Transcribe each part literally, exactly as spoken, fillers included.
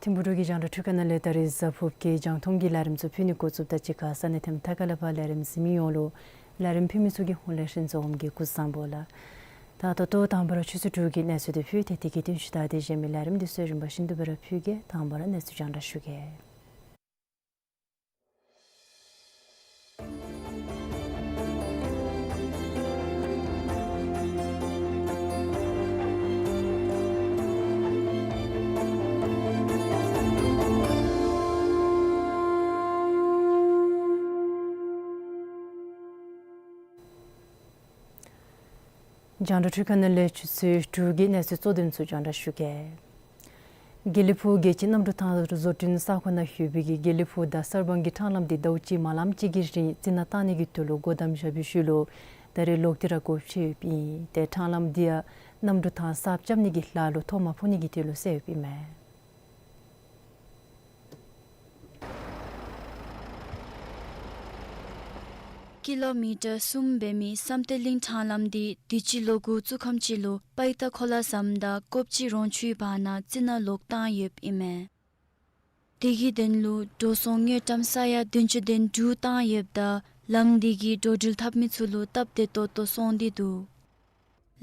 ཐིམ་ཕུག་འབྲུག་གི་རྒྱང་བསྒྲགས་འཕྲུལ་ཁང་ནང་ལས་ད་རིས་གཟའ་ཕུརཔ་གི་རྒྱང་མཐོང་གི་ལས་རིམ་ཚུ་ཕུལ་ནི་འགོ་བཙུགསཔ་ད་གཅིག་ཁར་ས་གནས་ཐེམ་ཐ་ཁ་ལས་ཕར་ལས་རིམ་གཟིགས་མི་ཡོངས་ལུ་ལས་རིམ་ཕུལ་མི་ཚུ་གི་ཧོངས་ལས་ཤིན་ཙོ་ཝུམ་གིས་སྐུ་གཟུགས་བཟང་པོ་ལགས། ད་ད་ལྟོ་དང་པ་ར་ཆུ་ཚོད་དྲུག་གི་གནས་ཚུལ་འདི་ཕུལ་ཏེ་དེ་གི་རྟིང་ཤུལ་ད་དེ་གཞན་མི་ལས་རིམ་འདི་ཚུ་རིམ་པ་བཞིན་དུ་སྦེ་ར་ཕུལ་གེ། དང་པ་ར་གནས་ཚུལ་རྒྱང་བསྒྲགས་ཞུ་གེ། རྒྱང་བསྒྲགས་འཕྲུལ་ཁང་ནང་ལས་ཆུ་ཚོད་དྲུག་གི་གནས་ཚུལ་གཙོ་དོན་ཚུ་རྒྱང་བསྒྲགས་ཞུ་གེ། དགེ་ལེགས་ཕུག་རྒྱལ་སྤྱིའི་གནམ་གྲུ་ཐང་བཟོ་སྐྲུན་ས་ཁོངས་ནང་ཡོད་པའི་གི་དགེ་ལེགས་ཕུག་དང་གསར་སྤང་གི་འཕྲང་ལམ་འདི་ཟླཝ་གཅིག་མ་ལངམ་ཅིག་གི་རིང་རྩི་ནག་བཏང་ནི་གི་དོན་ལུ་སྒོ་བསྡམ་བཞག་པའི་ཤུལ་ལུ་ད་རེས་ལོག་སྟེ་ར་སྒོ་ཕྱེ་ཡོདཔ་ཨིན། ཏེ་འཕྲང་ལམ་འདི་ཡང་གནམ་གྲུ་ཐང་གསརཔ་རྐྱབ་ནི་གི་ལཱ་ལུ་ཐོ་མ་ཕོག་ནི་གི་དོན་ལུ་སེལ་ཡོདཔ་ཨིན་མས། ཀི་ལོ་མི་ཊར་གསུམ་འབད་མི་བསམ་གཏན་གླིང་འཕྲང་ལམ་འདི་དུས་ཅི་ལོ་དགུ་ཚུ་ཁམས་ཅིག་ལུ་པའི་ཏ་ཁོ་ལ་ཟམ་དང་ཀོབ་ཅི་རོང་ཆུའི་བར་ན་རྩི་ནག་ལོག་བཏང་ཡོདཔ་ཨིན་མས། དེ་གི་དོན་ལུ་འགྲོ་སོང་དངུལ་ཀྲམ་ས་ཡ་བདུན་ཅུ་དོན་དྲུག་བཏང་ཡོདཔ་ད་ལམ་འདི་གིས་འགྲོ་འགྲུལ་འཐབ་མི་ཚུ་ལུ་སྟབས་བདེ་ཏོག་ཏོ་སོང་སྟེ་འདུག།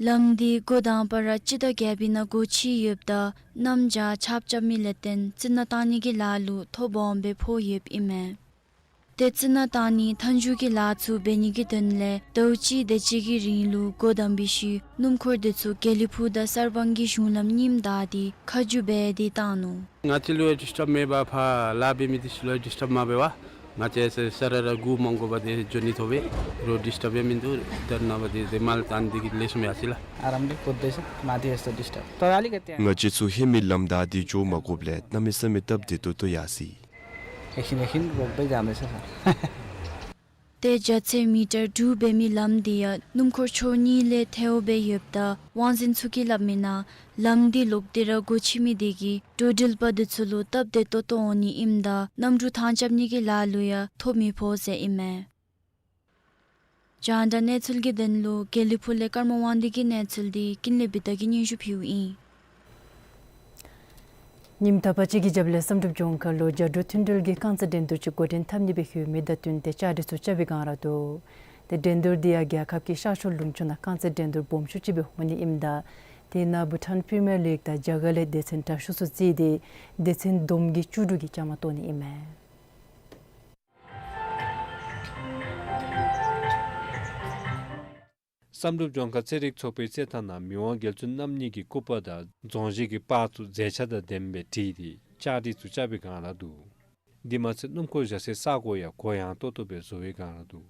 ལམ་འདི་འགོ་དང་པ་ར་སྤྱི་ཟླ་བརྒྱད་པའི་ནང་སྒོ་ཕྱེ་ཡོདཔ་ད་གནམ་བྱཱར་ཆརཔ་རྐྱབ་མི་ལས་བརྟེན་རྩི་ནག་བཏང་ནི་གི་ལཱ་ལུ་ཐོ་སྦོམ་སྦེ་ཕོག་ཡོདཔ་ཨིན་མས། ཏེ་རྩི་ནག་བཏང་ནི་མཐའ་མཇུག་གི་ལཱ་ཚུ་འབད་ནི་གི་དོན་ལས་ཟླཝ་གཅིག་དེ་ཅིག་གི་རིང་ལུ་སྒོ་བསྡམ་པའི་ཤུལ་སྣུམ་འཁོར་འདི་ཚུ་དགེ་ལེགས་ཕུག་དང་གསར་སྤང་གི་གཞུང་ལམ་གཉིསམ་བདའ་སྟེ་ཁ་བསྒྱུར་འབད་དེ་བཏང་ནུག། ང་བཅས་ལུ་ཡང་ཌིསི་ཊརབ་མེད་པར་ཕར་ལཱ་འབད་མི་འདི་ཚུ་ལུ་ཌིསི་ཊརབ་མ་འབད་བར་ང་བཅས་ས་ར་ར་སྒུག་མ་དགོ་པར་ཏེ་འགྱོ་ནི་ཐོབ་པས། རོགས་ཌིསི་ཊརབ་ཡང་མིན་འདུག། ཏེ་ནངས་པ་འདི་ཏེ་མར་བཏང་སྟེ་གི་ལེགས་ཤོམ་ཡར་སོ་ཡི་ལགས། आरामले कुद्दैछ, माथि यस्तो डिस्टर्ब। तर अलिकति ང་བཅས་ཚུ་ཧེ་མའི་ལམ་བདའ་སྟེ་འགྱོ་མ་དགོཔ་ལས་གནམ་མེད་ས་མེད་སྟབས་བདེ་ཏོག་ཏོ་ཡར་སོ་ཡི། एकछिन एकछिन रोक्दै जाँदैछ सर। ཏེ་རྒྱ་ཚད་མི་ཊར་དྲུག་འབད་མི་ལམ་འདི་ཡང་སྣུམ་འཁོར་ཕྱོགས་གཉིས་ལས་ཐལཝ་སྦེ་ཡོདཔ་ད་དབང་འཛིན་ཚུ་གིས་སླབ་མིའི་ནང་ལམ་འདི་ལོག་སྟེ་ར་སྒོ་ཕྱེ་མི་འདི་གིས་འགྲོ་འགྲུལ་པ་འདི་ཚུ་ལུ་སྟབས་བདེ་ཏོག་ཏོ་འོང་ནི་ཨིནམ་ད་གནམ་གྲུ་ཐང་རྐྱབ་ནི་གི་ལཱ་ལུ་ཡང་ཐོ་མི་ཕོག་ཟེར་ཨིན་མས། རྒྱང་བསྒྲགས་གནས་ཚུལ་གྱི་དོན་ལུ་དགེ་ལེགས་ཕུག་ལས་ཀརྨ་དབང་འདུས་ཀྱི་གནས་ཚུལ་འདི་ཀུན་ལེགས་བི་ཏ་གིས་སྙན་ཞུ་ཕུལཝ་ཨིན། ཉིནམ་དག་པ་ཅིག་གི་རྒྱབ་ལས་བསམ་གྲུབ་ལྗོངས་མཁར་ལུ་རྒྱ་འབྲུག་མཐུན་འབྲེལ་གྱི་རྐང་རྩེད་འགྲན་བསྡུར་ཅིག་འགོ་འདྲེན་འཐབ་ནི་སྦེ་ཡོད་མི་དང་བསྟུན་ཏེ་བཅའ་སྒྲིག་ཚུ་རྐྱབ་པའི་སྒང་ར་འདུག། ཏེ་འགྲན་བསྡུར་འདི་ཡང་རྒྱལ་ཁབ་ཀྱི་ཤར་ཕྱོགས་ལུང་ཕྱོགས་ནང་རྐང་རྩེད་འགྲན་བསྡུར་སྦོམ་ཤོས་ཅིག་སྦེ་འོང་ནི་ཨིནམ་ད་དེ་ནང་བྷུ་ཊཱན་པི་རི་མི་ཡར་ལིག་དང་རྒྱ་གར་ལས་སྡེ་ཚན་དྲག་ཤོས་ཚུ་རྩིས་ཏེ་སྡེ་ཚན་བསྡོམས་ཀྱིས་བཅུ་དྲུག་གིས་བཅའ་མར་གཏོགས་ནི་ཨིན་མས། བསམ་གྲུབ་ལྗོངས་མཁར་རྩེད་རིགས་ཚོགས་པའི་རྩེད་ཐང་ནང་མི་དབང་རྒྱལ་བཙུན་རྣམ་གཉིས་ཀྱི་སྐུ་པར་དང་རྫོང་གཞིས་ཀྱི་པར་ཚུ་མཛེས་ཆ་དང་ལྡནམ་སྦེ་བྲིས་ཏེ་བཅའ་སྒྲིག་ཚུ་རྐྱབ་པའི་སྒང་ར་འདུག། དེ་མ་ཚད་སྣུམ་འཁོར་བཞག་སའི་ས་གོ་ཡང་གུ་ཡངས་ཏོག་ཏོ་སྦེ་བཟོ་བའི་སྒང་ར་འདུག།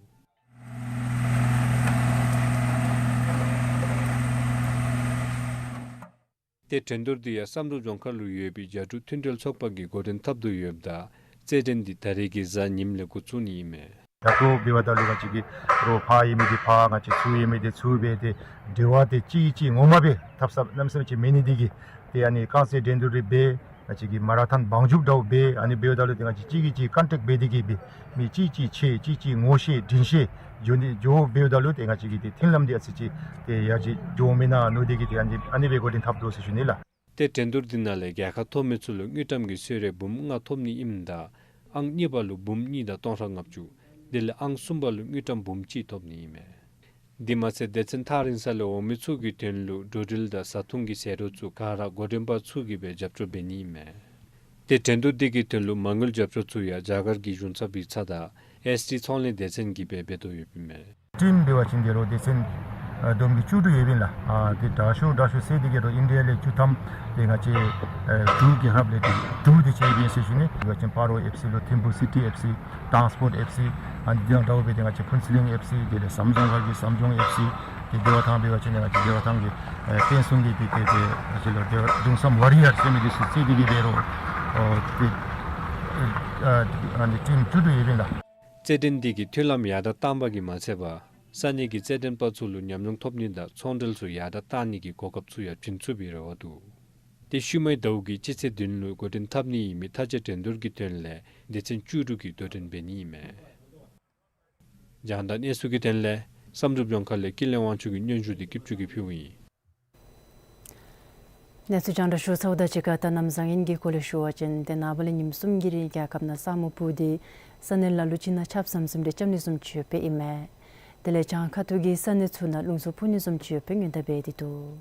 ཏེ་འགྲན་བསྡུར་འདི་ཡང་བསམ་གྲུབ་ལྗོངས་མཁར་ལུ་ཡོད་པའི་རྒྱ་འབྲུག་མཐུན་འབྲེལ་ཚོགས་པ་གིས་འགོ་འདྲེན་འཐབ་དོ་ཡོདཔ་ད་རྩེད་འགྲན་འདི་ད་རེས་ཀྱི་གཟའ་ཉིམ་ལས་འགོ་བཙུགས་ནི་ཨིན་མས། ད་ལྟོ་འབདཝ་ད་ལུ་ང་བཅས་ཀྱིས་རོགས་ཕར་ཡོད་མི་འདི་ཕར་ང་བཅས་ཚུར་ཡོད་མི་འདི་ཚུར་སྦེ་ཏེ་འབྲེལ་བ་འདི་གཅིག་གིས་གཅིག་ངོ་མ་སྦེ་འཐབ་ས་གནམ་མེད་ས་མེད་ཅིག་མེད་ནི་འདི་གིས་ཏེ་ཨ་ནི་རྐང་རྩེད་འགྲན་བསྡུར་འདི་འབད་ང་བཅས་ཀྱིས་མ་ར་ཐཱན་བང་རྒྱུག་འདྲཝ་འབད་ཨ་ནི་འབདཝ་ད་ལུ་ཏེ་ང་བཅས་གཅིག་གིས་གཅིག་ཀོན་ཊེཀཊ་འབད་དེ་གིས་སྦེ་མི་གཅིག་གིས་གཅིག་ཕྱད་གཅིག་གིས་གཅིག་ངོ་ཤེས་དྲིན་ཤེས་འགྱོ་ནི་འགྱོ་འབདཝ་ད་ལུ་ཏེ་ང་བཅས་ཀྱི་ཏེ་མཐུན་ལམ་འདི་ཨ་ཙི་ཅིག་ཏེ་ཡར་རྒྱས་འགྱོཝ་མེན་ན་མནོ་སྟེ་གིས་ཏེ་ཨ་ནི་ཨ་ནི་སྦེ་འགོ་འདྲེན་འཐབ་དོ་ཟེར་ཞུ་ནི་ལགས། ཏེ་འགྲན་བསྡུར་འདི་ནང་ལས་རྒྱལ་ཁ་ཐོབ་མི་ཚུ་ལུ་དངུལ་ཀྲམ་གྱི་གསོལ་རས་འབུམ་ལྔ་ཐོབ་ནི་ཨིནམ་ད་ཨང་གཉིས་པ་ལུ་འབུམ་གཉིས་དང་སྟོང་ཕྲག་ལྔ་བཅུ། དེ་ལས་ཨང་གསུམ་པ་ལུ་དངུལ་ཀྲམ་འབུམ་གཅིག་ཐོབ་ནི་ཨིན་མས། དེ་མ་ཚད་སྡེ་ཚན་ཐག་རིང་ས་ལས་འོང་མི་ཚུ་གི་དོན་ལུ་འགྲོ་འགྲུལ་དང་བཟའ་འཐུང་གི་ཟད་འགྲོ་ཚུ་ག་ར་འགོ་འདྲེན་པ་ཚུ་གིས་སྦེ་རྒྱབ་སྐྱོར་འབད་ནི་ཨིན་མས། ཏེ་འགྲན་བསྡུར་འདི་གི་དོན་ལུ་མ་དངུལ་རྒྱབ་སྐྱོར་ཚུ་ཡང་རྒྱ་གར་གྱི་གཞུང་ཚབ་ཡིག་ཚང་དང་ཨེསི་ཌི་ཚོང་ལས་སྡེ་ཚན་གྱིས་སྦེ་འབད་དོ་ཡོདཔ་ཨིན་མས། ཊིམ་འབད་བ་ཅིན་དེ་རུ་སྡེ་ཚན་ཨ་བསྡོམས་ཏེ་བཅུ་དྲུག་ཡོདཔ་ཨིན་ལགས། ཨ་དེ་དྲག་ཤོས་དྲག་ཤོས་ཟེར་དེ་གི་རུ་ཨིན་ཌི་ཡ་ལས་བཅུ་ཐམ་དེ་ང་བཅས་ཨ་འབྲུག་རྒྱལ་ཁབ་ལས་དེ་དྲུག་དེ་ཅིག་ཡོདཔ་ཨིན་ཟེར་ཞུ་ནི། འབད་བ་ཅིན་སྤ་རོ་ཨེཕ་སི་ལུ་ཐིམ་ཕུ་སི་ཊི་ཨེཕ་སི་ཊཱན་སི་པོརཊ་ཨེཕ་སི་ཨ་འདི་དང་འདྲཝ་སྦེ་དེ་ང་བཅས་ཕུན་ཚོགས་གླིང་ཨེཕ་སི་དེ་ལས་ཟམ་གདོང་ཁ་གི་ཟམ་གདོང་ཨེཕ་སི་དེ་བདེ་བ་ཐང་འབད་བ་ཅིན་དེ་ང་བཅས་བདེ་བ་ཐང་གི་ཨ་བསྟན་སྲུང་གི་དེ་དེ་དེ་ང་བཅས་ལུ་བདེ་བ་གདུང་བསམ་ཝ་རི་ཡར་ཟེར་མི་དེ་ཚུ་རྩིས་དེ་གི་འབད་རུང་ཨོ་དེ་ཨ་ཨ་ནི་ཊིམ་བཅུ་དྲུག་ཡོདཔ་ཨིན་ལགས། རྩེད་འགྲན་འདི་གིས་མཐུན་ལམ་ཡར་དྲག་བཏང་པ་གིས་མ་ཚད་པར་ས་གནས་ཀྱི་རྩེད་འགྲན་པ་ཚུ་ལུ་ཉམས་མྱོང་ཐོབ་ནི་དང་ཚོང་འབྲེལ་ཚུ་ཡར་དྲག་བཏང་ནི་གི་གོ་སྐབས་ཚུ་ཡང་བྱིན་ཚུགས་པའི་རེ་བ་འདུག། ཏེ་ཤུལ་མའི་ཟླཝ་གི་སྤྱི་ཚེས་བདུན་ལུ་འགོ་འདྲེན་འཐབ་ནི་ཨིན་མི་མཐའ་དཔྱད་འགྲན་བསྡུར་གྱི་དོན་ལས་སྡེ་ཚན་བཅུ་དྲུག་གིས་དོ་འགྲན་འབད་ནི་ཨིན་མས། རྒྱང་བསྒྲགས་གནས་ཚུལ་གྱི་དོན་ལས་བསམ་གྲུབ་ལྗོངས་མཁར་ལས་ཀུན་ལེགས་དབང་ཕྱུག་གི་སྙན་ཞུ་འདི་སྐྱིད་ཆུ་གིས་ཕུལཝ་ཨིན། གནས་ཚུལ་རྒྱང་བསྒྲགས་ཞུ་ཚརཝ་དང་གཅིག་ཁར་ད་གནམ་བཟང་ངན་གྱི་སྐོར་ལས་ཞུ་བ་ཅིན་ཏེ་ནངས་པ་ལས་ཉིནམ་གསུམ་གྱི་རིང་རྒྱལ་ཁབ་ནང་ས་སྨུག་སྤུབས་ཏེ་ས་གནས་ལ་ལུ་ཅིག་ནང་ཆརཔ་ཟམ་ཟིམ་རེ་རྐྱབ་ནི་བཟུམ་ཅིག་ཡོདཔ་ཨིན་མས། དེ་ལས་བྱང་ཁ་ཐུག་གི་ས་གནས་ཚུ་ནང་རླུང་འཚུབ་འཕུ་ནི་བཟུམ་ཅིག་ཡོདཔ་ཉེན་བརྡ་འབད་དེ་འདུག།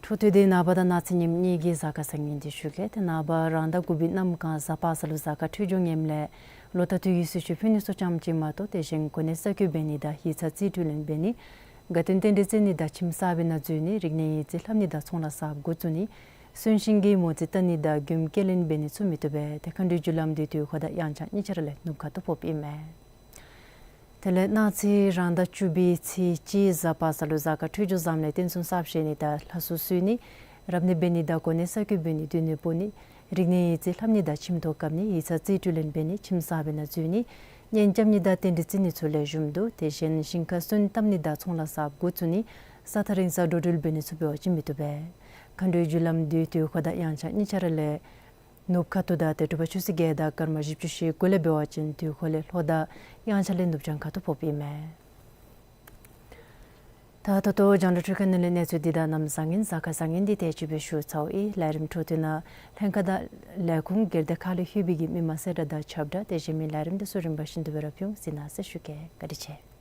འཕྲོ་མཐུད་དེ་ནངས་པ་དང་གནངས་ཚེ་ཉིནམ་གཉིས་ཀྱི་གཟའ་སྐར་བཟང་ངན་འདི་ཞུ་གེ། ཏེ་ནངས་པ་རང་ཟླ་དགུ་པའི་གནམ་གང་གཟའ་པ་སངས་ལུ་གཟའ་སྐར་འཕྲོད་སྦྱོར་ངནམ་ལས་ལོ་ཟླ་དུས་ཀྱི་གསོལ་མཆོད་ཕུལ་ནི་ཚུ་ཙམ་ཅིག་མ་གཏོགས་དེ་བཞིན་གོ་གནས་གསར་བསྐོ་འབད་ནི་དང་ཡིག་ཚང་རྩིས་སྤྲོད་ལེན་འབད་ནི། དགའ་སྟོན་རྟེན་འབྲེལ་བརྩི་ནི་དང་ཁྱིམ་གསར་པའི་ནང་འཛུལ་ནི། རིག་གནས་ཡིག་རྩིས་ལྷབ་ནི་དང་ཚོང་ལཱ་གསརཔ་འགོ་བཙུགས་ནི། གསོན་གཤིན་གྱི་མོ་རྩིས་བལྟ་ནི་དང་མགྱོནམ་སྐྱེལ་ལེན་འབད་ནི་ཚུ་མི་བཏུབ་པས། ཏེ་མཁའ་འགྲོའི་རྒྱུ་ལམ་འདི་དུས་འཁོར་དང་དབྱངས་འཆར་གཉིས་ཆ་ར་ལས་ནུབ་ཁ་ཐུག་ཕོགཔ་ཨིན་མས། དེ་ལས་གནངས་ཚེ་རང་ཟླ་བཅུ་པའི་ཚེས་གཅིག་གཟའ་པ་སངས་ལུ་གཟའ་སྐར་འཕྲོད་སྦྱོར་བཟངམ་ལས་རྟེན་གསུམ་གསརཔ་བཞེངས་ནི་དང་ལྷ་གསོལ་གསོལ་ནི། རབ་གནས་འབད་ནི་དང་གོ་གནས་གསར་བསྐོ་འབད་ནི། སྡོད་གནས་སྤོ་ནི། རིག་གནས་ཡིག་རྩིས་ལྷབ་ནི་དང་ཁྱིམ་ཐོག་བཀབ་ནི། ཡིག་ཚང་རྩིས་སྤྲོད་ལེན་འབད་ནི། ཁྱིམ་གསར་པའི་ནང་འཛུལ་ནི། གཉེན་རྐྱབ་ནི་དང་རྟེན་འབྲེལ་བརྩི་ནི་ཚུ་ལེགས་ཤོམ་འདུག། དེ་བཞིན་ཞིང་ཁར་སོན་བཏབ་ནི་དང་ཚོང་ལཱ་གསརཔ་འགོ་བཙུགས་ནི། ས་ཐག་རིང་སར་འགྲོ་འགྲུལ་འབད་ནི་ཚུ་འབད་བ་ཅིན་མི་བཏུབ་པས། མཁའ་འགྲོའི་རྒྱུ་ལམ་འདི་དུས་འཁོར་དང་དབྱངས་འཆར་གཉིས་ཆ་ར་ལས་ནུབ་ཁ་ཐུག་དང་ཏེ་དྲོ་པ་ཆུ་ཚོད་བརྒྱད་དང་སྐར་མ་བཞི་བཅུ་ཞེ་དགུ་ལས་འབད་བ་ཅིན་དུས་འཁོར་ལས་ལྷོ་དང་དབྱངས་འཆར་ལས་ནུབ་བྱང་ཁ་ཐུག་ཕོགཔ་ཨིན་མས། ད་ད་ལྟོ་རྒྱང་བསྒྲགས་འཕྲུལ་ཁང་ནང་ལས་གནས་ཚུལ་འདི་དང་གནམ་བཟང་ངན་གཟའ་སྐར་བཟང་ངན་འདི་དེ་ཅིག་སྦེ་ཞུ་ཚརཝ་ཨིན། ལས་རིམ་འཕྲོ་མཐུད་ནང་ལྷན་ཁག་དང་ལས་ཁུངས་སྒེར་སྡེ་ཁག་ལས་ལྷོད་པའི་གི་མི་མང་གསལ་བསྒྲགས་དང་ཁྱབ་བསྒྲགས་དེ་བཞིན་མི་ལས་རིམ་འདི་ཚུ་རིམ་པ་བཞིན་དུ་སྦེ་ར་ཕུལ་འོང་། གཟིགས་གནང་ཟེར་ཞུ་གེ། བཀའ་དྲིན་ཆེ།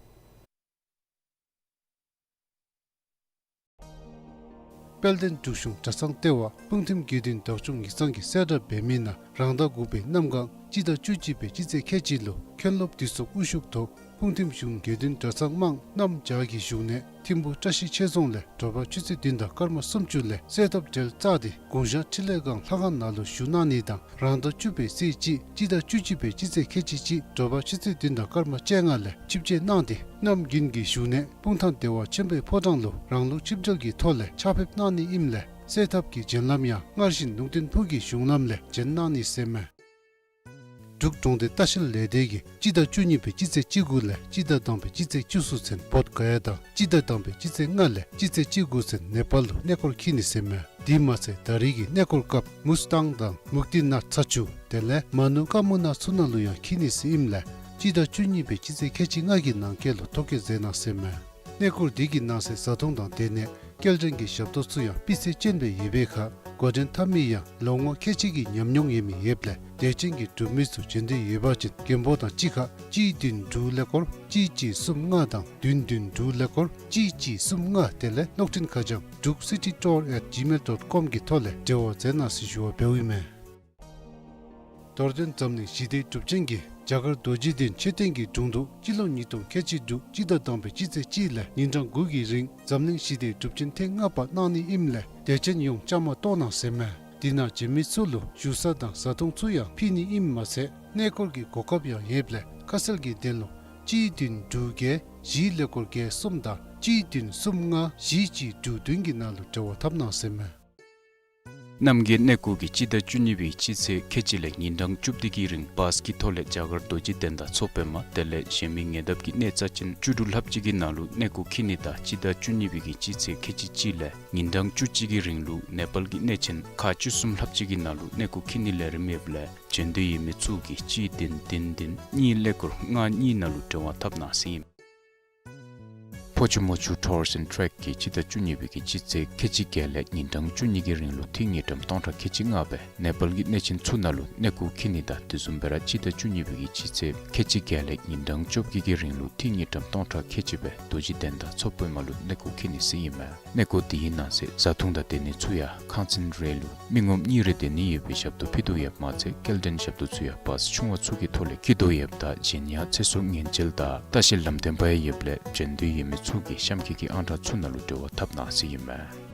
དཔལ་ལྡན་འབྲུག་གཞུང་གྲྭ་ཚང་ལྟེ་བ་སྤུངས་ཐིམ་དགེ་འདུན་བདག་སྐྱོང་ཡིག་ཚང་གིས་གསལ་བསྒྲགས་འབད་མི་ནང་རང་ཟླ་དགུ་པའི་གནམ་གང་སྤྱི་ཟླ་བཅུ་གཅིག་པའི་སྤྱི་ཚེས་ཁལ་གཅིག་ལུ་མཁན་སློབ་འདུས་ཚོགས་དབུ་བཞུགས་ཐོག་སྤུངས་ཐིམ་གཞུང་དགེ་འདུན་གྲྭ་ཚང་དམངས་རྣམས་བཅས་ཀྱི་བཞུགས་གནས་ཐིམ་ཕུ་བཀྲ་ཤིས་ཆོས་རྫོང་ལས་དྲོ་པ་ཆུ་ཚོད་བདུན་དང་སྐར་མ་སུམ་ཅུ་ལས་གསོལ་ཐབ་གྲལ་བཙུགས་ཏེ་དགུང་ཞག་འཕྲིན་ལས་སྒང་ལྷ་ཁང་ནང་ལུ་བཞུགས་གནང་ནི་དང་རང་ཟླ་བཅུ་པའི་ཚེས་གཅིག་སྤྱི་ཟླ་བཅུ་གཅིག་པའི་སྤྱི་ཚེས་ཁལ་གཅིག་གཅིག་དྲོ་པ་ཆུ་ཚོད་བདུན་དང་སྐར་མ་བཅོ་ལྔ་ལས་ཆིབས་བསྐྱོད་གནང་སྟེ་གནམ་དགུན་གྱི་བཞུགས་གནས་སྤུངས་ཐང་བདེ་བ་ཆེན་པོའི་ཕོ་བྲང་ལུ་རང་ལུགས་ཆིབས་གྲལ་གྱི་ཐོག་ལས་ཕྱག་ཕེབས་གནང་ནི་ཨིནམ་ལས་གསོལ་ཐབ་ཀྱི་བྱོན་ལམ་ཡང་སྔར་བཞིན་ལུང་བསྟན་ཕུག་གི་གཞུང་ལམ་ལས་བྱོན་གནང་ནི་ཟེར་མས། འབྲུག་གྲོང་སྡེ་ལྟ་བཤལ་ལས་སྡེ་གིས་སྤྱི་ཟླ་བཅུ་གཉིས་པའི་སྤྱི་ཚེས་བཅུ་དགུ་ལས་སྤྱི་ཟླ་དང་པའི་སྤྱི་ཚེས་བཅུ་གསུམ་ཚུན་བོདྷ་ག་ཡ་དང་སྤྱི་ཟླ་དང་པའི་སྤྱི་ཚེས་ལྔ་ལས་སྤྱི་ཚེས་བཅུ་དགུ་ཚུན་ནེ་པཱལ་ལུ་གནས་སྐོར་འཁྱིད་ནི་ཟེར་མས། དེ་མ་ཚད་ད་རེས་ཀྱི་གནས་སྐོར་སྐབས་མུས་ཏང་དང་མུག་ཏི་ནཱཐ་ཚ་ཆུ་དེ་ལས་མ་ནུ་ཀ་མུ་ན་ཚུ་ནང་ལུ་ཡང་འཁྱིད་ནི་ཟེར་ཨིནམ་ལས་སྤྱི་ཟླ་བཅུ་གཉིས་པའི་སྤྱི་ཚེས་ཁལ་གཅིག་ལྔ་གི་ནང་འཁོད་ལུ་ཐོ་བཀོད་མཛད་གནང་ཟེར་མས། གནས་སྐོར་འདི་གི་ནང་གསེས་བཟའ་འཐུང་དང་སྡོད་གནས་སྐྱེལ་འདྲེན་གྱི་ཞབས་ཏོག་ཚུ་ཡང་སྤུས་ཚད་ཅན་སྦེ་ཡོད་པའི་ཁར་འགོ་འདྲེན་འཐབ་མི་ཡང་ལོ་ངོ་ཁལ་གཅིག་གི་ཉམས་མྱོང་ཡོད་མི་ཡོདཔ་ལས་དད་ཅན་གྱི་འབྲུག་མི་ཚུ་བྱོན་འདོད་ཡོད་པ་ཅིན་མགོན་པོ་དང་གཅིག་ཁར་གཅིག་བདུན་དྲུག་ཀླད་ཀོར་གཅིག་གཅིག་གསུམ་ལྔ་དང་བདུན་བདུན་དྲུག་ཀླད་ཀོར་གཅིག་གཅིག་གསུམ་ལྔ་དེ་ལས་གློག་འཕྲིན་ཁ་བྱང་འབྲུག་སི་ཊི་ཊུར་ཨེཊ་ཇི་མེལ་ཌོཊ་ཀོམ་གི་ཐོག་ལས་འབྲེལ་བ་མཛད་གནང་ཟེར་ཞུ་བ་འབདཝ་ཨིན་མས། རྡོར་གདན་འཛམ་གླིང་ཞི་བདེའི་སྒྲུབ་ཆེན་གྱིས་རྒྱ་གར་རྡོ་རྗེ་གདན་མཆོད་རྟེན་གྱི་དྲུང་དུ་སྤྱི་ལོ་ཉིས་སྟོང་ཁལ་གཅིག་དྲུག་སྤྱི་ཟླ་དང་པའི་སྤྱི་ཚེས་གཅིག་ལས་ཉིན་གྲངས་དགུ་གི་རིང་འཛམ་གླིང་ཞི་བདེའི་སྒྲུབ་ཆེན་ཐེངས་ལྔ་པ་གནང་ནི་ཨིནམ་ལས་དད་ཅན་ཡོངས་བཅའ་མར་གཏོགས་གནང་ཟེར་མས། དེ་ནང་བྱོན་མི་ཚུ་ལུ་བཞུགས་ས་དང་བཟའ་འཐུང་ཚུ་ཡང་ཕུལ་ནི་ཨིནམ་མ་ཚད་གནས་སྐོར་གྱི་གོ་སྐབས་ཡང་ཡོདཔ་ལས་ཁ་གསལ་གྱི་དོན་ལུ་གཅིག་བདུན་དྲུག་བརྒྱད་བཞི་ཀླད་ཀོར་བརྒྱད་གསུམ་དང་གཅིག་བདུན་གསུམ་ལྔ་བཞི་གཅིག་དྲུག་བདུན་གྱི་ནང་ལུ་འབྲེལ་བ་འཐབ་གནང་ཟེར་མས། རྣམ་རྒྱལ་གནས་སྐོར་གྱིས་སྤྱི་ཟླ་བཅུ་གཉིས་པའི་སྤྱི་ཚེས་ཁལ་གཅིག་ལས་ཉིན་གྲངས་བཅུ་བདུན་གྱི་རིང་བཱས་ཀྱི་ཐོག་ལས་རྒྱ་གར་རྡོ་རྗེ་གདན་དང་མཚོ་པདྨ་དེ་ལས་གཞན་མི་ཉེ་འདབས་ཀྱི་གནས་རྩ་ཅན་བཅུ་དྲུག་ལྷགཔ་ཅིག་གི་ནང་ལུ་གནས་སྐོར་འཁྱིད་ནི་དང་སྤྱི་ཟླ་བཅུ་གཉིས་པའི་གི་སྤྱི་ཚེས་ཁལ་གཅིག་གཅིག་ལས་ཉིན་གྲངས་བཅུ་གཅིག་གི་རིང་ལུ་ནེ་པཱལ་གྱི་གནས་ཆེན་ཁག་བཅུ་གསུམ་ལྷགཔ་ཅིག་གི་ནང་ལུ་གནས་སྐོར་འཁྱིད་ནི་ལས་རིམ་ཡོདཔ་ལས་བྱོན་འདོད་ཡོད་མི་ཚུ་གིས་གཅིག་བདུན་བདུན་བདུན་གཉིས་ཀླད་ཀོར་ལྔ་གཉིས་ནང་ལུ་འབྲེལ་བ་འཐབ་གནང་ཟེར་ཨིན། ཕོ་ཆུ་མོ་ཆུ་Tours and Trek གིས་སྤྱི་ཟླ་བཅུ་གཉིས་པའི་གི་སྤྱི་ཚེས་ཁལ་གཅིག་བརྒྱད་ལས་ཉིན་གྲངས་བཅུ་གཉིས་ཀྱི་རིང་ལུ་ཐིག་དངུལ་ཀྲམ་སྟོང་ཕྲག་ཁལ་གཅིག་ལྔ་སྦེ་ནེ་པཱལ་གྱི་གནས་ཆེན་ཚུ་ནང་ལུ་གནས་སྐོར་འཁྱིད་ནི་དང་དེ་བཟུམ་སྦེ་ར་སྤྱི་ཟླ་བཅུ་གཉིས་པའི་གི་སྤྱི་ཚེས་ཁལ་གཅིག་བརྒྱད་ལས་ཉིན་གྲངས་བཅོ་བརྒྱད་ཀྱི་རིང་ལུ་ཐིག་དངུལ་ཀྲམ་སྟོང་ཕྲག་ཁལ་གཅིག་སྦེ་རྡོ་རྗེ་གདན་དང་མཚོ་པདྨ་ལུ་གནས་སྐོར་འཁྱིད་ནི་ཟེར་ཨིན་མས། གནས་སྐོར་དེའི་ནང་གསེས་བཟའ་འཐུང་དང་སྡོད་ནི་ཚུ་ཡང་ཁང་ཚན་རེ་ལུ་མི་ངོམ་གཉིས་རེ་སྡོད་ནི་ཡོད་པའི་ཞབས་ཏོག་ཕུལ་དོ་ཡོདཔ་མ་ཚད་སྐྱེལ་འདྲེན་ཞབས་ཏོག་ཚུ་ཡང་བཱས་ཆུང་བ་ཚུ་གི་ཐོག་ལས་འཁྱིད་དོ་ཡོདཔ་ད་གཞན་ཡང་ཚེ་སྲོག་ཉེན་བཅོལ་དང་ལྟ་བཤལ་ལམ་སྟོན་པ་ཡང་ཡོདཔ་ལས་བྱོན་འདོད་ཡོད་མི་ཚུ་གིས་གཤམ་འཁོད་ཀྱི་ཨང་གྲངས་ཚུ་ནང་ལུ་འབྲེལ་བ་འཐབ་གནང་ཟེར་ཨིན་མས།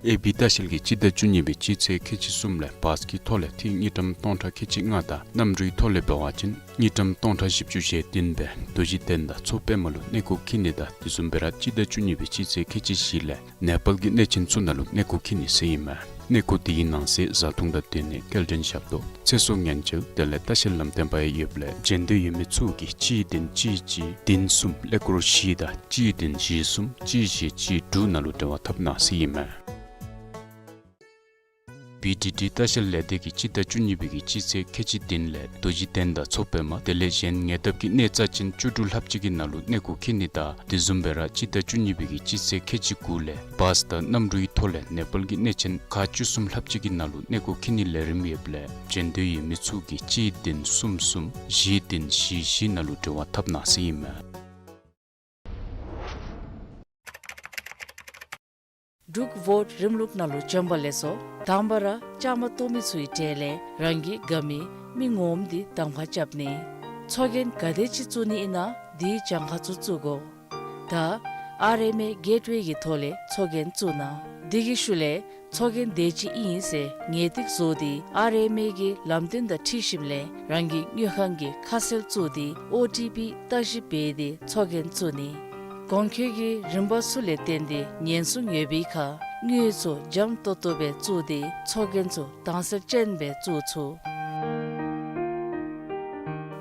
ཨེ་བི་ལྟ་བཤལ་གྱིས་སྤྱི་ཟླ་བཅུ་གཉིས་པའི་སྤྱི་ཚེས་ཁལ་གཅིག་གསུམ་ལས་བཱས་ཀྱི་ཐོག་ལས་ཐིག་དངུལ་ཀྲམ་སྟོང་ཕྲག་ཁལ་གཅིག་ལྔ་དང་གནམ་གྲུའི་ཐོག་ལས་འབད་བ་ཅིན་དངུལ་ཀྲམ་སྟོང་ཕྲག་བཞི་བཅུ་ཞེ་བདུན་སྦེ་རྡོ་རྗེ་གདན་དང་མཚོ་པདྨ་ལུ་གནས་སྐོར་འཁྱིད་ནི་དང་དེ་བཟུམ་སྦེ་ར་སྤྱི་ཟླ་བཅུ་གཉིས་པའི་སྤྱི་ཚེས་ཁལ་གཅིག་བཞི་ལས་ནེ་པཱལ་གྱི་གནས་ཆེན་ཚུ་ནང་ལུ་གནས་སྐོར་འཁྱིད་ནི་ཟེར་ཨིན་མས། གནས་སྐོར་དེའི་ནང་གསེས་བཟའ་འཐུང་དང་སྡོད་ནི་སྐྱེལ་འདྲེན་ཞབས་ཏོག་ཚེ་སྲོག་ཉེན་བཅོལ་དེ་ལས་ལྟ་བཤལ་ལམ་སྟོན་པ་ཡང་ཡོདཔ་ལས་བྱོན་འདོད་ཡོད་མི་ཚུ་གིས་གཅིག་བདུན་གཅིག་གཅིག་བདུན་གསུམ་ཀླད་ཀོར་བཞི་དང་གཅིག་བདུན་བཞི་གསུམ་གཅིག་བཞི་གཅིག་དྲུག་ནང་ལུ་འབྲེལ་བ་འཐབ་གནང་ཟེར་ཨིན་མས། བི་ཌི་ཌི་ལྟ་བཤལ་ལས་སྡེ་གིས་སྤྱི་ཟླ་བཅུ་གཉིས་པའི་གི་སྤྱི་ཚེས་ཁལ་གཅིག་བདུན་ལས་རྡོ་རྗེ་གདན་དང་མཚོ་པདྨ་དེ་ལས་གཞན་ཉེ་འདབས་ཀྱི་གནས་རྩ་ཅན་བཅུ་དྲུག་ལྷགཔ་ཅིག་གི་ནང་ལུ་གནས་སྐོར་འཁྱིད་ནི་དང་དེ་བཟུམ་སྦེ་ར་སྤྱི་ཟླ་བཅུ་གཉིས་པའི་གི་སྤྱི་ཚེས་ཁལ་གཅིག་དགུ་ལས་བཱས་དང་གནམ་གྲུའི་ཐོག་ལས་ནེ་པཱལ་གྱི་གནས་ཆེན་ཁག་བཅུ་གསུམ་ལྷགཔ་ཅིག་གི་ནང་ལུ་གནས་སྐོར་འཁྱིད་ནི་ལས་རིམ་ཡོདཔ་ལས་བྱོན་འདོད་ཡོད་མི་ཚུ་གིས་གཅིག་བདུན་གསུམ་གསུམ་བཞི་བདུན་བཞི་བཞི་ནང་ལུ་འབྲེལ་བ་འཐབ་གནང་ཟེར་ཨིན་མས། འབྲུག་བོཊ་རིམ་ལུགས་ནང་ལུ་བྱོན་པ་ལེགས་སོ། དང་པ་ར་བཅའ་མར་གཏོགས་མི་ཚུའི་གྲས་ལས་རང་གི་དགའ་མི་མི་ངོམ་འདི་གདམ་ཁ་རྐྱབ་ནི། ཚོགས་རྒྱན་ག་དེ་ཅིག་བཙུགས་ནི་ཨིན་ན་འདིའི་གྱངས་ཁ་ཚུ་བཙུགས་དགོ། ད་ཨར་ཨེམ་ཨེ་གེཊ་ཝེ་གི་ཐོག་ལས་ཚོགས་རྒྱན་བཙུགས་གནང་། འདི་གི་ཤུལ་ལས་ཚོགས་རྒྱན་དེ་ཅིག་ཨིན་ཟེར་ངེས་ཏིག་བཟོ་སྟེ་ཨར་ཨེམ་ཨེ་གི་ལམ་སྟོན་དང་འཁྲིལ་ཞིནམ་ལས་རང་གི་དངུལ་ཁང་གི་ཁ་གསལ་བཙུགས་ཏེ་ཨོ་ཊི་པི་བརྟག་ཞིབ་འབད་དེ་ཚོགས་རྒྱན་བཙུགས་ནི། གོང་འཁོད་ཀྱི་རིམ་པ་ཚུ་ལས་བརྟེན་ཏེ་ཉེན་སྲུང་ཡོད་པའི་ཁར་དངུལ་ཚུ་འཇམ་ཏོང་ཏོ་སྦེ་བཙུགས་ཏེ་ཚོགས་རྒྱན་ཚུ་དྭངས་གསལ་ཅན་སྦེ་བཙུགས་ཚུགས།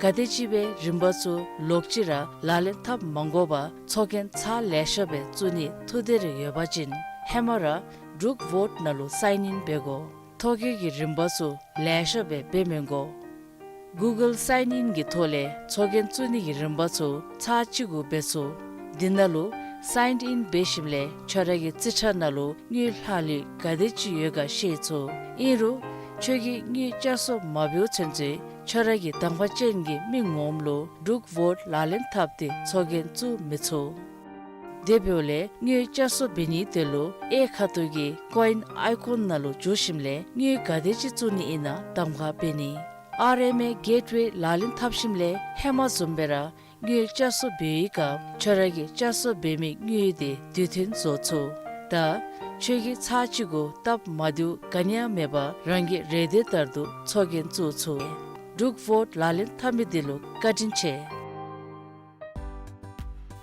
ག་དེམ་ཅིག་སྦེ་རིམ་པ་ཚུ་ལོག་ཅི་ར་ལག་ལེན་འཐབ་མ་དགོ་པར་ཚོགས་རྒྱན་ཚར་ལེ་ཤ་སྦེ་བཙུགས་ནི་ཐུགས་འདོད་རེ་ཡོད་པ་ཅིན་ཧེ་མ་ར་འབྲུག་བོཊ་ནང་ལུ་སའིན་ཨིན་འབད་དགོ། ཐོ་བཀོད་ཀྱི་རིམ་པ་ཚུ་ལེ་ཤ་སྦེ་འབད་མི་དགོ། གུ་གཱལ་སའིན་ཨིན་གྱི་ཐོག་ལས་ཚོགས་རྒྱན་བཙུགས་ནི་གི་རིམ་པ་ཚུ་ཚར་གཅིག་གུ་འབད་ཚུགས། འདི་ནང་ལུ་སའིན་ཨིན་འབད་ཞིནམ་ལས་ཁྱོད་ར་གི་རྩིས་ཁྲ་ནང་ལུ་དངུལ་ལྷག་ལུས་ག་དེ་ཅིག་ཡོད་ག་ཤེས་ཚུགས། ཨིན་རུང་ཁྱོད་ཀྱིས་དངུལ་བསྐྱར་གསོ་མ་འབདཝ་ཚུན་ཚོད་ཁྱོད་ར་གི་གདམ་ཁ་ཅན་གྱི་མི་ངོམ་ལུ་འབྲུག་བོཊ་ལག་ལེན་འཐབ་སྟེ་ཚོགས་རྒྱན་བཙུགས་མི་ཚུགས། དེ་འབདཝ་ལས་དངུལ་བསྐྱར་གསོ་འབད་ནིའི་དོན་ལུ་གཡས་ཁ་ཐུག་གི་ཀོ་ཨིན་ཨའི་ཀོན་ནང་ལུ་འཛུལ་ཞིནམ་ལས་དངུལ་ག་དེ་ཅིག་བཙུགས་ནི་ཨིན་ན་གདམ་ཁ་འབད་ནི། ཨར་ཨེམ་ཨེ་གེཊ་ཝེ་ལག་ལེན་འཐབ་ཞིནམ་ལས་ཧེ་མ་བཟུམ་སྦེ་ར་དངུལ་བསྐྱར་གསོ་འབད་བའི་སྐབས་ཁྱོད་ར་གིས་བསྐྱར་གསོ་འབད་མི་དངུལ་དེ་དུས་མཐུན་བཟོ་ཚུགས། ད་ཁྱོད་ཀྱིས་ཚར་གཅིག་གུ་སྟབས་མ་བདེཝ་ག་ནི་ཡང་མེད་པར་རང་གི་རེ་འདོད་ལྟར་དུ་ཚོགས་རྒྱན་བཙུགས་ཚུགས། འབྲུག་བོཊ་ལག་ལེན་འཐབ་མི་འདི་ལུ་བཀའ་དྲིན་ཆེ།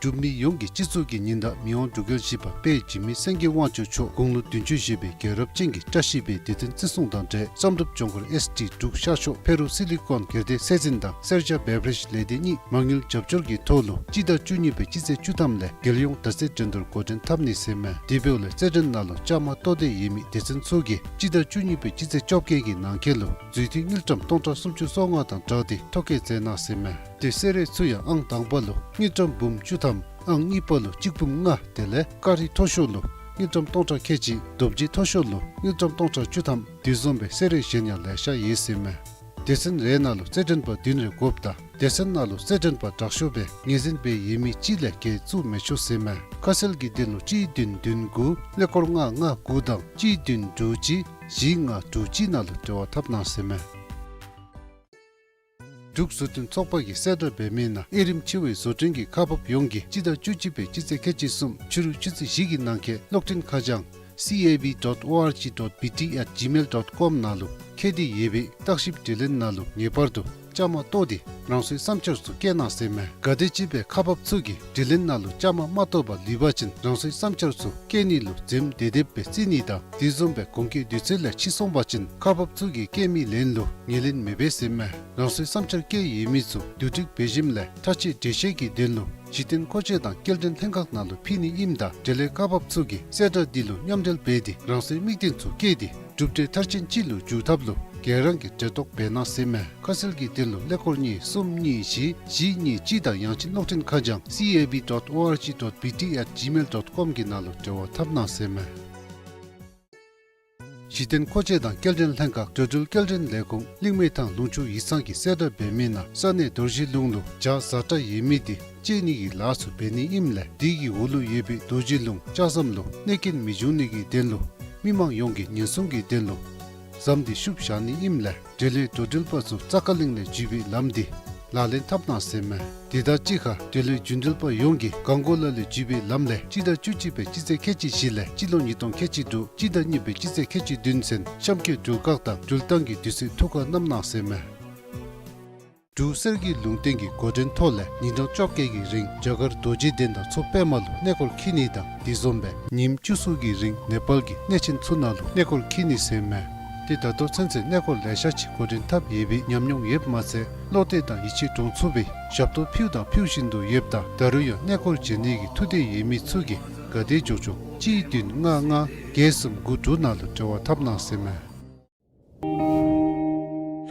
འབྲུག་མི་ཡོངས་ཀྱི་སྤྱི་གཙུག་གི་ཉི་ཟླ་མི་དབང་འབྲུག་རྒྱལ་བཞི་པ་དཔལ་འཇིགས་མེད་སེང་གེ་དབང་ཕྱུག་མཆོག་དགུང་ལོ་བདུན་ཅུ་བཞེས་པའི་རྒྱལ་རབས་ཅན་གྱི་བཀྲ་ཤིས་པའི་དུས་སྟོན་བརྩི་སྲུང་དང་འབྲེལ་བསམ་གྲུབ་ལྗོངས་མཁར་ཨེསི་ཌི་འབྲུག་ཤར་ཕྱོགས་ཕེ་རུ་སི་ལི་ཀོན་སྒེར་སྡེ་སྲིད་འཛིན་དང་སེར་སྐྱ་བེ་བ་རེཇ་ལས་སྡེ་གཉིས་མ་དངུལ་རྒྱབ་སྐྱོར་གྱི་ཐོག་ལུ་སྤྱི་ཟླ་བཅུ་གཉིས་པའི་སྤྱི་ཚེས་བཅུ་ཐམ་ལས་རྒྱལ་ཡོངས་དྲ་ཚིགས་འགྲན་བསྡུར་འགོ་འདྲེན་འཐབ་ནི་ཟེར་མས། དེ་འབདཝ་ལས་རྩེད་འགྲན་ནང་ལུ་བཅའ་མར་གཏོགས་འདོད་ཡོད་མི་སྡེ་ཚན་ཚུ་གིས་སྤྱི་ཟླ་བཅུ་གཉིས་པའི་སྤྱི་ཚེས་བཅོ་བརྒྱད་ཀྱི་ནང་འཁོད་ལུ་འཛུལ་ཐིག་དངུལ་ཀྲམ་སྟོང་ཕྲག་སུམ་ཅུ་སོ་ལྔ་དང་སྦྲགས་ཏེ་ཐོ་བཀོད་མཛད་གནང་ཟེར་མས། ཏེ་གསོལ་རས་ཚུ་ཡང་ཨང་དང་པ་ལུ་དངུལ་ཀྲམ་འབུམ་བཅུ་ཐམ། ཨང་གཉིས་པ་ལུ་གཅིག་འབུམ་ལྔ། དེ་ལས་ཀ་རི་མཐོ་ཤོས་ལུ་དངུལ་ཀྲམ་སྟོང་ཕྲག་ཁལ་གཅིག། རྡོ་རྗེ་མཐོ་ཤོས་ལུ་དངུལ་ཀྲམ་སྟོང་ཕྲག་བཅུ་ཐམ། དེ་བཟུམ་སྦེ་གསོལ་རས་གཞན་ཡང་ལེ་ཤ་ཡོད་ཟེར་མས། སྡེ་ཚན་རེ་ནང་ལུ་རྩེད་འགྲན་པ་བདུན་རེ་དགོཔ་དང་སྡེ་ཚན་ནང་ལུ་རྩེད་འགྲན་པ་དྲག་ཤོས་སྦེ་ངོས་འཛིན་འབད་ཡོད་མི་གཅིག་ལས་བརྒལ་བཙུགས་མི་ཆོག་ཟེར་མས། ཁ་གསལ་གྱི་དོན་ལུ་གཅིག་བདུན་བདུན་དགུ་ཀླད་ཀོར་ལྔ་ལྔ་དགུ་དང་གཅིག་བདུན་དྲུག་གཅིག་བཞི་ལྔ་དྲུག་གཅིག་ནང་ལུ་འབྲེལ་བ་འཐབ་གནང་ཟེར་མས། འབྲུག་བཟོ་སྐྲུན་ཚོགས་པ་གིས་གསལ་བསྒྲགས་འབད་མི་ནང་ཨེ་རིམ་ཆེ་བའི་བཟོ་སྐྲུན་གྱི་ཁག་འབག་ཡོངས་ཀྱིས་སྤྱི་ཟླ་བཅུ་གཅིག་པའི་སྤྱི་ཚེས་ཁལ་གཅིག་གསུམ་ཕྱི་རུ་ཆུ་ཚོད་བཞི་གི་ནང་འཁོད་གློག་འཕྲིན་ཁ་བྱང་C A B dot O R G dot B T at gmail dot com ནང་ལུ་བསྐྱལ་ཏེ་ཡོད་པའི་བརྟག་ཞིབ་དྲི་ལན་ནང་ལུ་ངེས་པར་དུ་ བཅའ་མར་གཏོགས་ཏེ་རང་སོའི་བསམ་འཆར་ཚུ་བཀོད་གནང་ཟེར་མས། ག་དེམ་ཅིག་སྦེ་ཁག་འབགཔ་ཚུ་གིས་དྲི་ལན་ནང་ལུ་བཅའ་མར་མ་གཏོགས་པར་ལུས་པ་ཅིན་རང་སོའི་བསམ་འཆར་ཚུ་བཀོད་ནི་ལུ་འཛེམ་བདེ་བདེ་སྦེ་བརྩི་ནི་དང་དེ་བཟུམ་སྦེ་གོང་གི་དུས་ཚོད་ལས་ཕྱི་སོང་པ་ཅིན་ཁག་འབགཔ་ཚུ་གིས་བཀོད་མི་ལན་ལུ་ངོས་ལེན་མི་འབད་ཟེར་མས། རང་སོའི་བསམ་འཆར་བཀོད་ཡོད་མི་ཚུ་བསྡུ་སྒྲིག་འབད་ཞིནམ་ལས་ཐག་གཅོད་གྲོས་བཤེར་གྱི་དོན་ལུ་གཞི་རྟེན་མཁོ་ཆས་དང་སྐྱེལ་འདྲེན་ལྷན་ཁག་ནང་ལུ་ཕུལ་ནི་ཨིནམ་ད་འབྲེལ་ཡོད་ཁག་འབགཔ་ཚུ་གིས་གསལ་བསྒྲགས་འདི་ལུ་མཉམ་འབྲེལ་འབད་དེ་རང་སོའི་དམིགས་རྟེན་ཚུ་བཀོད་དེ་གྲུབ་འབྲས་མཐར་ཕྱིན་ཅིག་ལུ་འགྱུར་ཐབས་ལུ་ག་ར་གིས་གྲལ་གཏོགས་འབད་གནང་ཟེར་མས། ཁ་གསལ་གྱི་དོན་ལུ་ཀླད་ཀོར་གཉིས་གསུམ་གཉིས་བཞི་བཞི་གཉིས་གཅིག་དང་ཡང་ཅིན་གློག་འཕྲིན་ཁ་བྱང་C A B dot O R G dot B T at gmail dot com གྱི་ནང་ལུ་འབྲེལ་བ་འཐབ་གནང་ཟེར་མས། གཞི་རྟེན་མཁོ་ཆས་དང་སྐྱེལ་འདྲེན་ལྷན་ཁག་འགྲོ་འགྲུལ་སྐྱེལ་འདྲེན་ལས་ཁུངས་གླིང་མེ་ཐང་ལུང་ཕྱོགས་ཡིག་ཚང་གིས་གསལ་བསྒྲགས་འབད་མི་ནང་ས་གནས་རྡོ་རྗེ་ལུང་ལུ་བྱ་བཟའ་གྲྭ་ཡོད་མི་འདི་བཅད་ནི་གི་ལཱ་ཚུ་འབད་ནི་ཨིནམ་ལས་དེ་གི་འོག་ལུ་ཡོད་པའི་རྡོ་རྗེ་ལུང་ལྕགས་ཟམ་ལུ་གནོད་སྐྱོན་མི་འབྱུང་ནི་གི་དོན་ལུ་མི་མང་ཡོངས་ཀྱི་ཉེན་སྲུང་གི་དོན་ལུ་ཟམ་འདི་བཤུབ་བཞག་ནི་ཨིནམ་ལས་འབྲེལ་ཡོད་འགྲོ་འགྲུལ་པ་ཚུ་ཙ་ཀ་གླིང་ལས་འཛུལ་བའི་ལམ་འདི་ལག་ལེན་འཐབ་གནང་ཟེར་མས། དེ་དང་གཅིག་ཁར་འབྲེལ་ཡོད་རྒྱུན་འགྲུལ་པ་ཡོངས་ཀྱིས་གངས་གོ་ལ་ལས་འཛུལ་བའི་ལམ་ལས་སྤྱི་ཟླ་བཅུ་གཅིག་པའི་སྤྱི་ཚེས་ཁལ་གཅིག་བཞི་ལས་སྤྱི་ལོ་ཉིས་སྟོང་ཁལ་གཅིག་དྲུག་སྤྱི་ཟླ་གཉིས་པའི་སྤྱི་ཚེས་ཁལ་གཅིག་བདུན་ཚུན་གཤམ་འཁོད་འགྲུལ་བཀག་དང་འགྲུལ་བཏང་གི་དུས་ཚོད་ཐུགས་ཁར་བསྣམ་གནང་ཟེར་མས། འབྲུག་གསེར་གྱི་ལུང་བསྟན་གྱི་འགོ་འདྲེན་ཐོག་ལས་ཉིན་གྲངས་བཅོ་བརྒྱད་ཀྱི་རིང་རྒྱ་གར་རྡོ་རྗེ་གདན་དང་མཚོ་པདྨ་ལུ་གནས་སྐོར་འཁྱིད་ནི་དང་དེ་བཟུམ་སྦེ་ཉིནམ་བཅུ་གསུམ་གྱི་རིང་ནེ་པཱལ་གྱི་གནས་ཆེན་ཚུ་ནང་ལུ་གནས་སྐོར་འཁྱིད་ནི་ཟེར་མས། ཏེ་ད་ལྟོ་ཚུན་ཚོད་གནས་སྐོར་ལེ་ཤ་ཅིག་འགོ་འདྲེན་འཐབ་ཡོད་པའི་ཉམས་མྱོང་ཡོདཔ་མ་ཚད་བློ་གཏད་དང་ཡིད་ཆེས་འདྲོངས་ཚུགས་པའི་ཞབས་ཏོག་ཕུལཝ་དང་ཕུལ་བཞིན་དུ་ཡོདཔ་ད་ད་རུང་ཡང་གནས་སྐོར་བྱོན་ནི་གི་ཐུགས་འདོད་ཡོད་མི་ཚུ་གིས་ག་དེ་མགྱོགས་མགྱོགས་གཅིག་བདུན་ལྔ་ལྔ་བརྒྱད་གསུམ་དགུ་དྲུག་ནང་ལུ་འབྲེལ་བ་འཐབ་གནང་ཟེར་མས།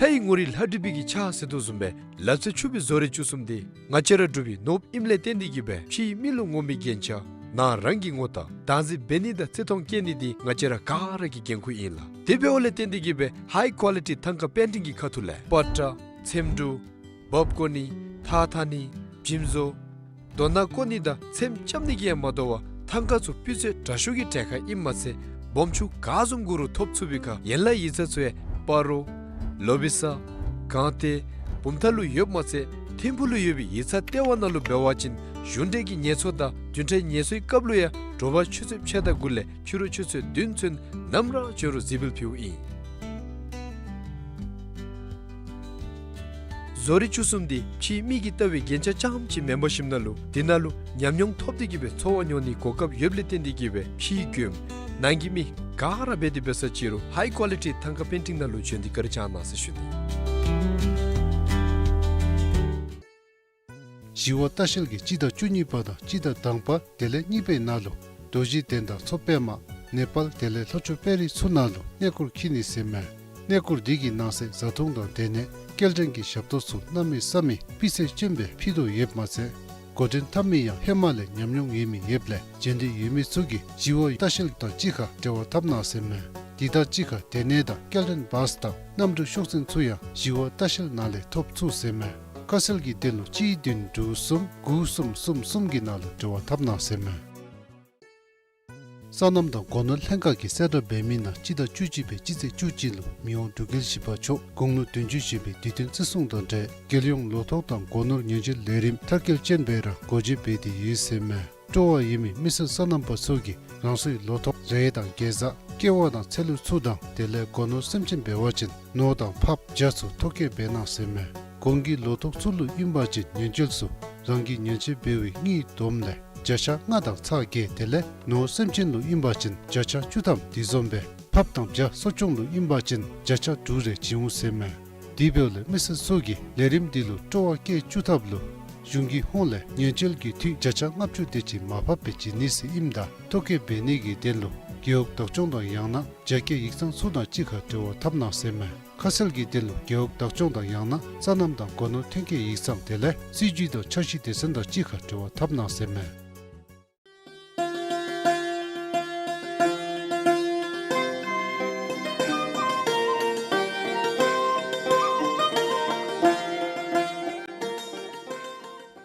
ལྷའི་ངོ་རིས་ལྷ་བྲིས་པའི་གི་ཕྱག་ཟེར་དོ་བཟུམ་སྦེ་ལ་རྩེ་ཕྱུག་པའི་བཟོ་རིག་བཅུ་གསུམ་འདི་ང་བཅས་ར་འབྲུག་པའི་ནོར་བུ་ཨིནམ་ལས་བརྟེན་ཏེ་གིས་སྦེ་ཕྱིའི་མི་ལུ་ངོམ་པའི་རྒྱན་ཆ་ནང་རང་གི་ངོ་རྟགས་བདག་འཛིན་འབད་ནི་དང་བརྩི་མཐོང་བསྐྱེད་ནི་འདི་ང་བཅས་ར་ག་ར་གི་འགན་ཁུར་ཨིན་ལགས། དེ་འབདཝ་ལས་བརྟེན་ཏེ་གིས་སྦེ་ཧའི་ཀོ་ལི་ཊི་ཐང་ཀ་པེན་ཊིང་གི་ཁ་ཐུག་ལས་པ་ཏྲ་ཚེམ་དྲུབ་འབག་བཀོ་ནི་ཐགས་འཐག་ནི་འཇིམ་བཟོ་རྡོ་ནག་བརྐོ་ནི་དང་ཚེམ་རྐྱབ་ནི་གིས་ཡང་མ་དོ་བར་ཐང་ཀ་ཚུ་སྤུས་ཚད་དྲག་ཤོས་ཀྱི་གྲལ་ཁར་ཨིནམ་མ་ཚད་སྦོམ་ཆུང་ག་བཟུམ་དགོ་རུང་ཐོབ་ཚུགས་པའི་ཁར་ཡན་ལག་ཡིག་ཚང་ཚུ་ཡང་སྤ་རོ་ལོ་བི་ས་སྒང་སྟེང་བུམ་ཐང་ལུ་ཡོདཔ་མ་ཚད་ཐིམ་ཕུག་ལུ་ཡོད་པའི་ཡིག་ཚང་ལྟེ་བ་ནང་ལུ་འབད་བ་ཅིན་གཞུང་འབྲེལ་གྱི་ངལ་འཚོ་དང་བདུན་ཕྲག་ངལ་འཚོའི་སྐབས་ལུ་ཡང་དྲོ་པ་ཆུ་ཚོད་ཕྱེད་དང་དགུ་ལས་ཕྱི་རུ་ཆུ་ཚོད་བདུན་ཚུན་ནམ་ར་བྱོན་རུང་གཟིགས་འབུལ་ཕུལཝ་ཨིན། བཟོ་རིག་བཅུ་གསུམ་འདི་ཕྱིའི་མི་གིས་ལྟ་བའི་རྒྱན་ཆ་རྐྱངམ་ཅིག་མེན་པར་ཞིནམ་ན་ལུ་འདི་ནང་ལུ་ཉམས་མྱོང་ཐོབ་སྟེ་གིས་སྦེ་འཚོ་བ་མྱོང་ནིའི་གོ་སྐབས་ཡོདཔ་ལས་བརྟེན་ཏེ་གིས་སྦེ་ཕྱིའི་མགྱོནམ་ནང་གི་མི་ག་ར་འབད་དེ་འབད་ས་ཅི་རུང་ཧའི་ཀོ་ལི་ཊི་ཐང་ཀ་པེན་ཊིང་ནང་ལུ་བྱོན་ཏེ་བཀའ་དྲིན་བསྐྱང་གནང་ཟེར་ཞུ་ནི། ཞི་བ་ལྟ་བཤལ་གྱིས་སྤྱི་ཟླ་བཅུ་གཉིས་པ་དང་སྤྱི་ཟླ་དང་པ་དེ་ལས་གཉིས་པའི་ནང་ལུ་རྡོ་རྗེ་གདན་དང་མཚོ་པདྨ་ནེ་པཱལ་དེ་ལས་ལྷོ་ཕྱོགས་དཔལ་རི་ཚུ་ནང་ལུ་གནས་སྐོར་འཁྱིད་ནི་ཟེར་མས། གནས་སྐོར་འདི་གི་ནང་གསེས་བཟའ་འཐུང་དང་སྡོད་གནས་སྐྱེལ་འདྲེན་གྱི་ཞབས་ཏོག་ཚུ་གནམ་མེད་ས་མེད་སྤུས་ཚད་ཅན་སྦེ་ཕུལ་དོ་ཡོདཔ་མ་ཚད་འགོ་འདྲེན་འཐབ་མི་ཡང་ཧེ་མ་ལས་ཉམས་མྱོང་ཡོད་མི་ཡོདཔ་ལས་བྱོན་འདོད་ཡོད་མི་ཚུ་གིས་ཞི་བ་ལྟ་བཤལ་དང་གཅིག་ཁར་འབྲེལ་བ་འཐབ་གནང་ཟེར་མས། དེ་དང་གཅིག་ཁར་སྡོད་གནས་དང་སྐྱེལ་འདྲེན་བཱས་དང་གནམ་གྲུ་ཤོག་འཛིན་ཚུ་ཡང་ཞི་བ་ལྟ་བཤལ་ནང་ལས་ཐོབ་ཚུགས་ཟེར་མས། ཁ་གསལ་གྱི་དོན་ལུ་གཅིག་བདུན་དྲུག་གསུམ་དགུ་གསུམ་གསུམ་གསུམ་གྱི་ནང་ལུ་འབྲེལ་བ་འཐབ་གནང་ཟེར་མས། སོ་ནམ་དང་སྒོ་ནོར་ལྷན་ཁག་གིས་གསལ་བསྒྲགས་འབད་མི་ནང་སྤྱི་ཟླ་བཅུ་གཅིག་པའི་སྤྱི་ཚེས་བཅུ་གཅིག་ལུ་མི་དབང་འབྲུག་རྒྱལ་བཞི་པ་མཆོག་དགུང་ལོ་བདུན་ཅུ་བཞེས་པའི་དུས་སྟོན་བརྩི་སྲུང་དང་འབྲེལ་རྒྱལ་ཡོངས་ལོ་ཐོག་དང་སྒོ་ནོར་ཉེན་བཅོལ་ལས་རིམ་མཐར་འཁྱོལ་ཅན་སྦེ་ར་འགོ་འབྱེད་འབད་དེ་ཡོད་ཟེར་མས། སྤྲོ་བ་ཡོད་མི་མི་སེར་སོ་ནམ་པ་ཚུ་གིས་རང་སོའི་ལོ་ཐོག་རེ་དང་གེ་ཛ་ཀེ་བ་དང་ཚལ་ལུ་ཚུ་དང་དེ་ལས་སྒོ་ནོར་སེམས་ཅན་འབད་བ་ཅིན་ནོར་དང་ཕགཔ་བྱ་ཚུ་ཐོ་བཀོད་འབད་གནང་ཟེར་མས། གོང་གི་ལོ་ཐོག་ཚུ་ལུ་ཨིན་པ་ཅིན་ཉེན་བཅོལ་ཚུ་རང་གིས་ཉེན་བཅོལ་འབད་བའི་དངུལ་བསྡོམས་ལས་བྱ་ཆ་ལྔ་དང་ཚག་བརྒྱད་དེ་ལས་ནོར་སེམས་ཅན་ལུ་ཨིན་པ་ཅིན་བྱ་ཆ་བཅུ་ཐམ་དེ་བཟུམ་སྦེ་ཕགཔ་དང་བྱ་གསོ་སྐྱོང་ལུ་ཨིན་པ་ཅིན་བྱ་ཆ་དྲུག་རེ་བྱིན་འོང་ཟེར་མས། དེ་འབདཝ་ལས་མི་སེར་ཚུ་གིས་ལས་རིམ་འདི་ལུ་སྤྲོ་བ་བསྐྱེད་བཅུག་ཐབས་ལུ་གཞུང་གི་ཧོངས་ལས་ཉེན་བཅོལ་གྱི་འཐུས་བརྒྱ་ཆ་ལྔ་བཅུ་དེ་ཅིག་མར་ཕབ་སྦེ་བྱིན་ནི་ཟེར་ཨིནམ་ད་ཐོ་བཀོད་འབད་ནི་གི་དོན་ལུ་རྒེད་འོག་བདག་སྐྱོང་དང་ཡང་ན་རྒྱ་སྐྱེད་ཡིག་ཚང་ཚུ་དང་གཅིག་ཁར་འབྲེལ་བ་འཐབ་གནང་ཟེར་མས། ཁ་གསལ་གྱི་དོན་ལུ་རྒེད་འོག་བདག་སྐྱོང་དང་ཡང་ན་སོ་ནམ་དང་སྒོ་ནོར་ཐོན་སྐྱེད་ཡིག་ཚང་དེ་ལས་སྲིད་བྱུས་དང་འཆར་གཞི་སྡེ་ཚན་དང་གཅིག་ཁར་འབྲེལ་བ་འཐབ་གནང་ཟེར་མས།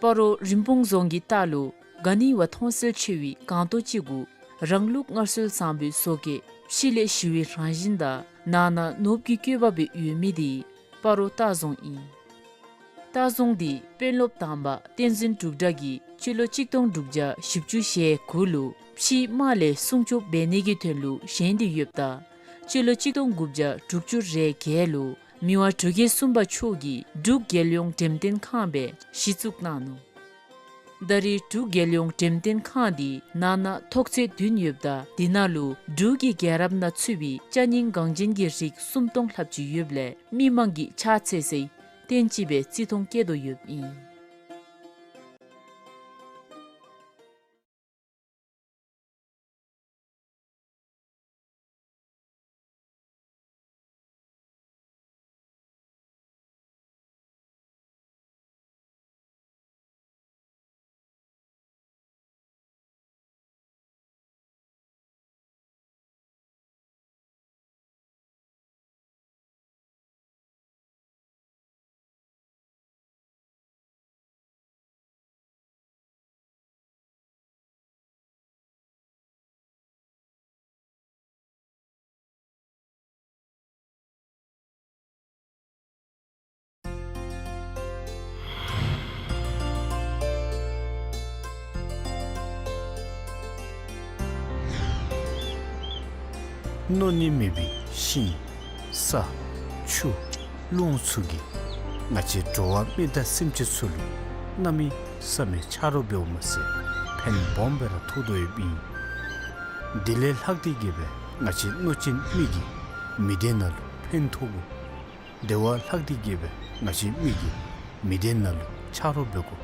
སྤ་རོ་རིན་སྤུངས་རྫོང་གི་ལྟག་ལུ་ག་ནི་བ་མཐོང་གསལ་ཆེ་བའི་སྒང་ཏོག་ཅིག་གུ་རང་ལུགས་སྔར་སྲོལ་བཟང་པོའི་བཟོ་བཀོད་ཕྱི་ལས་ཞི་བའི་རང་བཞིན་དང་ནང་ན་ནོར་བུ་གི་བཀོད་པ་སྦེ་ཡོད་མི་འདི་སྤ་རོ་ལྟ་རྫོང་ཨིན། ལྟ་རྫོང་འདི་དཔོན་སློབ་དང་པ་བསྟན་འཛིན་འབྲུག་གྲགས་ཀྱིས་སྤྱི་ལོ་གཅིག་སྟོང་དྲུག་བརྒྱ་བཞི་བཅུ་ཞེ་དགུ་ལུ་ཕྱིའི་དམག་ལས་སྲུང་སྐྱོབ་འབད་ནི་གི་དོན་ལུ་བཞེངས་ཏེ་ཡོདཔ་ད་སྤྱི་ལོ་གཅིག་སྟོང་དགུ་བརྒྱ་དྲུག་ཅུ་རེ་བརྒྱད་ལུ་ མི་དབང་འབྲུག་རྒྱལ་གསུམ་པ་མཆོག་གིས་འབྲུག་རྒྱལ་ཡོངས་འགྲེམས་སྟོན་ཁང་སྦེ་གཞི་བཙུགས་གནང་ནུག། ད་རེས་འབྲུག་རྒྱལ་ཡོངས་འགྲེམས་སྟོན་ཁང་འདི་ནང་ན་ཐོག་ཚད་བདུན་ཡོདཔ་ད་འདི་ནང་ལུ་འབྲུག་གི་རྒྱལ་རབས་ནང་ཚུད་པའི་ཅ་རྙིང་འགངས་ཅན་གྱི་རིགས་སུམ་སྟོང་ལྷགཔ་ཅིག་ཡོདཔ་ལས་མི་མང་གིས་ཕྱག་འཚལ་སའི་རྟེན་ཅིག་སྦེ་བརྩི་མཐོང་བསྐྱེད་དོ་ཡོདཔ་ཨིན། མནོ་ནི་མེད་པའི་ཤིང་ས་ཆུ་རླུང་ཚུ་གིས་ང་བཅས་འགྲོ་བ་མི་དང་སེམས་ཅན་ཚུ་ལུ་གནམ་མེད་ས་མེད་ཆ་རོགས་འབདཝ་མ་ཚད་ཕན་སྦོམ་སྦེ་ར་ཐོགས་དོ་ཡོདཔ་ཨིན། དེ་ལས་ལྷག་སྟེ་གི་སྦེ་ང་བཅས་གནོད་སྦྱིན་མི་གིས་མི་སྡེ་ནང་ལུ་ཕན་ཐོགས་དགོ། དེ་བ་ལྷག་སྟེ་གི་སྦེ་ང་བཅས་མི་གིས་མི་སྡེ་ནང་ལུ་ཆ་རོགས་འབད་དགོ།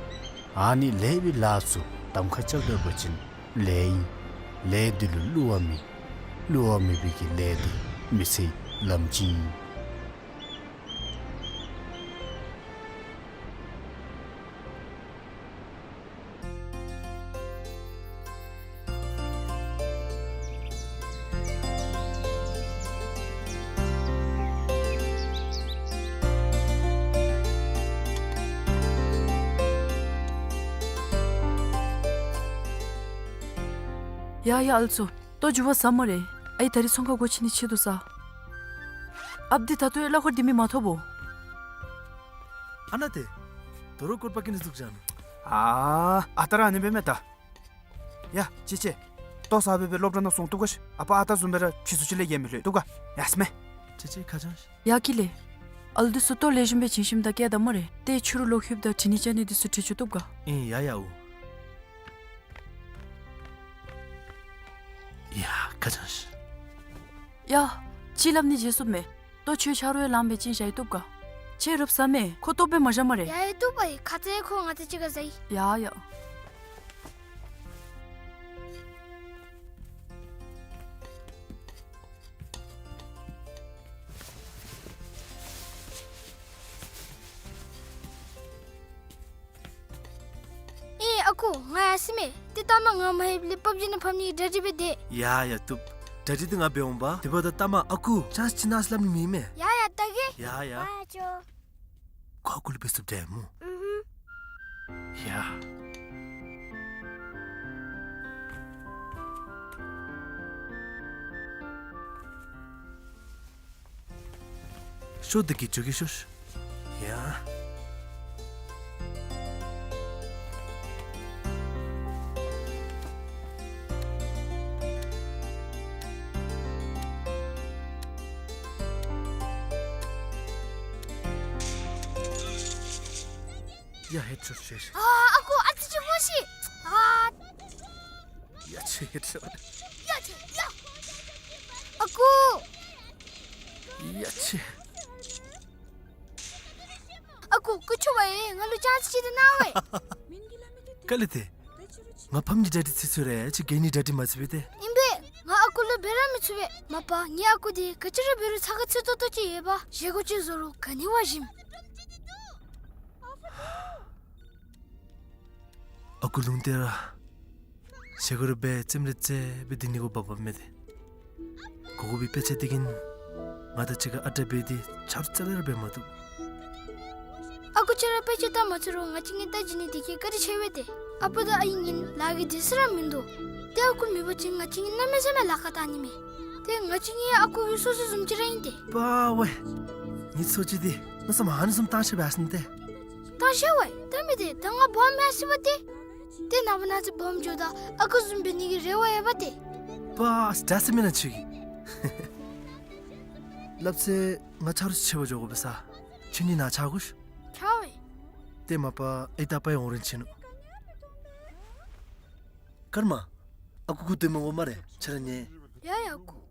ཨ་ནི་ལེགས་པའི་ལཱ་ཚུ་གདམ་ཁ་རྐྱབ་སྡོད་པ་ཅིན་ལེགས་ཨིན། ལས་འདི་ལུ་བསླུ་བ་མེད། བསླུ་བ་མེད་པའི་གི་ལས་འདི་མི་ཚེའི་ལམ་སྤྱི་ཨིན། ཡ་ཡ་ཨ་ལུ་ཚུ། ལྟོ་འགྱོ་བ་ཟ་སྨ་རེ། ཨའི་ད་རིས་ཚོང་ཁང་སྒོ་ཕྱེ་ནི་ཆེད་དུ་ས། ཨཔ་འདི་ད་ལྟོ་ཡང་གླ་འཁོར་འདི་མི་མ་ཐོབ་བོ། ཨ་ན་ཏེ། དོ་རུང་སྐོར་པ་ཀི་ནི་འཛུགས་བཞག་ནུག། ཨ་ཨ་རྟག་ར་ཨ་ནི་སྦེ་མས་ད། ཡ་ཅི་ཅི། ལྟོ་ཟ་སྦེ་སྦེ་སློབ་གྲྭ་ནང་སོང་བཏུབ་ག་ཤི། ཨ་པ་ཨ་རྟག་བཟུམ་སྦེ་ར་ཕྱི་སུ་ཅིག་ལས་ཡལ་མི་ལྷོད་བཏུབ་ག། ཡ་སྨས། ཅི་ཅི་ཁ་བྱང་ཤིག། ཡ་ཀི་ལེ། ཨ་ལུ་འདི་ཚུ་ལྟོ་ལེགས་ཤོམ་སྦེ་བྱིན་ཞིནམ་ད་བསྐྱལ་ད་སྨ་རེ། ཏེ་ཕྱི་རུ་ལོག་ལྷོདཔ་ད་དྲི་ནི་བཅའ་ནི་འདི་ཚུ་དྲི་བཅུག་བཏུབ་ག། ཨིན་ཡ་ཡ་འུ། ཡ་ཁ་བྱང་ཤིག། ཡ། ཅིག་སླབ་ནི་བརྗེད་སོང་མས། ལྟོ་ཁྱོད་ཆ་རོགས་ཡང་ལངམ་སྦེ་བྱིན་བཞག་ཡི་བཏུབ་ག། ཁྱོད་རུབ་ཟ་མས། ཁོ་ལྟོཝ་སྦེ་མ་བཞག་སྨ་རེ། ཡ་ཡ་བཏུབ་པ་ཡི། ཁ་ཙ་ཁོ་ང་དང་གཅིག་ཁར་ཟ་ཡི། ཡ་ཡ། ཨེ་ཨ་ཁུ་ང་ཡར་སོ་མས། ཏེ་ལྟ་མ་ང་མ་ལྷོདཔ་ལས་པབ་ཇི་ནང་ཕབ་ནི་གི་གྲ་སྒྲིག་འབད་དེས། ཡ་ཡ་བཏུབ། གྲ་སྒྲིག་འདི་ང་འབད་འོང་པ། དེ་འབདཝ་ད་ལྟ་མ་ཨ་ཁུ་ཅན་སི་ཅིག་གནང་ཟེར་སླབ་ནི་མེད་མས། ཡ་ཡ་ལྟ་གེ། ཡ་ཡ། ཨ་ཅོ། ཁོ་ཨ་ཁུ་ལུ་འབད་ཚུགསཔ་འདྲས་སྨོ། ཨུ་ཧུམ། ཡ། ཤོག་འདི་གིས་འགྱོ་གེ་ཤོག། ཡ། ཡ་ཧེད་ཤོག་ཤོག་ཤོག། ཨ་ཨ་ཁུ་ཨ་ཙི་ཅིག་སྨོ་ཤིག། ཨ། ཡ་ཆེ་ཧེད་ཤོག། ཡ་ཆེ་ཡ། ཨ་ཁུ། ཡ་ཆེ། ཨ་ཁུ་སྐུ་མཁྱེན་ཝའེ་ང་ལུ་ཅན་སི་ཅིག་འདི་གནང་ཝའེ། ག་ལས་ཏེ། ང་ཕམ་གྱི་གྲ་སྒྲིག་ཚར་ཚར་རེ་ཅིག་གི་ནི་གྲ་སྒྲིག་མ་ཚར་བས་ཏེ། ཨིན་པས། ང་ཨ་ཁུ་ལུ་འབད་ར་མི་ཚུགས་པས། མ་པ་ངེའི་ཨ་ཁུ་འདི་ག་ཅི་ར་འབད་རུང་ཚ་ཁ་ཚུད་ཏོག་ཏོ་ཅིག་ཡོད་པ། བཞེས་སྒོ་ཅིག་བཟོ་རུང་ག་ནི་བ་ཞིམ། ཨ་ཁུ་ལུང་བསྟན་ར། བཞེས་སྒོ་ར་འབད་རྩེདམོ་ར་རྩེ་སྦེ་སྡོད་ནི་གུ་བབ་བབ་མས་ཏེ། གོ་གོ་བའི་དཔེ་ཆ་འདི་གིས་ང་དང་གཅིག་ཁར་ཨ་རྟག་འབད་དེ་ཆ་རོགས་རྩ་ལས་ར་འབད་མ་བཏུབ། ཨ་ཁུ་ཁྱོད་ར་དཔེ་ཆ་ལྟ་མ་ཚུགས་རུང་ང་བཅས་གཉིས་ལྟ་བྱིན་ནི་འདི་གིས་བཀའ་དྲིན་ཆེ་བས་ཏེ། ཨ་པ་དང་ཨའི་གཉིས་ལཱ་གི་དུས་ཚོད་ར་མིན་འདུག། ཏེ་ཨ་ཁུ་མེད་པ་ཅིན་ང་བཅས་གཉིས་གནམ་མེད་ས་མེད་ལཱ་ཁག་གཏང་ནི་མས། ཏེ་ང་བཅས་གཉིས་ཨ་ཁུ་གི་སོ་སོ་བཟུམ་ཅིག་ར་ཨིན་ཏེ། པ་ཝའེ། ངེའི་སོ་སོ་ཅིག་འདི་མནོ་བསམ་ཨ་ནི་བཟུམ་བཏང་ཤེས་པས་ཟེར་ནི་ཏེ། བཏང་ཤེས་ཝའེ། ད་མི་འདི་ད་ང་སྦོམ་མས་ཟེར་བ་ཏེ། ཏེ་ནངས་པ་གནངས་ཚེ་སྦོམ་འགྱོཝ་ད་ཨ་ཁུ་བཟུམ་འབད་ནི་གི་རེ་བ་ཡོད་པ་ཏེ། པ་ཨ་ཙི་ད་ཟེར་མེན་ན་ཁྱོད་ཀྱིས། སླབ་ཚེ་ང་ཆ་རོགས་ཅིག་འབད་འགྱོ་དགོ་པས་ས། ཁྱོད་ནི་ནཱ་ཆ་དགོ་ཤིག། ཆ་བས། ཏེ་མ་པ་ཨའི་ད་པའི་འོང་རན་ཆི་ནུག། ཀརྨ། ཨ་ཁུ་ཁུ་ཏེ་མ་འོང་སྨ་རེ། ཁྱོད་ར་ཉལ། ཡ་ཡ་ཨ་ཁུ།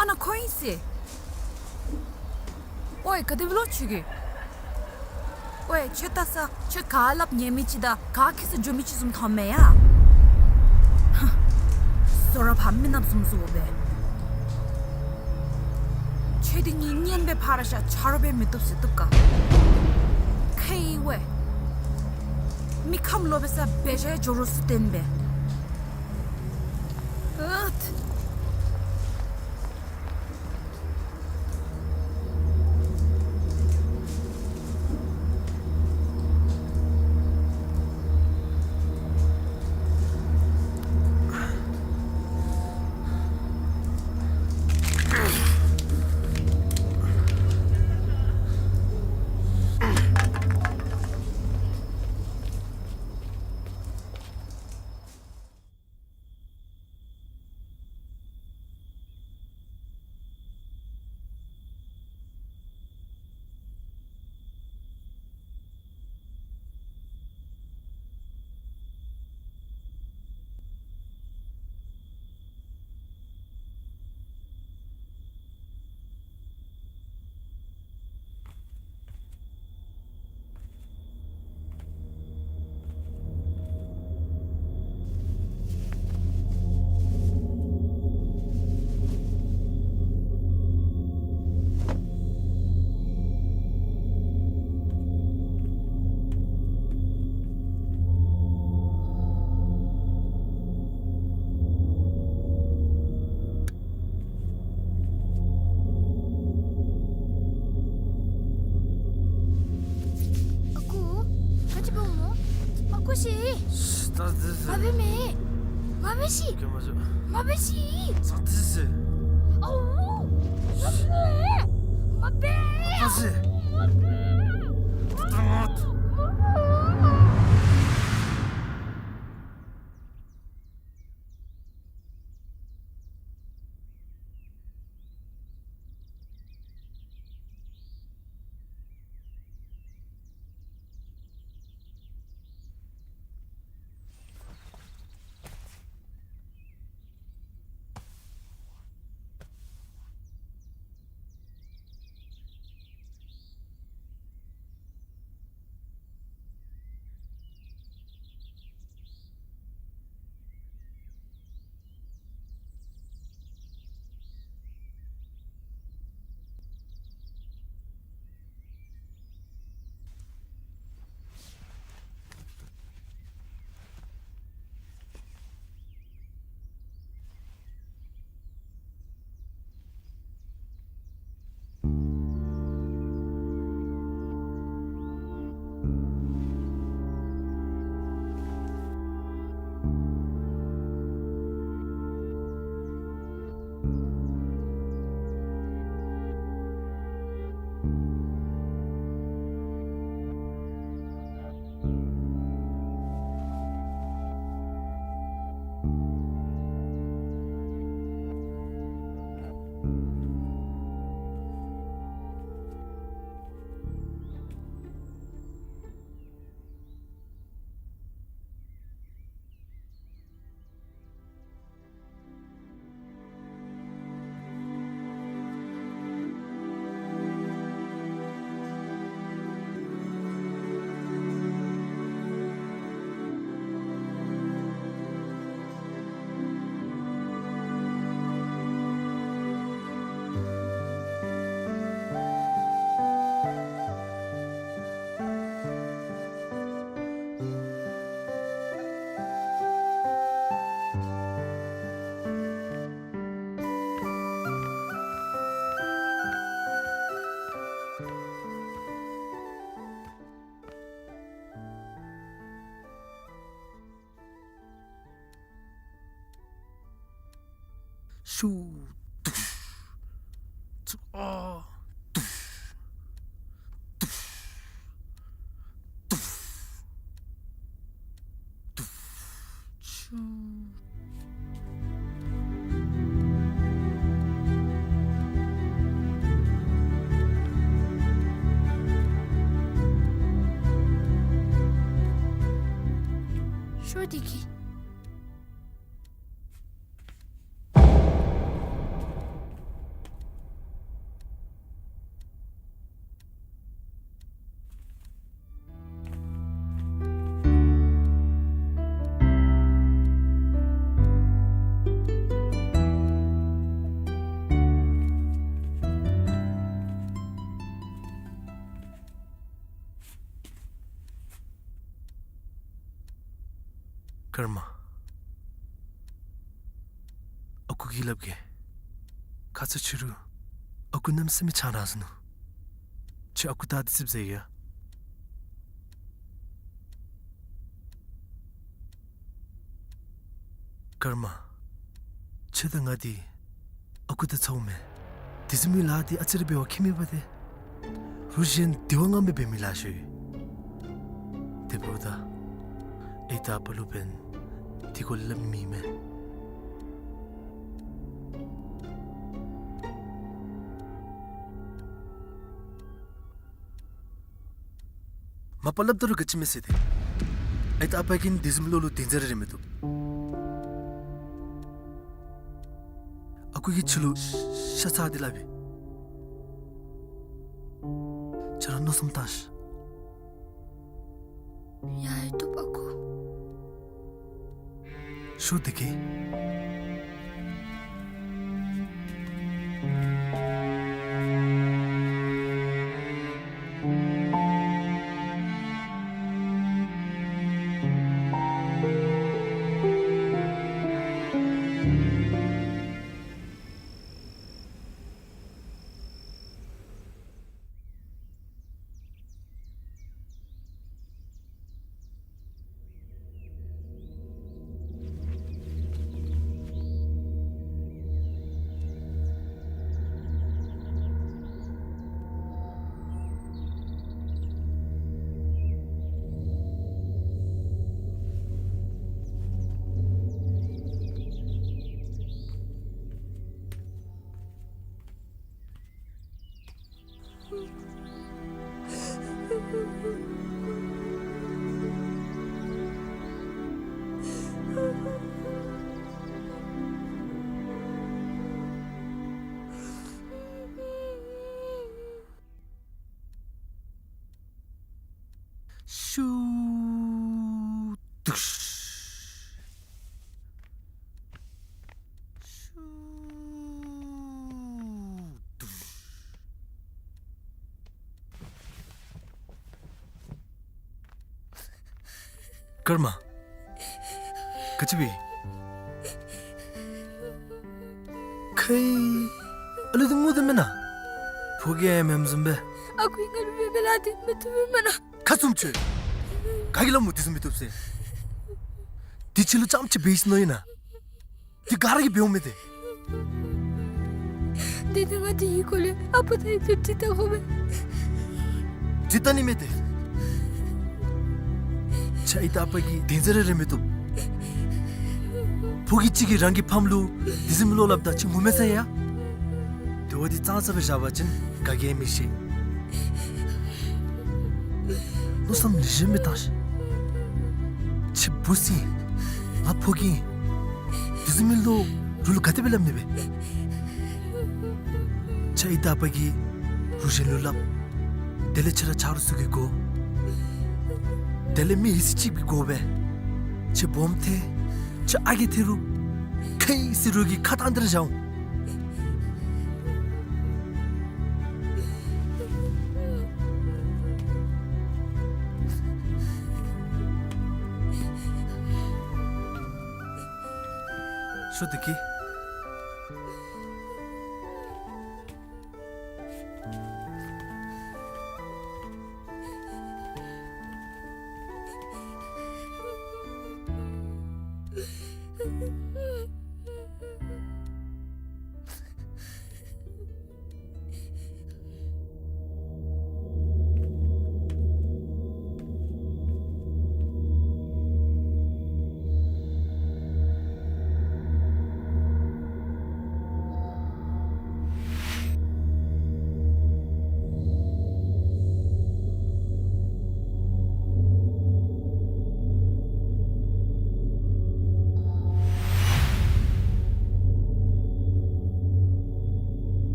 ཨ་ནཱ་ཁོ་ཨིན་ཟེར། ཝའེ་ག་དེ་སྦེ་ལོག་ཆི་གི། ཝའེ་ཁྱོད་ལྟ་ས་ཁྱོད་ག་སླབ་ཉན་མི་ཅིག་དང་ག་ཁྱད་ས་འགྱོ་མི་ཅིག་བཟུམ་མཐོངམ་མས་ཡ། ཧ། བཟོ་ར་ཕམ་མི་ནགཔ་བཟུམ་བཟོ་སྦེ། ཁྱོད་འདི་ཉིད་ཉན་སྦེ་ཕར་བཞག་ཆ་རོགས་འབད་མི་བཏུབ་ཟེར་བཏུབ་ག། ཁེ་ཝའེ། མི་ཁམས་ལོག་པའི་ས་འབད་བཞག་འགྱོ་རོགས་སུ་བརྟེན་སྦེ། ཨུད། ཨ་ཁུ། ག་ཅི་འབདཝ་སྨོ། ཨ་ཁུ་ཤི། ད་ཟེར་ཟེར། མ་འབད་མེ། མ་འབད་ཤི། ཀྱེ་མ་ཤི། མ་འབད་ཤི། ད་ཟེར་ཟེར། ཨའུ། མ་འབད། མ་འབད། ད་ཟེར། མ་འབད། ད་ང་། མ་འབད། ཤུ། དུཤ། ཚུ། ཨ། དུཤ། དུཤ། དུཤ། དུཤ། ཤུ། ཤོ་དེ་གི། ཀརྨ། ཨ་ཁུ་གིས་སླབ་གེ། ཁ་ཙ་ཕྱི་རུ་ཨ་ཁུ་གནམ་མེད་ས་མེད་ཆང་འཐུང་ནུག། ཁྱོད་ཨ་ཁུ་དང་འདི་ཙིགཔ་ཟ་ཡི་ཡ། ཀརྨ། ཁྱོད་དང་ང་འདི་ཨ་ཁུ་དང་ཚ་བོ་མེན། དེ་བཟུམ་མའི་ལཱ་འདི་ཨ་ཙི་རེ་འབད་བ་ཁྱད་མེད་པ་ཏེ། རུ་གཞན་དེ་བ་ང་མི་འབད་མི་ལཱ་ཤོ་ཡོད། དེ་འབདཝ་ད་ཨའི་དང་ཨ་པ་ལུ་འབདན་དེ་སྐོར་སླབ་ནི་མེད་མས། མ་པ་སླབ་ད་རུང་ག་ཅི་མེད་ཟེར་ཏེ། ཨའི་དང་ཨ་པ་གིས་དེ་བཟུམ་བློ་ལུ་དེ་ཟེར་རེ་མི་བཏུབ། ཨ་ཁུ་གིས་ཁྱོད་ལུ་ཤ་ཚ་འདི་སླབ་ཨིན། ཁྱོད་ར་མནོ་བསམ་བཏང་ཤིག། ཡ་ཡ་བཏུབ་ཨ་ཁུ། ཤོ་དེ་གི། ཤུ། དུཤ། ཤུ། དུཤ། ཀརྨ། ག་ཅི་འབད། ཁའི་ཨ་ལུ་འདི་ངུ་དོ་མེན་ན། ཕོ་རྒྱས་མེནམ་བཟུམ་སྦེ། ཨ་ཁུ་ང་ལུ་འབད་མི་ལཱ་འདི་མི་བཏུབ་མེན་ན། ཁ་བཙུམ་ཁྱོད། ག་གིས་སླབ་སྨོ་དེ་བཟུམ་མི་བཏུབ་ཟེར། འདི་ཁྱོད་ལུ་རྐྱངམ་ཅིག་འབད་ཡི་ཟེར་མནོ་ཡི་ན། འདི་ག་ར་གིས་འབདཝ་མས་ཏེ། དེ་ནི་ང་འདི་གི་སྐོར་ལས་ཨ་པ་དང་ཨའི་ལུ་དྲི་བལྟ་དགོ་པས། དྲི་བལྟ་ནི་མེད་དེ། ཁྱོད་ཨའི་དང་ཨ་པ་གིས་དེ་ཟེར་རེ་མི་བཏུབ། ཕོ་རྒྱས་ཅིག་གིས་རང་གི་ཕམ་ལུ་དེ་བཟུམ་བློ་སླབ་ད་ཁྱོད་ངུ་མས་ཟེར་ཡ། དེ་བ་འདི་ཙང་ཙ་སྦེ་བཞག་པ་ཅིན་ག་གིས་མི་ཤེས། མནོ་བསམ་ལེགས་ཤོམ་སྦེ་བཏང་ཤིག། ཁྱོད་བུ་ཟེར་ང་ཕོ་རྒྱས་ཨིན། དེ་བཟུམ་མའི་བློ་རོགས་ལུ་ག་དེ་སྦེ་སླབ་ནི་སྦེ། ཁྱོད་ཨའི་དང་ཨ་པ་གིས་རུ་གཞན་ལུ་སླབ། དེ་ལས་ཁྱོད་ར་ཆ་རོགས་ཚུ་གི་སྒོ། དེ་ལས་མི་ཡི་སྲིད་ཅིག་གི་སྒོ་སྦེ། ཁྱོད་སྦོམ་ཐལ། ཁྱོད་ཨ་རྒས་ཐལ་རུང་། ཁའི་སྲིད་རུ་གི་ཁ་ཐང་འདི་ར་བཞག་འོང་། ཤོ་དེ་གི།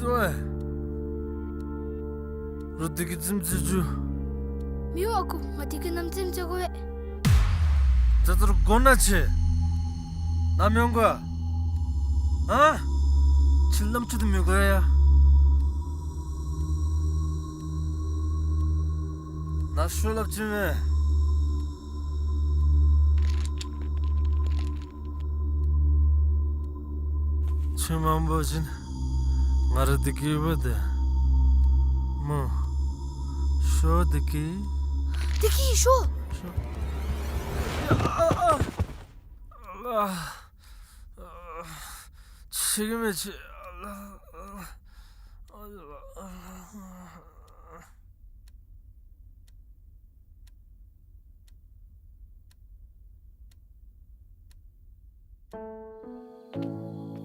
ཏུ་ཨེ། རོགས་བདེ་སྐྱིད་རྩེདམོ་རྩེ་བཅུག། མི་འོང་ཨ་ཁུ། ང་བདེ་སྐྱིད་རྣམ་རྩེདམོ་རྩེ་དགོ་པས། ད་ལྟོ་ར་དགོ་ན་ཆེ། ནཱ་མི་འོང་ག། ཨ། ཁྱོད་ལམ་ཁྱེར་ཏེ་མི་དགོ་ཡ། ནཱ་ཤོག་སླབ་ཅི་མས། ཁྱོད་མ་འོང་པ་ཅིན་ང་ར་བདེ་སྐྱིད་ཡོད་པ་ཏེ། མོ། ཤོག་བདེ་སྐྱིད། བདེ་སྐྱིད་ཤོག། ཤོག། ཨ་ཨ་ཨ། ཨ་ཨ། ཤེས་ཀྱི་མེད་ཆི། ཨ་ཨ།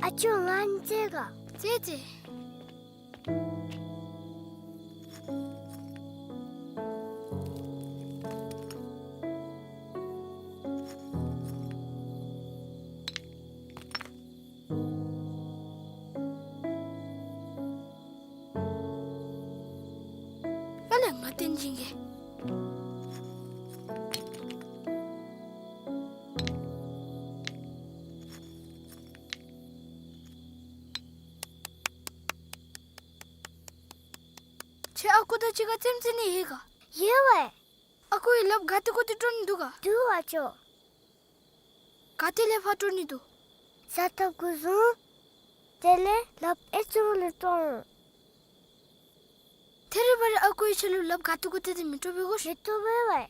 ཨ་ཅོ་ང་རྩེད་ག། རྩེད་རྩེད། ཨ་ལས་ང་བསྟན་སྦྱིན་གྱིས། ཁྱོད་ཨ་ཁུ་དང་གཅིག་ཁར་རྩེདམོ་རྩེ་ནི་ཡོད་ག། ཡོད་པས། ཨ་ཁུ་གིས་ལགཔ་ག་ཏེ་གུ་ཏེ་སྤྲོ་ནི་འདུག་ག། འདུག་ཨ་ཅོ། ག་ཏེ་ལས་ཕར་སྤྲོ་ནི་འདུག། ས་ཐོབ་གུ་བཟུང་། དེ་ལས་ལགཔ་ཨེ་ཙི་ལས་སྤྲོ་འོང་། ཐད་རི་བ་རི་ཨ་ཁུ་གིས་ཁྱོད་ལུ་ལགཔ་ག་ཏེ་གུ་ཏེ་ཏེ་མི་སྤྲོ་བའི་གོ་ཤེས། མི་སྤྲོ་བའི་བས།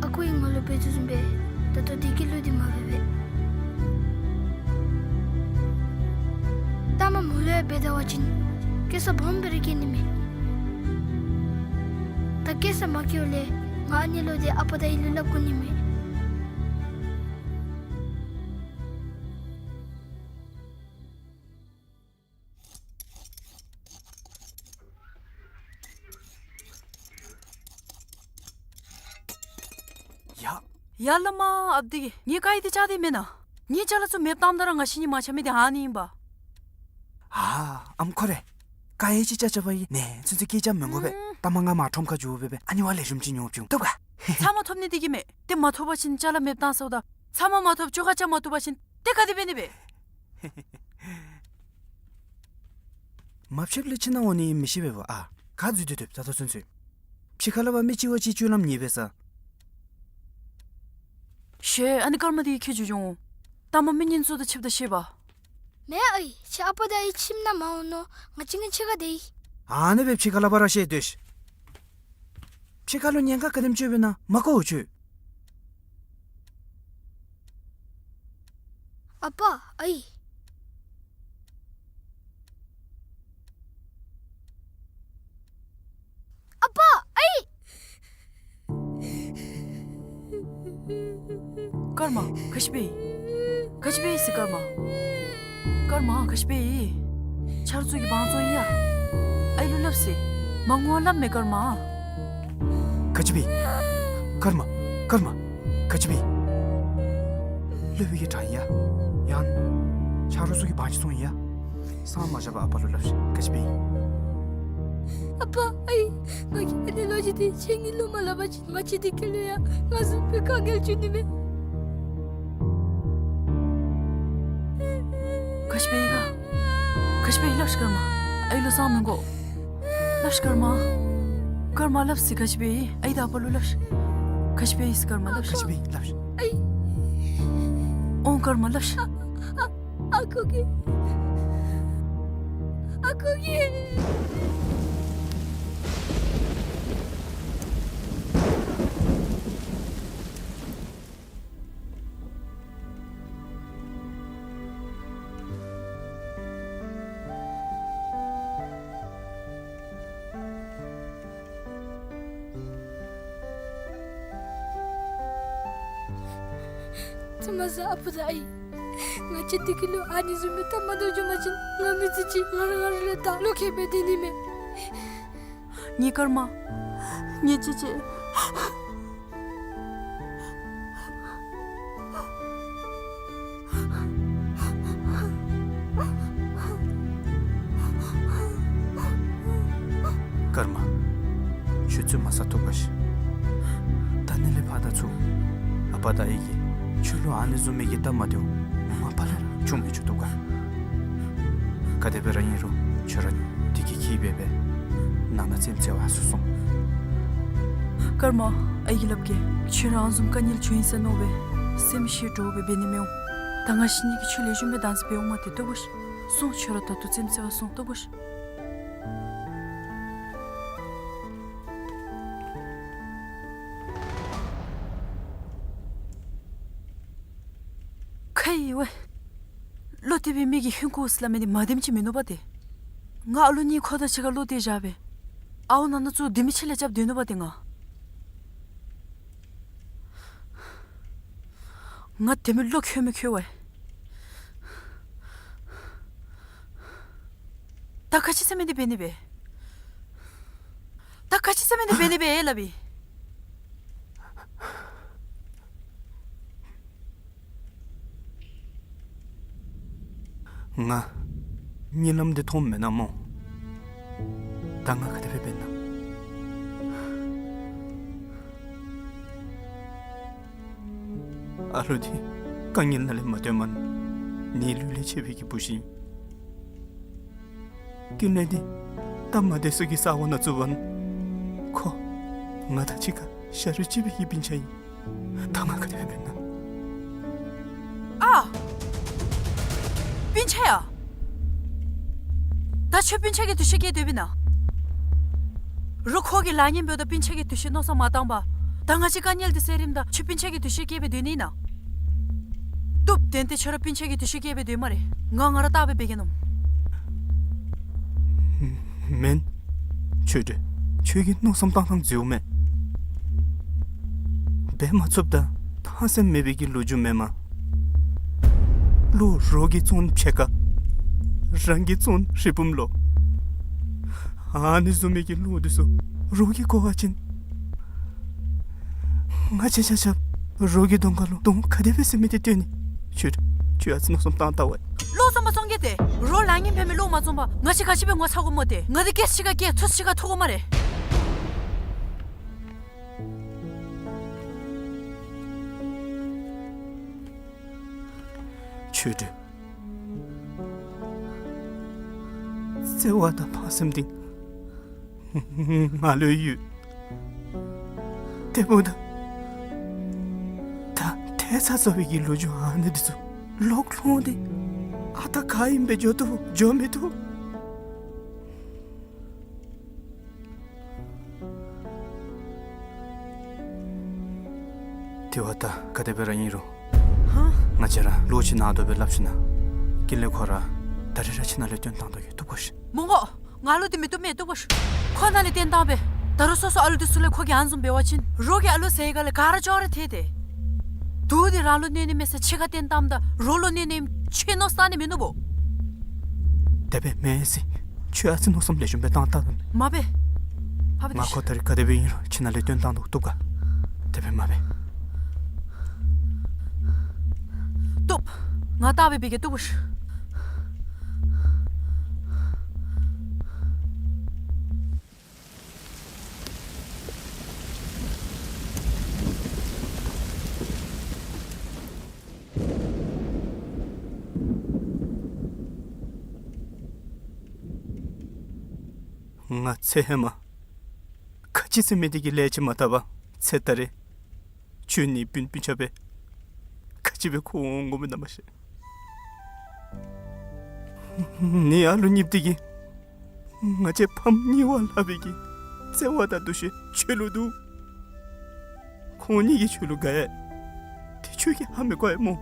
ཨ་ཁུ་གིས་ང་ལུ་འབད་དོ་བཟུམ་སྦེ་ད་ལྟོ་བདེ་སྐྱིད་ལུ་འདི་མ་འབད་བས། ལྟ་མ་མོ་ལུ་ཡང་འབད་ད་བ་ཅིན་སྐྱེ་ས་སྦོམ་སྦེ་ར་སྐྱེ་ནི་མས། ད་སྐྱེ་ས་མ་སྐྱེཝ་ལས་ང་ཨ་ནི་ལུ་འདི་ཨ་པ་དང་ཨའི་ལུ་སླབ་དགོ་ནི་མས། ཡ། ཡ་བླ་མ་ཨཔ་དེ་གིས་ངེའི་ཀ་ཡི་འདི་བཅག་སྟེ་མེན་ན། ངེའི་ཅ་ལ་ཚུ་མེདཔ་བཏངམ་ད་ར་ང་ཤི་ནི་མ་ཆ་མི་འདི་ཨ་ནི་ཨིན་པ། ཨ་ཨམ་ཁོ་རེ། ཀ་ཡི་ཅིག་བཅག་བཅགཔ་ཨིན་ནི་ཚུན་ཚོད་སྐད་རྐྱབ་མི་དགོ་པས། ཨུམ། ལྟ་མ་ང་མ་ཁྲོམ་ཁར་འགྱོ་སྦེ་སྦེ་ཨ་ནི་བ་ལེགས་ཤོམ་ཅིག་ཉོ་བྱུང་། བཏུབ་ག། ཚབ་མ་ཐོབ་ནི་འདི་གིས་མེན། ཏེ་མ་ཐོབ་པ་ཅིན་ཅ་ལ་མེདཔ་བཏང་ཚརཝ་ད་ཚབ་མ་མ་ཐོབ་བཅོ་ཁ་རྐྱབ་མ་བཏུབ་པ་ཅིན་ཏེ་ག་དེ་འབད་ནི་སྦེ། མ་ཕྱདཔ་ལས་ཕྱི་ནང་འོང་ནི་མི་ཤེས་པས་བ། ཨ་ག་འཛུལ་ཏེ་སྡོདཔ་ད་ལྟོ་ཚུན་ཚོད། ཕྱི་ཁ་ལས་ཕར་མི་གཅིག་བ་གཅིག་སྤྱོད་ལམ་ཉེས་པས་ས། ཤེས། ཨ་ནི་སྐར་མ་འདི་ཁྱོད་འགྱོ་འགྱོ་འོང་། ལྟ་མ་མི་ངན་ཚུ་དང་ཕྱདཔ་ད་ཤེས་པ། མེན་ཨའི། ཁྱོད་ཨ་པ་དང་ཨའི་ཁྱིམ་ནང་མ་འོང་ནོ། ང་གཅིག་ངེའི་ཕྱི་ཁར་སྡོད་ཡི། ཨ་ནི་སྦེ་ཕྱི་ཁ་ལས་ཕར་ར་ཤེས་སྡོད་ཤིག། ཕྱི་ཁ་ལུ་ཉེན་ཁ་ག་དེམ་ཅིག་ཡོདཔ་ཨིན་ན་མ་གོ་འོང་ཁྱོད། ཨ་པ་ཨའི། ཨ་པ་ཨའི། སྐར་མ་ག་ཅི་འབད་ཡི། ག་ཅི་འབད་ཡི་ཟེར་སྐར་མ། སྐར་མ་ག་ཅི་འབད་ཡི། ཆ་རོགས་ཚུ་གིས་བང་བཙོང་ཡི་ཡ། ཨའི་ལུ་སླབ་ཟེར། མ་ངུ་བར་སླབ་མས་སྐར་མ། ག་ཅི་འབད་ཡི། སྐར་མ། སྐར་མ། ག་ཅི་འབད་ཡི། སློབ་དཔོན་གྱིས་དྲང་ཡི་ཡ། ཡང་ཆ་རོགས་ཚུ་གིས་བང་ཅིག་བཙོང་ཡི་ཡ། སང་མ་བཞག་པར་ཨ་པ་ལུ་སླབ་ཤིག། ག་ཅི་འབད་ཡི། ཨ་པ་ཨའི། ང་གིས་ཨ་ནི་ལོ་རྒྱུས་འདི་ཁྱེད་གཉིས་ལུ་མ་སླབ་པ་ཅིན་ང་བཅས་འདི་ཁར་ལུ་ཡང་ང་བཟུམ་སྦེ་དཀའ་ངལ་འབྱུང་ནི་མས། ག་ཅི་འབད་ཡི་ག། ག་ཅི་འབད་ཡི་སླབ་ཤིག་སྐར་མ། ཨའི་ལུ་གསང་མི་དགོ། སླབ་ཤིག་སྐར་མ། སྐར་མ་སླབ་ཟེར་ག་ཅི་འབད་ཡི། ཨའི་དང་ཨ་པ་ལུ་སླབ་ཤིག། ག་ཅི་འབད་ཡི་ཟེར་སྐར་མ་སླབ་ཤིག། ག་ཅི་འབད་ཡི་སླབ་ཤིག། ཨའི། འོང་སྐར་མ་སླབ་ཤིག། ཨ་ཨ་ཨ་ཁུ་གི། ཨ་ཁུ་གི། ཙི་མ་ཟ་ཨ་པ་དང་ཨའི། ང་བཅས་འདི་ཁར་ལུ་ཨ་ནི་བཟུམ་སྦེ་སྟབས་མ་བདེཝ་བྱུང་པ་ཅིན་ང་མི་ཚུ་གཅིག་ང་ར་ང་ར་ལུ་ད་བློ་ཁེལ་སྦེ་སྡོད་ནི་མས། ངེའི་སྐར་མ། ངེའི་གཅེས་གཅེས། ཁྱོད་ཚུད་མ་ཚུགས་ཐུབ་ག་ཤིག། ད་ནི་ལས་ཕར་ད་ཚུར་ཨ་པ་དང་ཨའི་གིས་ཁྱོད་ལུ་ཨ་ནི་བཟུམ་མའི་གི་སྟབས་མ་བདེཝ་མ་པ་ལས་ར་བྱུང་མི་ཆོག་ཐུབ་ག། ག་དེ་སྦེ་ར་ཨིན་རུང་ཁྱོད་ར་དེ་གི་ཁྱིམ་སྦེ་སྦེ་ནང་ན་ཚེམ་ཚེ་བ་སུ་སོང་། ཀརྨ། ཨའི་གིས་སླབ་གེ། ཁྱོད་ར་ཨ་ནི་བཟུམ་དཀའ་ངལ་བྱུང་ཡི་ཟེར་མནོ་སྦེ་སེམས་ཤི་འདྲོག་སྦེ་འབད་ནི་མི་འོང་། ད་ང་བཅས་གཉིས་ཀྱིས་ཁྱོད་ལེགས་ཤོམ་སྦེ་བདག་འཛིན་འབད་འོང་མ་སྟེར་ཐུབ་ག་ཤིག། སོང་། ཁྱོད་ར་ད་ལྟོ་ཚེམ་ཚེ་བ་སོང་ཐུབ་ག་ཤིག། ཁེ་ཝེ། བློ་གཏད་པའི་མི་གིས་ཧིང་ཁུ་སླབ་མི་འདི་མ་བདེནམ་ཅིག་མིན་ནུག་པ་ཏེ། ང་ཨ་ལུ་གཉིས་ཁོ་དང་གཅིག་ཁར་བློ་གཏད་བཞག་སྦེ་ཨའུ་ནང་ན་ཚུར་བདུན་མི་ཆེ་ལས་རྐྱབ་སྡོད་ནུག་པ་ཏེ་ང་། ང་དེ་མི་བློ་ཁེལ་མི་ཁེལ་བས། ད་ག་ཅི་ཟེར་མི་འདི་འབད་ནི་སྦེ། ད་ག་ཅི་ཟེར་མི་འདི་འབད་ནི་སྦེ་ལགས་པས། ང་གཉིད་ལམ་འདི་མཐོངམ་མེན་ན་སྨོ། ད་ང་ག་དེ་སྦེ་འབད་ན། ཨ་ལུ་འདི་དཀའ་ངལ་ནང་ལས་མ་བཏོན་མ་ནི་ལུས་ལས་ཆད་པའི་གི་བུ་ཤིང་། ཀུན་ལེགས་འདི་སྟབས་མ་བདེ་ས་གི་ས་གོ་ནང་བཙུགས་པ་ནི་ཁོ་ང་དང་གཅིག་ཁར་ཞ་རུས་གཅིག་པའི་གི་སྤུན་ཆ་ཨིན། ད་ང་ག་དེ་སྦེ་འབད་ན། ཨ། སྤུན་ཆ་ཡ། ད་ཁྱོད་སྤུན་ཆ་གི་འདུ་ཤེས་བསྐྱེད་སྡོད་པས་ན། རོགས་ཁོ་གིས་ལཱ་ངན་འབདཝ་ད་སྤུན་ཆ་གི་འདུ་ཤེས་མནོ་བསམ་མ་བཏང་པར། ད་ང་བཅས་དཀའ་ངལ་འདི་སེལ་རནམ་ད་ཁྱོད་སྤུན་ཆ་གི་འདུ་ཤེས་བསྐྱེད་སྦེ་སྡོད་ནི་ཨིན་ན། བཏུབ། ཏན་ཏན་ཁྱོད་ར་སྤུན་ཆ་གི་འདུ་ཤེས་བསྐྱེད་སྦེ་སྡོད་སྨ་རེ། ང་ང་ར་བལྟ་སྦེ་འབད་གེ་ནོ། མེན། ཆོས་སྒྲོན། ཁྱོད་ཀྱིས་མནོ་བསམ་བཏང་ཐངས་འཛོལཝ་མས། འབད་མ་ཚུགསཔ་དང་ཕངས་སེམས་མེད་པའི་གི་ལོ་རྒྱུས་མེན་མས། བློ་རོགས་ཀྱིས་བཙོང་ཕྱེད་ཀ། རང་གིས་བཙོང་རི་བུམ་ལོ། ཨ་ནི་བཟུམ་མའི་གི་བློ་འདི་ཚུ་རོགས་ཀྱིས་གོ་བ་ཅིན། ང་བཅས་ཆ་ཁྱབ་རོགས་ཀྱི་གདོང་ཁ་ལུ་གདོང་ག་དེ་སྦེ་ཟེར་མི་འདི་སྟོན་ནི། ཁྱོད་ཁྱོད་ཨ་ཙི་མནོ་བསམ་བཏང་བལྟ་ཝའི། བློ་བཟང་མ་བཙོང་གེ་ཏེ། རོགས་ལཱ་ངན་འབད་མི་བློ་མ་བཟང་པར་ང་བཅས་ག་ཅི་སྦེ་ངོ་ཚ་དགོཔ་སྨོ་ཏེ། ང་འདི་སྐད་ཆ་ག་སྐད་ཐུགས་ཆ་ག་ཐུགས་དགོ་སྨ་རེ། ཆོས་སྒྲོན། བརྩེ་བ་དང་ཕངས་སེམས་འདི་ང་ལུ་ཡོད། དེ་འབདཝ་ད་ད་ཐལ་ཚ་ཚ་བའི་གི་ལོ་རྒྱུས་ཨ་ནི་འདི་ཚུ་ལོག་ལྷོང་སྟེ་ཨ་རྟག་ག་ཨིནམ་སྦེ་འགྱོ་བཏུབ་འགྱོ་མི་བཏུབ། དེ་བ་ད་ག་དེ་སྦེ་ར་ཨིན་རུང་། ཧ། ང་བཅས་ར་ལོག་ཕྱི་ནང་དོག་སྦེ་སླབ་ཞིན་ན་ཀུན་ལེགས་ཁོ་ར་ད་རིས་ར་ཁྱིམ་ནང་ལས་བཏོན་བཏང་དོ་གི་བཏུབ་གོ་ཤིག། མི་དགོ། ང་ལུ་འདི་མི་བཏུབ་མས། བཏུབ་གོ་ཤིག། ཁོ་ནང་ལས་བཏོན་བཏངམ་སྦེ་ད་རུང་སོ་སོ་ཨ་ལུ་འདི་ཚུ་ལས་ཁོ་གིས་ཨ་ནི་བཟུམ་འབད་བ་ཅིན་རོགས་ཀྱིས་ཨ་ལུ་ཟེར་ག་ལས་ག་ར་ཅོག་ར་ཐལ་ཏེ། དུག་འདི་རང་ལུ་གནོད་ནི་མེད་ཟེར་ཕྱེད་ཀ་བཏོན་བཏངམ་ད་རོགས་ལུ་གནོད་ནི་ཨིནམ་ཁྱོད་མནོ་བསམ་བཏང་ནི་མིན་ནུག་པོ། དེ་སྦེ་མེན་ཟེར། ཁྱོད་ཨ་ཙི་མནོ་བསམ་ལེགས་ཤོམ་སྦེ་བཏང་བལྟ་ད། མ་འབད། ཕར་འབད་དེ་ང་ཤིག། ཁོ་ད་རིས་ག་དེ་སྦེ་ཨིན་རུང་ཁྱིམ་ནང་ལས་བཏོན་བཏང་དོ་གི། བཏུབ་ག། དེ་སྦེ་མ་འབད། བཏུབ། ང་བལྟ་སྦེ་འབད་གེ། བཏུབ་གོ་ཤིག། ང་ཚེ་ཧེ་མ་ག་ཅི་ཟེར་མི་འདི་གི་ལས་ཅིག་མ་བཏབ་པར་ཚེ་ད་རེས་ཁྱོད་ནི་སྤུན་སྤུན་ཆ་སྦེ་ག་ཅི་སྦེ་འཁོར་འོང་དགོ་མི་ན་མ་ཤེས། ནི་ཨ་ལུ་གཉིསཔོ་འདི་གིས་ང་བཅས་ཕམ་གཉིས་པ་སླབ་པའི་གི་བརྩེ་བ་དང་འདུ་ཤེས་ཁྱོད་ལུ་འདུག། ཁོང་གཉིས་ཀྱིས་ཁྱོད་ལུ་དགའ་ཡི། དེ་ཁྱོད་ཀྱིས་ཧ་མི་གོ་ཡི་སྨོ།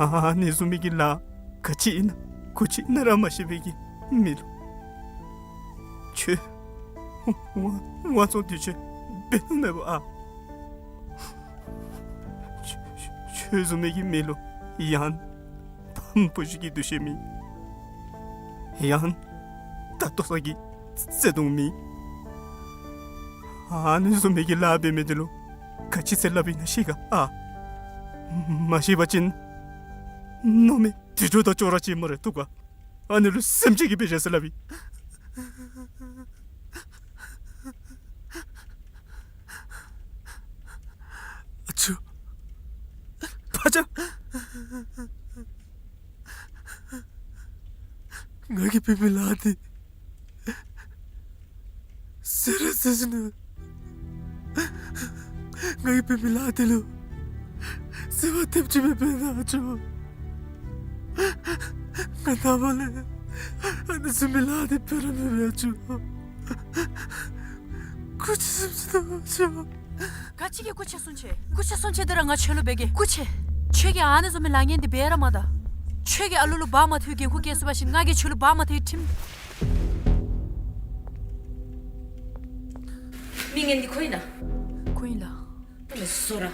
ཨ་ནི་བཟུམ་མའི་གི་ལཱ་ག་ཅི་ཨིན་ན་གུ་ཅི་ཨིན་ན་ར་མ་ཤེས་པའི་གི་མི་ལུ་ཁྱོད་དབང་དབང་བཙོང་འདི་ཚུ་འབད་ནི་མེད་པ་ཨ། ཁྱོད་ཁྱོད་བཟུམ་མའི་གི་མི་ལུ་ཡང་ཕམ་བུ་གཞི་གི་འདུ་ཤེས་མེད། ཡང་ད་ལྟོ་ས་གི་བརྩེ་དུང་མེད། ཨ་ནི་བཟུམ་མའི་གི་ལཱ་འབད་མི་འདི་ལུ་ག་ཅི་ཟེར་སླབ་ཨིན་ན་ཤེས་ག་ཨ། མ་ཤེས་པ་ཅིན་མནོ་མེད་དུད་འགྲོ་དང་ཅོག་ར་ཅིག་སྨ་རེ། བཏུབ་ག། ཨ་ནི་ལུ་སེམས་ཅན་གྱི་དཔེ་བཞག་ཟེར་སླབ་ཨིན། ཨ་ཅོ། ཕ་ཅག། ང་གིས་འབད་མི་ལཱ་འདི་ཟེར་ར་ཟེར་ཞིནམ་ལས། ང་གིས་འབད་མི་ལཱ་འདི་ལུ་ཟེར་བ་ཐེབས་ཅིག་མེད་པས་ན་ཨ་ཅོ། ང་ནངས་པ་ལས་ཨ་ནི་བཟུམ་མའི་ལཱ་འདི་འབད་ར་མི་འབད་ཨ་ཅོ། སྐུ་མཁྱེན་གསུང་ཅི་དང་ཨ་ཅོ། ག་ཅི་གི་སྐུ་མཁྱེན་གསུང་ཅི། སྐུ་མཁྱེན་གསུང་ཅི་འདི་ར་ང་ཁྱོད་ལུ་འབད་གེ། སྐུ་མཁྱེན། ཁྱོད་ཀྱིས་ཨ་ནི་བཟུམ་མའི་ལཱ་ངན་འདི་འབད་ར་མ་ད། ཁྱོད་ཀྱིས་ཨ་ལུ་ལུ་འབག་མ་ཐུབ་འགན་ཁུར་བཀལ་ཚུགས་པ་ཅིན་ང་གིས་ཁྱོད་ལུ་འབག་མ་ཐུབ་ཁྲིམས། མི་ངན་འདི་ཁོ་ཨིན་ན། ཁོ་ཨིན་ལགས། ཨ་ནི་བཟོ་ར།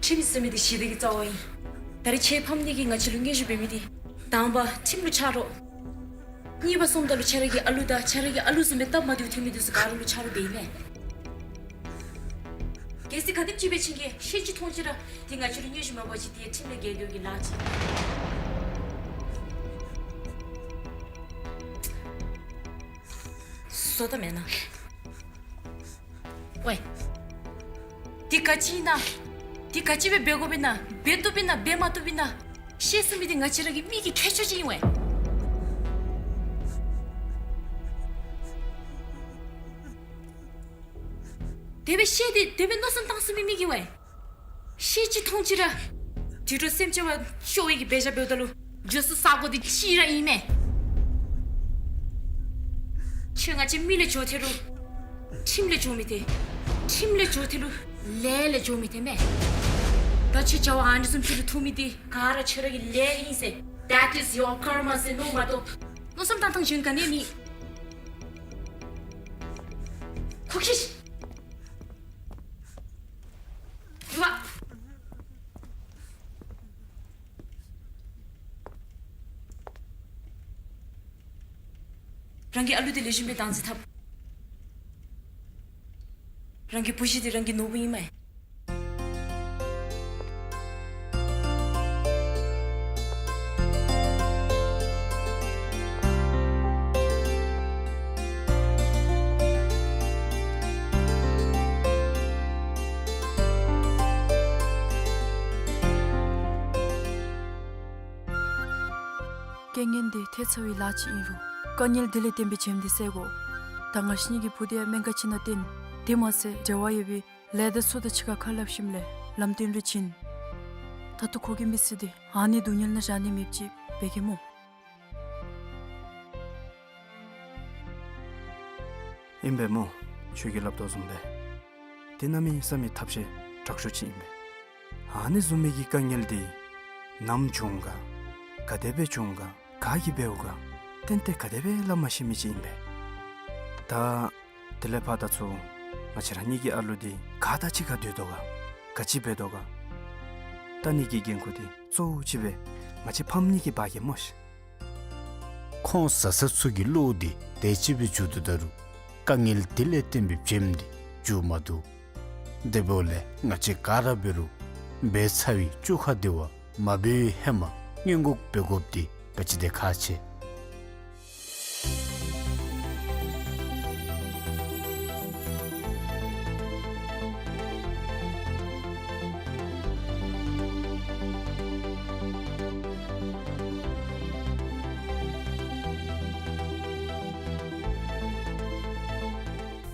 ཁྲིམས་ཟེར་མི་འདི་ཞི་བདེ་གི་རྩ་བ་ཨིན། ད་རིས་ཁྱོད་ཕམ་ནི་གིས་ང་བཅས་ལུ་སྙན་ཞུ་འབད་མི་འདི་དང་པ་ཁྲིམས་ལུ་ཆ་རོགས། གཉིས་པ་སོངམ་ད་ལུ་ཁྱོད་ར་གི་ཨ་ལུ་དང་ཁྱོད་ར་གི་ཨ་ལུ་བཟུམ་སྦེ་སྟབས་མ་བདེཝ་ཐོན་མི་འདི་ཚུ་ག་ར་ལུ་ཆ་རོགས་འབད་ཨིན་མས། གལ་སྲིད་ག་དེམ་ཅིག་སྦེ་ཕྱིན་གེ་ཤེས་ཅི་མཐོང་ཅི་ར་འདི་ང་བཅས་ལུ་སྙན་ཞུ་མ་འབད་བ་ཅིན་འདི་ཁྲིམས་ལས་འགལ་འགྱོ་གི་ལཱ་ཅིག། བཟོ་ད་མེན་ན། ཝའེ། འདི་ག་ཅི་ཨིན་ན། འདི་ག་ཅི་སྦེ་འབད་དགོཔ་ཨིན་ན། འབད་བཏུབ་ཨིན་ན་འབད་མ་བཏུབ་ཨིན་ན། ཤེས་ཚུགས་མི་འདི་ང་བཅས་ར་གི་མི་གི་ཁྱད་ཆོས་ཅིག་ཨིན་ཝའེ། དེ་སྦེ་ཤེས་ཏེ་དེ་སྦེ་མནོ་བསམ་བཏང་ཚུགས་མི་མི་གིས་ཝའེ། ཤེས་ཅི་མཐོང་ཅི་ར་དུད་འགྲོ་སེམས་ཅན་བ་ཤོར་བའི་གི་འབད་བཞག་འབདཝ་ད་ལུ་འགྱོ་ས་ས་གོ་འདི་གཅིག་ར་ཨིན་མས། ཁྱོད་ང་བཅས་མི་ལས་འགྱོ་ཐལ་རུང་ཁྲིམས་ལས་འགྱོ་མི་ཐལ། ཁྲིམས་ལས་འགྱོ་ཐལ་རུང་ལས་ལས་འགྱོ་མི་ཐལ་མས། ད་ཁྱོད་བྱ་བ་ཨ་ནི་བཟུམ་ཅིག་ལུ་ཐུག་མི་འདི་ག་ར་ཁྱོད་ར་གི་ལས་ཨིན་ཟེར། That is your karma ཟེར་མནོ་མ་གཏོགས་མནོ་བསམ་བཏང་ཐངས་གཞན་ག་ནི་མེད། ཁོ་ཁྱོད་རང་གི་ཨ་ལུ་འདི་ལེགས་ཤོམ་སྦེ་བདག་འཛིན་འཐབ། རང་གི་བུ་གཞི་འདི་རང་གི་ནོར་བུ་ཨིན་མས། རྐྱེན་ངན་འདི་ཐལ་ཚར་བའི་ལཱ་ཅིག་ཨིན་རུང་དཀའ་ངལ་འདི་ལས་བརྟེན་པའི་བྱེམ་འདི་སེལ་དགོ། ད་ང་བཅས་གཉིས་ཀྱི་བུ་འདི་ཡང་སྨན་ཁང་ཅིག་ནང་བསྟེན། དེ་མ་ཚད་འབྲེལ་བ་ཡོད་པའི་ལས་སྡེ་ཚུ་དང་གཅིག་ཁར་ཁ་སླབ་ཞིནམ་ལས་ལམ་སྟོན་རེ་བྱིན། ད་ལྟོ་ཁོ་གི་མི་ཚེ་འདི་ཨ་ནི་སྡུག་བསྔལ་ནང་བཞག་ནི་མེདཔ་ཅིག་འབད་གེ་སྨོ། ཨིན་པས་སྨོ། ཁྱོད་ཀྱིས་སླབ་དོ་བཟུམ་སྦེ་དེ་གནམ་མེད་ས་མེད་ཐབས་ཤེས་དྲག་ཤོས་ཅིག་ཨིན་པས། ཨ་ནི་བཟུམ་མའི་གི་དཀའ་ངལ་འདི་ནམ་བྱུང་ག་ག་དེ་སྦེ་བྱུང་ག་ག་གིས་འབདཝ་ག་ཏན་ཏན་ག་དེ་སྦེ་སླབ་མ་ཤེས་མི་ཅིག་ཨིན་པས། ད་དེ་ལས་ཕར་ད་ཚུར་ང་བཅས་ར་གཉིས་ཀྱི་ཨ་ལུ་འདི་ག་དང་གཅིག་ཁར་སྡོད་དོ་ག་ག་ཅི་འབད་དོ་ག་ལྟ་ནི་གི་འགན་ཁུར་འདི་གཙོ་བོ་ཅིག་སྦེ་ང་བཅས་ཕམ་གཉིས་ཀྱིས་འབག་གེ་སྨོ་ཤིག། ཁོང་བཟའ་ཚང་ཚུ་གི་བློ་འདི་དེ་ཅིག་སྦེ་འགྱུར་དོ་ད་རུང་དཀའ་ངལ་དེ་ལས་བརྟེན་པའི་བྱེམ་འདི་འགྱུར་མ་བཏུབ། དེ་འབདཝ་ལས་ང་བཅས་ག་ར་འབད་རུང་འབད་ཚར་བའི་བཅོ་ཁ་འདི་བ་མ་འབད་བའི་ཧེ་མ་སྔོན་འགོག་འབད་དགོཔ་འདི་ག་ཅི་དེ་ཁག་ཆེ།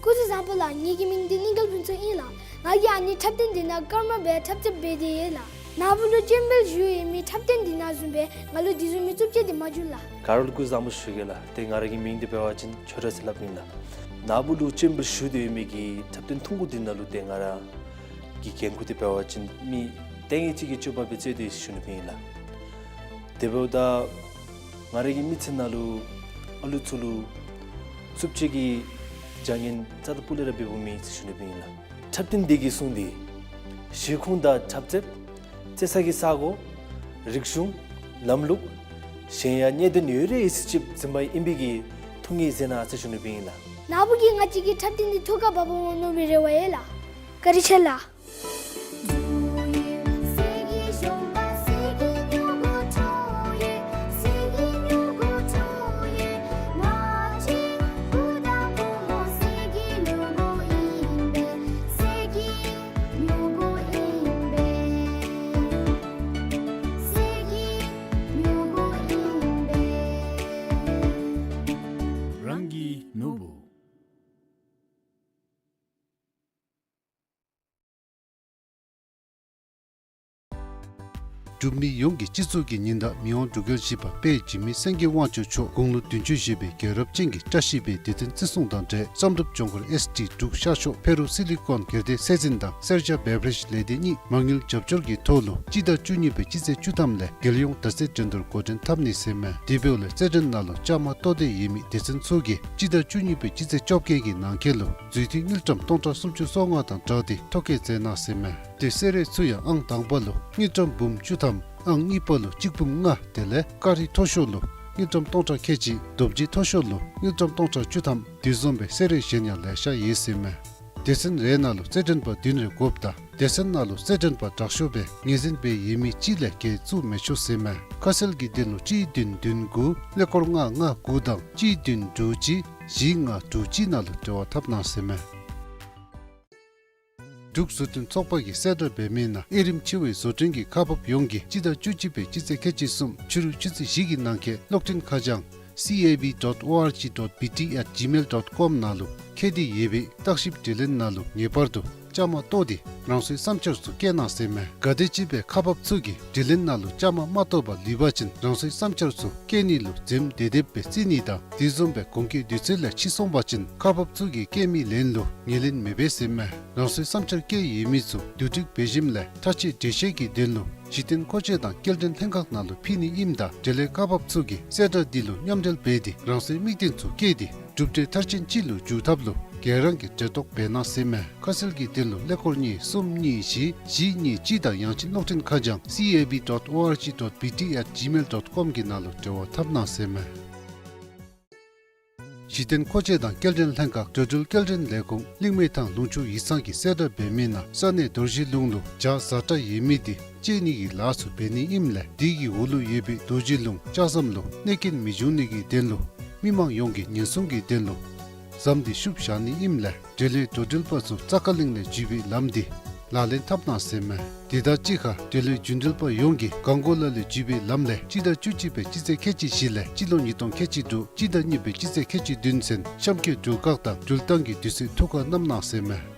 སྐུ་གཟུགས་བཟང་པོ་ལགས། ངེ་གི་མིང་འདི་གླིང་དཀར་ཕུན་ཚོགས་ཨིན་ལགས། ང་གིས་ཨ་ནི་འཁྲབ་སྟོན་འདི་ནང་སྐར་མ་སྦེ་འཁྲབ་རྩེདཔ་འབད་དེ་ཡོད་ལགས། ནཱ་བུ་ལུ་སྤྱན་འབུལ་ཞུ་ཡོད་མི་འཁྲབ་སྟོན་འདི་ནང་བཟུམ་སྦེ་ང་ལུ་དེ་བཟུམ་མའི་རྩུབ་སྤྱོད་འདི་མ་འབྱུང་ལགས། ག་ར་ལུ་སྐུ་གཟུགས་བཟང་པོ་ཞུ་གེ་ལགས། ཏེ་ང་ར་གི་མིང་འདི་འབད་བ་ཅིན་ཆོས་གྲགས་ཟེར་སླབ་ཨིན་ལགས། ནཱ་བུ་ལུ་སྤྱན་འབུལ་ཞུ་སྟེ་ཡོད་མི་གི་འཁྲབ་སྟོན་ཐུང་ཀུ་འདི་ནང་ལུ་ཏེ་ང་ར་གི་འགན་ཁུར་འདི་འབད་བ་ཅིན་མི་ལྟས་ངན་ཅིག་གི་སྤྱོད་པ་སྦེ་རྩེད་དེ་ཡོད་ཟེར་ཞུ་ནི་སྦེ་ཨིན་ལགས། དེ་འབདཝ་ད་ང་ར་གི་མི་ཚེ་ནང་ལུ་ཨ་ལུ་ཚུ་ལུ་རྩུབ་སྤྱོད་ཀྱི་བྱ་ངན་རྩ་དང་སྤུ་ལས་ར་འབདཝ་མེད་ཟེར་ཞུ་ནི་སྦེ་ཨིན་ལགས། འཁྲབ་སྟོན་འདི་གིས་གསུངས་ཏེ་བཞེས་ཁུངས་དང་འཁྲབ་རྩེདཔ་རྩེ་ས་གི་ས་གོ་རིག་གཞུང་ལམ་ལུགས་གཞན་ཡང་གནད་དོན་ཡོད་རིགས་ཅིག་འཛིན་པ་ཨིན་པའི་གི་ཐུགས་ངེས་མཛད་གནང་ཟེར་ཞུ་ནི་སྦེ་ཨིན་ལགས། ནཱ་བུ་གིས་ང་བཅས་ཀྱི་འཁྲབ་སྟོན་འདི་ཐུགས་ཁར་བབ་འོང་མནོ་བའི་རེ་བ་ཡོད་ལགས། བཀའ་དྲིན་ཆེ་ལགས། འབྲུག་མི་ཡོངས་ཀྱི་སྤྱི་གཙུག་གི་ཉིན་བདག་མི་དབང་འབྲུག་རྒྱལ་བཞི་པ་དཔལ་འཇིགས་མེད་སེང་གེ་དབང་ཕྱུག་མཆོག་དགུང་ལོ་བདུན་ཅུ་བཞེས་པའི་རྒྱལ་རབས་ཅན་གྱི་བཀྲ་ཤིས་པའི་དུས་སྟོན་བརྩི་སྲུང་དང་འབྲེལ་བསམ་གྲུབ་ལྗོངས་མཁར་ཨེསི་ཌི་འབྲུག་ཤར་ཕྱོགས་ཕེ་རུ་སི་ལི་ཀོན་སྒེར་སྡེ་སྲིད་འཛིན་དང་སེར་སྐྱ་བེ་བ་རེཇ་ལས་སྡེ་གཉིས་མ་དངུལ་རྒྱབ་སྐྱོར་གྱི་ཐོག་ལུ་སྤྱི་ཟླ་བཅུ་གཉིས་པའི་སྤྱི་ཚེས་བཅུ་ཐམ་ལས་རྒྱལ་ཡོངས་ཟླ་ཚེས་འགྲན་བསྡུར་འགོ་འདྲེན་འཐབ་ནི་ཟེར་མས། དེ་འབདཝ་ལས་རྩེད་འགྲན་ནང་ལུ་བཅའ་མར་གཏོགས་ཏེ་ཡོད་མི་སྡེ་ཚན་ཚུ་གིས་སྤྱི་ཟླ་བཅུ་གཉིས་པའི་སྤྱི་ཚེས་བཅོ་བརྒྱད་ཀྱི་ནང་འཁོད་ལུ་འཛུལ་ཐིག་དངུལ་ཀྲམ་སྟོང་ཕྲག་སུམ་ཅུ་སོ་ལྔ་དང་སྦྲགས་ཏེ་ཐོ་བཀོད་མཛད་གནང་ཟེར་མས། ཏེ་གསོལ་རས་ཚུ་ཡང་ཨང་དང་པ་ལུ་དངུལ་ཀྲམ་འབུམ་བཅུ་ཐམ། ཨང་གཉིས་པ་ལུ་གཅིག་འབུམ་ལྔ། དེ་ལས་ཀ་རི་མཐོ་ཤོས་ལུ་དངུལ་ཀྲམ་སྟོང་ཕྲག་ཁལ་གཅིག། རྡོ་རྗེ་མཐོ་ཤོས་ལུ་དངུལ་ཀྲམ་སྟོང་ཕྲག་བཅུ་ཐམ། དེ་བཟུམ་སྦེ་གསོལ་རས་གཞན་ཡང་ལེ་ཤ་ཡོད་ཟེར་མས། སྡེ་ཚན་རེ་ནང་ལུ་རྩེད་འགྲན་པ་བདུན་རེ་དགོཔ་དང་སྡེ་ཚན་ནང་ལུ་རྩེད་འགྲན་པ་དྲག་ཤོས་སྦེ་ངོས་འཛིན་འབད་ཡོད་མི་གཅིག་ལས་བརྒལ་བཙུགས་མི་ཆོག་ཟེར་མས། ཁ་གསལ་གྱི་དོན་ལུ་གཅིག་བདུན་བདུན་དགུ་ཀླད་ཀོར་ལྔ་ལྔ་དགུ་དང་གཅིག་བདུན་དྲུག་གཅིག་བཞི་ལྔ་དྲུག་གཅིག་ནང་ལུ་འབྲེལ་བ་འཐབ་གནང་ཟེར་མས། འབྲུག་བཟོ་སྐྲུན་ཚོགས་པ་གིས་གསལ་བསྒྲགས་འབད་མི་ནང་དབྱེ་རིམ་ཆེ་བའི་བཟོ་སྐྲུན་གྱི་ཁག་འབག་ཡོངས་ཀྱིས་སྤྱི་ཟླ་བཅུ་གཅིག་པའི་སྤྱི་ཚེས་ཁལ་གཅིག་གསུམ་ཕྱི་རུ་ཆུ་ཚོད་བཞི་གི་ནང་འཁོད་གློག་འཕྲིན་ཁ་བྱང་C A B dot O R G dot B T at gmail dot com ནང་ལུ་བཀོད་དེ་ཡོད་པའི་བརྟག་ཞིབ་དྲི་ལན་ནང་ལུ་ངེས་པར་དུ་བཅའ་མར་གཏོགས་ཏེ་རང་སོའི་བསམ་འཆར་ཚུ་བཀོད་གནང་ཟེར་མས། གལ་ཏེ་ཅིག་སྦེ་ཁག་འབག་ཚུ་གིས་དྲི་ལན་ནང་ལུ་བཅའ་མར་མ་གཏོགས་པར་ལུས་པ་ཅིན་རང་སོའི་བསམ་འཆར་ཚུ་བཀོད་ནི་ལུ་འཛེམ་དེ་དེ་སྦེ་བརྩི་ནི་དང་དེ་བཟུམ་སྦེ་གོང་གི་དུས་ཚོད་ལས་ཕྱི་སོང་པ་ཅིན་ཁག་འབག་ཚུ་གིས་བཀོད་མི་ལན་ལུ་ངོས་ལེན་མི་འབད་ཟེར་མས། རང་སོའི་བསམ་འཆར་བཀོད་ཡོད་མི་ཚུ་བསྡུ་སྒྲིག་འབད་ཞིནམ་ལས་ཐག་གཅོད་འགྲེལ་བཤད་ཀྱི་དོན་ལུ་གཞི་རྟེན་མཁོ་ཆས་དང་སྐྱེལ་འདྲེན་ལྷན་ཁག་ནང་ལུ་ཕུལ་ནི་ཨིནམ་ད་འབྲེལ་ཡོད་ཁག་འབག་ཚུ་གིས་གསལ་བསྒྲགས་འདི་ལུ་མཉམ་འབྲེལ་འབད་དེ་རང་སོའི་དམིགས་རྟེན་ཚུ་བཀོད་དེ་གྲུབ་འབྲས་མཐར་ཕྱིན་ཅིག་ལུ་འགྱུར་ཐབས་ལུ་ག་ར་གིས་གྲལ་གཏོགས་འབད་གནང་ཟེར་མས། ཁ་གསལ་གྱི་དོན་ལུ་ཀླད་ཀོར་གཉིས་གསུམ་གཉིས་བཞི་བཞི་གཉིས་གཅིག་དང་ཡང་ཅིན་གློག་འཕྲིན་ཁ་བྱང་C A B dot O R G dot B T at gmail dot com གྱི་ནང་ལུ་འབྲེལ་བ་འཐབ་གནང་ཟེར་མས། གཞི་རྟེན་མཁོ་ཆས་དང་སྐྱེལ་འདྲེན་ལྷན་ཁག་འགྲོ་འགྲུལ་སྐྱེལ་འདྲེན་ལས་ཁུངས་གླིང་མེ་ཐང་ལུང་ཕྱོགས་ཡིག་ཚང་གིས་གསལ་བསྒྲགས་འབད་མི་ནང་ས་གནས་རྡོ་རྗེ་ལུང་ལུ་བྱ་ཟ་ཁྲ་ཡོད་མི་དེ་བཅད་ནི་གི་ལཱ་ཚུ་འབད་ནི་ཨིནམ་ལས་དེ་གི་འོག་ལུ་ཡོད་པའི་རྡོ་རྗེ་ལུང་ལྕགས་ཟམ་ལུ་གནོད་སྐྱོན་མི་འབྱུང་ནི་གི་དོན་ལུ་མི་མང་ཡོངས་ཀྱིས་ཉེན་སྲུང་གི་དོན་ལུ་ཟམ་དེ་བཤུབ་བཞག་ནི་ཨིནམ་ལས་འབྲེལ་ཡོད་འགྲོ་འགྲུལ་པ་ཚུ་རྩ་ཁ་གླིང་ལས་འཛུལ་བའི་ལམ་དེ་ལག་ལེན་འཐབ་གནང་ཟེར་མས། དེ་དང་གཅིག་ཁར་འབྲེལ་ཡོད་རྒྱུན་འགྲུལ་པ་ཡོངས་ཀྱིས་གངས་གོ་ལ་ལས་འཛུལ་བའི་ལམ་ལས་སྤྱི་ཟླ་བཅུ་གཅིག་པའི་སྤྱི་ཚེས་ཁལ་གཅིག་བཞི་ལས་སྤྱི་ལོ་ཉིས་སྟོང་ཁལ་གཅིག་དྲུག་སྤྱི་ཟླ་གཉིས་པའི་སྤྱི་ཚེས་ཁལ་གཅིག་བདུན་ཚུན་གཤམ་འཁོད་འགྲུལ་བཀག་དང་འགྲུལ་བཏང་གི་དུས་ཚོད་ཐུགས་ཁར་བསྣམ་གནང་ཟེར་མས།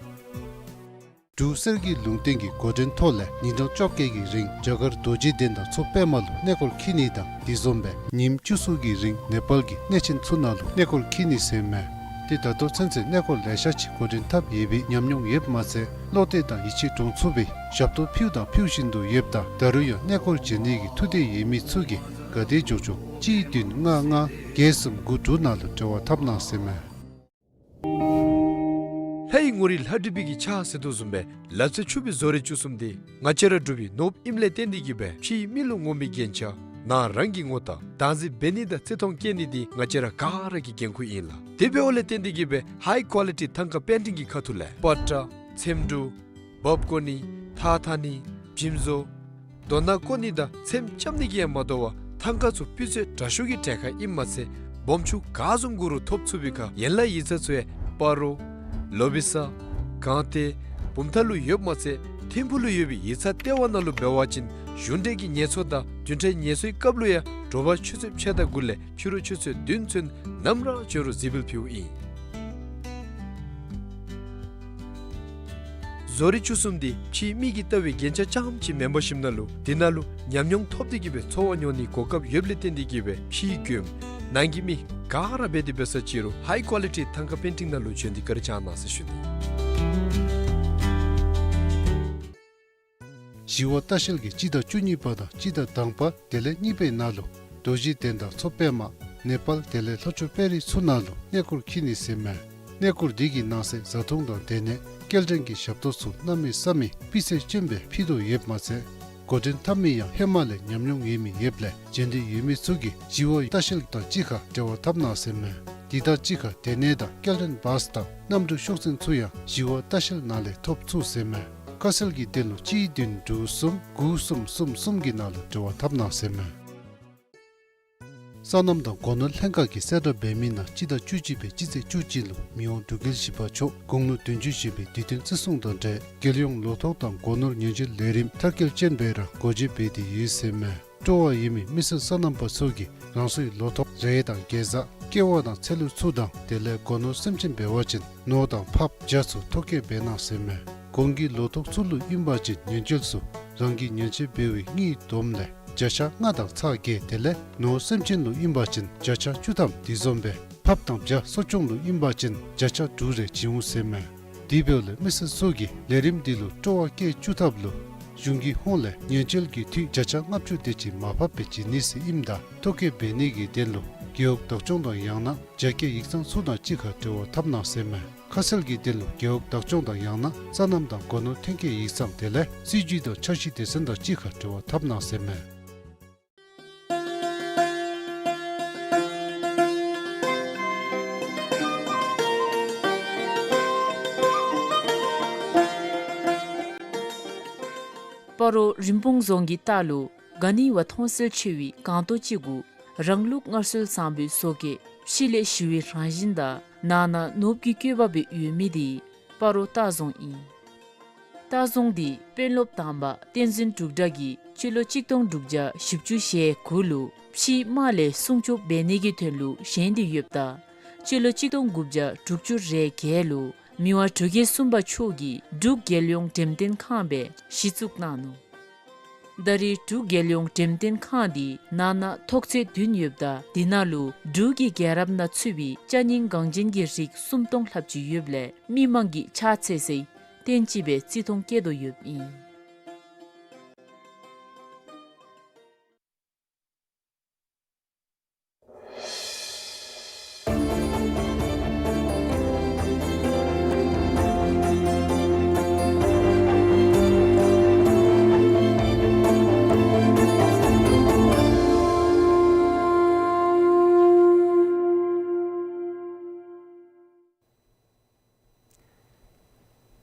འབྲུག་གསེར་གྱི་ལུང་བསྟན་གྱི་འགོ་འདྲེན་ཐོག་ལས་ཉིན་གྲངས་བཅོ་བརྒྱད་ཀྱི་རིང་རྒྱ་གར་རྡོ་རྗེ་གདན་དང་མཚོ་པདྨ་ལུ་གནས་སྐོར་འཁྱིད་ནི་དང་དེ་བཟུམ་སྦེ་ཉིནམ་བཅུ་གསུམ་གྱི་རིང་ནེ་པཱལ་གྱི་གནས་ཆེན་ཚུ་ནང་ལུ་གནས་སྐོར་འཁྱིད་ནི་ཟེར་མས། ཏེ་ད་ལྟོ་ཚུན་ཚོད་གནས་སྐོར་ལེ་ཤ་ཅིག་འགོ་འདྲེན་འཐབ་ཡོད་པའི་ཉམས་མྱོང་ཡོདཔ་མ་ཚད་བློ་གཏད་དང་ཡིད་ཆེས་འདྲོངས་ཚུགས་པའི་ཞབས་ཏོག་ཕུལཝ་དང་ཕུལ་བཞིན་དུ་ཡོདཔ་ད་ད་རུང་ཡང་གནས་སྐོར་མཇལ་ནི་གི་ཐུགས་འདོད་ཡོད་མི་ཚུ་གིས་ག་དེ་མགྱོགས་མགྱོགས་གཅིག་བདུན་ལྔ་ལྔ་བརྒྱད་གསུམ་དགུ་དྲུག་ནང་ལུ་འབྲེལ་བ་འཐབ་གནང་ཟེར་མས། ལྷའི་ངོ་རིས་ལྷ་བྲིས་པའི་གི་ཕྱག་ཟེར་དོ་བཟུམ་སྦེ་ལག་རྩལ་ཕྱུག་པའི་བཟོ་རིག་བཅུ་གསུམ་འདི་ང་བཅས་ར་འབྲུག་པའི་ནོར་བུ་ཨིནམ་ལས་བརྟེན་ཏེ་གིས་སྦེ་ཕྱིའི་མི་ལུ་ངོམ་པའི་རྒྱན་ཆ་ནང་རང་གི་ངོ་རྟགས་བདག་འཛིན་འབད་ནི་དང་བརྩི་མཐོང་བསྐྱེད་ནི་འདི་ང་བཅས་ར་ག་ར་གི་འགན་ཁུར་ཨིན་ལགས། དེ་འབདཝ་ལས་བརྟེན་ཏེ་གིས་སྦེ་ཧའི་ཀོ་ལི་ཊི་ཐང་ཀ་པེན་ཊིང་གི་ཁ་ཐུག་ལས་པ་ཏྲ་ཚེམ་དྲུབ་འབག་བཀོ་ནི་ཐགས་འཐག་ནི་འཇིམ་བཟོ་རྡོ་ནག་བརྐོ་ནི་དང་ཚེམ་རྐྱབ་ནི་གིས་ཡང་མ་དོ་བར་ཐང་ཀ་ཚུ་སྤུས་ཚད་དྲག་ཤོས་ཀྱི་གྲལ་ཁར་ཨིནམ་མ་ཚད་སྦོམ་ཆུང་ག་བཟུམ་དགོ་རུང་ཐོབ་ཚུགས་པའི་ཁར་ཡན་ལག་ཡིག་ཚང་ཚུ་ཡང་སྤ་རོ་ལོ་བི་ས་སྒང་སྟེང་བུམ་ཐང་ལུ་ཡོདཔ་མ་ཚད་ཐིམ་ཕུག་ལུ་ཡོད་པའི་ཡིག་ཚང་ལྟེ་བ་ནང་ལུ་འབད་བ་ཅིན་གཞུང་འབྲེལ་གྱི་ངལ་གསོ་དང་བདུན་ཕྲག་ངལ་གསོའི་སྐབས་ལུ་ཡང་དྲོ་པ་ཆུ་ཚོད་ཕྱེད་དང་དགུ་ལས་ཕྱི་རུ་ཆུ་ཚོད་བདུན་ཚུན་ནམ་ར་འབྱོན་རུང་གཟིགས་འབུལ་ཕུལཝ་ཨིན། བཟོ་རིག་བཅུ་གསུམ་འདི་ཕྱིའི་མི་གིས་ལྟ་བའི་རྒྱན་ཆ་རྐྱངམ་ཅིག་མེན་པར་ཞིནམ་ན་ལུ་འདི་ནང་ལུ་ཉམས་མྱོང་ཐོབ་སྟེ་གིས་སྦེ་འཚོ་བ་མྱོང་ནིའི་གོ་སྐབས་ཡོདཔ་ལས་བརྟེན་ཏེ་གིས་སྦེ་ཕྱིའི་མགྱོནམ་ནང་གི་མི་ག་ར་འབད་དེ་འབད་ས་ཅི་རུང་ཧའི་ཀོ་ལི་ཊི་ཐང་ཀ་པེན་ཊིང་ནང་ལུ་བྱོན་ཏེ་བཀའ་དྲིན་བསྐྱང་གནང་ཟེར་ཞུ་ནི། ཞི་བ་ལྟ་བཤལ་གྱིས་སྤྱི་ཟླ་བཅུ་གཉིས་པ་དང་སྤྱི་ཟླ་དང་པ་དེ་ལས་གཉིས་པའི་ནང་ལུ་རྡོ་རྗེ་གདན་དང་མཚོ་པདྨ་ནེ་པཱལ་དེ་ལས་ལྷོ་ཕྱོགས་དཔལ་རི་ཚུ་ནང་ལུ་གནས་སྐོར་འཁྱིད་ནི་ཟེར་མས། གནས་སྐོར་འདི་གི་ནང་གསེས་བཟའ་འཐུང་དང་སྡོད་གནས་སྐྱེལ་འདྲེན་གྱི་ཞབས་ཏོག་ཚུ་གནམ་མེད་ས་མེད་སྤུས་ཚད་ཅན་སྦེ་ཕུལ་དོ་ཡོདཔ་མ་ཚད་འགོ་འདྲེན་འཐབ་མི་ཡང་ཧེ་མ་ལས་ཉམས་མྱོང་ཡོད་མི་ཡོདཔ་ལས་མཇལ་འདོད་ཡོད་མི་ཚུ་གིས་ཞི་བ་ལྟ་བཤལ་དང་གཅིག་ཁར་འབྲེལ་བ་འཐབ་གནང་ཟེར་མས། དེ་དང་གཅིག་ཁར་སྡོད་གནས་དང་སྐྱེལ་འདྲེན་བཱས་དང་གནམ་གྲུ་ཤོག་འཛིན་ཚུ་ཡང་ཞི་བ་ལྟ་བཤལ་ནང་ལས་ཐོབ་ཚུགས་ཟེར་མས། ཁ་གསལ་གྱི་དོན་ལུ་གཅིག་བདུན་དྲུག་གསུམ་དགུ་གསུམ་གསུམ་གསུམ་གྱི་ནང་ལུ་འབྲེལ་བ་འཐབ་གནང་ཟེར་མས། སོ་ནམ་དང་སྒོ་ནོར་ལྷན་ཁག་གིས་གསལ་བསྒྲགས་འབད་མི་ནང་སྤྱི་ཟླ་བཅུ་གཅིག་པའི་སྤྱི་ཚེས་བཅུ་གཅིག་ལུ་མི་དབང་འབྲུག་རྒྱལ་བཞི་པ་མཆོག་དགུང་ལོ་བདུན་ཅུ་བཞེས་པའི་དུས་སྟོན་བརྩི་སྲུང་དང་འབྲེལ་རྒྱལ་ཡོངས་ལོ་ཐོག་དང་སྒོ་ནོར་ཉེན་བཅོལ་ལས་རིམ་མཐར་འཁྱོལ་ཅན་སྦེ་ར་འགོ་འབྱེད་འབད་དེ་ཡོད་ཟེར་མས། སྤྲོ་བ་ཡོད་མི་མི་སེར་སོ་ནམ་པ་ཚུ་གིས་རང་སོའི་ལོ་ཐོག་རེ་དང་གེ་ཛ་ཀེ་བ་དང་ཚལ་ལུ་ཚུ་དང་དེ་ལས་སྒོ་ནོར་སེམས་ཅན་འབད་བ་ཅིན་ནོར་དང་ཕགཔ་བྱ་ཚུ་ཐོ་བཀོད་འབད་གནང་ཟེར་མས། གོང་གི་ལོ་ཐོག་ཚུ་ལུ་ཨིན་པ་ཅིན་ཉེན་བཅོལ་ཚུ་ རང་གིས་ཉེན་བཅོལ་འབད་བའི་དངུལ་བསྡོམས་ལས་བརྒྱ་ཆ་ལྔ་དང་ཚག་བརྒྱད་དེ་ལས་ནོར་སེམས་ཅན་ལུ་ཨིན་པ་ཅིན་བརྒྱ་ཆ་བཅུ་ཐམ་དེ་བཟུམ་སྦེ་ཕགཔ་དང་བྱ་གསོ་སྐྱོང་ལུ་ཨིན་པ་ཅིན་བརྒྱ་ཆ་དྲུག་རེ་བྱིན་འོང་ཟེར་མས། དེ་འབདཝ་ལས་མི་སེར་ཚུ་གིས་ལས་རིམ་འདི་ལུ་སྤྲོ་བ་བསྐྱེད་བཅུག་ཐབས་ལུ་གཞུང་གི་ཧོངས་ལས་ཉེན་བཅོལ་གྱི་འཐུས་བརྒྱ་ཆ་ལྔ་བཅུ་དེ་ཅིག་མར་ཕབ་སྦེ་བྱིན་ནི་ཟེར་ཨིནམ་ད་ཐོ་བཀོད་འབད་ནི་གི་དོན་ལུ་རྒེད་འོག་བདག་སྐྱོང་དང་ཡང་ན་རྒྱ་སྐྱེད་ཡིག་ཚང་ཚུ་དང་གཅིག་ཁར་འབྲེལ་བ་འཐབ་གནང་ཟེར་མས། ཁ་གསལ་གྱི་དོན་ལུ་རྒེད་འོག་བདག་སྐྱོང་དང་ཡང་ན་སོ་ནམ་དང་སྒོ་ནོར་ཐོན་སྐྱེད་ཡིག་ཚང་དེ་ལས་སྲིད་ཇུས་དང་འཆར་གཞི་སྡེ་ཚན་དང་གཅིག་ཁར་འབྲེལ་བ་འཐབ་གནང་ཟེར་མས། སྤ་རོ་རིན་སྤུངས་རྫོང་གི་ལྟག་ལུ་ག་ནི་བ་མཐོང་གསལ་ཆེ་བའི་སྒང་ཏོག་ཅིག་གུ་རང་ལུགས་སྔར་སྲོལ་བཟང་པོའི་བཟོ་བཀོད་ཕྱི་ལས་ཞི་བའི་རང་བཞིན་དང་ནང་ན་ནོར་བུ་གི་བཀོད་པ་སྦེ་ཡོད་མི་དེ་སྤ་རོ་ལྟ་རྫོང་ཨིན། ལྟ་རྫོང་འདི་དཔོན་སློབ་དང་པ་བསྟན་འཛིན་འབྲུག་གྲགས་ཀྱིས་སྤྱི་ལོ་གཅིག་སྟོང་དྲུག་བརྒྱ་བཞི་བཅུ་ཞེ་དགུ་ལུ་ཕྱིའི་དམག་ལས་སྲུང་སྐྱོབ་འབད་ནི་གི་དོན་ལུ་བཞེངས་ཏེ་ཡོདཔ་ད་སྤྱི་ལོ་གཅིག་སྟོང་དགུ་བརྒྱ་དྲུག་ཅུ་རེ་བརྒྱད་ལུ་མི་དབང་འབྲུག་རྒྱལ་གསུམ་པ་མཆོག་གིས་འབྲུག་རྒྱལ་ཡོངས་འགྲེམས་སྟོན་ཁང་སྦེ་གཞི་བཙུགས་གནང་ནུག། ད་རེས་འབྲུག་རྒྱལ་ཡོངས་འགྲེམས་སྟོན་ཁང་འདི་ནང་ན་ཐོག་ཚད་བདུན་ཡོདཔ་ད་དེ་ནང་ལུ་འབྲུག་གི་རྒྱལ་རབས་ནང་ཚུད་པའི་ཅ་རྙིང་འགངས་ཅན་གྱི་རིགས་སུམ་སྟོང་ལྷགཔ་ཅིག་ཡོདཔ་ལས་མི་མང་གིས་ཕྱག་འཚལ་སའི་རྟེན་ཅིག་སྦེ་བརྩི་མཐོང་བསྐྱེད་དོ་ཡོདཔ་ཨིན།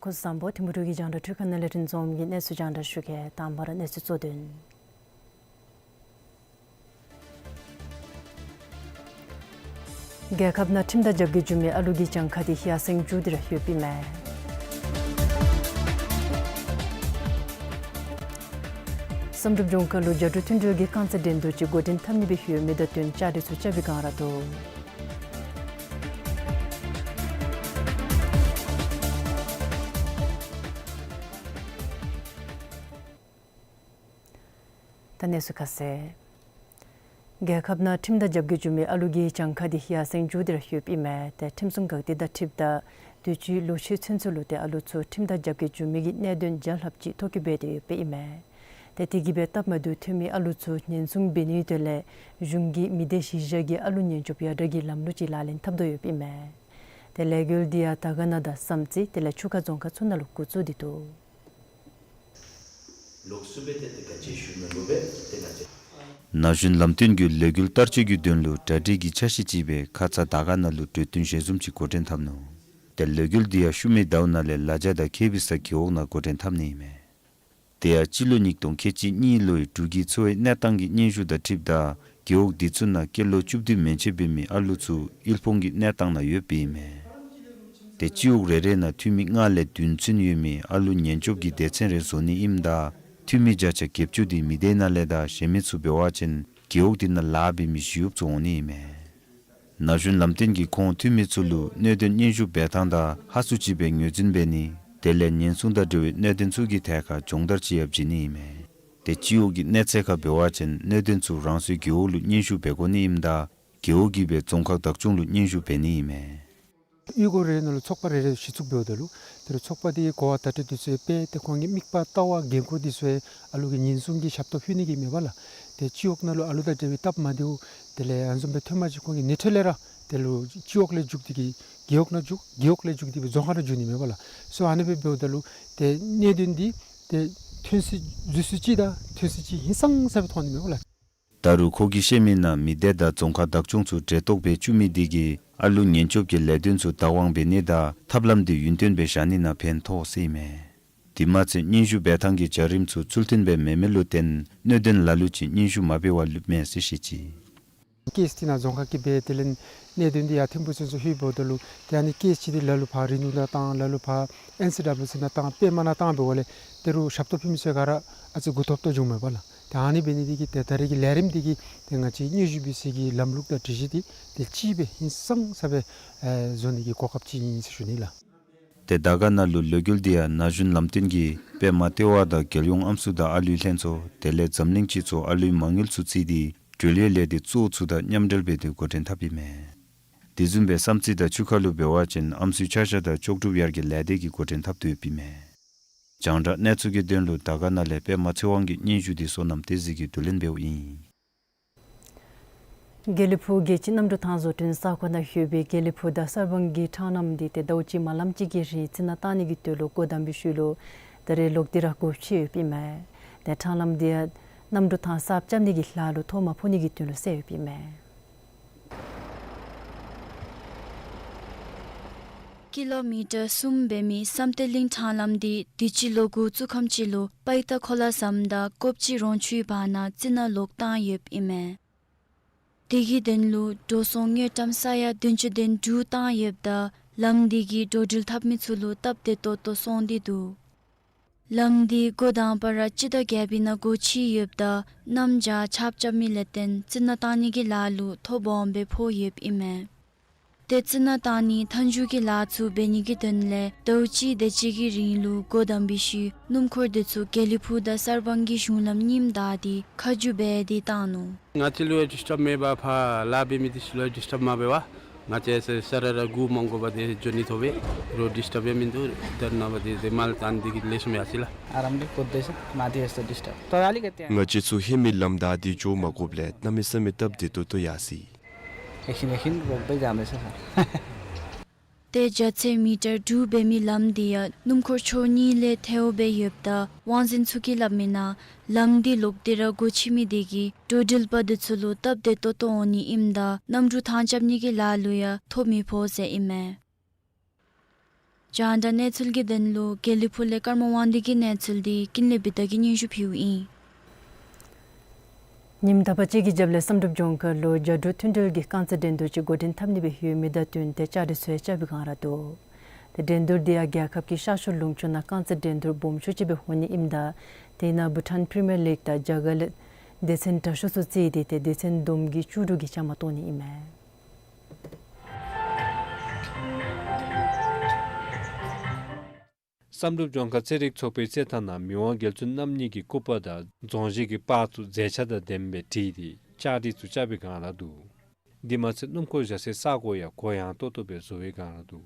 སྐུ་གཟུགས་བཟང་པོ། ཐིམ་ཕུ་འབྲུག་གི་རྒྱང་བསྒྲགས་འཕྲུལ་ཁང་ནང་ལས་རིན་འཛོམས་ཀྱིས་གནས་ཚུལ་རྒྱང་བསྒྲགས་ཞུ་གེ། དང་པ་ར་གནས་ཚུལ་གཙོ་དོན། རྒྱལ་ཁབ་ནང་ཁྲིམས་དང་རྒྱབ་འགལ་འབྱུང་མི་ཨ་ལུ་གི་གྱངས་ཁ་དེ་ཡར་སེང་འགྱོ་སྟེ་ར་ཡོདཔ་ཨིན་མས། བསམ་གྲུབ་ལྗོངས་མཁར་ལུ་རྒྱ་འབྲུག་མཐུན་འབྲེལ་གྱི་རྐང་རྩེད་འགྲན་བསྡུར་ཅིག་འགོ་འདྲེན་འཐབ་ནི་སྦེ་ཡོད་མི་དང་བསྟུན་བཅའ་སྒྲིག་ཚུ་རྐྱབ་པའི་བསྒང་ར་འདུག། ད་གནས་ཚུལ་ཁ་གསལ། རྒྱལ་ཁབ་ནང་ཁྲིམས་དང་རྒྱབ་འགལ་འབྱུང་མི་ཨ་ལུ་གི་གྱངས་ཁ་དེ་ཡར་སེང་འགྱོ་སྟེ་ར་ཡོདཔ་ཨིན་མས། ཏེ་ཁྲིམས་སྲུང་འགག་སྡེ་དང་འཁྲིལཝ་ད་དུས་ཅི་ལོ་ཆེ་ཚུན་ཚོད་ལུ་ཏེ་ཨ་ལུ་ཚུ་ཁྲིམས་དང་རྒྱབ་འགལ་འབྱུང་མི་གི་གནད་དོན་བརྒྱ་ལྷགཔ་ཅིག་ཐོ་བཀོད་འབད་དེ་ཡོདཔ་ཨིན་མས། ཏེ་དེ་གིས་སྦེ་སྟབས་མ་བདེཝ་ཐོན་མི་ཨ་ལུ་ཚུ་ཉེན་སྲུང་འབད་ནིའི་དོན་ལས་གཞུང་གིས་མི་སྡེ་གཞི་བཞག་གི་ཨ་ལུ་ཉེན་སྐྱོབ་ཡར་དྲག་གི་ལམ་ལུགས་ཅིག་ལག་ལེན་འཐབ་དོ་ཡོདཔ་ཨིན་མས། ཏེ་ལས་འགུལ་འདི་ཡང་དར་དཀར་ན་དང་བསམ་རྩེ་དེ་ལས་ཆུ་ཁ་རྫོང་ཁག་ཚུ་ནང་ལུ་འགོ་བཙུགས་ཏེ་འདུག། ལོགས་སུ་སྦེ་ཏེ་ཏེ་ག་ཅི་ཞུ་མི་ལུ་སྦེ་ཏེ་ང་བཅས་ན་གཞོན་ལམ་སྟོན་གྱི་ལས་འགུལ་བསྟར་སྤྱོད་ཀྱི་དོན་ལུ་གྲ་སྒྲིག་གི་འཆར་གཞི་ཅིག་སྦེ་ཁ་ཙ་དར་དཀར་ན་ལུ་གྲོས་བསྟུན་ཞལ་འཛོམས་ཅིག་འགོ་འདྲེན་འཐབ་ནུག། ཏེ་ལས་འགུལ་འདི་ཡང་ཤུལ་མའི་ཟླཝ་ནང་ལས་ལ་རྒྱ་དང་ཁེ་བི་ས་རྒེད་འོག་ནང་འགོ་འདྲེན་འཐབ་ནི་ཨིན་མས། དེ་ཡང་སྤྱི་ལོ་ཉིས་སྟོང་ཁལ་གཅིག་གཉིས་ལོའི་འབྲུག་གི་འཚོ་བའི་གནས་སྟངས་ཀྱི་སྙན་ཞུ་དང་འཁྲིལཝ་ད་རྒེད་འོག་འདི་ཚུ་ནང་སྐྱེས་ལོ་བཅུ་བདུན་མན་ཆད་འབད་མི་ཨ་ལུ་ཚུ་དབུལ་ཕོངས་ཀྱི་གནས་སྟངས་ནང་ཡོདཔ་ཨིན་མས། ཏེ་སྤྱི་འོག་རེ་རེ་ནང་འཐུས་མི་ལྔ་ལས་བདུན་ཚུན་ཡོད་མི་ཨ་ལུ་ཉེན་སྐྱོབ་ཀྱི་སྡེ་ཚན་རེ་བཟོ་ནི་ཨིནམ་ད་འཐུས་མི་བརྒྱ་ཆ་བརྒྱད་ཅུ་དེ་མི་སྡེ་ནང་ལས་དང་གཞན་མི་ཚུ་འབད་བ་ཅིན་རྒེད་འོག་དེ་ནང་ལཱ་འབད་མི་བཞི་གཡོགཔ་ཚུ་འོང་ནི་ཨིན་མས། ན་གཞོན་ལམ་སྟོན་གྱིས་ཁོང་འཐུས་མི་ཚུ་ལུ་གནད་དོན་སྙན་ཞུ་འབད་ཐངས་དང་ཧ་སུ་ཅིག་སྦེ་ངོས་འཛིན་འབད་ནི་དེ་ལས་ཉེན་སྲུང་དང་འབྲེལ་བའི་གནད་དོན་ཚུ་གི་ཐད་ཁར་སྦྱོང་བརྡར་ཅིག་ཡང་བྱིན་ནི་ཨིན་མས། ཏེ་སྤྱི་འོག་གི་གནས་ཚད་ཁར་འབད་བ་ཅིན་གནད་དོན་ཚུ་རང་སོའི་རྒེད་འོག་ལུ་སྙན་ཞུ་འབད་དགོ་ནི་ཨིནམ་ད་རྒེད་འོག་གིས་སྦེ་རྫོང་ཁག་བདག་སྐྱོང་ལུ་སྙན་ཞུ་འབད་ནི་ཨིན་མས། གཡུས་སྒོ་རེ་ནང་ལུ་ཚོགས་པ་རེ་རེ་གཞི་བཙུགས་འབདཝ་ད་ལུ་དེ་ལུ་ཚོགས་པ་དེ་གི་གོ་བ་བརྡ་སྤྲོད་དེ་ཚུ་ཡང་སྤེལ་ཏེ་ཁོང་གི་དམིགས་པ་ལྟ་བ་འགན་ཁུར་དེ་ཚུ་ཡང་ཨ་ལུ་གི་ཉེན་སྲུང་གི་ཞབས་ཏོག་ཕུལ་ནི་གི་མས་པ་ལགས། ཏེ་སྤྱི་འོག་ནང་ལུ་ཨ་ལུ་དང་འབྲེལ་བའི་སྟབས་མ་བདེཝ་དེ་ལས་ཨ་ནི་བཟུམ་སྦེ་ཐོན་པ་ཅིན་ཁོང་གིས་ནེ་ཁྲོད་ལས་ར་དེ་ལུ་སྤྱི་འོག་ལས་འཇུག་སྟེ་གིས་རྒེད་འོག་ནང་འཇུག། རྒེད་འོག་ལས་འཇུག་སྟེ་སྦེ་རྫོང་ཁག་ནང་འཇུག་ནི་མས་པ་ལགས། སོ་ཨ་ནི་སྦེ་འབདཝ་ད་ལུ་ཏེ་གནད་དོན་འདི་ཏེ་ཐོན་སྲིད་འཛུལ་སྲིད་ཅིག་དང་ཐོན་སྲིད་ཅིག་ཧིང་སངས་ས་སྦེ་མཐོང་ནི་མས་པ་ལགས། ད་རུང་ཁོ་གིས་བཤད་མི་ནང་མི་སྡེ་དང་རྫོང་ཁག་བདག་སྐྱོང་ཚུ་འབྲེལ་གཏོགས་འབད་བཅུག་མི་དེ་གིས་ཨ་ལུ་ཉེན་སྐྱོབ་ཀྱི་ལས་དོན་ཚུ་བདག་དབང་འབད་ནི་དང་ཐབས་ལམ་དེ་ཡུན་བརྟན་སྦེ་བཞག་ནི་ནང་ཕན་ཐོགས་ཟེར་ཨིན་མས། དེ་མ་ཚད་སྙན་ཞུ་འབད་ཐངས་ཀྱི་བྱ་རིམ་ཚུ་ཚུལ་མཐུན་སྦེ་མེན་མི་ལུ་བརྟེན་གནད་དོན་ལ་ལུ་ཅིག་སྙན་ཞུ་མ་འབད་བར་ལུསཔ་མས་ཟེར་བཤད་ཅི། ཀེསི་དེ་ནང་རྫོང་ཁག་གིས་འབད་དེ་ལས་གནད་དོན་དེ་ཡར་ཐིམ་ཕུག་ཚུན་ཚོད་ལྷོད་འབདཝ་ད་ལུ་ཏེ་ཨ་ནི་ཀེསི་ཅིག་དེ་ལ་ལུ་ཕར་རི་ནུ་ནང་བཏང་ལ་ལུ་ཕར་ཨེན་སི་ཌབ་ལུ་སི་ནང་བཏང་པདྨ་ནང་བཏང་འབདཝ་ལས་དེ་རུང་ཞབས་ཏོག་ཕུལ་མི་ཚུ་ག་ར་ཨ་ཙི་མགུ་འཐོམ་ཏོག་ཏོ་བྱུང་མས་པ་ལགས། ཏེ་ཨ་ནི་འབད་ནི་དེ་གིས་ཏེ་ད་རེས་ཀྱི་ལས་རིམ་དེ་གིས་ཏེ་ང་བཅས་སྙན་ཞུ་འབུལ་སའི་གི་ལམ་ལུགས་དང་སྒྲིག་གཞི་དེ་ཏེ་གཅིག་སྦེ་ཧིང་སངས་ས་སྦེ་ཨེ་བཟོ་ནི་གི་གོ་སྐབས་ཅིག་ཨིན་ཟེར་ཞུ་ནི་ལགས། ཏེ་དར་དཀར་ན་ལུ་ལོ་རྒྱུས་འདི་ཡང་ན་གཞོན་ལམ་སྟོན་གྱིས་པདྨ་ལྟེ་བ་དང་རྒྱལ་ཡོངས་ཨམ་སྲུ་དང་ཨ་ལུའི་ལྷན་ཚོགས་དེ་ལས་འཛམ་གླིང་སྤྱི་ཚོགས་ཨ་ལུའི་མ་དངུལ་ཚུ་བརྩིས་ཏེ་གྲོལ་ཡོད་ལས་དེ་གཙོ་བོ་ཚུ་དང་མཉམ་འབྲེལ་འབད་དེ་འགོ་འདྲེན་འཐབ་ཨིན་མས། དེ་བཟུམ་སྦེ་བསམ་རྩེ་དང་ཆུ་ཁ་ལུ་འབད་བ་ཅིན་ཨམ་སྲུའི་ཆ་ཤས་དང་ལྕོགས་གྲུབ་ཡར་རྒྱས་ལས་སྡེ་གིས་འགོ་འདྲེན་འཐབ་དོ་ཡོདཔ་ཨིན་མས། རྒྱང་བསྒྲགས་གནས་ཚུལ་གྱི་དོན་ལུ་དར་དཀར་ན་ལས་པདྨ་ཚེ་དབང་གི་སྙན་ཞུ་འདི་བསོད་ནམས་བསྟན་འཛིན་གྱིས་བསྡུ་ལེན་འབདཝ་ཨིན། དགེ་ལེགས་ཕུག་རྒྱལ་སྤྱིའི་གནམ་གྲུ་ཐང་བཟོ་སྐྲུན་ས་ཁོངས་ནང་ཡོད་པའི་དགེ་ལེགས་ཕུག་དང་གསར་སྤང་གི་འཕྲང་ལམ་འདི་ཏེ་ཟླཝ་གཅིག་མ་ལངམ་ཅིག་གི་རིང་རྩི་ནག་བཏང་ནི་གི་དོན་ལུ་སྒོ་བསྡམས་པའི་ཤུལ་ལུ་ད་རེས་ལོག་སྟེ་ར་སྒོ་ཕྱེ་ཡོདཔ་ཨིན་མས། ཏེ་འཕྲང་ལམ་འདི་ཡང་གནམ་གྲུ་ཐང་གསརཔ་རྐྱབ་ནི་གི་ལཱ་ལུ་ཐོ་མ་ཕོག་ནི་གི་དོན་ལུ་བསལ་ཡོདཔ་ཨིན་མས། ཀི་ལོ་མི་ཊར་གསུམ་འབད་མི་བསམ་གཏན་གླིང་འཕྲང་ལམ་འདི་དུས་ཅི་ལོ་འགོ་བཙུགས་ཁམས་ཅིག་ལུ་པའི་ཏ་ཁོ་ལ་ཟམ་དང་ཀོབ་ཅི་རོང་ཆུའི་བར་ན་རྩི་ནག་ལོག་བཏང་ཡོདཔ་ཨིན་མས། དེ་གི་དོན་ལུ་འགྲོ་སོང་དངུལ་ཀྲམ་ས་ཡ་བདུན་ཅུ་དོན་དྲུག་བཏང་ཡོདཔ་ད་ལམ་འདི་གི་འགྲོ་འགྲུལ་འཐབ་མི་ཚུ་ལུ་སྟབས་བདེ་ཏོག་ཏོ་སོང་སྟེ་འདུག། ལམ་འདི་སྒོ་དང་པ་ར་སྤྱི་ཟླ་བརྒྱད་པའི་ནང་སྒོ་ཕྱེ་ཡོདཔ་ད་གནམ་བྱཱར་ཆརཔ་རྐྱབ་མི་ལས་བརྟེན་རྩི་ནག་བཏང་ནི་གི་ལཱ་ལུ་ཐོ་སྦོམ་སྦེ་ཕོག་ཡོདཔ་ཨིན་མས། ཏེ་རྩི་ནག་བཏང་ནི་མཐའ་མཇུག་གི་ལཱ་ཚུ་འབད་ནི་གི་དོན་ལས་ཟླཝ་གཅིག་དེ་ཅིག་གི་རིང་ལུ་སྒོ་བསྡམས་པའི་ཤུལ་སྣུམ་འཁོར་དེ་ཚུ་དགེ་ལེགས་ཕུག་དང་གསར་སྤང་གི་གཞུང་ལམ་གཉིསམ་བདའ་སྟེ་ཁ་མཇུག་འབད་དེ་བཏང་ནུག། ང་བཅས་ལུ་ཡང་ཌིསི་ཊབ་མེད་པར་ཕར་ལཱ་འབད་མི་དེ་ཚུ་ལུ་ཡང་ཌིསི་ཊབ་མ་འབད་བར་ང་བཅས་ས་ར་ར་སྒུག་མ་དགོ་པར་ཏེ་འགྱོ་ནི་ཐོབ་པས། རོཌ་ཌིསི་ཊབ་ཡང་མིན་འདུག། དར་ནང་པ་དེ་དེ་མལ་བཏང་སྟེ་གི་ལེགས་ཤོམ་ཡར་སོ་ཡི་ལགས། ང་བཅས་ཚུ་ཧེ་མའི་ལམ་བདའ་སྟེ་འགྱོ་མ་དགོཔ་ལས་གནམ་མེད་ས་མེད་སྟབས་བདེ་ཏོག་ཏོ་ཡར་སོ་ཡི། ཏེ་རྒྱ་ཚད་མི་ཊར་དྲུག་འབད་མི་ལམ་འདི་ཡང་སྣུམ་འཁོར་ཕྱོགས་གཉིས་ལས་ཐལཝ་སྦེ་ཡོདཔ་ད་དབང་འཛིན་ཚུ་གིས་སླབ་མིའི་ནང་ལམ་འདི་ལོག་སྟེ་ར་སྒོ་ཕྱེ་མི་དེ་གིས་འགྲོ་འགྲུལ་པ་དེ་ཚུ་ལུ་སྟབས་བདེ་ཏོག་ཏོ་འོང་ནི་ཨིནམ་ད་གནམ་གྲུ་ཐང་རྐྱབ་ནི་གི་ལཱ་ལུ་ཡང་ཐོ་མི་ཕོག་ཟེར་ཨིན་མས། རྒྱང་བསྒྲགས་གནས་ཚུལ་གྱི་དོན་ལུ་དགེ་ལེགས་ཕུག་ལས་ཀརྨ་དབང་འདུས་ཀྱི་གནས་ཚུལ་འདི་ཀུན་ལེགས་བི་ཏ་གིས་སྙན་ཞུ་ཕུལཝ་ཨིན། ཉིནམ་དག་པ་ཅིག་གི་རྒྱབ་ལས་བསམ་གྲུབ་ལྗོངས་མཁར་ལུ་རྒྱ་འབྲུག་མཐུན་འབྲེལ་གྱི་རྐང་རྩེད་འགྲན་བསྡུར་ཅིག་འགོ་འདྲེན་འཐབ་ནི་སྦེ་ཡོད་མི་དང་བསྟུན་ཏེ་བཅའ་སྒྲིག་ཚུ་ཡང་རྐྱབ་པའི་སྒང་ར་འདུག། ཏེ་འགྲན་བསྡུར་འདི་ཡང་རྒྱལ་ཁབ་ཀྱི་ཤར་ཕྱོགས་ལུང་ཕྱོགས་ནང་རྐང་རྩེད་འགྲན་བསྡུར་སྦོམ་ཤོས་ཅིག་སྦེ་འོང་ནི་ཨིནམ་ད་དེ་ནང་བྷུ་ཊཱན་པི་རི་མི་ཡར་ལིག་དང་རྒྱ་གར་ལས་སྡེ་ཚན་དྲག་ཤོས་ཚུ་རྩིས་ཏེ་ཏེ་སྡེ་ཚན་བསྡོམས་ཀྱིས་བཅུ་དྲུག་གི་བཅའ་མར་གཏོགས་ནི་ཨིན་མས། བསམ་གྲུབ་ལྗོངས་མཁར་རྩེད་རིགས་ཚོགས་པའི་རྩེད་ཐང་ནང་མི་དབང་རྒྱལ་བཙུན་རྣམ་གཉིས་ཀྱི་སྐུ་པར་དང་རྫོང་གཞིས་ཀྱི་པར་ཚུ་མཛེས་ཆ་དང་ལྡནམ་སྦེ་བྲིས་ཏེ་བཅའ་སྒྲིག་ཚུ་རྐྱབ་པའི་སྒང་ར་འདུག། དེ་མ་ཚད་སྣུམ་འཁོར་བཞག་སའི་ས་གོ་ཡང་གུ་ཡངས་ཏོག་ཏོ་སྦེ་བཟོ་བའི་སྒང་ར་འདུག།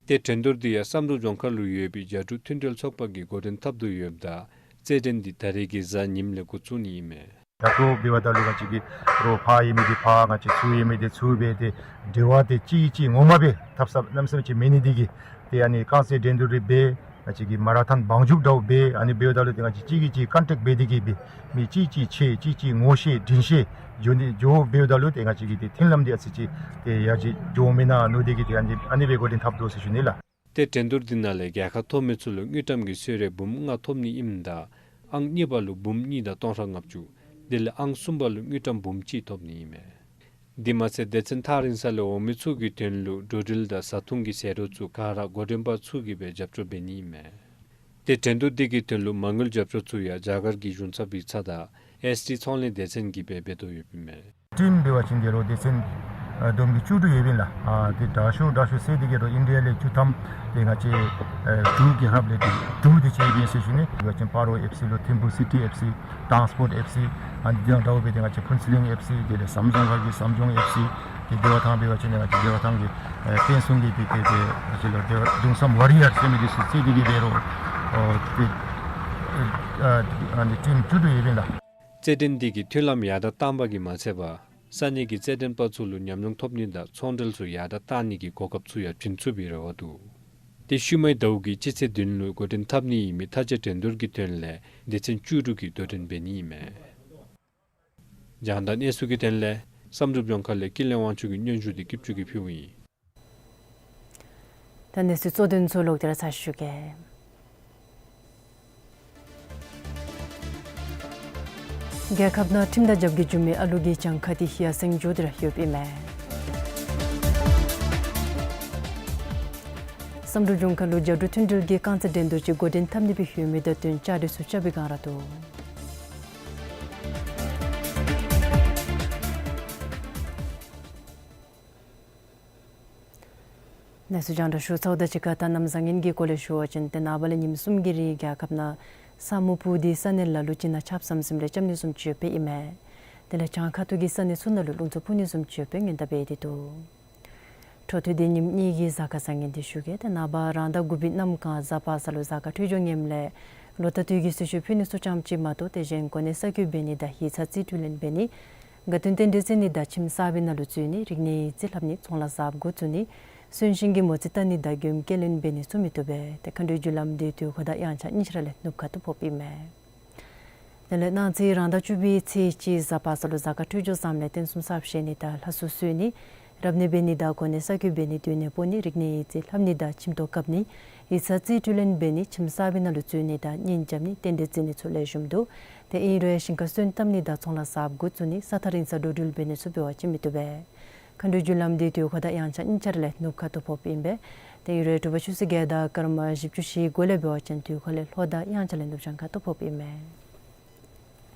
ཏེ་འགྲན་བསྡུར་འདི་ཡང་བསམ་གྲུབ་ལྗོངས་མཁར་ལུ་ཡོད་པའི་རྒྱ་འབྲུག་མཐུན་འབྲེལ་ཚོགས་པ་གིས་འགོ་འདྲེན་འཐབ་དོ་ཡོདཔ་ད་རྩེད་འགྲན་འདི་ད་རེས་ཀྱི་གཟའ་ཉིམ་ལས་འགོ་བཙུགས་ནི་ཨིན་མས། ད་ལྟོ་འབདཝ་ད་ལུ་ང་བཅས་ཀྱི་རོགས་ཕར་ཡོད་མི་འདི་ཕར་ང་བཅས་ཚུར་ཡོད་མི་འདི་ཚུར་སྦེ་ཏེ་འབྲེལ་བ་འདི་གཅིག་གིས་གཅིག་ངོ་མ་སྦེ་འཐབ་ས་གནམ་མེད་ས་མེད་ཅིག་མེད་ནི་འདི་གིས་ཏེ་ཨ་ནི་རྐང་རྩེད་འགྲན་བསྡུར་འདི་འབད་ང་བཅས་ཀྱི་མ་ར་ཐཱན་བང་རྒྱུག་འདྲཝ་འབད། ཨ་ནི་འབདཝ་ད་ལུ་ཏེ་ང་བཅས་གཅིག་གིས་གཅིག་ཀོན་ཊེཀཊ་འབད་དེ་གིས་སྦེ་མི་གཅིག་གིས་གཅིག་ཕྱད་གཅིག་གིས་གཅིག་ངོ་ཤེས་དྲིན་ཤེས་འགྱོ་ནི་འགྱོ་འབདཝ་ད་ལུ་ཏེ་ང་བཅས་ཀྱི་ཏེ་མཐུན་ལམ་འདི་ཨ་ཙི་ཅིག་ཏེ་ཡར་ཅིག་འགྱོ་མེན་ན་མནོ་སྟེ་གིས་ཏེ་ཨ་ནི་ཨ་ནི་སྦེ་འགོ་འདྲེན་འཐབ་དོ་ཟེར་ཞུ་ནི་ལགས། ཏེ་འགྲན་བསྡུར་འདི་ནང་ལས་རྒྱལ་ཁ་ཐོབ་མི་ཚུ་ལུ་དངུལ་ཀྲམ་གྱི་གསོལ་རས་འབུམ་ལྔ་ཐོབ་ནི་ཨིནམ་ད་ཨང་གཉིས་པ་ལུ་འབུམ་གཉིས་དང་སྟོང་ཕྲག་ལྔ་བཅུ་དེ་ལས་ཨང་གསུམ་པ་ལུ་དངུལ་ཀྲམ་འབུམ་གཅིག་ཐོབ་ནི་ཨིན་མས། དེ་མ་ཚད་སྡེ་ཚན་ཐག་རིང་ས་ལས་འོང་མི་ཚུ་གི་དོན་ལུ་འགྲོ་འགྲུལ་དང་བཟའ་འཐུང་གི་ཟད་འགྲོ་ཚུ་ག་ར་འགོ་འདྲེན་པ་ཚུ་གིས་སྦེ་རྒྱབ་སྐྱོར་འབད་ནི་ཨིན་མས། ཏེ་འགྲན་བསྡུར་འདི་གི་དོན་ལུ་མ་དངུལ་རྒྱབ་སྐྱོར་ཚུ་ཡང་རྒྱ་གར་གྱི་གཞུང་ཚབ་ཡིག་ཚང་དང་ཨེསི་ཌི་ཚོང་ལས་སྡེ་ཚན་གྱིས་སྦེ་འབད་དོ་ཡོདཔ་ཨིན་མས། ཊིམ་འབད་བ་ཅིན་དེ་རུ་སྡེ་ཚན་ཨ་བསྡོམས་ཀྱིས་བཅུ་དྲུག་ཡོདཔ་ཨིན་ལགས། ཨ་ཏེ་དྲག་ཤོས་དྲག་ཤོས་ཟེར་དེ་གིས་རུ་ཨིན་ཌི་ཡ་ལས་བཅུ་ཐམ་ཏེ་ང་བཅས་ཨ་འབྲུག་རྒྱལ་ཁབ་ལས་ཏེ་དྲུག་དེ་ཅིག་ཨིན་ཟེར་ཞུ་ནི། འབད་བ་ཅིན་སྤ་རོ་ཨེཕ་སི་ལུ་ཐིམ་ཕུ་སི་ཊི་ཨེཕ་སི་ཊཱན་སི་པོརཊ་ཨེཕ་སི་ཨ་ནི་དེ་དང་འདྲཝ་སྦེ་ཏེ་ང་བཅས་ཕུན་ཚོགས་གླིང་ཨེཕ་སི་དེ་ལས་ཟམ་རྫོང་ཁག་གི་ཟམ་ལྗོངས་ཨེཕ་སི་ཏེ་བདེ་བ་ཐང་འབད་བ་ཅིན་ང་བཅས་བདེ་བ་ཐང་གི་ཨ་བསྟན་སྲུང་གི་ཏེ་ཏེ་ཏེ་ང་བཅས་ལུ་བདེ་བ་གདུང་བསམ་ཝ་རི་ཡར་ཟེར་མི་དེ་ཚུ་རྩིས་ཏེ་གིས་འབད་རུང་ཨོ་ཏེ་ཨ་ཨ་ནི་ཊིམ་བཅུ་དྲུག་ཡོདཔ་ཨིན་ལགས། རྩེད་འགྲན་འདི་གིས་མཐུན་ལམ་ཡར་དྲག་བཏང་པ་གིས་མ་ཚད་པར་ས་གནས་ཀྱི་རྩེད་འགྲན་པ་ཚུ་ལུ་ཉམས་མྱོང་ཐོབ་ནི་དང་ཚོང་འབྲེལ་ཚུ་ཡར་དྲག་བཏང་ནི་གི་གོ་སྐབས་ཚུ་ཡང་བྱིན་ཚུགས་པའི་རེ་བ་འདུག། ཏེ་ཤུལ་མའི་ཟླཝ་གི་སྤྱི་ཚེས་བདུན་ལུ་འགོ་འདྲེན་འཐབ་ནི་ཨིན་མི་མཐའ་དཔྱད་འགྲན་བསྡུར་གྱི་དོན་ལས་སྡེ་ཚན་བཅུ་དྲུག་གིས་དོ་འགྲན་འབད་ནི་ཨིན་མས། རྒྱང་བསྒྲགས་གནས་ཚུལ་གྱི་དོན་ལས་བསམ་གྲུབ་ལྗོངས་མཁར་ལས་ཀུན་ལེགས་དབང་ཕྱུག་གི་སྙན་ཞུ་འདི་སྐྱིད་ཅུང་གིས་ཕུལཝ་ཨིན། ད་གནས་ཚུལ་གཙོ་དོན་ཚུ་ལོག་སྟེ་ར་ཚར་ཞུ་གེ། རྒྱལ་ཁབ་ནང་ཁྲིམས་དང་རྒྱབ་འགལ་བྱུང་མི་ཨ་ལུ་གི་གྱངས་ཁ་འདི་ཡར་སེང་འགྱོ་སྟེ་ར་ཡོདཔ་ཨིན་མས། བསམ་གྲུབ་ལྗོངས་མཁར་ལུ་རྒྱ་འབྲུག་མཐུན་འབྲེལ་གྱི་རྐང་རྩེད་འགྲན་བསྡུར་ཅིག་འགོ་འདྲེན་འཐབ་ནི་སྦེ་ཡོད་མི་དང་བསྟུན་བཅའ་སྒྲིག་ཚུ་རྐྱབ་པའི་སྒང་ར་འདུག། གནས་ཚུལ་རྒྱང་བསྒྲགས་ཞུ་ཚརཝ་ད་གཅིག་ཁར་ད་གནམ་བཟང་ངན་གྱི་སྐོར་ལས་ཞུ་བ་ཅིན་ཏེ་ནངས་པ་ལས་ཉིནམ་གསུམ་གྱི་རིང་རྒྱལ་ཁབ་ནང་ས་སྨུག་སྤུབས་ཏེ་ས་གནས་ལ་ལུ་ཅིག་ནང་ཆརཔ་ཟམ་ཟིམ་རེ་རྐྱབ་ནི་བཟུམ་ཅིག་ཡོདཔ་ཨིན་མས། དེ་ལས་བྱང་ཁ་ཐུག་གི་ས་གནས་ཚུ་ནང་ལུ་རླུང་འཚུབ་འཕུ་ནི་བཟུམ་ཅིག་ཡོདཔ་སྦེ་སྔོན་བརྡ་འབད་དེ་འདུག། འཕྲོ་མཐུད་དེ་ཉིནམ་གཉིས་ཀྱི་གཟའ་སྐར་བཟང་ངན་འདི་ཞུ་གེ། ཏེ་ནངས་པ་རང་ཟླ་དགུ་པའི་གནམ་གང་གཟའ་པ་སངས་ལུ་གཟའ་སྐར་འཕྲོད་སྦྱོར་ངནམ་ལས་ལོ་ཟླ་དུས་ཀྱི་གསོལ་མཆོད་ཕུལ་ནི་ཚུ་ཙམ་ཅིག་མ་གཏོགས་ཏེ་གཞན་གོ་གནས་གསར་བསྐོ་འབད་ནི་དང་ཡིག་ཚང་རྩིས་སྤྲོད་ལེན་འབད་ནི་དགའ་སྟོན་རྟེན་འབྲེལ་བརྩི་ནི་དང་ཁྱིམ་གསར་པའི་ནང་ལུ་འཛུལ་ནི་རིག་གནས་ཡིག་རྩིས་ལྷབ་ནི་ཚོང་ལཱ་གསརཔ་འགོ་བཙུགས་ནི་གསོན་གཤིན་གྱི་མོ་རྩིས་བལྟ་ནི་དང་མགྱོནམ་སྐྱེལ་ལེན་འབད་ནི་ཚུ་མི་བཏུབ་པས། ཏེ་མཁའ་འགྲོའི་རྒྱུ་ལམ་འདི་དུས་འཁོར་དང་དབྱངས་འཆར་གཉིས་ཆ་ར་ལས་ནུབ་ཁ་ཐུག་ཕོགཔ་ཨིན་མས། དེ་ལས་གནངས་ཚེ་རང་ཟླ་བཅུ་པའི་ཚེས་གཅིག་གཟའ་པ་སངས་ལུ་གཟའ་སྐར་འཕྲོད་སྦྱོར་བཟངམ་ལས་རྟེན་གསུམ་གསརཔ་བཞེངས་ནི་དང་ལྷ་གསོལ་གསོལ་ནི་རབ་གནས་འབད་ནི་དང་གོ་གནས་གསར་བསྐོ་འབད་ནི་སྡོད་གནས་སྤོ་ནི་རིག་གནས་ཡིག་རྩིས་ལྷབ་ནི་དང་ཁྱིམ་ཐོག་བཀབ་ནི་ཡིག་ཚང་རྩིས་སྤྲོད་ལེན་འབད་ནི་ཁྱིམ་གསར་པའི་ནང་ལུ་འཛུལ་ནི་དང་གཉེན་རྐྱབ་ནི་རྟེན་འབྲེལ་བརྩི་ནི་ཚུ་ལེགས་ཤོམ་འདུག། དེ་ཨིན་རུང་ཞིང་ཁ་སོན་བཏབ་ནི་དང་ཚོང་ལཱ་གསརཔ་འགོ་བཙུགས་ནི་ས་ཐག་རིང་སར་འགྲོ་འགྲུལ་འབད་ནི་ཚུ་འབད་བ་ཅིན་མི་བཏུབ་པས། མཁའ་འགྲོའི་རྒྱུ་ལམ་འདི་དུས་འཁོར་དང་དབྱངས་འཆར་གཉིས་ཆ་ར་ལས་ནུབ་ཁ་ཐུག་ཕོགཔ་ཨིན་པས། དེ་ཨིན་རུང་དྲོ་པ་ཆུ་ཚོད་བརྒྱད་དང་སྐར་མ་བཞི་བཅུ་ཞེ་དགུ་ལས་འབད་བ་ཅིན་དུས་འཁོར་ལས་ལྷོ་དང་དབྱངས་འཆར་ལས་ནུབ་བྱང་ཁ་ཐུག་ཕོགཔ་ཨིན་མས།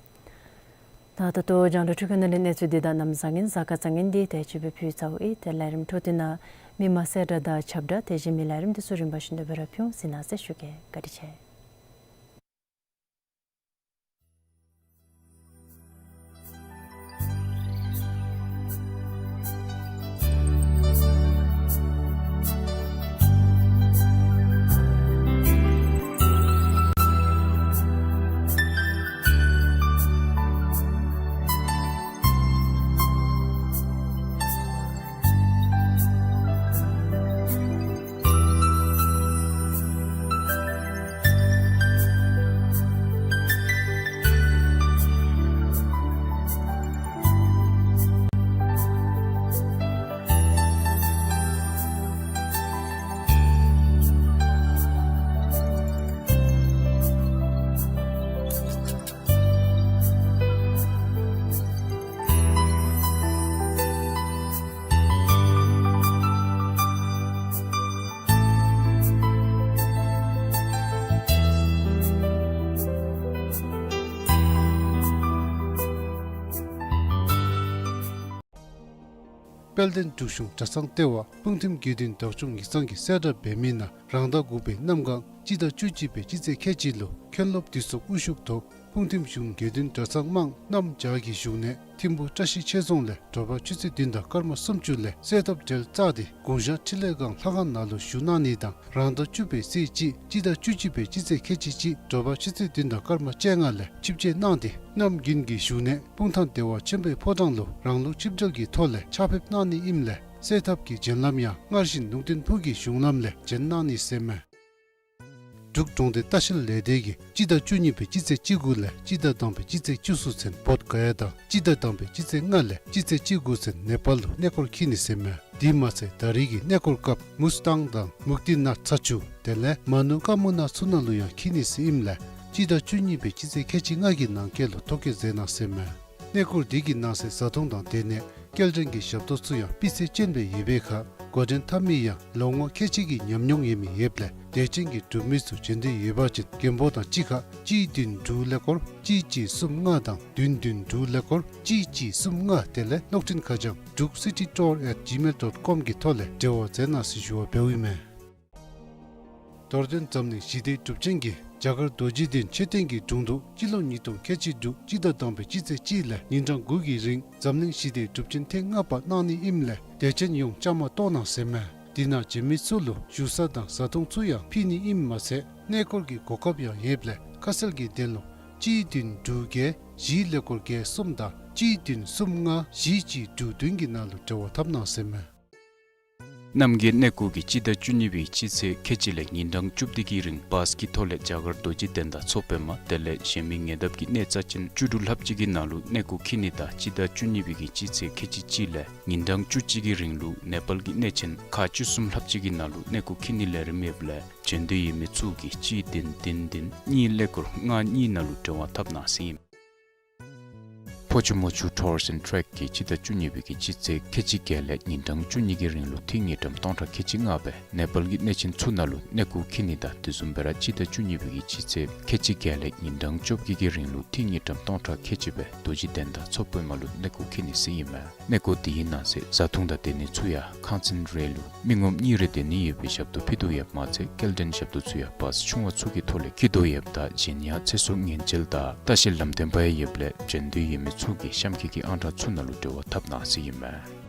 ད་ད་ལྟོ་རྒྱང་བསྒྲགས་འཕྲུལ་ཁང་ནང་ལས་གནས་ཚུལ་འདི་དང་གནམ་བཟང་ངན་གཟའ་སྐར་བཟང་ངན་འདི་དེ་ཅིག་སྦེ་ཕུལ་ཚརཝ་ཨིན། ཏེ་ལས་རིམ་འཕྲོ་མཐུད་ནང་མི་མང་གསལ་བསྒྲགས་དང་ཁྱབ་བསྒྲགས་དེ་བཞིན་མི་ལས་རིམ་འདི་ཚུ་རིམ་པ་བཞིན་དུ་སྦེ་ར་ཕུལ་ཟེར་གནང་ཟེར་ཞུ་གེ། བཀའ་དྲིན་ཆེ། དཔལ་ལྡན་འབྲུག་གཞུང་གྲྭ་ཚང་ལྟེ་བ་སྤུངས་ཐིམ་དགེ་འདུན་བདག་སྐྱོང་ཡིག་ཚང་གིས་གསལ་བསྒྲགས་འབད་མི་ནང་རང་ཟླ་དགུ་པའི་གནམ་གང་སྤྱི་ཟླ་བཅུ་གཅིག་པའི་སྤྱི་ཚེས་ཁལ་གཅིག་ལུ་མཁན་སློབ་འདུས་ཚོགས་དབུ་བཞུགས་ཐོག་སྤུངས་ཐིམ་གཞུང་དགེ་འདུན་གྲྭ་ཚང་དམངས་རྣམས་བཅའ་གི་བཞུགས་གནས་ཐིམ་ཕུག་བཀྲ་ཤིས་ཆོས་རྫོང་ལས་དྲོ་པ་ཆུ་ཚོད་བདུན་དང་སྐར་མ་སུམ་ཅུ་ལས་གསོལ་ཐབ་གྲལ་བཅག་སྟེ་དགུང་ཞག་འཕྲིན་ལས་སྒང་ལྷ་ཁང་ནང་ལུ་བཞུགས་གནང་ནི་དང་རང་ཟླ་བཅུ་པའི་ཚེས་གཅིག་སྤྱི་ཟླ་བཅུ་གཅིག་པའི་སྤྱི་ཚེས་ཁལ་གཅིག་གཅིག་དྲོ་པ་ཆུ་ཚོད་བདུན་དང་སྐར་མ་བཅོ་ལྔ་ལས་ཆིབས་བསྐྱོད་གནང་སྟེ་གནམ་དགུན་གྱི་བཞུགས་གནས་སྤུངས་ཐང་བདེ་བ་ཆེན་པོའི་ཕོ་བྲང་ལུ་རང་ལུགས་ཆིབས་གྲལ་གྱི་ཐོག་ལས་ཕྱག་ཕེབས་གནང་ནི་ཨིནམ་ལས་གསོལ་ཐབ་ཀྱི་བྱོན་ལམ་ཡང་སྔར་བཞིན་ལུང་བསྟན་ཕུག་གི་གཞུང་ལམ་ལས་བྱོན་གནང་ནི་ཟེར་མས། འབྲུག་གྲོང་སྡེ་ལྟ་བཤལ་ལས་སྡེ་གིས་སྤྱི་ཟླ་བཅུ་གཉིས་པའི་སྤྱི་ཚེས་བཅུ་དགུ་ལས་སྤྱི་ཟླ་དང་པའི་སྤྱི་ཚེས་བཅུ་གསུམ་ཚུན་བོདྷ་ག་ཡ་དང་སྤྱི་ཟླ་དང་པའི་སྤྱི་ཚེས་ལྔ་ལས་སྤྱི་ཚེས་བཅུ་དགུ་ཚུན་ནེ་པཱལ་ལུ་གནས་སྐོར་འཁྱིད་ནི་ཟེར་མས། དེ་མ་ཚད་ད་རེས་ཀྱི་གནས་སྐོར་སྐབས་མུས་ཏང་དང་མུག་ཏི་ནཱཐ་ཚ་ཆུ་དེ་ལས་མ་ནུ་ཀ་མུ་ན་ཚུ་ནང་ལུ་ཡང་འཁྱིད་ནི་ཟེར་ཨིནམ་ལས་སྤྱི་ཟླ་བཅུ་གཉིས་པའི་སྤྱི་ཚེས་ཁལ་གཅིག་ལྔ་གི་ནང་འཁོད་ལུ་ཐོ་བཀོད་མཛད་གནང་ཟེར་མས། གནས་སྐོར་འདི་གི་ནང་གསེས་བཟའ་འཐུང་དང་སྡོད་གནས་སྐྱེལ་འདྲེན་གྱི་ཞབས་ཏོག་ཚུ་ཡང་སྤུས་ཚད་ཅན་སྦེ་ཡོད་པའི་ཁར་འགོ་འདྲེན་འཐབ་མི་ཡང་ལོ་ངོ་ཁལ་གཅིག་གི་ཉམས་མྱོང་ཡོད་མི་ཡོདཔ་ལས་དད་ཅན་གྱི་འབྲུག་མི་ཚུ་བྱོན་འདོད་ཡོད་པ་ཅིན་མགོན་པོ་དང་གཅིག་ཁར་གཅིག་བདུན་དྲུག་ཀླད་ཀོར་གཅིག་གཅིག་གསུམ་ལྔ་དང་བདུན་བདུན་དྲུག་ཀླད་ཀོར་གཅིག་གཅིག་གསུམ་ལྔ་དེ་ལས་གློག་འཕྲིན་ཁ་བྱང་druk city tour at gmail dot com གི་ཐོག་ལས་འབྲེལ་བ་མཛད་གནང་ཟེར་ཞུ་བ་འབདཝ་ཨིན་མས། རྡོར་གདན་འཛམ་གླིང་ཞི་བདེའི་སྒྲུབ་ཆེན་གྱིས་རྒྱ་གར་རྡོ་རྗེ་གདན་མཆོད་རྟེན་གྱི་དྲུང་དུ་སྤྱི་ལོ་ཉིས་སྟོང་ཁལ་གཅིག་དྲུག་སྤྱི་ཟླ་དང་པའི་སྤྱི་ཚེས་གཅིག་ལས་ཉིན་གྲངས་དགུ་གི་རིང་འཛམ་གླིང་ཞི་བདེའི་སྒྲུབ་ཆེན་ཐེངས་ལྔ་པ་གནང་ནི་ཨིནམ་ལས་དད་ཅན་ཡོངས་བཅའ་མར་གཏོགས་གནང་ཟེར་མས། འདི་ནང་བྱོན་མི་ཚུ་ལུ་བཞུགས་ས་དང་བཟའ་འཐུང་ཚུ་ཡང་ཕུལ་ནི་ཨིནམ་མ་ཚད་གནས་སྐོར་གྱི་གོ་སྐབས་ཡང་ཡོདཔ་ལས་ཁ་གསལ་གྱི་དོན་ལུ་གཅིག་བདུན་དྲུག་བརྒྱད་བཞི་ཀླད་ཀོར་བརྒྱད་གསུམ་དང་གཅིག་བདུན་གསུམ་ལྔ་བཞི་གཅིག་དྲུག་བདུན་གྱི་ནང་ལུ་འབྲེལ་བ་འཐབ་གནང་ཟེར་མས། རྣམ་རྒྱལ་གནས་སྐོར་གྱིས་སྤྱི་ཟླ་བཅུ་གཉིས་པའི་སྤྱི་ཚེས་ཁལ་གཅིག་ལས་ཉིན་གྲངས་བཅུ་བདུན་གྱི་རིང་བཱས་ཀྱི་ཐོག་ལས་རྒྱ་གར་རྡོ་རྗེ་གདན་དང་མཚོ་པདྨ་དེ་ལས་གཞན་མི་ཉེ་འདབས་ཀྱི་གནས་རྩ་ཅན་བཅུ་དྲུག་ལྷགཔ་ཅིག་གི་ནང་ལུ་གནས་སྐོར་འཁྱིད་ནི་དང་སྤྱི་ཟླ་བཅུ་གཉིས་པའི་གི་སྤྱི་ཚེས་ཁལ་གཅིག་གཅིག་ལས་ཉིན་གྲངས་བཅུ་གཅིག་གི་རིང་ལུ་ནེ་པཱལ་གྱི་གནས་ཆེན་ཁག་བཅུ་གསུམ་ལྷགཔ་ཅིག་གི་ནང་ལུ་གནས་སྐོར་འཁྱིད་ནིའི་ལས་རིམ་ཡོདཔ་ལས་བྱོན་འདོད་ཡོད་མི་ཚུ་གིས་གཅིག་བདུན་བདུན་བདུན་གཉིས་ཀླད་ཀོར་ལྔ་གཉིས་ནང་ལུ་འབྲེལ་བ་འཐབ་གནང་ཟེར་ཨིན། ཀོ་ཅུ་མུ་ཅུ་ཊུརསི་ཨེནཌ་ཊེཀ་གིས་སྤྱི་ཟླ་བཅུ་གཉིས་པའི་གི་སྤྱི་ཚེས་ཁལ་གཅིག་བརྒྱད་ལས་ཉིན་གྲངས་བཅུ་གཉིས་ཀྱི་རིང་ལུ་ཐིག་དངུལ་ཀྲམ་སྟོང་ཕྲག་ཁལ་གཅིག་ལྔ་སྦེ་ནེ་པཱལ་གྱི་གནས་ཆེན་ཚུ་ནང་ལུ་གནས་སྐོར་འཁྱིད་ནི་དང་དེ་བཟུམ་སྦེ་ར་སྤྱི་ཟླ་བཅུ་གཉིས་པའི་གི་སྤྱི་ཚེས་ཁལ་གཅིག་བརྒྱད་ལས་ཉིན་གྲངས་བཅོ་བརྒྱད་ཀྱི་རིང་ལུ་ཐིག་དངུལ་ཀྲམ་སྟོང་ཕྲག་ཁལ་གཅིག་སྦེ་རྡོ་རྗེ་གདན་དང་མཚོ་པདྨ་ལུ་གནས་སྐོར་འཁྱིད་ནི་ཟེར་ཨིན་མས། གནས་སྐོར་དེའི་ནང་གསེས་བཟའ་འཐུང་དང་སྡོད་ནི་ཚུ་ཡང་ཁང་ཚན་རེ་ལུ་མི་ངོམ་གཉིས་རེ་སྡོད་ནི་ཡོད་པའི་ཞབས་ཏོག་ཕུལ་དོ་ཡོདཔ་མ་ཚད་སྐྱེལ་འདྲེན་ཞབས་ཏོག་ཚུ་ཡང་བཱསི་ཆུང་བ་ཚུ་གི་ཐོག་ལས་འཁྱིད་དོ་ཡོདཔ་ད་གཞན་ཡང་ཚེ་སྲོག་ཉེན་བཅོལ་དང་ལྟ་བཤལ་ལམ་སྟོན་པ་ཡང་ཡོདཔ་ལས་འབྱོན་འདོད་ཡོད་མི་ཚུ་གིས་གཤམ་འཁོད་ཀྱི་ཨང་གྲངས་ཚུ་ནང་ལུ་འབྲེལ་བ་འཐབ་གནང་ཟེར་ཨིན་མས།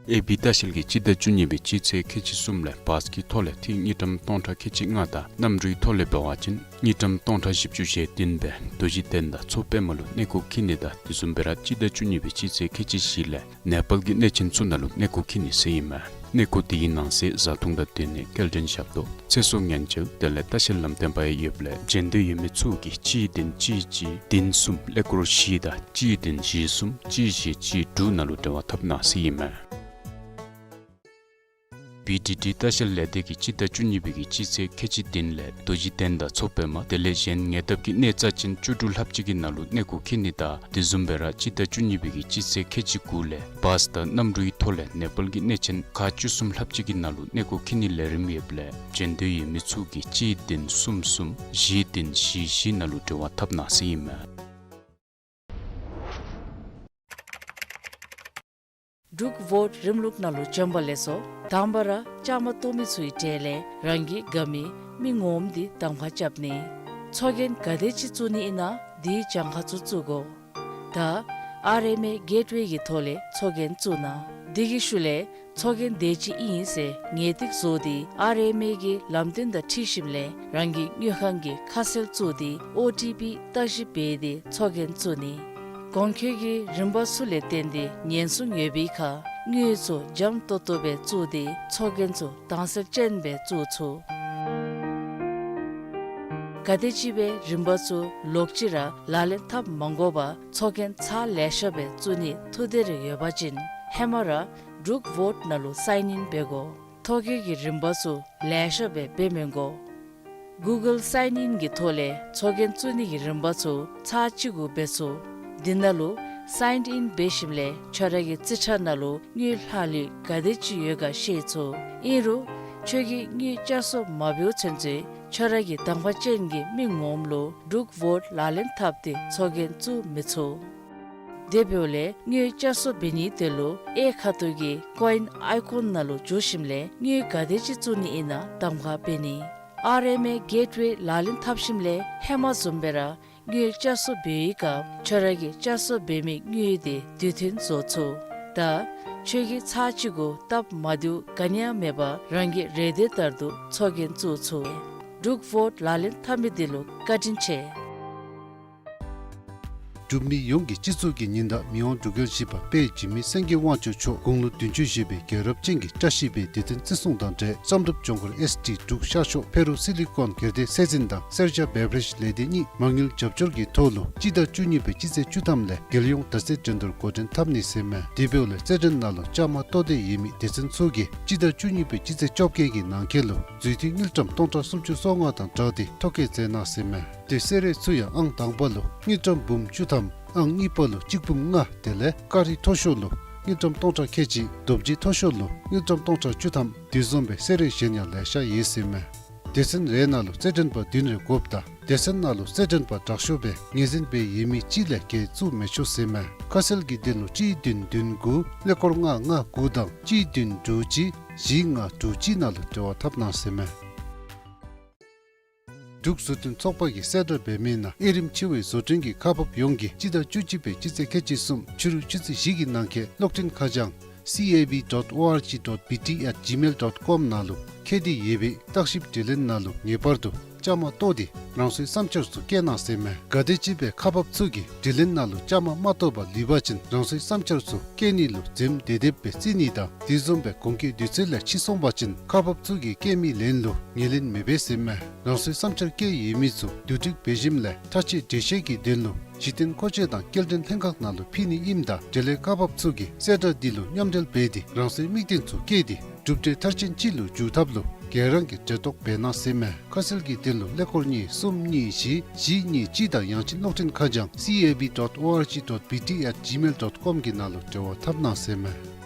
ཨེ་བི་ལྟ་བཤལ་གྱིས་སྤྱི་ཟླ་བཅུ་གཉིས་པའི་སྤྱི་ཚེས་ཁལ་གཅིག་གསུམ་ལས་བཱསི་གི་ཐོག་ལས་ཐིག་དངུལ་ཀྲམ་སྟོང་ཕྲག་ཁལ་གཅིག་ལྔ་དང་གནམ་གྲུའི་ཐོག་ལས་འབད་བ་ཅིན་དངུལ་ཀྲམ་སྟོང་ཕྲག་བཞི་བཅུ་ཞེ་བདུན་སྦེ་རྡོ་རྗེ་གདན་དང་མཚོ་པདྨ་ལུ་གནས་སྐོར་འཁྱིད་ནི་དང་དེ་བཟུམ་སྦེ་ར་སྤྱི་ཟླ་བཅུ་གཉིས་པའི་སྤྱི་ཚེས་ཁལ་གཅིག་བཞི་ལས་ནེ་པཱལ་གྱི་གནས་ཆེན་ཚུ་ནང་ལུ་གནས་སྐོར་འཁྱིད་ནི་ཟེར་ཨིན་མས། གནས་སྐོར་དེའི་ནང་གསེས་བཟའ་འཐུང་དང་སྡོད་ནི་སྐྱེལ་འདྲེན་ཞབས་ཏོག་ཚེ་སྲོག་ཉེན་བཅོལ་དེ་ལས་ལྟ་བཤལ་ལམ་སྟོན་པ་ཡང་ཡོདཔ་ལས་འབྱོན་འདོད་ཡོད་མི་ཚུ་གིས་གཅིག་བདུན་གཅིག་གཅིག་བདུན་གསུམ་ཀླད་ཀོར་བཞི་དང་གཅིག་བདུན་བཞི་གསུམ་གཅིག་བཞི་གཅིག་དྲུག་ནང་ལུ་འབྲེལ་བ་འཐབ་གནང་ཟེར་ཨིན་མས། བི་ཌི་ཌི་ལྟ་བཤལ་ལས་སྡེ་གིས་སྤྱི་ཟླ་བཅུ་གཉིས་པའི་གི་སྤྱི་ཚེས་ཁལ་གཅིག་བདུན་ལས་རྡོ་རྗེ་གདན་དང་མཚོ་པདྨ་དེ་ལས་གཞན་ཉེ་འདབས་ཀྱི་གནས་རྩ་ཅན་བཅུ་དྲུག་ལྷགཔ་ཅིག་གི་ནང་ལུ་གནས་སྐོར་འཁྱིད་ནི་དང་དེ་བཟུམ་སྦེ་ར་སྤྱི་ཟླ་བཅུ་གཉིས་པའི་གི་སྤྱི་ཚེས་ཁལ་གཅིག་དགུ་ལས་བཱསི་དང་གནམ་གྲུའི་ཐོག་ལས་ནེ་པཱལ་གྱི་གནས་ཆེན་ཁག་བཅུ་གསུམ་ལྷགཔ་ཅིག་གི་ནང་ལུ་གནས་སྐོར་འཁྱིད་ནི་ལས་རིམ་ཡོདཔ་ལས་འབྱོན་འདོད་ཡོད་མི་ཚུ་གིས་གཅིག་བདུན་གསུམ་གསུམ་བཞི་བདུན་བཞི་བཞི་ནང་ལུ་འབྲེལ་བ་འཐབ་གནང་ཟེར་ཨིན་མས། འབྲུག་བྷོཊ་རིམ་ལུགས་ནང་ལུ་བྱོན་པ་ལེགས་སོ། དང་པ་ར་བཅའ་མར་གཏོགས་མི་ཚུའི་གྲས་ལས་རང་གི་དགའ་མི་མི་ངོམ་འདི་གདམ་ཁ་རྐྱབ་ནི། ཚོགས་རྒྱན་ག་དེ་ཅིག་བཙུགས་ནི་ཨིན་ན་འདི་གྱངས་ཁ་ཚུ་བཙུགས་དགོ། ད་ཨར་ཨེམ་ཨེ་གེཊ་ཝེ་གི་ཐོག་ལས་ཚོགས་རྒྱན་བཙུགས་གནང་། འདི་གི་ཤུལ་ལས་ཚོགས་རྒྱན་དེ་ཅིག་ཨིན་ཟེར་ངེས་ཏིག་བཟོ་སྟེ་ཨར་ཨེམ་ཨེ་གི་ལམ་སྟོན་དང་འཁྲིལ་ཞིནམ་ལས་རང་གི་དངུལ་ཁང་གི་ཁ་གསལ་བཙུགས་ཏེ་ཨོ་ཊི་པི་བརྟག་ཞིབ་འབད་དེ་ཚོགས་རྒྱན་བཙུགས་ནི། གོང་འཁོད་ཀྱི་རིམ་པ་ཚུ་ལས་བརྟེན་ཏེ་ཉེན་སྲུང་ཡོད་པའི་ཁར་དངུལ་ཚུ་འཇམ་ཏོང་ཏོ་སྦེ་བཙུགས་ཏེ་ཚོགས་རྒྱན་ཚུ་དྭངས་གསལ་ཅན་སྦེ་བཙུགས་ཚུགས། ག་དེམ་ཅིག་སྦེ་རིམ་པ་ཚུ་ལོག་ཅི་ར་ལག་ལེན་འཐབ་མ་དགོ་པར་ཚོགས་རྒྱན་ཚར་ལེ་ཤ་སྦེ་བཙུགས་ནི་ཐུགས་འདོད་རེ་ཡོད་པ་ཅིན་ཧེ་མ་ར་འབྲུག་བྷོཊ་ནང་ལུ་སའིན་ཨིན་འབད་དགོ། ཐོ་བཀོད་ཀྱི་རིམ་པ་ཚུ་ལེ་ཤ་སྦེ་འབད་མི་དགོ། གུ་གཱལ་སའིན་ཨིན་གྱི་ཐོག་ལས་ཚོགས་རྒྱན་བཙུགས་ནི་གི་རིམ་པ་ཚུ་ཚར་གཅིག་གུ་འབད་ཚུགས། འདི་ནང་ལུ་སའིན་ཨིན་འབད་ཞིནམ་ལས་ཁྱོད་ར་གི་རྩིས་ཁྲ་ནང་ལུ་དངུལ་ལྷག་ལུས་ག་དེ་ཅིག་ཡོད་ག་ཤེས་ཚུགས། ཨིན་རུང་ཁྱོད་ཀྱིས་དངུལ་བསྐྱར་གསོ་མ་འབདཝ་ཚུན་ཚོད་ཁྱོད་ར་གི་གདམ་ཁ་ཅན་གྱི་མི་ངོམ་ལུ་འབྲུག་བྷོཊ་ལག་ལེན་འཐབ་སྟེ་ཚོགས་རྒྱན་བཙུགས་མི་ཚུགས། དེ་འབདཝ་ལས་དངུལ་བསྐྱར་གསོ་འབད་ནི་དེ་ལུ་གཡས་ཁ་ཐུག་གི་ཀོ་ཨིན་ཨའི་ཀོན་ནང་ལུ་འཛུལ་ཞིནམ་ལས་དངུལ་ག་དེ་ཅིག་བཙུགས་ནི་ཨིན་ན་གདམ་ཁ་འབད་ནི། ཨར་ཨེམ་ཨེ་གེཊ་ཝེ་ལག་ལེན་འཐབ་ཞིནམ་ལས་ཧེ་མ་བཟུམ་སྦེ་ར་དངུལ་བསྐྱར་གསོ་འབད་བའི་སྐབས་ཁྱོད་ར་གི་བསྐྱར་གསོ་འབད་མི་དངུལ་དེ་དུས་མཐུན་བཟོ་ཚུགས། ད་ཁྱོད་ཀྱིས་ཚར་གཅིག་གུ་སྟབས་མ་བདེཝ་ག་ནི་ཡང་མེད་པར་རང་གི་རེ་འདོད་ལྟར་དུ་ཚོགས་རྒྱན་བཙུགས་ཚུགས། འབྲུག་བྷོཊ་ལག་ལེན་འཐབ་མི་དེ་ལུ་བཀའ་དྲིན་ཆེ། འབྲུག་མི་ཡོངས་ཀྱི་སྤྱི་ཚོགས་ཀྱི་ཉིན་བདག་མི་དབང་འབྲུག་རྒྱལ་བཞི་པ་དཔལ་འཇིགས་མེད་སེང་གེ་དབང་ཕྱུག་མཆོག་དགུང་ལོ་བདུན་ཅུ་བཞེས་པའི་རྒྱལ་རབས་ཅན་གྱི་བཀྲ་ཤིས་པའི་དུས་སྟོན་བརྩི་སྲུང་དང་འབྲེལ་བསམ་གྲུབ་ལྗོངས་མཁར་ཨེསི་ཌི་འབྲུག་ཤར་ཕྱོགས་ཕེ་རུ་སི་ལི་ཀོན་སྒེར་སྡེ་སྲིད་འཛིན་དང་སེར་སྐྱ་བེབ་རིཇ་ལས་སྡེ་གཉིས་མ་དངུལ་རྒྱབ་སྐྱོར་གྱི་ཐོག་ལུ་སྤྱི་ཟླ་བཅུ་གཉིས་པའི་སྤྱི་ཚེས་བཅུ་ཐམ་ལས་རྒྱལ་ཡོངས་དར་རྩེ་འགྲན་བསྡུར་འགོ་འདྲེན་འཐབ་ནི་ཟེར་མས། དེ་འབདཝ་ལས་རྩེད་འགྲན་ནང་ལུ་བཅའ་མར་གཏོགས་ཏེ་ཡོད་མི་སྡེ་ཚན་ཚུ་གིས་སྤྱི་ཟླ་བཅུ་གཉིས་པའི་སྤྱི་ཚེས་བཅོ་བརྒྱད་ཀྱི་ནང་འཁོད་ལུ་རྫུས་མཐུད་དངུལ་ཀྲམ་སྟོང་ཕྲག་སུམ་ཅུ་སོ་ལྔ་དང་སྦྲགས་ཏེ་ཐོ་བཀོད་མཛད་གནང་ཟེར་མས། ཏེ་གསོལ་རས་ཚུ་ཡང་ཨང་དང་པ་ལུ་དངུལ་ཀྲམ་འབུམ་བཅུ་ཐམ། ཨང་གཉིས་པ་ལུ་གཅིག་འབུམ་ལྔ་དེ་ལས་ཀ་རི་མཐོ་ཤོས་ལུ་དངུལ་ཀྲམ་སྟོང་ཕྲག་ཁལ་གཅིག། རྡོ་རྗེ་མཐོ་ཤོས་ལུ་དངུལ་ཀྲམ་སྟོང་ཕྲག་བཅུ་ཐམ། དེ་བཟུམ་སྦེ་གསོལ་རས་གཞན་ཡང་ལེ་ཤ་ཡོད་ཟེར་མས། སྡེ་ཚན་རེ་ནང་ལུ་རྩེད་འགྲན་པ་བདུན་རེ་དགོཔ་དང་སྡེ་ཚན་ནང་ལུ་རྩེད་འགྲན་པ་དྲག་ཤོས་སྦེ་ངོས་འཛིན་འབད་ཡོད་མི་གཅིག་ལས་བརྒལ་བཙུགས་མི་ཆོག་ཟེར་མས། ཁ་གསལ་གྱི་དོན་ལུ་གཅིག་བདུན་བདུན་དགུ་ཀླད་ཀོར་ལྔ་ལྔ་དགུ་དང་གཅིག་བདུན་དྲུག་གཅིག་བཞི་ལྔ་དྲུག་གཅིག་ནང་ལུ་འབྲེལ་བ་འཐབ་གནང་ཟེར་མས། འབྲུག་བཟོ་སྐྲུན་ཚོགས་པ་གིས་གསལ་བསྒྲགས་འབད་མི་ནང་དབྱེ་རིམ་ཆེ་བའི་བཟོ་སྐྲུན་གྱི་ཁག་འབགཔ་ཡོངས་ཀྱིས་སྤྱི་ཟླ་བཅུ་གཅིག་པའི་སྤྱི་ཚེས་ཁལ་གཅིག་གསུམ་ཕྱི་རུ་ཆུ་ཚོད་བཞི་གི་ནང་འཁོད་གློག་འཕྲིན་ཁ་བྱང་C A B dot O R G dot B T at gmail dot com ནང་ལུ་བཀོད་དེ་ཡོད་པའི་བརྟག་ཞིབ་དྲི་ལན་ནང་ལུ་ངེས་པར་དུ་བཅའ་མར་གཏོགས་ཏེ་རང་སོའི་བསམ་འཆར་ཚུ་བཀོད་གནང་ཟེར་མས། ག་དེམ་ཅིག་སྦེ་ཁག་འབགཔ་ཚུ་གིས་དྲི་ལན་ནང་ལུ་བཅའ་མར་མ་གཏོགས་པར་ལུས་པ་ཅིན་རང་སོའི་བསམ་འཆར་ཚུ་བཀོད་ནི་ལུ་འཛེམ་བདེ་བདེཝ་སྦེ་བརྩི་ནི་དང་དེ་བཟུམ་སྦེ་གོང་འཁོད་དུས་ཚོད་ལས་ཕྱི་སོང་པ་ཅིན་ཁག་འབགཔ་ཚུ་གིས་བཀོད་མི་ལན་ལུ་ངོས་ལེན་མི་འབད་ཟེར་མས། རང་སོའི་བསམ་འཆར་བཀོད་ཡོད་མི་ཚུ་བསྡུ་སྒྲིག་འབད་ཞིནམ་ལས་ཐག་གཅོད་འགྲེལ་བཤད་ཀྱི་དོན་ལུ་གཞི་རྟེན་མཁོ་ཆས་དང་སྐྱེལ་འདྲེན་ལྷན་ཁག་ནང་ལུ་ཕུལ་ནི་ཨིནམ་ད་འབྲེལ་ཡོད་ཁག་འབགཔ་ཚུ་གིས་གསལ་བསྒྲགས་འདི་ལུ་མཉམ་འབྲེལ་འབད་དེ་རང་སོའི་དམིགས་དོན་ཚུ་བཀོད་དེ་གྲུབ་འབྲས་མཐར་ཕྱིན་ཅིག་ལུ་འགྱུར་ཐབས་ལུ་ ག་ར་གིས་འབྲེལ་གཏོགས་འབད་གནང་ཟེར་མས། ཁ་གསལ་གྱི་དོན་ལུ་ཀླད་ཀོར་གཉིས་གསུམ་གཉིས་བཞི་བཞི་གཉིས་གཅིག་དང་ཡང་ཅིན་གློག་འཕྲིན་ཁ་བྱང་C A B dot O R G dot B T at gmail dot com གི་ནང་ལུ་འབྲེལ་བ་འཐབ་གནང་ཟེར་མས།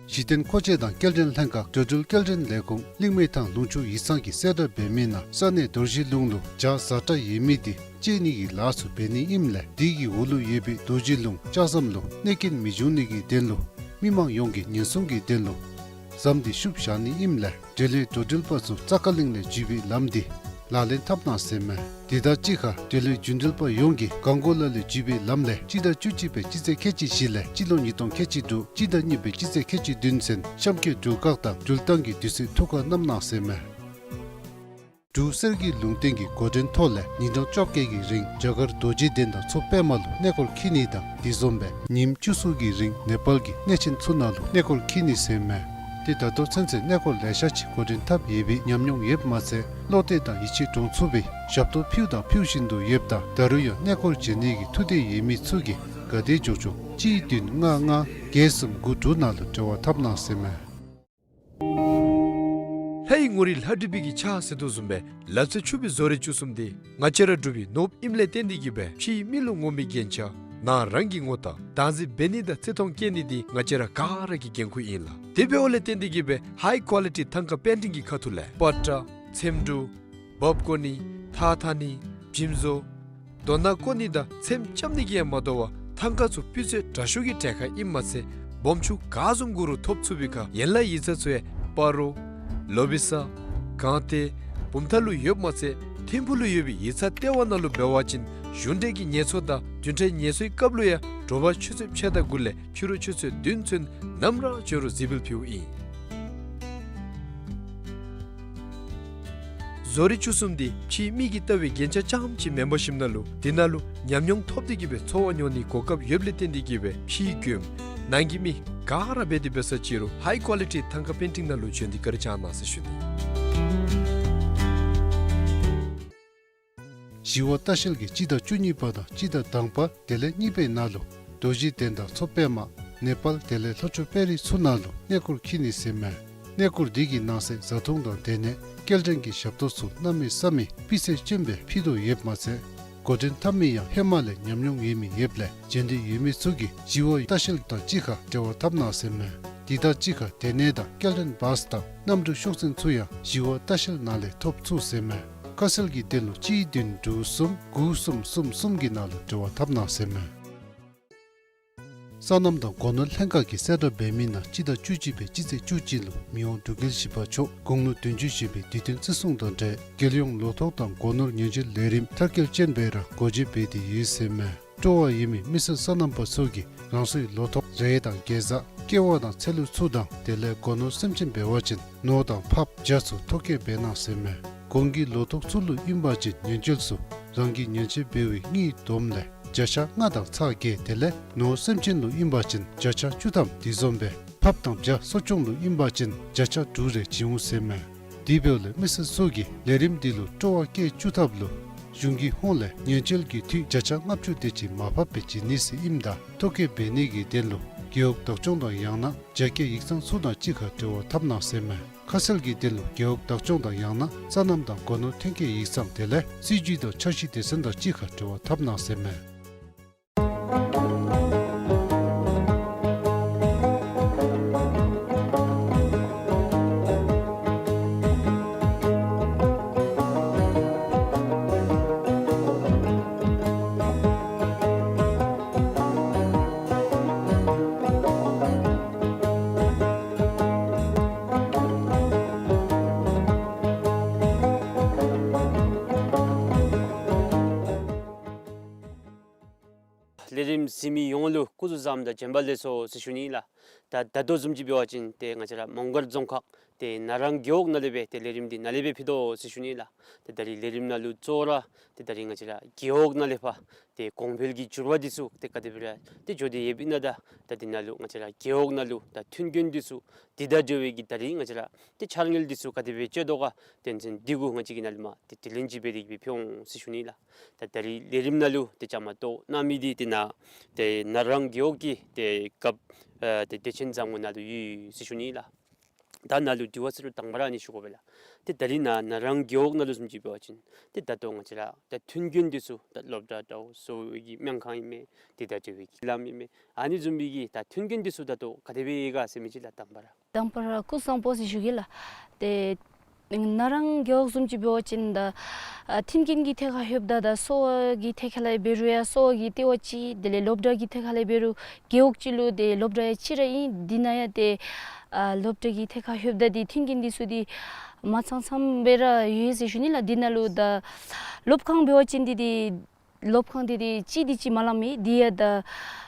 གཞི་རྟེན་མཁོ་ཆས་དང་སྐྱེལ་འདྲེན་ལྷན་ཁག་འགྲོ་འགྲུལ་སྐྱེལ་འདྲེན་ལས་ཁུངས་གླིང་མེ་ཐང་ལུང་ཕྱོགས་ཡིག་ཚང་གིས་གསལ་བསྒྲགས་འབད་མི་ནང་ས་གནས་རྡོ་རྗེ་ལུང་ལུ་བྱ་བཟའ་གྲྭ་ཡོད་མི་དེ་བཅད་ནི་གི་ལཱ་ཚུ་འབད་ནི་ཨིནམ་ལས་དེ་གི་འོག་ལུ་ཡོད་པའི་རྡོ་རྗེ་ལུང་ལྕགས་ཟམ་ལུ་གནོད་སྐྱོན་མི་འབྱུང་ནི་གི་དོན་ལུ་མི་མང་ཡོངས་ཀྱིས་ཉེན་སྲུང་གི་དོན་ལུ་ཟམ་དེ་བཤུབ་བཞག་ནི་ཨིནམ་ལས་འབྲེལ་ཡོད་འགྲོ་འགྲུལ་པ་ཚུ་ཙ་ཀ་གླིང་ལས་འཛུལ་བའི་ལམ་དེ་ལག་ལེན་འཐབ་གནང་ཟེར་མས། དེ་དང་གཅིག་ཁར་འབྲེལ་ཡོད་རྒྱུན་འགྲུལ་པ་ཡོངས་ཀྱིས་གངས་སྐོར་ལ་ལས་འཛུལ་བའི་ལམ་ལས་སྤྱི་ཟླ་བཅུ་གཅིག་པའི་སྤྱི་ཚེས་ཁལ་གཅིག་བཞི་ལས་སྤྱི་ལོ་ཉིས་སྟོང་ཁལ་གཅིག་དྲུག་སྤྱི་ཟླ་གཉིས་པའི་སྤྱི་ཚེས་ཁལ་གཅིག་བདུན་ཚུན་གཤམ་འཁོད་འགྲུལ་བཀག་དང་འགྲུལ་བཏང་གི་དུས་ཚོད་ཐུགས་ཁར་བསྣམ་གནང་ཟེར་མས། འབྲུག་གསེར་གྱི་ལུང་བསྟན་གྱི་འགོ་འདྲེན་ཐོག་ལས་ཉིན་གྲངས་བཅོ་བརྒྱད་ཀྱི་རིང་རྒྱ་གར་རྡོ་རྗེ་གདན་དང་མཚོ་པདྨ་ལུ་གནས་སྐོར་འཁྱིད་ནི་དང་དེ་བཟུམ་སྦེ་ཉིནམ་བཅུ་གསུམ་གྱི་རིང་ནེ་པཱལ་གྱི་གནས་ཆེན་ཚུ་ནང་ལུ་གནས་སྐོར་འཁྱིད་ནི་ཟེར་མས། ཏེ་ད་ལྟོ་ཚུན་ཚོད་གནས་སྐོར་ལེ་ཤ་ཅིག་འགོ་འདྲེན་འཐབ་ཡོད་པའི་ཉམས་མྱོང་ཡོདཔ་མ་ཚད་བློ་གཏད་དང་ཡིད་ཆེས་འདྲོངས་ཚུགས་པའི་ཞབས་ཏོག་ཕུལཝ་དང་ཕུལ་བཞིན་དུ་ཡོདཔ་ད་ད་རུང་ཡང་གནས་སྐོར་བྱོན་ནི་གི་ཐུགས་འདོད་ཡོད་མི་ཚུ་གིས་ག་དེ་མགྱོགས་མགྱོགས་གཅིག་བདུན་ལྔ་ལྔ་བརྒྱད་གསུམ་དགུ་དྲུག་ནང་ལུ་འབྲེལ་བ་འཐབ་གནང་ཟེར་མས། ལྷའི་ངོ་རིས་ལྷ་བྲིས་པའི་གི་ཕྱག་ཟེར་དོ་བཟུམ་སྦེ་ལ་རྩེ་ཆུ་སྦིས་བཟོ་རིག་བཅུ་གསུམ་འདི་ང་བཅས་ར་འབྲུག་པའི་ནོར་བུ་ཨིནམ་ལས་བརྟེན་ཏེ་གིས་སྦེ་ཕྱིའི་མི་ལུ་ངོམ་པའི་རྒྱན་ཆ་ནང་རང་གི་ངོ་རྟགས་བདག་འཛིན་འབད་ནི་དང་བརྩི་མཐོང་བསྐྱེད་ནི་འདི་ང་བཅས་ར་ག་ར་གི་འགན་ཁུར་ཨིན་ལགས། དེ་འབདཝ་ལས་བརྟེན་ཏེ་གིས་སྦེ་ཧའི་ཀོ་ལི་ཊི་ཐང་ཀ་པེན་ཊིང་གི་ཁ་ཐུག་ལས་པ་ཏྲ་ཚེམ་དྲུབ་འབག་བཀོ་ནི་ཐགས་འཐག་ནི་བྱེམ་བཟོ་རྡོ་ནང་བཀོ་ནི་དང་ཚེམ་རྐྱབ་ནི་གིས་ཡང་མ་དོ་བར་ཐང་ཀ་ཚུ་སྤུས་ཚད་དྲག་ཤོས་ཀྱི་གྲལ་ཁར་ཨིནམ་མ་ཚད་སྦོམ་ཆུང་ག་བཟུམ་དགོ་རུང་ཐོབ་ཚུགས་པའི་ཁར་ཡན་ལག་ཡིག་ཚང་ཚུ་ཡང་སྤ་རོ་ལོ་བི་ས་སྒང་སྟེང་བུམ་ཐང་ལུ་ཡོདཔ་མ་ཚད་ཐིམ་ཕུག་ལུ་ཡོད་པའི་ཡིག་ཚང་ལྟེ་བ་ནང་ལུ་འབད་བ་ཅིན་གཞུང་འབྲེལ་གྱི་ངལ་རྩོལ་དང་བདུན་ཕྲག་ངལ་རྩོལ་གྱི་སྐབས་ལུ་ཡང་དྲོ་པ་ཆུ་ཚོད་ཕྱེད་དང་དགུ་ལས་ཕྱི་རུ་ཆུ་ཚོད་བདུན་ཚུན་ནམ་ར་འབྱོན་རུང་གཟིགས་འབུལ་ཕུལཝ་ཨིན། བཟོ་རིག་བཅུ་གསུམ་འདི་ཕྱིའི་མི་གིས་བལྟ་བའི་རྒྱན་ཆ་རྐྱངམ་ཅིག་མེན་པར་ཞིནམ་ན་ལུ་དེ་ནང་ལུ་ཉམས་མྱོང་ཐོབ་སྟེ་གིས་སྦེ་འཚོ་བ་མྱོང་ནིའི་གོ་སྐབས་ཡོདཔ་ལས་བརྟེན་ཏེ་གིས་སྦེ་ཕྱིའི་མགྱོནམ་ནང་གི་མི་ག་ར་འབད་དེ་འབད་ས་ཅིག་རུང་ཧའི་ཀོ་ལི་ཊི་ཐང་ཀ་པེན་ཊིང་ནང་ལུ་བྱོན་ཏེ་བཀའ་དྲིན་བསྐྱང་གནང་ཟེར་ཞུ་ནི། ཞི་བ་ལྟ་བཤལ་གྱིས་སྤྱི་ཟླ་བཅུ་གཉིས་པ་དང་སྤྱི་ཟླ་དང་པ་དེ་ལས་གཉིས་པའི་ནང་ལུ་རྡོ་རྗེ་གདན་དང་མཚོ་པདྨ་ནེ་པཱལ་དེ་ལས་ལྷོ་ཕྱོགས་དཔལ་རི་ཚུ་ནང་ལུ་གནས་སྐོར་འཁྱིད་ནི་ཟེར་མས། གནས་སྐོར་འདི་གི་ནང་གསེས་བཟའ་འཐུང་དང་སྡོད་གནས་སྐྱེལ་འདྲེན་གྱི་ཞབས་ཏོག་ཚུ་གནམ་མེད་ས་མེད་སྤུས་ཚད་ལྕམ་སྦེ་ཕུལ་དོ་ཡོདཔ་མ་ཚད་འགོ་འདྲེན་འཐབ་མི་ཡང་ཧེ་མ་ལས་ཉམས་མྱོང་ཡོད་མི་ཡོདཔ་ལས་བྱོན་འདོད་ཡོད་མི་ཚུ་གིས་ཞི་བ་ལྟ་བཤལ་དང་གཅིག་ཁར་འབྲེལ་བ་འཐབ་གནང་ཟེར་མས། དེ་དང་གཅིག་ཁར་སྡོད་གནས་དང་སྐྱེལ་འདྲེན་བཱས་དང་གནམ་གྲུ་ཤོག་འཛིན་ཚུ་ཡང་ཞི་བ་ལྟ་བཤལ་ནང་ལས་ཐོབ་ཚུགས་ཟེར་མས། ཁ་གསལ་གྱི་དོན་ལུ་གཅིག་བདུན་དྲུག་གསུམ་དགུ་གསུམ་གསུམ་གསུམ་གྱི་ནང་ལུ་འབྲེལ་བ་འཐབ་གནང་ཟེར་མས། སོ་ནམ་དང་སྒོ་ནོར་ལྷན་ཁག་གིས་གསལ་བསྒྲགས་འབད་མི་ནང་སྤྱི་ཟླ་བཅུ་གཅིག་པའི་སྤྱི་ཚེས་བཅུ་གཅིག་ལུ་མི་དབང་འབྲུག་རྒྱལ་བཞི་པ་མཆོག་དགུང་ལོ་བདུན་ཅུ་བཞེས་པའི་དུས་སྟོན་བརྩི་སྲུང་དང་འབྲེལ་རྒྱལ་ཡོངས་ལོ་ཐོག་དང་སྒོ་ནོར་ཉེན་བཅོལ་ལས་རིམ་མཐར་སྐྱེལ་ཅན་སྦེ་ར་སྒོ་འབྱེད་འབད་དེ་ཡོད་ཟེར་མས། སྤྲོ་བ་ཡོད་མི་མི་སེར་སོ་ནམ་པ་ཚུ་གིས་རང་སོའི་ལོ་ཐོག་རེ་དང་གེ་ཛ་ཀེ་བ་དང་ཚལ་ལུ་ཚུ་དང་དེ་ལས་སྒོ་ནོར་སེམས་ཅན་འབད་བ་ཅིན་ནོར་དང་ཕགཔ་བྱ་ཚུ་ཐོ་བཀོད་འབད་གནང་ཟེར་མས། གོང་གི་ལོ་ཐོག་ཚུ་ལུ་ཨིན་པ་ཅིན་ཉེན་བཅོལ་ཚུ་རང་གིས་ཉེན་བཅོལ་འབད་བའི་དངུལ་བསྡོམས་ལས་བརྒྱ་ཆ་ལྔ་དང་ཚག་བརྒྱད་དེ་ལས་ནོར་སེམས་ཅན་ལུ་ཨིན་པ་ཅིན་བརྒྱ་ཆ་བཅུ་ཐམ་དེ་བཟུམ་སྦེ་ཕགཔ་དང་བྱ་གསོ་སྐྱོང་ལུ་ཨིན་པ་ཅིན་བརྒྱ་ཆ་དྲུག་རེ་བྱིན་འོང་ཟེར་མས། དེ་འབདཝ་ལས་མི་སེར་ཚུ་གིས་ལས་རིམ་འདི་ལུ་སྤྲོ་བ་བསྐྱེད་བཅུག་ཐབས་ལུ་གཞུང་གི་ཧོངས་ལས་ཉེན་བཅོལ་གྱི་འཐུས་བརྒྱ་ཆ་ལྔ་བཅུ་དེ་ཅིག་མར་ཕབ་སྦེ་བྱིན་ནི་ཟེར་ཨིནམ་ད་ཐོ་བཀོད་འབད་ནི་གི་དོན་ལུ་རྒེད་འོག་བདག་སྐྱོང་དང་ཡང་ན་རྒྱ་སྐྱེད་ཡིག་ཚང་ཚུ་དང་གཅིག་ཁར་འབྲེལ་བ་འཐབ་གནང་ཟེར་མས། ཁ་གསལ་གྱི་དོན་ལུ་རྒེད་འོག་བདག་སྐྱོང་དང་ཡང་ན་སོ་ནམ་དང་སྒོ་ནོར་ཐོན་སྐྱེད་ཡིག་ཚང་དེ་ལས་སྲིད་བྱུས་དང་འཆར་གཞི་སྡེ་ཚན་དང་གཅིག་ཁར་འབྲེལ་བ་འཐབ་གནང་ཟེར་མས། ལས་རིམ་གཟིགས་མི་ཡོངས་ལུ་སྐུ་གཟུགས་བཟང་དང་བྱོན་པ་ལེགས་སོ་ཟེར་ཞུ་ནི་ལགས། ད་ད་ལྟོ་བཟུམ་ཅིག་འབད་བ་ཅིན་ཏེ་ང་བཅས་ར་མོང་སྒར་རྫོང་ཁག་ཏེ་ན་རང་རྒེད་འོག་ནང་ལས་སྦེ་ཏེ་ལས་རིམ་འདི་ནཱ་ལས་སྦེ་ཕུལ་དོ་ཟེར་ཞུ་ནི་ལགས། ཏེ་ད་རིས་ལས་རིམ་ནང་ལུ་གཙོ་བོ་ར་ཏེ་ད་རིས་ང་བཅས་ར་རྒེད་འོག་ནང་ལས་ཕར་ཏེ་གོང་འཕེལ་གྱི་འགྱུར་བ་འདི་ཚུ་ཏེ་ག་དེ་སྦེ་ར་ཏེ་འགྱོ་སྟེ་ཡོདཔ་ཨིན་ན་ད་ད་འདི་ནང་ལུ་ང་བཅས་ར་རྒེད་འོག་ནང་ལུ་ད་མཐུན་རྐྱེན་འདི་ཚུ་འདི་ད་འགྱོ་བའི་གི་ད་རིས་ང་བཅས་ར་ཏེ་འཆར་དངུལ་འདི་ཚུ་ག་དེ་སྦེ་སྤྱོད་དོ་ག་དོན་ཚན་འདི་གུ་ང་བཅས་ཀྱིས་ནཱ་ལས་མར་ཏེ་དྲི་ལན་ཅིག་འབད་དེ་གིས་སྦེ་ཕུལ་འོང་ཟེར་ཞུ་ནི་ལགས། ད་ད་རིས་ལས་རིམ་ནང་ལུ་ཏེ་བཅའ་མར་གཏོགས་གནང་མི་འདི་ཏེ་ནཱ་ཏེ་ན་རང་རྒེད་འོག་གི་ཏེ་རྒཔོ་ཨ་ཏེ་བདེ་ཆེན་བཟང་མོ་ནཱ་ལུ་ཡོད་ཟེར་ཞུ་ནི་ལགས། ད་ནཱ་ལུ་དྲི་བ་ཟེར་རུང་དང་པ་ར་ཨ་ནི་ཞུ་དགོ་པས་ལགས། ཏེ་ད་རིས་ནཱ་ནཱ་རང་རྒེད་འོག་ནང་ལུ་བཟུམ་ཅིག་འབད་བ་ཅིན་ཏེ་ད་ལྟོ་ང་བཅས་ར་ད་མཐུན་རྐྱེན་འདི་ཚུ་ད་སློབ་གྲྭ་འདྲཝ་གསོ་བའི་གི་སྨན་ཁང་ཨིན་མས། ཏེ་ད་འགྲུལ་བའི་གི་ལམ་ཨིན་མས། ཨ་ནི་བཟུམ་མའི་གི་ད་མཐུན་རྐྱེན་འདི་ཚུ་ད་ལྟོ་ག་དེ་སྦེ་ཡོད་ག་ཟེར་མི་ཅིག་ལགས། དང་པ་ར་དང་པ་ར་སྐུ་གཟུགས་བཟང་པོ་ཟེར་ཞུ་གེ་ལགས། ཏེ་ནཱ་རང་རྒེད་འོག་བཟུམ་ཅིག་འབད་བ་ཅིན་ད་ཨ་མཐུན་རྐྱེན་གྱི་ཐད་ཁར་ལྷོདཔ་ད་ད་གསོ་བ་གི་ཐད་ཁར་ལས་འབད་རུང་ཡང་གསོ་བ་གི་ལྟེ་བ་ཅིག། དེ་ལས་སློབ་གྲྭ་གི་ཐད་ཁར་ལས་འབད་རུང་རྒེད་འོག་ཅིག་ལུ་ཏེ་སློབ་གྲྭ་ཡང་གཅིག་ར་ཨིན། འདི་ནང་ཡང་ཏེ་ཨ་སློབ་གྲྭ་གི་ཐད་ཁར་ལྷོདཔ་ད་ཏེ་མཐུན་རྐྱེན་འདི་ཚུ་ཏེ་མ་ཚང་ཚངམ་སྦེ་ར་ཡོད་ཟེར་ཞུ་ནི་ལགས། འདི་ནང་ལུ་ད་སློབ་ཁང་འབད་བ་ཅིན་ཏེ་ཏེ་སློབ་ཁང་འདི་ཏེ་གཅིག་འདི་གཅིག་མ་ལང་མི་འདི་ཡང་ད་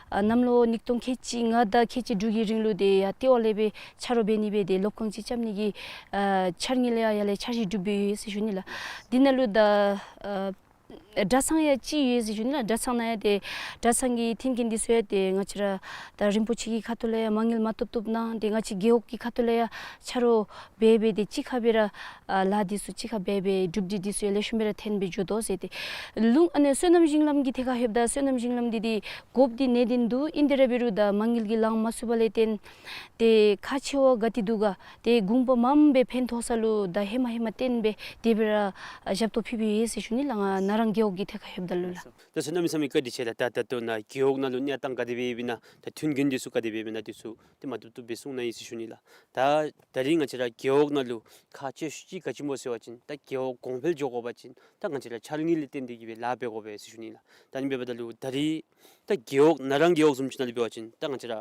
ཨ་གནམ་ལོ་ཉིས་སྟོང་ཁལ་གཅིག་ལྔ་དང་ཁལ་གཅིག་དྲུག་གི་རིང་ལུ་ཏེ་ཡར་ལྟེ་བ་ལས་སྦེ་ཆ་རོགས་འབད་ནི་སྦེ་ཏེ་སློབ་ཁང་ཅིག་རྐྱབ་ནི་གི་ཨ་འཆར་དངུལ་ཡང་ཡར་ལས་འཆར་གཞི་གྲུབ་སྦེ་ཡོད་ཟེར་ཞུ་ནི་ལགས། འདི་ནང་ལུ་ད་ཨ་གྲྭ་ཚང་ཡང་གཅིག་ཡོད་ཟེར་ཞུ་ནི་ལགས། གྲྭ་ཚང་ནང་ཡང་ཏེ་གྲྭ་ཚང་གི་མཐུན་རྐྱེན་འདི་ཚུ་ཡང་ཏེ་ང་བཅས་ར་ད་རིན་པོ་ཆེ་གི་ཁ་ཐུག་ལས་ཡང་མ་དངུལ་མ་ཐོབ་ཐོབ་གནང་། ཏེ་ང་བཅས་རྒེད་འོག་གི་ཁ་ཐུག་ལས་ཡང་ཆ་རོགས་འབད་འབད་དེ་གཅིག་ཁར་སྦེ་ར་ཨ་ལཱ་འདི་ཚུ་གཅིག་ཁར་འབད་འབད་གྲུབ་འབྲས་འདི་ཚུ་ཡང་ལེགས་ཤོམ་སྦེ་ར་ཐོན་སྦེ་འགྱོ་དོ་ཟེར། ཏེ་ལུང་ཨ་ནི་སོ་ནམ་ཞིང་ལམ་གྱི་ཐད་ཁར་ལྷོདཔ་ད་སོ་ནམ་ཞིང་ལམ་འདི་ཏེ་དགོཔ་འདི་གནད་དོན་འདུག། ཨིན་ཏེ་ར་འབད་རུང་ད་མ་དངུལ་གྱིས་ལང་མ་ཚུགས་པ་ལས་བརྟེན་ཏེ་ཁག་ཆེ་བ་ག་ཏེ་འདུག་ག་ཏེ་དགོངས་པ་མངམ་སྦེ་ཕན་ཐོགས་ས་ལུ་ད་ཧེ་མ་ཧེ་མ་བརྟེན་སྦེ་དེ་སྦེ་ར་ཨ་ཞབས་ཏོག་ཕུལ་སྦེ་ཡོད་ཟེར་ཞུ་ནི་ལགས། ང་ནཱ་རང་རྒེད་འོག་གི་ཐད་ཁར་ལྷོདཔ་ད་ལུ་ལགས། ད་གནམ་མེད་ས་མེད་བཀའ་དྲིན་ཆེ་ལགས། ད་ད་ལྟོ་ནཱ་རྒེད་འོག་ནང་ལུ་གནས་སྟངས་ག་དེ་སྦེ་ཡོདཔ་ཨིན་ན་ད་མཐུན་རྐྱེན་འདི་ཚུ་ག་དེ་སྦེ་ཡོདཔ་ཨིན་ན་འདི་ཚུ་ཏེ་མ་བཏུབ་བཏུབ་སྦེ་གསུངས་གནང་ཡི་ཟེར་ཞུ་ནི་ལགས། ད་ད་རིས་ང་བཅས་ར་རྒེད་འོག་ནང་ལུ་ཁག་ཆེ་ཤོས་ཅིག་ག་ཅི་སྨོ་ཟེར་བ་ཅིན་ད་རྒེད་འོག་གོང་འཕེལ་འགྱོ་དགོ་པ་ཅིན་ད་ང་བཅས་ར་འཆར་དངུལ་ལས་བརྟེན་ཏེ་གི་སྦེ་ལཱ་འབད་དགོ་པས་ཟེར་ཞུ་ནི་ལགས། ད་ཨ་ནི་འབདཝ་ད་ལུ་ད་རིས་ད་རྒེད་འོག་ནཱ་རང་རྒེད་འོག་བཟུམ་ཅིག་ནང་ལུ་འབད་བ་ཅིན་ད་ང་བཅས་ར་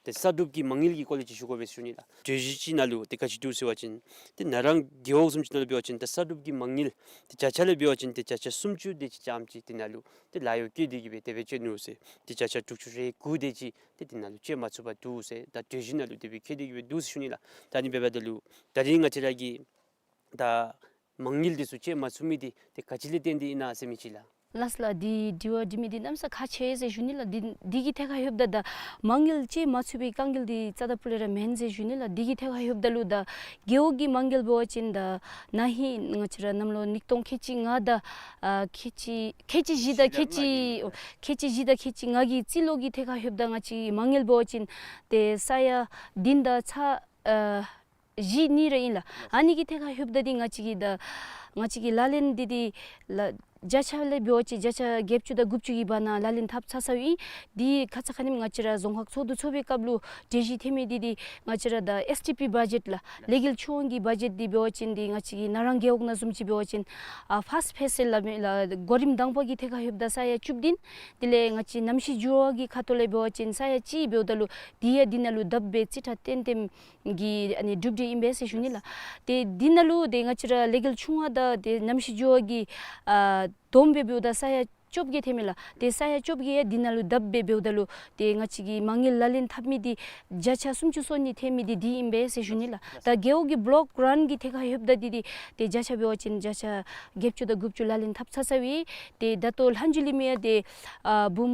ཏེ་གསར་སྒྲུབ་ཀྱི་མ་དངུལ་གྱི་སྐོར་ལས་ཅིག་ཞུ་དགོ་པས་ཟེར་ཞུ་ནི་ལགས། གྲོས་གཞི་ཅིག་ནང་ལུ་ཏེ་ག་ཅི་འདུག་ཟེར་བ་ཅིན་ཏེ་ནཱ་རང་རྒེད་འོག་བཟུམ་ཅིག་ནང་ལུ་འབད་བ་ཅིན་ད་གསར་སྒྲུབ་ཀྱི་མ་དངུལ་ཏེ་བརྒྱ་ཆ་ལས་འབད་བ་ཅིན་ཏེ་བརྒྱ་ཆ་སུམ་ཅུ་དེ་ཅིག་ཙམ་ཅིག་དེ་ནང་ལུ་ཏེ་ལཱ་གཡོག་བཀོལ་ཏེ་གི་སྦེ་དེ་སྦེ་སྤྱོད་ནུག་ཟེར། ཏེ་བརྒྱ་ཆ་དྲུག་ཅུ་རེ་དགུ་དེ་ཅིག་ཏེ་དེ་ནང་ལུ་སྤྱོད་མ་ཚུགས་པར་འདུག་ཟེར་ད་གྲོས་གཞི་ནང་ལུ་དེ་སྦེ་བཀོད་དེ་གི་སྦེ་འདུག་ཟེར་ཞུ་ནི་ལགས། ད་ཨ་ནི་འབདཝ་ད་ལུ་ད་རིས་ང་བཅས་ར་གི་ད་མ་དངུལ་འདི་ཚུ་སྤྱོད་མ་ཚུགས་མི་འདི་ཏེ་ག་ཅི་ལས་བརྟེན་ཏེ་ཨིན་ན་ཟེར་མི་ཅིག་ལགས། ལགས་ལགས། འདི་དྲི་བ་འདྲི་མི་འདི་གནམ་མེད་ས་མེད་ཁག་ཆེ་ཟེར་ཞུ་ནི་ལགས། འདི་འདི་གི་ཐད་ཁར་ལྷོདཔ་ད་ད་མ་དངུལ་སྤྱོད་མ་ཚུགས་པའི་དཀའ་ངལ་འདི་རྩ་དང་སྤུ་ལས་ར་མེན་ཟེར་ཞུ་ནི་ལགས། འདི་གི་ཐད་ཁར་ལྷོདཔ་ད་ལུ་ད་རྒེད་འོག་གི་མ་དངུལ་འབད་བ་ཅིན་ད་ན་ཧིང་ང་བཅས་ར་གནམ་ལོ་ཉིས་སྟོང་ཁལ་གཅིག་ལྔ་དང་ཨ་ཁལ་གཅིག་ཁལ་གཅིག་བཞི་དང་ཁལ་གཅིག་ཁལ་གཅིག་བཞི་དང་ཁལ་གཅིག་ལྔ་གི་རྩིས་ལོ་གི་ཐད་ཁར་ལྷོདཔ་ད་ང་བཅས་མ་དངུལ་འབད་བ་ཅིན་ཏེ་ས་ཡ་བདུན་དང་ཚག་ཨ་བཞི་གཉིས་ར་ཨིན་ལགས། ཨ་ནི་གི་ཐད་ཁར་ལྷོདཔ་ད་འདི་ང་བཅས་ཀྱི་ད་ང་བཅས་ཀྱི་ལག་ལེན་འདི་འདི་ལགས་བརྒྱ་ཆ་ལས་འབད་བ་ཅིན་བརྒྱ་ཆ་བརྒྱད་ཅུ་དང་དགུ་བཅུ་གི་བར་ན་ལག་ལེན་འཐབ་ཚར་ཚརཝ་ཨིན། འདི་ཁ་ཙ་ཁ་ཉིནམ་ང་བཅས་ར་རྫོང་ཁག་ཚོགས་འདུ་ཚོགས་པའི་སྐབས་ལུ་གྲོས་གཞི་ཐོན་མི་འདི་འདི་ང་བཅས་ར་ད་ཨེསི་ཌི་པི་བ་ཇེཊ་ལགས་ལས་འགུལ་ཆུང་བ་གི་བ་ཇེཊ་འདི་འབད་བ་ཅིན་འདི་ང་བཅས་ཀྱི་ནཱ་རང་རྒེད་འོག་ནང་བཟུམ་ཅིག་འབད་བ་ཅིན་ཨ་ཕཱསཊ་ཕེསི་ཟེར་སླབ་མི་ལགས་གོ་རིམ་དང་པ་གི་ཐད་ཁར་ལྷོདཔ་ད་ས་ཡ་བཅུ་བདུན། དེ་ལས་ང་བཅས་གནམ་གཤིས་འགྱུར་བ་གི་ཁ་ཐུག་ལས་འབད་བ་ཅིན་ས་ཡ་གཅིག་འབདཝ་ད་ལུ་འདི་ཡང་འདི་ནང་ལུ་དག་པའི་རྩིས་ཁྲ་ཏན་ཏན་གྱི་ཨ་ནི་གྲུབ་འབྲས་ཨིན་པས་ཟེར་ཞུ་ནི་ལགས། ཏེ་འདི་ནང་ལུ་ཏེ་ང་བཅས་ར་ལས་འགུལ་ཆུང་བ་དང་ཏེ་གནམ་གཤིས་འགྱུར་བ་གི་ཨ་བསྡོམས་སྦེ་འབདཝ་ད་ས་ཡ་བཅོ་བརྒྱད་ཐོན་མས་ལགས། ཏེ་ས་ཡ་བཅོ་བརྒྱད་ཡང་འདི་ནང་ལུ་དག་པའི་འབདཝ་ད་ལུ་ཏེ་ང་བཅས་ཀྱི་མ་དངུལ་ལག་ལེན་འཐབ་མི་འདི་བརྒྱ་ཆ་སུམ་ཅུ་སོ་གཉིས་ཐོན་མི་འདི་འདི་ཨིན་པས་ཟེར་ཞུ་ནི་ལགས། ད་རྒེད་འོག་གི་བོ་ལོཀ་གྲན་གྱི་ཐད་ཁར་ལྷོདཔ་ད་འདི་འདི་ཏེ་བརྒྱ་ཆ་འབད་བ་ཅིན་བརྒྱ་ཆ་བརྒྱད་ཅུ་དང་དགུ་བཅུ་ལག་ལེན་འཐབ་ཚར་ཚརཝ་ཨིན། ཏེ་ད་ལྟོ་ལྷག་འཇུ་ལི་མི་ཡང་ཏེ་ཨ་འབུམ་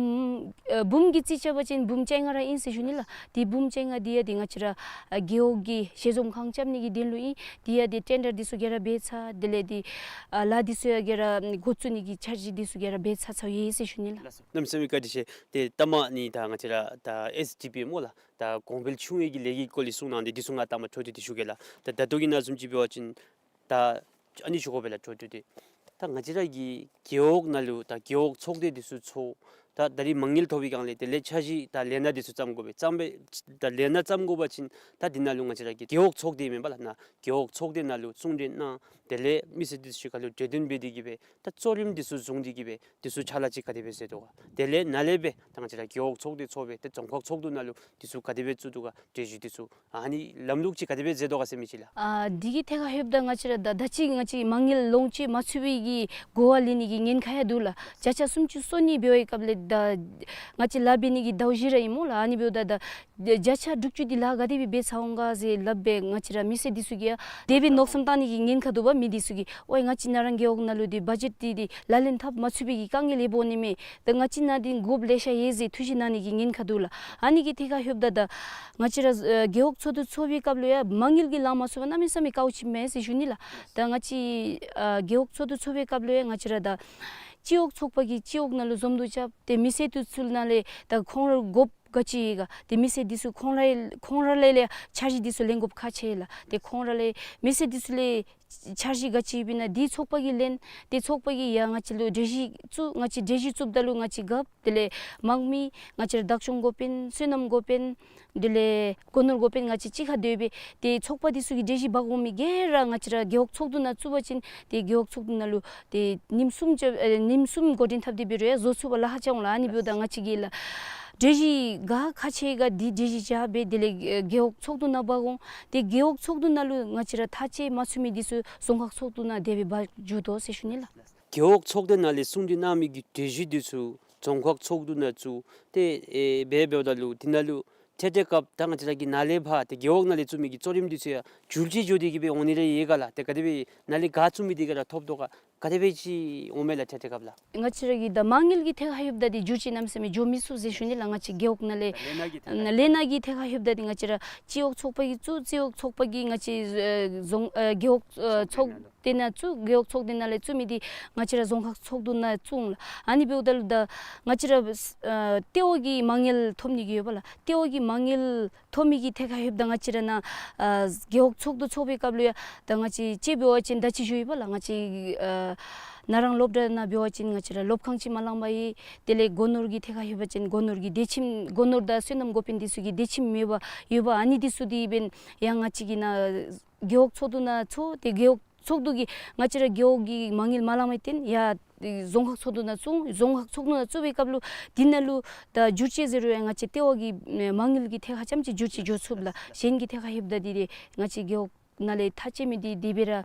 ཨ་འབུམ་གྱིས་རྩིས་རྐྱབ་པ་ཅིན་འབུམ་བཅོ་ལྔ་ར་ཨིན་ཟེར་ཞུ་ནི་ལགས། ཏེ་འབུམ་བཅོ་ལྔ་འདི་ཡང་ཏེ་ང་བཅས་ར་ཨ་རྒེད་འོག་གི་ཞལ་འཛོམས་ཁང་རྐྱབ་ནི་གི་དོན་ལུ་ཨིན། དེ་ཡང་ཏེ་ཊེན་ཌར་འདི་ཚུ་ག་ར་འབད་ཚར། དེ་ལས་ཏེ་ཨ་ལཱ་འདི་ཚུ་ཡང་ག་ར་འགོ་བཙུགས་ནི་གི་འཆར་གཞི་འདི་ཚུ་ག་ར་འབད་ཚར་ཚརཝ་ཨིན་ཟེར་ཞུ་ནི་ལགས། གནམ་མེད་ས་མེད་བཀའ་དྲིན་ཆེ། ཏེ་ལྟ་མ་ནི་ད་ང་བཅས་ར་ད་ཨེསི་ཌི་པི་སྨོ་ལགས། ད་གོང་འཕེལ་ཆུང་བའི་གི་ལས་འགུལ་སྐོར་ལས་གསུངས་གནང་སྟེ་འདི་ཚུ་ང་ལྟ་མ་འཕྲོ་མཐུད་དེ་ཞུ་གེ་ལགས། ད་ད་ལྟོ་གི་ནང་བཟུམ་ཅིག་འབད་བ་ཅིན་ད་ཨ་ནི་ཞུ་དགོ་པས་ལགས། འཕྲོ་མཐུད་དེ་ད་ང་བཅས་ར་གི་རྒེད་འོག་ནང་ལུ་ད་རྒེད་འོག་ཚོགས་སྡེ་འདི་ཚུ་ཚོགས། ད་ད་རིས་མ་དངུལ་ཐོབ་པའི་སྒང་ལས་དེ་ལས་འཆར་གཞི་ད་ལས་སྣ་འདི་ཚུ་བརྩམ་དགོ་པས། བརྩམ་པའི་ད་ལས་སྣ་བརྩམ་དགོ་པ་ཅིན་ད་འདི་ནང་ལུ་ང་བཅས་ར་གི་རྒེད་འོག་ཚོགས་སྡེ་མེན་པ་ལགས། ནཱ་རྒེད་འོག་ཚོགས་སྡེ་ནང་ལུ་གསུང་གྲོས་གནང་། དེ་ལས་མི་སེར་འདི་ཚུ་གཅིག་ཁར་ལུ་གྲོས་བསྟུན་འབད་དེ་གི་སྦེ་ད་གཙོ་རིམ་འདི་ཚུ་བཟུང་སྟེ་གི་སྦེ་འདི་ཚུ་ཕྱག་ལཱ་ཅིག་ག་དེ་སྦེ་མཛད་དོ་ག། དེ་ལས་ནཱ་ལས་སྦེ་ད་ང་བཅས་ར་རྒེད་འོག་ཚོགས་སྡེ་ཚོགས་སྦེ་ཏེ་རྫོང་ཁག་ཚོགས་འདུ་ནང་ལུ་འདི་ཚུ་ག་དེ་སྦེ་བཙུགས་དོ་ག། གྲོས་གཞི་འདི་ཚུ་ཨ་ནི་ལམ་ལུགས་ཅིག་ག་དེ་སྦེ་མཛད་དོ་ག་ཟེར་མི་ཅིག་ལགས། ཨ་འདི་གི་ཐད་ཁར་ལྷོདཔ་ད་ང་བཅས་ར་ད་ད་ཅི་ང་བཅས་མ་དངུལ་ལོངས་སྤྱོད་མ་ཚུགས་པའི་གི་གོ་བ་ལེན་ནི་གི་ཉེན་ཁ་ཡང་འདུག་ལགས། བརྒྱ་ཆ་སུམ་ཅུ་སོ་གཉིས་འབད་བའི་སྐབས་ལས་ད་ང་བཅས་ལཱ་འབད་ནི་གི་ཟླཝ་བཞི་ར་ཨིན་སྨོ་ལགས། ཨ་ནི་འབདཝ་ད་ད་བརྒྱ་ཆ་དྲུག་ཅུ་འདི་ལཱ་ག་དེ་སྦེ་འབད་ཚར་འོང་ག་ཟེར་སླབ་སྦེ་ང་བཅས་ར་མི་སེར་འདི་ཚུ་གིས་ཡང་དེ་སྦེ་མནོ་བསམ་བཏང་ནི་གི་ཉེན་ཁ་འདུག་པ། མི་འདི་ཚུ་གིས་ཝའི་ང་བཅས་ནཱ་རང་རྒེད་འོག་ནང་ལུ་འདི་བ་ཇེཊ་འདི་འདི་ལག་ལེན་འཐབ་མ་ཚུགས་པའི་གི་དཀའ་ངལ་ཡོདཔ་འོང་ནི་མས། ད་ང་བཅས་ནང་འདི་དགོཔ་ལེ་ཤ་ཡོད་ཟེར་ཐུགས་བཞེད་གནང་ནི་གི་ཉེན་ཁ་འདུག་ལགས། ཨ་ནི་གི་ཐད་ཁར་ལྷོདཔ་ད་ད་ང་བཅས་ར་ཨ་རྒེད་འོག་ཚོགས་འདུ་ཚོགས་པའི་སྐབས་ལུ་ཡང་མ་དངུལ་གྱིས་ལང་མ་ཚུགས་པ་གནམ་མེད་ས་མེད་དཀའཝ་ཅིག་མས་ཟེར་ཞུ་ནི་ལགས། ད་ང་བཅས་ཨ་རྒེད་འོག་ཚོགས་འདུ་ཚོགས་པའི་སྐབས་ལུ་ཡང་ང་བཅས་ར་ད་སྤྱི་འོག་ཚོགས་པ་གིས་སྤྱི་འོག་ནང་ལུ་འཛོམས་འདུ་རྐྱབ་སྟེ་མི་སེར་འདི་ཚུ་ནང་ལས་ད་ཁོང་ར་དགོཔ་ ག་ཅི་ཡོད་ག། ཏེ་མི་སེར་འདི་ཚུ་ཁོང་ར་ཁོང་ར་ལས་ལས་འཆར་གཞི་འདི་ཚུ་ལེན་དགོཔ་ཁག་ཆེ་ལགས། ཏེ་ཁོང་ར་ལས་མི་སེར་འདི་ཚུ་ལས་འཆར་གཞི་ག་ཅི་ཡོདཔ་ཨིན་ན་འདི་ཚོགས་པ་གིས་ལེན། ཏེ་ཚོགས་པ་གིས་ཡང་ང་བཅས་ལུ་གྲོས་གཞི་བཙུགས། ང་བཅས་གྲོས་གཞི་བཙུགསཔ་ད་ལུ་ང་བཅས་རྒཔོ་དེ་ལས་དམངས་མི་ང་བཅས་ར་བདག་སྐྱོང་འགོ་དཔོན་སོ་ནམ་འགོ་དཔོན་དེ་ལས་སྒོ་ནོར་འགོ་དཔོན་ང་བཅས་གཅིག་ཁར་སྡོད་སྦེ་ཏེ་ཚོགས་པ་འདི་ཚུ་གིས་གྲོས་གཞི་འབག་འོང་མི་ག་ར་ང་བཅས་ར་རྒེད་འོག་ཚོགས་འདུ་ནང་བཙུགས་པ་ཅིན་ཏེ་རྒེད་འོག་ཚོགས་འདུ་ནང་ལུ་ཏེ་ཉིནམ་གསུམ་ཅིག་ཨེ་ཉིནམ་གསུམ་འགོ་འདྲེན་འཐབ་སྟེ་འབད་རུང་ཡང་བཟོ་ཚུགས་པ་ལཱ་ཁག་ཆེ་འོང་ལགས། ཨ་ནི་འབདཝ་ད་ང་བཅས་ཀྱིས་ལགས་གྲོས་གཞི་ག་ཁག་ཆེ་ག་འདི་གྲོས་གཞི་བཞག་སྦེ་དེ་ལས་རྒེད་འོག་ཚོགས་འདུ་ནང་འབག་འོང་། ཏེ་རྒེད་འོག་ཚོགས་འདུ་ནང་ལུ་ང་བཅས་ར་ཐག་བཅད་མ་ཚུགས་མི་འདི་ཚུ་རྫོང་ཁག་ཚོགས་འདུ་ནང་དེ་སྦེ་འབག་འགྱོ་དོ་ཟེར་ཞུ་ནི་ལགས། རྒེད་འོག་ཚོགས་སྡེ་ནང་ལས་གསུངས་ཏེ་གནང་མི་གི་གྲོས་གཞི་འདི་ཚུ་རྫོང་ཁག་ཚོགས་འདུ་ནང་བཙུགས་ཏེ་ཨེ་འབད་འབདཝ་ད་ལུ་དེ་ནང་ལུ་འཕྲལ་འཕྲལ་སྐབས་ད་ང་བཅས་ར་གི་ནཱ་ལས་ཕར་ཏེ་རྒེད་འོག་ནང་ལས་བཙུགས་མི་གི་གཙོ་རིམ་འདི་ཚུ་ཡང་འགྱུར་བཅོས་འགྱོ་སྟེ་གི་སྦེ་འོང་ནི་རེ་ཡོད་ག་ལགས། ཏེ་ག་དེ་སྦེ་ནཱ་ལས་ག་བཙུགས་མི་འདི་ག་ར་ཐོབ་དོ་ག། ག་དེ་སྦེ་ཅིག་འོང་མས་ལགས་འཕྲལ་འཕྲལ་སྐབས་ལགས། ང་བཅས་ར་གི་ད་མ་དངུལ་གྱི་ཐད་ཁར་ལྷོདཔ་ད་འདི་འགྱུར་བཅོས་གནམ་མེད་ས་མེད་འགྱོ་མི་ཚུགས་ཟེར་ཞུ་ནི་ལགས། ང་བཅས་རྒེད་འོག་ནང་ལས་ལས་སྣ་གི་ཐད་ཁར་ལས་སྣ་གི་ཐད་ཁར་ལྷོདཔ་ད་འདི་ང་བཅས་ར་སྤྱི་འོག་ཚོགས་པ་གིས་བཙུགས། སྤྱི་འོག་ཚོགས་པ་གིས་ང་བཅས་ཨེ་རྫོང་ཨེ་རྒེད་འོག་ཨེ་ཚོགས་སྡེ་ནང་བཙུགས། རྒེད་འོག་ཚོགས་སྡེ་ནང་ལས་བཙུགས་མི་འདི་ང་བཅས་ར་རྫོང་ཁག་ཚོགས་འདུ་ནང་བཙུགས་འོང་ལགས། ཨ་ནི་འབདཝ་ད་ལུ་ད་ང་བཅས་ར་ཨེ་ལྟེ་བ་གི་མ་དངུལ་ཐོབ་ནི་གི་ཡོད་པ་ལགས། ལྟེ་བ་གི་མ་དངུལ་ཐོབ་མི་གི་ཐད་ཁར་ལྷོདཔ་ད་ང་བཅས་ར་ནཱ་ཨ་རྒེད་འོག་ཚོགས་འདུ་ཚོགས་པའི་སྐབས་ལུ་ཡང་ད་ང་བཅས་ཅིག་འབད་བ་ཅིན་ད་ཅི་ཞུ་ཡི་པ་ལགས། ང་བཅས་ཨ་ནཱ་རང་སློབ་གྲྭ་ནང་འབད་བ་ཅིན་ང་བཅས་ར་སློབ་ཁང་ཅིག་མ་ལང་པར་ཡོད། དེ་ལས་སྒོ་ནོར་གྱི་ཐད་ཁར་ལྷོད་པ་ཅིན་སྒོ་ནོར་གྱི་སྡེ་ཁྱིམ་སྒོ་ནོར་དང་སོ་ནམ་འགོ་དཔོན་འདི་ཚུ་གི་སྡེ་ཁྱིམ་མེད་པར་ཡོད་པ། ཨ་ནི་འདི་ཚུ་འདི་འབདན་ཡང་ང་བཅས་ཀྱིས་ནཱ་རྒེད་འོག་ཚོགས་འདུ་ནང་ཚོགས། ཏེ་རྒེད་འོག་ཚོགས་འདུ་གིས་ང་བཅས་ར་རྒེད་འོག་གི་མ་དངུལ་མ་ལངམ་མས་ཏེ་ཡར་རྫོང་ཁག་ཚོགས་འདུ་ནང་བཙུགས། རྫོང་ཁག་ཚོགས་འདུ་ནང་བཙུགས་པའི་སྐབས་ལུ་འདི་ནང་ལུ་ད་འགྱུར་བཅོས་ཟེར་རུང་ཡང་ང་བཅས་ལྟེ་བ་གི་མ་དངུལ་གྱི་ཐད་ཁར་རྐྱངམ་ཅིག་འགྱུར་བཅོས་འགྱོ་ཚུགས་ལགས། གཞན་གྱི་ཐད་ཁར་ལྷོདཔ་ད་འདི་རེ་ང་བཅས་རྒེད་འོག་ནང་ལས་ཐག་བཅད་མི་འདི་དེ་སྦེ་ར་ཨ་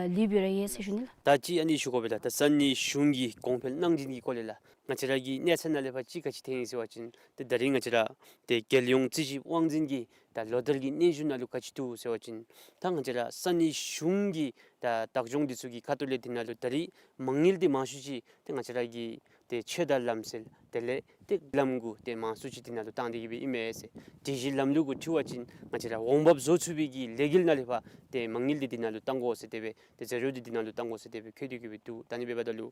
ལུས་སྦེ་ར་ཡོད་ཟེར་ཞུ་ནི་ལགས། ད་ཅི་ཨ་ནི་ཞུ་དགོ་པས་ལགས། ད་ས་གནས་གཞུང་གིས་གོང་འཕེལ་གནང་བྱིན་གྱི་སྐོར་ལས་ལགས། ང་བཅས་ར་གི་གནས་ཚད་ནང་ལས་ཕར་ཅིག་ག་ཅི་ཐོན་ཡི་ཟེར་བ་ཅིན་ཏེ་ད་རིས་ང་བཅས་ར་ཏེ་རྒྱལ་ཡོངས་རྩིས་ཞིབ་དབང་འཛིན་གྱི་ད་ལོ་ལྟར་གྱི་སྙན་ཞུ་ནང་ལུ་ག་ཅི་འདུག་ཟེར་བ་ཅིན་ད་ང་བཅས་ར་ས་གནས་གཞུང་གི་ད་བདག་སྐྱོང་འདི་ཚུ་གི་ཁ་ཐུག་ལས་འདི་ནང་ལུ་ད་རིས་མ་དངུལ་འདི་མང་སུ་ཅིག་ཏེ་ང་བཅས་ར་གི་ཏེ་ཆོས་དང་ལམ་སྲོལ་དེ་ལས་ཏེ་ལམ་གུ་ཏེ་མང་སུ་ཅིག་འདི་ནང་ལུ་བཏང་སྟེ་གི་སྦེ་ཨིན་མས་ཟེར། སྒྲིག་གཞི་ལམ་ལུགས་གུ་འཁྲིལ་བ་ཅིན་ང་བཅས་ར་འོང་འབབ་བཟོ་ཚུགས་པའི་གི་ལས་འགུལ་ནང་ལས་ཕར་ཏེ་མ་དངུལ་འདི་འདི་ནང་ལུ་བཏང་དགོ་ཟེར་དེ་སྦེ་ཏེ་ཟད་འགྲོ་འདི་འདི་ནང་ལུ་བཏང་དགོ་ཟེར་དེ་སྦེ་འཁོད་དེ་གི་སྦེ་འདུག། ད་ཨ་ནི་འབདཝ་ད་ལུ་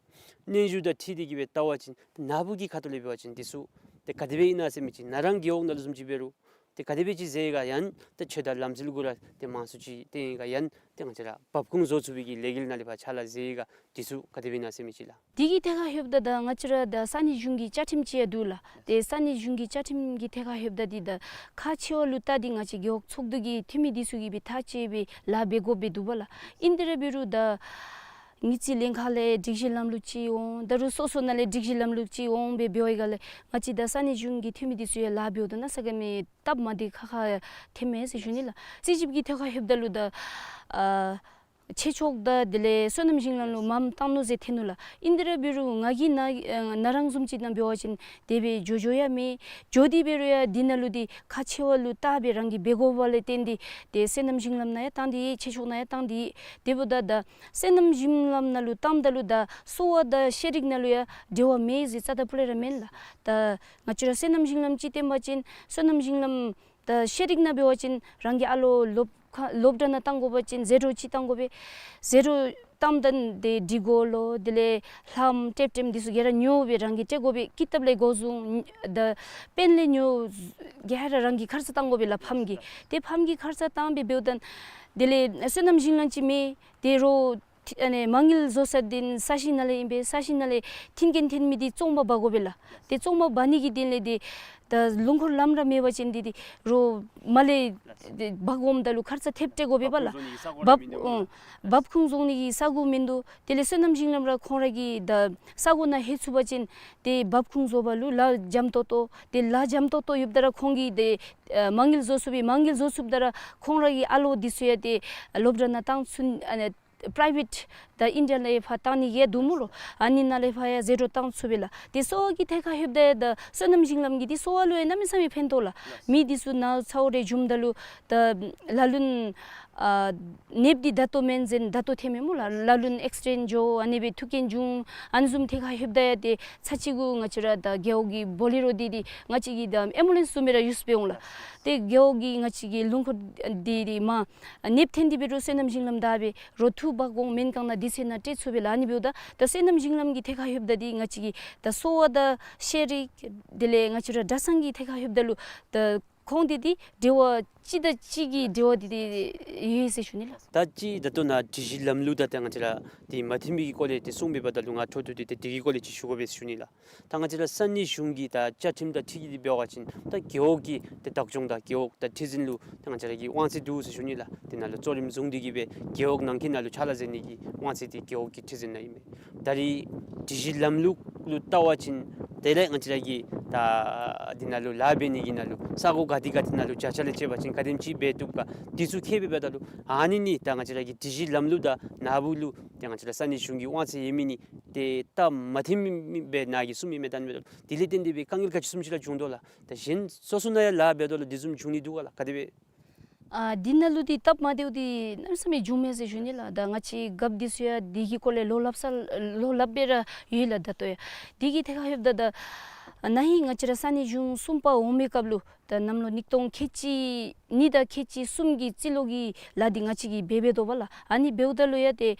སྙན་ཞུ་དང་འཁྲིལ་ཏེ་གི་སྦེ་བལྟ་བ་ཅིན་ནཱ་བུ་གི་ཁ་ཐུག་ལས་འབད་བ་ཅིན་འདི་ཚུ་ཏེ་ག་དེ་སྦེ་ཨིན་ན་ཟེར་མི་ཅིག་ནཱ་རང་རྒེད་འོག་ནང་ལུ་བཟུམ་ཅིག་འབད་རུང་ཏེ་ག་དེ་སྦེ་ཅིག་ཟེར་ག། ཡང་ཏེ་ཆོས་དང་ལམ་སྲོལ་གུ་ར་ཏེ་མང་སུ་ཅིག་ཏེ་ཨིན་ག། ཡང་ཏེ་ང་བཅས་ར་འབབ་ཁུངས་བཟོ་ཚུགས་པའི་གི་ལས་འགུལ་ནང་ལས་ཕར་ཕྱག་ལཱ་ཟེར་ག། འདི་ཚུ་ག་དེ་སྦེ་ཨིན་ན་ཟེར་མི་ཅིག་ལགས། འདི་གི་ཐད་ཁར་ལྷོདཔ་ད་ད་ང་བཅས་ར་ད་ས་གནས་གཞུང་གི་བཅའ་ཁྲིམས་ཅིག་ཡང་འདུག་ལགས། ཏེ་ས་གནས་གཞུང་གི་བཅའ་ཁྲིམས་ཀྱི་ཐད་ཁར་ལྷོདཔ་ད་འདི་ད་ཁག་ཆེ་བ་ལུ་བལྟ་སྟེ་ང་བཅས་རྒེད་འོག་ཚོགས་འདུ་གི་འཐུས་མི་འདི་ཚུ་གིས་སྦེ་ཐག་བཅད་སྦེ་ལཱ་འབད་དགོཔ་སྦེ་འདུག་པ་ལགས། ཨིན་དེ་ར་འབད་རུང་ད་དངུལ་རྩིས་ལྷན་ཁག་ལས་སྒྲིག་གཞི་ལམ་ལུགས་ཅིག་འོང་། ད་རུང་སོ་སོ་ནང་ལས་སྒྲིག་གཞི་ལམ་ལུགས་ཅིག་འོང་སྦེ་འབད་བའི་སྒང་ལས་ང་བཅས་ད་ས་གནས་གཞུང་གི་འཐུས་མི་འདི་ཚུ་ཡང་ལཱ་འབདཝ་ད་ནཱ་ས་ག་མི་སྟབས་མ་བདེ་ཁག་ཁ་ཐོནམ་མས་ཟེར་ཞུ་ནི་ལགས། རྩིས་ཞིབ་ཀྱི་ཐད་ཁར་ལྷོདཔ་ད་ལུ་ད་ཨ་ཆོས་ཕྱོགས་དང་དེ་ལས་སོ་ནམ་ཞིང་ལམ་ལུ་མངམ་བཏང་ནུག་ཟེར་ཐོན་ནུག་ལགས། ཨིན་དེ་ར་འབད་རུང་ང་གིས་ནཱ་ཨ་ནཱ་རང་བཟུམ་ཅིག་ནང་འབད་བ་ཅིན་དེ་སྦེ་འགྱོ་འགྱོ་ཡང་མེད། འགྱོ་སྟེ་འབད་རུང་ཡང་འདི་ནང་ལུ་འདི་ཁག་ཆེ་བ་ལུ་བལྟ་སྦེ་རང་གིས་འབད་དགོ་པ་ལས་བརྟེན་ཏེ་ཏེ་སོ་ནམ་ཞིང་ལམ་ནང་ཡང་བཏང་སྟེ་ཡོད། ཆོས་ཕྱོགས་ནང་ཡང་བཏང་སྟེ་ཡོད། དེ་འབདཝ་ད་ད་སོ་ནམ་ཞིང་ལམ་ནང་ལུ་བཏངམ་ད་ལུ་ད་གསོ་བ་དང་ཤེས་རིག་ནང་ལུ་ཡང་འབྲེལ་བ་མེད་ཟེར་རྩ་དང་ཕུ་ལས་ར་མེན་ལགས། ད་ང་བཅས་ར་སོ་ནམ་ཞིང་ལམ་ཅིག་བཏོན་པ་ཅིན་སོ་ནམ་ཞིང་ལམ་ད་ཤེས་རིག་ནང་འབད་བ་ཅིན་རང་གི་ཨ་ལོ་སློབ་ཁ་སློབ་གྲྭ་ནང་བཏང་དགོ་པ་ཅིན་ཟད་འགྲོ་ཅིག་བཏང་དགོ་པས། ཟད་འགྲོ་བཏངམ་ད་དེ་སྒྲིག་དགོ་ལོ། དེ་ལས་ལྷམ་ཊེབ་ཊེབ་འདི་ཚུ་ག་ར་ཉོ་སྦེ་རང་གིས་སྤྲོད་དགོ་པས། ཀི་ཏབ་ལས་འགོ་བཟུང་ད་པེན་ལས་ཉོ་ག་ར་རང་གིས་ཁར་ས་བཏང་དགོ་པས་ལགས་ཕམ་གྱིས། ཏེ་ཕམ་གྱིས་ཁར་ས་བཏང་སྦེ་འབདཝ་ད་དེ་ལས་སོ་ནམ་ཞིང་ལམ་ཅིག་མེད། ཏེ་རོགས་ཨ་ནི་མ་དངུལ་བཟོ་ས་འདི་ས་གཞི་ནང་ལས་ཨིན་པས། ས་གཞི་ནང་ལས་མཐུན་རྐྱེན་ཐོན་མི་འདི་བཙོང་པར་འབག་དགོ་པས་ལགས། ཏེ་བཙོང་པར་འབག་ནི་གི་དོན་ལས་འདི་ད་ལུང་འཁོར་ལམ་ར་མེད་པ་ཅིན་འདི་འདི་རོགས་མར་ལས་འདི་འབག་འོངམ་ད་ལུ་ཁར་ས་ཐེབས་སྤྲོད་དགོ་པས་པ་ལགས། འབབ་ཁུངས་བཟོ་ནི་གི་ས་གོ་མིན་འདུག། འབབ་ཨ་འབབ་ཁུངས་བཟོ་ནི་གི་ས་གོ་མིན་འདུག། དེ་ལས་སོ་ནམ་ཞིང་ལམ་ར་ཁོང་ར་གི་ད་ས་གོ་ནང་ལྷོད་ཚུགས་པ་ཅིན་ཏེ་འབབ་ཁུངས་བཟོ་བ་ལུ་ལཱ་འཇམ་ཏོག་ཏོ། ཏེ་ལཱ་འཇམ་ཏོག་ཏོ་ཡོདཔ་ད་ར་ཁོང་གིས་ཏེ་ཨ་མ་དངུལ་བཟོ་ཚུགས་པས། མ་དངུལ་བཟོ་ཚུགསཔ་ད་ར་ཁོང་ར་གི་ཨ་ལོ་འདི་ཚུ་ཡང་ཏེ་སློབ་གྲྭ་ནང་བཏང་ཚུགས། ཨ་ནི་པ་རའི་བེཊ་ད་ཨིན་ཌི་ཡ་ལས་ཕར་བཏང་ནི་གི་འདུག་སྨོ་ལོ། ཨ་ནི་ནང་ལས་ཕར་ཡང་ཟད་འགྲོ་བཏང་ཚུགས་པས་ལགས། ཏེ་གསོ་བ་གི་ཐད་ཁར་ལྷོདཔ་ད་ད་སོ་ནམ་ཞིང་ལམ་གྱི་འདི་གསོ་བ་ལུ་ཡང་གནམ་མེད་ས་མེད་ཕན་ཐོགས་ལགས། མི་འདི་ཚུ་ནད་ཚ་བོ་རེ་བྱུངམ་ད་ལུ་ད་ལ་ལུ་ནི་ ཨ་ནདཔ་འདི་ད་ལྟོ་མེན་ཟེར་ད་ལྟོ་ཐོནམ་མས་སྨོ་ལགས། ལ་ལུ་ཨེགསི་ཌེནཊ་འགྱོ་ཨ་ནི་སྦེ་ཐུག་རྐྱེན་བྱུང་ཨ་ནི་བཟུམ་ཐད་ཁར་ལྷོདཔ་ད་ཡང་ཏེ་ཚར་གཅིག་གུ་ང་བཅས་ར་ད་རྒེད་འོག་གི་བོ་ལེ་རོ་འདི་འདི་ང་བཅས་ཀྱིས་ད་ཨེམ་བུ་ལེནསི་བཟུམ་སྦེ་ར་ཡུསི་འབད་འོང་ལགས། ཏེ་རྒེད་འོག་གི་ང་བཅས་ཀྱི་ལུང་འཁོར་འདི་འདི་མ་ནདཔ་ཐོན་ཏེ་འབད་རུང་སོ་ནམ་ཞིང་ལམ་བདའ་སྦེ་རོ་འཐུ་འབག་འོང་མེན་གང་ན་དུས་ཚོད་ནང་སྤྲོད་ཚུགས་པས་ལགས། ཨ་ནི་འབདཝ་ད་ད་སོ་ནམ་ཞིང་ལམ་གྱི་ཐད་ཁར་ལྷོདཔ་ད་འདི་ང་བཅས་ཀྱི་ད་གསོ་བ་དང་ཤེས་རིག་དེ་ལས་ང་བཅས་ར་གྲྭ་ཚང་གི་ཐད་ཁར་ལྷོདཔ་ད་ལུ་ད་ཁོང་འདི་འདི་འབྲེལ་བ་གཅིག་དང་གཅིག་གི་འབྲེལ་བ་འདི་འདི་ཡོད་ཟེར་ཞུ་ནི་ལགས། ད་ཅི་ད་ལྟོ་ནཱ་སྒྲིག་གཞི་ལམ་ལུགས་དང་ཏེ་ང་བཅས་ར་འདི་མ་མཐུན་མི་གི་སྐོར་ལས་ཏེ་གསུངས་པའི་བར་ད་ལུ་ང་འཕྲོ་མཐུད་དེ་ཏེ་འདི་གི་སྐོར་ལས་ཅིག་ཞུ་དགོ་པས་ཟེར་ཞུ་ནི་ལགས། ད་ང་བཅས་ར་ས་གནས་གཞུང་གི་ད་བཅའ་ཁྲིམས་དང་འཁྲིལ་ཏེ་འབད་བ་ཅིན་ད་རྒེད་འོག་གི་ཏེ་བདག་སྐྱོང་དང་རྒེད་འོག་ད་ཁྲི་འཛིན་ལུ་ད་ང་བཅས་ར་གི་དབང་ཚད་འདུག་ཟེར་ཞུ་ནི་ལགས། དེ་ནང་ལུ་གཙོ་རིམ་བཟུང་སྟེ་གིས་སྦེ་རྒེད་འོག་ནང་གི་ནང་ལུ་ཕྱག་ལཱ་མཛད་ནི་གི་དབང་ཚད་འདི་རྒེད་འོག་གི་ཁྲི་འཛིན་ནང་ཨིན་མས། ད་རེས་སྒྲིག་གཞི་ལམ་ལུགས་ལུ་བལྟ་བ་ཅིན་དེ་ལས་ང་བཅས་ར་གི་ད་འདི་ནང་ལུ་ལཱ་འབད་ནི་གི་ནང་ལུ་ས་གོ་ག་ཏེ་ག་ཏེ་ནང་ལུ་བརྒྱ་ཆ་ལས་བཅད་པ་ཅིན་ག་དེམ་ཅིག་འབད་བཏུབ་ག་འདི་ཚུ་མཁྱེན་པའི་བར་ད་ལུ་ཨ་ནི་ནི་ད་ང་བཅས་ར་གི་སྒྲིག་གཞི་ལམ་ལུགས་དང་ནཱ་བུ་ལུ་ཏེ་ང་བཅས་ར་ས་གནས་གཞུང་གི་དབང་ཚད་ཡོད་མི་ནི་ཏེ་ད་མ་མཐུན་མི་སྦེ་ནཱ་གིས་གསུངས་མི་མས། ད་ནི་འབདཝ་ད་དེ་ལས་བརྟེན་ཏེ་སྦེ་དཀའ་ངལ་ག་ཅི་བཟུམ་ཅིག་ར་བྱུང་དོ་ལགས། ད་གཞན་སོ་སོ་ནང་ཡང་ལཱ་འབད་དོ་ལགས། དེ་བཟུམ་བྱུང་ནི་འདུག་ག་ལགས། ག་དེ་སྦེ། ཨ་འདི་ནང་ལུ་འདི་སྟབས་མ་བདེཝ་འདི་གནམ་མེད་ས་མེད་བྱུངམ་མས་ཟེར་ཞུ་ནི་ལགས། ད་ང་བཅས་རྒཔོ་འདི་ཚུ་ཡང་འདི་གི་སྐོར་ལས་ལོ་ལྷག་ས་ལོ་ལྷགཔ་སྦེ་ར་ཡོད་ལགས། ད་ལྟོ་ཡང་འདི་གི་ཐད་ཁར་ལྷོདཔ་ད་ད་ཨ་ནཱ་ཧིང་ང་བཅས་ར་ས་གནས་གཞུང་གསུམ་པ་འོང་མི་སྐབས་ལུ་ད་གནམ་ལོ་ཉིས་སྟོང་ཁལ་གཅིག་གཉིས་དང་ཁལ་གཅིག་གསུམ་གྱི་རྩིས་ལོ་གི་ལཱ་འདི་ང་བཅས་ཀྱིས་འབད་འབདཝ་ད་ལགས། ཨ་ནི་འབདཝ་ད་ལུ་ཡང་ཏེ་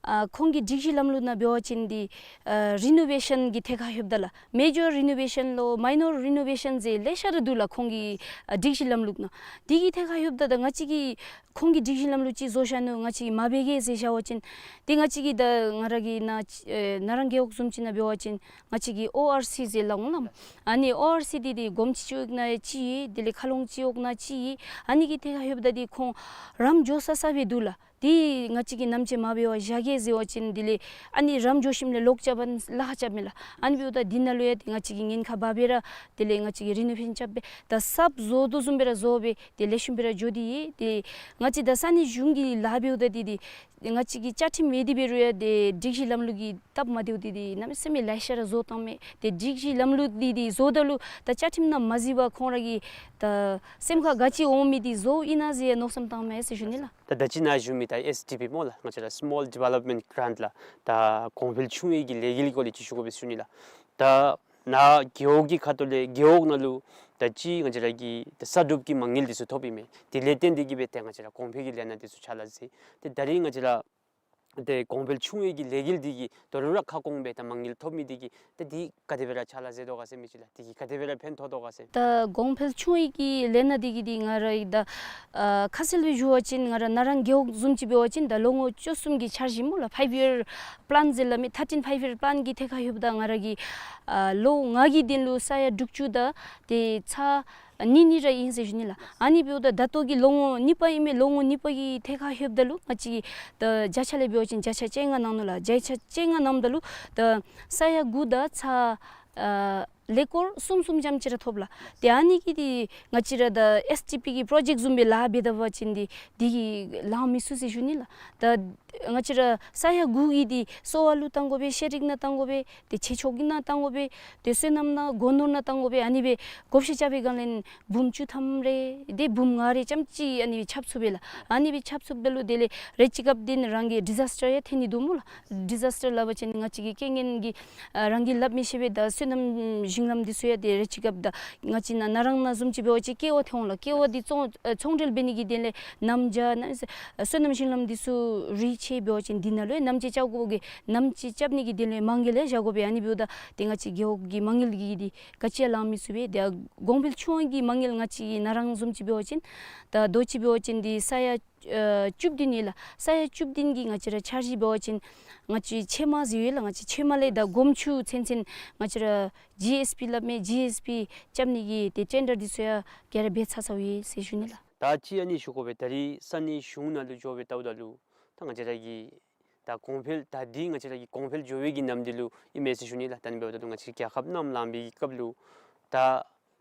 ཨ་ཁོང་གི་སྒྲིག་གཞི་ལམ་ལུགས་ནང་འབད་བ་ཅིན་འདི་ཨ་རི་ནོ་ཝེ་ཤཱན་གྱི་ཐད་ཁར་ལྷོདཔ་ད་ལགས། མེ་ཇར་རི་ནོ་ཝེ་ཤཱན་ལོ་མའི་ནོར་རི་ནོ་ཝེ་ཤཱན་ཟེར་ལེ་ཤ་ར་འདུག་ལགས། ཁོང་གི་ཨ་སྒྲིག་གཞི་ལམ་ལུགས་ནང་འདི་གི་ཐད་ཁར་ལྷོདཔ་ད་ད་ང་བཅས་ཀྱིས་ཁོང་གི་སྒྲིག་གཞི་ལམ་ལུགས་ཅིག་བཟོ་བཞག་ནུག། ང་བཅས་ཀྱིས་མ་འབད་གེ་ཟེར་བཞག་པ་ཅིན་ཏེ་ང་བཅས་ཀྱིས་ད་ང་ར་གི་ནཱ་ཨེ་ནཱ་རང་རྒེད་འོག་བཟུམ་ཅིག་ནང་འབད་བ་ཅིན་ང་བཅས་ཀྱིས་ཨོ་ཨར་སི་ཟེར་སླབ་འོང་ལགས། ཨ་ནི་ཨོ་ཨར་སི་འདི་འདི་སྒོམ་ཆེན་སྤྱི་འོག་ནང་ཡང་ཅིག་ཡོད། དེ་ལས་མཁར་ལུང་སྤྱི་འོག་ནང་ཅིག་ཡོད། ཨ་ནི་གི་ཐད་ཁར་ལྷོདཔ་ད་འདི་ཁོང་རམ་འགྱོ་ས་ས་སྦེ་འདུག་ལགས། ཏེ་ང་བཅས་ཀྱིས་ནམ་ཅིག་མ་འབད་བར་བཞག་གེ་ཟེར་བ་ཅིན་དེ་ལས་ཨ་ནི་རམ་འགྱོ་ཞིནམ་ལས་ལོག་རྐྱབ་པར་ལཱ་ཁག་རྐྱབ་མས་ལགས། ཨ་ནི་འབདཝ་ད་འདི་ནང་ལུ་ཡང་ཏེ་ང་བཅས་ཀྱིས་ཉེན་ཁ་འབག་སྦེ་ར་དེ་ལས་ང་བཅས་ཀྱིས་རི་ནོ་ཝེ་ཤཱན་རྐྱབ་སྦེ་ད་གསརཔ་བཟོ་དོ་བཟུམ་སྦེ་ར་བཟོ་སྦེ་ཏེ་ལེགས་ཤོམ་སྦེ་ར་འགྱོ་སྟེ་ཡོད། ཏེ་ང་བཅས་ད་ས་གནས་གཞུང་གི་ལཱ་འབདཝ་ད་འདི་འདི་ང་བཅས་ཀྱི་བཅའ་ཁྲིམས་ཡོད་དེ་འབད་རུང་ཡང་ཏེ་སྒྲིག་གཞི་ལམ་ལུགས་ཀྱི་སྟབས་མ་བདེཝ་འདི་འདི་གནམ་མེད་ས་མེད་ལེ་ཤ་ར་བཟོ་བཏངམ་མས། ཏེ་སྒྲིག་གཞི་ལམ་ལུགས་འདི་འདི་བཟོཝ་ད་ལུ་ད་བཅའ་ཁྲིམས་ནང་མ་གཟིགས་པར་ཁོང་ར་གི་ད་སེམས་ཁར་ག་ཅི་འོང་མི་འདི་བཟོཝ་ཨིན་ན་ཟེར་མནོ་བསམ་བཏངམ་མས་ཟེར་ཞུ་ནི་ལགས། ད་ད་ཅི་ནཱ་ཞུ་མི་ད་ཨེསི་ཌི་པི་སྨོ་ལགས། ང་བཅས་ར་སི་མོལ་ཌི་ཝེ་ལོབ་མེནཊ་གྲཱནཊ་ལགས། ད་གོང་འཕེལ་ཆུང་བའི་གི་ལས་འགུལ་སྐོར་ལས་ཅིག་ཞུ་དགོ་པས་ཞུ་ནི་ལགས། ད་ནཱ་རྒེད་འོག་གི་ཁ་ཐུག་ལས་རྒེད་འོག་ནང་ལུ་ད་ཅི་ང་བཅས་ར་གི་ད་གསར་སྒྲུབ་ཀྱི་མ་དངུལ་འདི་ཚུ་ཐོབ་ཨིན་མས། དེ་ལས་བརྟེན་ཏེ་གིས་སྦེ་ཏེ་ང་བཅས་ར་གོང་འཕེལ་གྱི་ལས་སྣ་འདི་ཚུ་ཕྱག་ལཱ་མཛད། ཏེ་ད་རིས་ང་བཅས་ར་ཏེ་གོང་འཕེལ་ཆུང་བའི་གི་ལས་འགུལ་འདི་གིས་ད་རུང་ར་ཁ་སྐོང་སྦེ་ད་མ་དངུལ་ཐོབ་མི་འདི་གིས་ད་འདི་ག་དེ་སྦེ་ར་ཕྱག་ལཱ་མཛད་དོ་ག་ཟེར་མི་ཅིག་ལགས། འདི་གིས་ག་དེ་སྦེ་ར་ཕན་ཐོགས་དོ་ག་ཟེར། ད་གོང་འཕེལ་ཆུང་བའི་གི་ལས་སྣ་འདི་གིས་འདི་ང་ར་ད་ཨ་ཁ་གསལ་སྦེ་ཞུ་བ་ཅིན་ང་ར་ནཱ་རང་རྒེད་འོག་བཟུམ་ཅིག་འབད་བ་ཅིན་ད་ལོ་ངོ་བཅུ་གསུམ་གྱི་འཆར་གཞི་སྨོ་ལགས། ཕའིབ་ཡར་པི་ལཱན་ཟེར་སླབ་མི་ཐར་ཊིན་ཕའིབ་ཡར་པི་ལཱན་གྱི་ཐད་ཁར་ལྷོདཔ་ད་ང་ར་གིས་ཨ་ལོ་ལྔ་གི་དོན་ལུ་ས་ཡ་དྲུག་ཅུ་དང་ཏེ་ཚག་ཨ་ནི་ནི་ར་ཨིན་ཟེར་ཞུ་ནི་ལགས། ཨ་ནི་འབདཝ་ད་ད་ལྟོ་གི་ལོ་ངོ་གཉིས་པ་ཨིན་མས། ལོ་ངོ་གཉིས་པ་གི་ཐད་ཁར་ལྷོདཔ་ད་ལུ་ང་བཅས་ཀྱིས་ད་བརྒྱ་ཆ་ལས་འབད་བ་ཅིན་བརྒྱ་ཆ་བཅོ་ལྔ་གནང་ནུག་ལགས། བརྒྱ་ཆ་བཅོ་ལྔ་གནངམ་ད་ལུ་ད་ས་ཡ་དགུ་དང་ཚག་ཨ་ཀླད་ཀོར་གསུམ་གསུམ་ཙམ་ཅིག་ར་ཐོབ་ལགས། ཏེ་ཨ་ནི་གིས་འདི་ང་བཅས་ར་ད་ཨེསི་ཌི་པི་གི་པྲོ་ཇེཀཊ་བཟུམ་སྦེ་ལཱ་འབད་ད་པ་ཅིན་འདི་འདི་གིས་ལང་མི་ཚུགས་ཟེར་ཞུ་ནི་ལགས། ད་ང་བཅས་ར་ས་ཡ་དགུ་གི་འདི་གསོ་བ་ལུ་བཏང་དགོ་པས། ཤེས་རིག་ནང་བཏང་དགོ་པས། ཏེ་ཆོས་ཕྱོགས་ཀྱི་ནང་བཏང་དགོ་པས། ཏེ་སོ་ནམ་ནང་སྒོ་ནོར་ནང་བཏང་དགོ་པས། ཨ་ནི་སྦེ་བགོ་བཤའ་རྐྱབ་པའི་སྒང་ལས་འབུམ་བཅུ་ཐམ་རེ་ཏེ་འབུམ་ལྔ་རེ་ཙམ་ཅིག་ཨ་ནི་སྦེ་ཁྱབ་ཚུགས་པས་ལགས། ཨ་ནི་སྦེ་ཁྱབ་ཚུགསཔ་ད་ལུ་དེ་ལས་རེ་ཅིག་སྐབས་འདི་ནི་རང་གི་ཌི་ཛཱས་ཊར་ཡང་ཐོན་ནི་འདུག་སྨོ་ལགས། ཌི་ཛཱས་ཊར་སླབ་པ་ཅིན་ང་བཅས་ཀྱི་རྐྱེན་ངན་གྱིས་ཨ་རང་གིས་སླབ་མི་ཤེས་པས། ད་སོ་ནམ་ཞིང་ལམ་འདི་ཚུ་ཡང་ཏེ་རེ་ཅིག་སྐབས་ད་ང་བཅས་ནཱ་ནཱ་རང་ནང་བཟུམ་ཅིག་འབད་བ་ཅིན་ཀེ་བ་ཐོན་འོང་ལགས། ཀེ་བ་འདི་ཚོང་ཨ་ཚོང་འབྲེལ་འབད་ནི་གི་དོན་ལས་གནམ་བྱཱར་ནང་སོ་ནམ་ཞིང་ལམ་འདི་ཚུ་རི་ཆེ་འབད་བ་ཅིན་འདི་ནང་ལུ་ཡང་གནམ་དཔྱད་རྐྱབ་དགོ་གི། གནམ་དཔྱད་རྐྱབ་ནི་གི་དོན་ལས་མ་དངུལ་ཡང་བཞག་དགོ་པས། ཨ་ནི་འབདཝ་ད་ཏེ་ང་བཅས་རྒེད་འོག་གི་མ་དངུལ་གྱིས་འདི་ག་ཅི་ཡང་ལང་མི་ཚུགས་པས། ཏེ་གོང་འཕེལ་ཆུང་བའི་གི་མ་དངུལ་ང་བཅས་ཀྱི་ནཱ་རང་བཟུམ་ཅིག་འབད་བ་ཅིན་ད་ལྟོ་ཅིག་འབད་བ་ཅིན་འདི་ས་ཡ་ཨ་བཅུ་བདུན་ཨིན་ལགས། ས་ཡ་བཅུ་བདུན་གྱི་ང་བཅས་ར་འཆར་གཞི་འབད་བ་ཅིན་ང་བཅས་ཕྱེ་མ་ཟེར་ཡོད་ལགས། ང་བཅས་ཕྱེ་མ་ལས་ད་སྒོམ་ཆུ་ཚུན་ཚོད་ང་བཅས་ར་ཇི་ཨེསི་པི་སླབ་མི་ཇི་ཨེསི་པི་རྐྱབ་ནི་གི་ཏེ་ཊེན་ཌར་འདི་ཚུ་ཡང་ག་ར་འབད་ཚར་ཚརཝ་ཡོད་ཟེར་ཞུ་ནི་ལགས། ད་ཅི་ཨ་ནི་ཞུ་དགོ་པས། ད་རིས་ས་གནས་གཞུང་ནང་ལུ་འགྱོ་སྦེ་བལྟཝ་ད་ལུ་ད་ང་བཅས་ར་གི་ད་གོང་འཕེལ་ད་འདི་ང་བཅས་ར་གི་གོང་འཕེལ་འགྱོ་བའི་གི་ནམ་དུས་ལུ་ཨིན་མས་ཟེར་ཞུ་ནི་ལགས། ད་ཨ་ནི་འབདཝ་ད་ལུ་ང་བཅས་རྒྱལ་ཁབ་ནང་ལང་པའི་གི་སྐབས་ལུ་ད་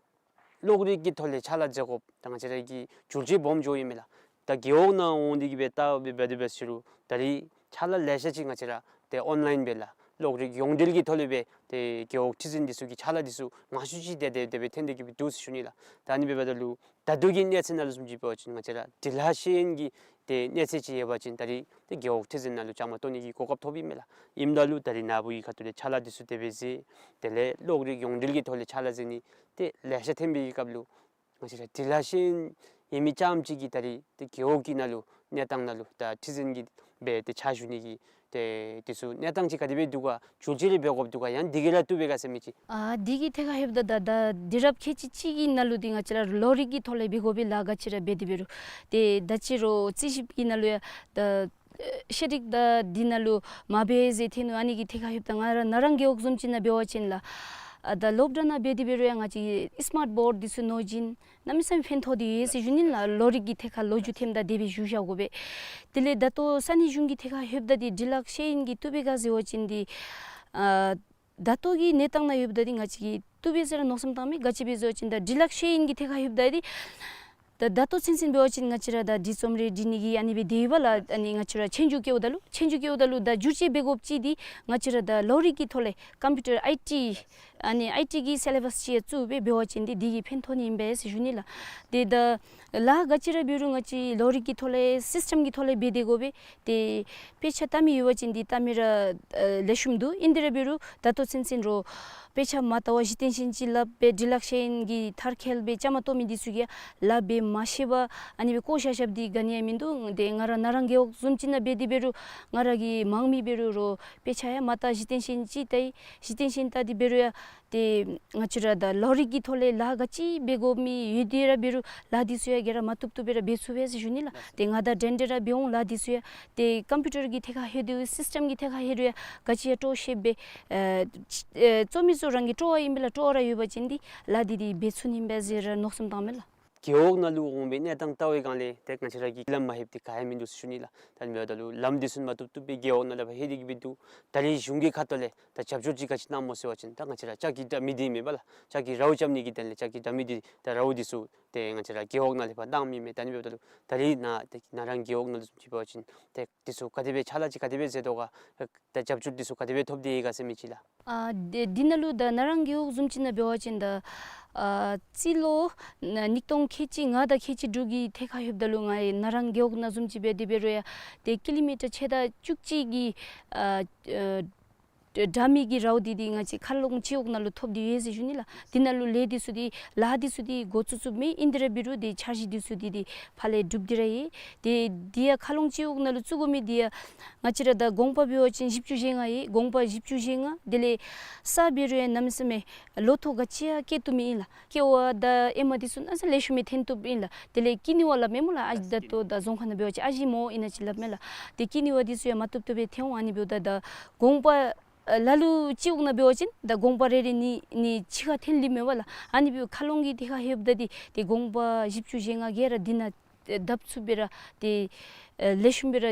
གློག་རིག་གི་ཐོག་ལས་ཕྱག་ལཱ་མཛད་དགོཔ་ད་ང་བཅས་ར་གི་བསྒྱུར་བཅོས་སྦོམ་འགྱོཝ་ཨིན་མས་ལགས། ད་རྒེད་འོག་ནང་འོང་སྟེ་གིས་སྦེ་བལྟ་སྦེ་འབད་དེ་འབད་ཟེར་རུང་ད་རིས་ཕྱག་ལཱ་ལེ་ཤ་ཅིག་ང་བཅས་ར་ཏེ་ཨོན་ལའིན་སྦེ་ལགས། གློག་རིག་ཡོངས་འབྲེལ་གྱི་ཐོག་ལས་སྦེ་ཏེ་རྒེད་འོག་ཁྲི་འཛིན་འདི་ཚུ་གི་ཕྱག་ལཱ་འདི་ཚུ་མང་ཤོས་ཅིག་ཏེ་དེ་སྦེ་འཐོན་ཏེ་གི་སྦེ་འདུག་ཟེར་ཞུ་ནི་ལགས། ད་ཨ་ནི་འབདཝ་ད་ལུ་ད་ལྟོ་གི་གནས་ཚད་ནང་ལུ་བཟུམ་ཅིག་འབད་བ་ཅིན་ང་བཅས་ར་འབྲི་ལྷག་ཤེས་ཡོན་གྱི་ཏེ་གནས་ཚད་ཅིག་ཡོད་པ་ཅིན་ད་རིས་ཏེ་རྒེད་འོག་ཁྲི་འཛིན་ནང་ལུ་བཅའ་མར་གཏོགས་ནི་གི་གོ་སྐབས་ཐོབ་ཨིན་མས་ལགས། ཨིནམ་ད་ལུ་ད་རིས་ནཱ་བུ་གི་ཁ་ཐུག་ལས་ཕྱག་ལཱ་འདི་ཚུ་དེ་སྦེ་མཛད། དེ་ལས་གློག་རིག་ཡོངས་འབྲེལ་གྱི་ཐོག་ལས་ཕྱག་ལཱ་མཛད་ནི་ཏེ་ལེ་ཤ་འཐོན་པའི་སྐབས་ལུ་ང་བཅས་ར་འབྲི་ལྷག་ཤེས་ཡོན་ཡོད་མི་རྐྱངམ་ཅིག་གིས་ད་རིས་ཏེ་རྒེད་འོག་གི་ནང་ལུ་གནས་སྟངས་ནང་ལུ་ད་ཁྲི་འཛིན་གྱི་སྦེ་ཏེ་ཕྱག་ཞུ་ནི་གི་ཏེ་འདི་ཚུ་གནས་སྟངས་ཅིག་ག་དེ་སྦེ་འདུག་ག། བསྒྱུར་བཅོས་རེ་འབད་དགོཔ་འདུག་ག། ཡང་འདི་གིས་ར་བཏུབ་པས་ག་ཟེར་མི་ཅིག། ཨ་འདི་གི་ཐད་ཁར་ལྷོདཔ་ད་ད་ད་དུས་རབས་ཁལ་གཅིག་གཅིག་གི་ནང་ལུ་འདི་ང་བཅས་ར་གློག་རིག་གི་ཐོག་ལས་འབད་དགོ་པས་ལགས། ག་ཅི་ར་འབད་དེ་འབད་རུང་ཏེ་ད་ཅི་རུང་རྩིས་ཞིབ་ཀྱི་ནང་ལུ་ཡང་ད་ཤེས་རིག་ད་འདི་ནང་ལུ་མ་འབད་ཟེར་ཐོན་ནུག། ཨ་ནི་གི་ཐད་ཁར་ལྷོདཔ་ད་ང་ར་ནཱ་རང་རྒེད་འོག་བཟུམ་ཅིག་ནང་འབད་བ་ཅིན་ལགས། ཨ་ད་སློབ་གྲྭ་ནང་འབད་དེ་འབད་རུང་ཡང་ང་བཅས་སི་མཱཊ་བོརཌ་འདི་ཚུ་ནོར་བཞིན་གནམ་མེད་ས་མེད་ཕན་ཐོགས་ཏེ་ཡོད་ཟེར་ཞུ་ནི་ལགས། གློག་རིག་གི་ཐད་ཁར་ལོ་རྒྱུས་ཐོནམ་ད་དེ་སྦེ་ཞུ་བཞག་དགོ་པས། དེ་ལས་ད་ལྟོ་ས་གནས་གཞུང་གི་ཐད་ཁར་ལྷོདཔ་ད་འདི་འབྲི་ལྷག་ཤེས་ཡོན་གྱི་བཏུབ་པས་ག་ཟེར་བ་ཅིན་འདི་ཨ་ད་ལྟོ་གི་གནས་སྟངས་ནང་ལྷོདཔ་ད་འདི་ང་བཅས་ཀྱིས་བཏུབ་པས་ཟེར་ར་མནོ་བསམ་བཏངམ་མས། ག་ཅི་སྦེ་ཟེར་བ་ཅིན་ད་འབྲི་ལྷག་ཤེས་ཡོན་གྱི་ཐད་ཁར་ལྷོདཔ་ད་འདི་ད་ད་ལྟོ་ཚུན་ཚོད་འབད་བ་ཅིན་ང་བཅས་ར་ད་འབྲི་རྩོམ་རེ་འབྲི་ནི་གི་ཨ་ནི་སྦེ་དེ་ཡོད་པ་ལགས། ཨ་ནི་ང་བཅས་ར་ཆོས་རྒྱུགས་བཀལཝ་ད་ལུ་ཆོས་རྒྱུགས་བཀལཝ་ད་ལུ་ད་བསྒྱུར་བཅོས་འབད་དགོཔ་ཅིག་འདི་ང་བཅས་ར་ད་གློག་རིག་གི་ཐོག་ལས་ཀམ་པིའུ་ཊར་ཨའི་ཊི་ཨ་ནི་ཨའི་ཊི་གི་སི་ལེ་བཱསི་ཅིག་བཙུགས་སྦེ་འབད་བ་ཅིན་འདི་འདི་གིས་ཕན་ཐོགས་ནི་ཨིན་པས་ཟེར་ཞུ་ནི་ལགས། ཏེ་ད་ལཱ་ག་ཅི་ར་འབད་རུང་ང་བཅས་གློག་རིག་གི་ཐོག་ལས་སིསི་ཊེམ་གྱི་ཐོག་ལས་འབད་དེ་དགོ་པས། ཏེ་དཔེ་ཆ་ལྟ་མི་ཡོད་པ་ཅིན་འདི་ལྟ་མི་ར་ཨ་ལེགས་ཤོམ་འདུག། ཨིན་དེ་ར་འབད་རུང་ད་ལྟོ་ཚུན་ཚོད་ར་དཔེ་ཆ་མ་ལྟ་བར་གཞི་རྟེན་ཅན་ཅིག་ལགཔ་སྦེ་འབྲི་ལྷག་ཤེས་ཡོན་གྱི་མཐར་འཁྱོལ་སྦེ་བཅའ་མར་གཏོགས་མི་འདི་ཚུ་གིས་ལཱ་འབད་མ་ཤེས་པར་ཨ་ནི་སྦེ་བཀོ་བཞག་བཞགཔ་འདི་ག་ནི་ཡང་མིན་འདུག། ཏེ་ང་ར་ནཱ་རང་རྒེད་འོག་བཟུམ་ཅིག་ནང་འབད་དེ་འབད་རུང་ང་ར་གི་མང་མི་འབད་རུང་རོགས་དཔེ་ཆ་ཡང་མ་ལྟ། གཞི་རྟེན་ཅན་ཅིག་ལྟ་ཡི། གཞི་རྟེན་ཅན་ལྟ་སྟེ་འབད་རུང་ཡང་ཏེ་ང་བཅས་ར་ད་གློག་རིག་གི་ཐོག་ལས་ལཱ་ག་ཅི་འབད་དགོ་མི་ཡོད་དེ་ར་འབད་རུང་ལཱ་འདི་ཚུ་ཡང་ག་ར་མ་བཏུབ་བཏུབ་སྦེ་ར་འབད་ཚུགས་པས་ཟེར་ཞུ་ནི་ལགས། ཏེ་ང་དང་འདྲན་འདྲ་ར་འབད་འོང་ལཱ་འདི་ཚུ་ཡང་ཏེ་ཀམ་པིའུ་ཊར་གྱི་ཐད་ཁར་ལྷོད་དེ་སིསི་ཊེམ་གྱི་ཐད་ཁར་ལྷོད་རུང་ཡང་ག་ཅི་ཡང་སྤྲོ་ཤེས་སྦེ་ཨེ་ཨེ་རྩོམ་མི་ཚུ་རང་གི་སྤྲོ་བ་ཨིན་པས་ལགས། སྤྲོ་བ་ར་ཡོད་པ་ཅིན་འདི་ལཱ་འདི་འདི་འབད་ཚུགས་ནི་ཨིན་པས་ཟེར་ར་མནོ་བསམ་བཏངམ་མས་ལགས། རྒེད་འོག་ནང་ལུ་འོང་བའི་གནས་སྟངས་ལྟ་བའི་སྒང་ལས་ཏེ་ང་བཅས་ར་གིས་ལམ་མ་ལྷོདཔ་འདི་ག་ཡང་མིན་འདུག་ཟེར་ཞུ་ནི་ལགས། ད་ཨ་ནི་འབདཝ་ད་ལུ་ལམ་འདི་ཚུ་མ་བཏུབ་བཏུབ་སྦེ་རྒེད་འོག་ནང་ལས་ཕར་ལྷོད་དེ་གི་སྦེ་འདུག། ད་རིས་གཞུང་གི་ཁ་ཐུག་ལས་ད་རྒྱབ་སྐྱོར་ཅིག་ག་ཅི་གནངམ་སྨོ་ཟེར་བ་ཅིན་ད་ང་བཅས་ར་ལྕགས་ཀྱི་དྲ་མིག་འདི་མེན་པ་ལགས། ལྕགས་ཀྱི་རཝ་རྐྱབ་ནི་གི་དོན་ལས་ལྕགས་ཀྱི་དྲ་མིག་འདི་ད་རཝ་འདི་ཚུ་ཏེ་ང་བཅས་ར་རྒེད་འོག་ནང་ལས་ཕར་གནངམ་ཨིན་མས། ད་ཨ་ནི་འབདཝ་ད་ལུ་ད་རིས་ནཱ་ཏེ་ནཱ་རང་རྒེད་འོག་ནང་ལུ་བཟུམ་ཅིག་འབད་བ་ཅིན་ཏེ་འདི་ཚུ་ག་དེ་སྦེ་ཕྱག་ལཱ་ཅིག་ག་དེ་སྦེ་མཛད་དོ་ག། ད་རྒྱབ་སྐྱོར་འདི་ཚུ་ག་དེ་སྦེ་ཐོབ་སྟེ་ཡོད་ག་ཟེར་མི་ཅིག་ལགས། ཨ་འདི་འདི་ནང་ལུ་ད་ནཱ་རང་རྒེད་འོག་བཟུམ་ཅིག་ནང་འབད་བ་ཅིན་ད་ཨ་རྩིས་ལོ་ན་ཉིས་སྟོང་ཁལ་གཅིག་ལྔ་དང་ཁལ་གཅིག་དྲུག་གི་ཐད་ཁར་ལྷོདཔ་ད་ལུ་ང་ནཱ་རང་རྒེད་འོག་ནང་བཟུམ་ཅིག་འབད་དེ་འབད་རུང་ཡང་ཏེ་ཀི་ལོ་མི་ཊར་ཕྱེད་དང་བཅུ་གཅིག་གི་ཨ་ཨ་དྲ་མིག་གི་རཝ་འདི་འདི་ང་བཅས་མཁར་ལུང་སྤྱི་འོག་ནང་ལུ་ཐོབ་སྟེ་ཡོད་ཟེར་ཞུ་ནི་ལགས། འདི་ནང་ལུ་ལས་འདི་ཚུ་འདི་ལཱ་འདི་ཚུ་འདི་འགོ་བཙུགས་བཙུགསཔ་མས། ཨིན་དེ་ར་འབད་རུང་འདི་འཆར་གཞི་འདི་ཚུ་འདི་འདི་ཕར་ལས་གྲུབ་སྟེ་ར་ཡོད། ཏེ་འདི་ཡང་མཁར་ལུང་སྤྱི་འོག་ནང་ལུ་བཙུགས་དགོ་མི་འདི་ཡང་ང་བཅས་ར་ད་གོང་པ་འབད་བ་ཅིན་བཞི་བཅུ་ཞེ་ལྔ་ཡོད། གོང་པ་བཞི་བཅུ་ཞེ་ལྔ། དེ་ལས་ས་འབད་རུང་ཡང་གནམ་མེད་ས་མེད་ལོ་ཐོག་ག་ཅི་ཡང་སྐྱེ་བཏུབ་མི་ཨིན་ལགས། ཀེ་བ་དང་ཨེ་མ་འདི་ཚུ་གནམ་མེད་ས་མེད་ལེགས་ཤོམ་སྦེ་ཐོན་བཏུབ་ཨིན་ལགས། དེ་ལས་ཀི་ནི་བ་ལགས་མེན་སྨོ་ལགས། ཨ་ད་ལྟོ་ད་རྫོང་ཁ་ནང་འབད་བ་ཅིན་ཨ་ཞིམ་ཨིན་ན་ཅིག་སླབ་མས་ལགས། ཏེ་ཀི་ནི་བ་འདི་ཚུ་ཡང་མ་བཏུབ་བཏུབ་སྦེ་ཐོན་འོང་། ཨ་ནི་འབདཝ་ད་ད་གོང་པ་ཨ་ལ་ལུ་སྤྱི་འོག་ནང་འབད་བ་ཅིན་ད་གོང་པ་རེ་རེ་གཉིས་གཉིས་གཅིག་ཁར་ཐོན་ལེན་མས་པ་ལགས། ཨ་ནི་འབདཝ་མཁར་ལུང་གི་ཐད་ཁར་ལྷོདཔ་ད་འདི་ཏེ་གོང་པ་བཞི་བཅུ་ཞེ་ལྔ་གིས་ར་འདི་ནང་བརྡབ་ཚུགསཔ་སྦེ་ར་ཏེ་ཨེ་ལེགས་ཤོམ་སྦེ་ར་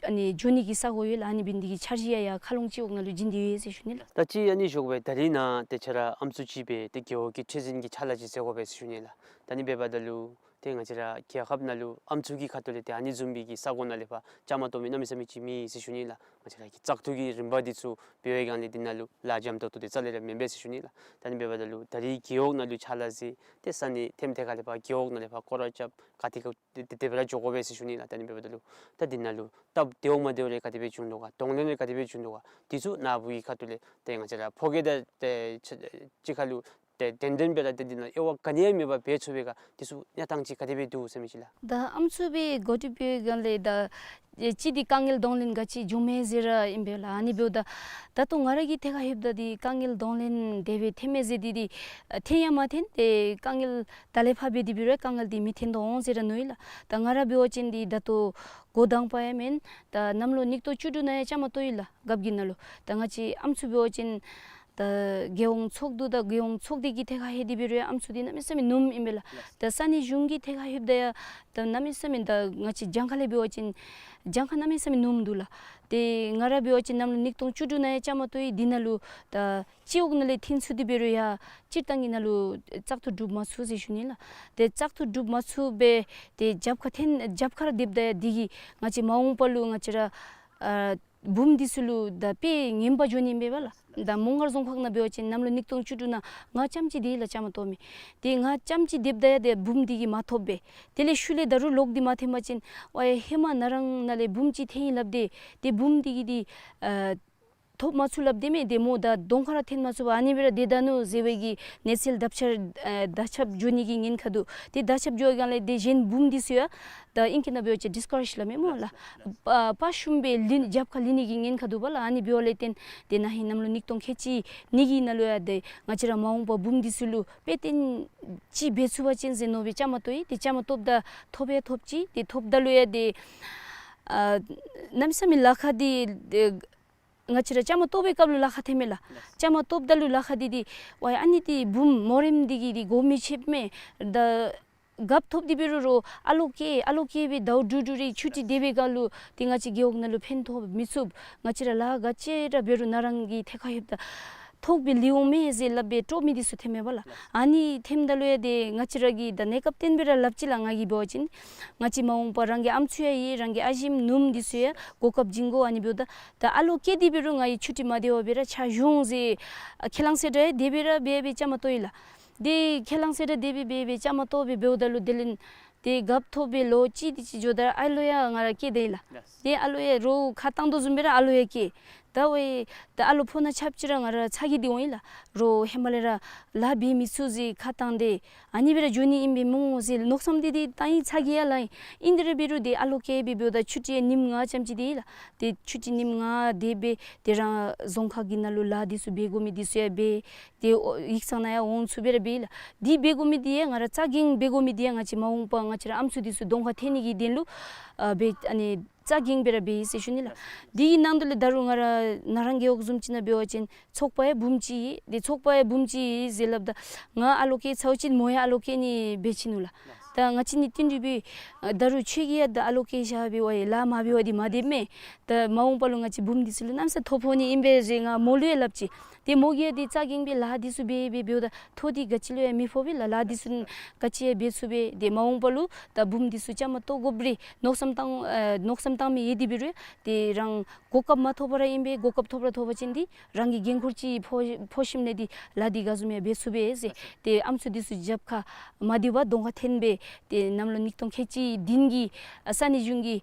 ཨ་ནི་འགྱོ་ནི་གི་ས་གོ་ཡོད་ལགས། ཨ་ནི་འབད་ནི་འདི་གིས་འཆར་གཞི་ཡང་ཡང་མཁར་ལུང་སྤྱི་འོག་ནང་ལུ་བྱིན་ཏེ་ཡོད་ཟེར་ཞུ་ནི་ལགས། ད་ཅི་ཨ་ནི་ཞུ་དགོ་པས། ད་རིས་ནཱ་ཏེ་ཁྱོད་ར་ཨམ་སྲུ་ཅིག་སྦེ་ཏེ་རྒེད་འོག་གི་ཁྲི་འཛིན་གྱི་ཕྱག་ལཱ་ཅིག་མཛད་དགོ་པས་ཟེར་ཞུ་ནི་ལགས། ད་ཨ་ནི་འབདཝ་ད་ལུ་ཏེ་ང་བཅས་ར་རྒྱལ་ཁབ་ནང་ལུ་ཨམ་སྲུ་གི་ཁ་ཐུག་ལས་ཏེ་ཨ་ནི་བཟུམ་སྦེ་གི་ས་གོ་ནང་ལས་ཕར་བཅའ་མར་གཏོགས་མི་གནམ་མེད་ས་མེད་ཅིག་མེད་ཟེར་ཞུ་ནི་ལགས། ང་བཅས་ར་གི་བཙག་འཐུ་གི་རིམ་པ་འདི་ཚུ་འབད་བའི་སྒང་ལས་འདི་ནང་ལུ་ལཱ་འཇམ་ཏོག་ཏོ་འདི་རྩ་ལས་ར་མེན་པས་ཟེར་ཞུ་ནི་ལགས། ད་ཨ་ནི་འབདཝ་ད་ལུ་ད་རིས་རྒེད་འོག་ནང་ལུ་ཕྱག་ལཱ་མཛད། ཏེ་ས་གནས་ཐེམ་ཐད་ཁ་ལས་ཕར་རྒེད་འོག་ནང་ལས་ཕར་སྐོར་ར་རྐྱབ་ག་ཏེ་ག་ཏེ་ཏེ་དེ་སྦེ་ར་འགྱོ་དགོ་པས་ཟེར་ཞུ་ནི་ལགས། ད་ཨ་ནི་འབདཝ་ད་ལུ་ད་འདི་ནང་ལུ་སྟབས་བདེཝ་མ་བདེཝ་རེ་ག་དེ་སྦེ་བྱུང་དོ་ག། གདོང་ལེན་རེ་ག་དེ་སྦེ་བྱུང་དོ་ག། འདི་ཚུ་ནཱ་བུ་གི་ཁ་ཐུག་ལས་ཏེ་ང་བཅས་ར་ཕོ་སྐྱེས་དང་ཏེ་ཅིག་ཁར་ལུ་ཏེ་བདེན་བདེན་སྦེ་ར་ཏེ་འདི་ནང་དབྱེ་བ་ག་ནི་ཡང་མེད་པར་འབད་ཚུགས་པས་ག། འདི་ཚུ་གནས་སྟངས་ཅིག་ག་དེ་སྦེ་འདུག་ཟེར་མི་ཅིག་ལགས། ད་ཨམ་སྲུ་སྦེ་འགོ་ཁྲིདཔ་འབད་བའི་སྒང་ལས་ད་ཨེ་ཅིག་འདི་དཀའ་ངལ་གདོང་ལེན་ག་ཅི་བྱུངམ་མས་ཟེར་ར་ཨིན་པས་ལགས། ཨ་ནི་འབདཝ་ད་ད་ལྟོ་ང་ར་གི་ཐད་ཁར་ལྷོདཔ་ད་འདི་དཀའ་ངལ་གདོང་ལེན་དེ་སྦེ་ཐོནམ་མས་ཟེར་འདི་འདི་ཨ་ཐོན་ཡང་མ་ཐོན། ཏེ་དཀའ་ངལ་ད་ལས་ཕར་འབད་དེ་འབད་རུང་དཀའ་ངལ་འདི་མི་ཐོན་དོ་འོང་ཟེར་ར་མནོ་ཡི་ལགས། ད་ང་ར་འབད་བ་ཅིན་འདི་ད་ལྟོ་འགོ་དང་པ་ཡང་མེན། ད་གནམ་ལོ་ཉིས་སྟོང་བཅུ་དྲུག་ནང་ཡང་བཅའ་མར་གཏོགས་ཡི་ལགས། རྒཔོ་གི་ནང་ལུ། ད་ང་བཅས་ཨམ་སྲུ་འབད་བ་ཅིན་ད་རྒྱལ་ཡོངས་ཚོགས་འདུ་དང་རྒྱལ་ཡོངས་ཚོགས་སྡེ་གི་ཐད་ཁར་ལྷོད་དེ་འབད་རུང་ཡང་ཨམ་སྲུ་འདི་གནམ་མེད་ས་མེད་ཉུངམ་ཨིན་པས་ལགས། ད་ས་གནས་གཞུང་གི་ཐད་ཁར་ལྷོདཔ་ད་ཡང་ད་གནམ་མེད་ས་མེད་ད་ང་བཅས་གྱངས་ཁ་ལས་འབད་བ་ཅིན་གྱངས་ཁ་གནམ་མེད་ས་མེད་ཉུངམ་འདུག་ལགས། ཏེ་ང་ར་འབད་བ་ཅིན་གནམ་ལོ་ཉིས་སྟོང་བཅུ་དྲུག་ནང་ཡང་བཅའ་མར་གཏོགས་ཡི། འདི་ནང་ལུ་ད་སྤྱི་འོག་ནང་ལས་འཐོན་ཚུགས་ཏེ་འབད་རུང་ཡང་སྤྱིར་བཏང་གི་ནང་ལུ་བཙག་འཐུ་གྲུབ་མ་ཚུགས་ཟེར་ཞུ་ནི་ལགས། ཏེ་བཙག་འཐུ་གྲུབ་མ་ཚུགས་སྦེ་ཏེ་རྒྱབ་ཁར་འཐོན་རྒྱབ་ཁར་སྡོདཔ་ད་ཡང་འདི་གིས་ང་བཅས་མ་འོངས་པ་ལུ་ང་བཅས་ར་ཨ་ བུམོ་འདི་ཚུ་ལུ་ད་དཔེ་ངན་པ་འགྱོ་ནི་ཨིན་པས་ལགས། ད་མོང་སྒར་རྫོང་ཁག་ནང་འབད་བ་ཅིན་གནམ་ལོ་ཉིས་སྟོང་བཅུ་དྲུག་ནང་ང་རྐྱངམ་ཅིག་འདི་ལགས་བཅའ་མར་གཏོགས་མི། ཏེ་ང་རྐྱངམ་ཅིག་སྡོདཔ་ད་ཡང་ཏེ་བུམོ་འདི་གིས་མ་ཐོབ་པས། དེ་ལས་ཤུལ་ལས་ད་རུང་ལོག་སྟེ་མ་ཐོནམ་ཅིག་ཝའེ་ཧེ་མ་ང་རང་ནང་ལས་བུམོ་ཅིག་འཐོན་ཡི་སླབ་སྟེ་ཏེ་བུམོ་འདི་གིས་འདི་ཨ་ཐོབ་མ་ཚུགས་སླབ་སྟེ་མས། ཏེ་མོ་ད་གདོང་ཁར་ར་འཐོན་མ་ཚུགས་པར་ཨ་ནི་སྦེ་ར་སྡོད་ད་ནུག་ཟེར་བའི་གི་གནས་ཚུལ་དག་ཆ་ཨ་དག་ཆ་འགྱོ་ནི་གི་ཉེན་ཁ་འདུག། ཏེ་དག་ཆ་འགྱོ་བའི་སྒང་ལས་ཏེ་གཞན་བུམོ་འདི་ཚུ་ཡང་ད་ཨིང་སྐད་ནང་འབད་བ་ཅིན་ཌིས་ཀ་རེཇ་སླབ་མས་སྨོ་ལགས། ཕར་ཕར་ཞུམ་སྦེ་ལུས་རྒྱབ་ཁར་ལུས་ནི་གི་ཉེན་ཁ་འདུག་པ་ལགས། ཨ་ནི་འབདཝ་ལས་བརྟེན་ཏེ་ན་ཧིང་གནམ་ལོ་ཉིས་སྟོང་ཁལ་གཅིག་གཉིས་ཀྱི་ནང་ལུ་ཡང་ཏེ་ང་བཅས་ར་མ་འོངས་པར་བུམོ་འདི་ཚུ་ལུ་དཔེ་སྟོན་ཅིག་འབད་ཚུགས་པ་ཅིན་ཟེར་མནོ་སྦེ་བཅའ་མར་གཏོགས་ཡི། ཏེ་བཅའ་མར་གཏོགསཔ་ད་ཐོབ་ཡང་ཐོབ་ཅི། ཏེ་ཐོབ་ད་ལུ་ཡང་ཏེ་ཨ་གནམ་མེད་ས་མེད་ལཱ་ཁག་འདི་ཏེ་ང་བཅས་ར་བཅའ་མར་གཏོགས་པའི་སྐབས་ལུ་ལཱ་ཁག་ཐོན་མས་ལགས། བཅའ་མར་གཏོགསཔ་ད་ལུ་ལཱ་ཁག་འདི་འདི་ཝའེ་ཨ་ནི་འདི་བུམོ་མོ་རེངམ་འདི་གིས་འདི་གོ་མི་ཆོདཔ་མས། ད་རྒཔོ་ཐོབ་སྟེ་འབད་རུང་རོགས་ཨ་ལོ་སྐྱེ་ཨ་ལོ་སྐྱེ་སྦེ་ཟླཝ་དྲུག་དྲུག་རེ་ཆུ་ཊི་སྡོད་པའི་སྒང་ལུ་ཏེ་ང་བཅས་རྒེད་འོག་ནང་ལུ་ཕན་ཐོགས་མི་ཚུགས། ང་བཅས་ར་ལཱ་ག་ཅི་ར་འབད་རུང་ང་རང་གི་ཐད་ཁར་ལྷོདཔ་ད་ཐོགས་སྦེ་ལུས་འོང་མས་ཟེར་སླབ་སྦེ་དཀྲོག་མི་འདི་ཚུ་ཐོནམ་མས་པ་ལགས། ཨ་ནི་ཐོནམ་ད་ལུ་ཡང་ཏེ་ང་བཅས་ར་གིས་ད་གནས་སྐབས་བརྟེན་སྦེ་ར་སླབ་ཅི་ལགས། ང་གིས་འབད་བ་ཅིན་ང་བཅས་མ་འོངས་པར་རང་གི་ཨམ་སྲུ་ཡང་ཡོད། རང་གི་ཨ་ཞེམོ་ནུམོ་འདི་ཚུ་ཡང་གོ་སྐབས་བྱིན་དགོ། ཨ་ནི་འབདཝ་ད་ད་ཨ་ལོ་སྐྱེ་སྟེ་འབད་རུང་ང་གིས་ཆུ་ཊི་མ་སྡོད་པར་སྦེ་ར་ཆ་བཞག་འོང་ཟེར་ཁས་བླངས་ཟེར་ར་དེ་སྦེ་ར་འབད་སྦེ་བཅའ་མར་གཏོགས་ཡི་ལགས། ཏེ་ཁས་བླངས་ཟེར་ར་དེ་སྦེ་འབད་སྦེ་བཅའ་མར་གཏོགས་སྦེ་འབདཝ་ད་ལུ་དེ་ལས་ཏེ་རྒཔོ་ཐོབ་སྦེ་ལོ་གཅིག་དེ་ཅིག་འགྱོཝ་ད་ཨ་ལོ་ཡང་ང་ར་སྐྱེས་ད་ཡི་ལགས། ཏེ་ཨ་ལོ་ཡང་རོགས་ཁ་བཏང་དོ་བཟུམ་སྦེ་ར་ཨ་ལོ་ཡང་སྐྱེས། ད་ཝའེ་ད་ཨ་ལོ་ཕོ་ཉ་ཆ་ཁྱབ་ཅིག་ར་ང་ར་ཚ་གྱང་འདི་འོང་ཡི་ལགས། རོགས་ཧེ་མ་ལས་ར་ལཱ་འབད་མི་ཚུགས་ཟེར་ཁ་བཏང་སྟེ་ཨ་ནི་སྦེ་ར་འགྱོ་ནི་ཨིན་པས་སྨོ་ཟེར་མནོ་བསམ་འདི་འདི་བཏང་ཡི། ཚ་གྱང་ཡང་ལང་ཡི། ཨིན་དེ་ར་འབད་རུང་ཏེ་ཨ་ལོ་སྐྱེས་སྦེ་འབདཝ་ད་ཆུ་ཊི་ཡང་ཉིནམ་ལྔ་ཙམ་ཅིག་སྡོད་ཡི་ལགས། ཏེ་ཆུ་ཊི་ཉིནམ་ལྔ་སྡོད་སྦེ་ཏེ་རང་རྫོང་ཁག་གི་ནང་ལུ་ལཱ་འདི་ཚུ་འབད་དགོ་མི་འདི་ཚུ་ཡང་འབད། ཏེ་ཨོ་ཡིག་ཚང་ནང་ཡང་འོང་ཚུགས་སྦེ་ར་འབད་ཡི་ལགས། འདི་འབད་དགོ་མི་འདི་ཡང་ང་ར་རྩ་འགེངས་འབད་དགོ་མི་འདི་ཡང་ང་བཅས་མ་འོངས་པར་ང་བཅས་ར་ཨམ་སྲུ་འདི་ཚུ་གདོང་ཁར་འཐོན་ནི་གི་དོན་ལུ་ཨ་འབད་ཨ་ནི་རྩ་འགེངས་སྦེ་ར་འབད་ཡི་ཟེར་ཞུ་ནི་ལགས། འདི་གི་ནང་དོག་ལས་ད་རུང་ང་ར་ན་རང་རྒེད་འོག་བཟུམ་ཅིག་ནང་འབད་བ་ཅིན་ཚོགས་པ་ཡང་བུམོ་ཅིག་ཡོད། ཏེ་ཚོགས་པ་ཡང་བུམོ་ཅིག་ཡོད་ཟེར་སླབ་ད་ང་ཨ་ལོ་སྐྱེ་ཚརཝ་ཅིག་མོ་ཡང་ཨ་ལོ་སྐྱེ་ནི་འབད་ཅི་ནུག་ལགས། ད་ང་བཅས་ནི་བསྟུན་གྲོས་འབད་ད་རུང་ཁྱོད་ཀྱིས་ཡང་ད་ཨ་ལོ་སྐྱེ་བཞག་པའི་ཝའེ་ལཱ་མ་འབད་བར་འདི་མ་སྡོད་མས། ད་མ་འོངས་པ་ལུ་ང་བཅས་བུམོ་འདི་ཚུ་ལུ་གནམ་མེད་ས་མེད་ཐོ་ཕོག་ནི་ཨིན་པས་ཟེར་ང་མོ་ལུ་ཡང་སླབ་ཅི། ཏེ་མོ་གིས་ཡང་ཏེ་རྩ་འགེངས་སྦེ་ལཱ་འདི་ཚུ་འབད་འབད་འབདཝ་ད་ཐོ་འདི་ག་ཅི་ལུ་ཡང་མི་ཕོག་པས་ལགས། ལཱ་འདི་ཚུ་ག་ཅི་ཡང་འབད་ཚུགས་པས། ཏེ་མ་འོངས་པ་ལུ་ད་བུམོ་འདི་ཚུ་བཅའ་མར་གཏོགས་དགོཔ་རེ་མནོ་བསམ་བཏང་ཨ་མནོ་བསམ་བཏང་མི་ཡོད་དེ་འབད་རུང་ཏེ་རང་གོ་སྐབས་མ་ཐོབ་པར་ཨིན་པས། གོ་སྐབས་ཐོབ་ར་ཐོབ་པ་ཅིན་ཏེ་རང་གི་འགན་ཁུར་ཅིག་ཕོག་ཕོག་ཞིནམ་ལས་ཏེ་ལཱ་འདི་ག་བཟུམ་ཡང་འབད་ཚུགས་པས་ཟེར། ཏེ་ཨམ་སྲུ་འདི་ཚུ་རྒྱབ་ཁར་མ་སྡོད་པར་གདོང་ཁར་འཐོན་སྦེ་ཏེ་གནམ་ལོ་ཉིས་སྟོང་ཁལ་གཅིག་བདུན་གྱི་ཨ་ས་གནས་གཞུང་གི་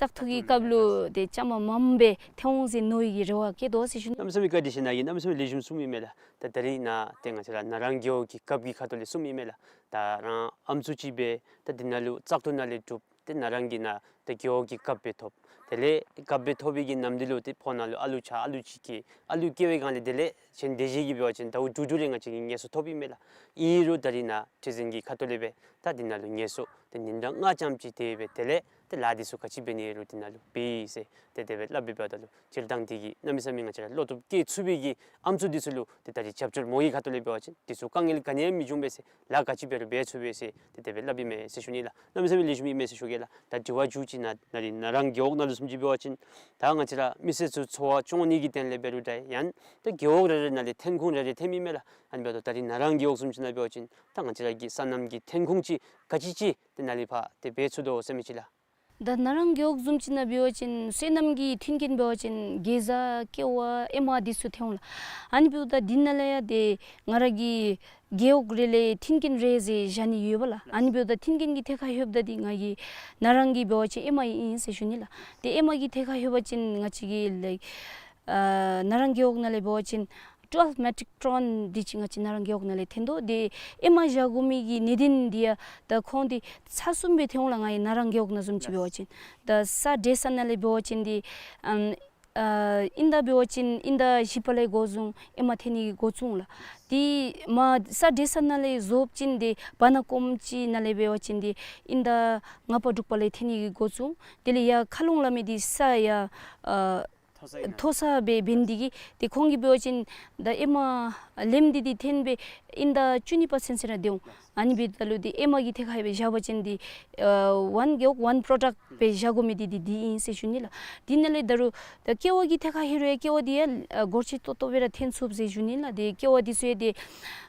བཙག་འཐུ་གི་སྐབས་ལུ་ཏེ་བཅའ་མར་མངམ་སྦེ་འཐོན་འོང་ཟེར་མནོ་བའི་གི་རེ་བ་བསྐྱེད་དོ་ཟེར་ཞུ་ནི། གནམ་མེད་ས་མེད་བཀའ་དྲིན་ཆེ། ནཱ་གིས་གནམ་མེད་ས་མེད་ལེགས་ཤོམ་གསུངམ་ཨིན་མས་ལགས། ད་ད་རིས་ནཱ་ཏེ་ང་བཅས་ར་ན་རང་རྒེད་འོག་གི་རྒཔོ་གི་ཁ་ཐུག་ལས་གསུངམ་ཨིན་མས་ལགས། ད་རང་ཨམ་སྲུ་ཅིག་སྦེ་ད་འདི་ནང་ལུ་བཙག་འཐུ་ནང་ལས་གྲུབ། ཏེ་ན་རང་གི་ནཱ་ཏེ་རྒེད་འོག་གི་རྒཔོ་སྦེ་ཐོབ། དེ་ལས་རྒཔོ་སྦེ་ཐོབ་པའི་གི་ནམ་དུས་ལུ་ཏེ་ཕོ་ཉ་ལུ་ཨ་ལུ་ཆ་ཨ་ལུ་ཅིག་སྐྱེས། ཨ་ལུ་སྐྱེ་བའི་སྒང་ལས་དེ་ལས་གཞན་སྡེ་བཞི་གིས་འབད་བ་ཅིན་ཟླཝ་དྲུག་དྲུག་རེ་ང་བཅས་ཀྱིས་ངལ་གསོ་ཐོབ་ཨིན་མས་ལགས། ཨིན་རུང་ད་རིས་ནཱ་ཁྲི་འཛིན་གྱི་ཁ་ཐུག་ལས་སྦེ་ད་འདི་ནང་ལུ་ངལ་གསོ་ཏེ་ཉིན་གྲངས་ལྔ་ཙམ་ཅིག་སྡོད་སྦེ་དེ་ལས་ཏེ་ལཱ་འདི་ཚུ་ག་ཅི་འབད་ནི་རུང་འདི་ནང་ལུ་འབད་ཡི་ཟེར་ཏེ་དེ་སྦེ་སླབ་སྦེ་འབདཝ་ད་ལུ་སྤྱིར་བཏང་འདི་གིས་གནམ་མེད་ས་མེད་ང་བཅས་ར་བློ་སྟོབས་བསྐྱེད་ཚུགས་པའི་གི་ཨམ་སྲུ་འདི་ཚུ་ལུ་ཏེ་ད་རིས་རྒྱབ་སྐྱོར་མོ་གི་ཁ་ཐུག་ལས་འབད་བ་ཅིན་འདི་ཚུ་དཀའ་ངལ་ག་ནི་ཡང་མི་འབྱུང་པས་ཟེར། ལཱ་ག་ཅི་འབད་རུང་འབད་ཚུགས་པས་ཟེར་ཏེ་དེ་སྦེ་སླབ་ཨིན་མས་ཟེར་ཞུ་ནི་ལགས། གནམ་མེད་ས་མེད་ལེགས་ཤོམ་ཨིན་མས་ཟེར་ཞུ་གེ་ལགས། ད་དྲི་བ་མཇུག་ཅིག་ནཱ་ན་རིས་ན་རང་རྒེད་འོག་ནང་ལུ་བཟུམ་ཅིག་འབད་བ་ཅིན་ད་ང་བཅས་ར་མི་སེར་ཚུ་འཚོ་བ་སྐྱོང་ནི་གི་དོན་ལས་འབད་རུང་འདྲ་ཡང་ད་རྒེད་འོག་རེ་རེ་ནང་ལས་ཐོན་ཁུངས་རེ་རེ་ཐོནམ་ཨིན་མས་ལགས། ཨ་ནི་འབདཝ་ད་ད་རིས་ན་རང་རྒེད་འོག་བཟུམ་ཅིག་ནང་འབད་བ་ཅིན་ད་ང་བཅས་ར་གི་སོ་ནམ་གྱི་ཐོན་ཁུངས་ཅིག་ག་ཅི་ཅིག་ཏེ་ནཱ་ལས་ཕར་ཏེ་འབད་ཚུགས་དོ་ཟེར་མི་ཅིག་ལགས། ད་ན་རང་རྒེད་འོག་བཟུམ་ཅིག་ནང་འབད་བ་ཅིན་སོ་ནམ་གྱི་མཐུན་རྐྱེན་འབད་བ་ཅིན་གེ་ཛ་ཀེ་བ་ཨེ་མ་འདི་ཚུ་ཐོན་འོང་ལགས། ཨ་ནི་འབདཝ་ད་འདི་ནང་ལས་ཡང་ཏེ་ང་ར་གི་རྒེད་འོག་རེ་ལས་མཐུན་རྐྱེན་རེ་ཟེར་བཞག་ནི་ཡོད་པ་ལགས། ཨ་ནི་འབདཝ་ད་མཐུན་རྐྱེན་གྱི་ཐད་ཁར་ལྷོདཔ་ད་འདི་ང་གི་ན་རང་གི་འབད་བ་ཅིན་ཨེ་མ་ཨིན་ཟེར་ཞུ་ནི་ལགས། ཏེ་ཨེ་མ་གི་ཐད་ཁར་ལྷོད་པ་ཅིན་ང་བཅས་ཀྱི་ལཱ་ཨ་ན་རང་རྒེད་འོག་ནང་ལས་འབད་བ་ཅིན་ཊུ་ཝེལབ་མེ་ཊིག་ཊོན་འདི་ཅིག་ང་བཅས་ན་རང་རྒེད་འོག་ནང་ལས་ཐོན་དོ། ཏེ་ཨེ་མ་བཞག་དགོ་མི་གི་གནད་དོན་འདི་ཡང་ད་ཁོང་འདི་ཚ་གསུམ་སྦེ་ཐོན་འོང་ལགས། ང་གི་ན་རང་རྒེད་འོག་ནང་བཟུམ་ཅིག་འབད་བ་ཅིན་ད་ས་འདྲེས་ས་ནང་ལས་འབད་བ་ཅིན་འདི་ཨམ་ཨ་དབྱིན་ཟླ་འབད་བ་ཅིན་དབྱིན་ཟླ་བཞི་པ་ལས་འགོ་བཟུང་ཨེ་མ་ཐོན་ནི་གི་འགོ་བཙུགས་འོང་ལགས། ཏེ་མར་ས་འདྲེས་ས་ནང་ལས་བཟོ་བ་ཅིན་འདི་བ་ན་ཀོམ་ཅིག་ནང་ལས་འབད་བ་ཅིན་འདི་དབྱིན་ཟླ་ལྔ་པ་དྲུག་པ་ལས་ཐོན་ནི་གི་འགོ་བཙུགས། དེ་ལས་ཡར་མཁར་ལུང་སླབ་མི་འདི་ས་ཡར་ཨ་མཐོ་ས་སྦེ་འབད་ནི་དེ་གིས་ཏེ་ཁོང་གིས་འབད་བ་ཅིན་ད་ཨེ་མ་ ལེམ་འདི་འདི་འཐོན་སྦེ་ཨིན་ཟླ་བཅུ་གཉིས་པ་ཚུན་ཚོད་ར་སྡོད་འོང་། ཨ་ནི་འབདཝ་ད་ལུ་འདི་ཨེ་མ་གི་ཐད་ཁར་སྦེ་བཞག་པ་ཅིན་འདི་ཨ་ཝན་རྒེད་འོག་ཝན་པྲོ་ཌཀཊ་སྦེ་བཞག་དགོ་མི་འདི་འདི་འདི་ཨིན་ཟེར་ཞུ་ནི་ལགས། འདི་ནང་ལས་ད་རུང་ད་ཀེ་བ་གི་ཐད་ཁར་ཧེ་རུང་ཡང་ཀེ་བ་འདི་ཡང་ཨ་གོར་ཆེ་ཏོག་ཏོ་སྦེ་ར་འཐོན་ཚུགས་ཟེར་ཞུ་ནི་ལགས། ཏེ་ཀེ་བ་འདི་ཚུ་ཡང་ཏེ་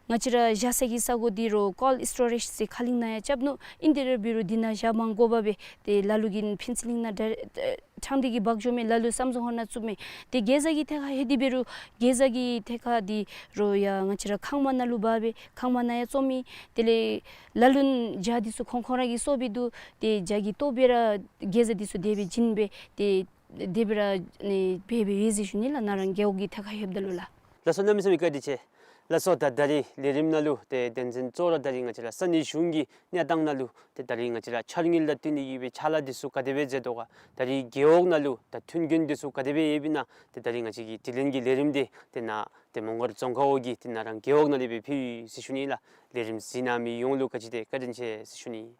ང་བཅས་ར་བཞག་ས་གི་ས་གོ་འདི་རུང་ཀོལཌ་སི་ཊོ་རེཇ་ཟེར་ཁ་གླིང་ནང་ཡང་རྐྱབ་ནུག། ཨིན་དེ་ར་འབད་རུང་འདི་ནང་བཞག་མ་དགོ་པར་སྦེ་ཏེ་ལ་ལུ་གིས་ཕུན་ཚོགས་གླིང་ནང་ད་ཨ་ཕྲང་སྟེ་གིས་འབག་འགྱོ་མས། ལ་ལུ་སམ་སུང་ཧོར་ནང་བཙུགས་མས། ཏེ་གེ་ཛ་གི་ཐད་ཁར་ཧེ་དེ་འབད་རུང་གེ་ཛ་གི་ཐད་ཁར་འདི་རུང་ཡང་ང་བཅས་ར་ཁང་མ་ནང་ལུ་འབག་སྦེ་ཁང་མ་ནང་ཡང་བཙོ་མི། དེ་ལས་ལ་ལུ་ཇ་འདི་ཚུ་ཁོང་ཁོང་ར་གིས་གསོལ་སྦེ་འདུག། ཏེ་ཇ་གི་ལྟོ་སྦེ་ར་གེ་ཛ་འདི་ཚུ་དེ་སྦེ་བྱིན་སྦེ་ཏེ་དེ་སྦེ་ར་ཨེ་འབད་སྦེ་ཡོད་ཟེར་ཞུ་ནི་ལགས། ནཱ་རང་རྒེད་འོག་གི་ཐད་ཁར་ལྷོདཔ་ད་ལུ་ལགས། ལགས་སོ། གནམ་མེད་ས་མེད་བཀའ་དྲིན་ཆེ། ལགས་སོ། ད་ད་རིས་ལས་རིམ་ནང་ལུ་ཏེ་དོན་ཚན་གཙོ་བོ་ར་ད་རིས་ང་བཅས་ར་ས་གནས་གཞུང་གི་གནས་སྟངས་ནང་ལུ་ཏེ་ད་རིས་ང་བཅས་ར་འཆར་དངུལ་དང་བསྟུན་ཏེ་གིས་སྦེ་ཕྱག་ལཱ་འདི་ཚུ་ག་དེ་སྦེ་མཛད་དོ་ག། ད་རིས་རྒེད་འོག་ནང་ལུ་ད་མཐུན་རྐྱེན་འདི་ཚུ་ག་དེ་སྦེ་ཡོདཔ་ཨིན་ན། ཏེ་ད་རིས་ང་བཅས་ཀྱི་དྲི་ལན་གྱི་ལས་རིམ་འདི་ཏེ་ནཱ་ཏེ་མོང་སྒར་རྫོང་ཁག་འོག་གི་ཏེ་ནཱ་རང་རྒེད་འོག་ནང་ལས་སྦེ་ཕུལ་ཡི་ཟེར་ཞུ་ནི་ལགས། ལས་རིམ་གཟིགས་གནང་མི་ཡོངས་ལུ་ག་ཅི་ཏེ་བཀའ་དྲིན་ཆེ་ཟེར་ཞུ་ནི།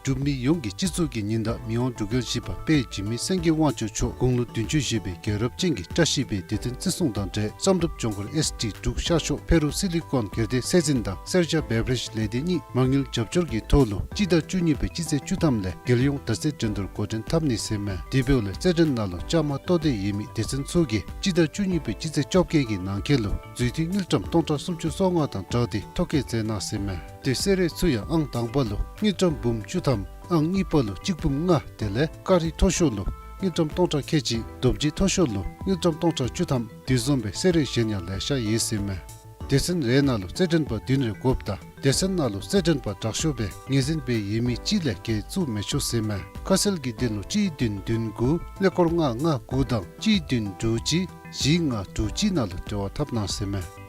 འབྲུག་མི་ཡོངས་ཀྱི་སྤྱི་ཚོགས་ཀྱི་ཉིན་བདག་མི་དབང་འབྲུག་རྒྱལ་བཞི་པ་དཔལ་འཇིགས་མེད་སེང་གེ་དབང་ཕྱུག་མཆོག་དགུང་ལོ་བདུན་ཅུ་བཞེས་པའི་རྒྱལ་རབས་ཅན་གྱི་བཀྲ་ཤིས་པའི་དུས་སྟོན་བརྩི་སྲུང་དང་འབྲེལ་བསམ་གྲུབ་ལྗོངས་མཁར་ཨེསི་ཌི་འབྲུག་ཤར་ཕྱོགས་ཕེ་རུ་སི་ལི་ཀོན་སྒེར་སྡེ་སྲིད་འཛིན་དང་སེར་སྐྱ་བེ་བ་རེཇ་ལས་སྡེ་གཉིས་མ་དངུལ་རྒྱབ་སྐྱོར་གྱི་ཐོག་ལུ་སྤྱི་ཟླ་བཅུ་གཉིས་པའི་སྤྱི་ཚེས་བཅུ་ཐམ་ལས་རྒྱལ་ཡོངས་དར་རྩེ་འགྲན་བསྡུར་འགོ་འདྲེན་འཐབ་ནི་ཟེར་མས། དེ་འབདཝ་ལས་རྩེད་འགྲན་ནང་ལུ་བཅའ་མར་གཏོགས་ཏེ་ཡོད་མི་སྡེ་ཚན་ཚུ་གིས་སྤྱི་ཟླ་བཅུ་གཉིས་པའི་སྤྱི་ཚེས་བཅོ་བརྒྱད་ཀྱི་ནང་འཁོད་ལུ་འཛུལ་ཐིག་དངུལ་ཀྲམ་སྟོང་ཕྲག་སུམ་ཅུ་སོ་ལྔ་དང་སྦྲགས་ཏེ་ཐོ་བཀོད་མཛད་གནང་ཟེར་མས། ཏེ་སེར་སྐྱ་ཚུ་ཡང་ཨང་དང་པ་ལུ་དངུལ་ཀྲམ་འབུམ་བཅུ་ཐམ། ཨང་གཉིས་པ་ལུ་གཅིག་འབུམ་ལྔ། དེ་ལས་ཀ་རི་མཐོ་ཤོས་ལུ་དངུལ་ཀྲམ་སྟོང་ཕྲག་ཁལ་གཅིག། རྡོ་རྗེ་མཐོ་ཤོས་ལུ་དངུལ་ཀྲམ་སྟོང་ཕྲག་བཅུ་ཐམ། དེ་བཟུམ་སྦེ་སེར་སྐྱ་གཞན་ཡང་ལེ་ཤ་ཡོད་ཟེར་མས། སྡེ་ཚན་རེ་ནང་ལུ་རྩེད་འགྲན་པ་བདུན་རེ་དགོཔ་དང་སྡེ་ཚན་ནང་ལུ་རྩེད་འགྲན་པ་དྲག་ཤོས་སྦེ་ངོས་འཛིན་འབད་ཡོད་མི་གཅིག་ལས་བརྒལ་བཙུགས་མི་ཆོག་ཟེར་མས། ཁ་གསལ་གྱི་དོན་ལུ་གཅིག་བདུན་བདུན་དགུ་ཀླད་ཀོར་ལྔ་ལྔ་དགུ་དང་གཅིག་བདུན་དྲུག་གཅིག་བཞི་ལྔ་དྲུག་གཅིག་ནང་ལུ་འབྲེལ་བ་འཐབ་གནང་ཟེར་མས།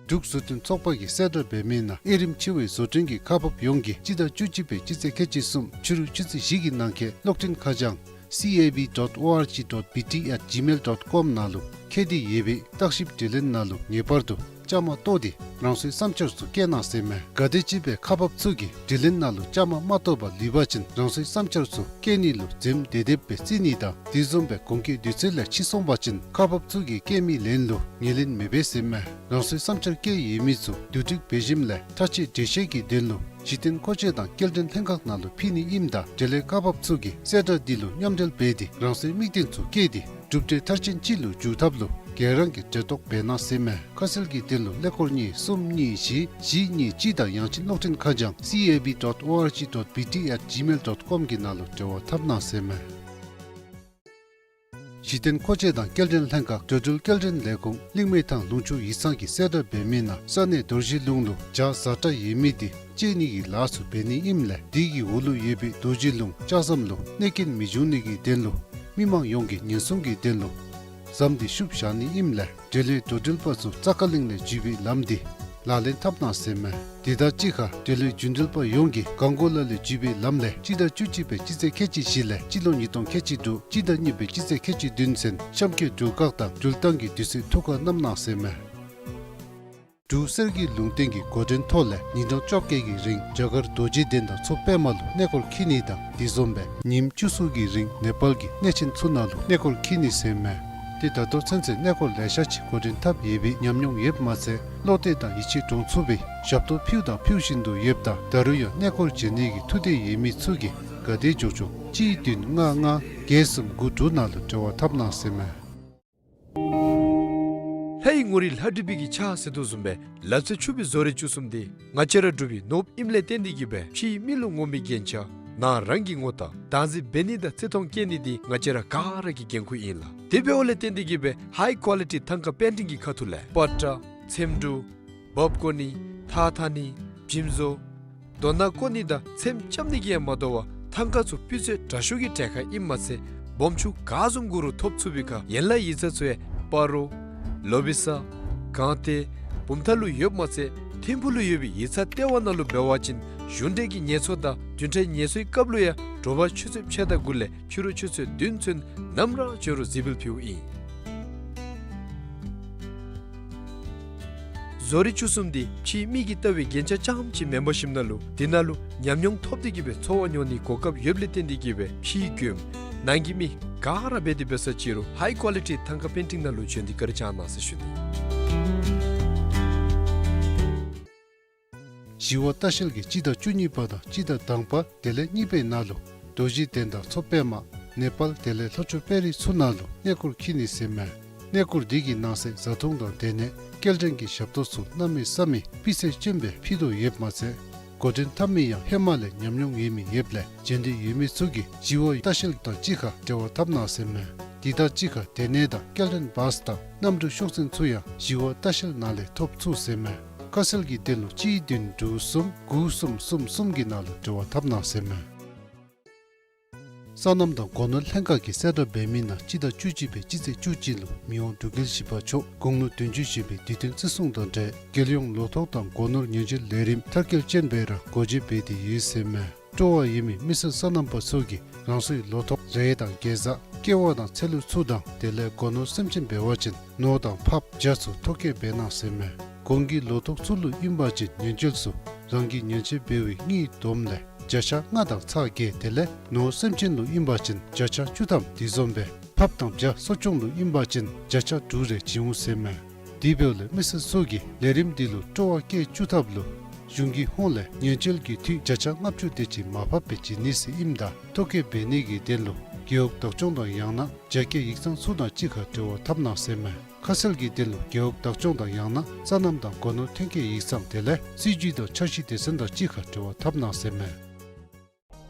འབྲུག་བཟོ་སྐྲུན་ཚོགས་པ་གིས་གསལ་བསྒྲགས་འབད་མི་ནང་དབྱེ་རིམ་ཆེ་བའི་བཟོ་སྐྲུན་གྱི་ཁག་འབགཔ་ཡོངས་ཀྱིས་སྤྱི་ཟླ་བཅུ་གཅིག་པའི་སྤྱི་ཚེས་ཁལ་གཅིག་གསུམ་ཕྱི་རུ་ཆུ་ཚོད་བཞི་གི་ནང་འཁོད་གློག་འཕྲིན་ཁ་བྱང་C A B dot O R G dot B T at gmail dot com ནང་ལུ་ཁྱབ་སྟེ་ཡོད་པའི་བརྟག་ཞིབ་དྲི་ལན་ནང་ལུ་ངེས་པར་དུ་བཅའ་མར་གཏོགས་ཏེ་རང་སོའི་བསམ་འཆར་ཚུ་བཀོད་གནང་ཟེར་མས། གལ་ཏེ་ཅིག་སྦེ་ཁག་འབགཔ་ཚུ་གིས་དྲི་ལན་ནང་ལུ་བཅའ་མར་མ་གཏོགས་པར་ལུས་པ་ཅིན་རང་སོའི་བསམ་འཆར་ཚུ་བཀོད་ནི་ལུ་འཛེམ་དེ་དེ་སྦེ་བརྩི་ནི་དང་དེ་བཟུམ་སྦེ་གོང་འཁོད་དུས་ཚོད་ལས་ཕྱི་སོང་པ་ཅིན་ཁག་འབགཔ་ཚུ་གིས་བཀོད་མི་ལན་ལུ་ངོས་ལེན་མི་འབད་ཟེར་མས། རང་སོའི་བསམ་འཆར་བཀོད་ཡོད་མི་ཚུ་བསྡུ་སྒྲིག་འབད་ཞིནམ་ལས་ཐག་གཅོད་གྲོས་བཤེར་གྱི་དོན་ལུ་གཞི་རྟེན་མཁོ་ཆས་དང་སྐྱེལ་འདྲེན་ལྷན་ཁག་ནང་ལུ་ཕུལ་ནི་ཨིནམ་ད་དེ་ལས་ཁག་འབགཔ་ཚུ་གིས་གསལ་བསྒྲགས་འདི་ལུ་མཉམ་འབྲེལ་འབད་དེ་རང་སོའི་དམིགས་རྟེན་ཚུ་བཀོད་དེ་གྲུབ་འབྲས་མཐར་ཕྱིན་ཅིག་ལུ་འགྱུར་ཐབས་ལུ་ག་ར་གིས་འབྲེལ་གཏོགས་འབད་གནང་ཟེར་མས། ཁ་གསལ་གྱི་དོན་ལུ་ཀླད་ཀོར་གཉིས་གསུམ་གཉིས་བཞི་བཞི་གཉིས་གཅིག་དང་ཡང་ཅིན་གློག་འཕྲིན་ཁ་བྱང་C A B dot O R G dot B T at gmail dot com གི་ནང་ལུ་འབྲེལ་བ་འཐབ་གནང་ཟེར་མས། གཞི་རྟེན་མཁོ་ཆས་དང་སྐྱེལ་འདྲེན་ལྷན་ཁག་འགྲོ་འགྲུལ་སྐྱེལ་འདྲེན་ལས་ཁུངས་གླིང་མེ་ཐང་ལུང་ཕྱོགས་ཡིག་ཚང་གིས་གསལ་བསྒྲགས་འབད་མི་ནང་ས་གནས་རྡོ་རྗེ་ལུང་ལུ་ཇ་བཟའ་གྲྭ་ཡོད་མི་དེ་བཅད་ནི་གི་ལཱ་ཚུ་འབད་ནི་ཨིནམ་ལས་དེ་གི་འོག་ལུ་ཡོད་པའི་རྡོ་རྗེ་ལུང་ལྕགས་ཟམ་ལུ་གནོད་སྐྱོན་མི་འབྱུང་ནི་གི་དོན་ལུ་མི་མང་ཡོངས་ཀྱི་ཉེན་སྲུང་གི་དོན་ལུ་ཟམ་དེ་བཤུབ་བཞག་ནི་ཨིནམ་ལས་འབྲེལ་ཡོད་འགྲོ་འགྲུལ་པ་ཚུ་རྩ་ཁ་གླིང་ལས་འཛུལ་བའི་ལམ་དེ་ལག་ལེན་འཐབ་གནང་ཟེར་མས། དེ་དང་གཅིག་ཁར་འབྲེལ་ཡོད་རྒྱུན་འགྲུལ་པ་ཡོངས་ཀྱིས་གངས་གོ་ལ་ལས་འཛུལ་བའི་ལམ་ལས་སྤྱི་ཟླ་བཅུ་གཅིག་པའི་སྤྱི་ཚེས་ཁལ་གཅིག་བཞི་ལས་སྤྱི་ལོ་ཉིས་སྟོང་ཁལ་གཅིག་དྲུག་སྤྱི་ཟླ་གཉིས་པའི་སྤྱི་ཚེས་ཁལ་གཅིག་བདུན་ཚུན་གཤམ་འཁོད་འགྲུལ་ཁག་དང་འགྲུལ་བཏང་གི་དུས་ཚོད་ཐུགས་ཁར་བསྣམ་གནང་ཟེར་མས། འབྲུག་གསེར་གྱི་ལུང་བསྟན་གྱི་འགོ་འདྲེན་ཐོག་ལས་ཉིན་གྲངས་བཅོ་བརྒྱད་ཀྱི་རིང་རྒྱ་གར་རྡོ་རྗེ་གདན་དང་མཚོ་པདྨ་ལུ་གནས་སྐོར་འཁྱིད་ནི་དང་དེ་བཟུམ་སྦེ་ཉིནམ་བཅུ་གསུམ་གྱི་རིང་ནེ་པཱལ་གྱི་གནས་ཆེན་ཚུ་ནང་ལུ་གནས་སྐོར་འཁྱིད་ནི་ཟེར་མས། ཏེ་ད་ལྟོ་ཚུན་ཚོད་གནས་སྐོར་ལེ་ཤ་ཅིག་འགོ་འདྲེན་འཐབ་ཡོད་པའི་ཉམས་མྱོང་ཡོདཔ་མ་ཚད་བློ་གཏད་དང་ཡིད་ཆེས་འདྲོངས་ཚུགས་པའི་ཞབས་ཏོག་ཕུལཝ་དང་ཕུལ་བཞིན་དུ་ཡོདཔ་ད་ད་རུང་ཡང་གནས་སྐོར་བྱོན་ནི་གི་ཐུགས་འདོད་ཡོད་མི་ཚུ་གིས་ག་དེ་མགྱོགས་མགྱོགས་གཅིག་བདུན་ལྔ་ལྔ་བརྒྱད་གསུམ་དགུ་དྲུག་ནང་ལུ་འབྲེལ་བ་འཐབ་གནང་ཟེར་མས། ལྷ་ཡི་ངོ་རིས་ལྷ་བྲིས་པའི་གི་ཕྱག་ཟེར་དོ་བཟུམ་སྦེ་ལག་རྩལ་ཕྱུག་པའི་བཟོ་རིག་བཅུ་གསུམ་དེ་ང་བཅས་ར་འབྲུག་པའི་ནོར་བུ་ཨིནམ་ལས་བརྟེན་ཏེ་གིས་སྦེ་ཕྱིའི་མི་ལུ་ངོམ་པའི་རྒྱན་ཆ་ནང་རང་གི་ངོ་རྟགས་བདག་འཛིན་འབད་ནི་དང་བརྩི་མཐོང་བསྐྱེད་ནི་དེ་ང་བཅས་ར་ག་ར་གི་འགན་ཁུར་ཨིན་ལགས། དེ་འབདཝ་ལས་བརྟེན་ཏེ་གིས་སྦེ་ཧའི་ཀོ་ལི་ཊི་ཐང་ཀ་པེན་ཊིང་གི་ཁ་ཐུག་ལས་པ་ཏྲ་ཚེམ་དྲུབ་འབག་བཀོ་ནི་ཐགས་འཐག་ནི་འཇིམ་བཟོ་རྡོ་ནང་བཀོ་ནི་དང་ཚེམ་རྐྱབ་ནི་གིས་ཡང་མ་དོ་བར་ཐང་ཀ་ཚུ་སྤུས་ཚད་དྲག་ཤོས་ཀྱི་གྲལ་ཁར་ཨིནམ་མ་ཚད་སྦོམ་ཆུང་ག་བཟུམ་དགོ་རུང་ཐོབ་ཚུགས་པའི་ཁར་ཡན་ལག་ཡིག་ཚང་ཚུ་ཡང་སྤ་རོ་ལོ་བི་ས་སྒང་སྟེང་བུམ་ཐང་ལུ་ཡོདཔ་མ་ཚད་ཐིམ་ཕུག་ལུ་ཡོད་པའི་ཡིག་ཚང་ལྟེ་བ་ནང་ལུ་འབད་བ་ཅིན་གཞུང་འབྲེལ་གྱི་ངལ་གསོ་དང་བདུན་ཕྲག་ངལ་གསོའི་སྐབས་ལུ་ཡང་དྲོ་པ་ཆུ་ཚོད་ཕྱེད་དང་དགུ་ལས་ཕྱི་རུ་ཆུ་ཚོད་བདུན་ཚུན་ནམ་ར་བྱོན་རུང་གཟིགས་འབུལ་ཕུལཝ་ཨིན། བཟོ་རིག་བཅུ་གསུམ་འདི་ཕྱིའི་མིག་གིས་བལྟ་བའི་རྒྱན་ཆ་རྐྱངམ་ཅིག་མེན་པར་ཞིནམ་ན་ལུ་དེ་ནང་ལུ་ཉམས་མྱོང་ཐོབ་སྟེ་གི་སྦེ་ཚོར་བ་མྱོང་ནིའི་གོ་སྐབས་ཡོདཔ་ལས་བརྟེན་ཏེ་གི་སྦེ་ཕྱིའི་མགྱོནམ་ནང་གི་མི་ག་ར་འབད་དེ་འབད་ས་ཅིག་རུང་ཧའི་ཀོ་ལི་ཊི་ཐང་ཀ་པེན་ཊིང་ནང་ལུ་བྱོན་ཏེ་བཀའ་དྲིན་བསྐྱང་གནང་ཟེར་ཞུ་ནི། ཞི་བ་ལྟ་བཤལ་གྱིས་སྤྱི་ཟླ་བཅུ་གཉིས་པ་དང་སྤྱི་ཟླ་དང་པ་དེ་ལས་གཉིས་པའི་ནང་ལུ་རྡོ་རྗེ་གདན་དང་མཚོ་པདྨ་ནེ་པཱལ་དེ་ལས་ལྷོ་ཕྱོགས་དཔལ་རི་ཚུ་ནང་ལུ་གནས་སྐོར་འཁྱིད་ནི་ཟེར་མས། གནས་སྐོར་འདི་གི་ནང་གསེས་བཟའ་འཐུང་དང་སྡོད་གནས་སྐྱེལ་འདྲེན་གྱི་ཞབས་ཏོག་ཚུ་གནམ་མེད་ས་མེད་སྤུས་ཚད་ཅན་སྦེ་ཕུལ་དོ་ཡོདཔ་མ་ཚད་འགོ་འདྲེན་འཐབ་མི་ཡང་ཧེ་མ་ལས་ཉམས་མྱོང་ཡོད་མི་ཡོདཔ་ལས་བྱོན་འདོད་ཡོད་མི་ཚུ་གིས་ཞི་བ་ལྟ་བཤལ་དང་གཅིག་ཁར་འབྲེལ་བ་འཐབ་གནང་ཟེར་མས། འདི་དང་གཅིག་ཁར་སྡོད་གནས་དང་སྐྱེལ་འདྲེན་བཱས་དང་གནམ་གྲུ་ཤོག་འཛིན་ཚུ་ཡང་ཞི་བ་ལྟ་བཤལ་ནང་ལས་ཐོབ་ཚུགས་ཟེར་མས། ཁ་གསལ་གྱི་དོན་ལུ་གཅིག་བདུན་དྲུག་གསུམ་དགུ་གསུམ་གསུམ་གསུམ་གྱི་ནང་ལུ་འབྲེལ་བ་འཐབ་གནང་ཟེར་མས། སོ་ནམ་དང་སྒོ་ནོར་ལྷན་ཁག་གིས་གསལ་བསྒྲགས་འབད་མི་ནང་སྤྱི་ཟླ་བཅུ་གཅིག་པའི་སྤྱི་ཚེས་བཅུ་གཅིག་ལུ་མི་དབང་འབྲུག་རྒྱལ་བཞི་པ་མཆོག་དགུང་ལོ་བདུན་ཅུ་བཞེས་པའི་དུས་སྟོན་བརྩི་སྲུང་དང་འབྲེལ་རྒྱལ་ཡོངས་ལོ་ཐོག་དང་སྒོ་ནོར་ཉེན་བཅོལ་ལས་རིམ་མཐར་སྐྱེལ་ཅན་སྦེ་ར་སྒོ་འབྱེད་འབད་དེ་ཡོད་ཟེར་མས། སྤྲོ་བ་ཡོད་མི་མི་སེར་སོ་ནམ་པ་ཚུ་གིས་རང་སོའི་ལོ་ཐོག་རེ་དང་གེ་ཛ་ཀེ་བ་དང་ཚལ་ལུ་ཚུ་དང་དེ་ལས་སྒོ་ནོར་སེམས་ཅན་འབད་བ་ཅིན་ནོར་དང་ཕགཔ་བྱ་ཚུ་ཐོ་བཀོད་འབད་གནང་ཟེར་མས། གོང་གི་ལོ་ཐོག་ཚུ་ལུ་ཨིན་པ་ཅིན་ཉེན་བཅོལ་ཚུ་རང་གི་ཉེན་བཅོལ་འབད་བའི་དངུལ་བསྡོམས་ལས་བརྒྱ་ཆ་ལྔ་དང་ཚག་བརྒྱད་དེ་ལས་ནོར་སེམས་ཅན་ལུ་ཨིན་པ་ཅིན་བརྒྱ་ཆ་བཅུ་ཐམ་དེ་བཟུམ་སྦེ་ཕགཔ་དང་བྱ་གསོ་སྐྱོང་ལུ་ཨིན་པ་ཅིན་བརྒྱ་ཆ་དྲུག་རེ་བྱིན་འོང་ཟེར་མས། དེ་འབདཝ་ལས་མི་སེར་ཚུ་གིས་ལས་རིམ་འདི་ལུ་སྤྲོ་བ་བསྐྱེད་བཅུག་ཐབས་ལུ་གཞུང་གི་ཧོངས་ལས་ཉེན་བཅོལ་གྱི་འཐུས་བརྒྱ་ཆ་ལྔ་བཅུ་དེ་ཅིག་མར་ཕབ་སྦེ་བྱིན་ནི་ཟེར་ཨིནམ་ད་ཐོ་བཀོད་འབད་ནི་གི་དོན་ལུ་རྒེད་འོག་བདག་སྐྱོང་དང་ཡང་ན་རྒྱ་སྐྱེད་ཡིག་ཚང་ཚུ་དང་གཅིག་ཁར་འབྲེལ་བ་འཐབ་གནང་ཟེར་མས། ཁ་གསལ་གྱི་དོན་ལུ་རྒེད་འོག་བདག་སྐྱོང་དང་ཡང་ན་སོ་ནམ་དང་སྒོ་ནོར་ཐོན་སྐྱེད་ཡིག་ཚང་དེ་ལས་སྲིད་བྱུས་དང་འཆར་གཞི་སྡེ་ཚན་དང་གཅིག་ཁར་འབྲེལ་བ་འཐབ་གནང་ཟེར་མས།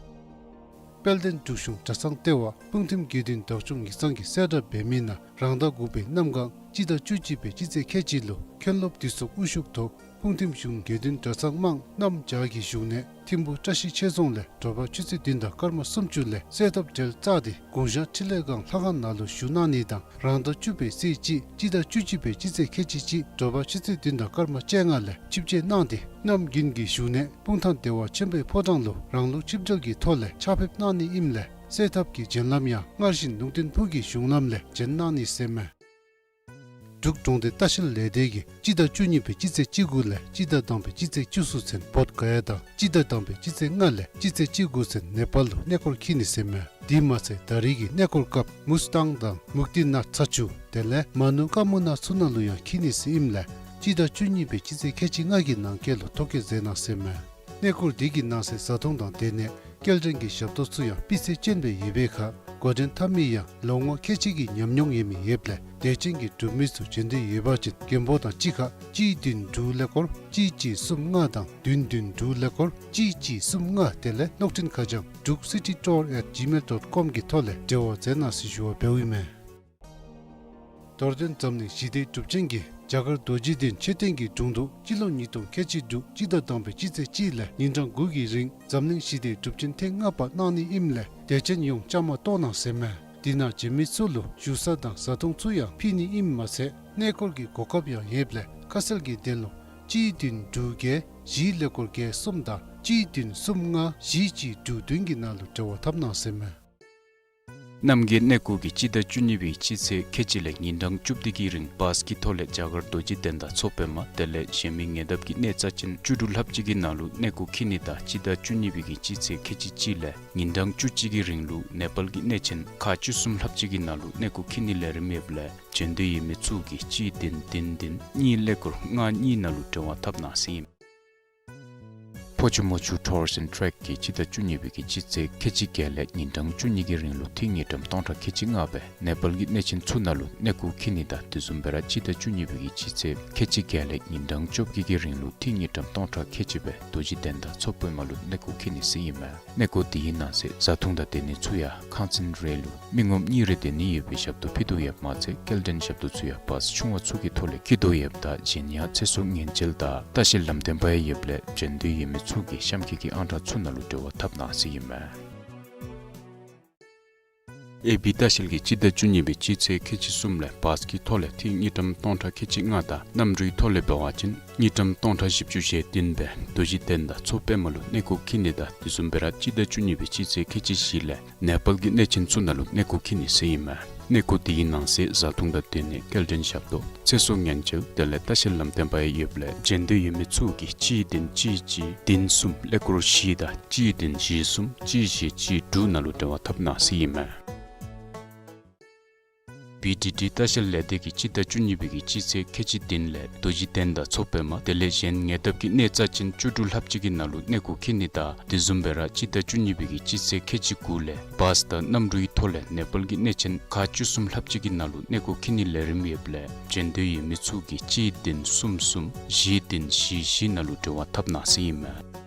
དཔལ་ལྡན་འབྲུག་གཞུང་གྲྭ་ཚང་ལྟེ་བ་སྤུངས་ཐིམ་དགེ་འདུན་བདག་སྐྱོང་ཡིག་ཚང་གིས་གསལ་བསྒྲགས་འབད་མི་ནང་རང་ཟླ་དགུ་པའི་གནམ་གང་སྤྱི་ཟླ་བཅུ་གཅིག་པའི་སྤྱི་ཚེས་ཁལ་གཅིག་ལུ་མཁན་སློབ་འདུས་ཚོགས་དབུ་བཞུགས་ཐོག་སྤུངས་ཐིམ་གཞུང་དགེ་འདུན་གྲྭ་ཚང་དམངས་གནམ་བྱཱར་གྱི་བཞུགས་གནས་ཐིམ་ཕུ་བཀྲ་ཤིས་ཆོས་རྫོང་ལས་དྲོ་པ་ཆུ་ཚོད་བདུན་དང་སྐར་མ་སུམ་ཅུ་ལས་གསོལ་ཐབ་གྲལ་བཙུགས་ཏེ་གུང་གཞས་ཕྲིན་ལས་སྒང་ལྷ་ཁང་ནང་ལུ་བཞུགས་གནང་ནི་དང་རང་ཟླ་བཅུ་པའི་ཚེས་གཅིག་སྤྱི་ཟླ་བཅུ་གཅིག་པའི་སྤྱི་ཚེས་ཁལ་གཅིག་གཅིག་དྲོ་པ་ཆུ་ཚོད་བདུན་དང་སྐར་མ་བཅོ་ལྔ་ལས་ཆིབས་བསྐྱོད་གནང་སྟེ་གནམ་དགུན་གྱི་བཞུགས་གནས་སྤུངས་ཐང་བདེ་བ་ཆེན་པོའི་ཕོ་བྲང་ལུ་རང་ལུགས་ཆིབས་གྲལ་གྱི་ཐོག་ལས་ཕྱག་ཕེབས་གནང་ནི་ཨིནམ་ལས་གསོལ་ཐབ་ཀྱི་བྱོན་ལམ་ཡང་སྔར་བཞིན་ལུང་བསྟན་ཕུག་གི་གཞུང་ལམ་ལས་བྱོན་གནང་ནི་ཟེར་མས། འབྲུག་གྲོང་སྡེ་ལྟ་བཤལ་ལས་སྡེ་གིས་སྤྱི་ཟླ་བཅུ་གཉིས་པའི་སྤྱི་ཚེས་བཅུ་དགུ་ལས་སྤྱི་ཟླ་དང་པའི་སྤྱི་ཚེས་བཅུ་གསུམ་ཚུན་བོདྷ་ག་ཡ་དང་སྤྱི་ཟླ་དང་པའི་སྤྱི་ཚེས་ལྔ་ལས་སྤྱི་ཚེས་བཅུ་དགུ་ཚུན་ནེ་པཱལ་ལུ་གནས་སྐོར་འཁྱིད་ནི་ཟེར་མས། དེ་མ་ཚད་ད་རེས་ཀྱི་གནས་སྐོར་སྐབས་མུས་ཏང་དང་མུག་ཏི་ནཱཐ་ཚ་ཆུ་དེ་ལས་མ་ནུ་ཀ་མུ་ན་ཚུ་ནང་ལུ་ཡང་འཁྱིད་ནི་ཟེར་ཨིནམ་ལས་སྤྱི་ཟླ་བཅུ་གཉིས་པའི་སྤྱི་ཚེས་ཁལ་གཅིག་ལྔ་གི་ནང་འཁོད་ལུ་ཐོ་བཀོད་མཛད་གནང་ཟེར་མས། གནས་སྐོར་འདི་གི་ནང་གསེས་བཟའ་འཐུང་དང་སྡོད་གནས་སྐྱེལ་འདྲེན་གྱི་ཞབས་ཏོག་ཚུ་ཡང་སྤུས་ཚད་ཅན་སྦེ་ཡོད་པའི་ཁར་འགོ་འདྲེན་འཐབ་མི་ཡང་ལོ་ངོ་ཁལ་གཅིག་གི་ཉམས་མྱོང་ཡོད་མི་ཡོདཔ་ལས་དད་ཅན་གྱི་འབྲུག་མི་ཚུ་བྱོན་འདོད་ཡོད་པ་ཅིན་མགོན་པོ་དང་གཅིག་ཁར་གཅིག་བདུན་དྲུག་ཀླད་ཀོར་གཅིག་གཅིག་གསུམ་ལྔ་དང་བདུན་བདུན་དྲུག་ཀླད་ཀོར་གཅིག་གཅིག་གསུམ་ལྔ་དེ་ལས་གློག་འཕྲིན་ཁ་བྱང་འབྲུག་སི་ཊི་ཊུར་ཨེཊ་ཇི་མེལ་ཌོཊ་ཀོམ་གི་ཐོག་ལས་འབྲེལ་བ་མཛད་གནང་ཟེར་ཞུ་བ་འབདཝ་ཨིན་མས། རྡོར་གདན་འཛམ་གླིང་ཞི་བདེའི་སྒྲུབ་ཆེན་གྱིས་རྒྱ་གར་རྡོ་རྗེ་གདན་མཆོད་རྟེན་གྱི་དྲུང་དུ་སྤྱི་ལོ་ཉིས་སྟོང་ཁལ་གཅིག་དྲུག་སྤྱི་ཟླ་དང་པའི་སྤྱི་ཚེས་གཅིག་ལས་ཉིན་གྲངས་དགུ་གི་རིང་འཛམ་གླིང་ཞི་བདེའི་སྒྲུབ་ཆེན་ཐེངས་ལྔ་པ་གནང་ནི་ཨིནམ་ལས་དད་ཅན་ཡོངས་བཅའ་མར་གཏོགས་གནང་ཟེར་མས། དེ་ནང་བྱོན་མི་ཚུ་ལུ་བཞུགས་ས་དང་བཟའ་འཐུང་ཚུ་ཡང་ཕུལ་ནི་ཨིནམ་མ་ཚད་གནས་སྐོར་གྱི་གོ་སྐབས་ཡང་ཡོདཔ་ལས་ཁ་གསལ་གྱི་དོན་ལུ་གཅིག་བདུན་དྲུག་བརྒྱད་བཞི་ཀླད་ཀོར་བརྒྱད་གསུམ་དང་གཅིག་བདུན་གསུམ་ལྔ་བཞི་གཅིག་དྲུག་བདུན་གྱི་ནང་ལུ་འབྲེལ་བ་འཐབ་གནང་ཟེར་མས། རྣམ་རྒྱལ་གནས་སྐོར་གྱིས་སྤྱི་ཟླ་བཅུ་གཉིས་པའི་སྤྱི་ཚེས་ཁལ་གཅིག་ལས་ཉིན་གྲངས་བཅུ་བདུན་གྱི་རིང་བཱས་ཀྱི་ཐོག་ལས་རྒྱ་གར་རྡོ་རྗེ་གདན་དང་མཚོ་པདྨ་དེ་ལས་གཞན་མི་ཉེ་འདབས་ཀྱི་གནས་རྩ་ཅན་བཅུ་དྲུག་ལྷགཔ་ཅིག་གི་ནང་ལུ་གནས་སྐོར་འཁྱིད་ནི་དང་སྤྱི་ཟླ་བཅུ་གཉིས་པའི་གི་སྤྱི་ཚེས་ཁལ་གཅིག་གཅིག་ལས་ཉིན་གྲངས་བཅུ་གཅིག་གི་རིང་ལུ་ནེ་པཱལ་གྱི་གནས་ཆེན་ཁག་བཅུ་གསུམ་ལྷགཔ་ཅིག་གི་ནང་ལུ་གནས་སྐོར་འཁྱིད་ནི་ལས་རིམ་ཡོདཔ་ལས་བྱོན་འདོད་ཡོད་མི་ཚུ་གིས་གཅིག་བདུན་བདུན་བདུན་གཉིས་ཀླད་ཀོར་ལྔ་གཉིས་ནང་ལུ་འབྲེལ་བ་འཐབ་གནང་ཟེར་ཨིན། ཕོ་ཆུ་མོ་ཆུ་ཊུར་ཨེནཌ་ཊེག་གིས་སྤྱི་ཟླ་བཅུ་གཉིས་པའི་གི་སྤྱི་ཚེས་ཁལ་གཅིག་བརྒྱད་ལས་ཉིན་གྲངས་བཅུ་གཉིས་ཀྱི་རིང་ལུ་འཐུས་དངུལ་ཀྲམ་སྟོང་ཕྲག་ཁལ་གཅིག་ལྔ་སྦེ་ནེ་པཱལ་གྱི་གནས་ཆེན་ཚུ་ནང་ལུ་གནས་སྐོར་འཁྱིད་ནི་དང་དེ་བཟུམ་སྦེ་ར་སྤྱི་ཟླ་བཅུ་གཉིས་པའི་གི་སྤྱི་ཚེས་ཁལ་གཅིག་བརྒྱད་ལས་ཉིན་གྲངས་བཅོ་བརྒྱད་ཀྱི་རིང་ལུ་འཐུས་དངུལ་ཀྲམ་སྟོང་ཕྲག་ཁལ་གཅིག་སྦེ་རྡོ་རྗེ་གདན་དང་མཚོ་པདྨ་ལུ་གནས་སྐོར་འཁྱིད་ནི་ཟེར་ཨིན་མས། གནས་སྐོར་དེའི་ནང་གསེས་བཟའ་འཐུང་དང་སྡོད་གནས་ཚུ་ཡང་ཁང་ཚན་རེ་ལུ་མི་ངོམ་གཉིས་རེ་སྡོད་ནི་ཡོད་པའི་ཞབས་ཏོག་ཕུལ་དོ་ཡོདཔ་མ་ཚད་སྐྱེལ་འདྲེན་ཞབས་ཏོག་ཚུ་ཡང་བཱས་ཆུང་བ་ཚུ་གི་ཐོག་ལས་འཁྱིད་དོ་ཡོདཔ་ད་གཞན་ཡང་ཚེ་སྲོག་ཉེན་བཅོལ་དང་ལྟ་བཤལ་ལམ་སྟོན་པ་ཡང་ཡོདཔ་ལས་བྱོན་འདོད་ཡོད་མི་ཚུ་གིས་གཤམ་འཁོད་ཀྱི་ཨང་གྲངས་ཚུ་ནང་ལུ་འབྲེལ་བ་འཐབ་གནང་ཟེར་ཨིན་མས། ཨེ་བི་ལྟ་བཤལ་གྱིས་སྤྱི་ཟླ་བཅུ་གཉིས་པའི་སྤྱི་ཚེས་ཁལ་གཅིག་གསུམ་ལས་བཱས་ཀྱི་ཐོག་ལས་འཐུས་དངུལ་ཀྲམ་སྟོང་ཕྲག་ཁལ་གཅིག་ལྔ་དང་གནམ་གྲུའི་ཐོག་ལས་འབད་བ་ཅིན་དངུལ་ཀྲམ་སྟོང་ཕྲག་བཞི་བཅུ་ཞེ་བདུན་སྦེ་རྡོ་རྗེ་གདན་དང་མཚོ་པདྨ་ལུ་གནས་སྐོར་འཁྱིད་ནི་དང་དེ་བཟུམ་སྦེ་ར་སྤྱི་ཟླ་བཅུ་གཉིས་པའི་སྤྱི་ཚེས་ཁལ་གཅིག་བཞི་ལས་ནེ་པཱལ་གྱི་གནས་ཆེན་ཚུ་ནང་ལུ་གནས་སྐོར་འཁྱིད་ནི་ཟེར་ཨིན་མས། གནས་སྐོར་འདི་གི་ནང་གསེས་བཟའ་འཐུང་དང་སྡོད་གནས་སྐྱེལ་འདྲེན་ཞབས་ཏོག་ཚེ་སྲོག་ཉེན་བཅོལ་དེ་ལས་ལྟ་བཤལ་ལམ་སྟོན་པ་ཡང་ཡོདཔ་ལས་བྱོན་འདོད་ཡོད་མི་ཚུ་གིས་གཅིག་བདུན་གཅིག་གཅིག་བདུན་གསུམ་ཀླད་ཀོར་བཞི་དང་གཅིག་བདུན་བཞི་གསུམ་གཅིག་བཞི་གཅིག་དྲུག་ནང་ལུ་འབྲེལ་བ་འཐབ་གནང་ཟེར་ཨིན་མས། བི་ཌི་ཌི་ལྟ་བཤལ་ལས་སྡེ་གིས་སྤྱི་ཟླ་བཅུ་གཉིས་པའི་གི་སྤྱི་ཚེས་ཁལ་གཅིག་བདུན་ལས་རྡོ་རྗེ་གདན་དང་མཚོ་པདྨ་དེ་ལས་གཞན་ཉེ་འདབས་ཀྱི་གནས་རྩ་ཅན་བཅུ་དྲུག་ལྷགཔ་ཅིག་གི་ནང་ལུ་གནས་སྐོར་འཁྱིད་ནི་དང་དེ་བཟུམ་སྦེ་ར་སྤྱི་ཟླ་བཅུ་གཉིས་པའི་གི་སྤྱི་ཚེས་ཁལ་གཅིག་དགུ་ལས་བཱསི་དང་གནམ་གྲུའི་ཐོག་ལས་ནེ་པཱལ་གྱི་གནས་ཆེན་ཁག་བཅུ་གསུམ་ལྷགཔ་ཅིག་གི་ནང་ལུ་གནས་སྐོར་འཁྱིད་ནིའི་ལས་རིམ་ཡོདཔ་ལས་བྱོན་འདོད་ཡོད་མི་ཚུ་གིས་གཅིག་བདུན་གསུམ་གསུམ་བཞི་བདུན་བཞི་བཞི་ནང་ལུ་འབྲེལ་བ་འཐབ་གནང་ཟེར་ཨིན་མས།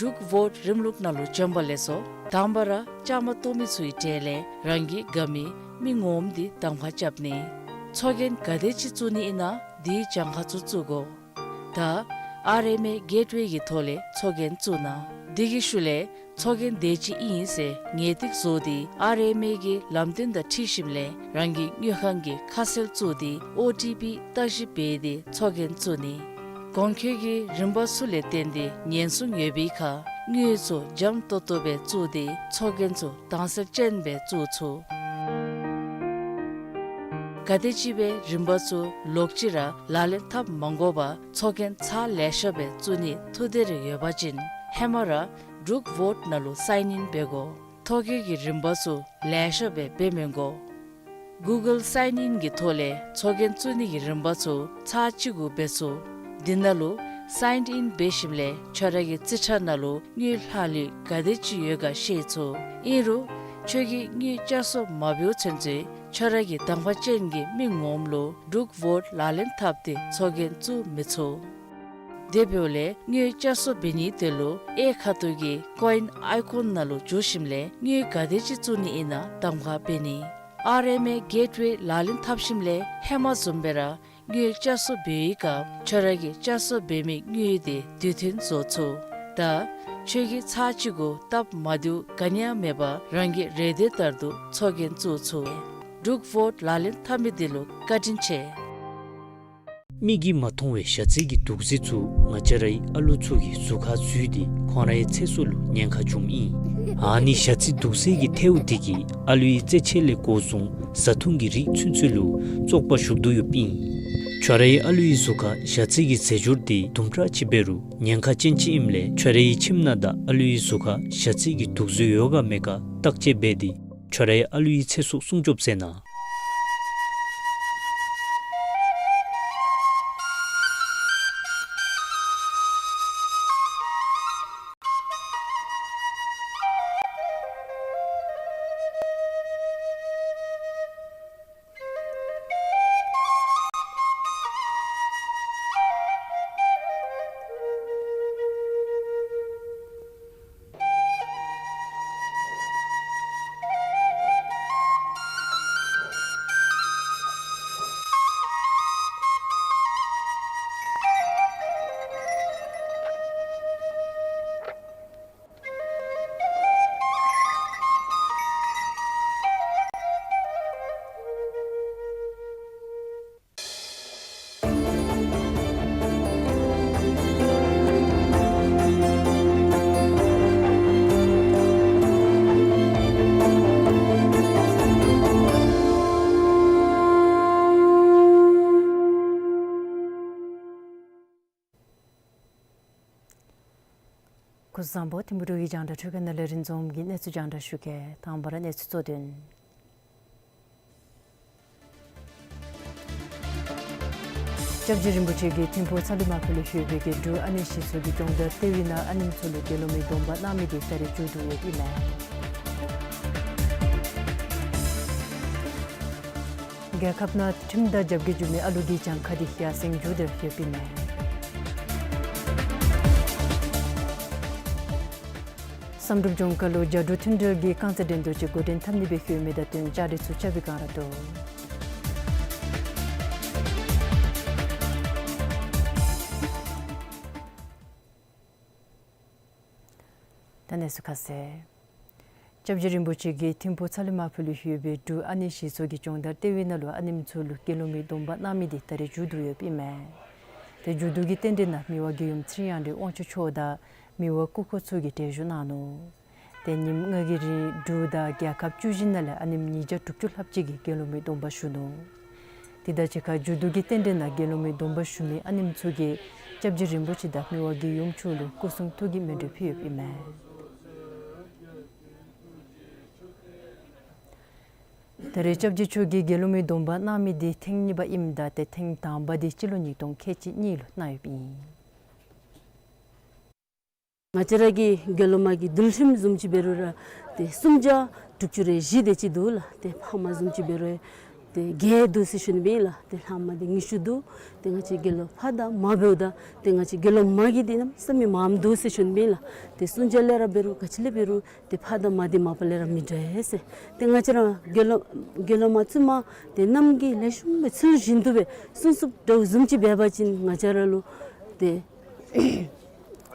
འབྲུག་བོཊ་རིམ་ལུགས་ནང་ལུ་བྱོན་པ་ལེགས་སོ། དང་པ་ར་བཅའ་མར་གཏོགས་མི་ཚུའི་གྲས་ལས་རང་གི་དགའ་མི་མི་ངོམ་འདི་གདམ་ཁ་རྐྱབ་ནི། ཚོགས་རྒྱན་ག་དེ་ཅིག་བཙུགས་ནི་ཨིན་ན་དེའི་གྱངས་ཁ་ཚུ་བཙུགས་དགོ། ད་ཨར་ཨེམ་ཨེ་གེཊ་ཝེ་གི་ཐོག་ལས་ཚོགས་རྒྱན་བཙུགས་གནང་། དེ་གི་ཤུལ་ལས་ཚོགས་རྒྱན་དེ་ཅིག་ཨིན་ཟེར་ངེས་ཏིག་བཟོ་སྟེ་ཨར་ཨེམ་ཨེ་གི་ལམ་སྟོན་དང་འཁྲིལ་ཞིནམ་ལས་རང་གི་དངུལ་ཁང་གི་ཁ་གསལ་བཙུགས་ཏེ་ཨོ་ཊི་པི་བརྟག་ཞིབ་འབད་དེ་ཚོགས་རྒྱན་བཙུགས་ནི། གོང་འཁོད་ཀྱི་རིམ་པ་ཚུ་ལས་བརྟེན་ཏེ་ཉེན་སྲུང་ཡོད་པའི་ཁར་དངུལ་ཚུ་འཇམ་ཏོང་ཏོ་སྦེ་བཙུགས་ཏེ་ཚོགས་རྒྱན་ཚུ་དྭངས་གསལ་ཅན་སྦེ་བཙུགས་ཚུགས། ག་དེམ་ཅིག་སྦེ་རིམ་པ་ཚུ་ལོག་ཅི་ར་ལག་ལེན་འཐབ་མ་དགོ་པར་ཚོགས་རྒྱན་ཚར་ལེ་ཤ་སྦེ་བཙུགས་ནིའི་ཐུགས་འདོད་རེ་ཡོད་པ་ཅིན་ཧེ་མ་ར་འབྲུག་བོཊ་ནང་ལུ་སའིན་ཨིན་འབད་དགོ། ཐོ་བཀོད་ཀྱི་རིམ་པ་ཚུ་ལེ་ཤ་སྦེ་འབད་མི་དགོ། གུ་གཱལ་སའིན་ཨིན་གྱི་ཐོག་ལས་ཚོགས་རྒྱན་བཙུགས་ནི་གི་རིམ་པ་ཚུ་ཚར་གཅིག་གུ་འབད་ཚུགས། དེ་ནང་ལུ་སའིན་ཨིན་འབད་ཞིནམ་ལས་ཁྱོད་ར་གི་རྩིས་ཁྲ་ནང་ལུ་དངུལ་ལྷག་ལུས་ག་དེ་ཅིག་ཡོད་ག་ཤེས་ཚུགས། ཨིན་རུང་ཁྱོད་ཀྱིས་དངུལ་བསྐྱར་གསོ་མ་འབདཝ་ཚུན་ཚོད་ཁྱོད་ར་གི་གདམ་ཁ་ཅན་གྱི་མི་ངོམ་ལུ་འབྲུག་བོཊ་ལག་ལེན་འཐབ་སྟེ་ཚོགས་རྒྱན་བཙུགས་མི་ཚུགས། དེ་འབདཝ་ལས་དངུལ་བསྐྱར་གསོ་འབད་ནིའི་དོན་ལུ་གཡས་ཁ་ཐུག་གི་ཀོ་ཨིན་ཨའི་ཀོན་ནང་ལུ་འཛུལ་ཞིནམ་ལས་དངུལ་ག་དེ་ཅིག་བཙུགས་ནི་ཨིན་ན་གདམ་ཁ་འབད་ནི། ཨར་ཨེམ་ཨེ་གེཊ་ཝེ་ལག་ལེན་འཐབ་ཞིནམ་ལས་ཧེ་མ་བཟུམ་སྦེ་ར་དངུལ་བསྐྱར་གསོ་འབད་བའི་སྐབས་ཁྱོད་ར་གིས་བསྐྱར་གསོ་འབད་མི་དངུལ་དེ་དུས་མཐུན་བཟོ་ཚུགས། ད་ཁྱོད་ཀྱིས་ཚར་གཅིག་གུ་སྟབས་མ་བདེཝ་ག་ནི་ཡང་མེད་པར་རང་གི་རེ་འདོད་ལྟར་དུ་ཚོགས་རྒྱན་བཙུགས་ཚུགས། འབྲུག་བོཊ་ལག་ལེན་འཐབ་མི་འདི་ལུ་བཀའ་དྲིན་ཆེ། མིག་གིས་མ་མཐོང་བའི་ཞ་རྩི་གི་དུག་རྫས་ཚུ་ང་བཅས་རའི་ཨ་ལུ་ཚུ་གི་གཟུགས་ཁར་འཛུལ་ཏེ་ཁོང་རའི་ཚེ་སྲོག་ལུ་ཉེན་ཁ་བྱུངམ་ཨིན། ཨ་ནི་ཞ་རྩི་དུག་རྫས་ཀྱི་ཐལཝ་འདི་གིས་ཨ་ལུའི་རྩེད་ཆས་ལས་འགོ་བཟུང་བཟའ་འཐུང་གི་རིགས་ཚུན་ཚོད་ལུ་བཙོག་པ་ཞུགས་དོ་ཡོདཔ་ཨིན། ཁྱོད་རའི་ཨ་ལུའི་གཟུགས་ཁར་ཞ་རྩི་གི་རྫས་སྦྱོར་འདི་དུམ་གྲ་ཅིག་འབད་རུང་ཉེན་ཁ་ཅན་ཅིག་ཨིནམ་ལས་ཁྱོད་རའི་ཁྱིམ་ནང་དང་ཨ་ལུའི་གཟུགས་ཁར་ཞ་རྩི་གི་དུག་རྫས་ཡོད་ག་མེད་ག་བརྟག་དཔྱད་འབད་དེ་ཁྱོད་རའི་ཨ་ལུའི་ཚེ་སྲོག་སྲུང་སྐྱོབ་མཛད་གནང་། སྐུ་གཟུགས་བཟང་པོ། ཐིམ་ཕུ་འབྲུག་གི་རྒྱང་བསྒྲགས་འཕྲུལ་ཁང་ནང་ལས་རིན་འཛོམས་ཀྱིས་གནས་ཚུལ་རྒྱང་བསྒྲགས་ཞུ་གེ། དང་པ་ར་གནས་ཚུལ་གཙོ་དོན། སྐྱབས་རྗེ་རིན་པོ་ཆེ་གིས་ཐིམ་ཕུ་ཚ་ལུ་མ་ཕུ་ལུ་ཡོད་པའི་གི་འབྲུག་ཨ་ནེ་གཞིས་ཚོགས་ཀྱི་སྦྱོང་བརྡར་ལྟེ་བའི་ནང་ཨ་ནེམོ་ཚུ་ལུ་དགེ་སློང་མའི་སྡོམ་པ་གནང་མི་དེ་ད་རེས་མཇུག་བསྡུ་ཡོདཔ་ཨིན་མས། རྒྱལ་ཁབ་ནང་ཁྲིམས་དང་རྒྱབ་འགལ་འགྱོ་མི་ཨ་ལུ་གི་གྱངས་ཁ་དེ་ཡར་སེང་འགྱོ་སྟེ་ཡོདཔ་ཨིན་མས། བསམ་གྲུབ་ལྗོངས་མཁར་ལུ་རྒྱ་འབྲུག་མཐུན་འབྲེལ་གྱི་རྐང་རྩེད་འགྲན་བསྡུར་ཅིག་འགོ་འདྲེན་འཐབ་ནི་སྦེ་ཡོད་མི་དང་བསྟུན་བཅའ་སྒྲིག་ཚུ་རྐྱབ་པའི་བསྒང་ར་འདུག། ད་གནས་ཚུལ་ཁ་གསལ། སྐྱབས་རྗེ་རིན་པོ་ཆེ་གིས་ཐིམ་ཕུ་ཚ་ལུ་མ་ཕུ་ལུ་ཡོད་པའི་འབྲུག་ཨ་ནེ་གཞིས་ཚོགས་ཀྱི་སྦྱོང་བརྡར་ལྟེ་བའི་ནང་ལུ་ཨ་ནེམོ་ཚུ་ལུ་དགེ་སློང་མའི་སྡོམ་པ་གནང་མི་དེ་ད་རེས་མཇུག་བསྡུ་ཡོདཔ་ཨིན་མས། དེ་མཇུག་བསྡུ་གི་རྟེན་འབྲེལ་ནང་མི་དབང་རྒྱལ་ཡུམ་ཚེ་རིང་དབང་འདུས་དབང་ཕྱུག་མཆོག་དང་མི་དབང་སྐུ་འཁོར་ཚུ་གིས་གྲལ་བཞུགས་གནང་ནུག། ཏེ་ཉིནམ་ལྔ་གི་རིང་འབྲུག་དང་རྒྱལ་ཁབ་བཅུ་བཞི་ནང་ལས་ཨ་ནེམ་ཉིས་བརྒྱ་དྲུག་ཅུ་ལྷགཔ་ཅིག་གིས་དགེ་སློང་མའི་སྡོམ་པ་ཞུ་ནུག། དེ་དང་གཅིག་ཁར་མཇུག་བསྡུ་གི་རྟེན་འབྲེལ་ནང་དགེ་སློང་མའི་སྡོམ་པ་ཞུ་མི་ཨ་ནེམ་ཚུ་གིས་སྐྱབས་རྗེ་རིན་པོ་ཆེ་དང་མི་དབང་གི་ཡུམ་མཆོག་ལུ་སྐུ་གསུང་ཐུགས་ཀྱི་སྨོན་འདུན་ཕུལ་ཡོདཔ་ཨིན་མས། ད་རེས་སྐྱབས་རྗེ་མཆོག་གིས་དགེ་སློང་མའི་སྡོམ་པ་གནང་མི་འདི་ཐེངས་གཉིས་པ་ཨིནམ་ད་ཏེ་ཐེངས་དང་པ་འདི་སྤྱི་ལོ་ཉིས་སྟོང་ཁལ་གཅིག་གཉིས་ལུ་གནང་ཡོདཔ་ཨིན། ང་བཅས་ར་གི་དགེ་སློང་མ་གི་འདུལ་ཁྲིམས་བཟུམ་ཅིག་འབད་རུང་ར་ཏེ་སུམ་བརྒྱ་དྲུག་ཅུ་རེ་བཞི་དེ་ཅིག་འདུག་ལགས། ཏེ་ཕ་མ་བཟུམ་ཅིག་འབད་རུང་ཏེ་བརྒྱད་འདུག་ཟེར་ཞུ་ནི་ཨིན་ལགས། ཏེ་ལྷག་མ་འདི་ཉི་ཤུ་འདུག། ཏེ་ང་བཅས་དགེ་སློང་ཕ་དང་མ་འབདཝ་ད་ཏེ་ང་བཅས་དགེ་སློང་མ་གི་འདི་གནམ་མེད་ས་མེད་མངམ་འདུག་ཟེར་ཞུ་ནི་ཨིན་ལགས། ཏེ་སུམ་བརྒྱ་ལས་ར་འབད་རུང་ག་ཅི་ལས་འབད་རུང་ཏེ་ཕ་དང་མ་འདི་མ་པ་ལས་ར་མི་འདྲ་ཟེར། ཏེ་ང་བཅས་ར་དགེ་སློང་དགེ་སློང་མ་བཙུན་མ་ཏེ་གནམ་གྱི་ལེགས་ཤོམ་སྦེ་ཚུལ་བཞིན་དུ་སྦེ་སྲུང་སྐྱོབ་འདྲཝ་བཟུམ་ཅིག་འབད་བ་ཅིན་ང་བཅས་ར་ལུ་ཏེ་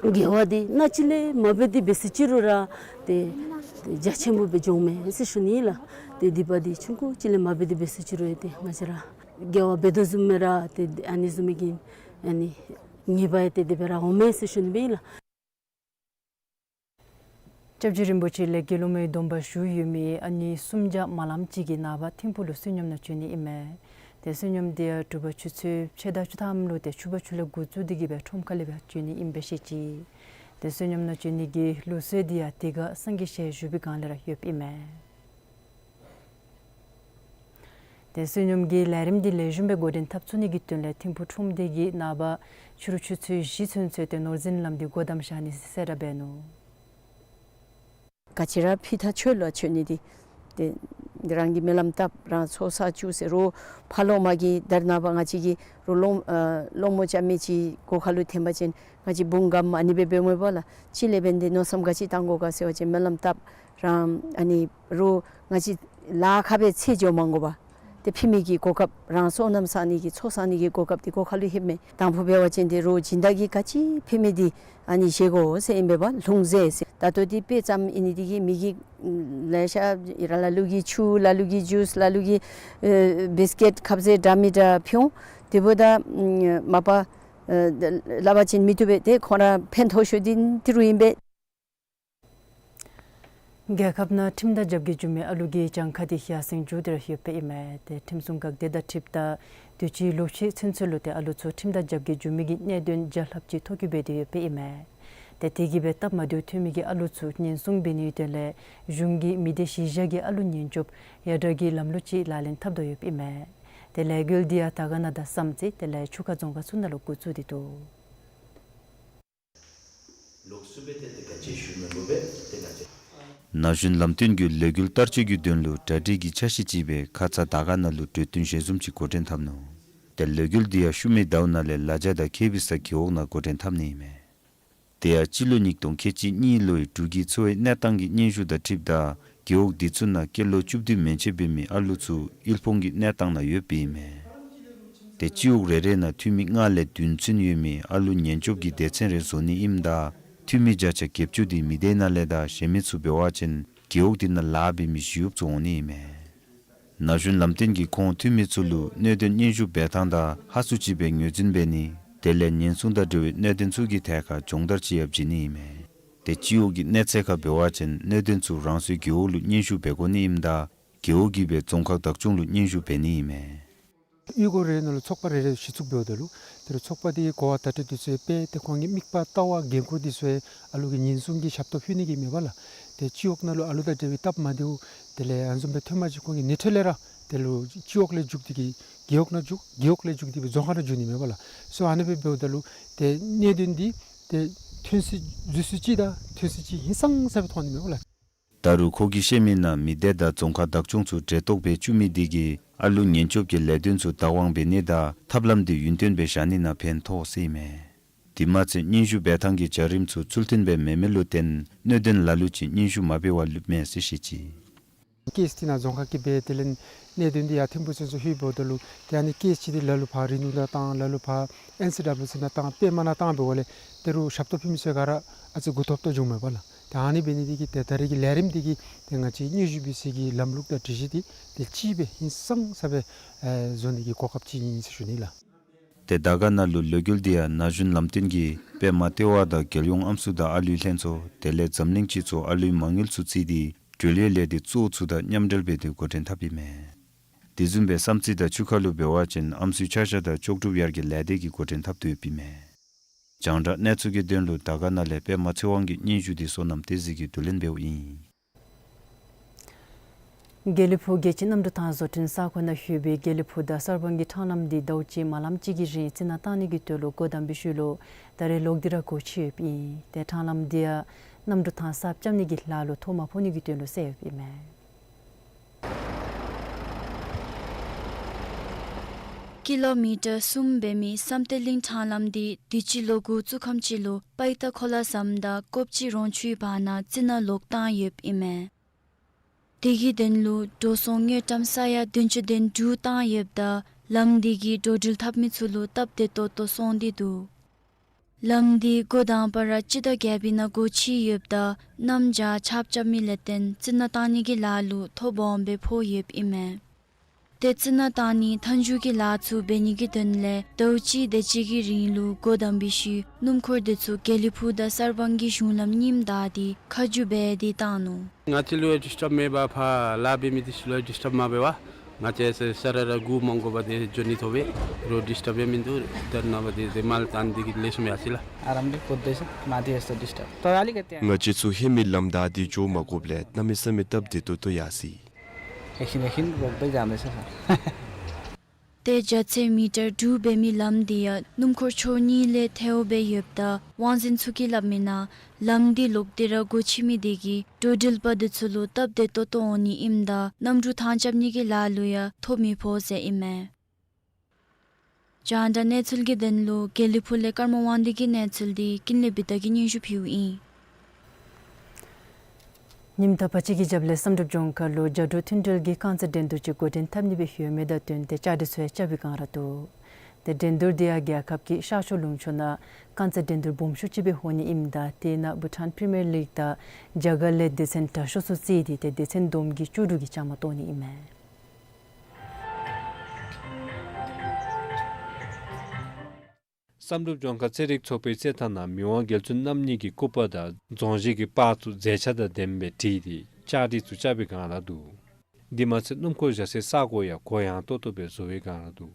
དགེ་བ་འདི་ནང་ཅིག་ལས་མ་འབད་དེ་འབད་ཟེར་ཅི་རུང་ར་ཏེ་ཏེ་རྒྱ་ཆེན་པོ་སྦེ་འགྱོཝ་མས་ཟེར་ཞུ་ནི་ཨིན་ལགས། ཏེ་སྡིག་པ་འདི་ཆུང་ཀུ་ཅིག་ལས་མ་འབད་དེ་འབད་ཟེར་ཅི་རུང་ཏེ་ང་བཅས་ར་དགེ་བ་འབད་དོ་བཟུམ་སྦེ་ར་ཏེ་ཨ་ནི་བཟུམ་མའི་གི་ཨ་ནི་ཉེས་པ་ཡང་ཏེ་དེ་སྦེ་ར་འོང་མས་ཟེར་ཞུ་ནི་ཨིན་ལགས། སྐྱབས་རྗེ་རིན་པོ་ཆེ་ལས་དགེ་སློང་མའི་སྡོམ་པ་ཞུ་ཡོད་མི་ཨ་ནི་སུམ་བརྒྱ་མ་ལངམ་ཅིག་གིས་ནངས་པ་ཐིམ་ཕུག་ལུ་བསོད་སྙོམས་ནང་བྱོན་ནི་ཨིན་མས། ཏེ་བསོད་སྙོམས་འདི་ཡང་དྲོ་པ་ཆུ་ཚོད་ཕྱེད་དང་བཅུ་ཐམ་ལུ་ཏེ་ཕྱུགཔ་ཆུ་ལས་འགོ་བཙུགས་ཏེ་གི་སྦེ་ཁྲོམ་ཁ་ལས་སྦེ་བྱོན་ནི་ཨིནམ་སྦེ་བཤད་ཅི། ཏེ་བསོད་སྙོམས་ནང་བྱོན་ནི་གི་ལུགས་སྲོལ་འདི་ཡང་དེ་ཁར་སངས་རྒྱས་ཞལ་བཞུགས་པའི་སྒང་ལས་ར་ཡོདཔ་ཨིན་མས། ཏེ་བསོད་སྙོམས་ཀྱི་ལས་རིམ་འདི་ལེགས་ཤོམ་སྦེ་འགོ་འདྲེན་འཐབ་ཚུགས་ནི་གི་དོན་ལས་ཐིམ་ཕུག་ཁྲོམ་སྡེ་གིས་ནངས་པ་ཕྱི་རུ་ཆུ་ཚོད་བཞི་ཚུན་ཚོད་ཏེ་ནོར་འཛིན་ལམ་འདི་སྒོ་བསྡམས་བཞག་ནི་ཟེར་ར་འབད་ནུག། ག་ཅི་ར་ཕྱི་ཐག་ཆོད་ལུ་བྱོན་ནི་འདི་ཏེ་རང་གིས་སྨོན་ལམ་བཏབ་རང་ཚོགས་བསགས་བཅུག་ཟེར་རུང་ཕ་སློབ་མ་གིས་ད་རེས་ནངས་པ་ང་བཅས་ཀྱི་རུང་སློབ་ཨ་སློབ་མོ་རྐྱབ་མི་ཅིག་སྒོ་ཁ་ལུ་འཐོན་པ་ཅིན་ང་བཅས་བུང་གམ་ཨ་ནི་སྦེ་འབདཝ་མས་པ་ལགས། ཅིག་ལས་འབད་ནི་འདི་མནོ་བསམ་ག་ཅི་བཏང་དགོ་ག་ཟེར་བ་ཅིན་སྨོན་ལམ་བཏབ་རང་ཨ་ནི་རུང་ང་བཅས་ལཱ་ཁག་སྦེ་ཚེ་འགྱོ་མ་དགོ་པར་ཏེ་ཕུལ་མི་གི་གོ་སྐབས་རང་སོ་ནམ་བསག་ནི་གི་ཚོགས་བསག་ནི་གི་གོ་སྐབས་འདི་སྒོ་ཁ་ལུ་ལྷོདཔ་མས། དང་ཕུ་འབད་བ་ཅིན་འདི་རུང་སྦྱིན་བདག་གིས་ག་ཅི་ཕུལ་མི་འདི་ཨ་ནི་བཞེས་དགོ་ཟེར་ཨིན་པས་པ། ལྷུང་བཟེད་ཟེར་ད་ལྟོ་འདི་དཔེ་ཙམ་ཨིན་ནི་འདི་གིས་མི་གིས་ལེ་ཤ་ལ་ལུ་གིས་ཆུ་ལ་ལུ་གིས་ཇུས་ལ་ལུ་གིས་ཨེ་བིསི་ཀེཊ་ཁབ་ཟས་འདྲ་མི་འདྲ་ཕུལ་འོང་། དེ་འབདཝ་ད་ཨམ་མ་པ་ཨེ་སླབ་པ་ཅིན་མི་བཏུབ་པས། ཏེ་ཁོང་ར་ཕན་ཐོགས་ཤོས་འདི་འདི་རུང་ཨིན་པས། རྒྱལ་ཁབ་ནང་ཁྲིམས་དང་རྒྱབ་འགལ་འགྱོ་མི་ཨ་ལུ་གི་གྱངས་ཁ་འདི་ཡར་སེང་འགྱོ་སྟེ་ར་ཡོདཔ་ཨིན་མས། ཏེ་ཁྲིམས་སྲུང་འགག་སྡེ་དང་འཁྲིལཝ་ད་དུས་ཅི་ལོ་ཕྱེད་ཚུན་ཚོད་ལུ་ཏེ་ཨ་ལུ་ཚུ་ཁྲིམས་དང་རྒྱབ་འགལ་འགྱོ་མི་གི་གནད་དོན་བརྒྱ་ལྷགཔ་ཅིག་ཐོ་བཀོད་འབད་དེ་ཡོདཔ་ཨིན་མས། ཏེ་དེ་གིས་སྦེ་སྟབས་མ་བདེཝ་ཐོན་མི་གི་ཨ་ལུ་ཚུ་ཉེན་སྲུང་འབད་ནིའི་དོན་ལས་གཞུང་གིས་མི་སྡེ་བཞི་བཞག་གི་ཨ་ལུ་ཉེན་སྐྱོབ་ཡར་དྲག་གི་ལམ་ལུགས་ཅིག་ལག་ལེན་འཐབ་དོ་ཡོདཔ་ཨིན་མས། ཏེ་ལས་འགུལ་འདི་ཡང་དར་དཀར་ན་དང་བསམ་རྩེ་དེ་ལས་ཆུ་ཁ་རྫོང་ཁག་ཚུ་ནང་ལུ་འགོ་བཙུགས་ཏེ་འདུག། ལོགས་སུ་སྦེ་ཏེ་ཏེ་ག་ཅི་ཞུ་མི་དགོ་པས། ཏེ་ག་ཅི་ན་གཞོན་ལམ་སྟོན་གྱི་ལས་འགུལ་བསྟར་སྤྱོད་ཀྱི་དོན་ལུ་གྲ་སྒྲིག་གི་འཆར་གཞི་ཅིག་སྦེ་ཁ་ཙ་དར་དཀར་ན་ལུ་གྲོས་བསྟུན་ཞལ་འཛོམས་ཅིག་འགོ་འདྲེན་འཐབ་ནུག། ཏེ་ལས་འགུལ་འདི་ཡང་ཤུལ་མའི་ཟླཝ་ནང་ལས་ལ་རྒྱ་དང་ཁེ་བི་ས་རྒེད་འོག་ནང་འགོ་འདྲེན་འཐབ་ནི་ཨིན་མས། དེ་ཡང་སྤྱི་ལོ་ཉིས་སྟོང་ཁལ་གཅིག་གཉིས་ལོའི་འབྲུག་གི་འཚོ་བའི་གནས་སྟངས་ཀྱི་སྙན་ཞུ་དང་འཁྲིལཝ་ད་རྒེད་འོག་འདི་ཚུ་ནང་སྐྱེས་ལོ་བཅུ་བདུན་མན་ཆད་འབད་མི་ཨ་ལུ་ཚུ་དབུལ་ཕོངས་ཀྱི་གནས་སྟངས་ནང་ཡོདཔ་ཨིན་མས། ཏེ་སྤྱི་འོག་རེ་རེ་ནང་འཐུས་མི་ལྔ་ལས་བདུན་ཚུན་ཡོད་མི་ཨ་ལུ་ཉེན་སྐྱོབ་ཀྱི་སྡེ་ཚན་རེ་བཟོ་ནི་ཨིནམ་ད་འཐུས་མི་བརྒྱ་ཆ་བརྒྱད་ཅུ་འདི་མི་སྡེ་ནང་ལས་དང་གཞན་མི་ཚུ་འབད་བ་ཅིན་རྒེད་འོག་འདི་ནང་ལཱ་འབད་མི་བཞི་གཡོགཔ་ཚུ་འོང་ནི་ཨིན་མས། ན་གཞོན་ལམ་སྟོན་གྱིས་ཁོང་འཐུས་མི་ཚུ་ལུ་གནད་དོན་སྙན་ཞུ་འབད་ཐངས་དང་ཧ་སུ་ཅིག་སྦེ་ངོས་འཛིན་འབད་ནི་དེ་ལས་ཉེན་སྲུང་དང་འབྲེལ་བའི་གནད་དོན་ཚུ་གི་ཐད་ཁར་སྦྱོང་བརྡར་ཅིག་ཡང་བྱིན་ནི་ཨིན་མས། ཏེ་སྤྱི་འོག་གི་གནས་ཚད་ཁར་འབད་བ་ཅིན་གནད་དོན་ཚུ་རང་སོའི་རྒེད་འོག་ལུ་སྙན་ཞུ་འབད་དགོ་ནི་ཨིནམ་ད་རྒེད་འོག་གིས་སྦེ་རྫོང་ཁག་བདག་སྐྱོང་ལུ་སྙན་ཞུ་འབད་ནི་ཨིན་མས། གཡུས་སྒོ་རེ་ནང་ལུ་ཚོགས་པ་རེ་རེ་གཞི་བཙུགས་འབདཝ་ད་ལུ་ཏེ་རུང་ཚོགས་པ་འདི་གི་གོ་བ་བརྡ་སྤྲོད་འདི་ཚུ་ཡང་སྦེ་ཏེ་ཁོང་གི་དམིགས་པ་ལྟ་བ་འགན་ཁུར་འདི་ཚུ་ཡང་ཨ་ལུ་གི་ཉེན་སྲུང་གི་ཞབས་ཏོག་ཕུལ་ནི་གི་མས་པ་ལགས། ཏེ་སྤྱི་འོག་ནང་ལུ་ཨ་ལུ་དང་འབྲེལ་བའི་སྟབས་མ་བདེཝ་དེ་ལས་ཨ་ནི་བཟུམ་སྦེ་ཐོན་པ་ཅིན་ཁོང་གིས་ནི་ཁྲོད་ལས་ར་དེ་ལུ་སྤྱི་འོག་ལས་འཇུག་སྟེ་གི་རྒེད་འོག་ནང་འཇུག་རྒེད་འོག་ལས་འཇུག་སྟེ་སྦེ་རྫོང་ཁག་ནང་འཇུག་ནི་མས་པ་ལགས། སོ་ཨ་ནི་སྦེ་འབདཝ་ད་ལུ་ཏེ་གནད་དོན་འདི་ཏེ་ཐོན་ས་འཛུལ་ས་ཅིག་དང་ཐོན་ས་ཅིག་ཧིང་སངས་ས་སྦེ་མཐོང་ནི་མས་པ་ལགས། ད་རུང་ཁོ་གིས་བཤད་མི་ནང་མི་སྡེ་དང་རྫོང་ཁག་བདག་སྐྱོང་ཚུ་འབྲེལ་གཏོགས་འབད་བཅུག་མི་འདི་གིས་ཨ་ལུ་ཉེན་སྐྱོབ་ཀྱི་ལས་དོན་ཚུ་བདག་དབང་འབད་ནི་དང་ཐབས་ལམ་འདི་ཡུན་བརྟན་སྦེ་བཞག་ནི་ནང་ཕན་ཐོགས་ཟེར་ཨིན་མས། དེ་མ་ཚད་སྙན་ཞུ་འབད་ཐངས་ཀྱི་བྱ་རིམ་ཚུ་ཚུལ་མཐུན་སྦེ་མེན་མི་ལུ་བརྟེན་གནད་དོན་ལ་ལུ་ཅིག་སྙན་ཞུ་མ་འབད་བར་ལུསཔ་མས་ཟེར་བཤད་ཅི། ཀེསི་འདི་ནཱ་རྫོང་ཁག་གིས་འབད་དེ་ལས་གནད་དོན་འདི་ཡར་ཐིམ་ཕུག་ཚུན་ཚོད་ལྷོད་འབདཝ་ད་ལུ་ཏེ་ཨ་ནི་ཀེསི་ཅིག་འདི་ལ་ལུ་ཕར་རི་ནུར་ནང་བཏང་ལ་ལུ་ཕར་ཨེན་སི་ཌབ་ལུ་སི་ནང་བཏང་པདྨ་ནང་བཏང་འབདཝ་ལས་ཏེ་རུང་ཞབས་ཏོག་ཕུལ་མི་ཚུ་ག་ར་ཨ་ཙི་མགུ་འཐོམ་ཏོ་འགྱོཝ་མས་པ་ལགས། ཏེ་ཨ་ནི་འབད་ནི་འདི་གིས་ཏེ་ད་རེས་ཀྱི་ལས་རིམ་འདི་གིས་ཏེ་ང་བཅས་སྙན་ཞུ་འབད་ས་གི་ལམ་ལུགས་དང་སྒྲིག་གཞི་འདི་ཏེ་གཅིག་སྦེ་ཧིང་སངས་ས་སྦེ་ཨེ་བཟོ་ནི་གི་གོ་སྐབས་ཅིག་ཨིན་ཟེར་ཞུ་ནི་ལགས། ཏེ་དར་དཀར་ན་ལུ་ལོ་རྒྱུས་འདི་ཡང་ན་གཞོན་ལམ་སྟོན་གྱིས་པདྨ་ལྟེ་བ་དང་རྒྱལ་ཡོངས་ཨམ་སྲུ་དང་ཨ་ལུའི་ལྷན་ཚོགས་དེ་ལས་འཛམ་གླིང་སྤྱི་ཚོགས་ཨ་ལུའི་མ་དངུལ་ཚུ་བརྩིས་ཏེ་གྲོལ་ཡོད་ལས་འདི་གཙོ་བོ་ཚུ་དང་མཉམ་འབྲེལ་འབད་དེ་འགོ་འདྲེན་འཐབ་ཨིན་མས། དེ་བཟུམ་སྦེ་བསམ་རྩེ་དང་ཆུ་ཁ་ལུ་འབད་བ་ཅིན་ཨམ་སྲུའི་ཆ་བཞག་དང་ལྕོགས་གྲུབ་ཡར་རྒྱས་ལས་སྡེ་གིས་འགོ་འདྲེན་འཐབ་དོ་ཡོདཔ་ཨིན་མས། རྒྱང་བསྒྲགས་གནས་ཚུལ་གྱི་དོན་ལུ་དར་དཀར་ན་ལས་པདྨ་ཚེ་དབང་གི་སྙན་ཞུ་འདི་བསོད་ནམས་བསྟན་འཛིན་གྱིས་བསྡུ་ལེན་འབདཝ་ཨིན། དགེ་ལེགས་ཕུག་རྒྱལ་སྤྱིའི་གནམ་གྲུ་ཐང་བཟོ་སྐྲུན་ས་ཁོངས་ནང་ཡོད་པའི་དགེ་ལེགས་ཕུག་དང་གསར་སྤང་གི་ཐང་ལམ་འདི་ཟླཝ་གཅིག་མ་ལམ་ཅིག་གི་རིང་རྩི་ནག་བཏང་ནི་གི་དོན་ལུ་སྒོ་བསྡམས་པའི་ཤུལ་ལུ་ད་རེས་ལོག་སྟེ་ར་སྒོ་ཕྱེ་ཡོདཔ་ཨིན། ཏེ་ཐང་ལམ་འདི་ཡང་གནམ་གྲུ་ཐང་གསརཔ་རྐྱབ་ནི་གི་ལཱ་ལུ་ཐོ་མ་ཕོག་ནི་གི་དོན་ལུ་བསལ་ཡོདཔ་ཨིན་མས། ཀི་ལོ་མི་ཊར་གསུམ་འབད་མི་བསམ་གཏན་གླིང་ཐང་ལམ་འདི་དུས་ཅི་ལོ་འགོ་བཙུགས་ཁམས་ཅིག་ལུ་པའི་ཏ་ཁོ་ལ་ཟམ་དང་ཀོབ་ཅི་རོང་ཆུའི་བར་ན་རྩི་ནག་ལོག་བཏང་ཡོདཔ་ཨིན་མས། དེ་གི་དོན་ལུ་འགྲོ་སོང་དངུལ་ཀྲམ་ས་ཡ་བདུན་ཅུ་དོན་དྲུག་བཏང་ཡོདཔ་ད་ལམ་འདི་གི་འགྲོ་འགྲུལ་འཐབ་མི་ཚུ་ལུ་སྟབས་བདེ་ཏོག་ཏོ་སོང་སྟེ་འདུག། ལམ་འདི་འགོ་དང་པ་ར་སྤྱི་ཟླ་བརྒྱད་པའི་ནང་སྒོ་ཕྱེ་ཡོདཔ་ད་གནམ་བྱཱར་ཆརཔ་རྐྱབ་མི་ལས་བརྟེན་རྩི་ནག་བཏང་ནི་གི་ལཱ་ལུ་ཐོ་སྦོམ་སྦེ་ཕོག་ཡོདཔ་ཨིན་མས། ཏེ་རྩི་ནག་བཏང་ནི་མཐའ་མཇུག་གི་ལཱ་ཚུ་འབད་ནི་གི་དོན་ལས་ཟླཝ་གཅིག་དེ་ཅིག་གི་རིང་ལུ་སྒོ་བསྡམས་པའི་ཤུལ་སྣུམ་འཁོར་དེ་ཚུ་དགེ་ལེགས་ཕུག་དང་གསར་སྤང་གི་གཞུང་ལམ་གཉིསམ་བདའ་སྟེ་ཁ་བསྒྱུར་འབད་དེ་བཏང་ནུག། ང་བཅས་ལུ་ཡང་ཌིསི་ཊརབ་མེད་པར་ཕར་ལཱ་འབད་མི་དེ་ཚུ་ལུ་ཡང་ཌིསི་ཊརབ་མ་འབད་བར་ང་བཅས་ས་ར་ར་སྒུག་མ་དགོ་པར་ཏེ་འགྱོ་ནི་ཐོབ་པས། རོཌ་ཌིསི་ཊརབ་ཡང་མིན་འདུག། དེ་ནང་པ་དེ་དེ་མར་བཏང་སྟེ་གི་ལེགས་ཤོམ་ཡར་སོ་ཡི་ལགས། आरामले कुद्दैछ, माथि यस्तो डिस्टर्ब तर अलिकति ང་བཅས་ཚུ་ཧེ་མའི་ལམ་བདའ་སྟེ་འགྱོ་མ་དགོཔ་ལས་གནམ་མེད་ས་མེད་སྟབས་བདེ་ཏོག་ཏོ་ཡར་སོ་ཡི། एकछिन एकछिन रोक्दै जाँदैछ सर। ཏེ་རྒྱ་ཚད་མི་ཊར་དྲུག་འབད་མི་ལམ་འདི་ཡང་སྣུམ་འཁོར་ཕྱོགས་གཉིས་ལས་ཐལཝ་སྦེ་ཡོདཔ་ད་དབང་འཛིན་ཚུ་གིས་སླབ་མི་ནང་ལམ་འདི་ལོག་སྟེ་ར་སྒོ་ཕྱེ་མི་དེ་གིས་འགྲོ་འགྲུལ་པ་དེ་ཚུ་ལུ་སྟབས་བདེ་ཏོག་ཏོ་འོང་ནི་ཨིནམ་ད་གནམ་གྲུ་ཐང་རྐྱབ་ནི་གི་ལཱ་ལུ་ཡང་ཐོ་མི་ཕོག་ཟེར་ཨིན་མས། རྒྱང་བསྒྲགས་གནས་ཚུལ་གྱི་དོན་ལུ་དགེ་ལེགས་ཕུག་ལས་ཀརྨ་དབང་འདུས་ཀྱི་གནས་ཚུལ་འདི་ཀུན་ལེགས་བི་དྷ་གིས་སྙན་ཞུ་ཕུལཝ་ཨིན། ཉིནམ་དག་པ་ཅིག་གི་རྒྱབ་ལས་བསམ་གྲུབ་ལྗོངས་མཁར་ལུ་རྒྱ་འབྲུག་མཐུན་འབྲེལ་གྱི་རྐང་རྩེད་འགྲན་བསྡུར་ཅིག་འགོ་འདྲེན་འཐབ་ནི་སྦེ་ཡོད་མི་དང་བསྟུན་ཏེ་བཅའ་སྒྲིག་ཚུ་ཡང་རྐྱབ་པའི་བསྒང་ར་འདུག། ཏེ་འགྲན་བསྡུར་འདི་ཡང་རྒྱལ་ཁབ་ཀྱི་ཤར་ཕྱོགས་ལུང་ཕྱོགས་ནང་རྐང་རྩེད་འགྲན་བསྡུར་སྦོམ་ཤོས་ཅིག་སྦེ་འོང་ནི་ཨིནམ་ད་དེ་ནང་བྷུ་ཊཱན་པི་རི་མི་ཡར་ལིག་དང་རྒྱ་གར་ལས་སྡེ་ཚན་དྲག་ཤོས་ཚུ་རྩིས་ཏེ་ཏེ་སྡེ་ཚན་བསྡོམས་ཀྱིས་བཅུ་དྲུག་གིས་བཅའ་མར་གཏོགས་ནི་ཨིན་མས། བསམ་གྲུབ་ལྗོངས་མཁར་རྩེད་རིགས་ཚོགས་པའི་རྩེད་ཐང་ནང་མི་དབང་རྒྱལ་བཙུན་རྣམ་གཉིས་ཀྱི་སྐུ་པར་དང་རྫོང་གཞིས་ཀྱི་པར་ཚུ་མཛེས་ཆ་དང་ལྡནམ་སྦེ་བྲིས་ཏེ་བཅའ་སྒྲིག་ཚུ་རྐྱབ་པའི་བསྒང་ར་འདུག། དེ་མ་ཚད་སྣུམ་འཁོར་བཞག་སའི་ས་གོ་ཡང་གུ་ཡངས་ཏོག་ཏོ་སྦེ་བཟོ་བའི་བསྒང་ར་འདུག།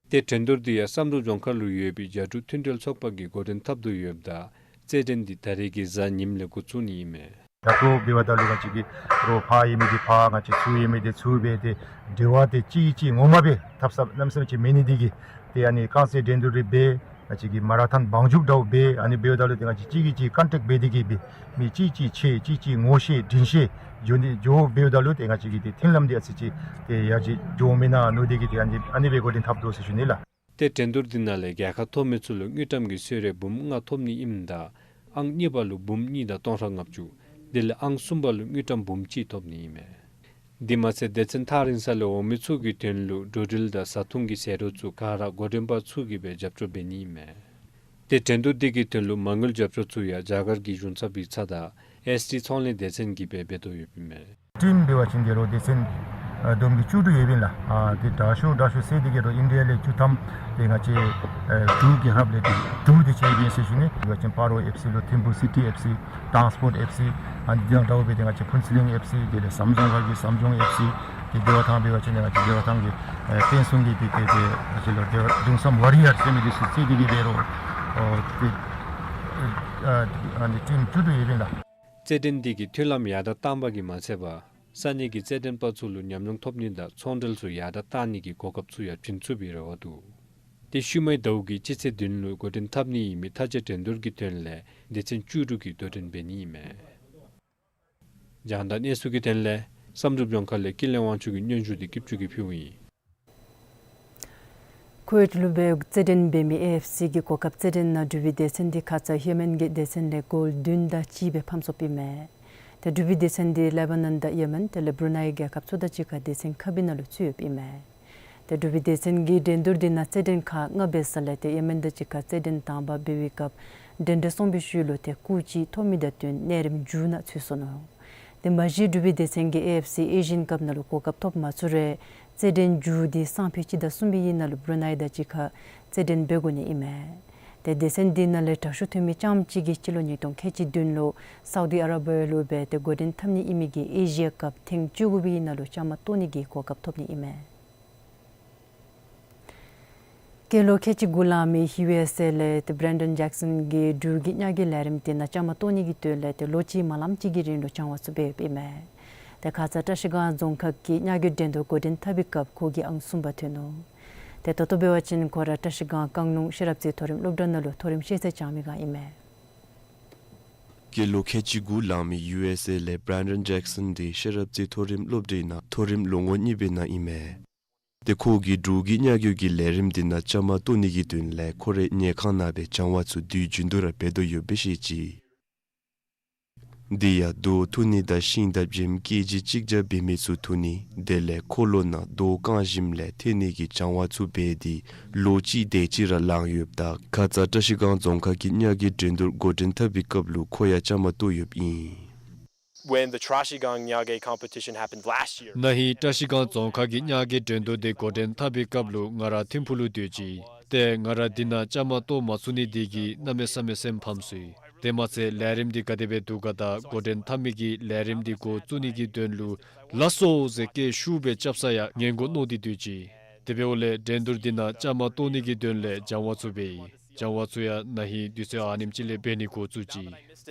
ཏེ་འགྲན་བསྡུར་འདི་ཡང་བསམ་གྲུབ་ལྗོངས་མཁར་ལུ་ཡོད་པའི་རྒྱ་འབྲུག་མཐུན་འབྲེལ་ཚོགས་པ་གིས་འགོ་འདྲེན་འཐབ་དོ་ཡོདཔ་ད་རྩེད་འགྲན་འདི་ད་རིས་ཀྱི་གཟའ་ཉིམ་ལས་འགོ་བཙུགས་ནི་ཨིན་མས། ད་ལྟོ་འབད་བ་ད་ལུ་ང་བཅས་ཀྱི་རོགས་ཕར་ཡོད་མི་འདི་ཕར་ང་བཅས་ཚུར་ཡོད་མི་འདི་ཚུར་སྦེ་ཏེ་འབྲེལ་བ་འདི་གཅིག་གིས་གཅིག་ངོ་མ་སྦེ་འཐབ་ས་གནམ་མེད་ས་མེད་ཅིག་མེད་ནི་འདི་གིས་ཏེ་ཨ་ནི་རྐང་རྩེད་འགྲན་བསྡུར་འདི་འབད་ང་བཅས་ཀྱི་མ་ར་ཐཱན་བང་རྒྱུག་འདྲཝ་འབད་ཨ་ནི་འབདཝ་ད་ལུ་ཏེ་ང་བཅས་གཅིག་གིས་གཅིག་ཀོན་ཊེཀཊ་འབད་དེ་གིས་སྦེ་མི་གཅིག་གིས་གཅིག་ཕྱད་གཅིག་གིས་གཅིག་ངོ་ཤེས་དྲིན་ཤེས་འགྱོ་ནི་འགྱོ་འབདཝ་ད་ལུ་ཏེ་ང་བཅས་ཀྱི་ཏེ་མཐུན་ལམ་འདི་ཨ་ཙི་ཅིག་ཏེ་ཡར་ཅིག་འགྱོ་མེན་ན་མནོ་སྟེ་གིས་ཏེ་ཨ་ནི་ཨ་ནི་སྦེ་འགོ་འདྲེན་འཐབ་དོ་ཟེར་ཞུ་ནི་ལགས། ཏེ་འགྲན་བསྡུར་འདི་ནང་ལས་རྒྱལ་ཁ་ཐོབ་མི་ཚུ་ལུ་དངུལ་ཀྲམ་གྱི་གསོལ་རས་འབུམ་ལྔ་ཐོབ་ནི་ཨིནམ་ད་ཨང་གཉིས་པ་ལུ་འབུམ་གཉིས་དང་སྟོང་ཕྲག་ལྔ་བཅུ་དེ་ལས་ཨང་གསུམ་པ་ལུ་དངུལ་ཀྲམ་འབུམ་གཅིག་ཐོབ་ནི་ཨིན་མས། དེ་མ་ཚད་སྡེ་ཚན་ཐག་རིང་ས་ལས་འོང་མི་ཚུ་གི་དོན་ལུ་འགྲོ་འགྲུལ་དང་བཟའ་འཐུང་གི་ཟད་འགྲོ་ཚུ་ག་ར་འགོ་འདྲེན་པ་ཚུ་གིས་སྦེ་རྒྱབ་སྐྱོར་འབད་ནི་ཨིན་མས། ཏེ་འགྲན་བསྡུར་འདི་གི་དོན་ལུ་མ་དངུལ་རྒྱབ་སྐྱོར་ཚུ་ཡང་རྒྱ་གར་གྱི་གཞུང་ཚབ་ཡིག་ཚང་དང་ཨེསི་ཊི་ཚོང་ལས་སྡེ་ཚན་གྱིས་སྦེ་འབད་དོ་ཡོདཔ་ཨིན་མས། ཊིམ་འབད་བ་ཅིན་དེ་རུ་སྡེ་ཚན་ཨ་བསྡོམས་ཀྱིས་བཅུ་དྲུག་ཡོདཔ་ཨིན་ལགས། ཨ་ཏེ་དྲག་ཤོས་དྲག་ཤོས་ཟེར་དེ་གིས་རོགས་ཨིན་ཌི་ཡ་ལས་བཅུ་ཐམ་ཏེ་ང་བཅས་ཨ་འབྲུག་རྒྱལ་ཁབ་ལས་ཏེ་དྲུག་དེ་ཅིག་ཡོདཔ་ཨིན་ཟེར་ཞུ་ནི། འབད་བ་ཅིན་སྤ་རོ་ཨེཕ་སི་ལུ་ཐིམ་ཕུ་སི་ཊི་ཨེཕ་སི་ཊཱན་སི་པོརཊ་ཨེཕ་སི་ཨ་ནི་དེ་དང་འདྲཝ་སྦེ་ཏེ་ང་བཅས་ཕུན་ཚོགས་གླིང་ཨེཕ་སི་དེ་ལས་ཟམ་གདོང་མཁར་གྱི་ཟམ་གདོང་ཨེཕ་སི་ཏེ་བདེ་བ་ཐང་འབད་བ་ཅིན་ང་བཅས་བདེ་བ་ཐང་གི་ཨ་བསྟན་སྲུང་གི་ཏེ་ཏེ་ཏེ་ང་བཅས་ལུ་བདེ་བ་གདུང་བསམ་ཝ་རི་ཡར་ཟེར་མི་དེ་ཚུ་རྩིས་དེ་གིས་འབད་རུང་ཨོ་ཏེ་ཨ་ཨ་ནི་ཊིམ་བཅུ་དྲུག་ཡོདཔ་ཨིན་ལགས། རྩེད་འགྲན་འདི་གི་མཐུན་ལམ་ཡར་དྲགས་བཏང་པ་གིས་མ་ཚད་པར་ས་གནས་ཀྱི་རྩེད་འགྲན་པ་ཚུ་ལུ་ཉམས་མྱོང་ཐོབ་ནི་དང་ཚོང་འབྲེལ་ཚུ་ཡར་དྲགས་བཏང་ནི་གི་གོ་སྐབས་ཚུ་ཡང་བྱིན་ཚུགས་པའི་རེ་བ་འདུག། ཏེ་ཤུལ་མའི་ཟླཝ་གི་སྤྱི་ཚེས་བདུན་ལུ་འགོ་འདྲེན་འཐབ་ནི་ཨིན་མི་མཐའ་དཔྱད་འགྲན་བསྡུར་གྱི་དོན་ལས་སྡེ་ཚན་བཅུ་དྲུག་གིས་དོ་འགྲན་འབད་ནི་ཨིན་མས། རྒྱང་བསྒྲགས་གནས་ཚུལ་གྱི་དོན་ལས་བསམ་གྲུབ་ལྗོངས་མཁར་ལས་ཀུན་ལེགས་དབང་ཕྱུག་གི་སྙན་ཞུ་འདི་སྐྱིད་ཅུ་གིས་ཕུལཝ་ཨིན། ཁུ་ཝེཊ་ལུ་སྦེ་རྩེད་འགྲན་འབད་མི་ཨེ་ཨེཕ་སི་གི་གོ་སྐབས་རྩེད་འགྲན་ནང་འབྲུག་པའི་སྡེ་ཚན་འདི་ཁ་ཙ་ཡེ་མེན་གྱི་སྡེ་ཚན་ལས་གོལ་བདུན་དང་གཅིག་སྦེ་ཕམ་སོཔ་ཨིན་མས། ཏེ་འབྲུག་པའི་སྡེ་ཚན་འདི་ལེ་བ་ནཱན་དང་ཡེ་མེན་དེ་ལས་བུ་རུ་ནའི་རྒྱལ་ཁབ་ཚུ་དང་གཅིག་ཁར་སྡེ་ཚན་ཁ་སྦུག་ནང་ལུ་ཚུད་ཡོདཔ་ཨིན་མས། ཏེ་འབྲུག་པའི་སྡེ་ཚན་གྱིས་འགྲན་བསྡུར་འདི་ནང་རྩེད་འགྲན་ཁག་ལྔ་འབད་ས་ལས་ཏེ་ཡེ་མེན་དང་གཅིག་ཁར་རྩེད་འགྲན་དང་པ་འབད་བའི་སྐབས་འགྲན་ཟླ་སོང་བའི་ཤུལ་ལུ་ཏེ་སྐུགས་གཅིག་ཐོབ་མི་དང་བསྟུན་གནས་རིམ་མཇུག་ནང་ཚུད་སོ་ནུག། ཏེ་མ་གཞི་འབྲུག་པའི་སྡེ་ཚན་གྱིས་ཨེ་ཨེཕ་སི་ཨེ་ཤི་ཡན་ཀབ་ནང་ལུ་གོ་སྐབས་ཐོབ་མ་ཚུགས་རུང་རྩེད་འགྲན་མཇུག་འདི་སང་ཕོད་སྤྱི་ཟླ་གསུམ་པའི་ནང་ལུ་བུ་རུ་ནའི་དང་གཅིག་ཁར་རྩེད་འགྲན་འབད་དགོ་ནི་ཨིན་མས། ཏེ་སྡེ་ཚན་འདི་ནང་ལས་དྲག་ཤོས་ཐོན་མི་རྐྱངམ་གཅིག་གིས་སྤྱི་ལོ་ཉིས་སྟོང་ཁལ་གཅིག་བདུན་ལུ་སའུ་དི་ཨ་ར་བི་ཡ་ལུ་སྦེ་ཏེ་འགོ་འདྲེན་འཐབ་ནི་ཨིན་མི་གིས་ཨེ་ཤི་ཡ་ཀབ་ཐེངས་བཅུ་དགུ་པའི་ནང་ལུ་བཅའ་མར་གཏོགས་ནི་གི་གོ་སྐབས་ཐོབ་ནི་ཨིན་མས། སྐྱེས་ལོ་ཁལ་གཅིག་དགུ་ལང་མི་ཡུ་ཨེསི་ཨེ་ལས་ཏེ་བྷྲེན་ཌོན་ཇེཀ་སོན་གྱིས་འབྲུག་གི་ཉ་རྒོད་ལས་རིམ་འདི་ནང་བཅའ་མར་གཏོགས་ནི་གི་དོན་ལས་ཏེ་ལོ་གཅིག་མ་ལངམ་ཅིག་གི་རིང་ལུ་སྦྱང་བ་ཚུ་འབད་ཡོདཔ་ཨིན་མས། ཏེ་ཁ་ཙ་བཀྲ་ཤིས་སྒང་རྫོང་ཁག་གི་ཉ་རྒོད་འགྲན་བསྡུར་འགོ་འདྲེན་འཐབ་པའི་སྐབས་ཁོ་གིས་ཨང་གསུམ་པ་ཐོན་ནུག། ཏེ་ད་ལྟོ་འབད་བ་ཅིན་ཁོ་ར་བཀྲ་ཤིས་སྒང་རྐང་ལུང་ཤེས་རབ་རྩེ་མཐོ་རིམ་སློབ་གྲྭ་ནང་ལུ་མཐོ་རིམ་ཤེས་ཚད་སྦྱང་མི་སྒང་ཨིན་མས། སྐྱེས་ལོ་ཁལ་གཅིག་དགུ་ལང་མི་ཡུ་ཨེསི་ཨེ་ལས་བྷྲེན་ཌོན་ཇེཀ་སོན་འདི་ཤེས་རབ་རྩེ་མཐོ་རིམ་སློབ་གྲྭའི་ནང་མཐོ་རིམ་ལོ་ངོ་གཉིས་པའི་ནང་ཨིན་མས། ཏེ་ཁོ་གིས་འབྲུག་གི་ཉ་རྒོད་ཀྱི་ལས་རིམ་འདི་ནང་བཅའ་མར་གཏོགས་ནི་གི་དོན་ལས་ཁོ་རའི་ཉལ་ཁང་ནང་སྦེ་སྦྱང་བ་ཚུ་དུས་རྒྱུན་དུ་ར་འབད་དོ་ཡོདཔ་སྦེ་བཤད་ཅི། འདི་ཡང་རྡོ་འཐུ་ནི་དང་ཤིང་དང་བྱེམ་ཀེ་ཇི་གཅིག་བརྒྱ་འབད་མི་ཚུ་འཐུ་ནི་དེ་ལས་འཁོར་ལོ་ནང་རྡོ་རྐང་ཞིམ་ལས་འཐེན་ནི་གི་སྦྱང་བ་ཚུ་འབད་དེ་ལོ་གཅིག་དེ་ཅིག་ར་ལང་ཡོདཔ་ད་ཁ་ཙ་བཀྲ་ཤིས་སྒང་རྫོང་ཁག་གི་ཉ་རྒོད་འགྲན་བསྡུར་འགོ་འདྲེན་འཐབ་པའི་སྐབས་ལུ་ཁོ་ཡང་བཅའ་མར་གཏོགས་ཡོདཔ་ཨིན། When the Trashigang Nyage competition happened last year, ན་ཧིང་བཀྲ་ཤིས་སྒང་རྫོང་ཁག་གི་ཉ་རྒོད་འགྲན་བསྡུར་འདི་འགོ་འདྲེན་འཐབ་པའི་སྐབས་ལུ་ང་ར་ཐིམ་ཕུག་ལུ་སྡོད་ཅི། ཏེ་ང་ར་འདི་ནང་བཅའ་མར་གཏོགས་མ་ཚུགས་ནི་འདི་གིས་གནམ་མེད་ས་མེད་སེམས་ཕམ་སོ་ཡི། དེ་མ་ཚད་ལས་རིམ་འདི་ག་དེ་སྦེ་འདུག་ག་དང་འགོ་འདྲེན་འཐབ་མི་གི་ལས་རིམ་འདི་འགོ་བཙུགས་ནི་གི་དོན་ལུ་ལགས་སོ་ཟེར་སྐད་ཤུགས་སྦེ་རྐྱབ་ས་ཡང་ངན་དགོ་མནོ་སྟེ་སྡོད་ཅི། དེ་འབདཝ་ལས་འགྲན་བསྡུར་འདི་ནང་བཅའ་མར་གཏོགས་ནི་གི་དོན་ལས་སྦྱང་བ་ཚུ་འབད་ཡི། སྦྱང་བ་ཚུ་ཡང་ན་ཧིང་དུས་ཚོད་ཨ་ནེམ་ཅིག་ལས་འབད་ནི་འགོ་བཙུགས་ཅི།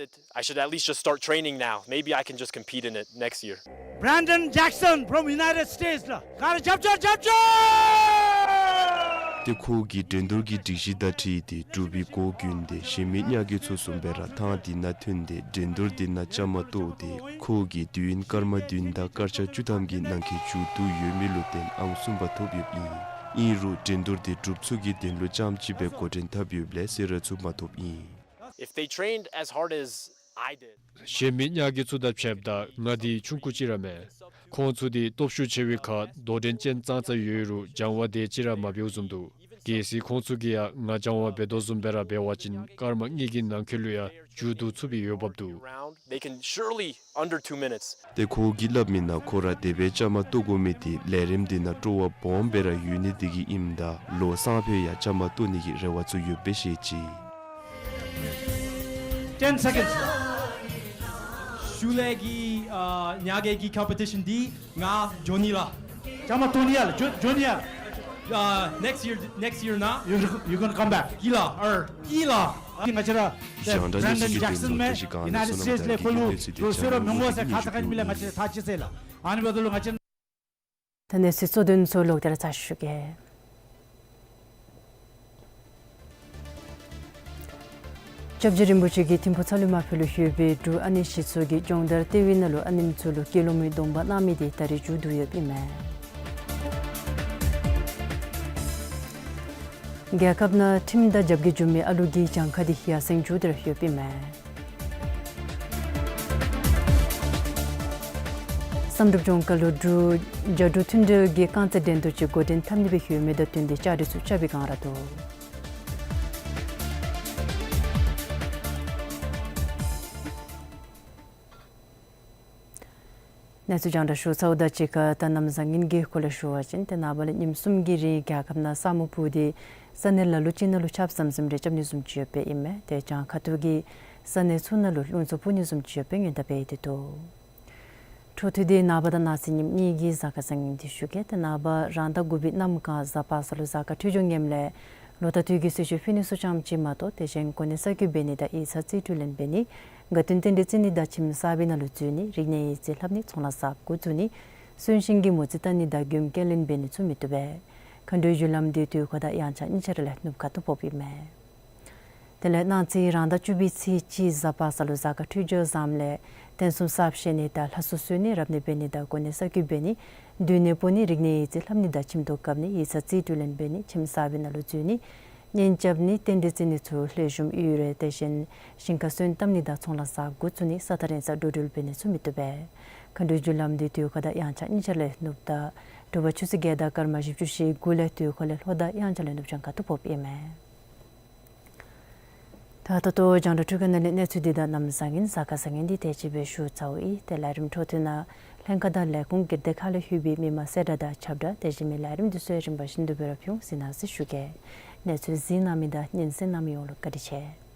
I should at least just start training now. Maybe I can just compete in it next year. Brandon Jackson from United States ལགས། ག་ར་རྒྱབ་སྐྱོར་རྒྱབ་སྐྱོར། ཏེ་ཁོ་གིས་འགྲན་བསྡུར་གྱི་སྒྲིག་གཞི་དང་འཁྲིལ་ཏེ་འབྲུག་པའི་འགོ་ཁུངས་ཏེ་གཞན་མི་ཉ་རྒོད་ཚུ་བཟུམ་སྦེ་ར་ཐང་འདི་ནང་ཐོན་ཏེ་འགྲན་བསྡུར་འདི་ནང་བཅའ་མར་གཏོགས་ཏེ་ཁོ་གིས་དུས་ཡུན་སྐར་མ་བདུན་དང་སྐར་ཆ་བཅུ་ཐམ་གྱི་ནང་འཁོད་མཇུག་བསྡུ་ཡོད་མི་ལུ་བརྟེན་ཨང་གསུམ་པ་ཐོབ་ཡོདཔ་ཨིན། ཨིན་རུང་འགྲན་བསྡུར་འདི་གྲུབ་ཚུགས་ཀྱི་དོན་ལུ་རྐྱངམ་གཅིག་སྦེ་འགོ་འདྲེན་འཐབ་ཡོདཔ་ལས་གསོལ་རས་ཚུ་མ་ཐོབ་ཨིན། If they trained as hard as I did, གཞན་མི་ཉ་རྒོད་ཚུ་དང་ཕྱདཔ་ད་ང་འདི་ཆུང་ཀུ་ཅིག་ར་མེན། ཁོང་ཚུ་འདི་སྟོབས་ཤུགས་ཆེ་བའི་ཁར་དོག་འདྲེན་ཅན་ཙང་ཙ་ཡོད་རུང་སྦྱང་བ་དེ་ཅིག་ར་མ་འབདཝ་བཟུམ་འདུག། གལ་སྲིད་ཁོང་ཚུ་གིས་ཡང་ང་སྦྱང་བ་འབད་དོ་བཟུམ་སྦེ་ར་འབད་བ་ཅིན་སྐར་མ་གཉིས་ཀྱི་ནང་འཁོད་ལུ་ཡང་མཇུག་བསྡུ་ཚུགས་པའི་འོས་འབབ་འདུག། Round, they can surely under two minutes. ཏེ་ཁོ་གིས་སླབ་མི་ནང་ཁོ་ར་དེ་སྦེ་བཅའ་མར་གཏོགས་དགོ་མི་འདི་ལས་རིམ་འདི་ནང་སྤྲོ་བ་སྦོམ་སྦེ་ར་ཡོད་ནི་འདི་གིས་ཨིནམ་ད་ལོ་སང་ཕོད་ཡང་བཅའ་མར་གཏོགས་ནི་གི་རེ་བ་ཚུ་ཡོདཔ་སྦེ་བཤད་ཅི། Ten seconds. ཤུལ་ལས་ཀྱི་ཨ་ཉ་རྒོད་ཀྱི་ཀམ་པི་ཊི་ཤཱན་འདི་ང་འགྱོ་ནི་ལགས། བཅའ་མར་གཏོགས་ནི་ཡ་ལགས། འགྱོ་འགྱོ་ནི་ཡ་ལགས། ཨ་next year, next year ནང་you, you gonna come back. ཀི་ལགས། ཨར་ཀི་ལགས། ཨ་ང་བཅས་ར་Brandon Jackson མས་United States ལས་ཁོ་ལུ་ལོག་སོ་ར་མི་ངོ་ཟེར་ཁ་ཙ་ཁ་ཉིནམ་ལས་ང་བཅས་ཐག་བཅད་ཟེར་ལགས། ཨ་ནི་འབདཝ་ད་ལུ་ང་བཅས་ད་གནས་ཚུལ་གཙོ་དོན་ཚུ་ལོག་སྟེ་ར་ཚར་ཞུ་གེ། སྐྱབས་རྗེ་རིན་པོ་ཆེ་གིས་ཐིམ་ཕུག་ཚ་ལུ་མ་ཕུལ་ལུ་ཡོད་པའི་འབྲུག་ཨ་ནེ་གཞིས་ཚོགས་ཀྱི་སྦྱོང་བརྡར་ལྟེ་བའི་ནང་ལུ་ཨ་ནེམོ་ཚུ་ལུ་སྐྱེས་ལོ་མའི་སྡོམ་པ་གནང་མི་འདི་ད་རིས་མཇུག་བསྡུ་ཡོདཔ་ཨིན་མས། རྒྱལ་ཁབ་ནང་ཁྲིམས་དང་རྒྱབ་འགལ་བྱུང་མི་ཨ་ལུ་གི་གྱངས་ཁ་འདི་ཡར་སེང་འགྱོ་སྟེ་ར་ཡོདཔ་ཨིན་མས། བསམ་གྲུབ་ལྗོངས་མཁར་ལུ་འབྲུག་རྒྱ་འབྲུག་མཐུན་འབྲེལ་གྱི་རྐང་རྩེད་འགྲན་བསྡུར་ཅིག་འགོ་འདྲེན་འཐབ་ནི་སྦེ་ཡོད་མི་དང་བསྟུན་ཏེ་བཅའ་སྒྲིག་ཚུ་རྐྱབ་པའི་སྒང་ར་འདུག། གནས་ཚུལ་རྒྱང་བསྒྲགས་ཞུ་ཚརཝ་དང་གཅིག་ཁར་ད་གནམ་བཟང་ངན་གྱི་སྐོར་ལས་ཞུ་བ་ཅིན་ཏེ་ནངས་པ་ལས་ཉིནམ་གསུམ་གྱི་རིང་རྒྱལ་ཁབ་ནང་ས་སྨུག་སྤུབས་ཏེ་ས་གནས་ལ་ལུ་ཅིག་ནང་ལུ་ཆརཔ་ཟམ་ཟིམ་རེ་རྐྱབ་ནི་བཟུམ་ཅིག་ཡོདཔ་ཨིན་མས། ཏེ་གྱངས་ཁ་ཐུག་གི་ས་གནས་ཚུ་ནང་ལུ་རླུང་འཚུབ་འཕུ་ནི་བཟུམ་ཅིག་ཡོདཔ་སྔོན་བརྡ་འབད་དེ་འདུག། འཕྲོ་མཐུད་དེ་ནངས་པ་དང་གནངས་ཚེ་ཉིནམ་གཉིས་ཀྱི་གཟའ་སྐར་བཟང་ངན་འདི་ཞུ་གེ། ཏེ་ནངས་པ་རང་ཟླ་དགུ་པའི་གནམ་གང་གཟའ་པ་སངས་ལུ་གཟའ་སྐར་འཕྲོད་སྦྱོར་ངནམ་ལས་ལོ་ཟླ་དུས་ཀྱི་གསོལ་མཆོད་ཕུལ་ནི་ཚུ་རྐྱངམ་ཅིག་མ་གཏོགས་དེ་གཞན་གོ་གནས་གསར་བསྐོ་འབད་ནི་དང་ཡིག་ཚང་རྩིས་སྤྲོད་ལེན་འབད་ནི་དགའ་སྟོན་རྟེན་འབྲེལ་བརྩི་ནི་དང་ཁྱིམ་གསར་པའི་ནང་ལུ་འཛུལ་ནི་རིག་གནས་ཡིག་རྩིས་ལྷབ་ནི་ཚོང་ལཱ་གསརཔ་འགོ་བཙུགས་ནི་གསོན་གཤིན་གྱི་མོ་རྩིས་བལྟ་ནི་དང་མགྱོནམ་སྐྱེལ་ལེན་འབད་ནི་ཚུ་མི་བཏུབ་པས། མཁའ་འགྲོའི་རྒྱུ་ལམ་འདི་དུས་འཁོར་དང་དབྱངས་འཆར་གཉིས་ཆ་ར་ལས་ནུབ་ཁ་ཐུག་ཕོགཔ་ཨིན་མས། དེ་ལས་གནངས་ཚེ་རང་ཟླ་བཅུ་པའི་ཚེས་གཅིག་གཟའ་པ་སངས་ལུ་གཟའ་སྐར་འཕྲོད་སྦྱོར་བཟངམ་ལས་རྟེན་གསུམ་གསརཔ་བཞེངས་ནི་དང་ལྷ་གསོལ་གསོལ་ནི་རབ་གནས་འབད་ནི་དང་གོ་གནས་གསར་བསྐོ་འབད་ནི་མདུན་ནས་འབོ་ནི་རིག་གནས་ཡིག་རྩིས་ལྷབ་ནི་དང་ཁྱིམ་ཐོག་བཀབ་ནི་ཡིག་ཚང་རྩིས་སྤྲོད་ལེན་འབད་ནི་ཁྱིམ་གསར་པའི་ནང་ལུ་འཛུལ་ནི་གཉེན་རྐྱབ་ནི་རྟེན་འབྲེལ་བརྩི་ནི་ཚུ་ལེགས་ཤོམ་ཡོད་རུང་དེ་བཞིན་ཞིང་ཁར་སོན་བཏབ་ནི་དང་ཚོང་ལཱ་གསརཔ་འགོ་བཙུགས་ནི་ས་ཐག་རིང་ས་འགྲོ་འགྲུལ་འབད་ནི་ཚུ་མི་བཏུབ་པས། མཁའ་འགྲོའི་རྒྱུ་ལམ་འདི་དུས་འཁོར་དང་དབྱངས་འཆར་གཉིས་ཆ་ར་ལས་ནུབ་ཟླ་དྲོ་པ་ཆུ་ཚོད་བརྒྱད་དང་སྐར་མ་བཞི་བཅུ་ཞེ་དགུ་ལས་དུས་འཁོར་ལས་ལྷོ་དང་དབྱངས་འཆར་ལས་ནུབ་བྱང་ཁ་ཐུག་ཕོགཔ་ཨིན་མས། ད་ ད་ད་ལྟོ་རྒྱང་བསྒྲགས་འཕྲུལ་ཁང་ནང་ལས་གནས་ཚུལ་འདི་དང་གནམ་བཟང་ངན་གཟའ་སྐར་བཟང་ངན་འདི་དེ་ཅིག་སྦེ་ཞུ་ཚརཝ་ཨིན། ཏེ་ལས་རིམ་འཕྲོ་མཐུད་ནང་ལྷན་ཁག་དང་ལས་ཁུངས་སྒེར་སྡེ་ཁག་ལས་ལྷོད་པའི་མི་མང་གསལ་བསྒྲགས་དང་ཁྱབ་བསྒྲགས་དེ་བཞིན་མི་ལས་རིམ་འདི་ཚུ་ཡང་རིམ་པ་བཞིན་དུ་སྦེ་ར་ཕུལ་འོང་གཟིགས་གནང་ཟེར་ཞུ་གེ། གནས་ཚུལ་གཟིགས་གནང་མི་དང་སྙན་གསན་གནང་མི་ཡོངས་ལུ་བཀའ་དྲིན་ཆེ།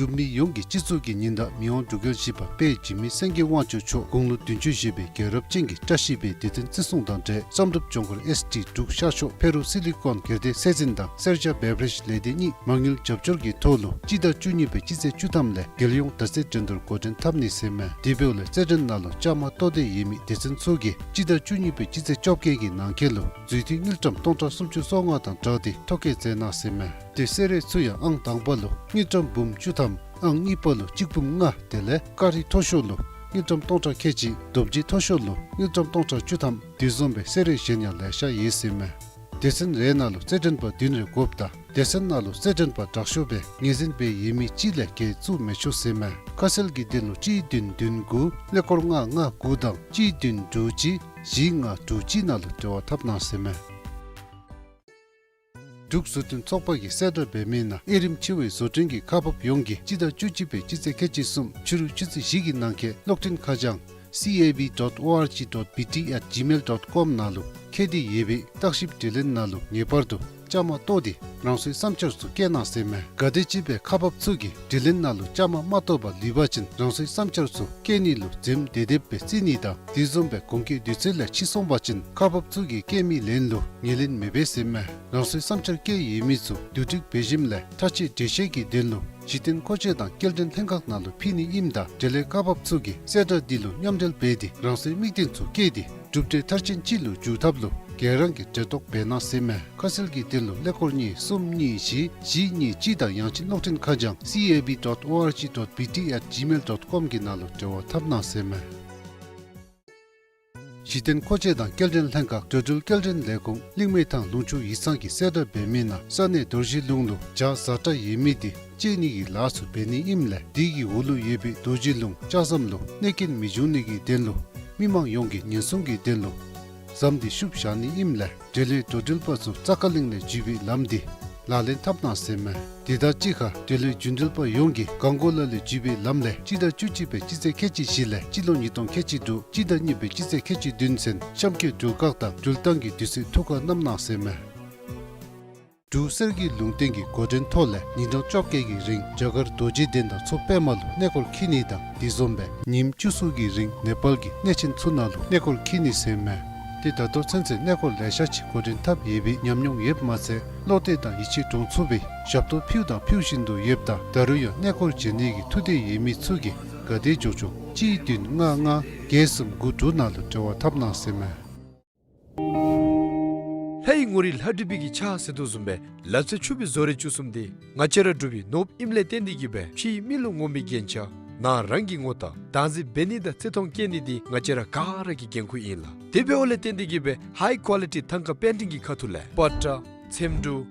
འབྲུག་མི་ཡོངས་ཀྱི་སྤྱི་གཙུག་གི་ཉི་ཟླ་མི་དབང་འབྲུག་རྒྱལ་བཞི་པ་དཔལ་འཇིགས་མེད་སེང་གེ་དབང་ཕྱུག་མཆོག་དགུང་ལོ་བདུན་ཅུ་བཞེས་པའི་རྒྱལ་རབས་ཅན་གྱི་བཀྲ་ཤིས་པའི་དུས་སྟོན་བརྩི་སྲུང་དང་འབྲེལ་བསམ་གྲུབ་ལྗོངས་མཁར་ཨེསི་ཌི་འབྲུག་ཤར་ཕྱོགས་ཕེ་རུ་སི་ལི་ཀོན་སྒེར་སྡེ་ཚད་འཛིན་དང་སེར་སྐྱ་བེ་བ་རེཇ་ལས་སྡེ་གཉིས་མ་དངུལ་རྒྱབ་སྐྱོར་གྱི་ཐོག་ལུ་སྤྱི་ཟླ་བཅུ་གཉིས་པའི་སྤྱི་ཚེས་བཅུ་ཐམ་ལས་རྒྱལ་ཡོངས་དར་རྩེད་འགྲན་བསྡུར་འགོ་འདྲེན་འཐབ་ནི་ཟེར་མས། དེ་འབདཝ་ལས་རྩེད་འགྲན་ནང་ལུ་བཅའ་མར་གཏོགས་ཏེ་ཡོད་མི་སྡེ་ཚན་ཚུ་གིས་སྤྱི་ཟླ་བཅུ་གཉིས་པའི་སྤྱི་ཚེས་བཅོ་བརྒྱད་ཀྱི་ནང་འཁོད་ལུ་རྫུས་མཐུད་དངུལ་ཀྲམ་སྟོང་ཕྲག་སུམ་ཅུ་སོ་ལྔ་དང་སྦྲགས་ཏེ་ཐོ་བཀོད་མཛད་གནང་ཟེར་མས། ཏེ་གསོལ་རས་ཚུ་ཡང་ཨང་དང་པ་ལུ་དངུལ་ཀྲམ་འབུམ་བཅུ་ཐམ། ཨང་གཉིས་པ་ལུ་གཅིག་འབུམ་ལྔ། དེ་ལས་ཀ་རི་མཐོ་ཤོས་ལུ་དངུལ་ཀྲམ་སྟོང་ཕྲག་ཁལ་གཅིག། རྡོ་རྗེ་མཐོ་ཤོས་ལུ་དངུལ་ཀྲམ་སྟོང་ཕྲག་བཅུ་ཐམ། དེ་བཟུམ་སྦེ་གསོལ་རས་གཞན་ཡང་ལེ་ཤ་ཡོད་ཟེར་མས། སྡེ་ཚན་རེ་ནང་ལུ་རྩེད་འགྲན་པ་བདུན་རེ་དགོཔ་དང་སྡེ་ཚན་ནང་ལུ་རྩེད་འགྲན་པ་དྲག་ཤོས་སྦེ་ངོས་འཛིན་འབད་ཡོད་མི་གཅིག་ལས་བརྒལ་བཙུགས་མི་ཆོག་ཟེར་མས། ཁ་གསལ་གྱི་དོན་ལུ་གཅིག་བདུན་བདུན་དགུ་ཀླད་ཀོར་ལྔ་ལྔ་དགུ་དང་གཅིག་བདུན་དྲུག་གཅིག་བཞི་ལྔ་དྲུག་གཅིག་ནང་ལུ་འབྲེལ་བ་འཐབ་གནང་ཟེར་མས། འབྲུག་བཟོ་སྐྲུན་ཚོགས་པ་གིས་གསལ་བསྒྲགས་འབད་མི་ནང་དབྱེ་རིམ་ཆེ་བའི་བཟོ་སྐྲུན་གྱི་ཁག་འབག་ཡོངས་ཀྱིས་སྤྱི་ཟླ་བཅུ་གཅིག་པའི་སྤྱི་ཚེས་ཁལ་གཅིག་གསུམ་ཕྱི་རུ་ཆུ་ཚོད་བཞི་གི་ནང་འཁོད་གློག་འཕྲིན་ཁ་བྱང་C A B dot O R G dot B T at gmail dot com ནང་ལུ་བཀོད་དེ་ཡོད་པའི་བརྟག་ཞིབ་དྲི་ལན་ནང་ལུ་ངེས་པར་དུ་བཅའ་མར་གཏོགས་ཏེ་རང་སོའི་བསམ་འཆར་ཚུ་བཀོད་གནང་ཟེར་མས། ག་དེམ་ཅིག་སྦེ་ཁག་འབག་ཚུ་གིས་དྲི་ལན་ནང་ལུ་བཅའ་མར་མ་གཏོགས་པར་ལུས་པ་ཅིན་རང་སོའི་བསམ་འཆར་ཚུ་བཀོད་ནི་ལུ་འཛེམ་བདེ་བདེ་སྦེ་བརྩི་ནི་དང་དེ་བཟུམ་སྦེ་གོང་འཁོད་དུས་ཚོད་ལས་ཕྱི་སོང་པ་ཅིན་ཁག་འབག་ཚུ་གིས་བཀོད་མི་ལན་ལུ་ངོས་ལེན་མི་འབད་ཟེར་མས། རང་སོའི་བསམ་འཆར་བཀོད་ཡོད་མི་ཚུ་བསྡུ་སྒྲིག་འབད་ཞིནམ་ལས་ཐག་གཅོད་འགྲེལ་བཤད་ཀྱི་དོན་ལུ་གཞི་རྟེན་མཁོ་ཆས་དང་སྐྱེལ་འདྲེན་ལྷན་ཁག་ནང་ལུ་ཕུལ་ནི་ཨིནམ་ད་འབྲེལ་ཡོད་ཁག་འབག་ཚུ་གིས་གསལ་བསྒྲགས་འདི་ལུ་མཉམ་འབྲེལ་འབད་དེ་རང་སོའི་དམིགས་རྟེན་ཚུ་བཀོད་དེ་གྲུབ་འབྲས་མཐར་ཕྱིན་ཅིག་ལུ་འགྱུར་ཐབས་ལུ་ག་ར་གིས་འབྲེལ་གཏོགས་འབད་གནང་ཟེར་མས། ཁ་གསལ་གྱི་དོན་ལུ་ཀླད་ཀོར་གཉིས་གསུམ་གཉིས་བཞི་བཞི་གཉིས་གཅིག་དང་ཡང་ཅིན་གློག་འཕྲིན་ཁ་བྱང་C A B dot O R G dot B T at gmail dot com གི་ནང་ལུ་འབྲེལ་བ་འཐབ་གནང་ཟེར་མས། གཞི་རྟེན་མཁོ་ཆས་དང་སྐྱེལ་འདྲེན་ལྷན་ཁག་འགྲོ་འགྲུལ་སྐྱེལ་འདྲེན་ལས་ཁུངས་གླིང་མེ་ཐང་ལུང་ཕྱོགས་ཡིག་ཚང་གིས་གསལ་བསྒྲགས་འབད་མི་ནང་ས་གནས་རྡོ་རྗེ་ལུང་ལུ་བྱ་ཟ་ཁྲ་ཡོད་མི་འདི་བཅད་ནི་གི་ལཱ་ཚུ་འབད་ནི་ཨིནམ་ལས་དེ་གི་འོག་ལུ་ཡོད་པའི་རྡོ་རྗེ་ལུང་ལྕགས་ཟམ་ལུ་གནོད་སྐྱོན་མི་འབྱུང་ནི་གི་དོན་ལུ་མི་མང་ཡོངས་ཀྱིས་ཉེན་སྲུང་གི་དོན་ལུ་ཟམ་འདི་བཤུབ་བཞག་ནི་ཨིནམ་ལས་འབྲེལ་ཡོད་འགྲོ་འགྲུལ་པ་ཚུ་རྩ་ཀ་གླིང་ལས་འཛུལ་བའི་ལམ་འདི་ལག་ལེན་འཐབ་གནང་ཟེར་མས། དེ་དང་གཅིག་ཁར་འབྲེལ་ཡོད་རྒྱུན་འགྲུལ་པ་ཡོངས་ཀྱིས་གངས་སྐོར་ལ་ལས་འཛུལ་བའི་ལམ་ལས་སྤྱི་ཟླ་བཅུ་གཅིག་པའི་སྤྱི་ཚེས་ཁལ་གཅིག་བཞི་ལས་སྤྱི་ལོ་ཉིས་སྟོང་ཁལ་གཅིག་དྲུག་སྤྱི་ཟླ་གཉིས་པའི་སྤྱི་ཚེས་ཁལ་གཅིག་བདུན་ཚུན་གཤམ་འཁོད་འགྲུལ་བཀག་དང་འགྲུལ་བཏང་གི་དུས་ཚོད་ཐུགས་ཁར་བསྣམ་གནང་ཟེར་མས། འབྲུག་གསེར་གྱི་ལུང་བསྟན་གྱི་འགོ་འདྲེན་ཐོག་ལས་ཉིན་གྲངས་བཅོ་བརྒྱད་ཀྱི་རིང་རྒྱ་གར་རྡོ་རྗེ་གདན་དང་མཚོ་པདྨ་ལུ་གནས་སྐོར་འཁྱིད་ནི་དང་དེ་བཟུམ་སྦེ་ཉིནམ་བཅུ་གསུམ་གྱི་རིང་ནེ་པཱལ་གྱི་གནས་ཆེན་ཚུ་ནང་ལུ་གནས་སྐོར་འཁྱིད་ནི་ཟེར་མས། ཏེ་ད་ལྟོ་ཚུན་ཚོད་གནས་སྐོར་ལེ་ཤ་ཅིག་འགོ་འདྲེན་འཐབ་ཡོད་པའི་ཉམས་མྱོང་ཡོདཔ་མ་ཚད་བློ་གཏད་དང་ཡིད་ཆེས་འདྲོངས་ཚུགས་པའི་ཞབས་ཏོག་ཕུལཝ་དང་ཕུལ་བཞིན་དུ་ཡོདཔ་ད་ད་རུང་ཡང་གནས་སྐོར་མཇལ་ནི་གི་ཐུགས་འདོད་ཡོད་མི་ཚུ་གིས་ག་དེ་མགྱོགས་མགྱོགས་གཅིག་བདུན་ལྔ་ལྔ་བརྒྱད་གསུམ་དགུ་དྲུག་ནང་ལུ་འབྲེལ་བ་འཐབ་གནང་ཟེར་མས། ལྷའི་ངོ་རིས་ལྷ་བྲིས་པའི་གི་ཕྱག་ཟེར་དོ་བཟུམ་སྦེ་ལག་རྩལ་ཕྱུག་པའི་བཟོ་རིག་བཅུ་གསུམ་འདི་ང་བཅས་ར་འབྲུག་པའི་ནོར་བུ་ཨིནམ་ལས་བརྟེན་ཏེ་གིས་སྦེ་ཕྱིའི་མི་ལུ་ངོམ་པའི་རྒྱན་ཆ་ནང་རང་གི་ངོ་རྟགས་བདག་འཛིན་འབད་ནི་དང་བརྩི་མཐོང་བསྐྱེད་ནི་འདི་ང་བཅས་ར་ག་ར་གི་འགན་ཁུར་ཨིན་ལགས། དེ་འབདཝ་ལས་བརྟེན་ཏེ་གིས་སྦེ་ཧའི་ཀོ་ལི་ཊི་ཐང་ཀ་པེན་ཊིང་གི་ཁ་ཐུག་ལས་པ་ཏྲ་ཚེམ་དྲུབ་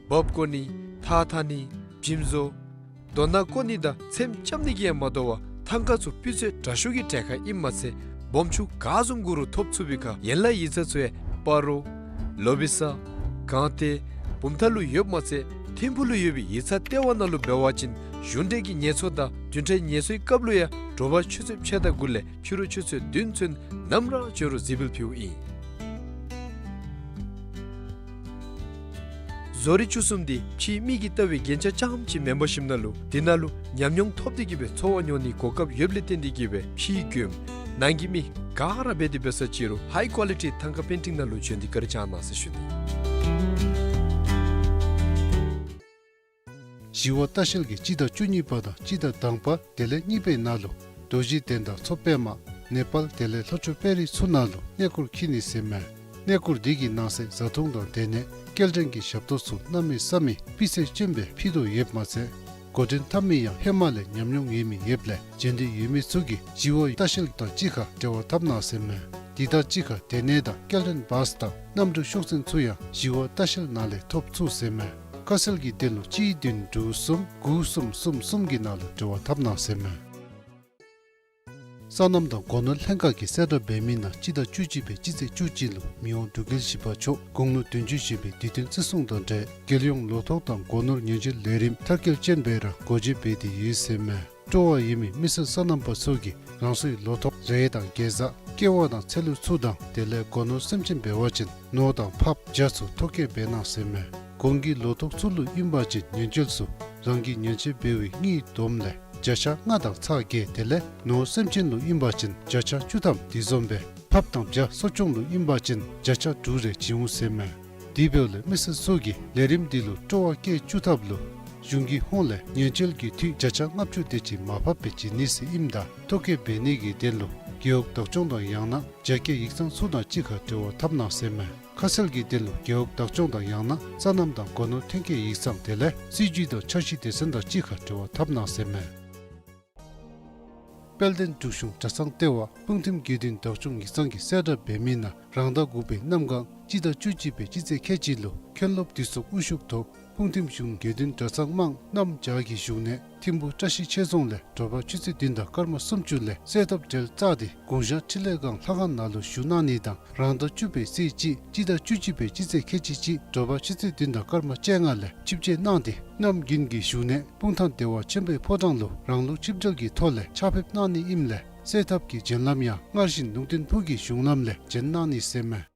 འབག་བཀོ་ནི་ཐགས་འཐག་ནི་འཇིམ་བཟོ་རྡོ་ནག་བརྐོ་ནི་དང་ཚེམ་རྐྱབ་ནི་གིས་ཡང་མ་དོ་བར་ཐང་ཀ་ཚུ་སྤུས་ཚད་དྲག་ཤོས་ཀྱི་གྲལ་ཁར་ཨིནམ་མ་ཚད་སྦོམ་ཆུང་ག་བཟུམ་དགོ་རུང་ཐོབ་ཚུགས་པའི་ཁར་ཡན་ལག་ཡིག་ཚང་ཚུ་ཡང་སྤ་རོ་ལོ་བི་ས་གངས་ཏེ་བུམ་ཐང་ལུ་ཡོདཔ་མ་ཚད་ ཐིམ་ཕུག་ལུ་ཡོད་པའི་ཡིག་ཚང་ལྟེ་བ་ནང་ལུ་འབད་བ་ཅིན་གཞུང་འབྲེལ་གྱི་ངལ་གསོ་དང་བདུན་ཕྲག་ངལ་གསོའི་སྐབས་ལུ་ཡང་དྲོ་པ་ཆུ་ཚོད་ཕྱེད་དང་དགུ་ལས་ཕྱི་རུ་ཆུ་ཚོད་བདུན་ཚུན་ནམ་ར་འབྱོན་རུང་གཟིགས་འབུལ་ཕུལཝ་ཨིན། བཟོ་རིག་བཅུ་གསུམ་འདི་ཕྱིའི་མིག་གིས་བལྟ་བའི་རྒྱན་ཆ་རྐྱངམ་ཅིག་མེན་པར་ཞིནམ་ན་ལུ་དེ་ནང་ལུ་ཉམས་མྱོང་ཐོབ་སྟེ་གི་སྦེ་འཚོ་བ་འགྱོ་ནིའི་གོ་སྐབས་ཡོདཔ་ལས་བརྟེན་ཏེ་གི་སྦེ་ཕྱིའི་མགྱོནམ་ནང་གི་མི་ག་ར་འབད་དེ་འབད་ས་ཅི་རུང་ཧའི་ཀོ་ལི་ཊི་ཐང་ཀ་པེན་ཊིང་ནང་ལུ་བྱོན་ཏེ་བཀའ་དྲིན་བསྐྱང་གནང་ཟེར་ཞུ་ནི། ཞི་བ་ལྟ་བཤལ་གྱིས་སྤྱི་ཟླ་བཅུ་གཉིས་པ་དང་སྤྱི་ཟླ་དང་པ་དེ་ལས་གཉིས་པའི་ནང་ལུ་རྡོ་རྗེ་གདན་དང་མཚོ་པདྨ་ནེ་པཱལ་དེ་ལས་ལྷོ་ཕྱོགས་དཔལ་རི་ཚུ་ནང་ལུ་གནས་སྐོར་འཁྱིད་ནི་ཟེར་མས། གནས་སྐོར་འདི་གི་ནང་གསེས་བཟའ་འཐུང་དང་སྡོད་གནས་སྐྱེལ་འདྲེན་གྱི་ཞབས་ཏོག་ཚུ་གནམ་མེད་ས་མེད་སྤུས་ཚད་ཅན་སྦེ་ཕུལ་དོ་ཡོདཔ་མ་ཚད་འགོ་འདྲེན་འཐབ་མི་ཡང་ཧེ་མ་ལས་ཉམས་མྱོང་ཡོད་མི་ཡོདཔ་ལས་བྱོན་འདོད་ཡོད་མི་ཚུ་གིས་ཞི་བ་ལྟ་བཤལ་དང་གཅིག་ཁར་འབྲེལ་བ་འཐབ་གནང་ཟེར་མས། དེ་དང་གཅིག་ཁར་སྡོད་གནས་དང་སྐྱེལ་འདྲེན་བཱསི་དང་གནམ་གྲུ་ཤོག་འཛིན་ཚུ་ཡང་ཞི་བ་ལྟ་བཤལ་ནང་ལས་ཐོབ་ཚུགས་ཟེར་མས། ཁ་གསལ་གྱི་དོན་ལུ་གཅིག་བདུན་དྲུག་གསུམ་དགུ་གསུམ་གསུམ་གསུམ་གྱི་ནང་ལུ་འབྲེལ་བ་འཐབ་གནང་ཟེར་མས། སོ་ནམ་དང་སྒོ་ནོར་ལྷན་ཁག་གིས་གསལ་བསྒྲགས་འབད་མི་ནང་སྤྱི་ཟླ་བཅུ་གཅིག་པའི་སྤྱི་ཚེས་བཅུ་གཅིག་ལུ་མི་དབང་འབྲུག་རྒྱལ་བཞི་པ་མཆོག་དགུང་ལོ་བདུན་ཅུ་བཞེས་པའི་དུས་སྟོན་བརྩི་སྲུང་དང་འབྲེལ་རྒྱལ་ཡོངས་ལོ་ཐོག་དང་སྒོ་ནོར་ཉེན་བཅོལ་ལས་རིམ་མཐར་འཁྱོལ་ཅན་སྦེ་ར་སྒོ་འབྱེད་འབད་དེ་ཡོད་ཟེར་མས། སྤྲོ་བ་ཡོད་མི་མི་སེར་སོ་ནམ་པ་ཚུ་གིས་རང་སོའི་ལོ་ཐོག་རེ་དང་གེ་ཛ་ཀེ་བ་དང་ཚལ་ལུ་ཚུ་དང་དེ་ལས་སྒོ་ནོར་སེམས་ཅན་འབད་བ་ཅིན་ནོར་དང་ཕགཔ་བྱ་ཚུ་ཐོ་བཀོད་འབད་གནང་ཟེར་མས། གོང་གི་ལོ་ཐོག་ཚུ་ལུ་ཨིན་པ་ཅིན་ཉེན་བཅོལ་ཚུ་རང་གི་ཉེན་བཅོལ་འབད་བའི་དངུལ་བསྡོམས་ལས་བརྒྱ་ཆ་ལྔ་དང་ཚག་བརྒྱད་དེ་ལས་ནོར་སེམས་ཅན་ལུ་ཨིན་པ་ཅིན་བརྒྱ་ཆ་བཅུ་ཐམ་དེ་བཟུམ་སྦེ་ཕགཔ་དང་བྱ་གསོ་སྐྱོང་ལུ་ཨིན་པ་ཅིན་བརྒྱ་ཆ་དྲུག་རེ་བྱིན་འོང་ཟེར་མས། དེ་འབདཝ་ལས་མི་སེར་ཚུ་གིས་ལས་རིམ་འདི་ལུ་སྤྲོ་བ་བསྐྱེད་བཅུག་ཐབས་ལུ་གཞུང་གི་ཧོངས་ལས་ཉེན་བཅོལ་གྱི་འཐུས་བརྒྱ་ཆ་ལྔ་བཅུ་དེ་ཅིག་མར་ཕབ་སྦེ་བྱིན་ནི་ཟེར་ཨིནམ་ད་ཐོ་བཀོད་འབད་ནི་གི་དོན་ལུ་རྒེད་འོག་བདག་སྐྱོང་དང་ཡང་ན་རྒྱ་སྐྱེད་ཡིག་ཚང་ཚུ་དང་གཅིག་ཁར་འབྲེལ་བ་འཐབ་གནང་ཟེར་མས། ཁ་གསལ་གྱི་དོན་ལུ་རྒེད་འོག་བདག་སྐྱོང་དང་ཡང་ན་སོ་ནམ་དང་སྒོ་ནོར་ཐོན་སྐྱེད་ཡིག་ཚང་དེ་ལས་སྲིད་བྱུས་དང་འཆར་གཞི་སྡེ་ཚན་དང་གཅིག་ཁར་འབྲེལ་བ་འཐབ་གནང་ཟེར་མས། དཔལ་ལྡན་འབྲུག་གཞུང་གྲྭ་ཚང་ལྟེ་བ་སྤུངས་ཐིམ་དགེ་འདུན་བདག་སྐྱོང་ཡིག་ཚང་གིས་གསལ་བསྒྲགས་འབད་མི་ནང་རང་ཟླ་དགུ་པའི་གནམ་གང་སྤྱི་ཟླ་བཅུ་གཅིག་པའི་སྤྱི་ཚེས་ཁལ་གཅིག་ལུ་མཁན་སློབ་འདུས་ཚོགས་དབུ་བཞུགས་ཐོག་སྤུངས་ཐིམ་གཞུང་དགེ་འདུན་གྲྭ་ཚང་དམངས་གནམ་བྱཱར་གྱི་བཞུགས་གནས་ཐིམ་ཕུ་བཀྲ་ཤིས་ཆོས་རྫོང་ལས་དྲོ་པ་ཆུ་ཚོད་བདུན་དང་སྐར་མ་སུམ་ཅུ་ལས་གསོལ་ཐབ་གྲལ་བཙུགས་ཏེ་དགུང་ཞག་འཕྲིན་ལས་སྒང་ལྷ་ཁང་ནང་ལུ་བཞུགས་གནང་ནི་དང་རང་ཟླ་བཅུ་པའི་ཚེས་གཅིག་སྤྱི་ཟླ་བཅུ་གཅིག་པའི་སྤྱི་ཚེས་ཁལ་གཅིག་གཅིག་དྲོ་པ་ཆུ་ཚོད་བདུན་དང་སྐར་མ་བཅོ་ལྔ་ལས་ཆིབས་བསྐྱོད་གནང་སྟེ་གནམ་དགུན་གྱི་བཞུགས་གནས་སྤུངས་ཐང་བདེ་བ་ཆེན་པོའི་ཕོ་བྲང་ལུ་རང་ལུགས་ཆིབས་གྲལ་གྱི་ཐོག་ལས་ཕྱག་ཕེབས་གནང་ནི་ཨིནམ་ལས་གསོལ་ཐབ་ཀྱི་བྱོན་ལམ་ཡང་སྔར་བཞིན་ལུང་བསྟན་ཕུག་གི་གཞུང་ལམ་ལས་བྱོན་གནང་ནི་ཟེར་མས།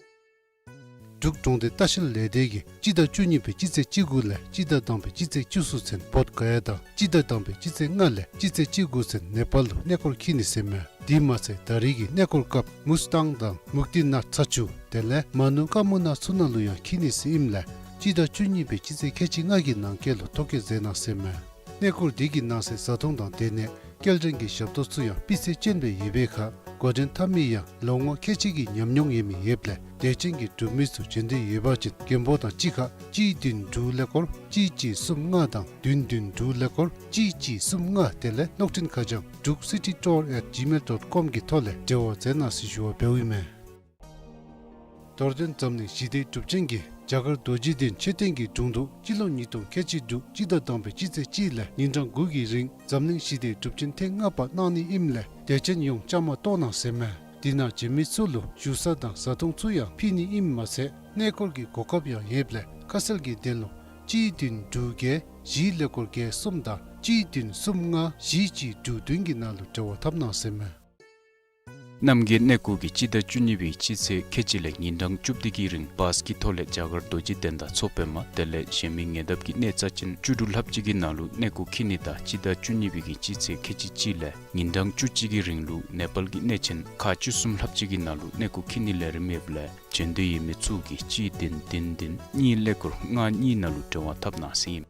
འབྲུག་གྲོང་སྡེ་ལྟ་བཤལ་ལས་སྡེ་གིས་སྤྱི་ཟླ་བཅུ་གཉིས་པའི་སྤྱི་ཚེས་བཅུ་དགུ་ལས་སྤྱི་ཟླ་དང་པའི་སྤྱི་ཚེས་བཅུ་གསུམ་ཚུན་བོདྷ་ག་ཡ་དང་སྤྱི་ཟླ་དང་པའི་སྤྱི་ཚེས་ལྔ་ལས་སྤྱི་ཚེས་བཅུ་དགུ་ཚུན་ནེ་པཱལ་ལུ་གནས་སྐོར་འཁྱིད་ནི་ཟེར་མས། དེ་མ་ཚད་ད་རེས་ཀྱི་གནས་སྐོར་སྐབས་མུས་ཏང་དང་མུག་ཏི་ནཱཐ་ཚ་ཆུ་དེ་ལས་མ་ནུ་ཀ་མུ་ན་ཚུ་ནང་ལུ་ཡང་འཁྱིད་ནི་ཟེར་ཨིནམ་ལས་སྤྱི་ཟླ་བཅུ་གཉིས་པའི་སྤྱི་ཚེས་ཁལ་གཅིག་ལྔ་གི་ནང་འཁོད་ལུ་ཐོ་བཀོད་མཛད་གནང་ཟེར་མས། གནས་སྐོར་འདི་གི་ནང་གསེས་བཟའ་འཐུང་དང་སྡོད་གནས་སྐྱེལ་འདྲེན་གྱི་ཞབས་ཏོག་ཚུ་ཡང་སྤུས་ཚད་ཅན་སྦེ་ཡོད་པའི་ཁར་འགོ་འདྲེན་འཐབ་མི་ཡང་ལོ་ངོ་ཁལ་གཅིག་གི་ཉམས་མྱོང་ཡོད་མི་ཡོདཔ་ལས་དད་ཅན་གྱི་འབྲུག་མི་ཚུ་བྱོན་འདོད་ཡོད་པ་ཅིན་མགོན་པོ་དང་གཅིག་ཁར་གཅིག་བདུན་དྲུག་ཀླད་ཀོར་གཅིག་གཅིག་གསུམ་ལྔ་དང་བདུན་བདུན་དྲུག་ཀླད་ཀོར་གཅིག་གཅིག་གསུམ་ལྔ་དེ་ལས་གློག་འཕྲིན་ཁ་བྱང་druk city tour at gmail dot com གི་ཐོག་ལས་འབྲེལ་བ་མཛད་གནང་ཟེར་ཞུ་བ་འབདཝ་ཨིན་མས། རྡོར་གདན་འཛམ་གླིང་ཞི་བདེའི་སྒྲུབ་ཆེན་གྱིས་རྒྱ་གར་རྡོ་རྗེ་གདན་མཆོད་རྟེན་གྱི་དྲུང་དུ་སྤྱི་ལོ་ཉིས་སྟོང་ཁལ་གཅིག་དྲུག་སྤྱི་ཟླ་དང་པའི་སྤྱི་ཚེས་གཅིག་ལས་ཉིན་གྲངས་དགུ་གི་རིང་འཛམ་གླིང་ཞི་བདེའི་སྒྲུབ་ཆེན་ཐེངས་ལྔ་པ་གནང་ནི་ཨིནམ་ལས་དད་ཅན་ཡོངས་བཅའ་མར་གཏོགས་གནང་ཟེར་མས། དེ་ནང་བྱོན་མི་ཚུ་ལུ་བཞུགས་ས་དང་བཟའ་འཐུང་ཚུ་ཡང་ཕུལ་ནི་ཨིནམ་མ་ཚད་གནས་སྐོར་གྱི་གོ་སྐབས་ཡང་ཡོདཔ་ལས་ཁ་གསལ་གྱི་དོན་ལུ་གཅིག་བདུན་དྲུག་བརྒྱད་བཞི་ཀླད་ཀོར་བརྒྱད་གསུམ་དང་གཅིག་བདུན་གསུམ་ལྔ་བཞི་གཅིག་དྲུག་བདུན་གྱི་ནང་ལུ་འབྲེལ་བ་འཐབ་གནང་ཟེར་མས། རྣམ་རྒྱལ་གནས་སྐོར་གྱིས་སྤྱི་ཟླ་བཅུ་གཉིས་པའི་སྤྱི་ཚེས་ཁལ་གཅིག་ལས་ཉིན་གྲངས་བཅུ་བདུན་གྱི་རིང་བཱས་ཀྱི་ཐོག་ལས་རྒྱ་གར་རྡོ་རྗེ་གདན་དང་མཚོ་པདྨ་དེ་ལས་གཞན་མི་ཉེ་འདབས་ཀྱི་གནས་རྩ་ཆེན་བཅུ་དྲུག་ལྷགཔ་ཅིག་གི་ནང་ལུ་གནས་སྐོར་འཁྱིད་ནི་དང་སྤྱི་ཟླ་བཅུ་གཉིས་པའི་གི་སྤྱི་ཚེས་ཁལ་གཅིག་གཅིག་ལས་ཉིན་གྲངས་བཅུ་གཅིག་གི་རིང་ལུ་ནེ་པཱལ་གྱི་གནས་ཆེན་ཁག་བཅུ་གསུམ་ལྷགཔ་ཅིག་གི་ནང་ལུ་གནས་སྐོར་འཁྱིད་ནིའི་ལས་རིམ་ཡོདཔ་ལས་བྱོན་འདོད་ཡོད་མི་ཚུ་གིས་གཅིག་བདུན་བདུན་བདུན་གཉིས་ཀླད་ཀོར་ལྔ་གཉིས་ནང་ལུ་འབྲེལ་བ་འཐབ་གནང་ཟེར་ཨིན།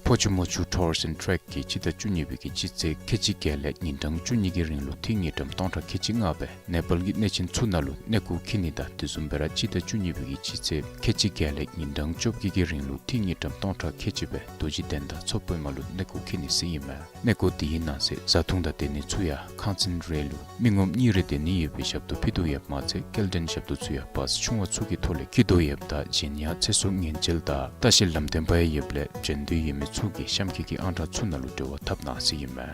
ཕོ་ཆུ་མོ་ཆུ་Tours and Trek གིས་སྤྱི་ཟླ་བཅུ་གཉིས་པའི་གི་སྤྱི་ཚེས་ཁལ་གཅིག་བརྒྱད་ལས་ཉིན་གྲངས་བཅུ་གཉིས་ཀྱི་རིང་ལུ་འཐུས་དངུལ་ཀྲམ་སྟོང་ཕྲག་ཁལ་གཅིག་ལྔ་སྦེ་ནེ་པཱལ་གྱི་གནས་ཆེན་ཚུ་ནང་ལུ་གནས་སྐོར་འཁྱིད་ནི་དང་དེ་བཟུམ་སྦེ་ར་སྤྱི་ཟླ་བཅུ་གཉིས་པའི་གི་སྤྱི་ཚེས་ཁལ་གཅིག་བརྒྱད་ལས་ཉིན་གྲངས་བཅོ་བརྒྱད་ཀྱི་རིང་ལུ་འཐུས་དངུལ་ཀྲམ་སྟོང་ཕྲག་ཁལ་གཅིག་སྦེ་རྡོ་རྗེ་གདན་དང་མཚོ་པདྨ་ལུ་གནས་སྐོར་འཁྱིད་ནི་ཟེར་ཨིན་མས། གནས་སྐོར་འདི་གི་ནང་གསེས་བཟའ་འཐུང་དང་སྡོད་གནས་ཚུ་ཡང་ཁང་ཚན་རེ་ལུ་མི་ངོམ་གཉིས་རེ་སྡོད་ནི་ཡོད་པའི་ཞབས་ཏོག་ཕུལ་དོ་ཡོདཔ་མ་ཚད་སྐྱེལ་འདྲེན་ཞབས་ཏོག་ཚུ་ཡང་བཱས་ཆུང་བ་ཚུ་གི་ཐོག་ལས་འཁྱིད་དོ་ཡོདཔ་ད་གཞན་ཡང་ཚེ་སྲོག་ཉེན་བཅོལ་དང་ལྟ་བཤལ་ལམ་སྟོན་པ་ཡང་ཡོདཔ་ལས་བྱོན་འདོད་ཡོད་མི་ཚུ་གིས་གཤམ་འཁོད་ཀྱི་ཨང་གྲངས་ཚུ་ནང་ལུ་འབྲེལ་བ་འཐབ་གནང་ཟེར་ཨིན་མས།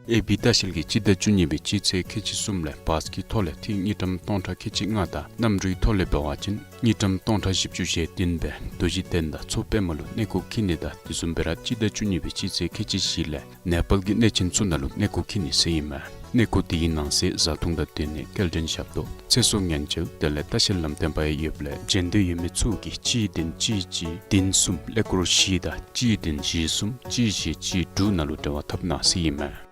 ཨེ་བི་ལྟ་བཤལ་གྱིས་སྤྱི་ཟླ་བཅུ་གཉིས་པའི་སྤྱི་ཚེས་ཁལ་གཅིག་གསུམ་ལས་བཱས་ཀྱི་ཐོག་ལས་ཏིག་དངུལ་ཀྲམ་སྟོང་ཕྲག་ཁལ་གཅིག་ལྔ་དང་གནམ་གྲུའི་ཐོག་ལས་འབད་བ་ཅིན་དངུལ་ཀྲམ་སྟོང་ཕྲག་བཞི་བཅུ་ཞེ་བདུན་སྦེ་རྡོ་རྗེ་གདན་དང་མཚོ་པདྨ་ལུ་གནས་སྐོར་འཁྱིད་ནི་དང་དེ་བཟུམ་སྦེ་ར་སྤྱི་ཟླ་བཅུ་གཉིས་པའི་སྤྱི་ཚེས་ཁལ་གཅིག་བཞི་ལས་ནེ་པཱལ་གྱི་གནས་ཆེན་ཚུ་ནང་ལུ་གནས་སྐོར་འཁྱིད་ནི་ཟེར་ཨིན་མས། གནས་སྐོར་དེའི་ནང་གསེས་བཟའ་འཐུང་དང་སྡོད་གནས་སྐྱེལ་འདྲེན་ཞབས་ཏོག་ཚེ་སྲོག་ཉེན་བཅོལ་དེ་ལས་ལྟ་བཤལ་ལམ་སྟོན་པ་ཡང་ཡོདཔ་ལས་བྱོན་འདོད་ཡོད་མི་ཚུ་གིས་གཅིག་བདུན་གཅིག་གཅིག་བདུན་གསུམ་ཀླད་ཀོར་བཞི་དང་གཅིག་བདུན་བཞི་གསུམ་གཅིག་བཞི་གཅིག་དྲུག་ནང་ལུ་འབྲེལ་བ་འཐབ་གནང་ཟེར་ཨིན་མས།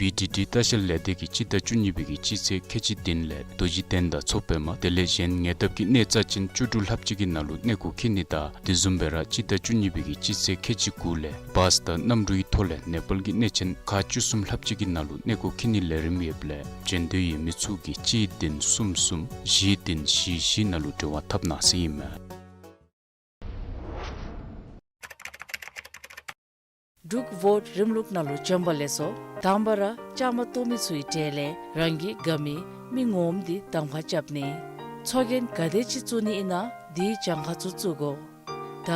བི་ཌི་ཌི་ལྟ་བཤལ་ལས་སྡེ་གིས་སྤྱི་ཟླ་བཅུ་གཉིས་པའི་གི་སྤྱི་ཚེས་ཁལ་གཅིག་བདུན་ལས་རྡོ་རྗེ་གདན་དང་མཚོ་པདྨ་དེ་ལས་གཞན་ཉེ་འདབས་ཀྱི་གནས་རྩ་ཅན་བཅུ་དྲུག་ལྷགཔ་ཅིག་གི་ནང་ལུ་གནས་སྐོར་འཁྱིད་ནི་དང་དེ་བཟུམ་སྦེ་ར་སྤྱི་ཟླ་བཅུ་གཉིས་པའི་གི་སྤྱི་ཚེས་ཁལ་གཅིག་དགུ་ལས་བཱས་དང་གནམ་གྲུའི་ཐོག་ལས་ནེ་པཱལ་གྱི་གནས་ཆེན་ཁག་བཅུ་གསུམ་ལྷགཔ་ཅིག་གི་ནང་ལུ་གནས་སྐོར་འཁྱིད་ནིའི་ལས་རིམ་ཡོདཔ་ལས་བྱོན་འདོད་ཡོད་མི་ཚུ་གིས་གཅིག་བདུན་གསུམ་གསུམ་བཞི་བདུན་བཞི་བཞི་ནང་ལུ་འབྲེལ་བ་འཐབ་གནང་ཟེར་ཨིན་མས། འབྲུག་བོཊ་རིམ་ལུགས་ནང་ལུ་བྱོན་པ་ལེགས་སོ། དང་པ་ར་བཅའ་མར་གཏོགས་མི་ཚུའི་གྲས་ལས་རང་གི་དགའ་མི་མི་ངོམ་འདི་གདམ་ཁ་རྐྱབ་ནི། ཚོགས་རྒྱན་ག་དེ་ཅིག་བཙུགས་ནི་ཨིན་ན་དེའི་གྱངས་ཁ་ཚུ་བཙུགས་དགོ། ད་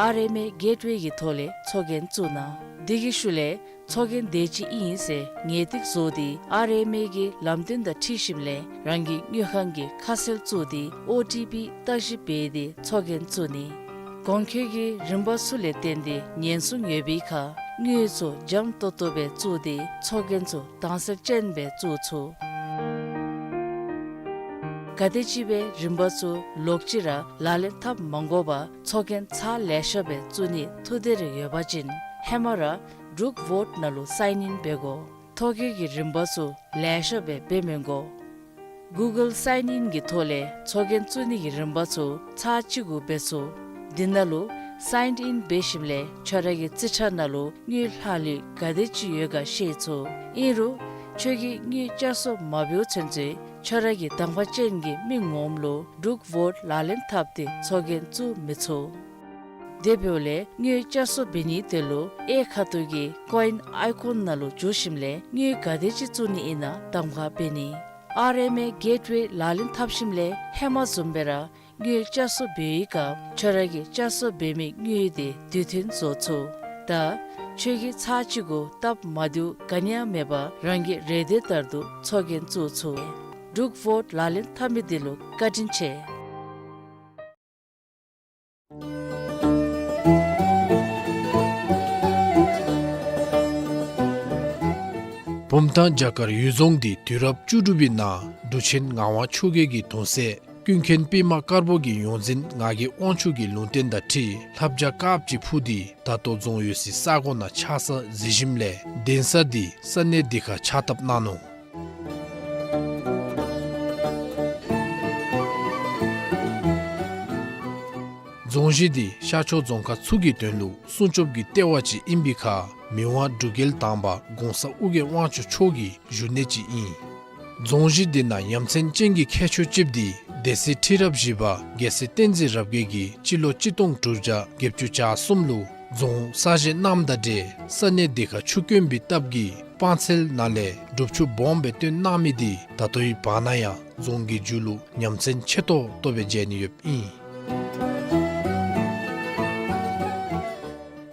ཨར་ཨེམ་ཨེ་གེཊ་ཝེ་གི་ཐོག་ལས་ཚོགས་རྒྱན་བཙུགས་གནང་། དེ་གི་ཤུལ་ལས་ཚོགས་རྒྱན་དེ་ཅིག་ཨིན་ཟེར་ངེས་ཏིག་བཟོ་སྟེ་ཨར་ཨེམ་ཨེ་གི་ལམ་སྟོན་དང་འཁྲིལ་ཞིནམ་ལས་རང་གི་དངུལ་ཁང་གི་ཁ་གསལ་བཙུགས་ཏེ་ཨོ་ཊི་པི་བརྟག་ཞིབ་འབད་དེ་ཚོགས་རྒྱན་བཙུགས་ནི། གོང་འཁོད་ཀྱི་རིམ་པ་ཚུ་ལས་བརྟེན་ཏེ་ཉེན་སྲུང་ཡོད་པའི་ཁར་དངུལ་ཚུ་འཇམ་ཏོང་ཏོ་སྦེ་བཙུགས་ཏེ་ཚོགས་རྒྱན་ཚུ་དྭངས་གསལ་ཅན་སྦེ་བཙུགས་ཚུགས། ག་དེམ་ཅིག་སྦེ་རིམ་པ་ཚུ་ལོག་ཅི་ར་ལག་ལེན་འཐབ་མ་དགོ་པར་ཚོགས་རྒྱན་ཚར་ལེ་ཤ་སྦེ་བཙུགས་ནིའི་ཐུགས་འདོད་རེ་ཡོད་པ་ཅིན་ཧེ་མ་ར་འབྲུག་བོཊ་ནང་ལུ་སའིན་ཨིན་འབད་དགོ། ཐོ་བཀོད་ཀྱི་རིམ་པ་ཚུ་ལེ་ཤ་སྦེ་འབད་མི་དགོ། གུ་གཱལ་སའིན་ཨིན་གྱི་ཐོག་ལས་ཚོགས་རྒྱན་བཙུགས་ནི་གི་རིམ་པ་ཚུ་ཚར་གཅིག་གུ་འབད་ཚུགས། དེ་ནང་ལུ་སའིན་ཨིན་འབད་ཞིནམ་ལས་ཁྱོད་ར་གི་རྩིས་ཁྲ་ནང་ལུ་དངུལ་ལྷག་ལུས་ག་དེ་ཅིག་ཡོད་ག་ཤེས་ཚུགས། ཨིན་རུང་ཁྱོད་ཀྱིས་དངུལ་བསྐྱར་གསོ་མ་འབདཝ་ཚུན་ཚོད་ཁྱོད་ར་གི་གདམ་ཁ་ཅན་གྱི་མི་ངོམ་ལུ་འབྲུག་བོཊ་ལག་ལེན་འཐབ་སྟེ་ཚོགས་རྒྱན་བཙུགས་མི་ཚུགས། དེ་འབདཝ་ལས་དངུལ་བསྐྱར་གསོ་འབད་ནིའི་དོན་ལུ་གཡས་ཁ་ཐུག་གི་ཀོ་ཨིན་ཨའི་ཀོན་ནང་ལུ་འཛུལ་ཞིནམ་ལས་དངུལ་ག་དེ་ཅིག་བཙུགས་ནི་ཨིན་ན་གདམ་ཁ་འབད་ནི། ཨར་ཨེམ་ཨེ་གེཊ་ཝེ་ལག་ལེན་འཐབ་ཞིནམ་ལས་ཧེ་མ་བཟུམ་སྦེ་ར་དངུལ་བསྐྱར་གསོ་འབད་བའི་སྐབས་ཁྱོད་ར་གིས་བསྐྱར་གསོ་འབད་མི་དངུལ་དེ་དུས་མཐུན་བཟོ་ཚུགས། ད་ཁྱོད་ཀྱིས་ཚར་གཅིག་གུ་སྟབས་མ་བདེཝ་ག་ནི་ཡང་མེད་པར་རང་གི་རེ་འདོད་ལྟར་དུ་ཚོགས་རྒྱན་བཙུགས་ཚུགས། འབྲུག་བོཊ་ལག་ལེན་འཐབ་མི་འདི་ལུ་བཀའ་དྲིན་ཆེ། བུམ་ཐང་བྱ་དཀར་གཡུལ་རྫོང་འདི་དུས་རབས་བཅུ་དྲུག་པའི་ནང་འབྲུག་ཆེན་ངག་དབང་ཆོས་རྒྱལ་གྱི་གདུང་སྲས་ཀུན་མཁྱེན་པདྨ་དཀར་པོ་གི་ཡོངས་འཛིན་ངག་གི་དབང་ཕྱུག་གི་ལུང་བསྟན་དང་འཁྲིལ་ལྷ་བྱ་དཀརཔོ་ཅིག་འཕུར་ཏེ་ད་ལྟོ་རྫོང་ཡོད་སའི་ས་གོ་ནང་ཆགས་ས་གཟིགས་ཞིནམ་ལས་གདན་ས་འདི་ས་གནས་འདི་ཁར་ཕྱག་བཏབ་གནང་ནུག། རྫོང་གཞི་འདི་ཤར་ཕྱོགས་རྫོང་ཁག་ཚུ་གི་དོན་ལུ་སྲུང་སྐྱོབ་ཀྱི་ལྟེ་བ་ཅིག་ཨིན་པའི་ཁར་མི་དབང་འབྲུག་རྒྱལ་དང་པ་གོང་ས་ཨོ་རྒྱན་དབང་ཕྱུག་མཆོག་གི་བཞུགས་གནས་ཅིག་ཨིན། རྫོང་གཞི་འདི་ནང་ཡ་མཚན་ཅན་གྱི་ཁྱད་ཆོས་ཅིག་འདི་སྡེ་སྲིད་ཁྲི་རབས་བཞི་པ་རྒྱལ་སྲས་བསྟན་འཛིན་རབ་རྒྱས་ཀྱིས་སྤྱི་ལོ་གཅིག་སྟོང་དྲུག་བརྒྱ་བརྒྱད་ཅུ་གྱ་གསུམ་ལུ་རྫོང་གསར་བཞེངས་གནངམ་དང་འབྲེལ་ས་གནས་འདི་ཁར་ཆུ་དཀོན་པའི་སྟབས་ཀྱིས་སྤང་ཚལ་ནང་ལས་སྒྲུབ་ཆུ་སྦོམ་སྦེ་བཏོན་གནང་མི་འདི་ད་ལྟོའི་བར་ན་ཡང་རྫོང་གི་མཇུག་ལུ་ཡ་མཚན་ཆེ་ཏོག་ཏོ་སྦེ་མཇལ་ནི་ཡོདཔ་ཨིན།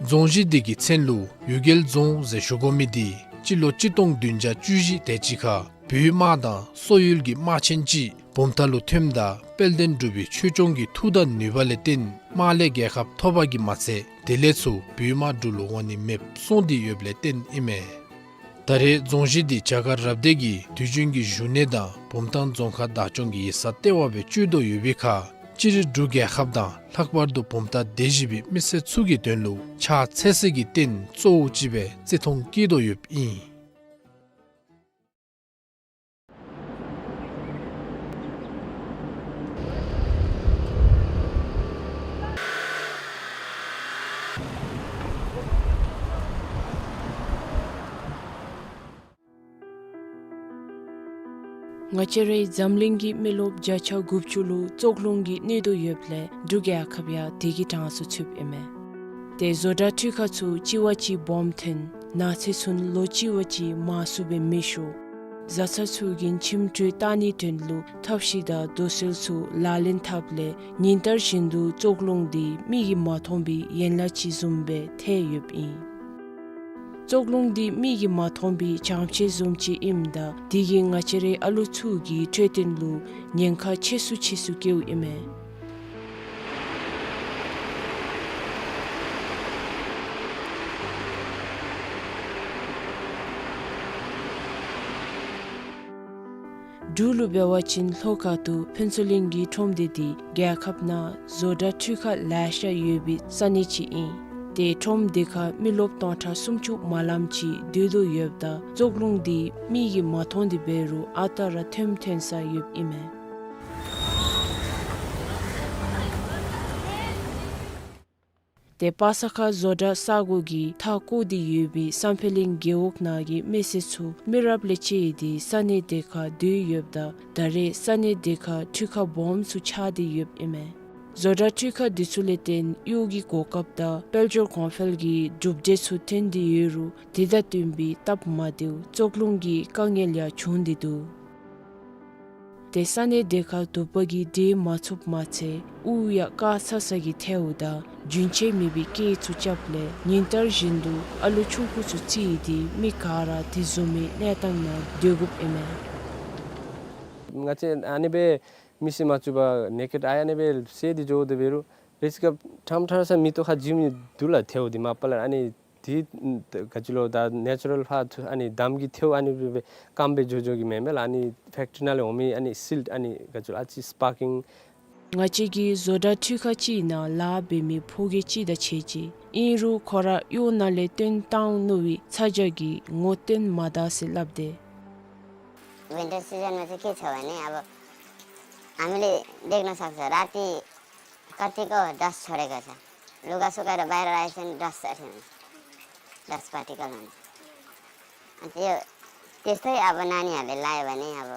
རྫོང་གཞི་འདི་གི་མཚན་ལུ་གཡུལ་རྒྱལ་རྫོང་ཟེར་ཞུ་དགོ་མི་འདི་སྤྱི་ལོ་གཅིག་སྟོང་བདུན་བརྒྱ་བཅུ་བཞི་དེ་ཅིག་ཁར་བོད་དམག་དང་སོག་ཡུལ་གྱི་དམག་ཆེན་ཅིག་བུམ་ཐང་ལུ་ཐོནམ་ད་དཔལ་ལྡན་འབྲུག་པའི་ཆོས་སྐྱོང་གི་མཐུ་དང་ནུས་པ་ལས་བརྟེན་དམག་ལས་རྒྱལ་ཁ་ཐོབ་པ་གིས་མ་ཚད་དེ་ལས་ཚུར་བོད་དམག་འབྲུག་ལུ་འོང་ནི་མེདཔ་སོང་སྟེ་ཡོདཔ་ལས་བརྟེན་ཨིན་མས། ད་རེས་རྫོང་གཞི་འདི་བྱ་དཀར་རབ་སྡེ་གི་དུས་རྒྱུན་གྱི་བཞུགས་གནས་དང་བུམ་ཐང་རྫོང་ཁག་བདག་སྐྱོང་གི་ཡིག་ཚང་ལྟེ་བ་སྦེ་སྤྱོད་དོ་ཡོད་པའི་ཁར་སྤྱིར་འབྲུག་རྒྱལ་ཁབ་དང་ལྷག་པར་དུ་བུམ་ཐང་སྡེ་བཞི་པའི་མི་སེར་ཚུ་གི་དོན་ལུ་ཕྱག་འཚལ་སའི་རྟེན་གཙོ་བོ་ཅིག་སྦེ་བརྩི་མཐོང་བསྐྱེད་དོ་ཡོདཔ་ཨིན། ང་བཅས་རའི་འཛམ་གླིང་གི་མི་རློབས་བརྒྱ་ཆ་དགུ་བཅུ་ལུ་བཙོག་རླུང་གིས་གནོད་དོ་ཡོདཔ་ལས་འབྲུག་རྒྱལ་ཁབ་ཡང་དེ་གི་གྲངས་སུ་ཚུདཔ་ཨིན་མས། ཏེ་བཟོ་གྲྭ་འཕྲུལ་ཁང་ཚུ་གཅིག་བ་གཅིག་སྦོམ་ཐོན། ནགས་ཚལ་ཚུ་ལོ་གཅིག་བ་གཅིག་མང་སུ་སྦེ་མེ་ཤོར། བཟའ་ཚང་ཚུ་གི་ཁྱིམ་དྲོད་བཏང་ནིའི་དོན་ལུ་ཐབས་ཤེས་དང་རྡོ་སོལ་ཚུ་ལག་ལེན་འཐབ་ལས་ཉིན་ལྟར་བཞིན་དུ་བཙོག་རླུང་འདི་མིག་གིས་མ་མཐོང་བའི་ཡན་ལག་ཅིག་བཟུམ་སྦེ་ཐལ་ཡོདཔ་ཨིན། ཙོག་ལུང་འདི་མིག་གིས་མ་མཐོང་བའི་བྱང་ཕྱོགས་བཟུམ་ཅིག་ཨིནམ་ད་དེ་གིས་ང་བཅས་རའི་ཨ་ལུ་ཚུ་གི་འཕྲོད་བསྟེན་ལུ་ཉེན་ཁ་ཆེ་སུ་ཆེ་སུ་བཀལཝ་ཨིན་མས། འབྲུག་ལུ་འབད་བ་ཅིན་ལྷོ་ཁ་ཐུག་ཕུན་ཚོགས་གླིང་གི་ཁྲོམ་སྡེ་འདི་རྒྱལ་ཁབ་ནང་བཟོ་གྲྭ་འཕྲུལ་ཁང་ལེ་ཤ་ཡོད་པའི་ས་གནས་ཅིག་ཨིན། ཏེ་ཁྲོམ་སྡེ་ཁར་མི་རློབས་སྟོང་ཕྲག་སུམ་ཅུ་མ་ལམ་ཅིག་སྡོད་དོ་ཡོདཔ་ད་ཙོག་ལུང་འདི་མིག་གིས་མ་མཐོང་སྟེ་འབད་རུང་ཨ་རྟག་ར་ཐོནམ་ཐོན་ས་ཡོདཔ་ཨིན་མས། ཏེ་པ་ས་ཁ་བཟོ་གྲྭ་ས་གོ་གིས་མཐའ་བསྐོར་ཏེ་ཡོད་པའི་བསམ་འཕེལ་གླིང་རྒེད་འོག་ནང་གི་མི་སེར་ཚུ་མི་རབས་ལས་བཅད་དེ་ས་གནས་དེ་ཁར་སྡོད་ཡོདཔ་ད་ད་རེས་ས་གནས་དེ་ཁར་འཕྲུལ་ཁང་སྦོམ་ཚུ་ཆགས་ཏེ་ཡོདཔ་ཨིན་མས། བཟོ་གྲྭ་འཕྲུལ་ཁང་འདི་ཚུ་ལས་བརྟེན་གཡོག་གི་གོ་སྐབས་དང་དཔལ་འབྱོར་གོང་འཕེལ་གྱི་གྲུབ་འབྲས་ཚུ་ཐོན་ཏེ་ཡོད་རུང་དེ་དང་བསྟུན་པའི་སྟབས་མ་བདེཝ་ཙོག་ལུང་གི་དཀའ་ངལ་ཡང་བྱུང་སྟེ་འདུག། ཏེ་ས་གནས་དེ་ཁར་དུ་པ་གིས་འདྲེན་མ་ཚུགསཔ་མ་ཚད་དབུགས་ཡང་བཀག་ཚ་ཚ་གིས་ཐལཝ་ད་རྒྱུན་ཆད་མེད་པའི་སྐད་ཚུ་རྐྱབ་ལས་ཉིན་ལྟར་བཞིན་དུ་ཨ་ལུ་ཆུང་ཀུ་ཚུ་བརྩིས་ཏེ་མི་ག་ར་དེ་བཟུམ་མའི་གནས་སྟངས་ནང་སྡོད་དགོཔ་ཨིན་མས། ང་བཅས་ཨ་ནི་སྦེ་མི་སེར་མ་བཙུགས་པར་ནེ་ཀེཌ་ཨའི་ཨ་ནི་སྦེ་བསལ་ཏེ་འགྱོ་དེ་འབད་རུང་རེས་སྐབས་ཕྲང་ཕྲང་ས་མེ་ཏོག་ཁར་འཇིམ་ནི་འདུག་ལགས། ཐལཝ་འདི་མ་པ་ལས་ཨ་ནི་དེ་ག་ཅི་ལོ་ད་ནེ་ཅུ་རཱལ་ཕར་ཨ་ནི་འདམ་གྱི་ཐལཝ་ཨ་ནི་སྦེ་སྐམ་སྦེ་འགྱོ་འགྱོཝ་གི་མེན་མས་ལགས། ཨ་ནི་ཕེཀ་ཊི་རི་ནང་ལས་འོང་མི་ཨ་ནི་སིལཊ་ཨ་ནི་ག་ཅི་ལོ་ཨ་ཙི་སི་པར་ཀིང་། ང་བཅས་ཀྱིས་བཟོ་གྲྭ་འཕྲུལ་ཁང་ཅིག་ནང་ལཱ་འབད་མི་ཕོ་རྒས་ཅིག་དང་ཕྱད་ཅི། ཨིན་རུང་ཁོ་ར་གཡོག་ནང་ལས་བཏོན་བཏང་ནུག་པའི་ཚ་གྱང་གིས་ངོ་སྟོན་མ་ད་ཟེར་སླབ་དེས། ཝིན་ཊར་སི་ཛཱན་में तो के छ भने अब हामीले देख्न सक्छ, राति कतिको डस्ट छोडेको छ। लुगा सुकाएर बाहिर राखेको छ भने डस्ट अठ्याउने, डस्ट पार्टिकल हुन्छ। अनि त्यो त्यस्तै अब नानीहरूले लायो भने अब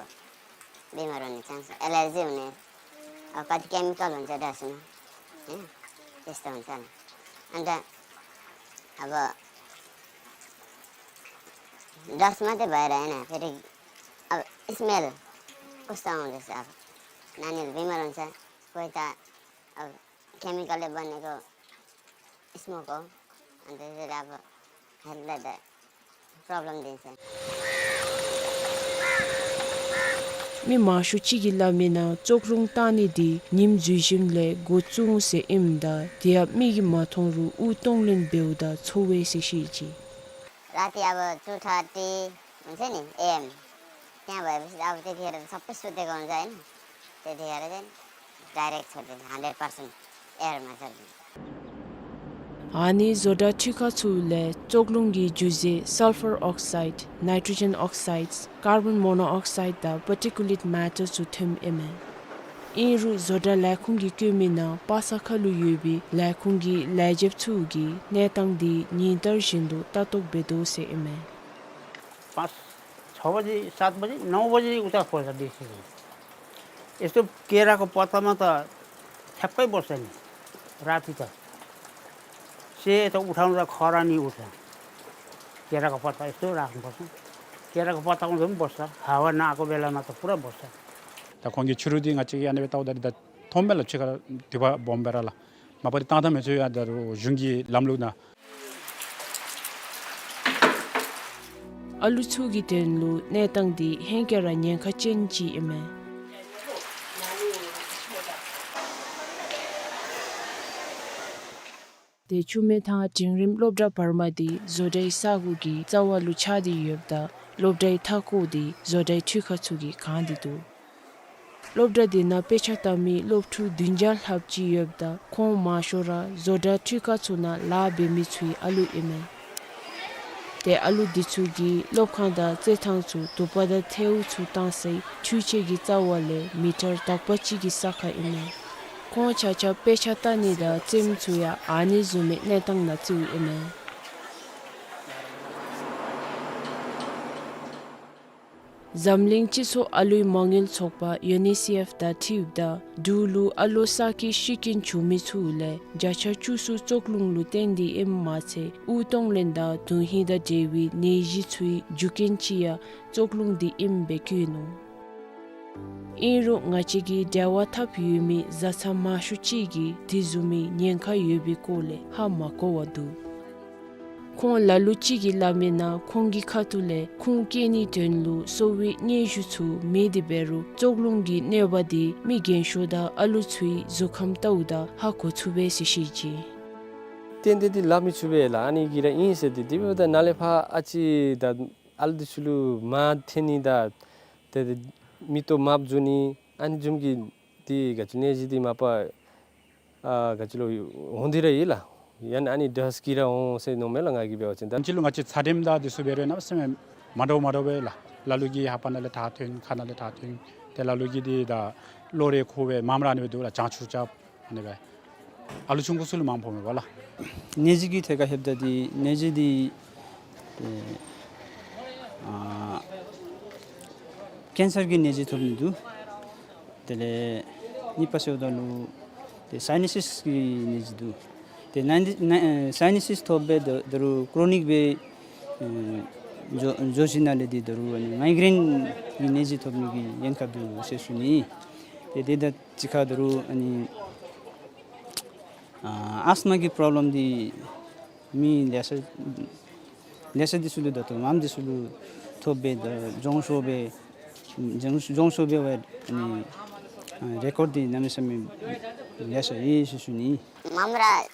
बिमार हुने चान्स, एलर्जी हुने, अब कति केमिकल हुन्छ डस्टमा, होइन? त्यस्तो हुन्छ नि। अन्त अब डस्ट मात्रै भएर होइन, फेरि अब स्मेल कस्तो आउँदैछ, अब नानीहरू बिमार हुन्छ, कोही त अब केमिकलले बनेको स्मोक हो, अन्त त्यसले अब हेल्थलाई त प्रब्लम दिन्छ। མི་མང་ཤོས་ཅིག་གིས་སླབ་མིའི་ནང་ཙོག་ལུང་བཏང་ནི་འདི་ཉིམ་འཛུལ་ཞིནམ་ལས་འགོ་བཙུགས་ཟེར་ཨིནམ་ད་དེ་ཡང་མིག་གིས་མ་མཐོང་རུང་དབུགས་གཏོང་ལེན་འབདཝ་ད་ཚོར་བས་ཟེར་བཤད་ཅི། राति अब टू थर्टी हुन्छ नि एएम, त्यहाँ भएपछि अब त्यतिखेर सबै सुतेको हुन्छ होइन, त्यतिखेर चाहिँ डाइरेक्ट छोडिदिन्छ, हन्ड्रेड पर्सेन्ट एयरमा छोडिदिन्छ। ཨ་ནི་བཟོ་གྲྭ་འཕྲུལ་ཁང་ཚུ་ལས་ཙོག་ལུང་གི་རྒྱུ་རྫས་སཱལ་ཕར་ཨོག་སའིཌ། ནའི་ཊྲོ་ཇེན་ཨོག་སའིཌ། ཀར་བཱོན་མོ་ནོ་ཨོག་སའིཌ་དང་པར་ཊི་ཀུ་ལེཊ་མེ་ཊར་ཚུ་ཐོནམ་ཨིན་མས། ཨིན་རུང་བཟོ་གྲྭ་ལས་ཁུངས་ཀྱིས་བཀོད་མིའི་ནང་པ་ས་ཁ་ལུ་ཡོད་པའི་ལས་ཁུངས་ཀྱི་ལས་བྱེདཔ་ཚུ་གིས་གནས་སྟངས་འདི་ཉིན་ལྟར་བཞིན་དུ་ལྟ་རྟོག་འབད་དོ་ཟེར་ཨིན་མས། पाँच छ बजी, सात बजी, नौ बजी उता खोज्छ देखेको। यस्तो केराको पत्तामा त ठ्याक्कै बस्छ नि राति त। सेतो उठाउँदा खरानी उठ्छ। केराको पत्ता यस्तो राख्नुपर्छ। केराको पत्तामा पनि बस्छ। हावा नआएको बेलामा त पुरा बस्छ। ད་ཁོང་གིས་ཕྱི་རུ་འདི་ང་བཅས་ཀྱིས་ཨ་ནི་སྦེ་བལྟཝ་ད་འདི་ད་མཐོངམ་མས་ལགས། ཕྱི་ཁར་དུ་པ་སྦོམ་སྦེ་ར་ལགས། མ་པ་འདི་བཏང་ཐངས་མི་ཚུ་ཡང་ད་རུང་གཞུང་གི་ལམ་ལུགས་ནང་། ཨ་ལུ་ཚུ་གི་དོན་ལུ་གནས་སྟངས་འདི་ཧེང་སྐལ་ར་ཉེན་ཁ་ཅན་ཅིག་ཨིན་མས། ཏེ་ཆུ་སྨད་ཐང་འབྲིང་རིམ་སློབ་གྲྭ་བར་མ་འདི་བཟོ་གྲྭའི་ས་གོ་གི་རྩ་བ་ལུ་ཆགས་ཏེ་ཡོདཔ་ད་སློབ་གྲྭའི་མཐའ་འཁོར་འདི་བཟོ་གྲྭའི་འཕྲུལ་ཁང་ཚུ་གིས་གང་སྟེ་འདུག། སློབ་གྲྭ་འདི་ནང་དཔེ་ཆ་ལྟ་མི་སློབ་ཕྲུག་བདུན་བརྒྱ་ལྷགཔ་ཅིག་ཡོདཔ་ད་ཁོང་མང་ཤོས་ར་བཟོ་གྲྭ་འཕྲུལ་ཁང་ཚུ་ནང་ལཱ་འབད་མི་ཚུའི་ཨ་ལུ་ཨིན་མས། ཏེ་ཨ་ལུ་འདི་ཚུ་གིས་སློབ་ཁང་དང་རྩེད་ཐང་ཚུ་དུ་པ་དང་ཐལཝ་ཚུ་བཏང་སའི་འཕྲུལ་ཆས་ཀྱི་རྩ་བ་ལས་མི་ཊར་དག་པ་ཅིག་གི་ས་ཁར་ཨིན་མས། ཁོང་ཆ་ཁྱབ་དཔེ་ཆ་ལྟ་ནི་དང་རྩེདམོ་ཚུ་ཡང་ཨ་ནི་བཟུམ་མའི་གནས་སྟངས་ནང་བརྩིཝ་ཨིན་མས། འཛམ་གླིང་སྤྱི་ཚོགས་ཨ་ལུའི་མ་དངུལ་ཚོགས་པ་ཡུ་ནི་སི་ཨེཕ་དང་འཁྲིལཝ་ད་འབྲུག་ལུ་ཨ་ལོ་གསར་སྐྱེས་ཤི་རྐྱེན་བྱུང་མི་ཚུ་ལས་བརྒྱ་ཆ་བཅུ་གསུམ་ཙོག་ལུང་ལུ་བརྟེན་ཏེ་ཨིནམ་མ་ཚད་དབུགས་གཏོང་ལེན་དང་དོན་ཧིང་དང་འབྲེལ་བའི་ནད་གཞི་ཚུའི་རྒྱུ་རྐྱེན་ཅིག་ཡང་ཙོག་ལུང་འདི་ཨིནམ་སྦེ་བཀོད་ནུག། ཨིན་རུང་ང་བཅས་ཀྱི་འབྲེལ་བ་འཐབ་ཡོད་མི་བཟའ་ཚང་མང་ཤོས་ཅིག་གིས་དེ་བཟུམ་མའི་ཉེན་ཁ་ཡོད་པའི་སྐོར་ལས་ཧ་མ་གོ་བར་འདུག། ཁོང་ལ་ལུ་ཅིག་གིས་སླབ་མིའི་ནང་ཁོང་གི་ཁ་ཐུག་ལས་ཁུངས་བཀལ་ནིའི་དོན་ལུ་གསོ་བའི་སྙན་ཞུ་ཚུ་མེད་དེ་འབད་རུང་བཙོག་རླུང་གི་གནོད་པ་འདི་མི་རྒན་ཤོས་དང་ཨ་ལུ་ཚུའི་གཟུགས་ཁམས་ལྟཝ་ད་ཧ་གོ་ཚུགས་པས་ཟེར་བཤད་ཅི། ཏན་ཏན་འདི་སླབ་མི་ཚུགས་པས་ལགས། ཨ་ནི་གི་ར་ཨིན་ཟེར་ཏེ་དེ་འབདཝ་ད་ནཱ་ལས་ཕར་ཨ་ཙི་ད་ཨ་ལུ་འདི་ཚུ་ལུ་མ་ཐོན་ནི་ད་ཏེ་མིག་ཏོ་མ་བཙུམ་ནི་ཨ་ནི་བཟུམ་གྱི་འདི་ག་ཅི་ནད་གཞི་འདི་མ་པ་ཨ་ག་ཅི་ལོ་འོང་སྟེ་ར་ཡོད་ལགས། ཡང་ན་ཨ་ནི་ཌསཊ་གིས་ར་འོང་ཟེར་མནོཝ་མས་ལགས། ང་གིས་འབད་བ་ཅིན་ད་ཅི་ལུ་ང་བཅས་ཚ་དྲོད་དང་འདི་ཚུ་འབད་རུང་གནམ་མེད་ས་མེད་མ་འདྲཝ་མ་འདྲཝ་སྦེ་ལགས། ལ་ལུ་གིས་ལྷ་པ་ནང་ལས་ཐག་ཐོན་ཁ་ནང་ལས་ཐག་ཐོན། ཏེ་ལ་ལུ་གིས་འདི་ད་གློ་རེ་ཁོག་སྦེ་མངམ་ར་ཨ་ནི་སྦེ་འདུག་ལགས། བྱང་ཆུབ་རྐྱབ་ཨ་ནི་སྦེ། ཨ་ལུ་ཆུང་ཀུ་ཚུ་ལུ་མངམ་ཕོག་མས་པ་ལགས། ནད་གཞི་གི་ཐད་ཁར་ལྷོདཔ་ད་འདི་ནད་གཞི་འདི་ཨེ་ཨ་ཀེན་སར་གྱི་ནད་གཞི་ཐོབ་ནི་འདུག། དེ་ལས་གཉིས་པ་ཟེརཝ་ད་ལུ་ཏེ་སའི་ནཱ་སིས་ཀྱི་ནད་གཞི་འདུག། ཏེ་ནཱ་ནཱ་ཨེ་སའི་ནཱ་སིས་ཐོབ་སྦེ་ད་ད་རུང་ཀྲོ་ནིག་སྦེ་ཨེ་འགྱོ་འགྱོ་ཞིནམ་ལས་འདི་ད་རུང་ཨ་ནི་མའི་གྲེན་གྱི་ནད་གཞི་ཐོབ་ནི་གི་ཉེན་ཁ་འདུག་ཟེར་ཞུ་ནི། ཏེ་དེ་དང་གཅིག་ཁར་ད་རུང་ཨ་ནི་ཨ་ཨས་མ་གི་པྲོབ་ལེམ་འདི་མི་ལེ་ཤ་ལེ་ཤ་འདི་ཚུ་ལུ་ད་ལྟོ་མངམ་འདི་ཚུ་ལུ་ཐོབ་སྦེ་ད་རྫོང་ཤོར་སྦེ་རྫོང་རྫོང་ཤོར་སྦེ་འབད་ནི་ཨ་རེ་ཀོཌ་འདི་གནམ་མེད་ས་མེད་ལེ་ཤ་ཡོད་ཟེར་ཞུ་ནི། མངམ་ར་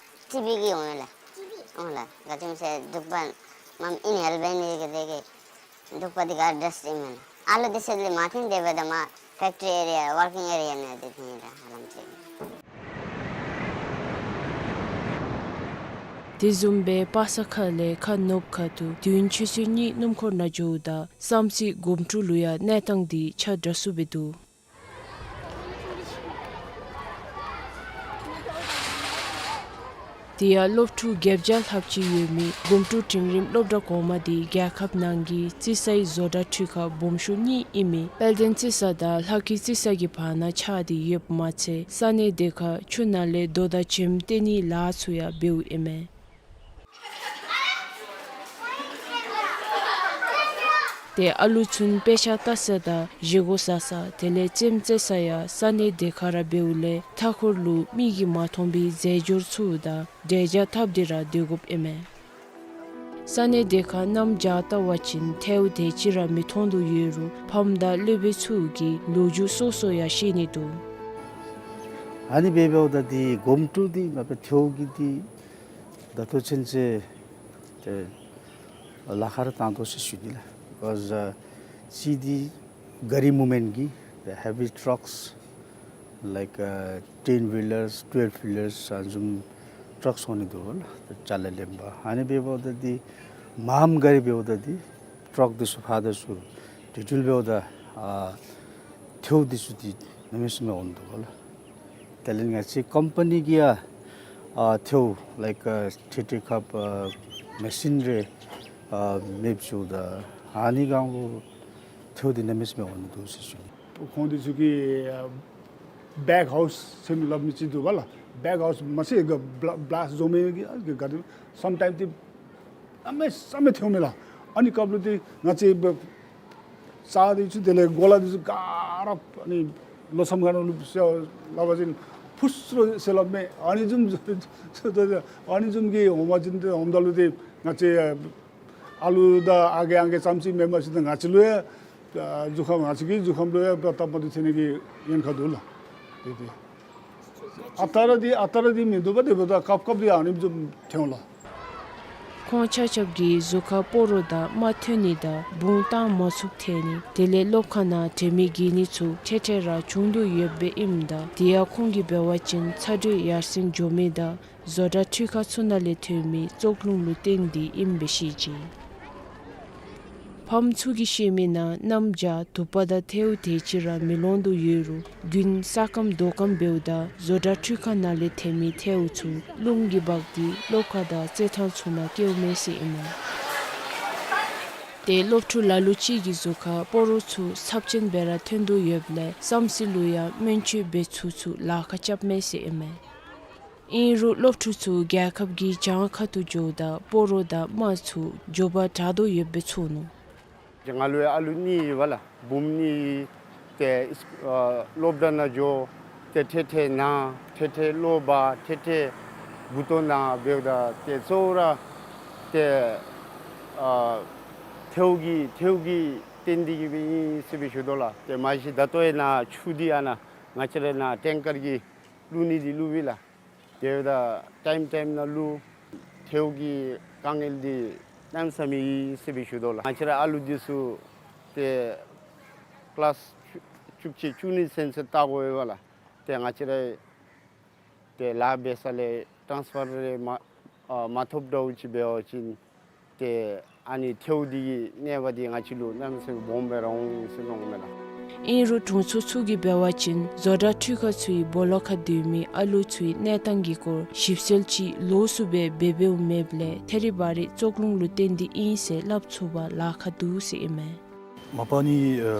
ཊི་བི་གིས་འོང་ཡི་ལགས། འོང་ལགས། ག་ཅི་སྨོ་ཟེར་འདུག་པ་མངམ་ཨིན་ཧེལ་འབད་ནི་གི་དེ་གིས་འདུག་པ་འདི་ག་ཌསཊ་ཨིན་མས་ལགས། ཨ་ལུ་འདི་ཚུ་ལས་མ་ཐོན་ཏེ་འབདཝ་ད་མར་ཕེཀ་ཊི་རི་ཨེ་རི་ཡ་ཝར་ཀིང་ཨེ་རི་ཡ་ནང་འདི་ཐོན་ཡི་ལགས། ཧ་ལམ་ཅིག། དེ་བཟུམ་སྦེ་པ་སངས་ཁ་ལས་ཁ་ནུབ་ཁ་ཐུག་དུས་ཡུན་ཆུ་ཚོད་གཉིས་སྣུམ་འཁོར་ནང་འགྱོཝ་ད་བསམ་རྩེ་སྒོམ་ཀྲུག་ལུ་ཡང་གནས་སྟངས་འདི་ཆ་འདྲ་ཚུ་སྦེ་འདུག། དེ་ཡང་སློབ་ཕྲུག་བརྒྱད་བརྒྱ་ལྷགཔ་ཅིག་ཡོད་མི་སྒོམ་ཀྲུག་འབྲིང་རིམ་སློབ་གྲྭ་གོང་མ་འདི་རྒྱལ་ཁབ་ནང་གི་རྩིས་སའི་བཟོ་གྲྭ་འཕྲུལ་ཁང་སྦོམ་ཤོས་གཉིས་ཨིན་མི་དཔལ་ལྡན་རྩིས་ས་དང་ལྷ་སྐྱིད་རྩིས་ས་གི་བར་ན་ཆགས་ཏེ་ཡོདཔ་མ་ཚད་ས་གནས་དེ་ཁར་ཆུ་ནང་ལས་རྡོ་དང་བྱེམ་སྟོན་ནིའི་ལཱ་ཚུ་ཡང་འབདཝ་ཨིན་མས། ཏེ་ཨ་ལུ་ཚུན་དཔེ་ཆ་ལྟ་ས་དང་བཞེས་སྒོ་ཟ་ས་དེ་ལས་རྩེདམོ་རྩེ་ས་ཡང་ས་གནས་དེ་ཁར་ར་འབདཝ་ལས་མཐའ་འཁོར་ལུ་མིག་གིས་མ་མཐོང་པའི་རྫས་སྦྱོར་ཚུ་དང་འབྲས་ཇ་འཐབ་སྟེ་ར་སྡོད་དགོཔ་ཨིན་མས། ས་གནས་དེ་ཁར་གནམ་བྱཱར་བལྟ་བ་ཅིན་ཐལཝ་དེ་ཅིག་ར་མི་མཐོང་དོ་ཡོད་རུང་ཕམ་དང་སློབ་དཔོན་ཚུ་གིས་ལོ་རྒྱུས་སོ་སོ་ཡང་བཤད་ནི་འདུག། ཨ་ནི་འབདཝ་ད་འདི་སྒོམ་ཀྲུག་འདི་མ་པ་ཐལཝ་གི་འདི་ད་ལྟོ་ཚུན་ཚོད་ཏེ་ལཱ་ཁག་ར་བཏང་དོ་ཟེར་ཞུ་ནི་ལགས། Because uh, see the gari movement གི་the heavy trucks like uh, ten wheelers, twelve wheelers ཨ་ནི་བཟུམ་ཊརཀསི་འོང་ནི་འདུག་ལགས། ཅ་ལ་ལེན་པར། ཨ་ནི་འབདཝ་ད་འདི་མངམ་ག་ར་འབདཝ་ད་འདི་ཊརཀསི་འདི་ཚུ་ཕར་དང་ཚུར་དེ་འཕྲོ་འབདཝ་ད་ཨ་ཐལཝ་འདི་ཚུ་འདི་གནམ་མེད་ས་མེད་འོང་འདུག་ལགས། དེ་ལས་ང་བཅས་ཀམ་པ་ནི་གིས་ཡང་ཨ་ཐལཝ་like uh, ཐད་ཐད་ཁར་ཨ་མེ་ཤིན་རེ་ཨ་མེདཔ་བཟོཝ་ད་ཨ་ནི་སྒང་ལུ་ཐལཝ་འདི་གནམ་མེད་ས་མེད་འོང་ནི་འདུག་ཟེར་ཞུ་ནི། ཁོང་འདི་ཚུ་གིས་ཨ་བེག་ཧའུསི་ཟེར་སླབ་མི་ཅིག་འདུག་པ་ལགས། བེག་ཧའུསི་མ་ཚད་ག་བླ་བླཱསཊི་བཟོ་མི་གི་ཨ་ག་དེ་སམ་ཊའིམ་འདི་གནམ་མེད་ས་མེད་ཐལཝ་མས་ལགས། ཨ་ནི་སྐབས་ལུ་འདི་ང་བཅས་བ་རྩྭ་འདི་ཚུ་དེ་ལས་གོ་ལ་འདི་ཚུ་ག་ར་ཨ་ནི་ལོ་མཚམས་ཁ་ནང་ལུ་སེལ་སླབ་པ་ཅིན་ཕུ་སུ་རུ་སེལ་སླབ་མས། ཨ་ནི་བཟུམ་ཨ་ནི་བཟུམ་གྱི་འོང་པ་ཅིན་འདི་འོངམ་ད་ལུ་འདི་ང་བཅས་ཨ་ལུ་དང་ཨ་རྒས་ཨང་རྒས་ཙམ་ཅིག་མེན་པར་ཅིག་ད་ང་བཅས་ལུ་ཡང་ཨ་གཟུགས་ཁམས་ང་བཅས་ཀྱི་གཟུགས་ཁམས་ལུ་ཡང་སྟབས་མ་བདེཝ་ཐོན་ནི་གི་ཉེན་ཁ་འདུག་ལགས། དེ་དེ་ཨ་རྟག་ར་འདི་ཨ་རྟག་ར་འདི་མིན་འདུག་པ། དེ་འབདཝ་ད་སྐབས་སྐབས་འདི་ཨ་ནི་བཟུམ་ཐོན་ལགས། ཁོང་ཆ་ཁྱབ་ཀྱིས་གཟུགས་ཁར་སྤོ་རོ་དང་རྨ་ཐོན་ནི་དང་བུང་བཏང་མ་ཚུགསཔ་ཐལ་ནི་དེ་ལས་སློབ་ཁང་ནང་དྲན་མེད་འགྱེལ་ནི་ཚུ་ཐེངས་ཐེངས་ར་བྱུང་དོ་ཡོདཔ་ཨིནམ་ད་དེ་ཡང་ཁོང་གིས་འབད་བ་ཅིན་ཚ་དྲོད་ཡར་སེང་འགྱོ་མི་དང་བཟོ་གྲྭ་འཕྲུལ་ཁང་ཚུ་ནང་ལས་ཐོན་མི་བཙོག་རླུང་ལུ་བརྟེན་ཏེ་ཨིནམ་སྦེ་བཤད་ཅི། ཕམ་ཚུ་གིས་བཤད་མིའི་ནང་གནམ་བྱཱར་དུ་པ་དང་ཐལཝ་དེ་ཅིག་ར་མི་ལོང་དོ་ཡོད་རུང་དགུན་ས་སྐམ་རྡོ་སྐམ་འབདཝ་ད་བཟོ་གྲྭ་འཕྲུལ་ཁང་ནང་ལས་ཐོན་མི་ཐལཝ་ཚུ་རླུང་གིས་འབག་སྟེ་སློབ་ཁང་དང་རྩེད་ཐང་ཚུ་ནང་སྐྱེལཝ་མས་ཟེར་ཨིན་མས། ཏེ་སློབ་ཕྲུག་ལ་ལུ་ཅིག་གི་གཟུགས་ཁར་སྤོ་རོ་ཚུ་ཚབས་ཆེན་སྦེ་ར་ཐོན་དོ་ཡོདཔ་ལས་བསམ་རྩེ་ལུ་ཡང་སྨན་བཅོས་འབད་ཚུགས་ཚུགས་ལཱ་ཁག་རྐྱབ་མས་ཟེར་ཨིན་མས། ཨིན་རུང་སློབ་ཕྲུག་ཚུ་རྒྱལ་ཁབ་ཀྱི་གྱང་ཁ་ཐུག་འགྱོཝ་ད་སྤོ་རོ་དང་རྨ་ཚུ་མགྱོགས་པར་དྲག་དོ་ཡོདཔ་སྦེ་ཚོར་ནུག། ང་ལུ་ཡང་ཨ་ལུ་གཉིས་ཡོད་པ་ལགས། བུམོ་གཉིས་ཏེ་ཨ་སློབ་གྲྭ་ནང་འགྱོ། ཏེ་ཐེངས་ཐེངས་ན་ཐེངས་ཐེངས་གློ་བ་ཐེངས་ཐེངས་མགུ་ཏོ་ན་འབདཝ་ད་ཏེ་གཙོ་བོ་ར་ ཏེ་ཨ་ཐལཝ་གི་ཐལཝ་གི་བརྟེན་ཏེ་གིས་སྦེ་ཨིན་ཟེར་སྦེ་ཞུ་དོ་ལགས། ཏེ་མ་གཞི་ད་ལྟོ་ཡང་ནཱ་ཆུ་འདི་ཨ་ནཱ་ང་བཅས་ར་ནཱ་ཊེང་ཀར་གྱིས་བླུག་ནི་འདི་བླུག་པས་ལགས། དེ་འབདཝ་ད་ཊའིམ་ཊའིམ་ནང་བླུག། ཐལཝ་གི་དཀའ་ངལ་འདི་གནམ་མེད་ས་མེད་ཡོད་ཟེར་སྦེ་ཞུ་དོ་ལགས། ང་བཅས་ར་ཨ་ལུ་འདི་ཚུ་ཏེ་ཀི་ལཱསི་བཅུ་གཅིག་བཅུ་གཉིས་ཚུན་ཚོད་བལྟ་དགོ་པས་ལགས། ཏེ་ང་བཅས་ར་ཏེ་ལཱ་འབད་ས་ལས་ཊཱནསི་ཕར་རེ་མ་ཨ་མ་ཐོབ་འདྲཝ་ཅིག་འབད་བ་ཅིན་ཏེ་ཨ་ནི་ཐལཝ་འདི་གིས་གནོད་པ་འདི་ང་བཅས་ལུ་གནམ་མེད་ས་མེད་སྦོམ་སྦེ་ར་འོང་ཟེར་མནོཝ་མས་ལགས། ཨིན་རུང་དྲུང་འཚོ་ཚུ་གིས་འབད་བ་ཅིན་བཟོ་གྲྭ་འཕྲུལ་ཁང་ཚུ་གི་སྦོ་ལོགས་ཁར་སྡོད་མི་ཨ་ལུ་ཚུའི་གནས་སྟངས་ཀྱི་སྐོར་ཞིབ་འཚོལ་ཅིག་ལོགས་སུ་སྦེ་འབད་འབདཝ་མེདཔ་ལས་ཐད་རི་བ་རི་བཙོག་རླུང་ལུ་བརྟེན་ཏེ་ཨིན་ཟེར་སླབ་ཚུགས་པར་ལཱ་ཁག་འདུག་ཟེར་ཨིན་མས། མ་པ་ནི་ཨ་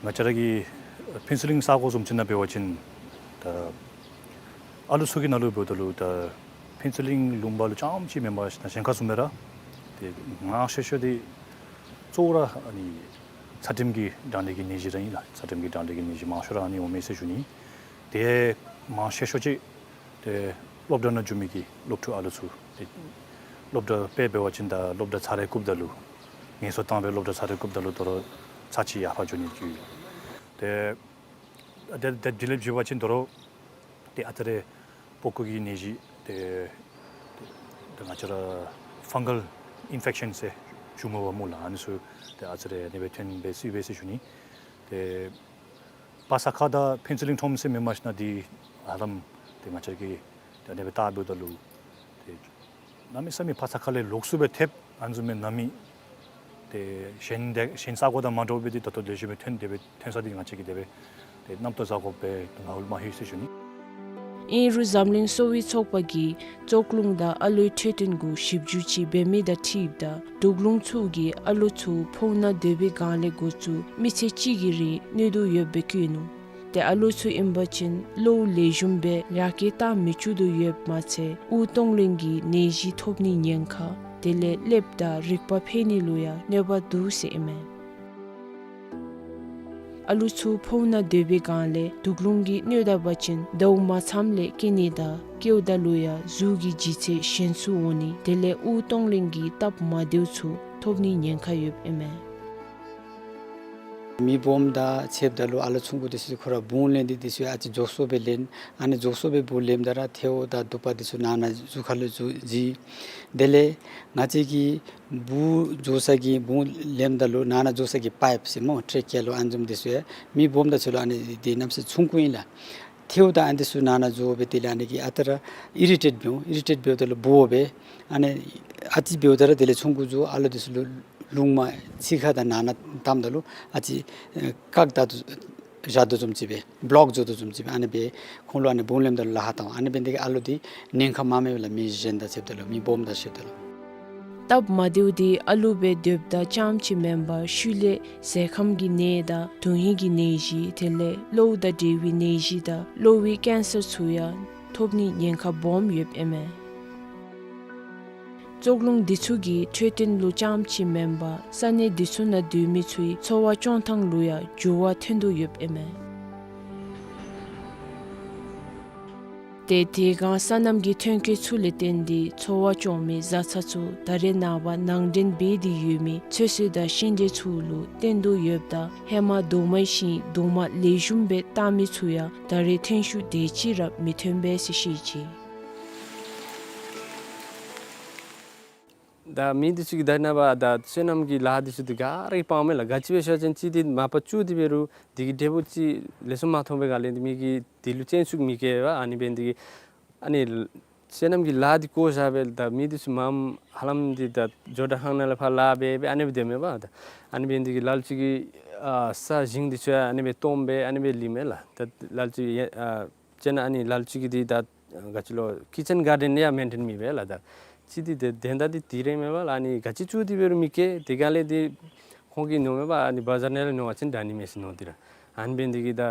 ང་བཅས་ར་གི་ཕུན་ཚོགས་གླིང་ས་གོ་བཟུམ་ཅིག་ནང་འབད་བ་ཅིན་ད་ཨ་ལུ་ཚུ་གི་ནང་ལུ་འབདཝ་ད་ལུ་ད་ཕུན་ཚོགས་གླིང་ལུང་པ་ལུ་རྐྱངམ་ཅིག་མེན་པར་ཞིན་ན་གཞན་ཁར་བཟུམ་སྦེ་ར་ཏེ་མང་ཤོས་ཤོས་འདི་གཙོ་བོ་ར་ཨ་ནི་ཚད་རིམས་ཀྱི་གྲང་ལྷད་ཀྱི་ནད་གཞི་ར་ཨིན་ལགས། ཚད་རིམས་ཀྱི་གྲང་ལྷད་ཀྱི་ནད་གཞི་མང་ཤོས་ར་ཨ་ནི་འོང་མས་ཟེར་ཞུ་ནི། ཏེ་མང་ཤོས་ཤོས་ཅིག་ཏེ་སློབ་གྲྭ་ནང་འགྱོ་མི་གི་སློབ་ཕྲུག་ཨ་ལུ་ཚུ་ཏེ་སློབ་གྲྭ་དཔེ་འབད་བ་ཅིན་ད་སློབ་གྲྭ་ཚར་རེ་བཀུགཔ་ད་ལུ་ངལ་གསོ་བཏང་སྦེ་སློབ་གྲྭ་ཚར་རེ་བཀུགཔ་ད་ལུ་དོ་རུང་ཚར་གཅིག་ཡར་ཕར་འགྱོ་ནི་ཅིག་ཏེ་ཏེ་ཏེ་དེ་ལས་འབད་བ་ཅིན་དོ་རུང་ཏེ་ཨ་ཙི་རེ་པགས་ཀོ་གི་ནད་གཞི་ཏེ་ཏེ་ང་བཅས་ར་ཕང་གཱལ་ཨིན་ཕེག་ཤཱན་ཟེར་ཞུཝ་མས་པ་སྨོ་ལགས། ཨ་ནི་ཚུ་ཏེ་ཨ་ཙི་རེ་ཨ་ནི་སྦེ་ཐོན་སྦེ་སྲིད་པས་ཟེར་ཞུ་ནི། ཏེ་པ་ས་ཁ་དང་ཕུན་ཚོགས་གླིང་ཁྲོམ་ཟེར་མི་མ་ཤེས་ན་འདི་ཧ་ལམ་ཏེ་ང་བཅས་ཀྱིས་ཏེ་ཨ་ནི་སྦེ་བལྟ་འབདཝ་ད་ལུ་ཏེ་གནམ་མེད་ས་མེད་པ་ས་ཁ་ལས་ལོགས་སུ་སྦེ་ཐེབས་ཨ་ནི་བཟུམ་མའི་ནང་མི་ཏེ་གཞན་ཏེ་གཞན་ས་གོ་དང་མ་འདྲཝ་སྦེ་འདི་ད་ལྟོ་ལེགས་ཤོམ་སྦེ་ཐོན་ཏེ་སྦེ་ཐོན་ས་འདི་ང་བཅས་ཀྱིས་དེ་སྦེ་ཏེ་རྣམ་རྟོག་བཟའ་དགོཔ་སྦེ་ང་ལུ་མ་ལྷོད་ཟེར་ཞུ་ནི། ཨིན་རུང་འཛམ་གླིང་གསོ་བའི་ཚོགས་པ་གིས་བཙོག་རླུང་དང་ཨ་ལུའི་འཕྲོད་བསྟེན་གུ་ཞིབ་འཇུག་ཅིག་འབད་མི་དང་འཁྲིལཝ་ད་དུག་རླུང་ཚུ་གིས་ཨ་ལུ་ཚུ་ཕོཝ་ནང་སྡོད་པའི་སྒང་ལས་འགོ་བཙུགས་མི་ཚེ་གཅིག་གི་རིང་གནོད་དོ་ཡོདཔ་སྦེ་བཀོད་ནུག། ཏེ་ཨ་ལུ་ཚུ་ཨིན་པ་ཅིན་གློཝ་ལེགས་ཤོམ་སྦེ་ར་སྐྱེལ་བཏང་མི་བཅུག་དོ་ཡོདཔ་མ་ཚད་དབུགས་གཏོང་ལེན་གྱི་ནད་གཞི་ཐོབ་ནིའི་ཉེན་ཁ་དེ་ལས་ཀླདཔ་དང་རིག་པ་འཕེལ་ནི་ལུ་ཡང་གནོད་པ་འདུག་ཟེར་ཨིན་མས། ཨ་ལུ་ཚུ་ཕོཝ་ནང་སྡོད་པའི་སྒང་ལས་དུག་རླུང་གིས་གནོད་ད་པ་ཅིན་ཟླཝ་མ་ཚངམ་ལས་སྐྱེ་ནི་དང་སྐྱེཝ་ད་ལུ་ཡང་གཟུགས་ཀྱི་ལྗིད་ཚད་ཞན་སུ་འོང་ནི་དེ་ལས་དབུགས་གཏོང་ལེན་གྱི་སྟབས་མ་བདེཝ་ཚུ་ཐོབ་ནིའི་ཉེན་ཁ་ཡོདཔ་ཨིན་མས། མི་སྦོམ་དང་ཕྱདཔ་ད་ལུ་ཨ་ལུ་ཆུང་ཀུ་འདི་ཚུ་ཁོ་ར་བོང་ལེན་ཏེ་འདི་ཚུ་ཨ་ཙི་མགྱོགས་སུ་སྦེ་ལེན། ཨ་ནི་མགྱོགས་སུ་སྦེ་བོང་ལེནམ་ད་ར་ཐལཝ་དང་དུ་པ་འདི་ཚུ་ནང་ན་གཟུགས་ཁར་ལུ་འཛུལ་འཛུལ། དེ་ལས་ང་བཅས་ཀྱིས་བོང་འགྱོ་ས་གི་བོང་ལེནམ་ད་ལུ་ནང་ན་འགྱོ་ས་གི་པའིཔ་ཟེར་སྨོ་ཊེ་རེ་ཀི་ཡ་ལོ་ཨ་ནི་བཟུམ་འདི་ཚུ་ཡང་མི་སྦོམ་དང་ཕྱད་ལུ་ཨ་ནི་འདི་གནམ་མེད་ས་མེད་ཆུང་ཀུ་ཨིན་ལགས། ཐལཝ་དང་ཨ་ནི་འདི་ཚུ་ནང་ན་འགྱོ་སྦེ་དེ་ལས་ཨ་ནི་གིས་ཨ་ཏ་ར་ཨི་རི་ཊེཊ་འབདཝ་ཨིན། ཨི་རི་ཊེཊ་འབདཝ་ད་ལུ་སྦོ་སྦེ་ཨ་ནི་ཨ་ཙི་འབདཝ་ད་ར་དེ་ལས་ཆུང་ཀུ་འགྱོ་ཨ་ལུ་འདི་ཚུ་ལུ་རླུང་མ་ཚིག་ཁ་དང་ནང་ན་བཏངམ་ད་ལུ་ཨ་ཙི་ཨེ་བཀག་ད་བཞག་དོ་བཟུམ་ཅིག་སྦེ་བློག་འགྱོ་དོ་བཟུམ་ཅིག་སྦེ་ཨ་ནི་སྦེ་ཁོང་ལུ་ཨ་ནི་བོང་ལེནམ་ད་ལུ་ལཱ་ཁག་བཏང་། ཨ་ནི་འབད་ནི་དེ་གིས་ཨ་ལུ་འདི་ཉེན་ཁ་མངམ་མས་ལགས། མི་གཞན་དང་ཕྱདཔ་ད་ལུ་མི་སྦོམ་དང་ཕྱདཔ་ད་ལུ། སྟབས་མ་བདེཝ་འདི་ཨ་ལུ་སྦེ་སྡོདཔ་ད་རྐྱངམ་ཅིག་མེན་པར་ཤུལ་ལས་ཟས་ཁམས་ཀྱི་ནད་དང་དོན་ཧིང་གི་ནད་གཞི་དེ་ལས་གློཝ་དང་འབྲེལ་བའི་ནད་གཞི་དང་གློ་བའི་ཀེན་སར་ཚུ་ཡང་ཐོབ་ནིའི་ཉེན་ཁ་སྦོམ་ཡོདཔ་ཨིན་མས། བཙོག་རླུང་འདི་ཚུ་གི་འཕྲོད་བསྟེན་ལུ་རྐྱངམ་ཅིག་མེན་པར་ས་གནས་འདི་ཚུ་ནང་སྡོད་མི་ཚུའི་འཚོ་བ་སྐྱོང་ཐངས་ལུ་ཡང་འགྱུར་བ་ཐོན་དོ་ཡོདཔ་ཨིན་མས། ཏེ་དེ་སྒང་སོ་ནམ་གྱི་ཐོན་སྐྱེད་ཚུ་ལས་བརྟེན་ཏེ་འཚོ་བ་སྐྱོང་མི་བཟའ་ཚང་ཚུ་ད་རེས་ནངས་པ་ནང་འདྲེན་འབད་དེ་ཡོད་མི་ཚོད་བསྲེ་དང་ཤིང་འབྲས་ཚུ་ལུ་བརྟེན་དོ་ཡོདཔ་ད་ཧེ་མ་རྡོག་མའི་ཤིང་རྡོག་མ་ལེགས་ཤོམ་སྦེ་བཏགས་མི་ཚུ་ཡང་ད་རེས་ཐོན་ཤུགས་དེ་ཅིག་ར་མི་ཐོན་པས་ཟེར་བཤད་ཅི། ད་མི་འདི་ཚུ་གིས་ད་ནངས་པ་ད་སོ་ནམ་གྱི་ལཱ་འདི་ཚུ་འདི་ག་ར་གིས་སྤང་མས་ལགས། ག་ཅི་སྦེ་ཟེར་བ་ཅིན་གཅིག་འདི་མ་པ་བཙུགས་ཏེ་འབད་རུང་འདི་གི་འབྲས་བུ་ཅིག་ལེགས་ཤོམ་མ་ཐོབ་པའི་སྒང་ལས་འདི་མི་གིས་འདི་ལུ་སྤྱོད་ཚུགས་མི་བཀལ་བས། ཨ་ནི་འབད་ནི་འདི་གིས་ཨ་ནི་སོ་ནམ་གྱི་ལཱ་འདི་བཀོ་བཞག་སྦེ་ད་མི་འདི་ཚུ་མངམ་ཧ་ལམ་འདི་ད་ཇོ་བདག་ཁང་ནང་ལས་ཕར་ལཱ་འབད་འབད་ཨ་ནི་སྦེ་སྡོདཔ་མས་པ། ད་ཨ་ནི་འབད་ནི་འདི་གིས་ལ་ལུ་ཅིག་གིས་ཨ་ས་ཞིང་འདི་ཚུ་ཡང་ཨ་ནི་སྦེ་སྟོངམ་སྦེ་ཨ་ནི་སྦེ་ལུས་མས་ལགས། ད་ལ་ལུ་ཅིག་ཨ་ཅེ་ན་ཨ་ནི་ལ་ལུ་ཅིག་གིས་འདི་ད་ག་ཅི་ལོ་ཀི་ཅན་གཱར་ཌེན་ཡང་མེན་ཊེན་མེད་པས་ལགས། ད་ཅིག་འདི་དེ་དོན་དག་འདི་འདི་ར་མས་པ་ལགས། ཨ་ནི་ག་ཅི་བཙུགས་ཏེ་འབད་རུང་མི་སྐྱེ། དེ་སྒང་ལས་འདི་ཁོང་གིས་མནོཝ་མས་པ། ཨ་ནི་བ་ཛར་ནང་ལས་ཉོ་བ་ཅིན་དྲག་ནི་མས་ཟེར་མནོ་སྟེ་ར། ཨ་ནི་འབད་ནི་འདི་གིས་ད་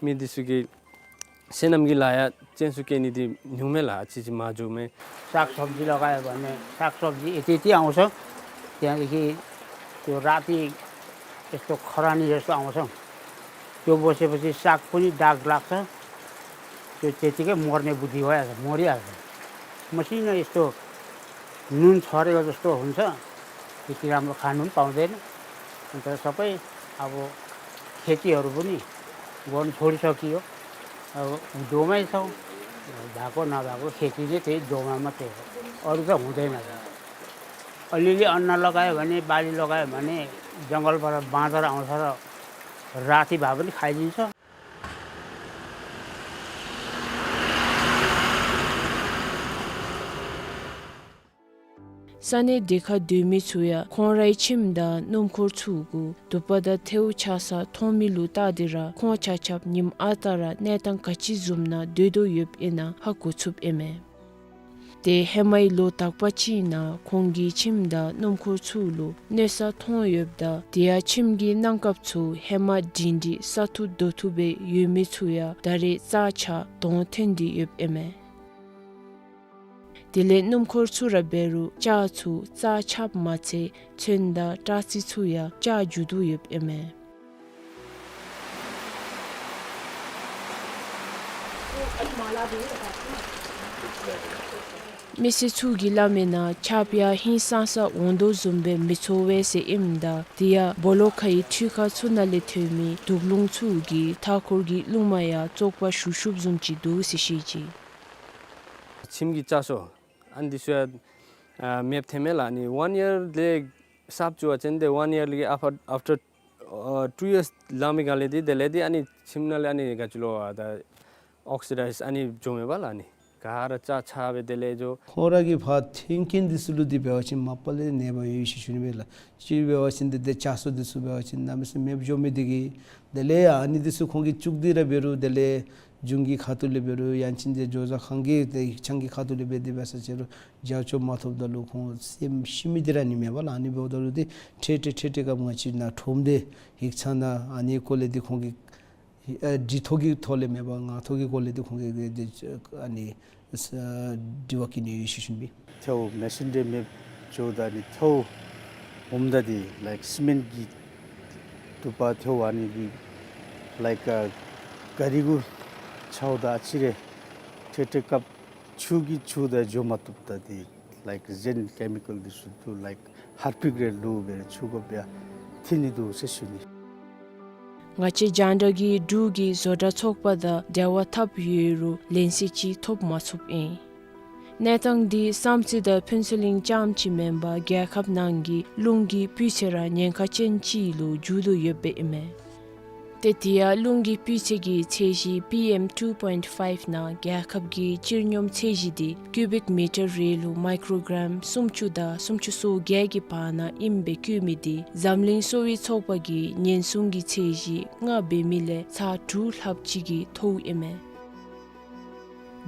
མི་འདི་ཚུ་གིས་སོ་ནམ་གྱི་ལཱ་ཡང་སྤྱོད་ཚུགས་བཀལ་ནི་འདི་ཉུང་མས་ལགས། ཨ་ཙི་ཅིག་མ་འགྱོཝ་མས། साग सब्जी लगायो भने साग सब्जी यति यति आउँछ। त्यहाँदेखि यस्तो खरानी जस्तो आउँछ। त्यो बसेपछि साग पनि दाग लाग्छ। त्यो त्यतिकै मर्ने बुद्धि भइहाल्छ, मरिहाल्छ। मसिनो यस्तो नुन छरेको जस्तो हुन्छ, त्यति राम्रो खानु पनि पाउँदैन। अन्त सबै अब खेतीहरू पनि गर्नु छोडिसकियो। अब डोमै छौँ, भएको नभएको खेती नै त्यही डोमा मात्रै हो, अरू त हुँदैन। अलिअलि अन्न लगायो भने, बाली लगायो भने जङ्गलबाट बाँदर आउँछ र राति भए पनि खाइदिन्छ। ས་གནས་དེ་ཁར་སྡོད་མི་ཚུ་ཡང་ཁོང་རའི་ཁྱིམ་དང་སྣུམ་འཁོར་ཚུ་གུ་དུ་པ་དང་ཐལཝ་ཆག་ས་མཐོང་མི་ལུ་བལྟ་སྟེ་ར་ཁོང་ཆ་ཁྱབ་ཉིནམ་ཨ་རྟག་ར་གནས་སྟངས་ག་ཅི་བཟུམ་ནང་སྡོད་དོ་ཡོདཔ་ཨིན་ན་ཧ་གོ་ཚུགསཔ་ཨིན་མས། ཏེ་ཧེ་མའི་ལོ་དག་པ་ཅིག་ནང་ཁོང་གི་ཁྱིམ་དང་སྣུམ་འཁོར་ཚུ་ལུ་གནོད་ས་ཐོན་ཡོདཔ་ད་དེ་ཡང་ཁྱིམ་གྱི་གནམ་ཁབ་ཚུ་ཧེ་མ་སྒྲིང་སྒྲི་ས་ཐུབ་རྡོ་ཐུབ་སྦེ་ཡོད་མི་ཚུ་ཡང་ད་རེས་རྩ་ཆག་དོང་ཐོན་ཏེ་ཡོདཔ་ཨིན་མས། དེ་ལས་སྣུམ་འཁོར་ཚུ་ར་འབད་རུང་ལྕགས་ཚུ་རྩ་ཆགཔ་མ་ཚད་ཚོན་དང་སྐྲ་རྩི་ཚུ་ཡང་ཆག་འགྱོ་དོ་ཡོདཔ་ཨིན་མས། མི་སེར་ཚུ་གིས་སླབ་མིའི་ནང་ཆརཔ་ཡང་ཧིང་སངས་ས་འོང་དོ་བཟུམ་སྦེ་མི་ཚོར་བས་ཟེར་ཨིནམ་ད་དེ་ཡང་སྦོ་ལོགས་ཁའི་འཕྲུལ་ཁང་ཚུ་ནང་ལས་ཐོན་མི་དུག་རླུང་ཚུ་གིས་མཐའ་འཁོར་གྱི་རླུང་མ་ཡང་བཙོག་པ་ཞུགས་ཞུགསཔ་བཟུམ་ཅིག་འདུག་ཟེར་བཤད་ཅི། ཁྱིམ་གྱི་ལྕགས་སོ་ཨ་ནི་འདི་ཚུ་ཡང་ཨ་མེདཔ་ཐོནམ་མས་ལགས། ཨ་ནི་ཝན་ཡར་ལས་གསརཔ་བཙུགས་པ་ཅིན་ཏེ་ཝན་ཡར་ལས་ཨཕ་ཨཕ་ཊར་ཨ་ཊུ་ཡརསི་ལང་མི་ག་ལས་འདི་དེ་ལས་འདི་ཨ་ནི་ཁྱིམ་ནང་ལས་ཨ་ནི་ག་ཅི་ལོ་ཨ་ད་ཨོག་སི་ཌའིཛ་ཨ་ནི་འགྱོཝ་མས་པ་ལགས། ཨ་ནི་ག་ར་ལྕགས་ཆག་སྦེ་དེ་ལས་འགྱོ། ཁོང་ར་གི་ཕར་ཐོན་སྐྱེད་འདི་ཚུ་ལུ་འདི་འབད་བ་ཅིན་མ་པ་ལས་ནད་པ་ཡོད་ཟེར་ཞུ་ནི་མས་ལགས། གཅིག་འབད་བ་ཅིན་འདི་ཏེ་ལྕགས་སོ་འདི་ཚུ་འབད་བ་ཅིན་གནམ་མེད་ས་མེད་མེདཔ་འགྱོ་མི་འདི་གིས་དེ་ལས་ཨ་ནི་འདི་ཚུ་ཁོང་གིས་བཙུགས་ཏེ་ར་འབད་རུང་དེ་ལས་གཞུང་གི་ཁ་ཐུག་ལས་འབད་རུང་ཡང་ཅིན་ཏེ་ཇོ་བཟའ་ཁང་གི་ཏེ་ཡིག་ཚང་གི་ཁ་ཐུག་ལས་འབད་དེ་འབད་ས་ཅིག་རུང་རྒྱབ་སྐྱོར་མ་ཐོབ་ད་ལུ་ཁོང་སེམས་ཤི་མི་འདི་ར་ཨ་ནི་མས་པ་ལགས། ཨ་ནི་འབདཝ་ད་ལུ་འདི་འཕྲལ་འཕྲལ་འཕྲལ་འཕྲལ་སྐབས་ང་བཅས་ནཱ་ཁྲོམ་སྡེ་ཡིག་ཚང་ནང་ཨ་ནི་སྐོར་ལས་འདི་ཁོང་གིས་ཨ་འདི་ཐོག་གི་ཐོག་ལས་མེན་པར་ངག་ཐོག་གི་སྐོར་ལས་འདི་ཁོང་གིས་འདི་ཨ་ནི་ཨ་དྲི་བ་བཀོད་ནི་ཡོད་ཟེར་ཞུ་ནི་ཨིན། ཐལཝ་མེ་སོན་འདི་མེདཔ་འགྱོཝ་ད་ཨ་ནི་ཐལཝ་འོངམ་ད་འདི་ལའིཀ་སི་མེནཊ་གི་དུ་པ་ཐལཝ་ཨ་ནི་འདི་ལའིཀ་ཨ་ག་རི་གུ་འཕྱརཝ་ད་ཨ་ཙི་རེ་འཕྲལ་འཕྲལ་སྐབས་ཆུ་གིས་འཁྱུ་ད་འགྱོ་མ་བཏུབ་ད་འདི་ལའིཀ་གཞན་ཀེ་མི་ཀཱལ་འདི་ཚུ་འདུག། ལའིཀ་ཧར་པིཀ་རེ་བླུག་སྦེ་འཁྱུ་དགོཔ་ཡང་ཐོན་ནི་འདུག་ཟེར་ཞུ་ནི། ང་བཅས་རྒྱང་བསྒྲགས་ཀྱིས་འབྲུག་གི་བཟོ་གྲྭ་ཚོགས་པ་དང་འབྲེལ་བ་འཐབ་ཡོད་རུང་ལན་གསལ་ཅིག་ཐོབ་མ་ཚུགསཔ་ཨིན། གནས་སྟངས་འདི་བསམ་རྩེ་དང་ཕུན་ཚོགས་གླིང་རྐྱངམ་ཅིག་མེན་པར་རྒྱལ་ཁབ་ནང་གི་རླུང་གི་སྤུས་ཚད་ར་ཉེན་ཁ་ཅན་ཅིག་ལུ་འགྱུར་དོ་ཡོདཔ་ཨིན་མས། ཏེ་དེ་ཡང་རླུང་གི་སྤུས་ཚད་ཀྱི་ཚད་གཞི་པི་ཨེམ་ཊུ་པོའིནཊི་ཕའིབ་ནང་རྒྱལ་ཁབ་ཀྱི་སྤྱིར་སྙོམས་ཚད་གཞི་འདི་ཀུ་བིཀ་མི་ཊར་རེ་ལུ་མའི་ཀྲོ་གྲམ་སུམ་ཅུ་དང་སུམ་ཅུ་སོ་བརྒྱད་ཀྱི་བར་ན་ཨིནམ་སྦེ་བཀོད་མི་འདི་འཛམ་གླིང་གསོ་བའི་ཚོགས་པ་གིས་ཉེན་སྲུང་གི་ཚད་གཞི་ལྔ་འབད་མི་ལས་ཚར་དྲུག་ལྷགཔ་ཅིག་གིས་མཐོཝ་ཨིན་མས།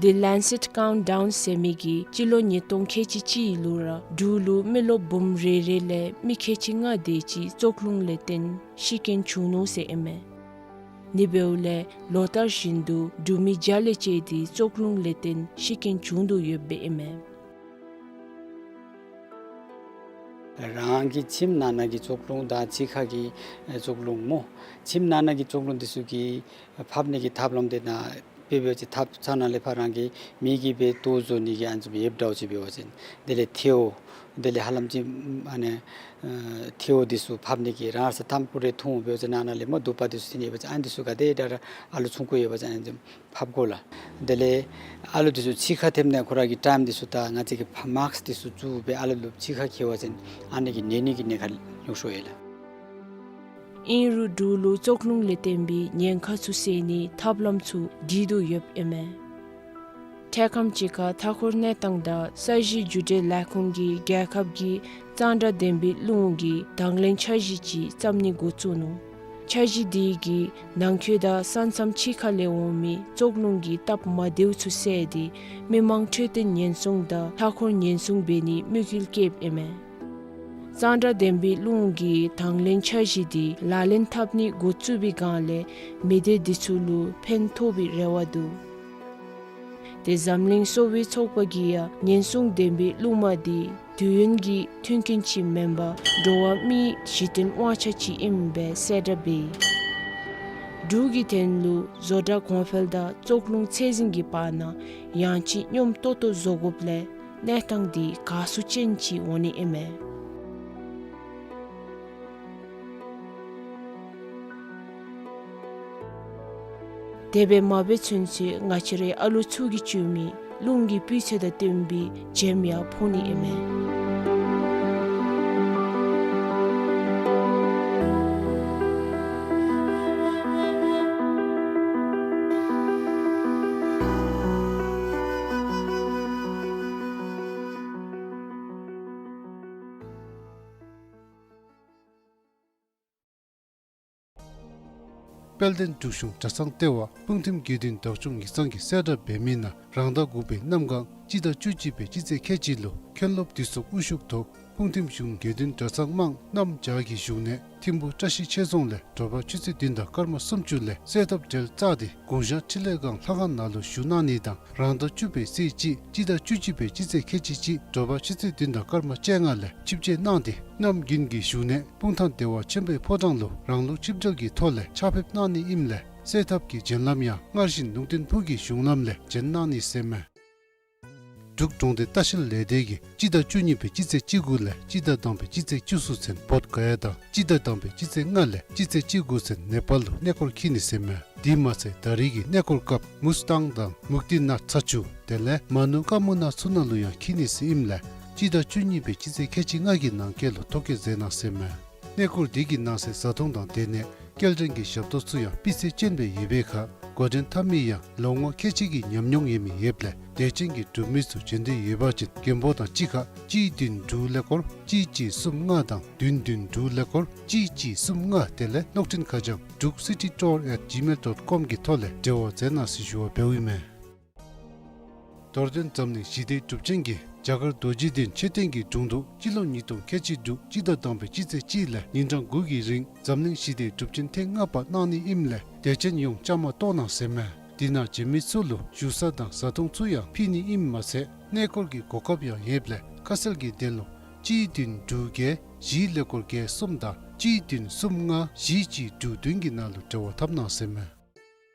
The Lancet Countdown ཟེར་མི་གིས་སྤྱི་ལོ་ཉིས་སྟོང་ཁལ་གཅིག་གཅིག་ལུ་ར་འབྲུག་ལུ་མི་རློབས་འབུམ་རེ་རེ་ལས་མི་ཁལ་གཅིག་ལྔ་དེ་ཅིག་བཙོག་རླུང་ལས་བརྟེན་ཤི་རྐྱེན་བྱུང་ནུག་ཟེར་ཨིན་མས། ཨ་ནི་འབདཝ་ལས་ལོ་ལྟར་བཞིན་དུ་འབྲུག་མི་བརྒྱ་ལས་བཅད་དེ་བཙོག་རླུང་ལས་བརྟེན་ཤི་རྐྱེན་བྱུང་དོ་ཡོདཔ་ཨིན་མས། རང་གི་ཁྱིམ་ནང་ན་གི་བཙོག་རླུང་དང་ཕྱི་ཁ་གི་བཙོག་རླུང་སྨོ། ཁྱིམ་ནང་ན་གི་བཙོག་རླུང་འདི་ཚུ་གི་ཕབ་ནི་གི་ཐབས་ལམ་དེ་ནང་དཔེ་འབད་བ་ཅིན་ཐབ་ཚང་ནང་ལས་ཕར་རང་གི་མི་གིས་སྦེ་ལྟོ་བཟོ་ནི་གི་ཨ་ནི་ཚུ་ཡོདཔ་འདྲཝ་ཅིག་འབད་བ་ཅིན་དེ་ལས་ཐལཝ་དེ་ལས་ཧ་ལམ་ཅིག་ཨ་ནི་ཨ་ཐལཝ་འདི་ཚུ་ཕབ་ནི་གི་རང་ས་ཐམ་ཀུ་རེ་འཐུང་འབད་བ་ཅིན་ནང་ན་ལས་སྨོ་དུ་པ་འདི་ཚུ་ཐོན་ཡོད་པ་ཅིན་ཨ་ནི་འདི་ཚུ་ག་དེ་དྲག་ར་ཨ་ལུ་ཆུང་ཀུ་ཡོད་པ་ཅིན་ཨ་ནི་ཚུ་ཕབ་དགོ་ལགས། དེ་ལས་ཨ་ལུ་འདི་ཚུ་ཕྱི་ཁར་ཐེབས་ནི་ཁོ་ར་གི་ཊའིམ་འདི་ཚུ་ད་ང་བཅས་ཀྱིས་ཕར་མཱསཀ་འདི་ཚུ་བཙུགས་སྦེ་ཨ་ལུ་ལུ་ཕྱི་ཁར་འཁྱིད་པ་ཅིན་ཨ་ནི་གིས་ནད་ནི་གི་ཉེན་ཁ་ཉུང་ཤོས་ཡོད་ལགས། ཨིན་རུང་འབྲུག་ལུ་བཙོག་རླུང་ལས་བརྟེན་པའི་ཉེན་ཁ་ཚུ་སེལ་ནིའི་ཐབས་ལམ་ཚུ་སྒྲིག་དོ་ཡོདཔ་ཨིན་མས། འཕྲལ་ཁམས་ཅིག་ཁར་མཐའ་འཁོར་གནས་སྟངས་དང་ས་གཞི་རྒྱུ་འབྲས་ལས་ཁུངས་ཀྱིས་རྒྱལ་ཁབ་ཀྱི་གཙང་སྦྲ་ལྡན་པའི་རླུང་གི་དང་ལེན་འཆར་གཞི་ཅིག་བརྩམ་ནི་འགོ་བཙུགས་ནུག། འཆར་གཞི་དེ་གིས་ནང་འཁོད་དང་ས་མཚམས་ཕྱི་ཁ་ལས་འོང་མི་བཙོག་རླུང་གི་སྟབས་མ་བདེཝ་ཚུ་བསལ་ཏེ་མི་མང་འཕྲོད་བསྟེན་ཉེན་སྲུང་དང་མཐའ་འཁོར་ཉེན་སྲུང་འབད་ནིའི་དམིགས་ཡུལ་བསྐྱེདཔ་ཨིན་མས། གཙང་སྦྲ་ལྡན་པའི་རླུང་གི་དང་ལེན་འཆར་གཞི་དེ་ལག་ལེན་འཐབ་ནི་འགོ་བཙུགས་པའི་སྒང་ལས་མི་སྡེ་འདི་ཚུ་ལུ་ཕན་ཐོགས་པའི་རེ་བ་འདུག། ཏེ་འཛམ་གླིང་གསོ་བའི་ཚོགས་པ་གིས་ཡང་ཉེན་སྲུང་ལྡན་པའི་རླུང་མ་འདི་དུས་ཡུན་གྱི་མཐུན་རྐྱེན་ཅིག་མེན་པར་འགྲོ་བ་མིའི་གཞི་རྟེན་དབང་ཆ་ཅིག་ཨིནམ་སྦེ་གསལ་བསྒྲགས་འབད་ཡི། འབྲུག་གི་དོན་ལུ་བཟོ་གྲྭ་གོང་འཕེལ་དང་བཙོག་རླུང་ཚད་འཛིན་གྱི་བར་ན་ཡང་ཅིན་སྙོམས་ཏོག་ཏོ་བཟོ་དགོཔ་ལས་ གནས་སྟངས་འདི་དགའ་བསུ་ཅན་ཅིག་འོང་ནི་ཨིན་མས། དེ་སྦེ་མ་འབད་ཚུན་ཚོད་ང་བཅས་རའི་ཨ་ལོ་ཚུ་གིས་སྤྱོད་མི་རླུང་གི་སྤུས་ཚད་དང་བསྟུན་པའི་བྱེམ་ཡང་ཕོག་ནི་ཨིན་མས། དཔལ་ལྡན་འབྲུག་གཞུང་གྲྭ་ཚང་ལྟེ་བ་སྤུངས་ཐིམ་དགེ་འདུན་བདག་སྐྱོང་ཡིག་ཚང་གིས་གསལ་བསྒྲགས་འབད་མི་ནང་རང་ཟླ་དགུ་པའི་གནམ་གང་སྤྱི་ཟླ་བཅུ་གཅིག་པའི་སྤྱི་ཚེས་ཁལ་གཅིག་ལུ་མཁན་སློབ་འདུས་ཚོགས་དབུ་བཞུགས་ཐོག་སྤུངས་ཐིམ་གཞུང་དགེ་འདུན་གྲྭ་ཚང་དམངས་གནམ་བྱཱར་གྱི་བཞུགས་གནས་ཐིམ་ཕུ་བཀྲ་ཤིས་ཆོས་རྫོང་ལས་དྲོ་པ་ཆུ་ཚོད་བདུན་དང་སྐར་མ་སུམ་ཅུ་ལས་གསོལ་ཐབ་གྲལ་བཅགས་ཏེ་དགུང་ཞག་འཕྲིན་ལས་སྒང་ལྷ་ཁང་ནང་ལུ་བཞུགས་གནང་ནི་དང་རང་ཟླ་བཅུ་པའི་ཚེས་གཅིག་སྤྱི་ཟླ་བཅུ་གཅིག་པའི་སྤྱི་ཚེས་ཁལ་གཅིག་གཅིག་དྲོ་པ་ཆུ་ཚོད་བདུན་དང་སྐར་མ་བཅོ་ལྔ་ལས་ཆིབས་བསྐྱོད་གནང་སྟེ་གནམ་དགུན་གྱི་བཞུགས་གནས་སྤུངས་ཐང་བདེ་བ་ཆེན་པོའི་ཕོ་བྲང་ལུ་རང་ལུགས་ཆིབས་གྲལ་གྱི་ཐོག་ལས་ཕྱག་ཕེབས་གནང་ནི་ཨིནམ་ལས་གསོལ་ཐབ་ཀྱི་བྱོན་ལམ་ཡང་སྔར་བཞིན་ལུང་བསྟན་ཕུག་གི་གཞུང་ལམ་ལས་བྱོན་གནང་ནི་ཟེར་མས། འབྲུག་གྲོང་སྡེ་ལྟ་བཤལ་ལས་སྡེ་གིས་སྤྱི་ཟླ་བཅུ་གཉིས་པའི་སྤྱི་ཚེས་བཅུ་དགུ་ལས་སྤྱི་ཟླ་དང་པའི་སྤྱི་ཚེས་བཅུ་གསུམ་ཚུན་བོདྷ་ག་ཡ་དང་སྤྱི་ཟླ་དང་པའི་སྤྱི་ཚེས་ལྔ་ལས་སྤྱི་ཚེས་བཅུ་དགུ་ཚུན་ནེ་པཱལ་ལུ་གནས་སྐོར་འཁྱིད་ནི་ཟེར་མས། དེ་མ་ཚད་ད་རེས་ཀྱི་གནས་སྐོར་སྐབས་མུས་ཏང་དང་མུག་ཏི་ནཱཐ་ཚ་ཆུ་དེ་ལས་མ་ནུ་ཀ་མུ་ན་ཚུ་ནང་ལུ་ཡང་འཁྱིད་ནི་ཟེར་ཨིནམ་ལས་སྤྱི་ཟླ་བཅུ་གཉིས་པའི་སྤྱི་ཚེས་ཁལ་གཅིག་ལྔ་གི་ནང་འཁོད་ལུ་ཐོ་བཀོད་མཛད་གནང་ཟེར་མས། གནས་སྐོར་འདི་གི་ནང་གསེས་བཟའ་འཐུང་དང་སྡོད་གནས་སྐྱེལ་འདྲེན་གྱི་ཞབས་ཏོག་ཚུ་ཡང་སྤུས་ཚད་ཅན་སྦེ་ཡོད་པའི་ཁར་འགོ་འདྲེན་འཐབ་མི་ཡང་ལོ་ངོ་ཁལ་གཅིག་གི་ཉམས་མྱོང་ཡོད་མི་ཡོདཔ་ལས་དད་ཅན་གྱི་འབྲུག་མི་ཚུ་བྱོན་འདོད་ཡོད་པ་ཅིན་མགོན་པོ་དང་གཅིག་ཁར་གཅིག་བདུན་དྲུག་ཀླད་ཀོར་གཅིག་གཅིག་གསུམ་ལྔ་དང་བདུན་བདུན་དྲུག་ཀླད་ཀོར་གཅིག་གཅིག་གསུམ་ལྔ་དེ་ལས་གློག་འཕྲིན་ཁ་བྱང་druk city tour at gmail dot com གི་ཐོག་ལས་འབྲེལ་བ་མཛད་གནང་ཟེར་ཞུ་བ་འབདཝ་ཨིན་མས། རྡོར་གདན་འཛམ་གླིང་ཞི་བདེའི་སྒྲུབ་ཆེན་གྱིས་རྒྱ་གར་རྡོ་རྗེ་གདན་མཆོད་རྟེན་གྱི་དྲུང་དུ་སྤྱི་ལོ་ཉིས་སྟོང་ཁལ་གཅིག་དྲུག་སྤྱི་ཟླ་དང་པའི་སྤྱི་ཚེས་གཅིག་ལས་ཉིན་གྲངས་དགུ་གི་རིང་འཛམ་གླིང་ཞི་བདེའི་སྒྲུབ་ཆེན་ཐེངས་ལྔ་པ་གནང་ནི་ཨིནམ་ལས་དད་ཅན་ཡོངས་བཅའ་མར་གཏོགས་གནང་ཟེར་མས། དེ་ནང་བྱོན་མི་ཚུ་ལུ་བཞུགས་ས་དང་བཟའ་འཐུང་ཚུ་ཡང་ཕུལ་ནི་ཨིནམ་མ་ཚད་གནས་སྐོར་གྱི་གོ་སྐབས་ཡང་ཡོདཔ་ལས་ཁ་གསལ་གྱི་དོན་ལུ་གཅིག་བདུན་དྲུག་བརྒྱད་བཞི་ཀླད་ཀོར་བརྒྱད་གསུམ་དང་གཅིག་བདུན་གསུམ་ལྔ་བཞི་གཅིག་དྲུག་བདུན་གྱི་ནང་ལུ་འབྲེལ་བ་འཐབ་གནང་ཟེར་མས།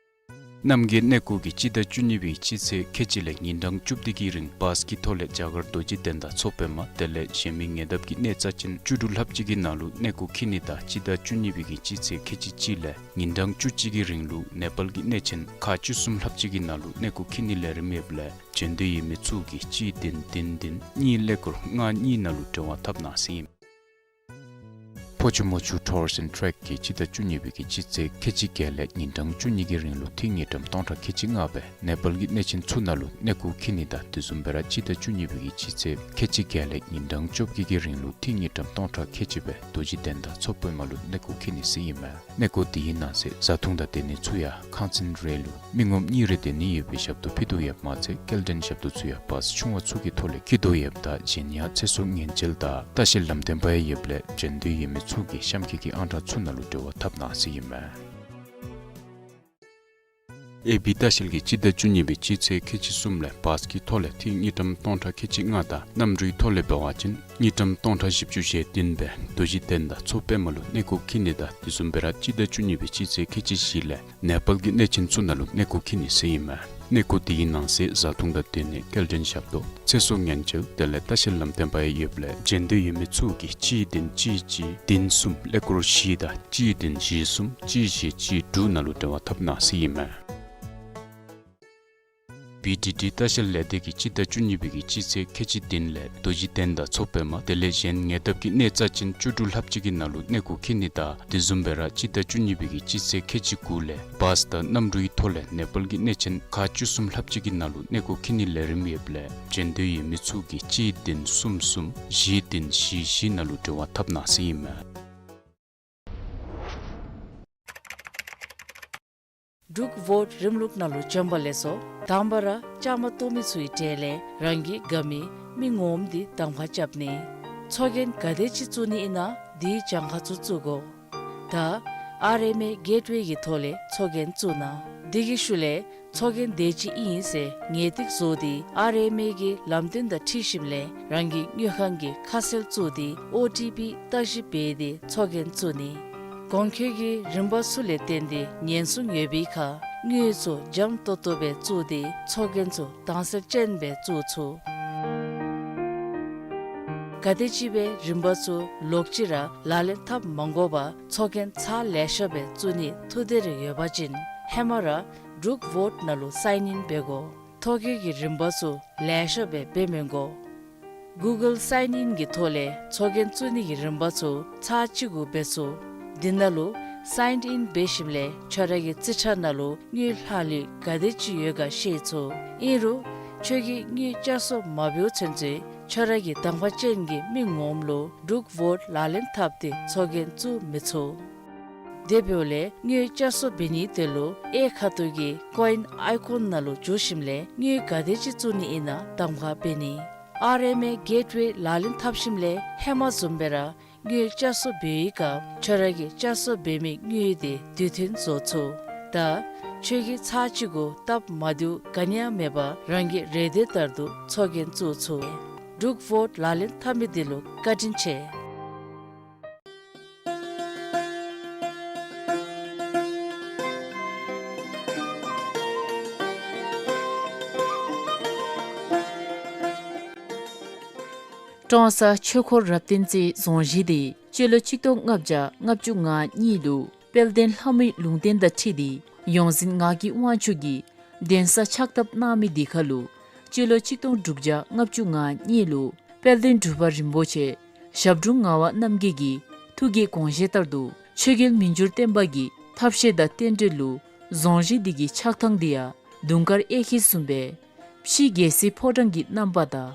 རྣམ་རྒྱལ་གནས་སྐོར་གྱིས་སྤྱི་ཟླ་བཅུ་གཉིས་པའི་སྤྱི་ཚེས་ཁལ་གཅིག་ལས་ཉིན་གྲངས་བཅུ་བདུན་གྱི་རིང་བཱས་ཀྱི་ཐོག་ལས་རྒྱ་གར་རྡོ་རྗེ་གདན་དང་མཚོ་པདྨ་དེ་ལས་གཞན་མི་ཉེ་འདབས་ཀྱི་གནས་རྩ་ཅན་བཅུ་དྲུག་ལྷགཔ་ཅིག་གི་ནང་ལུ་གནས་སྐོར་འཁྱིད་ནི་དང་སྤྱི་ཟླ་བཅུ་གཉིས་པའི་གི་སྤྱི་ཚེས་ཁལ་གཅིག་གཅིག་ལས་ཉིན་གྲངས་བཅུ་གཅིག་གི་རིང་ལུ་ནེ་པཱལ་གྱི་གནས་ཆེན་ཁག་བཅུ་གསུམ་ལྷགཔ་ཅིག་གི་ནང་ལུ་གནས་སྐོར་འཁྱིད་ནིའི་ལས་རིམ་ཡོདཔ་ལས་བྱོན་འདོད་ཡོད་མི་ཚུ་གིས་གཅིག་བདུན་བདུན་བདུན་གཉིས་ཀླད་ཀོར་ལྔ་གཉིས་ནང་ལུ་འབྲེལ་བ་འཐབ་གནང་ཟེར་ཨིན། ཕོ་ཆུ་མོ་ཆུ་Tours and Trek གིས་སྤྱི་ཟླ་བཅུ་གཉིས་པའི་གི་སྤྱི་ཚེས་ཁལ་གཅིག་བརྒྱད་ལས་ཉིན་གྲངས་བཅུ་གཉིས་ཀྱི་རིང་ལུ་ཐིག་དངུལ་ཀྲམ་སྟོང་ཕྲག་ཁལ་གཅིག་ལྔ་སྦེ་ནེ་པཱལ་གྱི་གནས་ཆེན་ཚུ་ནང་ལུ་གནས་སྐོར་འཁྱིད་ནི་དང་དེ་བཟུམ་སྦེ་ར་སྤྱི་ཟླ་བཅུ་གཉིས་པའི་གི་སྤྱི་ཚེས་ཁལ་གཅིག་བརྒྱད་ལས་ཉིན་གྲངས་བཅོ་བརྒྱད་ཀྱི་རིང་ལུ་ཐིག་དངུལ་ཀྲམ་སྟོང་ཕྲག་ཁལ་གཅིག་སྦེ་རྡོ་རྗེ་གདན་དང་མཚོ་པདྨ་ལུ་གནས་སྐོར་འཁྱིད་ནི་ཟེར་ཨིན་མས། གནས་སྐོར་དེའི་ནང་གསེས་བཟའ་འཐུང་དང་སྡོད་གནས་ཚུ་ཡང་ཁང་ཚན་རེ་ལུ་མི་ངོམ་གཉིས་རེ་སྡོད་ནི་ཡོད་པའི་ཞབས་ཏོག་ཕུལ་དོ་ཡོདཔ་མ་ཚད་སྐྱེལ་འདྲེན་ཞབས་ཏོག་ཚུ་ཡང་བཱས་ཆུང་བ་ཚུ་གི་ཐོག་ལས་འཁྱིད་དོ་ཡོདཔ་ད་གཞན་ཡང་ཚེ་སྲོག་ཉེན་བཅོལ་དང་ལྟ་བཤལ་ལམ་སྟོན་པ་ཡང་ཡོདཔ་ལས་བྱོན་འདོད་ཡོད་མི་ཚུ་གིས་གཤམ་འཁོད་ཀྱི་ཨང་གྲངས་ཚུ་ནང་ལུ་འབྲེལ་བ་འཐབ་གནང་ཟེར་ཨིན་མས། ཨེ་བི་ལྟ་བཤལ་གྱིས་སྤྱི་ཟླ་བཅུ་གཉིས་པའི་སྤྱི་ཚེས་ཁལ་གཅིག་གསུམ་ལས་བཱས་ཀྱི་ཐོག་ལས་ཐིག་དངུལ་ཀྲམ་སྟོང་ཕྲག་ཁལ་གཅིག་ལྔ་དང་གནམ་གྲུའི་ཐོག་ལས་འབད་བ་ཅིན་དངུལ་ཀྲམ་སྟོང་ཕྲག་བཞི་བཅུ་ཞེ་བདུན་སྦེ་རྡོ་རྗེ་གདན་དང་མཚོ་པདྨ་ལུ་གནས་སྐོར་འཁྱིད་ནི་དང་དེ་བཟུམ་སྦེ་ར་སྤྱི་ཟླ་བཅུ་གཉིས་པའི་སྤྱི་ཚེས་ཁལ་གཅིག་བཞི་ལས་ནེ་པཱལ་གྱི་གནས་ཆེན་ཚུ་ནང་ལུ་གནས་སྐོར་འཁྱིད་ནི་ཟེར་ཨིན་མས། གནས་སྐོར་དེའི་ནང་གསེས་བཟའ་འཐུང་དང་སྡོད་གནས་སྐྱེལ་འདྲེན་ཞབས་ཏོག་ཚེ་སྲོག་ཉེན་བཅོལ་དེ་ལས་ལྟ་བཤལ་ལམ་སྟོན་པ་ཡང་ཡོདཔ་ལས་བྱོན་འདོད་ཡོད་མི་ཚུ་གིས་གཅིག་བདུན་གཅིག་གཅིག་བདུན་གསུམ་ཀླད་ཀོར་བཞི་དང་གཅིག་བདུན་བཞི་གསུམ་གཅིག་བཞི་གཅིག་དྲུག་ནང་ལུ་འབྲེལ་བ་འཐབ་གནང་ཟེར་ཨིན་མས། བི་ཌི་ཌི་ལྟ་བཤལ་ལས་སྡེ་གིས་སྤྱི་ཟླ་བཅུ་གཉིས་པའི་གི་སྤྱི་ཚེས་ཁལ་གཅིག་བདུན་ལས་རྡོ་རྗེ་གདན་དང་མཚོ་པདྨ་དེ་ལས་གཞན་ཉེ་འདབས་ཀྱི་གནས་རྩ་ཅན་བཅུ་དྲུག་ལྷགཔ་ཅིག་གི་ནང་ལུ་གནས་སྐོར་འཁྱིད་ནི་དང་དེ་བཟུམ་སྦེ་ར་སྤྱི་ཟླ་བཅུ་གཉིས་པའི་གི་སྤྱི་ཚེས་ཁལ་གཅིག་དགུ་ལས་བཱས་དང་གནམ་གྲུའི་ཐོག་ལས་ནེ་པཱལ་གྱི་གནས་ཆེན་ཁག་བཅུ་གསུམ་ལྷགཔ་ཅིག་གི་ནང་ལུ་གནས་སྐོར་འཁྱིད་ནིའི་ལས་རིམ་ཡོདཔ་ལས་བྱོན་འདོད་ཡོད་མི་ཚུ་གིས་གཅིག་བདུན་གསུམ་གསུམ་བཞི་བདུན་བཞི་བཞི་ནང་ལུ་འབྲེལ་བ་འཐབ་གནང་ཟེར་ཨིན་མས། འབྲུག་བོཊ་རིམ་ལུགས་ནང་ལུ་བྱོན་པ་ལེགས་སོ། དང་པ་ར་བཅའ་མར་གཏོགས་མི་ཚུའི་གྲས་ལས་རང་གི་དགའ་མི་མི་ངོམ་འདི་གདམ་ཁ་རྐྱབ་ནི། ཚོགས་རྒྱན་ག་དེ་ཅིག་བཙུགས་ནི་ཨིན་ན་དེའི་གྱངས་ཁ་ཚུ་བཙུགས་དགོ། ད་ཨར་ཨེམ་ཨེ་གེཊ་ཝེ་གི་ཐོག་ལས་ཚོགས་རྒྱན་བཙུགས་གནང་། དེ་གི་ཤུལ་ལས་ཚོགས་རྒྱན་དེ་ཅིག་ཨིན་ཟེར་ངེས་ཏིག་བཟོ་སྟེ་ཨར་ཨེམ་ཨེ་གི་ལམ་སྟོན་དང་འཁྲིལ་ཞིནམ་ལས་རང་གི་དངུལ་ཁང་གི་ཁ་གསལ་བཙུགས་ཏེ་ཨོ་ཊི་པི་བརྟག་ཞིབ་འབད་དེ་ཚོགས་རྒྱན་བཙུགས་ནི། གོང་འཁོད་ཀྱི་རིམ་པ་ཚུ་ལས་བརྟེན་ཏེ་ཉེན་སྲུང་ཡོད་པའི་ཁར་དངུལ་ཚུ་འཇམ་ཏོག་ཏོ་སྦེ་བཙུགས་ཏེ་ཚོགས་རྒྱན་ཚུ་དྭངས་གསལ་ཅན་སྦེ་བཙུགས་ཚུགས། ག་དེམ་ཅིག་སྦེ་རིམ་པ་ཚུ་ལོག་ཅི་ར་ལག་ལེན་འཐབ་མ་དགོ་པར་ཚོགས་རྒྱན་ཚར་ལེ་ཤ་སྦེ་བཙུགས་ནི་ཐུགས་འདོད་རེ་ཡོད་པ་ཅིན་ཧེ་མ་ར་འབྲུག་ཝོཊ་ནང་ལུ་སའིན་ཨིན་འབད་དགོ། ཐོ་བཀོད་ཀྱི་རིམ་པ་ཚུ་ལེ་ཤ་སྦེ་འབད་མི་དགོ། གུ་གཱལ་སའིན་ཨིན་གྱི་ཐོག་ལས་ཚོགས་རྒྱན་བཙུགས་ནི་གི་རིམ་པ་ཚུ་ཚར་གཅིག་གུ་འབད་ཚུགས། དེ་ནང་ལུ་སའིན་ཨིན་འབད་ཞིནམ་ལས་ཁྱོད་ར་གི་རྩིས་ཁྲ་ནང་ལུ་དངུལ་ལྷག་ལུས་ག་དེམ་ཅིག་ཡོད་ག་ཤེས་ཚུགས། ཨིན་རུང་ཁྱོད་ཀྱིས་དངུལ་བསྐྱར་གསོ་མ་འབདཝ་ཚུན་ཚོད་ཁྱོད་ར་གི་དང་པ་ཅན་གྱི་མི་ངོམ་ལུ་འབྲུག་ཝོཊ་ལག་ལེན་འཐབ་སྟེ་ཚོགས་རྒྱན་བཙུགས་མི་ཚུགས། དེ་འབདཝ་ལས་དངུལ་བསྐྱར་གསོ་འབད་ནིའི་དོན་ལུ་གཡས་ཁ་ཐུག་གི་ཀོ་ཨིན་ཨའི་ཀོན་ནང་ལུ་འཛུལ་ཞིནམ་ལས་དངུལ་ག་དེམ་ཅིག་བཙུགས་ནི་ཨིན་ན་གདམ་ཁ་འབད་ནི། ཨར་ཨེམ་ཨེ་གེཊ་ཝེ་ལག་ལེན་འཐབ་ཞིནམ་ལས་ཧེ་མ་བཟུམ་སྦེ་ར་དངུལ་བསྐྱར་གསོ་འབད་བའི་སྐབས་ཁྱོད་ར་གིས་བསྐྱར་གསོ་འབད་མི་དངུལ་དེ་དུས་མཐུན་བཟོ་ཚུགས། ད་ཁྱོད་ཀྱིས་ཚར་གཅིག་གུ་སྟབས་མ་བདེཝ་ག་ནི་ཡང་མེད་པར་རང་གི་རེ་འདོད་ལྟར་དུ་ཚོགས་རྒྱན་བཙུགས་ཚུགས། འབྲུག་ཝོཊ་ལག་ལེན་འཐབ་མི་དེ་ལུ་བཀའ་དྲིན་ཆེ། ཀྲོང་གསར་ཆོས་འཁོར་རབ་བརྟན་རྩེ་རྫོང་གཞི་དེ་སྤྱི་ལོ་གཅིག་སྟོང་ལྔ་བརྒྱ་ལྔ་བཅུ་ང་གཉིས་ལུ་དཔལ་ལྡན་ལྷ་མོའི་ལུང་བསྟན་དང་འཁྲིལ་ཏེ་ཡོངས་འཛིན་ངག་གི་དབང་ཕྱུག་གིས་གདན་ས་ཕྱག་བཏབ་གནང་མི་དེ་ཁར་ལུ་སྤྱི་ལོ་གཅིག་སྟོང་དྲུག་བརྒྱ་ལྔ་བཅུ་ང་གཉིས་ལུ་དཔལ་ལྡན་འབྲུག་པ་རིན་པོ་ཆེ་ཞབས་དྲུང་ངག་དབང་རྣམ་རྒྱལ་གྱི་ཐུགས་ཀྱི་དགོངས་བཞེད་ལྟར་དུ་ཆོས་རྒྱལ་མི་འགྱུར་བརྟན་པ་གི་ཐབས་ཤེས་དང་རྟེན་འབྲེལ་ལུ་རྫོང་གཞི་འདི་གི་ཆགས་ཐངས་འདི་ཡང་དུང་དཀར་གཡས་འཁྱིལ་བཟུམ་སྦེ་ཕྱི་རྒྱལ་སྲིད་ཕོ་བྲང་གི་རྣམ་པ་དང་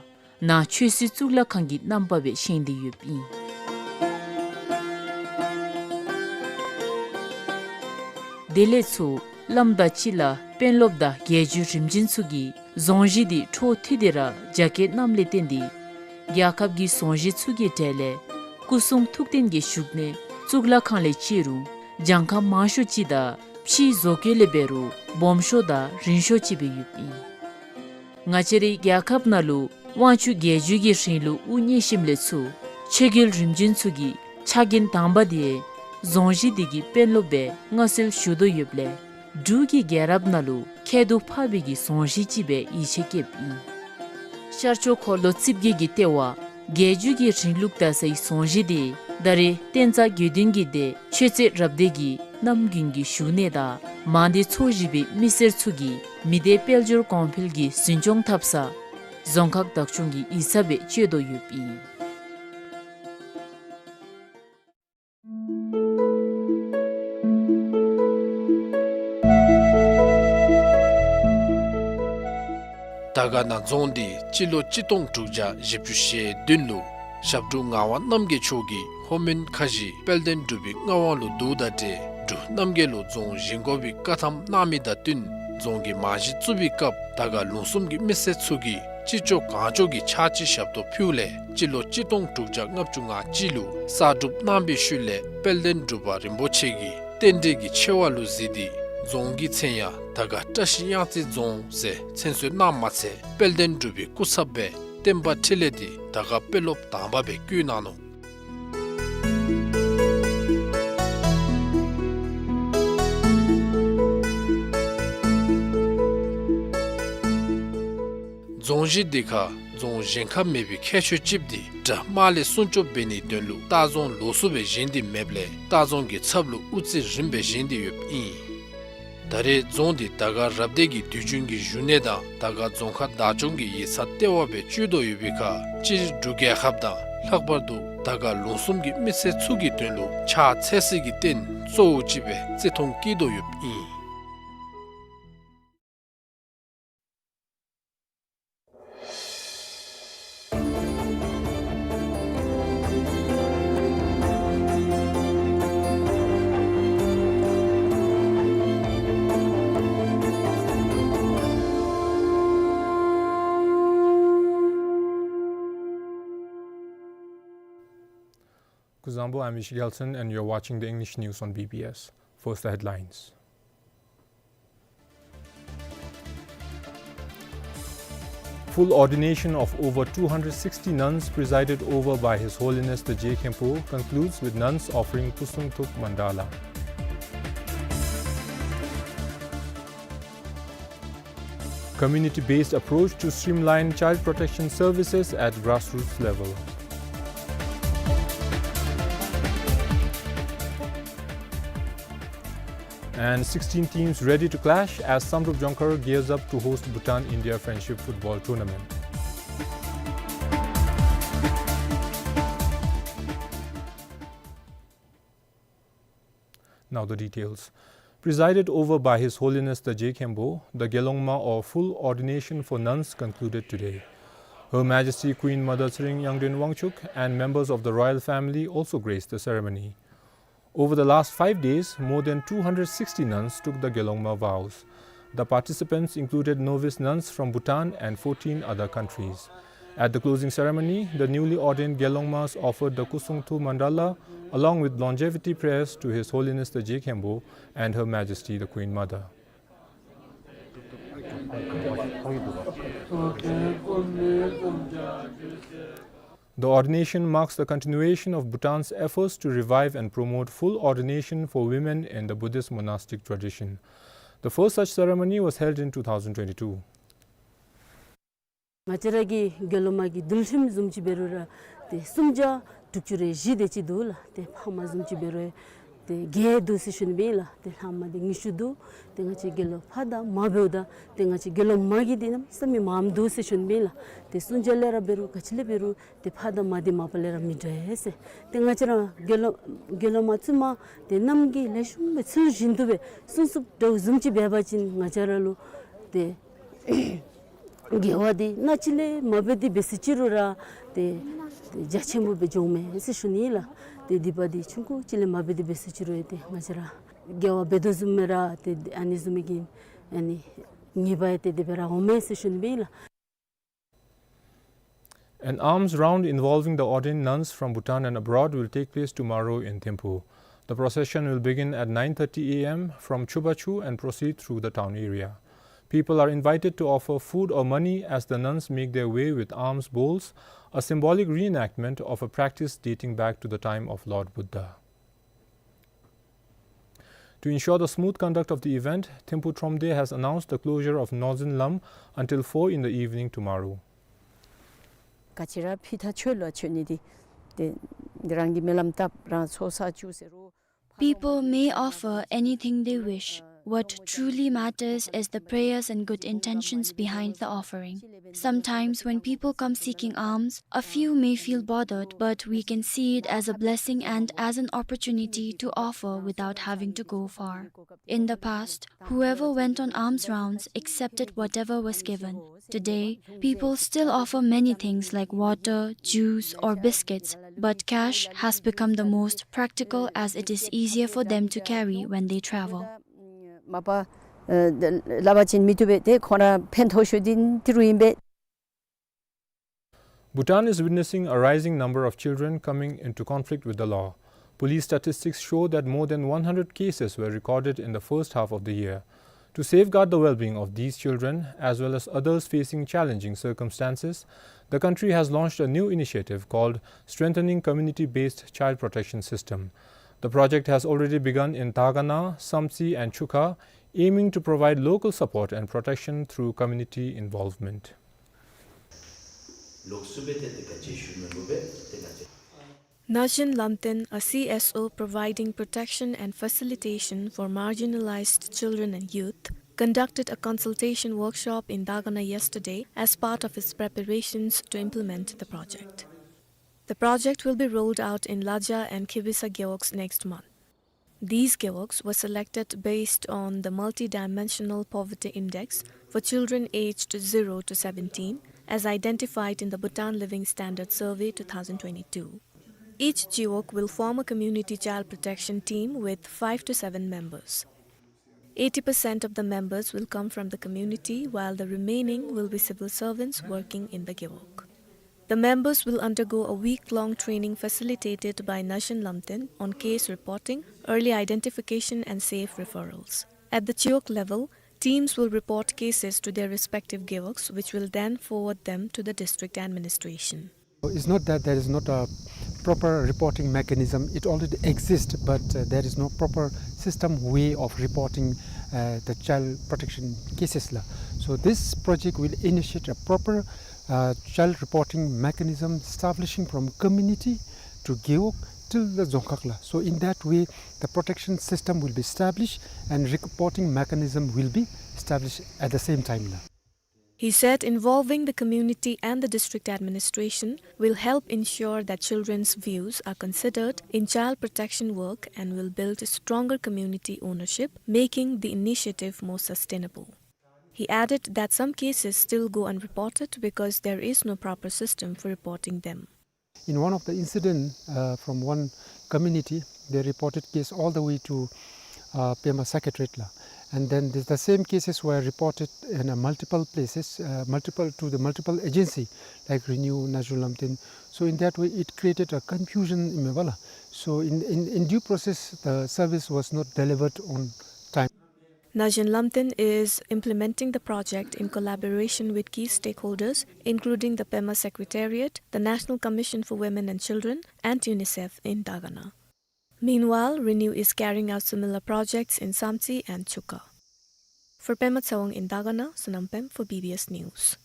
ནང་ཆོས་སྲིད་གཙུག་ལག་ཁང་གི་རྣམ་པ་སྦེ་བཞེངས་ཏེ་ཡོདཔ་ཨིན། དེ་ལས་ཚུར་བླམ་དང་སྤྱི་བླ་དཔོན་སློབ་དང་རྒྱལ་བརྒྱུད་རིམ་བྱོན་ཚུ་གིས་རྫོང་གཞི་འདི་འཕྲོ་མཐུད་དེ་ར་རྒྱ་བསྐྱེད་གནངམ་ལས་བརྟེན་ཏེ་རྒྱལ་ཁབ་ཀྱི་རྫོང་གཞི་ཚུ་གི་གྲས་ལས་སྐུ་གསུང་ཐུགས་རྟེན་གྱི་བཞུགས་གནས་གཙུག་ལག་ཁང་ལས་བརྩི་རུང་གྱངས་ཁ་མང་ཤོས་ཅིག་དང་ཕྱིའི་བཟོ་བཀོད་ལས་འབད་རུང་སྦོམ་ཤོས་དང་རིང་ཤོས་ཅིག་སྦེ་ཡོདཔ་ཨིན། ང་བཅས་རའི་རྒྱལ་ཁབ་ནང་ལུ་དབང་ཕྱུག་རྒྱལ་བརྒྱུད་ཀྱི་རིང་ལུགས་དབུ་བརྙེས་ཞིནམ་ལས་ཚུར་ཆོས་རྒྱལ་རིམ་བྱོན་ཚུ་གི་ཕྱག་འགན་དང་པ་དེ་རྫོང་གཞི་འདི་གི་དཔོན་སློབ་སྦེ་མངའ་གསོལ་ཞུ་དོ་ཡོདཔ་ལས་འབྲུག་གི་རྒྱལ་རབས་ནང་ལུ་ཁྱད་དུ་འཕགས་པའི་གི་རྫོང་གཞི་ཅིག་སྦེ་ཡིད་ཆེས་བསྐྱེདཔ་ཨིན། ཤར་ཕྱོགས་འཁོར་ལོ་རྩིབས་བརྒྱད་ཀྱི་ལྟེ་བ་རྒྱལ་བརྒྱུད་ཀྱི་རིང་ལུགས་དར་སའི་རྫོང་གཞི་དེ་ད་རེས་བསྟན་རྩ་དགེ་འདུན་གྱི་སྡེ་ཆོས་རྩེ་རབ་སྡེ་གི་རྣམ་རྒྱུན་གྱི་བཞུགས་གནས་དང་མང་སྡེ་ཚོ་བཞི་པའི་མི་སེར་ཚུ་གིས་མི་སྡེ་དཔལ་འབྱོར་གོང་འཕེལ་གྱི་འཛིན་སྐྱོང་འཐབ་ས་རྫོང་ཁག་བདག་སྐྱོང་གི་ཡིག་ཚང་སྦེ་སྤྱོད་དོ་ཡོདཔ་ཨིན། དར་དཀར་ན་རྫོང་འདི་སྤྱི་ལོ་གཅིག་སྟོང་དྲུག་བརྒྱ་བཞི་བཅུ་ཞེ་བདུན་ལུ་ཞབས་དྲུང་ངག་དབང་རྣམ་རྒྱལ་མཆོག་གིས་ལྷོ་མོན་ཁ་བཞི་དཔལ་ལྡན་འབྲུག་པའི་མངའ་དབང་ལུ་བསྡུཝ་དང་འབྲེལ་འབྲུག་རྣམ་རྒྱལ་ལུ་རྫོང་བཞེངས་དགོ་པའི་བཀའ་ཐམ་གནང་མི་དང་བསྟུན་རྫོང་གི་རྨང་གཞི་བཙུགས་པའི་སྐབས་དར་དཀར་ལུང་གསུམ་གྱི་མི་སེར་ཚུ་གིས་ཅི་ལྕོགས་གང་ལྕོགས་ཀྱི་ཕྱག་ཕྱི་ཞབས་ཏོག་ཕུལཝ་ལས་སྤྱི་ལོ་གཅིག་སྟོང་དྲུག་བརྒྱ་ལྔ་བཅུ་ང་གཅིག་ལུ་གསར་སྒྲུབ་གནང་པའི་ཤུལ་ལས་དཔལ་ལྡན་འབྲུག་པ་རིན་པོ་ཆེ་གིས་རྟེན་འབྲེལ་གྱི་ཆེ་བ་ལུ་གཟིགས་ཏེ་རྫོང་གི་མཚན་ཡང་དར་དཀར་བཀྲ་ཤིས་གཡང་རྩེ་རྫོང་ཟེར་མཚན་གསོལ་གནངམ་མ་ཚད་དཔལ་ལྡན་འབྲུག་པའི་སྐུ་ཚབ་སྦེ་བསྟན་པ་འཕྲིན་ལས་འདི་དར་དཀར་དཔོན་སློབ་དང་པ་སྦེ་བསྐོ་གནང་ནུག། རྫོང་གཞི་འདི་ཁར་རྫོང་བཞེངས་ཁ་མེད་པའི་ཁྱད་ཆོས་ཅིག་འདི་དགྲ་དམག་ལས་སྲུང་སྐྱོབ་འབད་ནིའི་དོན་ལུ་ལྟ་རྫོང་ལོགས་སུ་སྦེ་བཞེངས་ཏེ་མེདཔ་ལས་ལྟ་རྫོང་གི་ཚབ་ལུ་དབུ་རྩེ་རིམ་སྦེ་བཞེངས་ཏེ་ཡོདཔ་ཨིན། ད་རེས་རྫོང་འདི་དར་དཀར་རབ་སྡེ་གི་དུས་རྒྱུན་གྱི་བཞུགས་གནས་དང་དར་དཀར་རྫོང་ཁག་བདག་སྐྱོང་གི་ཡིག་ཚང་ལྟེ་བ་སྦེ་སྤྱོད་དོ་ཡོད་པའི་ཁར་སྤྱིར་འབྲུག་རྒྱལ་ཁབ་དང་ལྷག་པར་དུ་དར་དཀར་ལུང་གསུམ་གྱི་མི་སེར་ཚུ་གི་དོན་ལུ་ཕྱག་འཚལ་སའི་རྟེན་གཙོ་བོ་ཅིག་སྦེ་བརྩི་མཐོང་བསྐྱེད་དོ་ཡོདཔ་ཨིན། Kuzuzangpo, I'm Ishi Gelson, and you're watching the English news on B B S. First, the headlines. Full ordination of over two hundred sixty nuns presided over by His Holiness the Je Khenpo concludes with nuns offering Kusum Thuk Mandala. Community-based approach to streamline child protection services at grassroots level. And sixteen teams ready to clash as Samdrup Jongkhar gears up to host Bhutan-India Friendship Football Tournament. Now the details. Presided over by His Holiness the Je Khenpo, the Gelongma, or full ordination for nuns, concluded today. Her Majesty Queen Mother Tshering Yangdren Wangchuck and members of the royal family also graced the ceremony. Over the last five days, more than two hundred sixty nuns took the Gelongma vows. The participants included novice nuns from Bhutan and fourteen other countries. At the closing ceremony, the newly ordained Gelongmas offered the Kusungthu Mandala along with longevity prayers to His Holiness the Je Khenpo and Her Majesty the Queen Mother. The ordination marks the continuation of Bhutan's efforts to revive and promote full ordination for women in the Buddhist monastic tradition. The first such ceremony was held in two thousand twenty-two. ང་བཅས་ར་གི་དགེ་སློང་མ་གི་འདུལ་ཁྲིམས་བཟུམ་ཅིག་འབད་རུང་ར་ཏེ་སུམ་བརྒྱ་དྲུག་ཅུ་རེ་བཞི་དེ་ཅིག་འདུག་ལགས། ཏེ་ཕ་མ་བཟུམ་ཅིག་འབད་རུང་ཏེ་བརྒྱད་འདུག་ཟེར་ཞུ་ནི་ཨིན་ལགས། ཏེ་ལྷག་མ་དེ་ཉི་ཤུ་འདུག། ཏེ་ང་བཅས་དགེ་སློང་ཕ་དང་མ་འབདཝ་ད་ཏེ་ང་བཅས་དགེ་སློང་མ་གི་དེ་གནམ་མེད་ས་མེད་མངམ་འདུག་ཟེར་ཞུ་ནི་ཨིན་ལགས། ཏེ་སུམ་བརྒྱ་ལས་ར་འབད་རུང་ག་ཅི་ལས་འབད་རུང་ཏེ་ཕ་དང་མ་དེ་མ་པ་ལས་ར་མི་འདྲ་ཟེར། ཏེ་ང་བཅས་ར་དགེ་སློང་དགེ་སློང་མ་བཙུན་མ་དེ་རྣམས་ཀྱིས་ལེགས་ཤོམ་སྦེ་ཚུལ་བཞིན་དུ་སྦེ་སྲུང་སྐྱོབ་འདྲཝ་བཟུམ་ཅིག་འབད་བ་ཅིན་ང་བཅས་ར་ལུ་ཏེ་དགེ་བ་འདི་གནམ་ཅིག་ལས་མ་འབད་དེ་འབད་ཟེར་ཅི་རུང་ར་ཏེ་ཏེ་རྒྱ་ཆེན་པོ་སྦེ་འགྱོཝ་མས་ཟེར་ཞུ་ནི་ལགས། ཏེ་སྡིག་པ་འདི་ཆུང་ཀུ་ཅིག་ལས་མ་འབད་དེ་འབད་ཟེར་ཅི་རུང་ཏེ་ང་བཅས་ར་དགེ་བ་འབད་དོ་བཟུམ་སྦེ་ར་ཏེ་ཨ་ནི་བཟུམ་མའི་གི་ཨ་ནི་ཉེས་པ་ཡང་ཏེ་དེ་སྦེ་ར་འོང་མས་ཟེར་ཞུ་ནི་ཨིན་ལགས། An alms round involving the ordained nuns from Bhutan and abroad will take place tomorrow in Thimphu. The procession will begin at nine thirty A M from Chubachu and proceed through the town area. People are invited to offer food or money as the nuns make their way with alms bowls, a symbolic reenactment of a practice dating back to the time of Lord Buddha. To ensure the smooth conduct of the event, Thimphu Thromde has announced the closure of Norzin Lam until four in the evening tomorrow. ག་ཅི་ར་ཕྱི་ཁར་ཆོས་ལུ་ཆོས་ནི་འདི་ཏེ་འདི་རང་གི་སྨོན་ལམ་བཏབ་རང་ཚོགས་བསགས་བཅུག་ཟེར་རུང་། People may offer anything they wish. What truly matters is the prayers and good intentions behind the offering. Sometimes when people come seeking alms, a few may feel bothered, but we can see it as a blessing and as an opportunity to offer without having to go far. In the past, whoever went on alms rounds accepted whatever was given. Today, people still offer many things like water, juice, or biscuits, but cash has become the most practical as it is easier for them to carry when they travel. མ་པ་ཨེ་སླབ་པ་ཅིན་མི་བཏུབ་པས། ཏེ་ཁོང་ར་ཕན་ཐོགས་ཤོས་འདི་ཏི་རུ་ཨིན་པས། Bhutan is witnessing a rising number of children coming into conflict with the law. Police statistics show that more than one hundred cases were recorded in the first half of the year. To safeguard the well-being of these children, as well as others facing challenging circumstances, the country has launched a new initiative called Strengthening Community-Based Child Protection System. The project has already begun in Dagana, Samtse and Chukha, aiming to provide local support and protection through community involvement. Narzin Lamten, a C S O providing protection and facilitation for marginalized children and youth, conducted a consultation workshop in Dagana yesterday as part of its preparations to implement the project. The project will be rolled out in Laja and Khebisa gewogs next month. These gewogs were selected based on the Multidimensional Poverty Index for children aged zero to seventeen, as identified in the Bhutan Living Standard Survey two thousand twenty-two. Each gewog will form a community child protection team with five to seven members. Eighty percent of the members will come from the community, while the remaining will be civil servants working in the gewog. The members will undergo a week-long training facilitated by Narzin Lamten on case reporting, early identification and safe referrals. At the gewog level, teams will report cases to their respective gewogs, which will then forward them to the district administration. It's not that there is not a proper reporting mechanism, it already exists, but, uh, there is no proper system way of reporting, uh, the child protection cases la. So this project will initiate a proper, uh, child reporting mechanism establishing from community to gewog till the Dzongkhag la. So in that way, the protection system will be established and reporting mechanism will be established at the same time la. He said involving the community and the district administration will help ensure that children's views are considered in child protection work and will build stronger community ownership, making the initiative more sustainable. He added that some cases still go unreported because there is no proper system for reporting them. In one of the incident, uh, from one community, they reported case all the way to, uh, Pema Secretariat la. And then the, the same cases were reported in, uh, multiple places, uh, multiple, to the multiple agency like Renew, National Lamten. So in that way, it created a confusion in Meghalaya. So in, in, in due process, the service was not delivered on time. National Lamten is implementing the project in collaboration with key stakeholders, including the Pema Secretariat, the National Commission for Women and Children, and UNICEF in Dagana. Meanwhile, Renew is carrying out similar projects in Samtse and Chuka. For Pema Tshewang in Dagana, Sonam Pem for B B S News.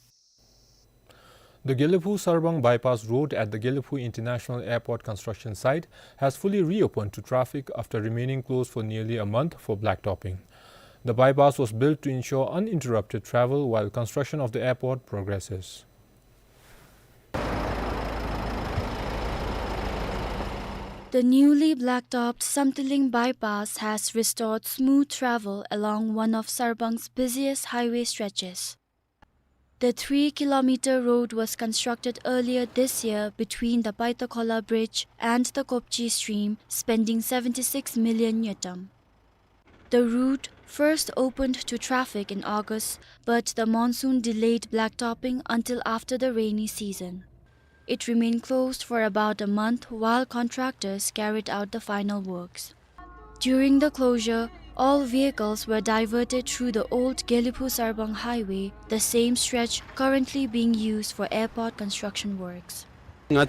The Gelephu-Sarbang Bypass Road at the Gelephu International Airport construction site has fully reopened to traffic after remaining closed for nearly a month for blacktopping. The bypass was built to ensure uninterrupted travel while construction of the airport progresses. The newly blacktopped Samtse-Ling bypass has restored smooth travel along one of Sarbang's busiest highway stretches. The three-kilometer road was constructed earlier this year between the Paitakhola Bridge and the Kopchi stream, spending seventy-six million ngultrum. The route first opened to traffic in August, but the monsoon delayed blacktopping until after the rainy season. It remained closed for about a month while contractors carried out the final works. During the closure, all vehicles were diverted through the old Gelephu-Sarbang highway, the same stretch currently being used for airport construction works. There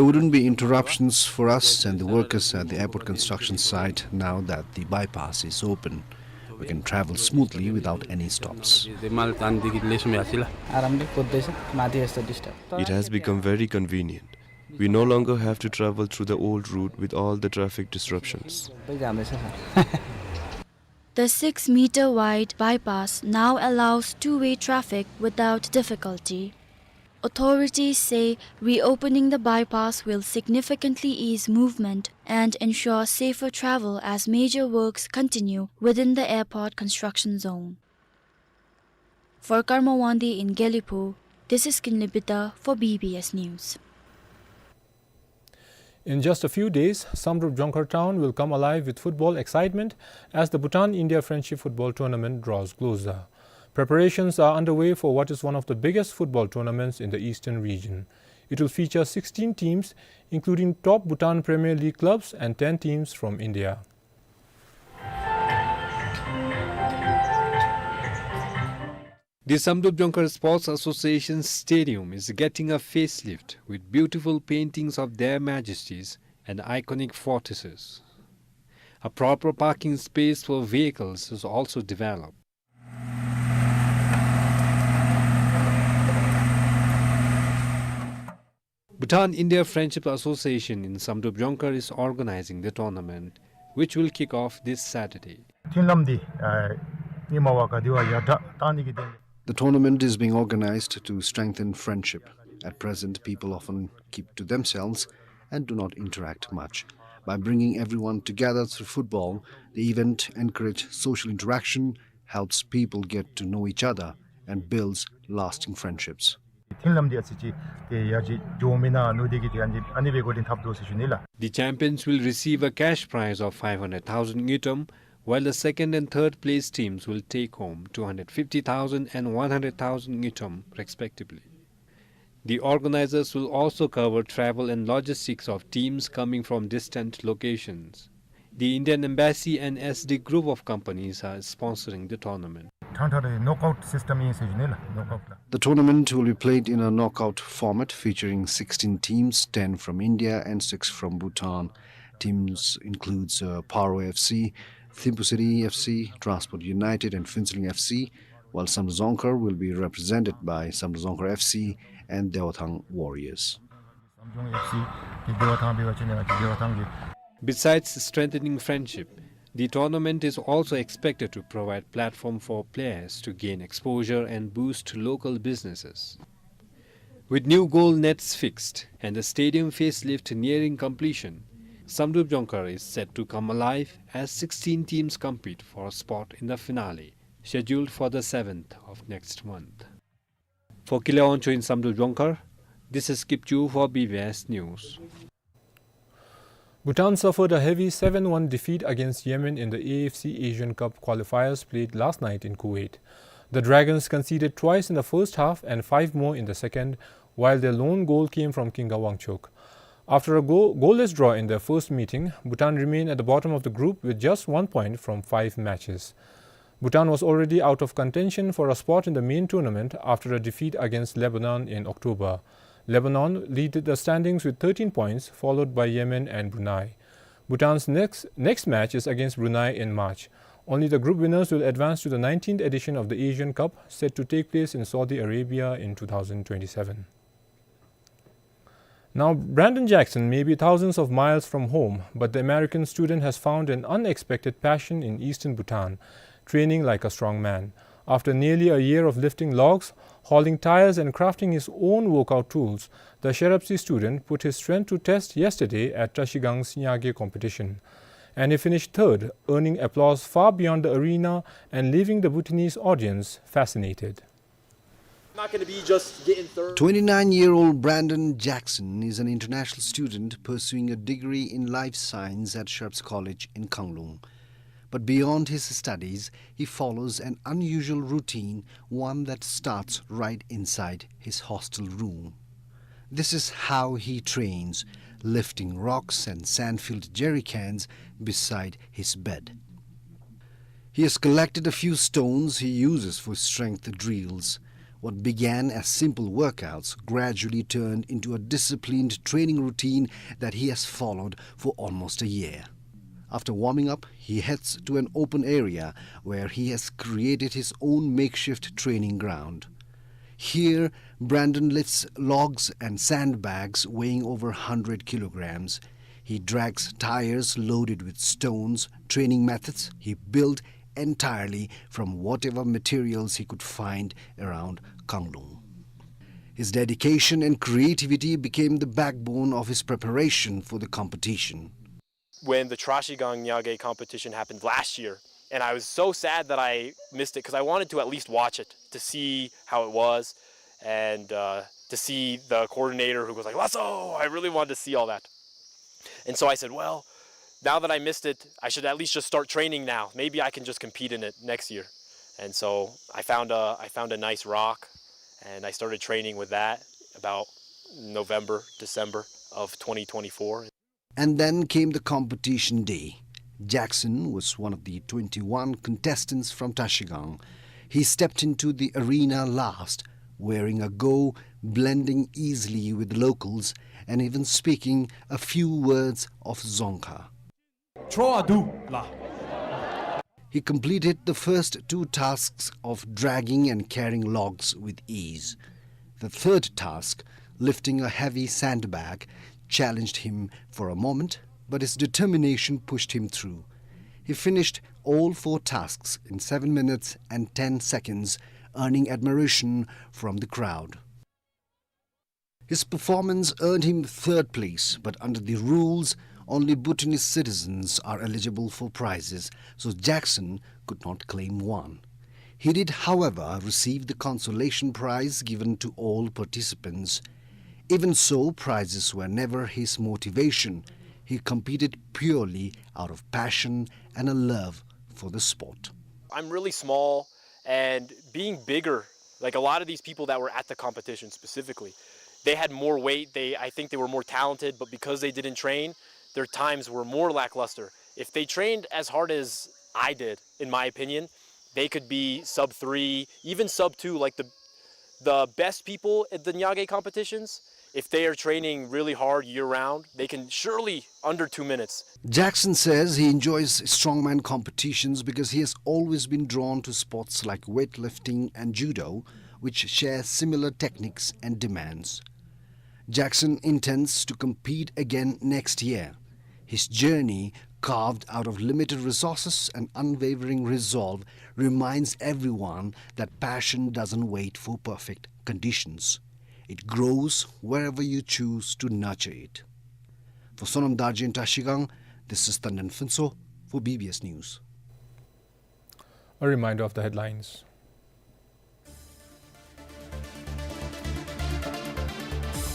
wouldn't be interruptions for us and the workers at the airport construction site now that the bypass is open. We can travel smoothly without any stops. It has become very convenient. We no longer have to travel through the old route with all the traffic disruptions. The six-meter wide bypass now allows two-way traffic without difficulty. Authorities say reopening the bypass will significantly ease movement and ensure safer travel as major works continue within the airport construction zone. For Karma Wangdi in Gelephu, this is Kinley Bidha for B B S News. In just a few days, Samdrup Jongkhar town will come alive with football excitement as the Bhutan-India Friendship Football Tournament draws closer. Preparations are underway for what is one of the biggest football tournaments in the eastern region. It will feature sixteen teams, including top Bhutan Premier League clubs and ten teams from India. The Samdrup Jongkhar Sports Association Stadium is getting a facelift with beautiful paintings of Their Majesties and iconic fortresses. A proper parking space for vehicles is also developed. Bhutan India Friendship Association in Samdrup Jongkhar is organizing the tournament, which will kick off this Saturday. མཐུན་ལམ་འདི་ཨ་ཧེ་མ་བ་ག་དེ་བ་ཡར་དྲག་གཏང་ནི་གི་དོན་ལས། The tournament is being organized to strengthen friendship. At present, people often keep to themselves and do not interact much. By bringing everyone together through football, the event encourages social interaction, helps people get to know each other, and builds lasting friendships. མཐུན་ལམ་འདི་ཨ་ཙི་ཅིག་དེ་ཡར་ཅིག་འགྱོ་མི་ན་ནུ་དེ་གི་དེ་ཨ་ནི་ཨ་ནི་བའི་སྐོར་དེ་འཐབ་དོ་ཟེར་ཞུ་ནི་ལགས། The champions will receive a cash prize of five hundred thousand ngultrum, while the second and third place teams will take home two hundred fifty thousand and one hundred thousand ngultrum, respectively. The organizers will also cover travel and logistics of teams coming from distant locations. The Indian Embassy and S D Group of Companies are sponsoring the tournament. ཁྲང་ཁྲ་རེ་ནོག་ཨའུཊ་སིསི་ཊམ་ཨིན་ཟེར་ཞུ་ནི་ལགས། ནོག་ཨའུཊ་ལགས། The tournament will be played in a knockout format featuring sixteen teams, ten from India and six from Bhutan. Teams includes, uh, Paro F C, Thimphu City F C, Transport United and Phuentsholing F C, while Samdrup Jongkhar will be represented by Samdrup Jongkhar F C and Dewathang Warriors. Besides strengthening friendship, the tournament is also expected to provide platform for players to gain exposure and boost local businesses. With new goal nets fixed and the stadium facelift nearing completion, Samdrup Jongkhar is set to come alive as sixteen teams compete for a spot in the finale, scheduled for the seventh of next month. For Kile Wangchuk in Samdrup Jongkhar, this is Kipchu for B B S News. Bhutan suffered a heavy seven one defeat against Yemen in the A F C Asian Cup qualifiers played last night in Kuwait. The Dragons conceded twice in the first half and five more in the second, while their lone goal came from Kinga Wangchuk. After a go-, goalless draw in their first meeting, Bhutan remained at the bottom of the group with just one point from five matches. Bhutan was already out of contention for a spot in the main tournament after a defeat against Lebanon in October. Lebanon leaded the standings with thirteen points, followed by Yemen and Brunei. Bhutan's next, next match is against Brunei in March. Only the group winners will advance to the nineteenth edition of the Asian Cup, set to take place in Saudi Arabia in two thousand twenty-seven. Now, Brandon Jackson may be thousands of miles from home, but the American student has found an unexpected passion in eastern Bhutan, training like a strong man. After nearly a year of lifting logs, hauling tires and crafting his own workout tools, the Sherapsi student put his strength to test yesterday at Trashigang's Nyage competition. And he finished third, earning applause far beyond the arena and leaving the Bhutanese audience fascinated. Not gonna be just getting third. Twenty-nine-year-old Brandon Jackson is an international student pursuing a degree in life science at Sherapsi College in Khanglung. But beyond his studies, he follows an unusual routine, one that starts right inside his hostel room. This is how he trains, lifting rocks and sand-filled jerry cans beside his bed. He has collected a few stones he uses for strength drills. What began as simple workouts gradually turned into a disciplined training routine that he has followed for almost a year. After warming up, he heads to an open area where he has created his own makeshift training ground. Here, Brandon lifts logs and sandbags weighing over hundred kilograms. He drags tires loaded with stones, training methods he built entirely from whatever materials he could find around Khanglung. His dedication and creativity became the backbone of his preparation for the competition. When the Trashigang Nyage competition happened last year, and I was so sad that I missed it because I wanted to at least watch it to see how it was, and uh, to see the coordinator who goes like "Lasso." I really wanted to see all that, and so I said, "Well, now that I missed it, I should at least just start training now. Maybe I can just compete in it next year." And so I found a I found a nice rock, and I started training with that about November, December of twenty twenty-four. And then came the competition day. Jackson was one of the twenty-one contestants from Trashigang. He stepped into the arena last, wearing a go, blending easily with the locals, and even speaking a few words of Dzongkha. Cho adu la. He completed the first two tasks of dragging and carrying logs with ease. The third task, lifting a heavy sandbag, challenged him for a moment, but his determination pushed him through. He finished all four tasks in seven minutes and ten seconds, earning admiration from the crowd. His performance earned him third place, but under the rules, only Bhutanese citizens are eligible for prizes, so Jackson could not claim one. He did, however, receive the consolation prize given to all participants. Even so, prizes were never his motivation. He competed purely out of passion and a love for the sport. I'm really small, and being bigger, like a lot of these people that were at the competition specifically, they had more weight. They, I think they were more talented, but because they didn't train, their times were more lackluster. If they trained as hard as I did, in my opinion, they could be sub three, even sub two, like the the best people at the Nyage competitions. If they are training really hard year round, they can surely under two minutes. Jackson says he enjoys strongman competitions because he has always been drawn to sports like weightlifting and judo, which share similar techniques and demands. Jackson intends to compete again next year. His journey, carved out of limited resources and unwavering resolve, reminds everyone that passion doesn't wait for perfect conditions. It grows wherever you choose to nurture it. For Sonam Darjin Trashigang, this is Tandon Phuntsho for B B S News. A reminder of the headlines.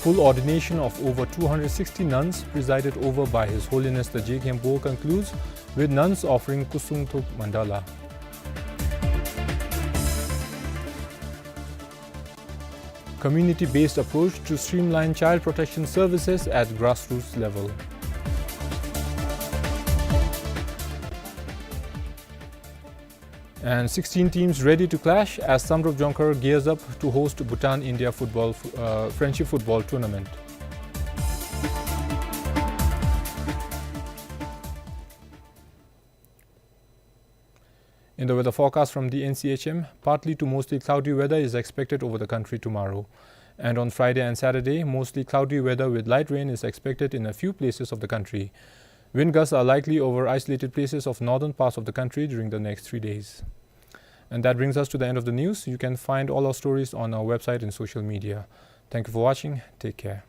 Full ordination of over two hundred sixty nuns presided over by His Holiness the Jigyen Bo concludes, with nuns offering Kusung Thuk Mandala. Community-based approach to streamline child protection services at grassroots level. And sixteen teams ready to clash as Samdrup Jongkhar gears up to host Bhutan India football, uh, friendship football tournament. In the weather forecast from the N C H M, partly to mostly cloudy weather is expected over the country tomorrow. And on Friday and Saturday, mostly cloudy weather with light rain is expected in a few places of the country. Wind gusts are likely over isolated places of northern parts of the country during the next three days. And that brings us to the end of the news. You can find all our stories on our website and social media. Thank you for watching. Take care.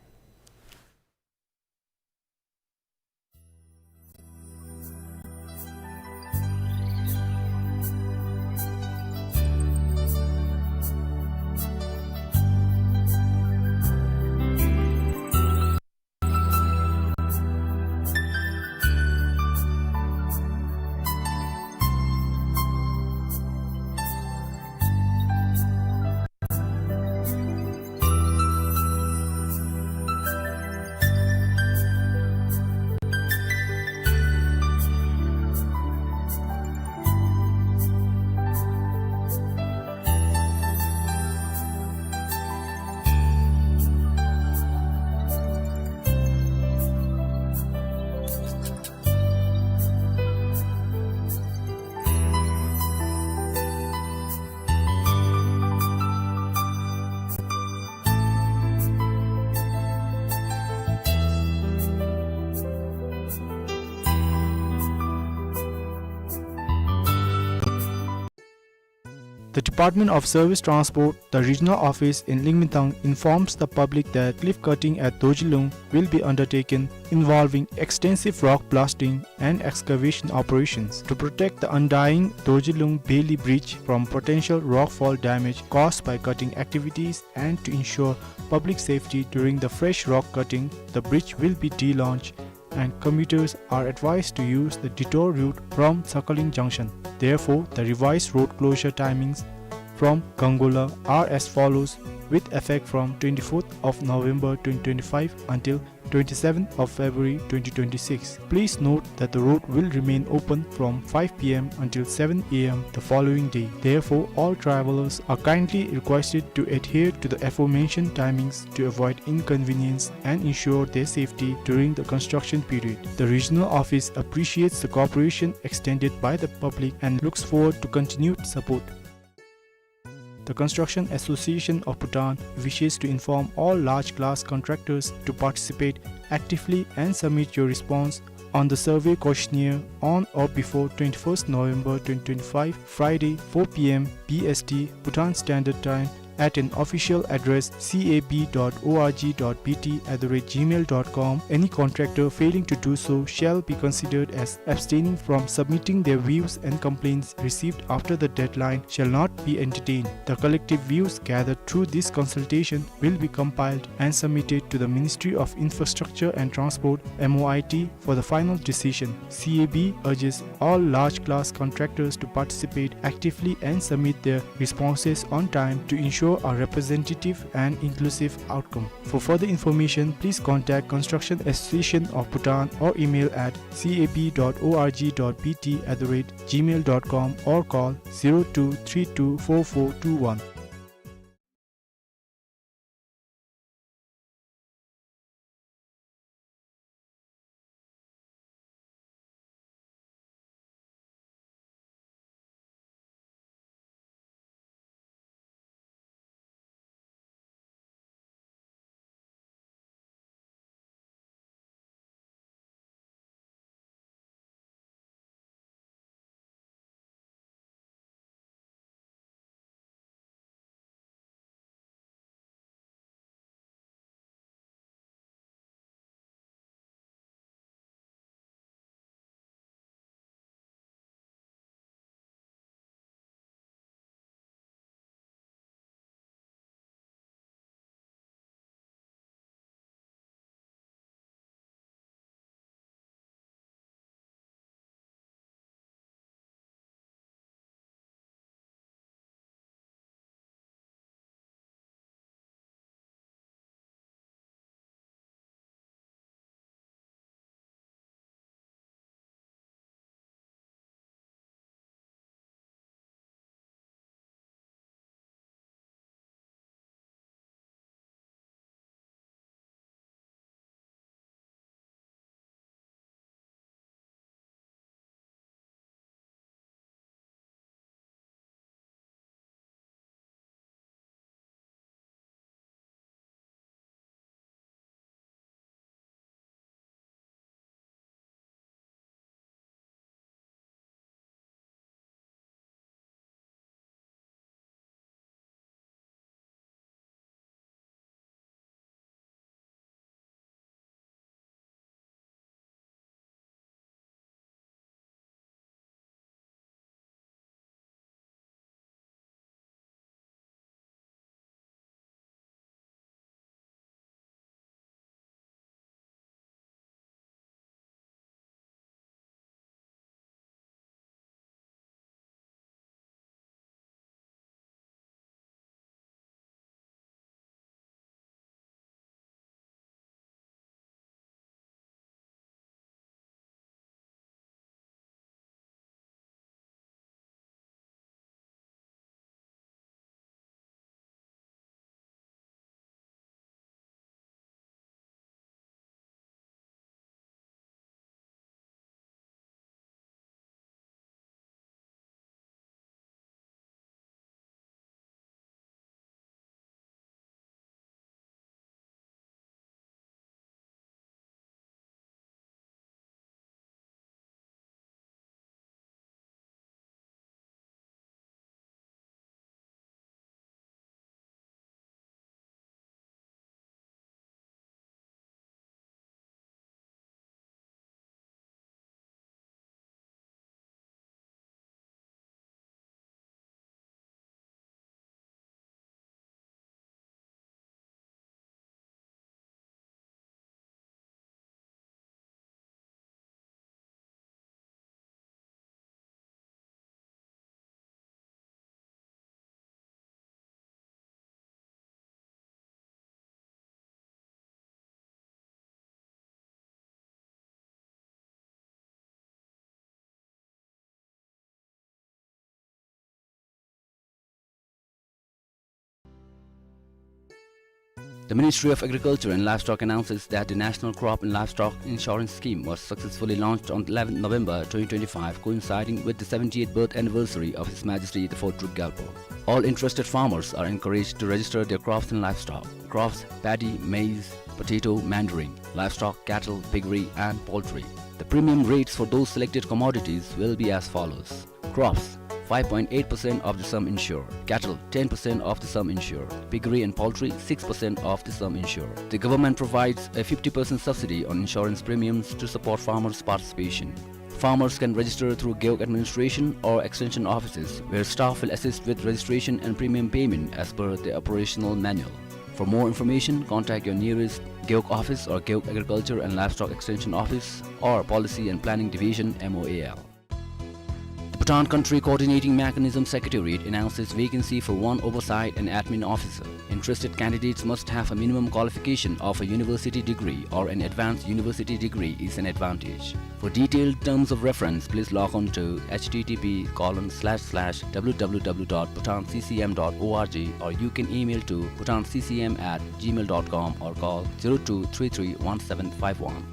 The Department of Service Transport, the regional office in Lingmintang, informs the public that cliff cutting at Dorjilung will be undertaken, involving extensive rock blasting and excavation operations. To protect the undying Dorjilung Bailey Bridge from potential rockfall damage caused by cutting activities and to ensure public safety during the fresh rock cutting, the bridge will be delaunched and commuters are advised to use the detour route from Sakhalin Junction. Therefore, the revised road closure timings from Gangola are as follows, with effect from twenty-fourth of November twenty twenty-five until twenty-seventh of February twenty twenty-six. Please note that the road will remain open from five P M until seven A M the following day. Therefore, all travelers are kindly requested to adhere to the aforementioned timings to avoid inconvenience and ensure their safety during the construction period. The regional office appreciates the cooperation extended by the public and looks forward to continued support. The Construction Association of Bhutan wishes to inform all large class contractors to participate actively and submit your response on the survey questionnaire on or before twenty-first November twenty twenty-five, Friday, four P M B S T, Bhutan Standard Time, at an official address C A B dot O R G dot B T at the rate gmail dot com. Any contractor failing to do so shall be considered as abstaining from submitting. Their views and complaints received after the deadline shall not be entertained. The collective views gathered through this consultation will be compiled and submitted to the Ministry of Infrastructure and Transport, M O I T, for the final decision. C A B urges all large class contractors to participate actively and submit their responses on time to ensure a representative and inclusive outcome. For further information, please contact Construction Association of Bhutan or email at C A B dot O R G dot B T at the rate gmail dot com or call zero two three two four four two one. The Ministry of Agriculture and Livestock announces that the National Crop and Livestock Insurance Scheme was successfully launched on eleventh November twenty twenty-five, coinciding with the seventieth birth anniversary of His Majesty the Fourth Druk Gyalpo. All interested farmers are encouraged to register their crops and livestock. Crops: paddy, maize, potato, mandarin. Livestock: cattle, piggery, and poultry. The premium rates for those selected commodities will be as follows. Crops: five point eight percent of the sum insured. Cattle: ten percent of the sum insured. Piggery and poultry: six percent of the sum insured. The government provides a fifty percent subsidy on insurance premiums to support farmers' participation. Farmers can register through gewg administration or extension offices, where staff will assist with registration and premium payment as per the operational manual. For more information, contact your nearest gewg office or Gewg Agriculture and Livestock Extension Office or Policy and Planning Division, M O A L. The Bhutan Country Coordinating Mechanism Secretariat announces vacancy for one oversight and admin officer. Interested candidates must have a minimum qualification of a university degree or an advanced university degree is an advantage. For detailed terms of reference, please log on to H T T P colon slash slash W W W dot bhutan C C M dot org, or you can email to bhutan C C M at gmail dot com or call zero two three three one seven five one.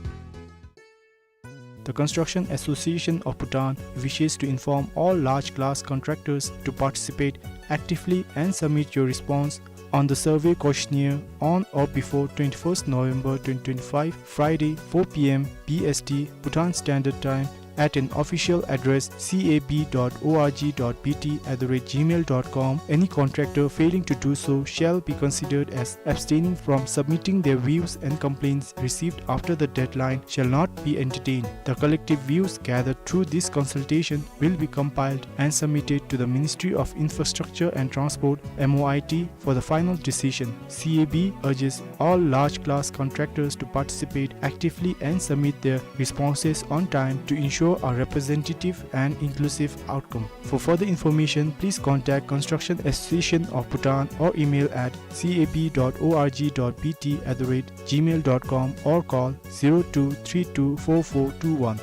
The Construction Association of Bhutan wishes to inform all large class contractors to participate actively and submit your response on the survey questionnaire on or before twenty-first November twenty twenty-five, Friday, four P M B S T, Bhutan Standard Time, at an official address C A B dot org dot B T at the rate gmail dot com. Any contractor failing to do so shall be considered as abstaining from submitting. Their views and complaints received after the deadline shall not be entertained. The collective views gathered through this consultation will be compiled and submitted to the Ministry of Infrastructure and Transport, M O I T, for the final decision. C A B urges all large class contractors to participate actively and submit their responses on time to ensure a representative and inclusive outcome. For further information, please contact Construction Association of Bhutan or email at C A B dot org dot B T at the rate gmail dot com or call zero two three two four four two one.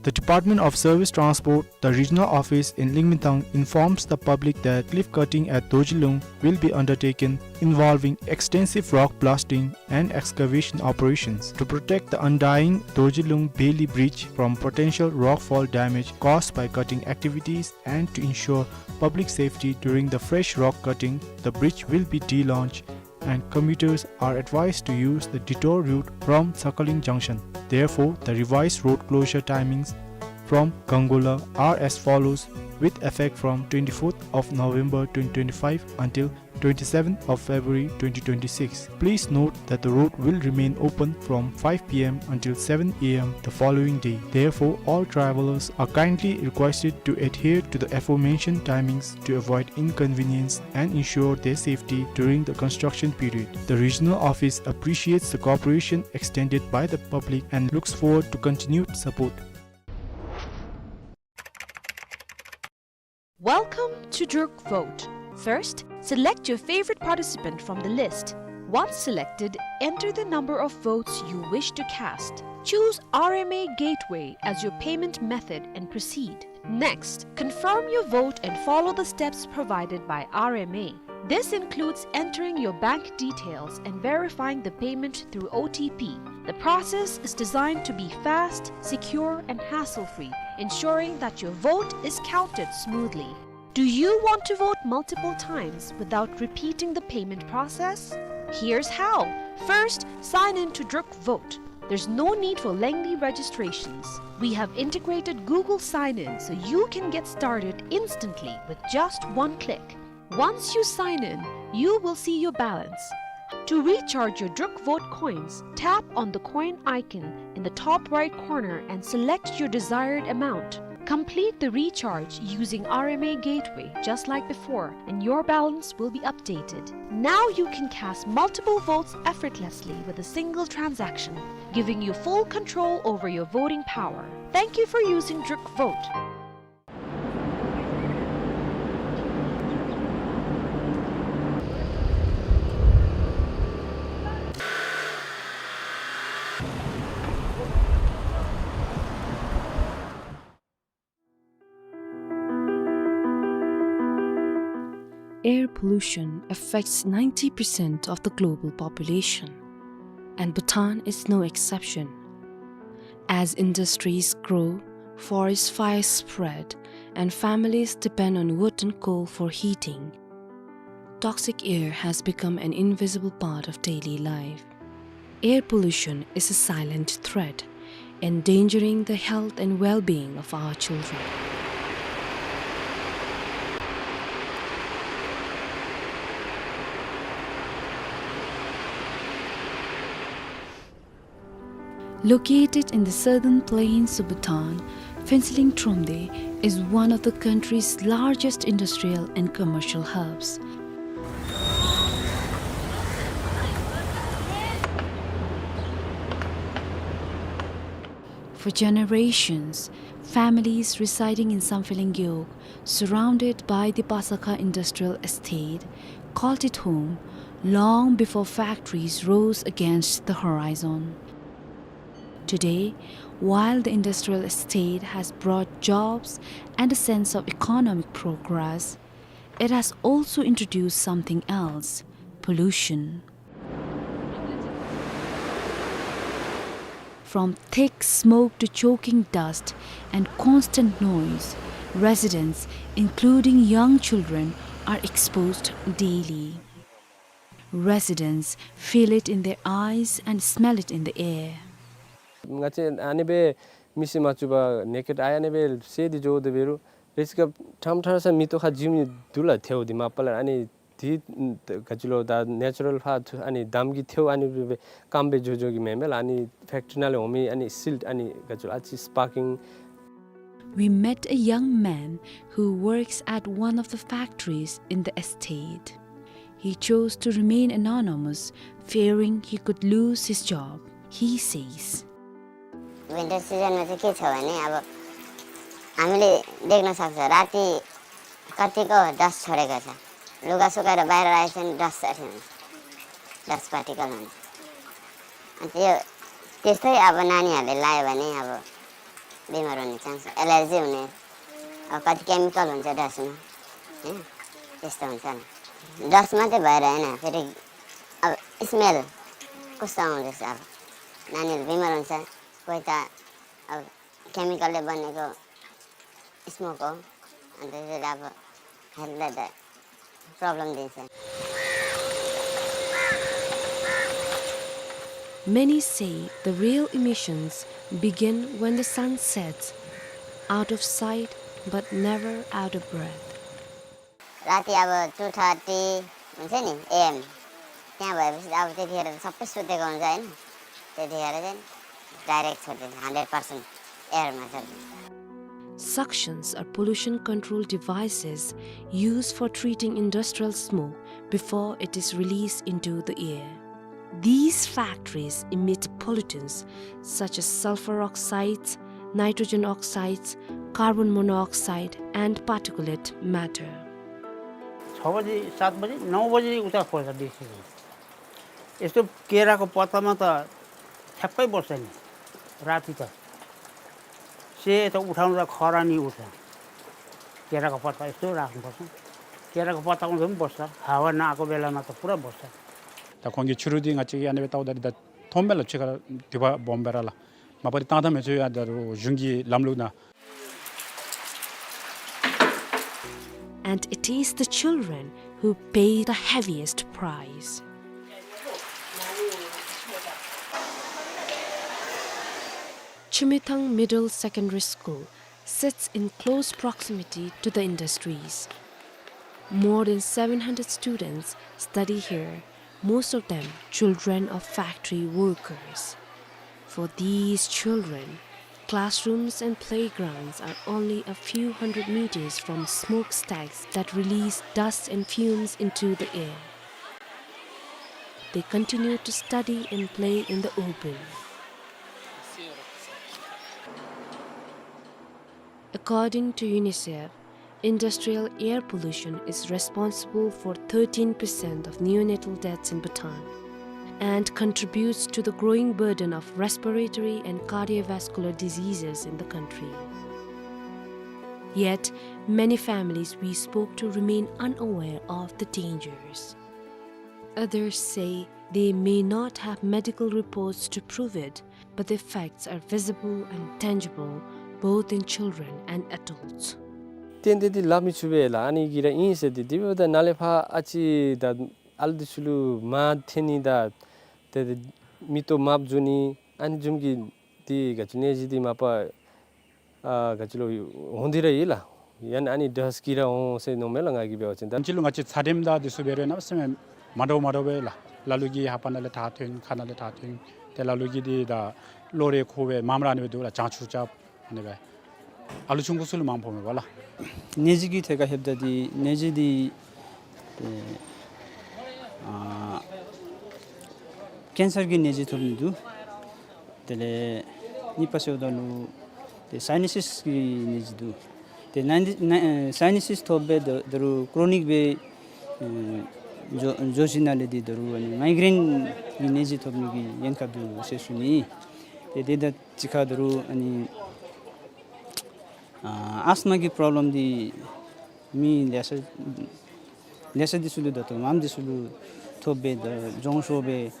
The Department of Service Transport, the regional office in Lingmintang, informs the public that cliff cutting at Dorjilung will be undertaken, involving extensive rock blasting and excavation operations. To protect the undying Dorjilung Bailey Bridge from potential rockfall damage caused by cutting activities and to ensure public safety during the fresh rock cutting, the bridge will be delaunched and commuters are advised to use the detour route from Sakhalin Junction. Therefore, the revised road closure timings from Gangola are as follows, with effect from twenty-fourth of November twenty twenty-five until twenty-seventh of February twenty twenty-six. Please note that the road will remain open from five P M until seven A M the following day. Therefore, all travelers are kindly requested to adhere to the aforementioned timings to avoid inconvenience and ensure their safety during the construction period. The regional office appreciates the cooperation extended by the public and looks forward to continued support. Welcome to Druk Vote. First, select your favorite participant from the list. Once selected, enter the number of votes you wish to cast. Choose R M A Gateway as your payment method and proceed. Next, confirm your vote and follow the steps provided by R M A. This includes entering your bank details and verifying the payment through O T P. The process is designed to be fast, secure, and hassle-free, ensuring that your vote is counted smoothly. Do you want to vote multiple times without repeating the payment process? Here's how. First, sign in to Druk Vote. There's no need for lengthy registrations. We have integrated Google Sign-In, so you can get started instantly with just one click. Once you sign in, you will see your balance. To recharge your Druk Vote coins, tap on the coin icon in the top right corner and select your desired amount. Complete the recharge using R M A Gateway just like before, and your balance will be updated. Now you can cast multiple votes effortlessly with a single transaction, giving you full control over your voting power. Thank you for using Druk Vote. Air pollution affects ninety percent of the global population, and Bhutan is no exception. As industries grow, forest fires spread, and families depend on wood and coal for heating, toxic air has become an invisible part of daily life. Air pollution is a silent threat, endangering the health and well-being of our children. Located in the southern plains of Bhutan, Phuentsholing Thromde is one of the country's largest industrial and commercial hubs. For generations, families residing in Samphehleng Gewog, surrounded by the Pasakha Industrial Estate, called it home long before factories rose against the horizon. Today, while the industrial estate has brought jobs and a sense of economic progress, it has also introduced something else: pollution. From thick smoke to choking dust and constant noise, residents, including young children, are exposed daily. Residents feel it in their eyes and smell it in the air. ང་བཅས་ཨ་ནི་སྦེ་མིག་གིས་མ་བཅུག་པར་ནེ་ཀེཌ་ཨའི་ཨ་ནི་སྦེ་གསལ་ཏེ་འགྱོ་དོ་འབད་རུང་རེས་ཀ་ཕྲང་ཕྲང་ས་མེ་ཏོག་ཁར་འཇིབ་ནི་འདུག་ལགས། ཐལཝ་འདི་མ་པ་ལས་ཨ་ནི་འདི་ག་ཅི་ལོ་ད་ནེ་ཅུ་རཱལ་ཕར་ཨ་ནི་འདམ་གྱི་ཐལཝ་ཨ་ནི་སྦེ་སྐམ་སྦེ་འགྱོ་འགྱོ་གི་མེན་མས་ལགས། ཨ་ནི་ཕེཀ་ཊི་རི་ནང་ལས་འོང་མི་ཨ་ནི་སིལཊ་ཨ་ནི་ག་ཅི་ལོ་ཨ་ཙི་སི་པར་ཀིང། We met a young man who works at one of the factories in the estate. He chose to remain anonymous, fearing he could lose his job. He says, winter सिजनमा चाहिँ के छ भने, अब हामीले देख्न सक्छ, राति कतिको डस्ट छोडेको छ। लुगा सुकाएर बाहिर राखेको छ भने डस्ट अथि हुन्छ, डस्ट पार्टिकल हुन्छ। अनि त्यो, त्यस्तै अब नानीहरूले लायो भने अब बिमार हुने चान्स, एलर्जी हुने, अब कति केमिकल हुन्छ डस्टमा, होइन? त्यस्तो हुन्छ नि। डस्ट मात्रै भएर होइन, फेरि अब स्मेल कस्तो आउँदैछ, अब नानीहरू बिमार हुन्छ, कोही त अब केमिकलले बनेको स्मोक हो, अनि त्यसले अब हेल्थलाई त प्रब्लम दिन्छ। Many say the real emissions begin when the sun sets, out of sight but never out of breath. राति अब टू थर्टी हुन्छ नि एएम, त्यहाँ भएपछि त अब त्यतिखेर त सबै सुतेको हुन्छ, होइन? त्यतिखेर चाहिँ डाइरेक्ट छोडिदिन्छ, हन्ड्रेड पर्सेन्ट एयरमा छोडिदिन्छ। Suctions are pollution control devices used for treating industrial smoke before it is released into the air. These factories emit pollutants such as sulfur oxides, nitrogen oxides, carbon monoxide, and particulate matter. छ बजी, सात बजी, नौ बजी उता खोज्छ बेसी चाहिँ। यस्तो केराको पत्तामा त ठ्याक्कै बस्छ नि, राति त। से त उठाउँदा खरानी उठ्छ। केराको पत्ता यस्तो राख्नुपर्छ। केराको पत्ता उठ्दा पनि बस्छ। हावा नआएको बेलामा त पुरा बस्छ। ད་ཁོང་གི་ཕྱི་རུ་འདི་ང་བཅས་ཀྱིས་ཨ་ནི་སྦེ་བལྟཝ་ད་འདི་ད་མཐོངམ་མས་ལགས། ཕྱི་ཁར་དུད་པ་སྦོམ་སྦེ་ར་ལགས། མ་པ་འདི་བཏང་ད་མི་ཚུགས་ཡ། ད་རུང་གཞུང་གི་ལམ་ལུགས་ནང་། And it is the children who pay the heaviest price. Chumethang Middle Secondary School sits in close proximity to the industries. More than seven hundred students study here, most of them children of factory workers. For these children, classrooms and playgrounds are only a few hundred meters from smokestacks that release dust and fumes into the air. They continue to study and play in the open. According to UNICEF, industrial air pollution is responsible for thirteen percent of neonatal deaths in Bhutan and contributes to the growing burden of respiratory and cardiovascular diseases in the country. Yet, many families we spoke to remain unaware of the dangers. Others say they may not have medical reports to prove it, but the effects are visible and tangible, both in children and adults. གཏན་གཏན་འདི་སླབ་མི་ཚུགས་པས་ལགས། ཨ་ནི་གི་ར་ཨིན་ཟེར་ཏེ། དེ་འབདཝ་ད་ནཱ་ལས་ཕར་ཨ་ཙི་ད་ཨ་ལུ་འདི་ཚུ་ལུ་མར་འཐེན་ནི་དང་ཏེ་མིག་ཏོ་དམརཔོ་འགྱོ་ནི་ཨ་ནི་བཟུམ་གྱི་འདི་ག་ཅི་ནད་གཞི་འདི་མ་པ་ཨ་ག་ཅི་ལོ་འོང་སྟེ་ར་ཡོད་ལགས། ཡང་ན་ཨ་ནི་དྲག་སྐྱེད་ར་འོང་ཟེར་མནོཝ་མས་ལགས། ང་གིས་འབད་བ་ཅིན་ད་ཅི་ལུ་ང་བཅས་ཚད་རིམས་དང་འདི་ཚུ་འབད་རུང་གནམ་མེད་ས་མེད་མ་འདྲཝ་མ་འདྲཝ་སྦེ་ལགས། ལ་ལུ་གིས་ལྷ་པ་ནང་ལས་ཐག་ཐོན་ཁ་ནང་ལས་ཐག་ཐོན། ཏེ་ལ་ལུ་གིས་འདི་ད་གློ་རེ་ཁུ་སྦེ་མངམ་ར་ཨ་ནི་སྦེ་འདུག་ལགས། བྱང་ཆུབ་རྐྱབ་ཨ་ནི་སྦེ། ཨ་ལུ་ཆུང་ཀུ་ཚུ་ལུ་མང་པོ་མས་པ་ལགས། ནད་གཞི་གི་ཐད་ཁར་ལྷོདཔ་ད་འདི་ནད་གཞི་འདི་ཨེ་ཨ་ཀེན་སར་གྱི་ནད་གཞི་ཐོབ་ནི་འདུག། དེ་ལས་གཉིས་པ་ཟེརཝ་ད་ལུ་ཏེ་སའི་ནེ་སིས་ཀྱི་ནད་གཞི་འདུག། ཏེ་ནཱ་འདི་ནཱ་ཨེ་སའི་ནེ་སིས་ཐོབ་སྦེ་ད་ད་རུང་ཀྲོ་ནིག་སྦེ་ཨེ་འགྱོ་འགྱོ་ཞིནམ་ལས་འདི་ད་རུང་ཨ་ནི་མའི་གྲེན་གྱི་ནད་གཞི་ཐོབ་ནི་གི་ཉེན་ཁ་འདུག་ཟེར་ཞུ་ནི། ཏེ་དེ་དང་གཅིག་ཁར་ད་རུང་ཨ་ནི་ཨ་ཨས་མ་གི་པྲོབ་ལེམ་འདི་མི་ལེ་ཤ་ལེ་ཤ་འདི་ཚུ་ལུ་ད་ལྟོ་མངམ་འདི་ཚུ་ལུ་ཐོབ་སྦེ་ད་རྫོང་ཤོར་སྦེ་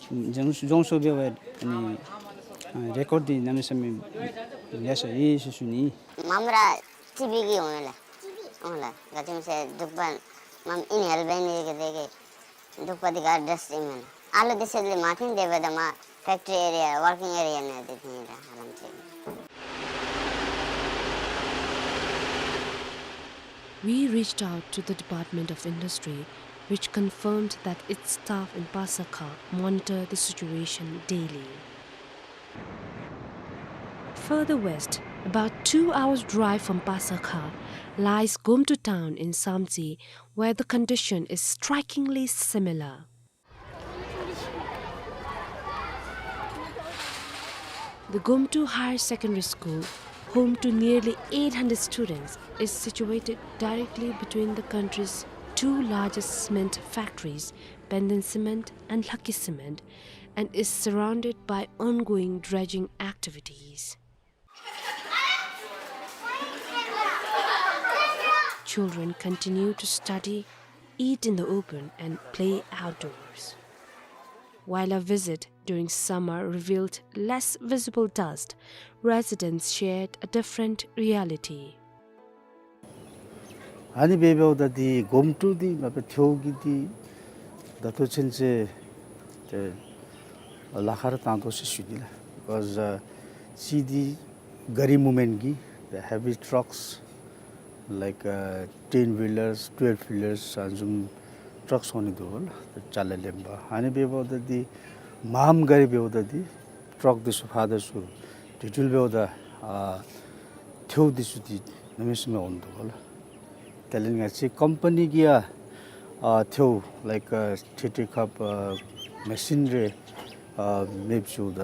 རྫོང་རྫོང་ཤོར་སྦེ་འབད་ཨ་ནི་ཨ་རེ་ཀོཌ་འདི་གནམ་མེད་ས་མེད་ལེ་ཤ་ཡོད་ཟེར་ཞུ་ནི། མངམ་ར་ཊི་བི་གིས་འོང་ཡི་ལགས། འོང་ལགས། ག་ཅི་སྨོ་ཟེར་གདུག་པ་མངམ་ཨིན་ཧེལ་འབད་ནི་གི་དེ་གིས་གདུག་པ་འདི་ག་ཌསཊ་ཨིན་མས་ལགས། ཨ་ལུ་འདི་ཚུ་ལུ་མ་འཐོན་དེ་འབདཝ་ད་མར་ཕེཀ་ཊི་རི་ཨེ་རི་ཡ་ཝར་ཀིང་ཨེ་རི་ཡ་ནང་འདི་འཐོན་ཡི་ལགས། ཧ་ལམ་ཅིག། We reached out to the Department of Industry, which confirmed that its staff in Pasakha monitor the situation daily. Further west, about two hours' drive from Pasakha, lies Gomtu town in Samtse, where the condition is strikingly similar. The Gomtu Higher Secondary School, home to nearly eight hundred students, is situated directly between the country's two largest cement factories, Penden Cement and Lhakki Cement, and is surrounded by ongoing dredging activities. Children continue to study, eat in the open, and play outdoors. While our visit during summer revealed less visible dust, residents shared a different reality. ཨ་ནི་འབདཝ་ད་འདི་གོམ་ཊུ་འདི་མ་པ་ཐེའུ་གི་འདི་ད་ལྟོ་ཚུན་ཚོད་ཏེ་ལཱ་ཁག་ར་བཏང་དོ་ཟེར་ཞུ་ནི་ལགས། Because uh, see the gari movement གི the heavy trucks like uh, ten wheelers, twelve wheelers ཨ་ནི་བཟུམ་ཊགས་འོང་ནི་འདུག་ལགས། ཅ་ལ་ལེན་པར། ཨ་ནི་འབདཝ་ད་འདི་མངམ་ག་ར་འབདཝ་ད་འདི་ཊགས་འདི་ཚུ་ཕར་དང་ཚུར་དེ་འགྱོ་འབདཝ་ད་ཨ་ཐེའུ་འདི་ཚུ་འདི་གནམ་མེད་ས་མེད་འོང་འདུག་ལགས། དེ་ལས་ང་བཅས་ཀམ་པ་ནི་གིས་ཡང་ཨ་ཐེའུ་like uh, ཊི་ཊི་ཀབ་ཨ་མེ་ཤིན་རེ་ཨ་མེདཔ་བཟོཝ་ད་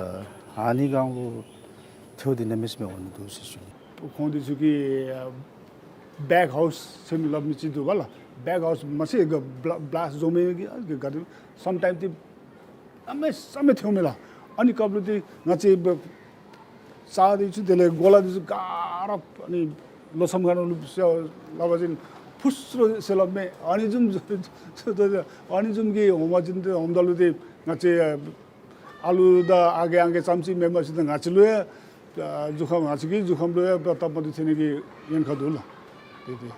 ཨ་ནི་སྒང་ལུ་ཐེའུ་འདི་གནམ་མེད་ས་མེད་འོང་ནི་འདུག་ཟེར་ཞུ་ནི། ཁོང་འདི་ཚུ་གིས་ཨ་བེག་ཧའུསི་ཟེར་མི་སླབ་མི་ཅིག་འདུག་པ་ལགས། བེག་ཧའུསི་མ་ཚད་ག་བླ་བླཱསཊ་བཟོ་མི་གི་ཨ་ག་དེ་སམ་ཊའིམསི་འདི་གནམ་མེད་ས་མེད་ཐེའུ་མས་ལགས། ཨ་ནི་སྐབས་ལུ་འདི་ང་བཅས་བ་རྩྭ་འདི་ཚུ་དེ་ལས་གོ་ལ་འདི་ཚུ་ག་ར་ཨ་ནི་ལོ་མཚམས་ཁ་ནང་ལུ་ཟེར་སླབ་པ་ཅིན་ཕུ་སུ་རུ་ཟེར་སླབ་མས། ཨ་ནི་བཟུམ་ཨ་ནི་བཟུམ་གྱི་འོང་པ་ཅིན་འདི་འོངམ་ད་ལུ་འདི་ང་བཅས་ཨ་ལུ་དང་ཨ་རྒས་ཨང་རྒས་ཙམ་ཅིག་མེན་པར་ཅིག་ད་ང་བཅས་ལུ་ཡང་ཨ་གཟུགས་ཁམས་ང་བཅས་ཀྱི་གཟུགས་ཁམས་ལུ་ཡང་སྟབས་མ་བདེཝ་ཐོན་ནི་གི་ཉེན་ཁ་འདུག་ལགས། དེ་དེ་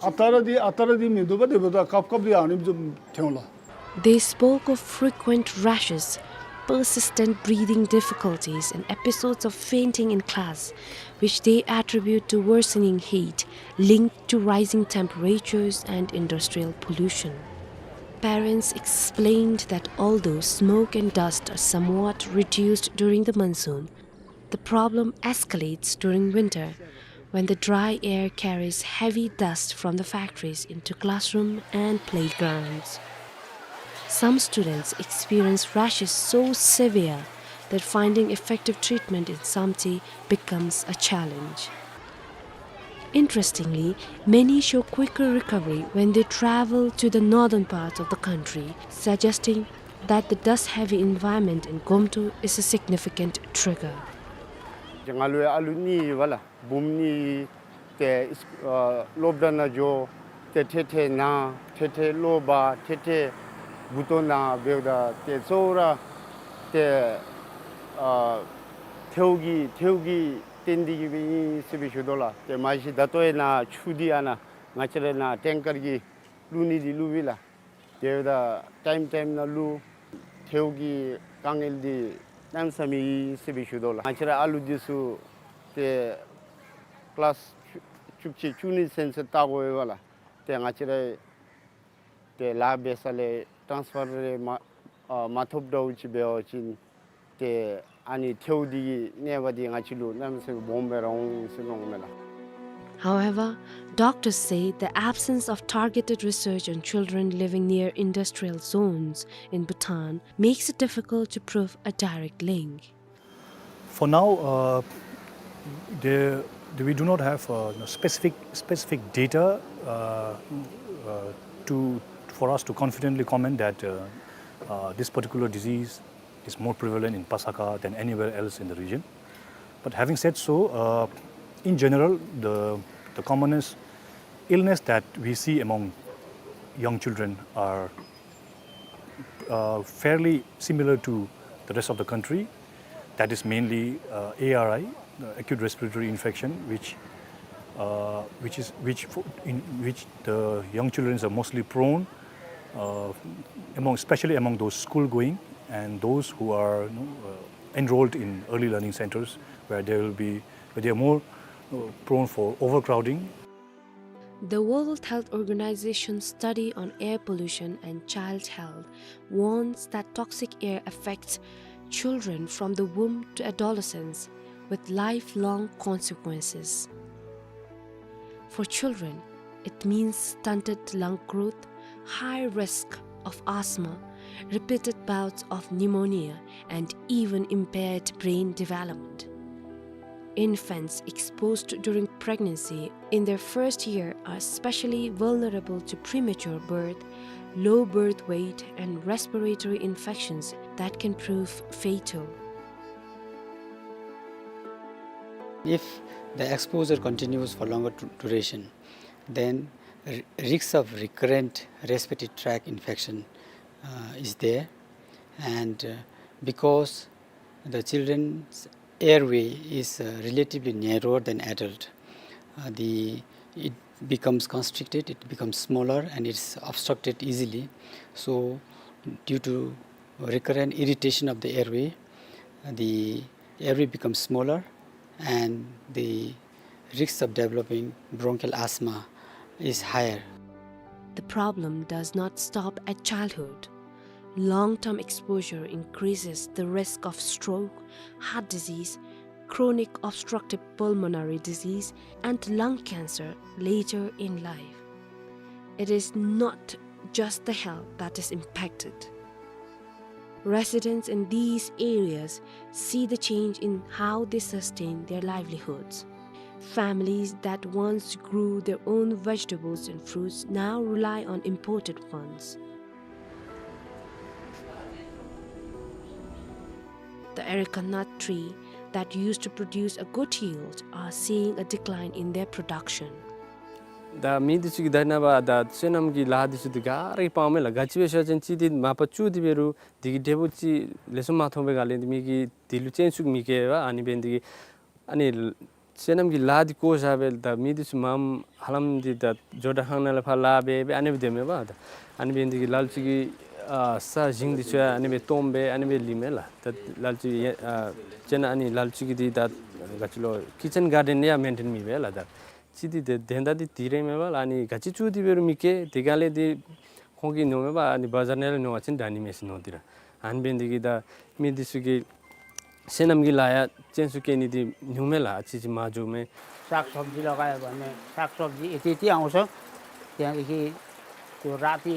ཨ་རྟག་ར་འདི་ཨ་རྟག་ར་འདི་མིན་འདུག་པ། དེ་འབདཝ་ད་སྐབས་སྐབས་འདི་ཨ་ནི་བཟུམ་ཐོན་ལགས། They spoke of frequent rashes, persistent breathing difficulties, and episodes of fainting in class, which they attribute to worsening heat linked to rising temperatures and industrial pollution. Parents explained that although smoke and dust are somewhat reduced during the monsoon, the problem escalates during winter, when the dry air carries heavy dust from the factories into classroom and playgrounds. Some students experience rashes so severe that finding effective treatment in Samtse becomes a challenge. Interestingly, many show quicker recovery when they travel to the northern parts of the country, suggesting that the dust-heavy environment in Gomtu is a significant trigger. ང་ལུ་ཡང་ཨ་ལུ་གཉིས་ཡོད་པ་ལགས། བུམོ་གཉིས་ ཏེ་ཨ་སློབ་གྲྭ་ནང་འགྱོ། ཏེ་ཐེངས་ཐེངས་ན་ཐེངས་ཐེངས་ལོ་བ་ཐེངས་ཐེངས་མགུ་ཏོ་ན་འབདཝ་ད་ཏེ་གཙོ་བོ་ར་ཏེ་ཨ་ཐལཝ་གི་ཐལཝ་གིས་བརྟེན་ཏེ་གིས་སྦེ་ཨིན་ཟེར་སྦེ་ཞུ་དོ་ལགས། ཏེ་མ་གཞི་ད་ལྟོ་ཡང་ནཱ་ཆུ་འདི་ཨ་ནཱ་ང་བཅས་ར་ནཱ་ཊེང་ཀར་གྱིས་བླུག་ནི་འདི་བླུག་པས་ལགས། དེ་འབདཝ་ད་ཊའིམ་ཊའིམ་ནང་བླུག། ཐལཝ་གི་དཀའ་ངལ་འདི་གནམ་མེད་ས་མེད་ཨིན་ཟེར་སྦེ་ཞུ་དོ་ལགས། ང་བཅས་ར་ཨ་ལུ་འདི་ཚུ་ཏེ་ཀི་ལཱསི་བཅུ་བཅུ་གཅིག་བཅུ་གཉིས་ཚུན་ཚོད་བལྟ་དགོ་པས་ལགས། ཏེ་ང་བཅས་ར་ཏེ་ལཱ་འབད་ས་ལས་ཊཱནསི་ཕར་རེ་མ་ཨ་མ་ཐོབ་འདྲཝ་ཅིག་འབད་བ་ཅིན་ཏེ་ཨ་ནི་ཐལཝ་འདི་གི་གནོད་པ་འདི་ང་བཅས་ལུ་གནམ་མེད་ས་མེད་སྦོམ་སྦེ་ར་འོང་ཟེར་མནོཝ་མས་ལགས། However, doctors say the absence of targeted research on children living near industrial zones in Bhutan makes it difficult to prove a direct link. For now, uh, there, we do not have uh, specific specific data uh, uh, to for us to confidently comment that uh, uh, this particular disease is more prevalent in Pasakha than anywhere else in the region. But having said so, uh, in general, the, the commonest illness that we see among young children are uh, fairly similar to the rest of the country. That is mainly uh, A R I, uh, acute respiratory infection, which uh, which is which for, in which the young children are mostly prone, uh, among especially among those school going and those who are you know, uh, enrolled in early learning centers where they will be where they are more uh, prone for overcrowding. The World Health Organization study on air pollution and child health warns that toxic air affects children from the womb to adolescence with lifelong consequences. For children, it means stunted lung growth, high risk of asthma, repeated bouts of pneumonia, and even impaired brain development. Infants exposed during pregnancy in their first year are especially vulnerable to premature birth, low birth weight, and respiratory infections that can prove fatal. If the exposure continues for longer du- duration, then r- risks of recurrent respiratory tract infection uh, is there, and uh, because the children's airway is uh, relatively narrower than adult, uh, the it becomes constricted, it becomes smaller, and it's obstructed easily. So, due to recurrent irritation of the airway, uh, the airway becomes smaller, and the risks of developing bronchial asthma is higher. The problem does not stop at childhood. Long term exposure increases the risk of stroke, heart disease, chronic obstructive pulmonary disease, and lung cancer later in life. It is not just the health that is impacted. Residents in these areas see the change in how they sustain their livelihoods. Families that once grew their own vegetables and fruits now rely on imported ones. The areca nut tree that used to produce a good yield are seeing a decline in their production. ད་མི་འདི་ཚུ་གིས་ད་ནངས་པ་ད་སོ་ནམ་གྱི་ལཱ་འདི་ཚུ་འདི་ག་ར་གིས་སྤང་མས་ལགས། ག་ཅི་སྦེ་ཟེར་བ་ཅིན་གཅིག་འདི་མ་པ་བཙུགས་ཏེ་འབད་རུང་འདི་གི་འབྲས་བུ་ཅིག་ལེགས་ཤོམ་མ་ཐོབ་པའི་སྒང་ལས་འདི་མི་གིས་འདི་ལུ་སྤྱན་ཟུག་མི་བསྐྱེད་པས། ཨ་ནི་འབད་ནི་འདི་གིས་ཨ་ནི་སོ་ནམ་གྱི་ལཱ་འདི་བཀོ་བཞག་སྦེ་ད་མི་འདི་ཚུ་མངམ་ཧ་ལམ་འདི་ད་ཇོ་བདག་ཁང་ནང་ལས་ཕར་ལཱ་འབད་སྦེ་ཨ་ནི་སྦེ་སྡོདཔ་མས་པ། ད་ཨ་ནི་འབད་ནི་འདི་གིས་ལ་ལུ་ཅིག་གིས་ཨ་ས་ཞིང་འདི་ཚུ་ཡང་ཨ་ནི་སྦེ་སྟོངམ་སྦེ་ཨ་ནི་སྦེ་ལུས་མས་ལགས། ད་ལ་ལུ་ཅིག་ཨ་ཅེ་ན་ཨ་ནི་ལ་ལུ་ཅིག་གིས་འདི་ད་ག་ཅི་ལོ་ཀི་ཅན་གཱར་ཌེན་ཡང་མེན་ཊེན་མི་འབད་ལགས། ད་གཅིག་འདི་དེ་དོན་དག་འདི་འདི་ར་མས་པ་ལགས། ཨ་ནི་ག་ཅི་བཙུགས་ཏེ་འབད་རུང་མི་བསྐྱེད། དེ་སྒང་ལས་འདི་ཁོང་གིས་མནོཝ་མས་པ། ཨ་ནི་བ་ཛར་ནང་ལས་ཉོ་བ་ཅིན་དྲག་ནི་མས་ཟེར་མནོ་སྟེ་ར། ཨ་ནི་འབད་ནི་འདི་གིས་ད་མི་འདི་ཚུ་གིས་སོ་ནམ་གྱི་ལཱ་ཡང་སྤྱན་ཟུག་བསྐྱེད་ནི་འདི་ཉུང་མས་ལགས། ཨ་ཙི་ཅིག་མར་འགྱོཝ་མས། साग सब्जी लगायो भने साग सब्जी यति यति आउँछ। त्यहाँदेखि त्यो राति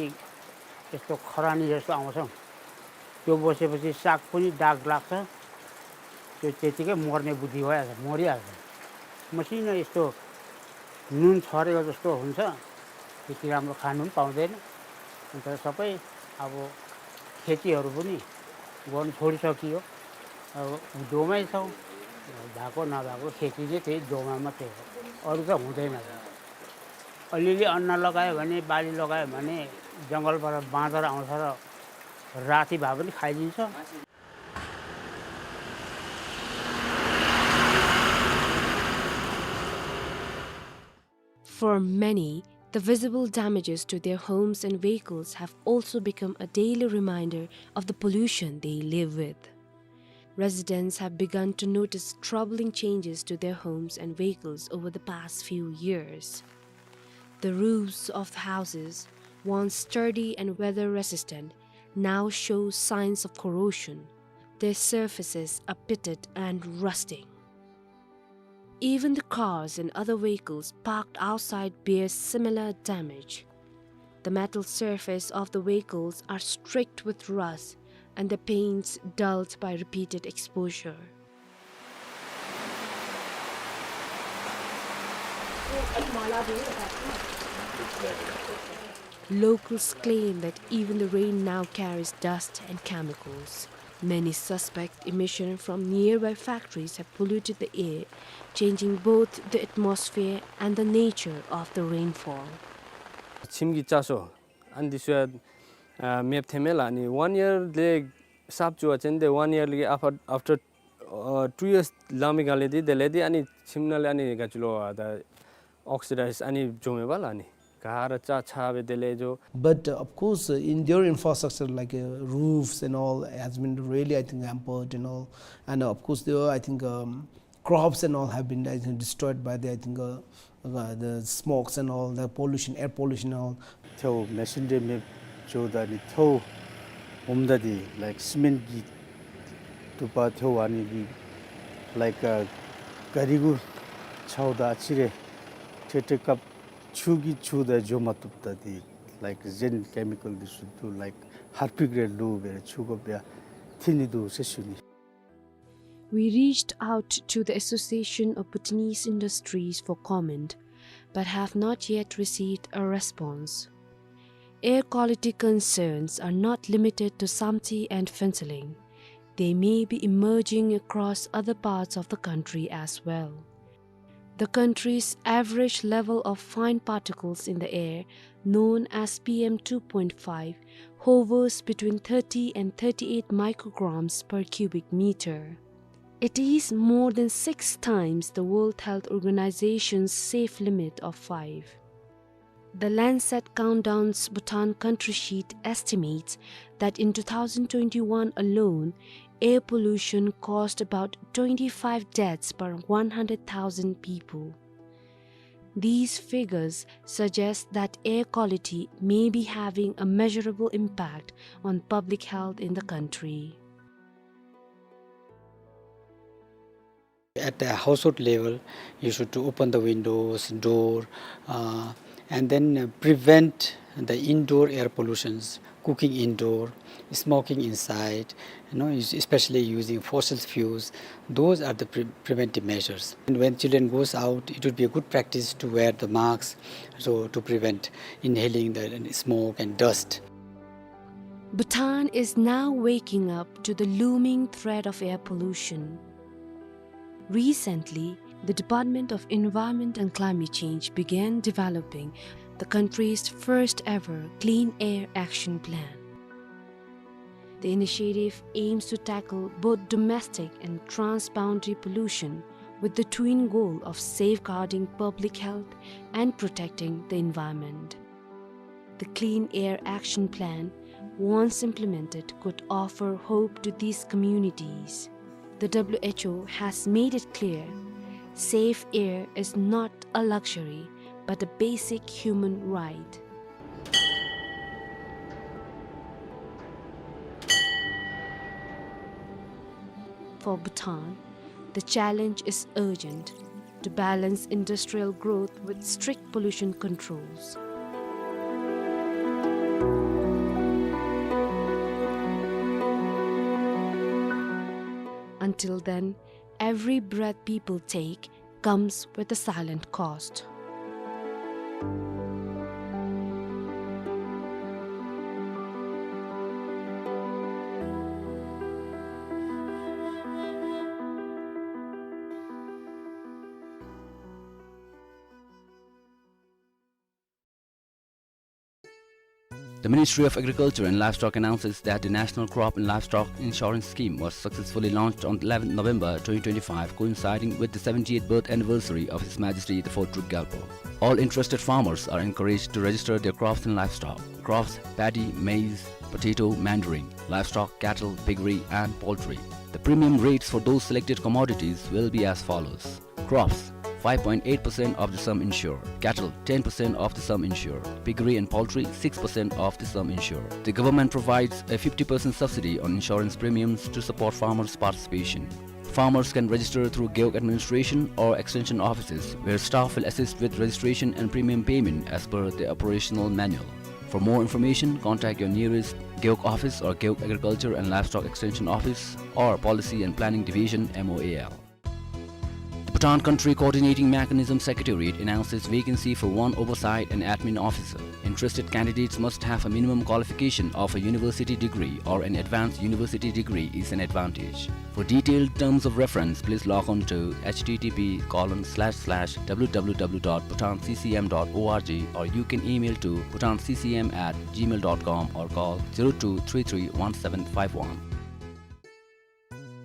यस्तो खरानी जस्तो आउँछ। त्यो बसेपछि साग पनि दाग लाग्छ। त्यो त्यतिकै मर्ने बुद्धि भइहाल्छ, मरिहाल्छ। मसिनो यस्तो नुन छरेको जस्तो हुन्छ। त्यति राम्रो खानु पनि पाउँदैन। अन्त सबै अब खेतीहरू पनि गर्नु छोडिसकियो। अब दोमै छौँ। भएको नभएको खेती चाहिँ त्यही दोमा मात्रै हो। अरू त हुँदैन। अलिअलि अन्न लगायो भने, बाली लगायो भने जङ्गलबाट बाँदर आउँछ र राति भए पनि खाइदिन्छ। For many, the visible damages to their homes and vehicles have also become a daily reminder of the pollution they live with. Residents have begun to notice troubling changes to their homes and vehicles over the past few years. The roofs of the houses, once sturdy and weather-resistant, now show signs of corrosion. Their surfaces are pitted and rusting. Even the cars and other vehicles parked outside bear similar damage. The metal surface of the vehicles are streaked with rust and the paints dulled by repeated exposure. Locals claim that even the rain now carries dust and chemicals. Many suspect emission from nearby factories have polluted the air, changing both the atmosphere and the nature of the rainfall. ཁྱིམ་གྱི་ལྕགས་ཤོག་ཨ་ནི་འདི་ཚུ་ཡང་ཨ་མེདཔ་ཐོནམ་མས་ལགས། ཨ་ནི་ཝན་ཡར་ལས་གསརཔ་བཙུགས་པ་ཅིན་ཏེ་ཝན་ཡར་ལས་ཨཕ་ཨཕ་ཊར་ཨ་ཊུ་ཡརསི་ལང་མི་ག་ལས་འདི་དེ་ལས་འདི་ཨ་ནི་ཁྱིམ་ནང་ལས་ཨ་ནི་ག་ཅི་ལོ་ཨ་ད་ཨོག་སི་ཌའིཛ་ཨ་ནི་འགྱོཝ་མས་པ་ལགས། ཨ་ནི་ག་ར་ལྕགས་ཆག་སྦེ་དེ་ལས་འགྱོ། But, uh, of course, uh, in their infrastructure, like, uh, roofs and all, has been really, I think, hampered and all. And, uh, of course, there are, I think, um, crops and all have been, I think, destroyed by the, I think, uh, uh, the smokes and all, the pollution, air pollution and all. ཐལཝ་མེ་ཤིན་རི་མེདཔ་འགྱོཝ་ད་ནི་ཐལཝ་འོངམ་ད་འདི་ལའིཀ་སི་མེནཊ་གི་དུ་པ་ཐལཝ་ཨ་ནི་འདི་ལའིཀ་ཨ་ག་རི་གུ་འཕྱརཝ་ད་ཨ་ཙི་རེ་ཏེ་ཏེ་སྐབས་ཆུ་གིས་འཁྱུ་ད་འགྱོ་མ་བཏུབ། ད་འདི་ལའིཀ་གཞན་ཀེ་མི་ཀལ་འདི་ཚུ་འདུག། ལའིཀ་ཧར་པིཀ་རེ་བླུགས་སྦེ་འཁྱུ་དགོཔ་ཡང་ཐོན་ནི་འདུག་ཟེར་ཞུ་ནི། We reached out to the Association of Bhutanese Industries for comment, but have not yet received a response. Air quality concerns are not limited to Samtse and Phuentsholing. They may be emerging across other parts of the country as well. The country's average level of fine particles in the air, known as P M two point five, hovers between thirty and thirty-eight micrograms per cubic meter. It is more than six times the World Health Organization's safe limit of five. The Lancet Countdown's Bhutan country sheet estimates that in two thousand twenty-one alone, air pollution caused about twenty-five deaths per one hundred thousand people. These figures suggest that air quality may be having a measurable impact on public health in the country. At the household level, you should to open the windows, door, uh, and then, uh, prevent the indoor air pollutions, cooking indoor, smoking inside, you know, es-, especially using fossil fuels. Those are the pre-, preventive measures. And when children goes out, it would be a good practice to wear the masks, so to prevent inhaling the smoke and dust. Bhutan is now waking up to the looming threat of air pollution. Recently, the Department of Environment and Climate Change began developing the country's first ever Clean Air Action Plan. The initiative aims to tackle both domestic and transboundary pollution with the twin goal of safeguarding public health and protecting the environment. The Clean Air Action Plan, once implemented, could offer hope to these communities. The W H O has made it clear, safe air is not a luxury, but a basic human right. For Bhutan, the challenge is urgent to balance industrial growth with strict pollution controls. Until then, every breath people take comes with a silent cost. The Ministry of Agriculture and Livestock announces that the National Crop and Livestock Insurance Scheme was successfully launched on eleventh November twenty twenty-five, coinciding with the seventieth birth anniversary of His Majesty the Fourth Druk Gyalpo. All interested farmers are encouraged to register their crops and livestock. Crops: paddy, maize, potato, mandarin. Livestock: cattle, piggery, and poultry. The premium rates for those selected commodities will be as follows. Crops: five point eight percent of the sum insured. Cattle: ten percent of the sum insured. Piggery and poultry: six percent of the sum insured. The government provides a fifty percent subsidy on insurance premiums to support farmers' participation. Farmers can register through Gewog administration or extension offices, where staff will assist with registration and premium payment as per the operational manual. For more information, contact your nearest Gewog office or Gewog Agriculture and Livestock Extension Office or Policy and Planning Division, M O A L. The Bhutan Country Coordinating Mechanism Secretariat announces vacancy for one oversight and admin officer. Interested candidates must have a minimum qualification of a university degree or an advanced university degree is an advantage. For detailed terms of reference, please log on to H T T P colon slash slash W W W dot bhutan C C M dot O R G, or you can email to bhutan C C M at gmail dot com or call zero two three three one seven five one.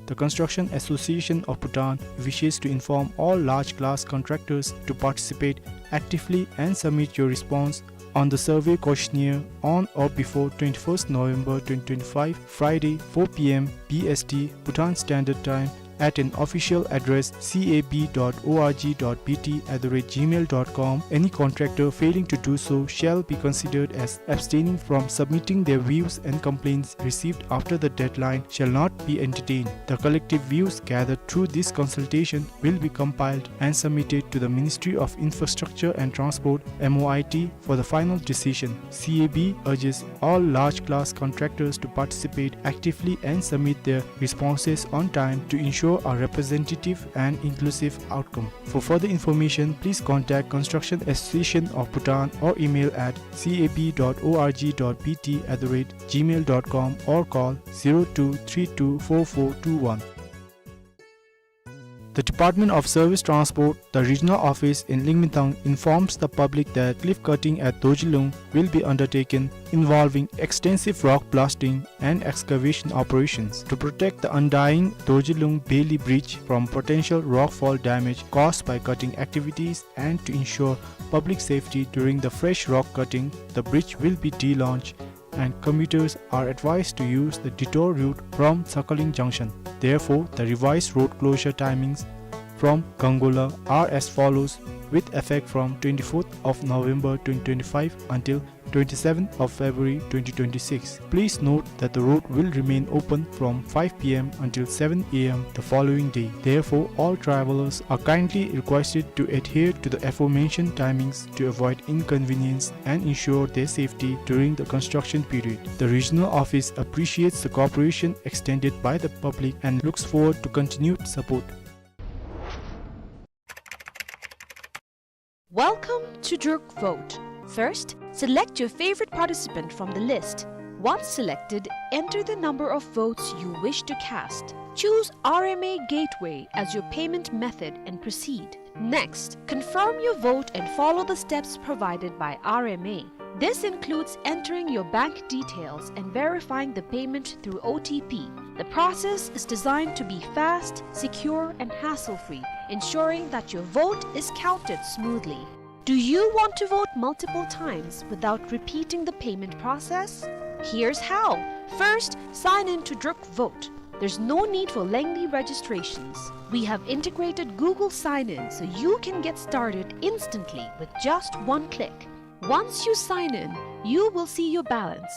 The Construction Association of Bhutan wishes to inform all large class contractors to participate actively and submit your response on the survey questionnaire on or before twenty-first November twenty twenty-five, Friday, four P M B S T, Bhutan Standard Time, at an official address C A B dot O R G dot B T at the rate gmail dot com. Any contractor failing to do so shall be considered as abstaining from submitting. Their views and complaints received after the deadline shall not be entertained. The collective views gathered through this consultation will be compiled and submitted to the Ministry of Infrastructure and Transport, M O I T, for the final decision. C A B urges all large class contractors to participate actively and submit their responses on time to ensure a representative and inclusive outcome. For further information, please contact Construction Association of Bhutan or email at C A B dot O R G dot B T at the rate gmail dot com or call zero two three two four four two one. The Department of Service Transport, the regional office in Lingmintang, informs the public that cliff cutting at Dorjilung will be undertaken, involving extensive rock blasting and excavation operations. To protect the undying Dorjilung Beli Bridge from potential rockfall damage caused by cutting activities and to ensure public safety during the fresh rock cutting, the bridge will be delaunched and commuters are advised to use the detour route from Sakhalin Junction. Therefore, the revised road closure timings from Gangola are as follows, with effect from twenty-fourth of November twenty twenty-five until twenty-seventh of February twenty twenty-six. Please note that the road will remain open from five P M until seven A M the following day. Therefore, all travelers are kindly requested to adhere to the aforementioned timings to avoid inconvenience and ensure their safety during the construction period. The regional office appreciates the cooperation extended by the public and looks forward to continued support. Welcome to Druk Vote. First, select your favorite participant from the list. Once selected, enter the number of votes you wish to cast. Choose R M A Gateway as your payment method and proceed. Next, confirm your vote and follow the steps provided by R M A. This includes entering your bank details and verifying the payment through O T P. The process is designed to be fast, secure, and hassle-free, ensuring that your vote is counted smoothly. Do you want to vote multiple times without repeating the payment process? Here's how. First, sign in to Druk Vote. There's no need for lengthy registrations. We have integrated Google Sign-In, so you can get started instantly with just one click. Once you sign in, you will see your balance.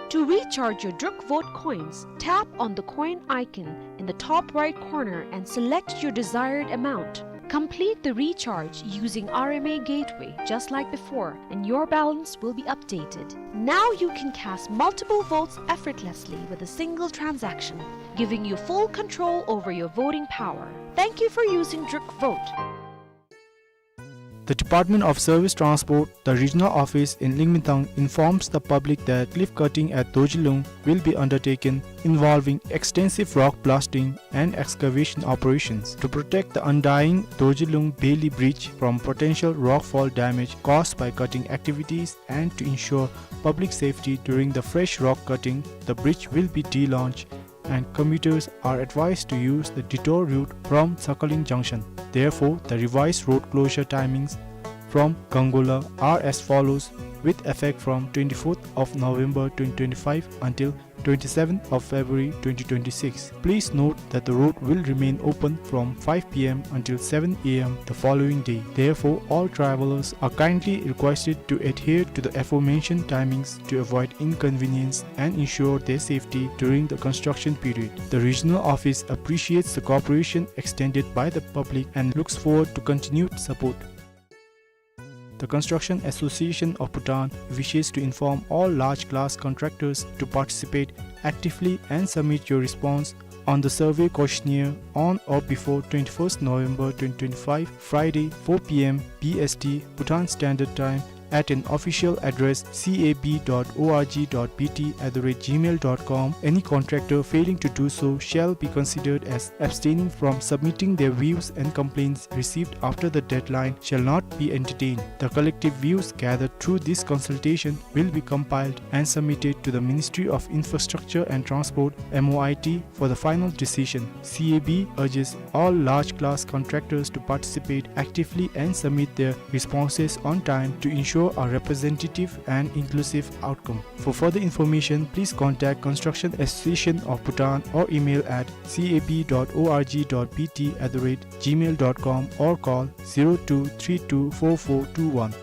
To recharge your Druk Vote coins, tap on the coin icon in the top right corner and select your desired amount. Complete the recharge using R M A Gateway just like before, and your balance will be updated. Now you can cast multiple votes effortlessly with a single transaction, giving you full control over your voting power. Thank you for using Druk Vote. The Department of Service Transport, the regional office in Lingmintang, informs the public that cliff cutting at Dorjilung will be undertaken, involving extensive rock blasting and excavation operations. To protect the undying Dorjilung Bailey Bridge from potential rockfall damage caused by cutting activities and to ensure public safety during the fresh rock cutting, the bridge will be delaunched and commuters are advised to use the detour route from Sakhalin Junction. Therefore, the revised road closure timings from Gangola are as follows, with effect from twenty-fourth of November twenty twenty-five until twenty-seventh of February twenty twenty-six. Please note that the road will remain open from five p m until seven a m the following day. Therefore, all travelers are kindly requested to adhere to the aforementioned timings to avoid inconvenience and ensure their safety during the construction period. The regional office appreciates the cooperation extended by the public and looks forward to continued support. The Construction Association of Bhutan wishes to inform all large class contractors to participate actively and submit your response on the survey questionnaire on or before twenty-first November twenty twenty-five, Friday, four p m B S T, Bhutan Standard Time, at an official address C A B dot org dot B T at the rate gmail dot com. Any contractor failing to do so shall be considered as abstaining from submitting. Their views and complaints received after the deadline shall not be entertained. The collective views gathered through this consultation will be compiled and submitted to the Ministry of Infrastructure and Transport, M O I T, for the final decision. C A B urges all large class contractors to participate actively and submit their responses on time to ensure a representative and inclusive outcome. For further information, please contact Construction Association of Bhutan or email at C A B dot org dot B T at the rate gmail dot com or call zero two three two four four two one.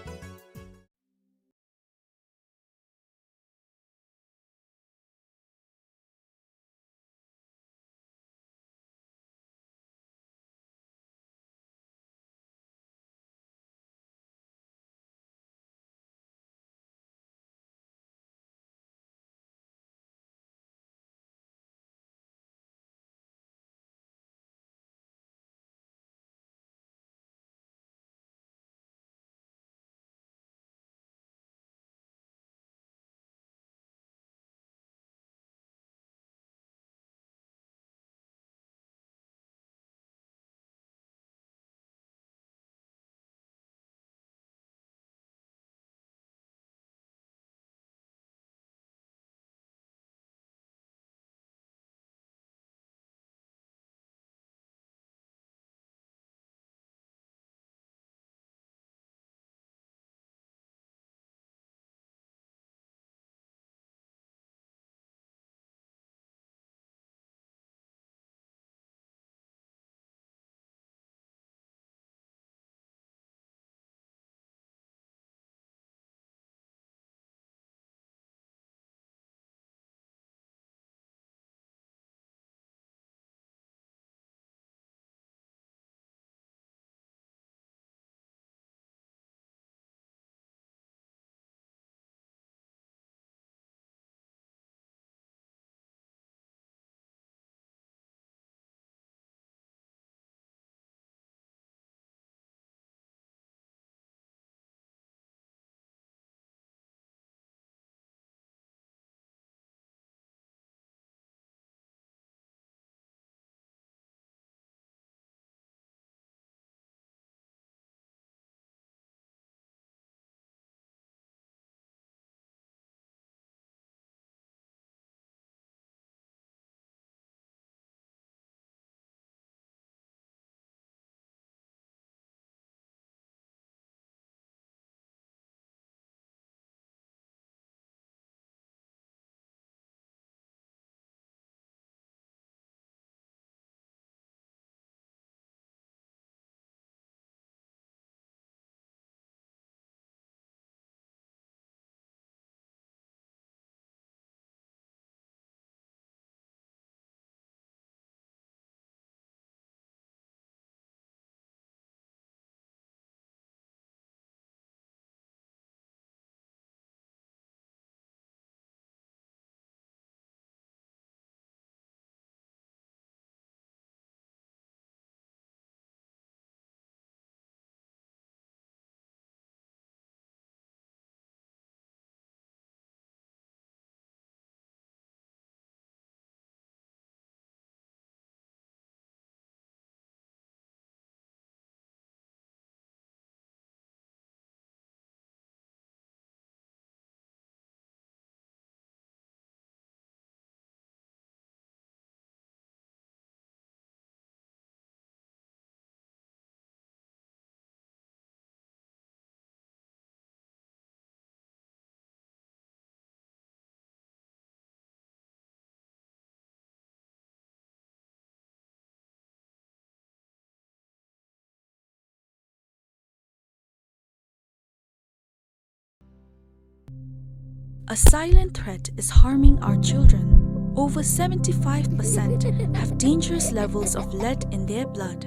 A silent threat is harming our children. Over seventy-five percent have dangerous levels of lead in their blood.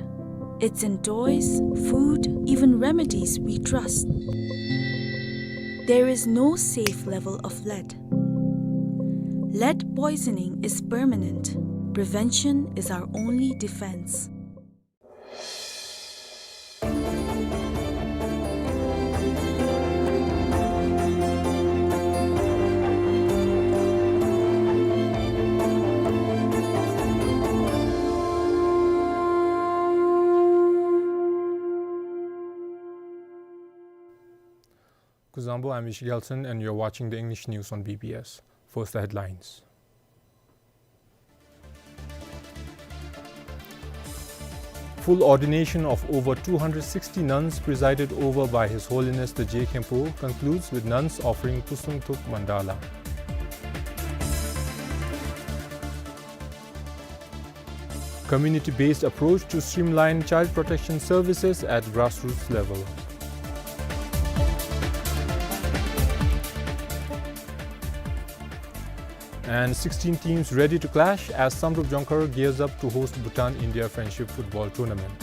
It's in toys, food, even remedies we trust. There is no safe level of lead. Lead poisoning is permanent. Prevention is our only defense. Kuzuzangpo, I'm Ishi Gelson, and you're watching the English news on B B S. First, the headlines. Full ordination of over two hundred sixty nuns presided over by His Holiness the Je Khenpo concludes with nuns offering Kusungthuk Mandala. Community-based approach to streamline child protection services at grassroots level. And sixteen teams ready to clash as Samdrup Jongkhar gears up to host Bhutan India Friendship Football Tournament.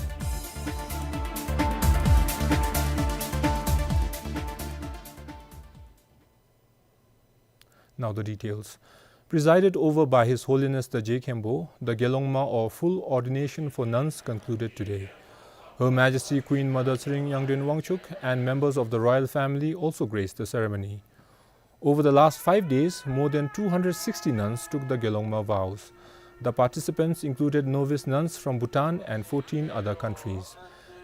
Now the details. Presided over by His Holiness the Je Khenpo, the Gelongma or full ordination for nuns concluded today. Her Majesty Queen Mother Tshering Yangdren Wangchuk and members of the royal family also graced the ceremony. Over the last five days, more than two hundred sixty nuns took the Gelongma vows. The participants included novice nuns from Bhutan and fourteen other countries.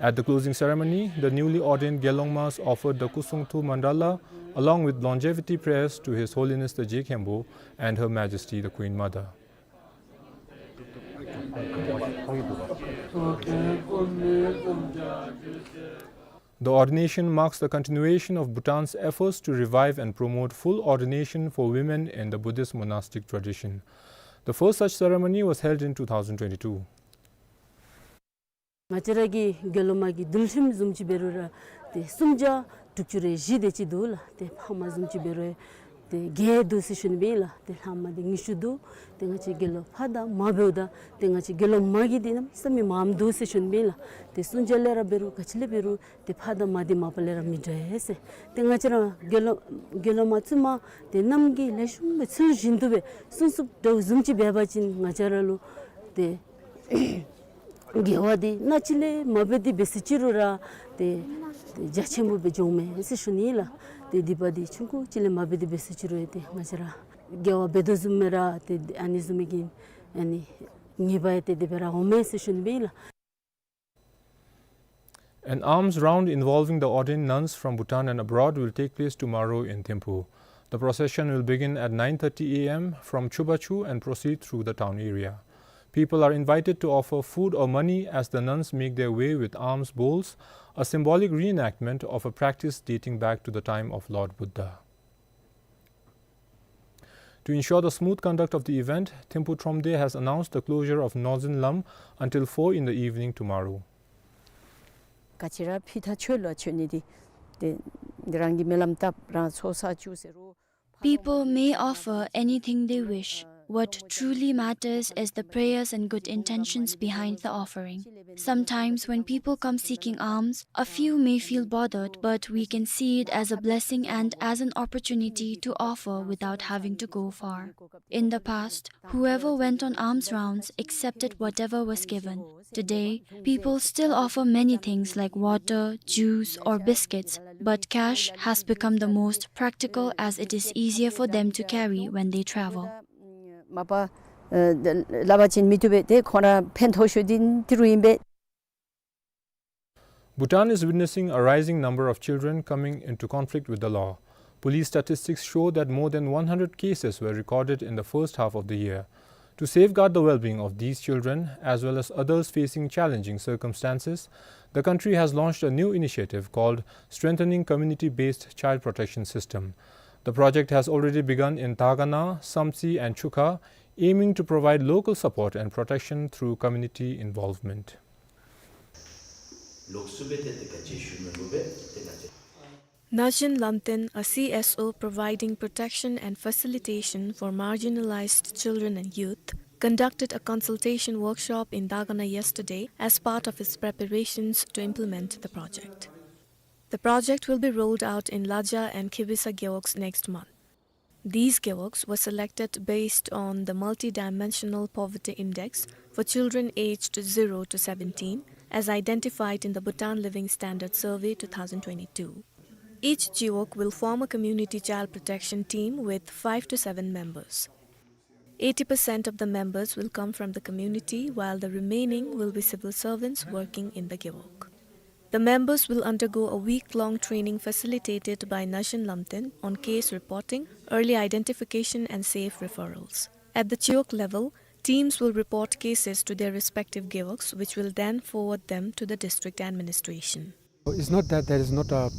At the closing ceremony, the newly ordained Gelongmas offered the Kusungthuk Mandala along with longevity prayers to His Holiness the Je Khenpo and Her Majesty the Queen Mother. The ordination marks the continuation of Bhutan's efforts to revive and promote full ordination for women in the Buddhist monastic tradition. The first such ceremony was held in two thousand twenty-two. ང་བཅས་ར་གི་དགེ་སློང་མ་གི་འདུལ་ཁྲིམས་བཟུམ་ཅིག་འབད་རུང་ར་ཏེ་སུམ་བརྒྱ་དྲུག་ཅུ་རེ་བཞི་དེ་ཅིག་འདུག་ལགས། ཏེ་ཕ་མ་བཟུམ་ཅིག་འབད་རུང་ཏེ་བརྒྱད་འདུག་ཟེར་ཞུ་ནི་ཨིན་ལགས། ཏེ་ལྷག་མ་དེ་ཉི་ཤུ་འདུག། ཏེ་ང་བཅས་དགེ་སློང་ཕ་དང་མ་འབདཝ་ད་ཏེ་ང་བཅས་དགེ་སློང་མ་གི་དེ་གནམ་མེད་ས་མེད་མངམ་འདུག་ཟེར་ཞུ་ནི་ཨིན་ལགས། ཏེ་སུམ་བརྒྱ་ལས་ར་འབད་རུང་ག་ཅི་ལས་འབད་རུང་ཏེ་ཕ་དང་མ་དེ་མ་པ་ལས་ར་མི་འདྲ་ཟེར། ཏེ་ང་བཅས་ར་དགེ་སློང་དགེ་སློང་མ་བཙུན་མ་དེ་གནམ་གྱི་ལེགས་ཤོམ་སྦེ་ཚུལ་བཞིན་དུ་སྦེ་སྲུང་སྐྱོབ་འདྲཝ་བཟུམ་ཅིག་འབད་བ་ཅིན་ང་བཅས་ར་ལུ་ཏེ་དགེ་བ་འདི་གནམ་ལྕི་ལས་མ་འབད་དེ་འབད་ཟེར་ཅི་རུང་ར་ཏེ་ཏེ་རྒྱ་ཆེན་པོ་སྦེ་འབྱུངམ་མས་ཟེར་ཞུ་ནི་ལགས། ཏེ་སྡིག་པ་འདི་ཆུང་ཀུ་ཅིག་ལས་མ་འབད་དེ་འབད་ཟེར་ཅི་རུང་ཏེ་ང་བཅས་ར་དགེ་བ་འབད་དོ་བཟུམ་སྦེ་ར་ཏེ་ཨ་ནི་བཟུམ་མའི་གི་ཨ་ནི་ཉེས་པ་ཡང་ཏེ་དེ་སྦེ་ར་འོངམ་མས་ཟེར་ཞུ་ནི་ཨིན་ལགས། An alms round involving the ordained nuns from Bhutan and abroad will take place tomorrow in Thimphu. The procession will begin at nine thirty A M from Chubachu and proceed through the town area. People are invited to offer food or money as the nuns make their way with alms bowls, a symbolic reenactment of a practice dating back to the time of Lord Buddha. To ensure the smooth conduct of the event, Thimphu Thromde has announced the closure of Norzin Lam until four in the evening tomorrow. ག་ཅི་ར་ཕི་ཐ་ཆོས་ལུ་ཆོས་ནི་འདི་ཏེ་རང་གི་སྨོན་ལམ་བཏབ་རང་ཚོགས་བསག་བཅུག་ཟེར་རུང་། People may offer anything they wish. What truly matters is the prayers and good intentions behind the offering. Sometimes when people come seeking alms, a few may feel bothered, but we can see it as a blessing and as an opportunity to offer without having to go far. In the past, whoever went on alms rounds accepted whatever was given. Today, people still offer many things like water, juice, or biscuits, but cash has become the most practical as it is easier for them to carry when they travel. མ་པ་ཨེ་སླབ་པ་ཅིན་མི་བཏུབ་པས། ཏེ་ཁོང་ར་ཕན་ཐོགས་ཤོས་འདི་འདི་རུ་ཨིན་པས། Bhutan is witnessing a rising number of children coming into conflict with the law. Police statistics show that more than one hundred cases were recorded in the first half of the year. To safeguard the well-being of these children, as well as others facing challenging circumstances, the country has launched a new initiative called Strengthening Community-Based Child Protection System. The project has already begun in Dagana, Samtse, and Chukha, aiming to provide local support and protection through community involvement. ལོགས་སུ་སྦེ་ཏེ་ཏེ་ག་ཅི་ཞུ་མི་དགོ་པས། ཏེ་ང་བཅས། Najin Lamten, a C S O providing protection and facilitation for marginalized children and youth, conducted a consultation workshop in Dagana yesterday as part of its preparations to implement the project. The project will be rolled out in Laja and Khibisa gewogs next month. These gewogs were selected based on the Multidimensional Poverty Index for children aged zero to seventeen, as identified in the Bhutan Living Standard Survey two thousand twenty-two. Each gewog will form a community child protection team with five to seven members. Eighty percent of the members will come from the community, while the remaining will be civil servants working in the gewog. The members will undergo a week-long training facilitated by Najin Lamten on case reporting, early identification and safe referrals. At the gewog level, teams will report cases to their respective gewogs, which will then forward them to the district administration. It's not that there is not a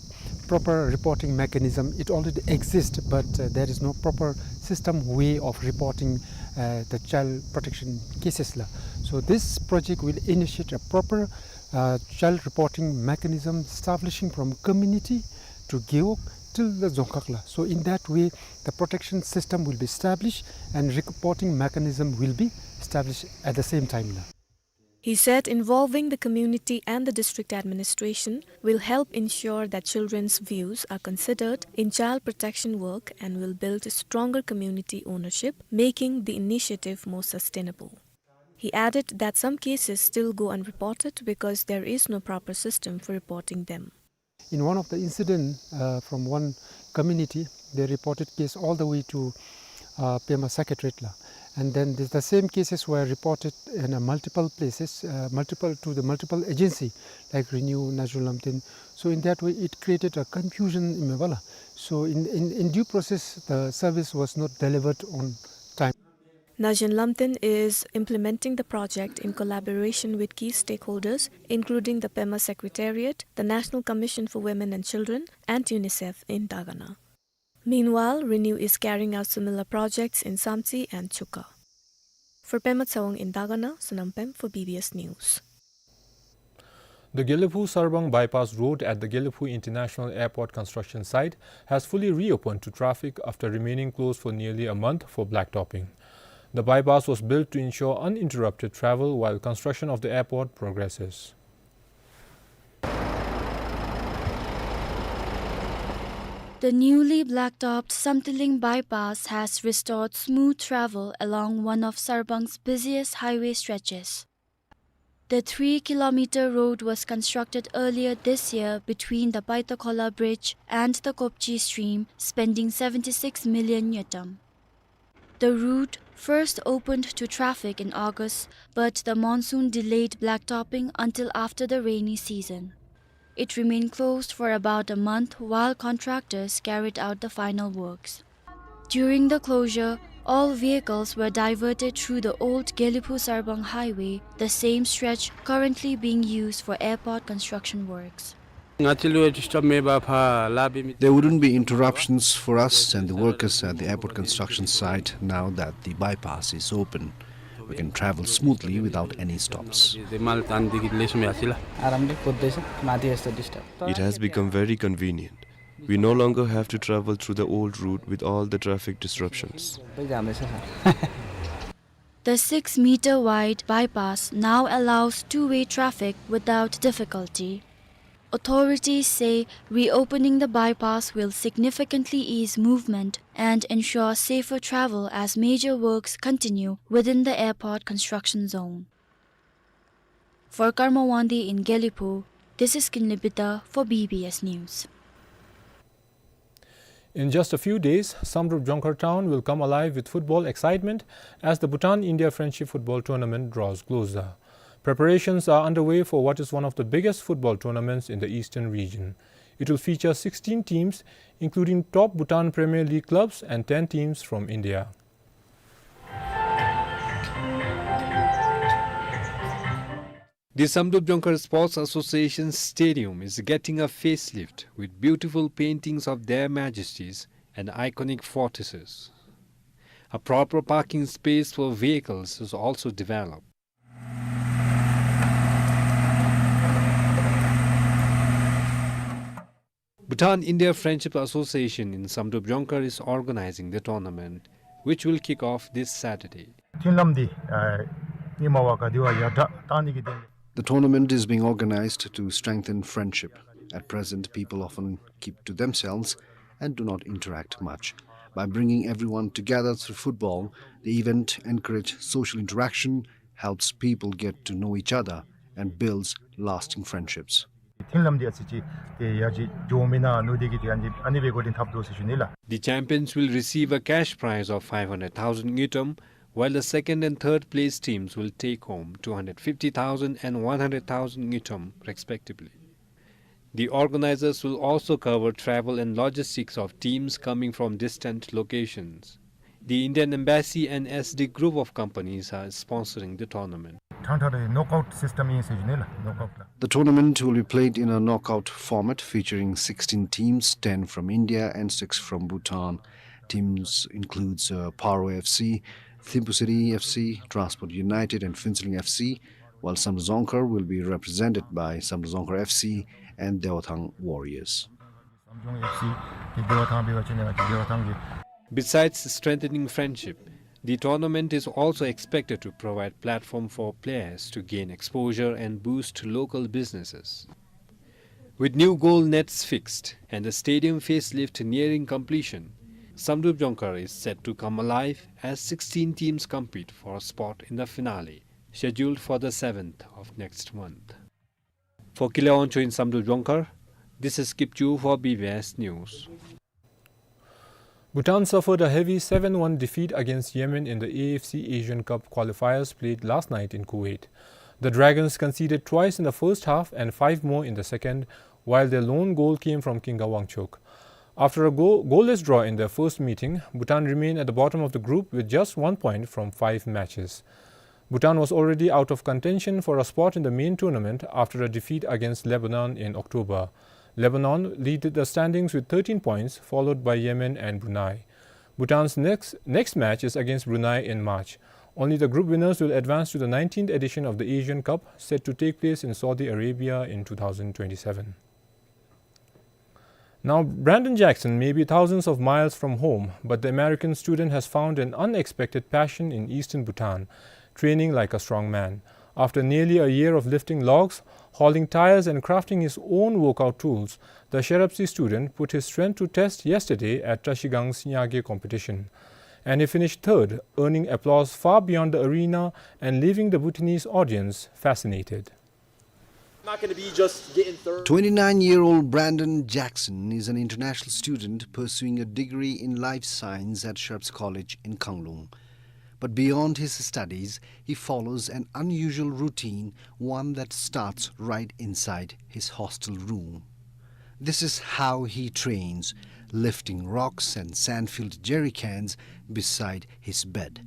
proper reporting mechanism, it already exists, but, uh, there is no proper system way of reporting, uh, the child protection cases la. So this project will initiate a proper, uh, child reporting mechanism establishing from community to gewog till the dzongkhag la. So in that way, the protection system will be established and reporting mechanism will be established at the same time la. He said involving the community and the district administration will help ensure that children's views are considered in child protection work and will build stronger community ownership, making the initiative more sustainable. He added that some cases still go unreported because there is no proper system for reporting them. In one of the incident, uh, from one community, they reported case all the way to, uh, Pema Secretariat la. And then the, the same cases were reported in a multiple places, uh, multiple, to the multiple agency, like Renew, Najin Lamten. So in that way, it created a confusion in Meghalaya. So in, in, in due process, the service was not delivered on time. Najin Lamten is implementing the project in collaboration with key stakeholders, including the Pema Secretariat, the National Commission for Women and Children, and UNICEF in Dagana. Meanwhile, Renew is carrying out similar projects in Samtse and Chuka. For Pema Tsewang in Dagana, Sonam Pem for B B S News. The Gelephu-Sarbang Bypass Road at the Gelephu International Airport construction site has fully reopened to traffic after remaining closed for nearly a month for blacktopping. The bypass was built to ensure uninterrupted travel while construction of the airport progresses. The newly blacktopped Samtse-Ling bypass has restored smooth travel along one of Sarbang's busiest highway stretches. The three-kilometer road was constructed earlier this year between the Paitakhola Bridge and the Kopchi stream, spending seventy-six million ngultrum. The route first opened to traffic in August, but the monsoon delayed blacktopping until after the rainy season. It remained closed for about a month while contractors carried out the final works. During the closure, all vehicles were diverted through the old Gelephu-Sarbang highway, the same stretch currently being used for airport construction works. There wouldn't be interruptions for us and the workers at the airport construction site now that the bypass is open. We can travel smoothly without any stops. It has become very convenient. We no longer have to travel through the old route with all the traffic disruptions. The six-meter wide bypass now allows two-way traffic without difficulty. Authorities say reopening the bypass will significantly ease movement and ensure safer travel as major works continue within the airport construction zone. For Karma Wangdi in Gelephu, this is Kinley Bita for B B S News. In just a few days, Samdrup Jongkhar town will come alive with football excitement as the Bhutan-India Friendship Football Tournament draws closer. Preparations are underway for what is one of the biggest football tournaments in the eastern region. It will feature sixteen teams, including top Bhutan Premier League clubs and ten teams from India. The Samdrup Jongkhar Sports Association Stadium is getting a facelift with beautiful paintings of Their Majesties and iconic fortresses. A proper parking space for vehicles is also developed. Bhutan India Friendship Association in Samdrup Jongkhar is organizing the tournament, which will kick off this Saturday. མཐུན་ལམ་འདི་ཨ་ཉིནམ་བ་ག་དེ་བ་ཡར་དྲག་བཏང་ནི་གི་དོན་ལས། The tournament is being organized to strengthen friendship. At present, people often keep to themselves and do not interact much. By bringing everyone together through football, the event encourages social interaction, helps people get to know each other, and builds lasting friendships. མཐུན་ལམ་འདི་ཨ་ཙི་ཅིག་དེ་ཡར་ཅིག་འགྱོ་མི་ནང་ནུ་དེ་གི་དེ་ཨ་ནི་ཨ་ནི་སྦེ་འགོ་འདྲེན་འཐབ་དོ་ཟེར་ཞུ་ནི་ལགས། The champions will receive a cash prize of five hundred thousand ngultrum, while the second and third place teams will take home two hundred fifty thousand and one hundred thousand ngultrum, respectively. The organizers will also cover travel and logistics of teams coming from distant locations. The Indian Embassy and S D Group of Companies are sponsoring the tournament. ཐང་ཐང་རེ་knockout system ཨིན་ཟེར་ཞུ་ནི་ལགས། Knockout ལགས། The tournament will be played in a knockout format featuring sixteen teams, ten from India and six from Bhutan. Teams includes uh, Paro F C, Thimphu City F C, Transport United and Phuentsholing F C, while Samdrup Jongkhar will be represented by Samdrup Jongkhar F C and Dewathang Warriors. Samdrup Jongkhar F C གི་དེ་བ་ཐང་པའི་བ་ཅིན་ནེ་བ་ཅིན་དེ་བ་ཐང་གི། Besides strengthening friendship, the tournament is also expected to provide platform for players to gain exposure and boost local businesses. With new goal nets fixed and the stadium facelift nearing completion, Samdrup Jongkhar is set to come alive as sixteen teams compete for a spot in the finale, scheduled for the seventh of next month. For Kile Wangchuk in Samdrup Jongkhar, this is Kipchu for B B S News. Bhutan suffered a heavy seven one defeat against Yemen in the A F C Asian Cup qualifiers played last night in Kuwait. The Dragons conceded twice in the first half and five more in the second, while their lone goal came from Kinga Wangchuk. After a goal- goalless draw in their first meeting, Bhutan remained at the bottom of the group with just one point from five matches. Bhutan was already out of contention for a spot in the main tournament after a defeat against Lebanon in October. Lebanon leaded the standings with thirteen points, followed by Yemen and Brunei. Bhutan's next, next match is against Brunei in March. Only the group winners will advance to the nineteenth edition of the Asian Cup, set to take place in Saudi Arabia in two thousand twenty-seven. Now, Brandon Jackson may be thousands of miles from home, but the American student has found an unexpected passion in eastern Bhutan, training like a strongman. After nearly a year of lifting logs, hauling tires, and crafting his own workout tools, the Sherapsi student put his strength to test yesterday at Trashigang's Nyage competition. And he finished third, earning applause far beyond the arena and leaving the Bhutanese audience fascinated. Not gonna be just getting third. Twenty-nine-year-old Brandon Jackson is an international student pursuing a degree in life science at Sherapsi College in Khanglung. But beyond his studies, he follows an unusual routine, one that starts right inside his hostel room. This is how he trains, lifting rocks and sand-filled jerry cans beside his bed.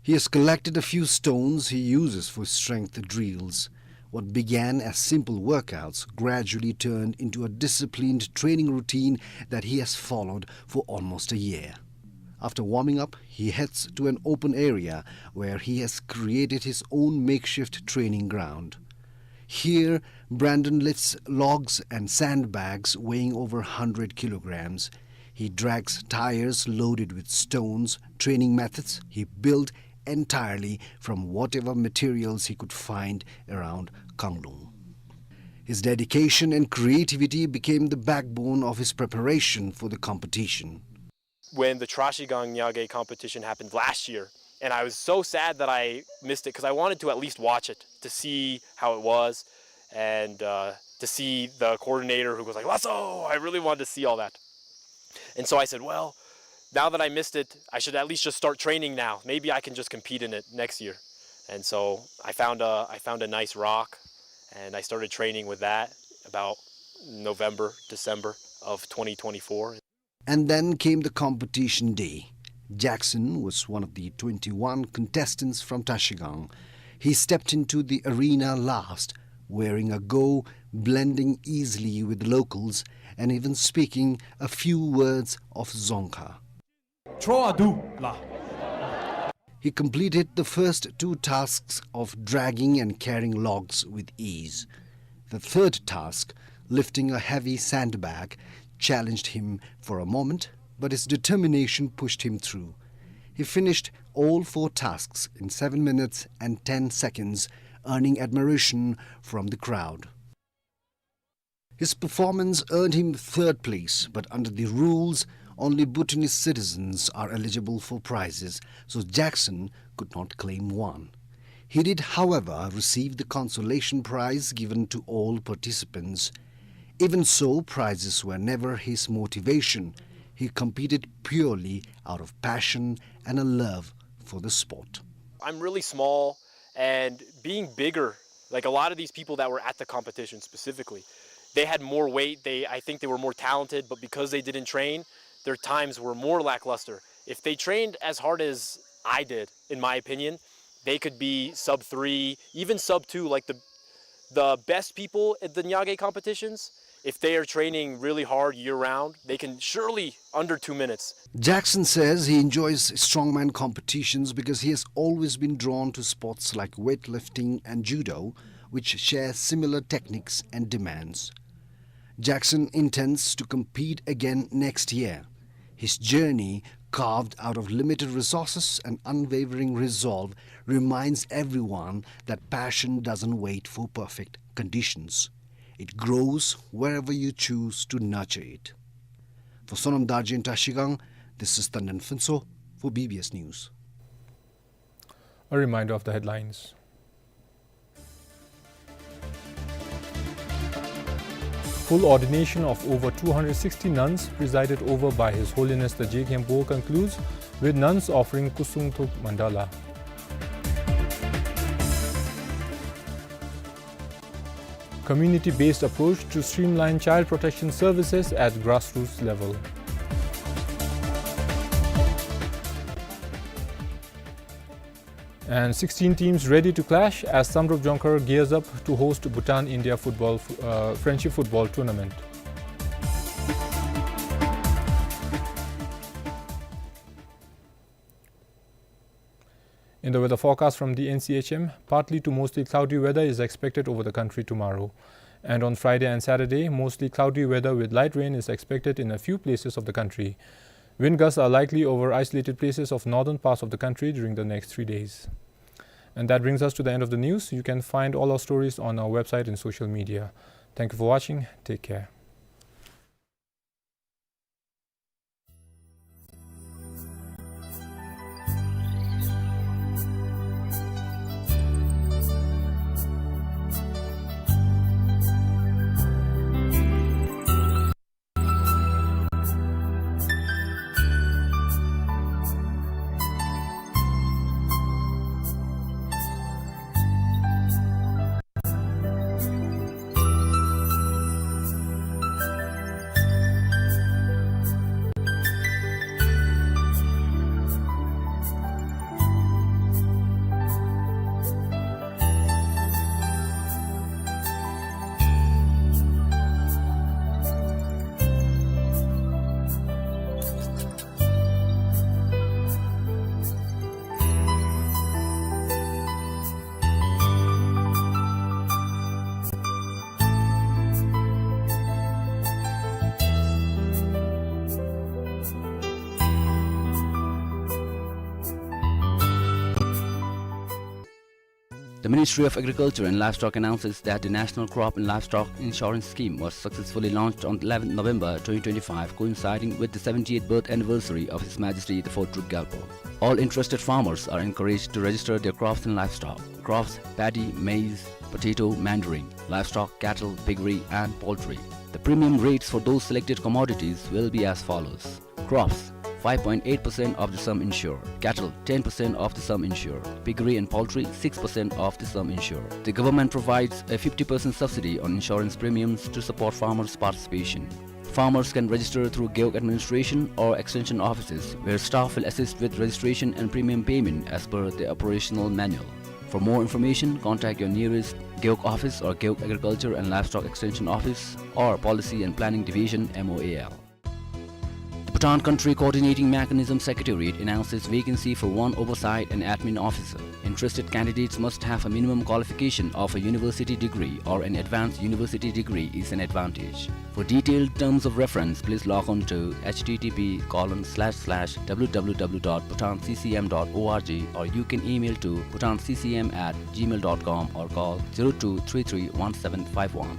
He has collected a few stones he uses for strength drills. What began as simple workouts gradually turned into a disciplined training routine that he has followed for almost a year. After warming up, he heads to an open area where he has created his own makeshift training ground. Here, Brandon lifts logs and sandbags weighing over hundred kilograms. He drags tires loaded with stones, training methods he built entirely from whatever materials he could find around Khanglung. His dedication and creativity became the backbone of his preparation for the competition. When the Trashigang Nyage competition happened last year, and I was so sad that I missed it, 'cause I wanted to at least watch it, to see how it was, and, uh, to see the coordinator who goes like, "Lasso!" I really wanted to see all that. And so I said, "Well, now that I missed it, I should at least just start training now. Maybe I can just compete in it next year." And so I found a, I found a nice rock, and I started training with that about November, December of twenty twenty-four. And then came the competition day. Jackson was one of the twenty-one contestants from Trashigang. He stepped into the arena last, wearing a go, blending easily with locals, and even speaking a few words of Dzongkha. Cho adu la. He completed the first two tasks of dragging and carrying logs with ease. The third task, Lifting a heavy sandbag challenged him for a moment, but his determination pushed him through. He finished all four tasks in seven minutes and ten seconds, earning admiration from the crowd. His performance earned him third place, but under the rules, only Bhutanese citizens are eligible for prizes, so Jackson could not claim one. He did, however, receive the consolation prize given to all participants. Even so, prizes were never his motivation. He competed purely out of passion and a love for the sport. I'm really small, and being bigger, like, a lot of these people that were at the competition specifically, they had more weight. They, I think they were more talented, but because they didn't train, their times were more lackluster. If they trained as hard as I did, in my opinion, they could be sub three, even sub two. Like, the the best people at the Nyage competitions, if they are training really hard year round, they can surely under two minutes. Jackson says he enjoys strongman competitions because he has always been drawn to sports like weightlifting and judo, which share similar techniques and demands. Jackson intends to compete again next year. His journey, carved out of limited resources and unwavering resolve, reminds everyone that passion doesn't wait for perfect conditions. It grows wherever you choose to nurture it. For Sonam Darji in Trashigang, this is Tandon Phuntsho for B B S News. A reminder of the headlines. Full ordination of over two hundred sixty nuns presided over by His Holiness the Jigyenpo concludes with nuns offering Kusungthuk Mandala. Community-based approach to streamline child protection services at grassroots level. And sixteen teams ready to clash as Samdrup Jongkhar gears up to host Bhutan India football, uh, friendship football tournament. In the weather forecast from the N C H M, partly to mostly cloudy weather is expected over the country tomorrow. And on Friday and Saturday, mostly cloudy weather with light rain is expected in a few places of the country. Wind gusts are likely over isolated places of northern parts of the country during the next three days. And that brings us to the end of the news. You can find all our stories on our website and social media. Thank you for watching. Take care. The Ministry of Agriculture and Livestock announces that the National Crop and Livestock Insurance Scheme was successfully launched on eleventh November twenty twenty-five, coinciding with the seventieth birth anniversary of His Majesty the Fourth Druk Gyalpo. All interested farmers are encouraged to register their crops and livestock. Crops: paddy, maize, potato, mandarin. Livestock: cattle, piggery, and poultry. The premium rates for those selected commodities will be as follows. Crops: five point eight percent of the sum insured. Cattle: ten percent of the sum insured. Piggery and poultry: six percent of the sum insured. The government provides a fifty percent subsidy on insurance premiums to support farmers' participation. Farmers can register through Gewog administration or extension offices, where staff will assist with registration and premium payment as per the operational manual. For more information, contact your nearest Gewog office or Gewog Agriculture and Livestock Extension Office or Policy and Planning Division, M O A L. The Bhutan Country Coordinating Mechanism Secretariat announces vacancy for one oversight and admin officer. Interested candidates must have a minimum qualification of a university degree or an advanced university degree is an advantage. For detailed terms of reference, please log on to H T T P colon slash slash W W W dot bhutan C C M dot org, or you can email to bhutan C C M at gmail dot com or call zero two three three one seven five one.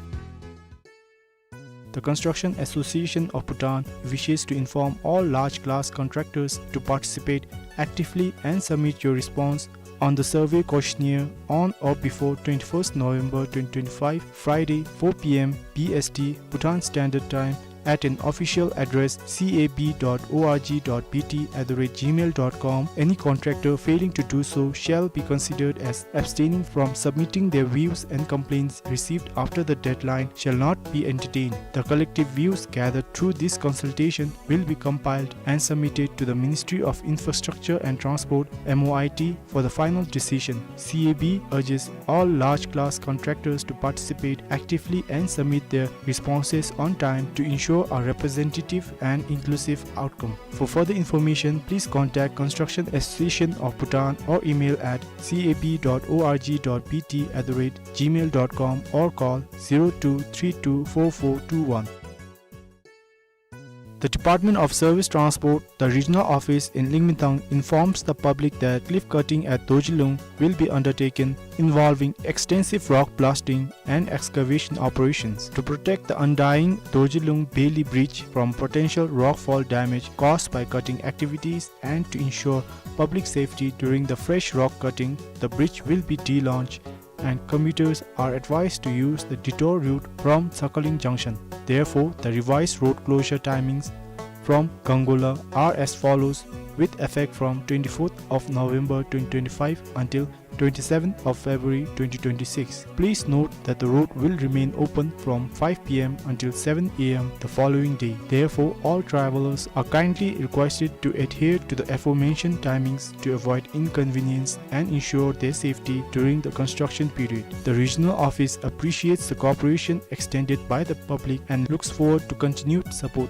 The Construction Association of Bhutan wishes to inform all large class contractors to participate actively and submit your response on the survey questionnaire on or before twenty-first November twenty twenty-five, Friday, four P M B S T, Bhutan Standard Time, at an official address C A B dot org dot B T at the rate gmail dot com. Any contractor failing to do so shall be considered as abstaining from submitting. Their views and complaints received after the deadline shall not be entertained. The collective views gathered through this consultation will be compiled and submitted to the Ministry of Infrastructure and Transport, M O I T, for the final decision. C A B urges all large class contractors to participate actively and submit their responses on time to ensure a representative and inclusive outcome. For further information, please contact Construction Association of Bhutan or email at C A B dot org dot B T at the rate gmail dot com or call zero two three two four four two one. The Department of Service Transport, the regional office in Lingmintang, informs the public that cliff cutting at Dorjilung will be undertaken, involving extensive rock blasting and excavation operations. To protect the undying Dorjilung Bailey Bridge from potential rockfall damage caused by cutting activities and to ensure public safety during the fresh rock cutting, the bridge will be delaunched and commuters are advised to use the detour route from Sakhalin Junction. Therefore, the revised road closure timings from Gangola are as follows, with effect from twenty-fourth of November twenty twenty-five until twenty-seventh of February twenty twenty-six. Please note that the road will remain open from five P M until seven A M the following day. Therefore, all travelers are kindly requested to adhere to the aforementioned timings to avoid inconvenience and ensure their safety during the construction period. The regional office appreciates the cooperation extended by the public and looks forward to continued support.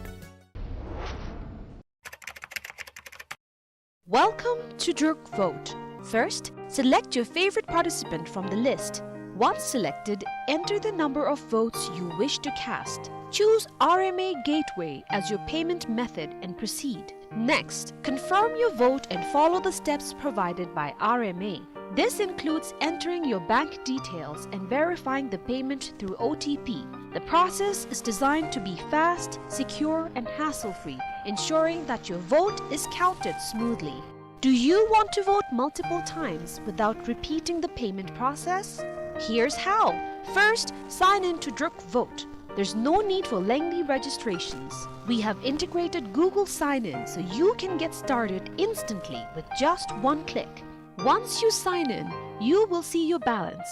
Welcome to Druk Vote. First, select your favorite participant from the list. Once selected, enter the number of votes you wish to cast. Choose R M A Gateway as your payment method and proceed. Next, confirm your vote and follow the steps provided by R M A. This includes entering your bank details and verifying the payment through O T P. The process is designed to be fast, secure, and hassle-free, ensuring that your vote is counted smoothly. Do you want to vote multiple times without repeating the payment process? Here's how. First, sign in to Druk Vote. There's no need for lengthy registrations. We have integrated Google Sign-In so you can get started instantly with just one click. Once you sign in, you will see your balance.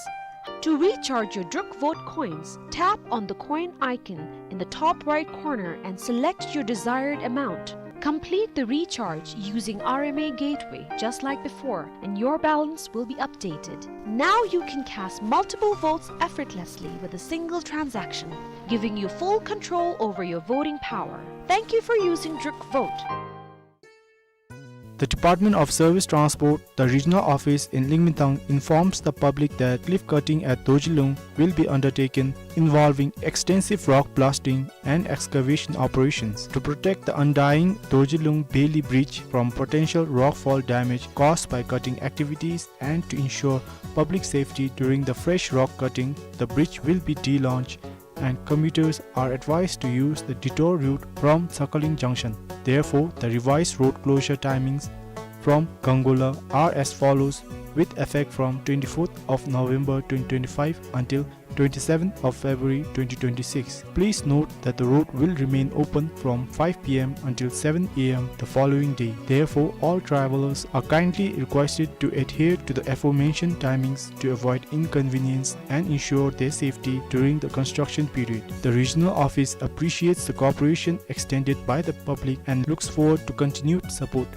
To recharge your Druk Vote coins, tap on the coin icon in the top right corner and select your desired amount. Complete the recharge using R M A Gateway just like before, and your balance will be updated. Now you can cast multiple votes effortlessly with a single transaction, giving you full control over your voting power. Thank you for using Druk Vote. The Department of Service Transport, the regional office in Lingmintang, informs the public that cliff cutting at Dorjilung will be undertaken, involving extensive rock blasting and excavation operations. To protect the undying Dorjilung Bailey Bridge from potential rockfall damage caused by cutting activities and to ensure public safety during the fresh rock cutting, the bridge will be delaunched and commuters are advised to use the detour route from Sakhalin Junction. Therefore, the revised road closure timings from Gangola are as follows, with effect from twenty-fourth of November twenty twenty-five until twenty-seventh of February twenty twenty-six. Please note that the road will remain open from five P M until seven A M the following day. Therefore, all travelers are kindly requested to adhere to the aforementioned timings to avoid inconvenience and ensure their safety during the construction period. The regional office appreciates the cooperation extended by the public and looks forward to continued support.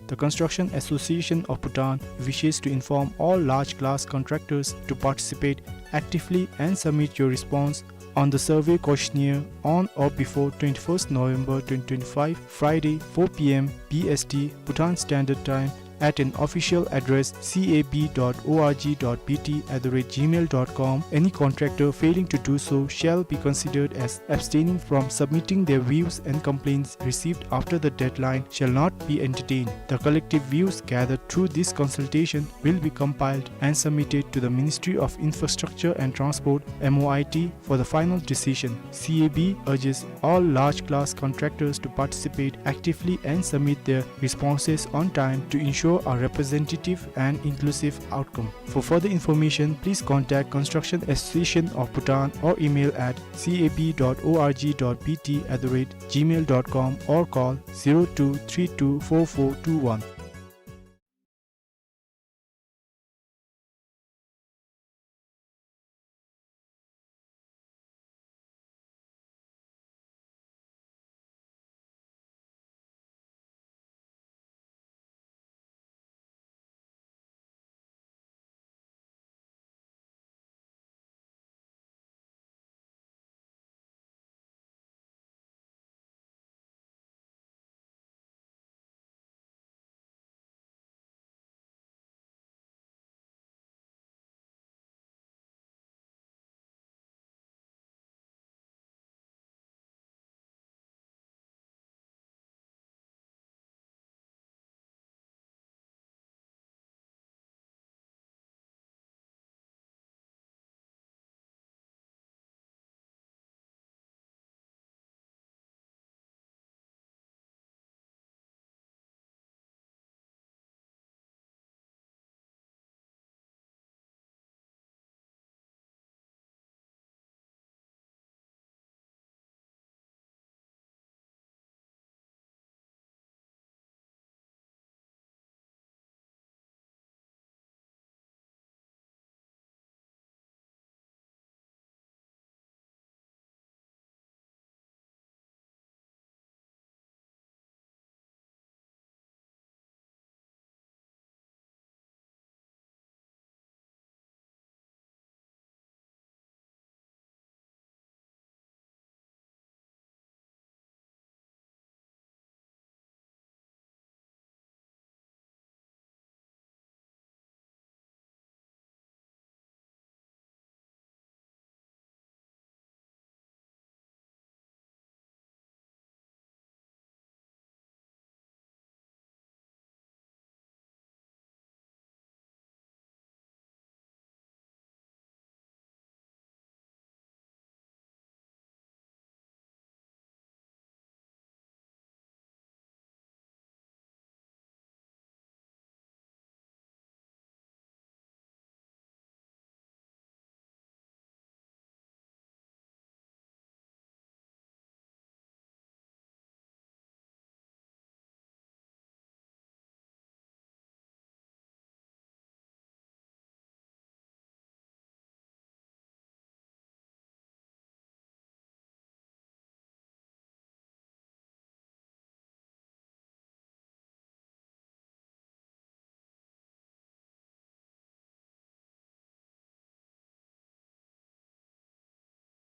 The Construction Association of Bhutan wishes to inform all large class contractors to participate actively and submit your response on the survey questionnaire on or before twenty-first November twenty twenty-five, Friday, four p m B S T, Bhutan Standard Time, at an official address C A B dot org dot B T at the rate gmail dot com. Any contractor failing to do so shall be considered as abstaining from submitting their views, and complaints received after the deadline shall not be entertained. The collective views gathered through this consultation will be compiled and submitted to the Ministry of Infrastructure and Transport, M O I T, for the final decision. C A B urges all large class contractors to participate actively and submit their responses on time to ensure a representative and inclusive outcome. For further information, please contact Construction Association of Bhutan or email at C A B dot org dot B T at the rate gmail dot com or call zero two three two four four two one.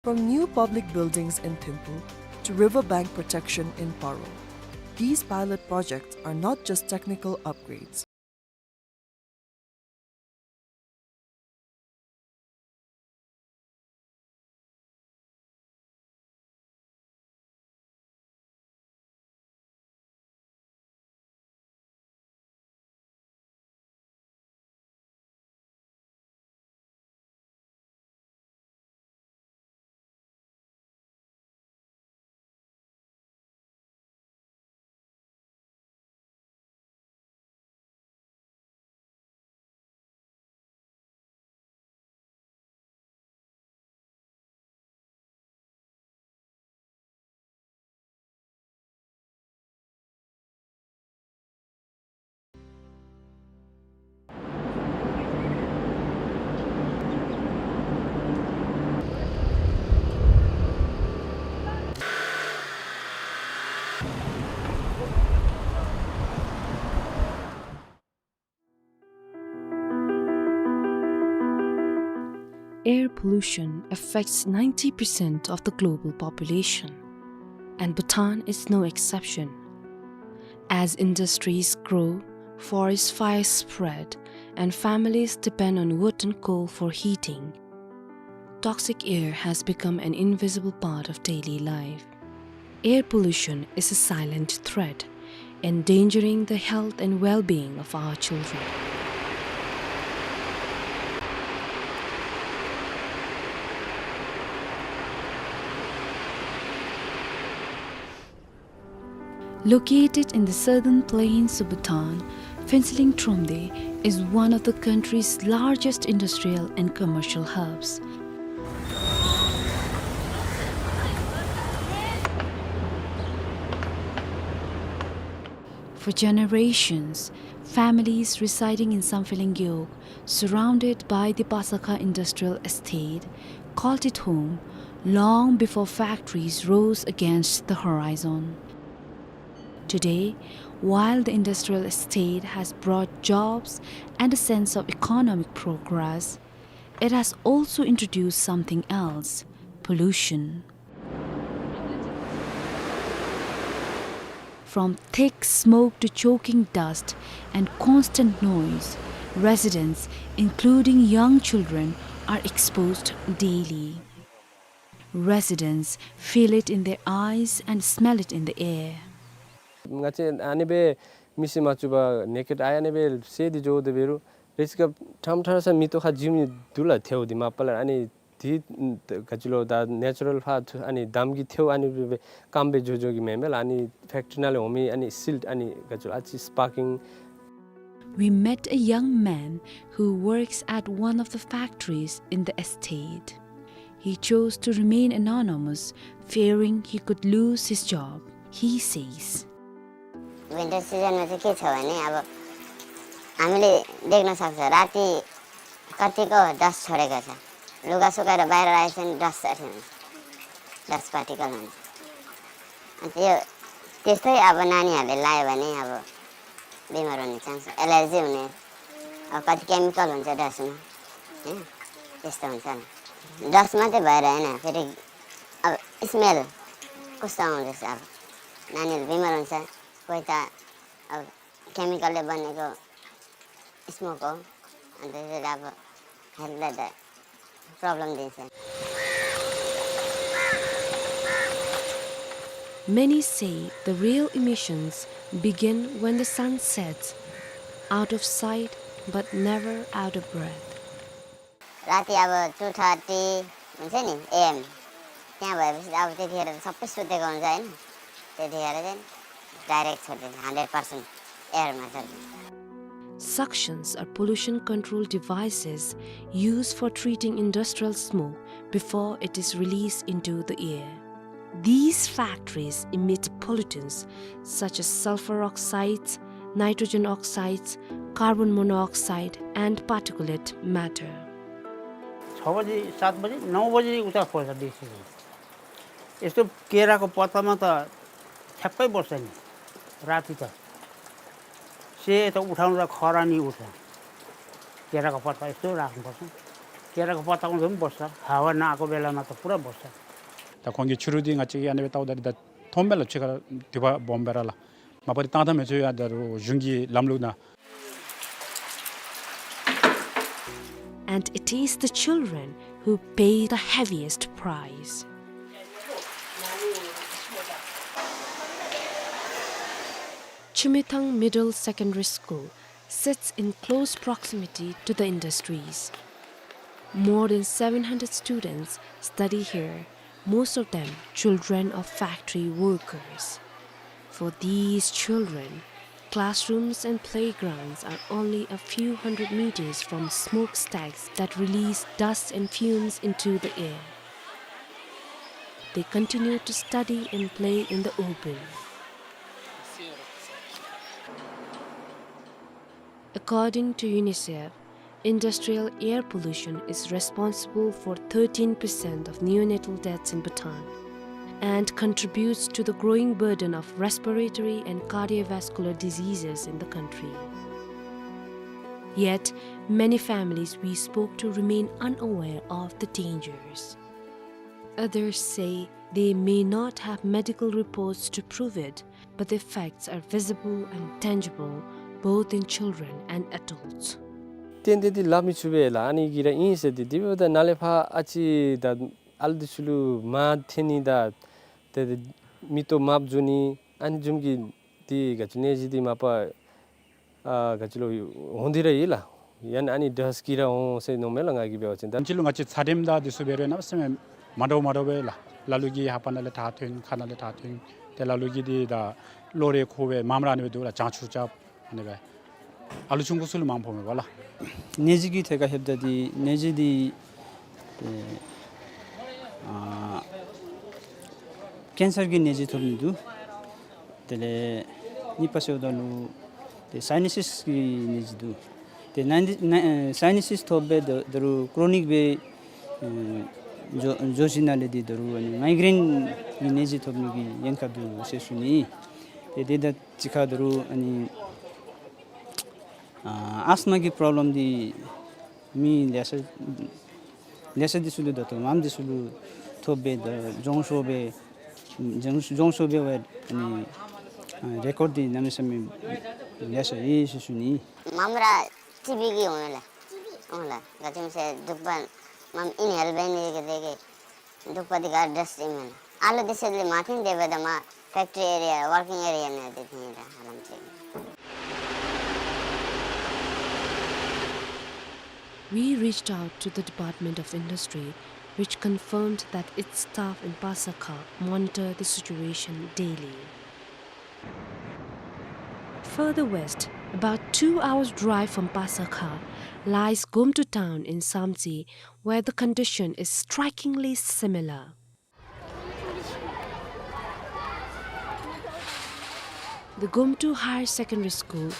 From new public buildings in Thimphu to riverbank protection in Paro, these pilot projects are not just technical upgrades. Air pollution affects ninety percent of the global population, and Bhutan is no exception. As industries grow, forest fires spread, and families depend on wood and coal for heating, toxic air has become an invisible part of daily life. Air pollution is a silent threat, endangering the health and well-being of our children. Located in the southern plains of Bhutan, Phuentsholing Thromde is one of the country's largest industrial and commercial hubs. For generations, families residing in Samphehleng Gewog, surrounded by the Pasakha Industrial Estate, called it home long before factories rose against the horizon. Today, while the industrial estate has brought jobs and a sense of economic progress, it has also introduced something else: pollution. From thick smoke to choking dust and constant noise, residents, including young children, are exposed daily. Residents feel it in their eyes and smell it in the air. ང་བཅས་ཨ་ནི་སྦེ་མིག་གིས་མ་བཅུག་པར་ནེ་ཀེཌ་ཨའི་ཨ་ནི་སྦེ་གསལ་ཏེ་འགྱོ་དེ་འབད་རུང་རེས་ཀ་ཕྲང་ཕྲང་ས་མེ་ཏོག་ཁར་འཇིམ་ནི་འདུག་ལགས། ཐལཝ་འདི་མ་པ་ལས་ཨ་ནི་འདི་ག་ཅི་ལོ་ད་ནེ་ཅུ་རཱལ་ཕར་ཨ་ནི་འདམ་གྱི་ཐལཝ་ཨ་ནི་སྦེ་སྐམ་སྦེ་འགྱོ་འགྱོ་གི་མེན་མས་ལགས། ཨ་ནི་ཕེཀ་ཊི་རི་ནང་ལས་འོང་མི་ཨ་ནི་སིལཊ་ཨ་ནི་ག་ཅི་ལོ་ཨ་ཙི་སི་པར་ཀིང། We met a young man who works at one of the factories in the estate. He chose to remain anonymous, fearing he could lose his job. He says, winter सिजनमा चाहिँ के छ भने, अब हामीले देख्न सक्छ, राति कतिको डस्ट छोडेको छ। लुगा सुकाएर बाहिर राखेको छ भने डस्ट अठ्याउँछ, डस्ट पार्टिकल हुन्छ। अनि त्यो, त्यस्तै अब नानीहरूले लायो भने अब बिमार हुने चान्स, एलर्जी हुने, अब कति केमिकल हुन्छ डस्टमा, होइन? त्यस्तो हुन्छ नि। डस्ट मात्रै भएर होइन, फेरि अब स्मेल कस्तो आउँदैछ, अब नानीहरू बिमार हुन्छ, कोही त अब केमिकलले बनेको स्मोक हो, अनि त्यसले अब हेल्थलाई त प्रब्लम दिन्छ। Many say the real emissions begin when the sun sets, out of sight but never out of breath. राति अब टू थर्टी हुन्छ नि एएम, त्यहाँ भएपछि त अब त्यतिखेर त सबै सुतेको हुन्छ, होइन? त्यतिखेर चाहिँ डाइरेक्ट छोडिदिन्छ, हन्ड्रेड पर्सेन्ट एयरमा छोडिदिन्छ। Suctions are pollution control devices used for treating industrial smoke before it is released into the air. These factories emit pollutants such as sulfur oxides, nitrogen oxides, carbon monoxide, and particulate matter. छ बजी, सात बजी, नौ बजी उता खोज्छ बेसी चाहिँ। यस्तो केराको पत्तामा त ठ्याक्कै बस्छ नि, राति त। से त उठाउनु त खरानी उठ्छ। केराको पत्ता यस्तो राख्नुपर्छ। केराको पत्तामा पनि बस्छ, हावा नआएको बेलामा त पुरा बस्छ। ད་ཁོང་གི་ཕྱི་རུ་འདི་ང་བཅས་ཀྱིས་ཨ་ནི་སྦེ་བལྟཝ་ད་ད་མཐོངམ་མས་ལགས། ཕྱི་ཁར་དུད་པ་སྦོམ་སྦེ་ར་ལགས། མ་པ་འདི་བཏང་ཐངས་མི་ཚུ་ཡང་ད་རུང་གཞུང་གི་ལམ་ལུགས་ནང་། And it is the children who pay the heaviest price. Chumethang Middle Secondary School sits in close proximity to the industries. More than seven hundred students study here, most of them children of factory workers. For these children, classrooms and playgrounds are only a few hundred meters from smokestacks that release dust and fumes into the air. They continue to study and play in the open. According to UNICEF, industrial air pollution is responsible for thirteen percent of neonatal deaths in Bhutan and contributes to the growing burden of respiratory and cardiovascular diseases in the country. Yet, many families we spoke to remain unaware of the dangers. Others say they may not have medical reports to prove it, but the effects are visible and tangible, both in children and adults. ཏན་ཏན་འདི་སླབ་མི་ཚུགས་པས་ལགས། ཨ་ནི་གི་ར་ཨིན་ཟེར་ཏེ། དེ་འབདཝ་ད་ནཱ་ལས་ཕར་ཨ་ཙི་ད་ཨ་ལུ་འདི་ཚུ་ལུ་མར་འཐེན་ནི་དང་ཏེ་མིག་ཏོ་དམརཔོ་འགྱོ་ནི་ཨ་ནི་བཟུམ་གྱི་འདི་ག་ཅི་ནད་གཞི་འདི་མ་པ་ཨ་ག་ཅི་ལོ་འོང་སྟེ་ར་ཡོད་ལགས། ཡང་ན་ཨ་ནི་དྲག་སྐྱེད་ར་འོང་ཟེར་མནོཝ་མས་ལགས། ང་གིས་འབད་བ་ཅིན་ད་ཅི་ལུ་ང་བཅས་ཚད་རིམས་དང་འདི་ཚུ་འབད་རུང་གནམ་མེད་ས་མེད་མ་འདྲཝ་མ་འདྲཝ་སྦེ་ལགས། ལ་ལུ་གིས་ལྷ་པ་ནང་ལས་དྲག་ཐོན། ཁ་ནང་ལས་དྲག་ཐོན། ཏེ་ལ་ལུ་གིས་འདི་ད་གློ་རེ་ཁུ་བའི་མམ་ར་ཨ་ནི་སྦེ་འདུག་ལགས། བྱང་ཆུབ་རྐྱབ་ཨ་ནི་སྦེ། ཨ་ལུ་ཆུང་ཀུ་ཚུ་ལུ་མང་པོ་མས་པ་ལགས། ནད་གཞི་གི་ཐད་ཁར་ལྷོདཔ་ད་འདི་ནད་གཞི་འདི་ཨེ་ཨ་ཀེན་སར་གྱི་ནད་གཞི་ཐོབ་ནི་འདུག། དེ་ལས་གཉིས་པ་ཟེརཝ་ད་ལུ་ཏེ་སའི་ནེ་སིས་ཀྱི་ནད་གཞི་འདུག། ཏེ་ནཱ་འདི་ནཱ་ཨེ་སའི་ནེ་སིས་ཐོབ་སྦེ་ད་ད་རུང་ཀྲོ་ནིག་སྦེ་ཨེ་འགྱོ་འགྱོ་ཞིནམ་ལས་འདི་ད་རུང་ཨ་ནི་མའི་གྲེན་གྱི་ནད་གཞི་ཐོབ་ནི་གི་ཉེན་ཁ་འདུག་ཟེར་ཞུ་ནི། ཏེ་དེ་དང་གཅིག་ཁར་ད་རུང་ཨ་ནི་ཨ་ཨས་མ་གི་པྲོབ་ལེམ་འདི་མི་ལེ་ཤ་ལེ་ཤ་འདི་ཚུ་ལུ་ད་ལྟོ་མམ་འདི་ཚུ་ལུ་ཐོབ་སྦེ་ད་རྫོང་ཤོར་སྦེ་རྫོང་རྫོང་ཤོར་སྦེ་འབད་ཨ་ནི་ཨ་རེ་ཀོཌ་འདི་གནམ་མེད་ས་མེད་ལེ་ཤ་ཡོད་ཟེར་ཞུ་ནི། མམ་ར་ཊི་བི་གིས་འོང་ཡི་ལགས། འོང་ལགས། ག་ཅི་སྨོ་ཟེར་འདུག་པ་མམ་ཨིན་ཧེལ་འབད་ནི་གི་དེ་གིས་འདུག་པ་འདི་ག་ཌསཊ་ཨིན་མས་ལགས། ཨ་ལུ་འདི་ཚུ་ལུ་མ་འཐོན་དེ་འབདཝ་ད་མར་ཕེཀ་ཊི་རི་ཨེ་རི་ཡ་ཝར་ཀིང་ཨེ་རི་ཡ་ནང་འདི་འཐོན་ཡི་ལགས། ཧ་ལམ་ཅིག། We reached out to the Department of Industry, which confirmed that its staff in Pasakha monitor the situation daily. Further west, about two hours' drive from Pasakha, lies Gomtu town in Samtse, where the condition is strikingly similar. The Gomtu Higher Secondary School,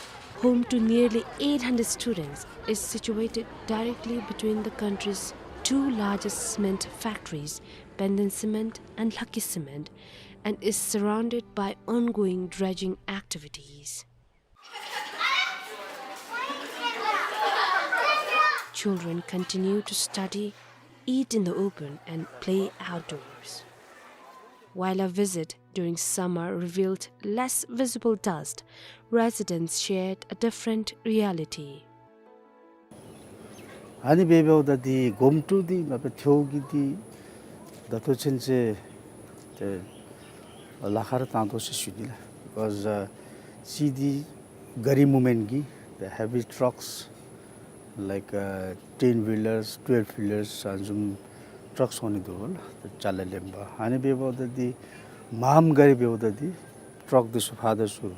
home to nearly eight hundred students, is situated directly between the country's two largest cement factories, Penden Cement and Lhakki Cement, and is surrounded by ongoing dredging activities. Children continue to study, eat in the open, and play outdoors. While our visit during summer revealed less visible dust, residents shared a different reality. ཨ་ནི་འབདཝ་ད་འདི་གོམ་ཊུ་འདི་མ་པ་ཐེའུ་གི་འདི་ད་ལྟོ་ཚུན་ཚོད་ཏེ་ལཱ་ཁག་ར་བཏང་དོ་ཟེར་ཞུ་ནི་ལགས། Because uh, see the gari movement གི་the heavy trucks like uh, ten wheelers, twelve wheelers ཨ་ནི་བཟུམ་ཊགས་འོང་ནི་འདུག་ལགས། ཅ་ལ་ལེན་པར། ཨ་ནི་འབདཝ་ད་འདི་མངམ་ག་ར་འབདཝ་ད་འདི་ཊགས་འདི་ཚུ་ཕར་དང་ཚུར་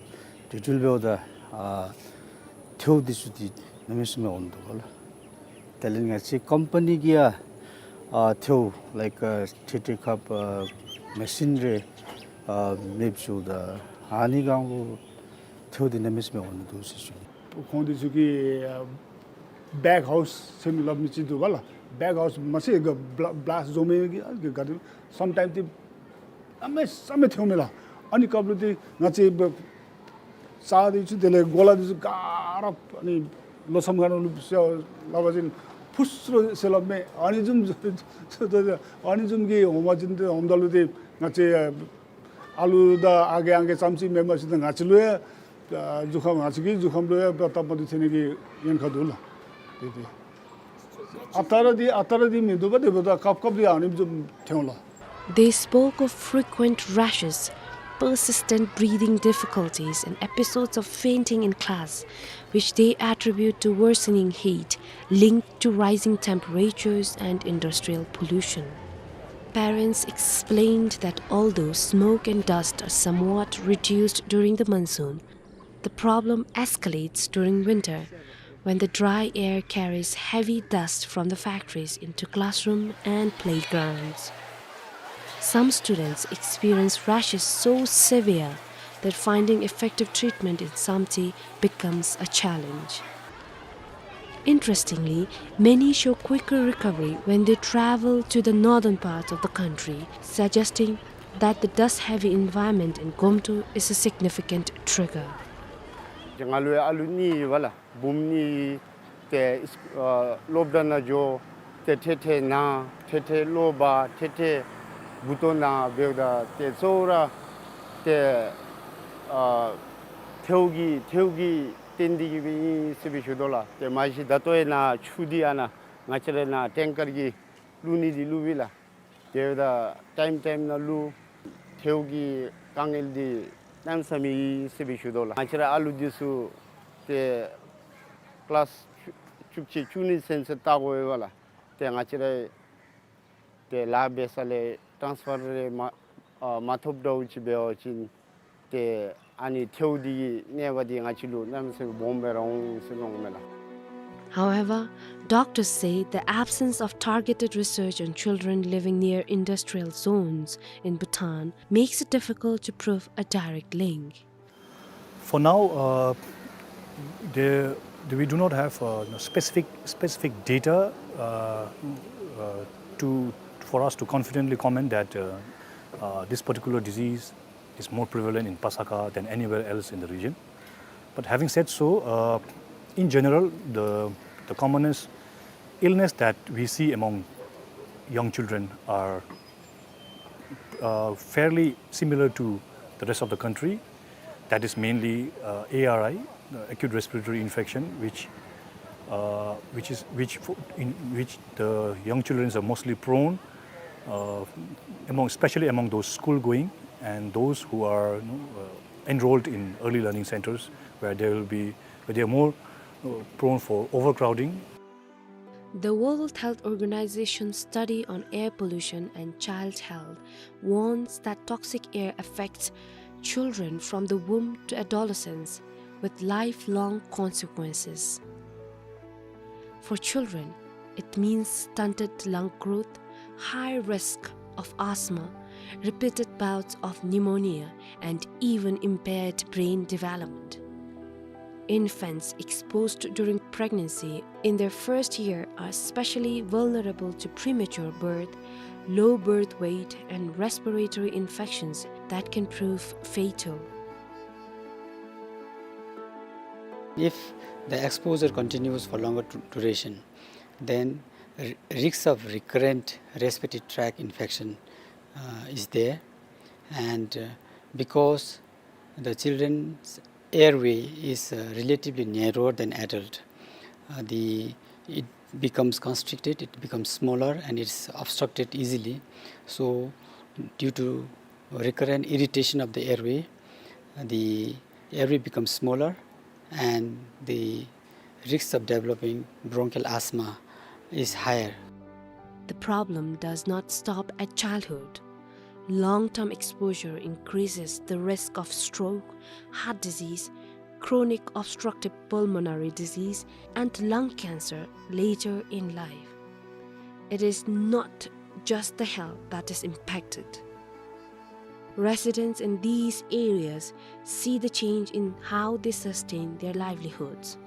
དེ་འགྱོ་འབདཝ་ད་ཨ་ཐེའུ་འདི་ཚུ་འདི་གནམ་མེད་ས་མེད་འོང་འདུག་ལགས། དེ་ལས་ང་བཅས་ཀམ་པ་ནི་གིས་ཡང་ཨ་ཐེའུ་like uh, ཊི་ཊི་ཀབ་ཨ་མེ་ཤིན་རེ་ཨ་མེདཔ་བཟོཝ་ད་ཨ་ནི་སྒང་ལུ་ཐེའུ་འདི་གནམ་མེད་ས་མེད་འོང་ནི་འདུག་ཟེར་ཞུ་ནི། ཁོང་འདི་ཚུ་གིས་ཨ་བེག་ཧའུསི་ཟེར་མི་སླབ་མི་ཅིག་འདུག་པ་ལགས། བེག་ཧའུསི་མ་ཚད་ག་བླ་བླཱསཊ་བཟོ་མི་གི་ཨ་ག་ག་དེ་སམ་ཊའིམསི་འདི་གནམ་མེད་ས་མེད་ཐེའུ་མས་ལགས། ཨ་ནི་སྐབས་ལུ་འདི་ང་བཅས་བ་རྩྭ་འདི་ཚུ་དེ་ལས་གོ་ལ་འདི་ཚུ་ག་ར་ཨ་ནི་ལོ་མཚམས་ཁ་ནང་ལུ་ཟེར་སླབ་པ་ཅིན་ཕུ་སུ་རུ་ཟེར་སླབ་མས། ཨ་ནི་བཟུམ་ཨ་ནི་བཟུམ་གྱི་འོང་པ་ཅིན་འདི་འོངམ་ད་ལུ་འདི་ང་བཅས་ཨ་ལུ་དང་ཨ་རྒས་ཨང་རྒས་ཙམ་ཅིག་མེན་པར་ཅིག་ད་ང་བཅས་ལུ་ཡང་ཨ་གཟུགས་ཁམས་ང་བཅས་ཀྱི་གཟུགས་ཁམས་ལུ་ཡང་སྟབས་མ་བདེཝ་ཐོན་ནི་གི་ཉེན་ཁ་འདུག་ལགས། དེ་དེ་ཨ་རྟག་ར་འདི་ཨ་རྟག་ར་འདི་མིན་འདུག་པ། དེ་འབདཝ་ད་སྐབས་སྐབས་འདི་ཨ་ནི་བཟུམ་ཐོན་ལགས། They spoke of frequent rashes, persistent breathing difficulties, and episodes of fainting in class, which they attribute to worsening heat linked to rising temperatures and industrial pollution. Parents explained that although smoke and dust are somewhat reduced during the monsoon, the problem escalates during winter, when the dry air carries heavy dust from the factories into classroom and playgrounds. Some students experience rashes so severe that finding effective treatment in Samtse becomes a challenge. Interestingly, many show quicker recovery when they travel to the northern parts of the country, suggesting that the dust-heavy environment in Gomtu is a significant trigger. ང་ལུ་ཡང་ཨ་ལུ་གཉིས་ཡོད་པ་ལགས། བུམོ་གཉིས་ ཏེ་ཨ་སློབ་གྲྭ་ནང་འགྱོ། ཏེ་ཐེངས་ཐེངས་ན་ཐེངས་ཐེངས་ལོ་བ་ཐེངས་ཐེངས་མགུ་ཏོ་ན་འབདཝ་ད་ཏེ་གཙོ་བོ་ར་ཏེ་ཨ་ཐལཝ་གི་ཐལཝ་གིས་བརྟེན་ཏེ་གིས་སྦེ་ཨིན་ཟེར་སྦེ་ཞུ་དོ་ལགས། ཏེ་མ་གཞི་ད་ལྟོ་ཡང་ནཱ་ཆུ་འདི་ཨ་ནཱ་ང་བཅས་ར་ནཱ་ཊེང་ཀར་གྱིས་བླུག་ནི་འདི་བླུག་པས་ལགས། དེ་འབདཝ་ད་ཊའིམ་ཊའིམ་ནང་བླུག། ཐལཝ་གི་དཀའ་ངལ་འདི་གནམ་མེད་ས་མེད་ཨིན་ཟེར་སྦེ་ཞུ་དོ་ལགས། ང་བཅས་ར་ཨ་ལུ་འདི་ཚུ་ཏེ་ཀི་ལཱསི་བཅུ་བཅུ་གཅིག་བཅུ་གཉིས་ཚུན་ཚོད་བལྟ་དགོ་པས་ལགས། ཏེ་ང་བཅས་ར་ཏེ་ལཱ་འབད་ས་ལས་ཊཱནསི་ཕར་རེ་མ་ཨ་མ་ཐོབ་འདྲཝ་ཅིག་འབད་བ་ཅིན་ཏེ་ཨ་ནི་ཐལཝ་འདི་གི་གནོད་པ་འདི་ང་བཅས་ལུ་གནམ་མེད་ས་མེད་སྦོམ་སྦེ་ར་འོང་ཟེར་མནོཝ་མས་ལགས། However, doctors say the absence of targeted research on children living near industrial zones in Bhutan makes it difficult to prove a direct link. For now, uh, there, we do not have uh, specific specific data uh, uh, to for us to confidently comment that uh, uh, this particular disease is more prevalent in Pasakha than anywhere else in the region. But having said so, uh, in general, the, the commonest illness that we see among young children are uh, fairly similar to the rest of the country. That is mainly uh, A R I, uh, acute respiratory infection, which uh, which is which fo- in which the young children are mostly prone, uh, among especially among those school going and those who are you know, uh, enrolled in early learning centers where they will be where they are more uh, prone for overcrowding. The World Health Organization study on air pollution and child health warns that toxic air affects children from the womb to adolescence with lifelong consequences. For children, it means stunted lung growth, high risk of asthma, repeated bouts of pneumonia, and even impaired brain development. Infants exposed during pregnancy in their first year are especially vulnerable to premature birth, low birth weight, and respiratory infections that can prove fatal. If the exposure continues for longer du- duration, then r- risk of recurrent respiratory tract infection uh, is there. And uh, because the children's airway is uh, relatively narrower than adult, uh, the it becomes constricted, it becomes smaller, and it's obstructed easily. So, due to recurrent irritation of the airway, the airway becomes smaller, and the risks of developing bronchial asthma is higher. The problem does not stop at childhood. Long term exposure increases the risk of stroke, heart disease, chronic obstructive pulmonary disease, and lung cancer later in life. It is not just the health that is impacted. Residents in these areas see the change in how they sustain their livelihoods.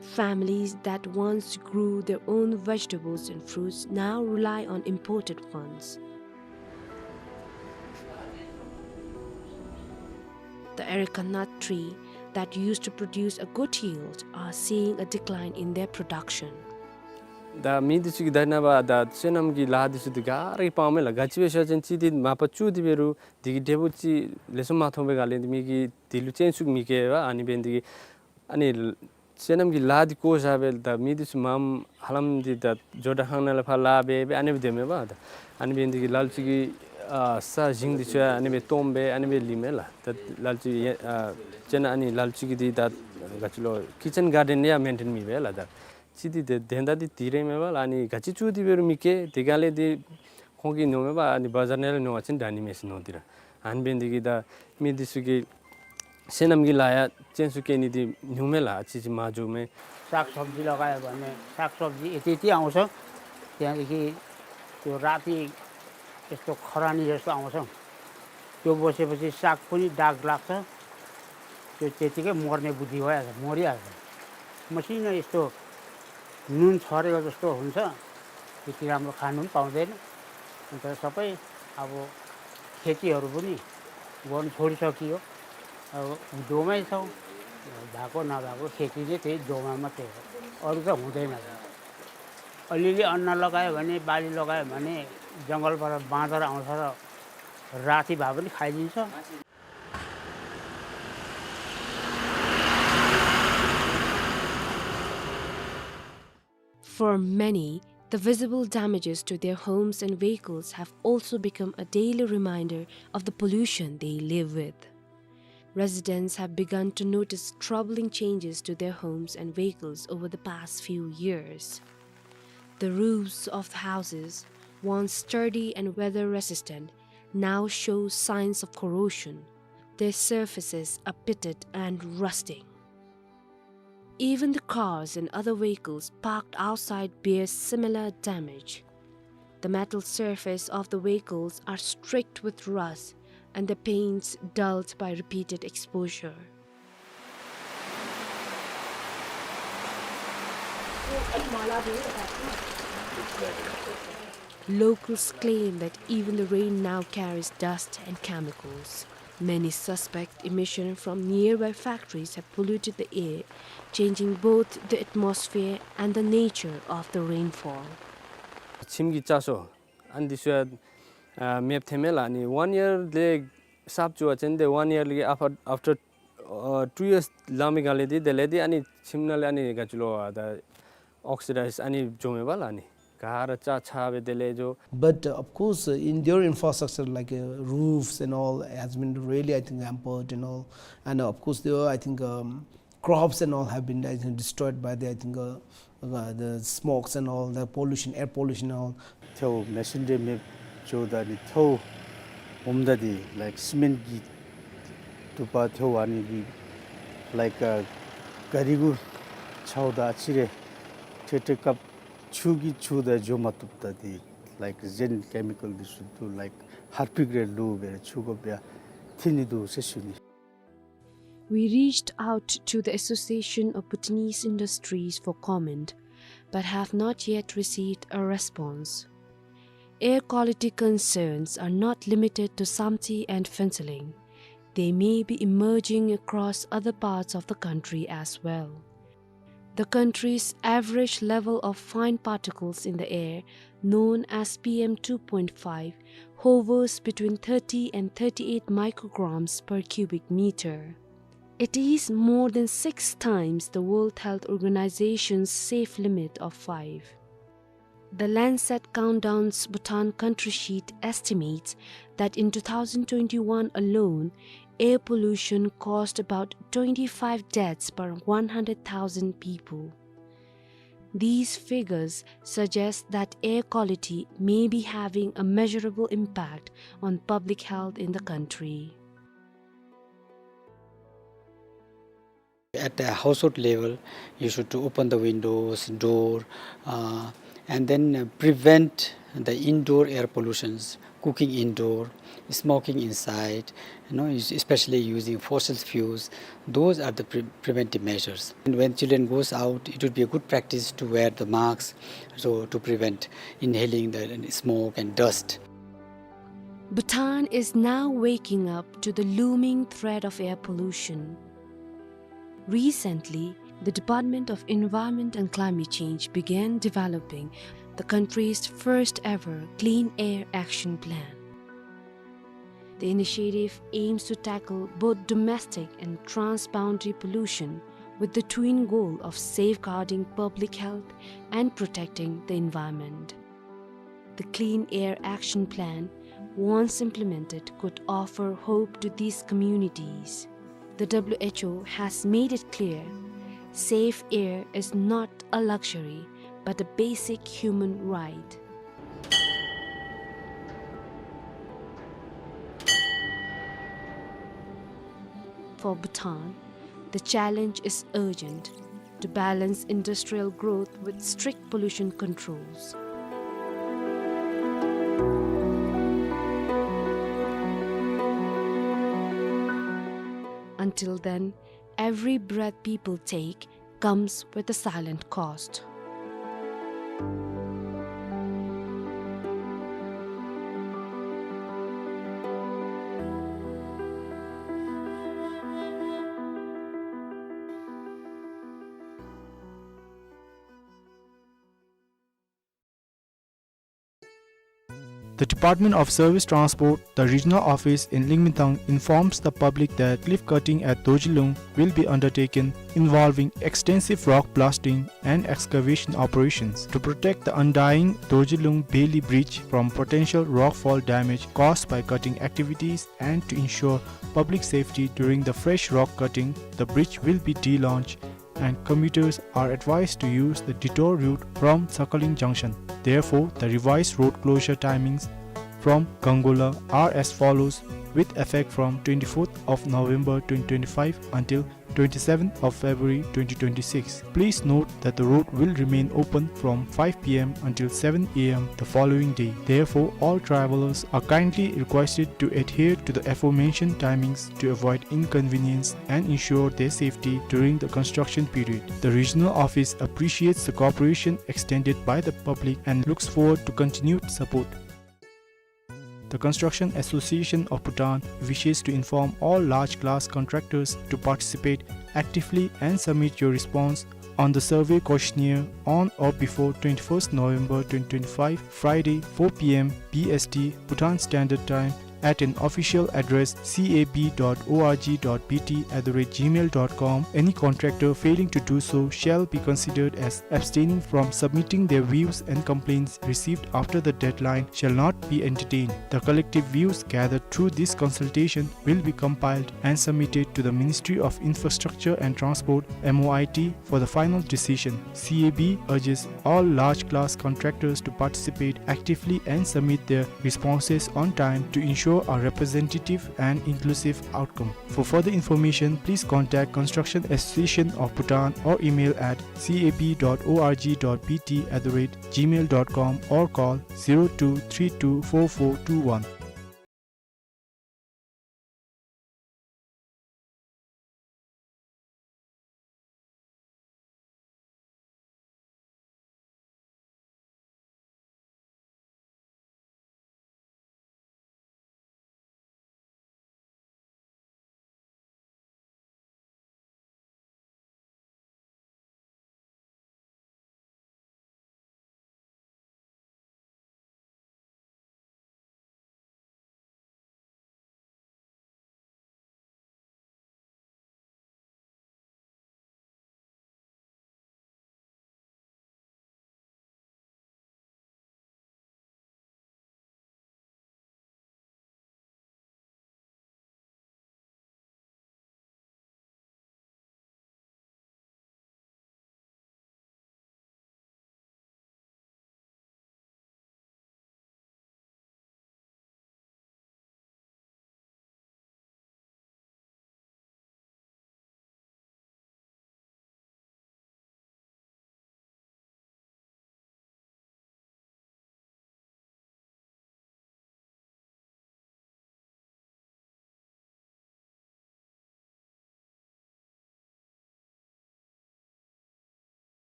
Families that once grew their own vegetables and fruits now rely on imported ones. The areca nut tree that used to produce a good yield are seeing a decline in their production. ད་མི་འདི་ཚུ་གིས་ད་ནངས་པ་ད་སོ་ནམ་གྱི་ལཱ་འདི་ཚུ་འདི་ག་ར་གིས་སྤང་མས་ལགས། ག་ཅི་སྦེ་ཟེར་བ་ཅིན་ཅིག་འདི་མ་པ་བཙུགས་ཏེ་འབད་རུང་འདི་གི་འབྲས་བུ་ཅིག་ལེགས་ཤོམ་མ་ཐོབ་པའི་སྒང་ལས་འདི་མི་གིས་འདི་ལུ་སྤྱན་ཟུག་མི་བསྐྱེད་པས། ཨ་ནི་འབད་ནི་འདི་གིས་ཨ་ནི་སོ་ནམ་གྱི་ལཱ་འདི་བཀོ་བཞག་སྦེ་ད་མི་འདི་ཚུ་མངམ་ཧ་ལམ་འདི་ད་ཇོ་བདག་ཁང་ནང་ལས་ཕར་ལཱ་འབད་སྦེ་ཨ་ནི་སྦེ་སྡོདཔ་མས་པ། ད་ཨ་ནི་འབད་ནི་འདི་གིས་ལ་ལུ་ཅིག་གིས་ཨ་ས་ཞིང་འདི་ཚུ་ཡང་ཨ་ནི་སྦེ་སྟོངམ་སྦེ་ཨ་ནི་སྦེ་ལུསཔ་མས་ལགས། ད་ལ་ལུ་ཅིག་ཨ་ཅེ་ན་ཨ་ནི་ལ་ལུ་ཅིག་གིས་འདི་ད་ག་ཅི་ལོ་ཀི་ཅན་གཱར་ཌེན་ཡང་མེན་ཊེན་མི་འབད་ལགས། ད་ཅིག་འདི་དེ་དོན་དག་འདི་འདི་ར་མས་པ་ལགས། ཨ་ནི་ག་ཅི་བཙུགས་ཏེ་འབད་རུང་མི་བསྐྱེད། དེ་སྒང་ལས་འདི་ཁོང་གིས་མནོཝ་མས་པ། ཨ་ནི་བ་ཛར་ནང་ལས་ཉོ་བ་ཅིན་དྲག་ནི་མས་ཟེར་མནོ་སྟེ་ར། ཨ་ནི་འབད་ནི་འདི་གིས་ད་མི་འདི་ཚུ་གིས་སོ་ནམ་གྱི་ལཱ་ཡང་སྤྱན་ཟུག་བསྐྱེད་ནི་འདི་ཉུངམ་མས་ལགས། ཨ་ཙི་ཅིག་མ་འགྱོཝ་མས། साग सब्जी लगायो भने साग सब्जी यति यति आउँछ। त्यहाँदेखि त्यो राति यस्तो खरानी जस्तो आउँछ। त्यो बसेपछि साग पनि दाग लाग्छ। त्यो त्यतिकै मर्ने बुद्धि भइहाल्छ, मरिहाल्छ। मसिनो यस्तो नुन छरेको जस्तो हुन्छ। त्यति राम्रो खानु पनि पाउँदैन। अन्त सबै अब खेतीहरू पनि गर्नु छोडिसकियो। अब दोमै छौँ, भएको नभएको खेती नै त्यही दोमा मात्रै हो। अरू त हुँदैन। अलिअलि अन्न लगायो भने, बाली लगायो भने जङ्गलबाट बाँदर आउँछ र राति भए पनि खाइदिन्छ। For many, the visible damages to their homes and vehicles have also become a daily reminder of the pollution they live with. Residents have begun to notice troubling changes to their homes and vehicles over the past few years. The roofs of the houses, once sturdy and weather-resistant, now show signs of corrosion. Their surfaces are pitted and rusting. Even the cars and other vehicles parked outside bear similar damage. The metal surface of the vehicles are streaked with rust and the paints dulled by repeated exposure. Locals claim that even the rain now carries dust and chemicals. Many suspect emission from nearby factories have polluted the air, changing both the atmosphere and the nature of the rainfall. ཁྱིམ་གྱི་ལྕགས་ཤོག་ཨ་ནི་འདི་ཚུ་ཡང་ཨ་མེདཔ་ཐོནམ་མས་ལགས། ཨ་ནི་ཝན་ཡར་ལས་གསརཔ་བཙུགས་པ་ཅིན་ཏེ་ཝན་ཡར་ལས་ཨཕ་ཨཕ་ཊར་ཨ་ཊུ་ཡརསི་ལང་མི་ག་ལས་འདི་དེ་ལས་འདི་ཨ་ནི་ཁྱིམ་ནང་ལས་ཨ་ནི་ག་ཅི་ལོ་ཨ་ད་ཨོག་སི་ཌའིཛ་ཨ་ནི་འགྱོཝ་མས་པ་ལགས། ཨ་ནི་ག་ར་ལྕགས་ཆག་སྦེ་དེ་ལས་འགྱོ། But, uh, of course, uh, in their infrastructure, like, uh, roofs and all, has been really, I think, hampered and all. And, uh, of course, there are, I think, um, crops and all have been, I think, destroyed by the, I think, uh, uh, the smokes and all, the pollution, air pollution and all. ཐལཝ་མེ་སོན་འདྲེ་མེདཔ་འགྱོཝ་ད་ནི་ཐལཝ་འོངམ་ད་འདི་ལའིཀ་སི་མེནཊ་གི་དུ་པ་ཐལཝ་ཨ་ནི་འདི་ལའིཀ་ཨ་ག་རི་གུ་ཆགཔ་ད་ཨ་ཙི་རེ་ཁྲེ་ཁྲེ་སྐབས་ཆུ་གིས་ཆུ་ད་འགྱོ་མ་བཏུབ་ད་འདི་ལའིཀ་གཞན་ཀེ་མི་ཀཱལ་འདི་ཚུ་འདུག། ལའིཀ་ཧར་པིཀ་རེ་བླུག་སྦེ་ཆུ་གོ་བ་ཡང་ཐོན་ནི་འདུག་ཟེར་ཞུ་ནི། We reached out to the Association of Bhutanese Industries for comment, but have not yet received a response. Air quality concerns are not limited to Samtse and Phuentsholing. They may be emerging across other parts of the country as well. The country's average level of fine particles in the air, known as P M two point five, hovers between thirty and thirty-eight micrograms per cubic meter. It is more than six times the World Health Organization's safe limit of five. The Lancet Countdown's Bhutan country sheet estimates that in two thousand twenty-one alone, air pollution caused about twenty-five deaths per one hundred thousand people. These figures suggest that air quality may be having a measurable impact on public health in the country. At the household level, you should to open the windows, door, uh, and then, uh, prevent the indoor air pollutions, cooking indoor, smoking inside, you know, es-, especially using fossil fuels. Those are the pre-, preventive measures. And when children goes out, it would be a good practice to wear the masks, so to prevent inhaling the smoke and dust. Bhutan is now waking up to the looming threat of air pollution. Recently, the Department of Environment and Climate Change began developing the country's first ever Clean Air Action Plan. The initiative aims to tackle both domestic and transboundary pollution with the twin goal of safeguarding public health and protecting the environment. The Clean Air Action Plan, once implemented, could offer hope to these communities. The W H O has made it clear, safe air is not a luxury, but a basic human right. For Bhutan, the challenge is urgent to balance industrial growth with strict pollution controls. Until then, every breath people take comes with a silent cost. The Department of Service Transport, the regional office in Lingmintang, informs the public that cliff cutting at Dorjilung will be undertaken, involving extensive rock blasting and excavation operations. To protect the undying Dorjilung Bailey Bridge from potential rockfall damage caused by cutting activities and to ensure public safety during the fresh rock cutting, the bridge will be delaunched and commuters are advised to use the detour route from Sakhalin Junction. Therefore, the revised road closure timings from Gangola are as follows, with effect from twenty-fourth of November twenty twenty-five until twenty-seventh of February twenty twenty-six. Please note that the road will remain open from five p m until seven a m the following day. Therefore, all travelers are kindly requested to adhere to the aforementioned timings to avoid inconvenience and ensure their safety during the construction period. The regional office appreciates the cooperation extended by the public and looks forward to continued support. The Construction Association of Bhutan wishes to inform all large class contractors to participate actively and submit your response on the survey questionnaire on or before twenty-first November twenty twenty-five, Friday, four p m B S T, Bhutan Standard Time, at an official address C A B dot org dot B T at the rate gmail dot com. Any contractor failing to do so shall be considered as abstaining from submitting. Their views and complaints received after the deadline shall not be entertained. The collective views gathered through this consultation will be compiled and submitted to the Ministry of Infrastructure and Transport, M O I T, for the final decision. C A B urges all large class contractors to participate actively and submit their responses on time to ensure a representative and inclusive outcome. For further information, please contact Construction Association of Bhutan or email at C A B dot org dot B T at the rate gmail dot com or call zero two three two four four two one.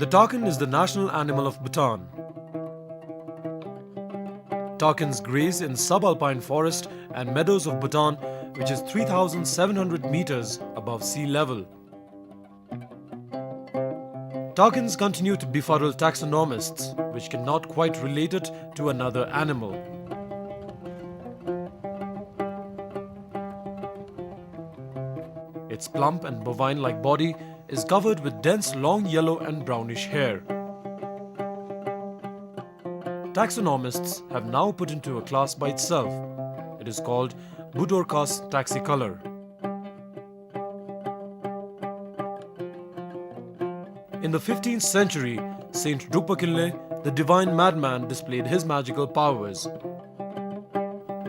The takin is the national animal of Bhutan. Takins graze in subalpine forest and meadows of Bhutan, which is three thousand seven hundred meters above sea level. Takins continue to befuddle taxonomists, which cannot quite relate it to another animal. Its plump and bovine-like body is covered with dense long yellow and brownish hair. Taxonomists have now put into a class by itself. It is called Budorcas taxicolor. In the fifteenth century, Saint Drukpa Kinley, the divine madman, displayed his magical powers.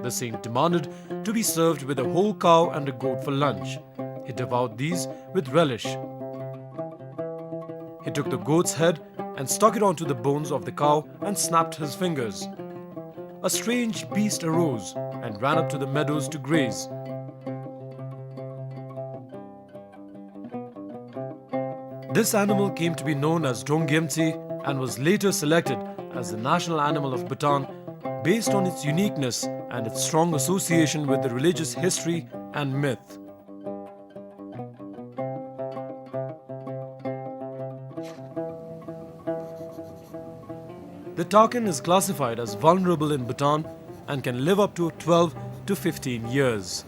The saint demanded to be served with a whole cow and a goat for lunch. He devoured these with relish. He took the goat's head and stuck it onto the bones of the cow and snapped his fingers. A strange beast arose and ran up to the meadows to graze. This animal came to be known as Drongyemtsi and was later selected as the national animal of Bhutan based on its uniqueness and its strong association with the religious history and myth. The takin is classified as vulnerable in Bhutan and can live up to twelve to fifteen years.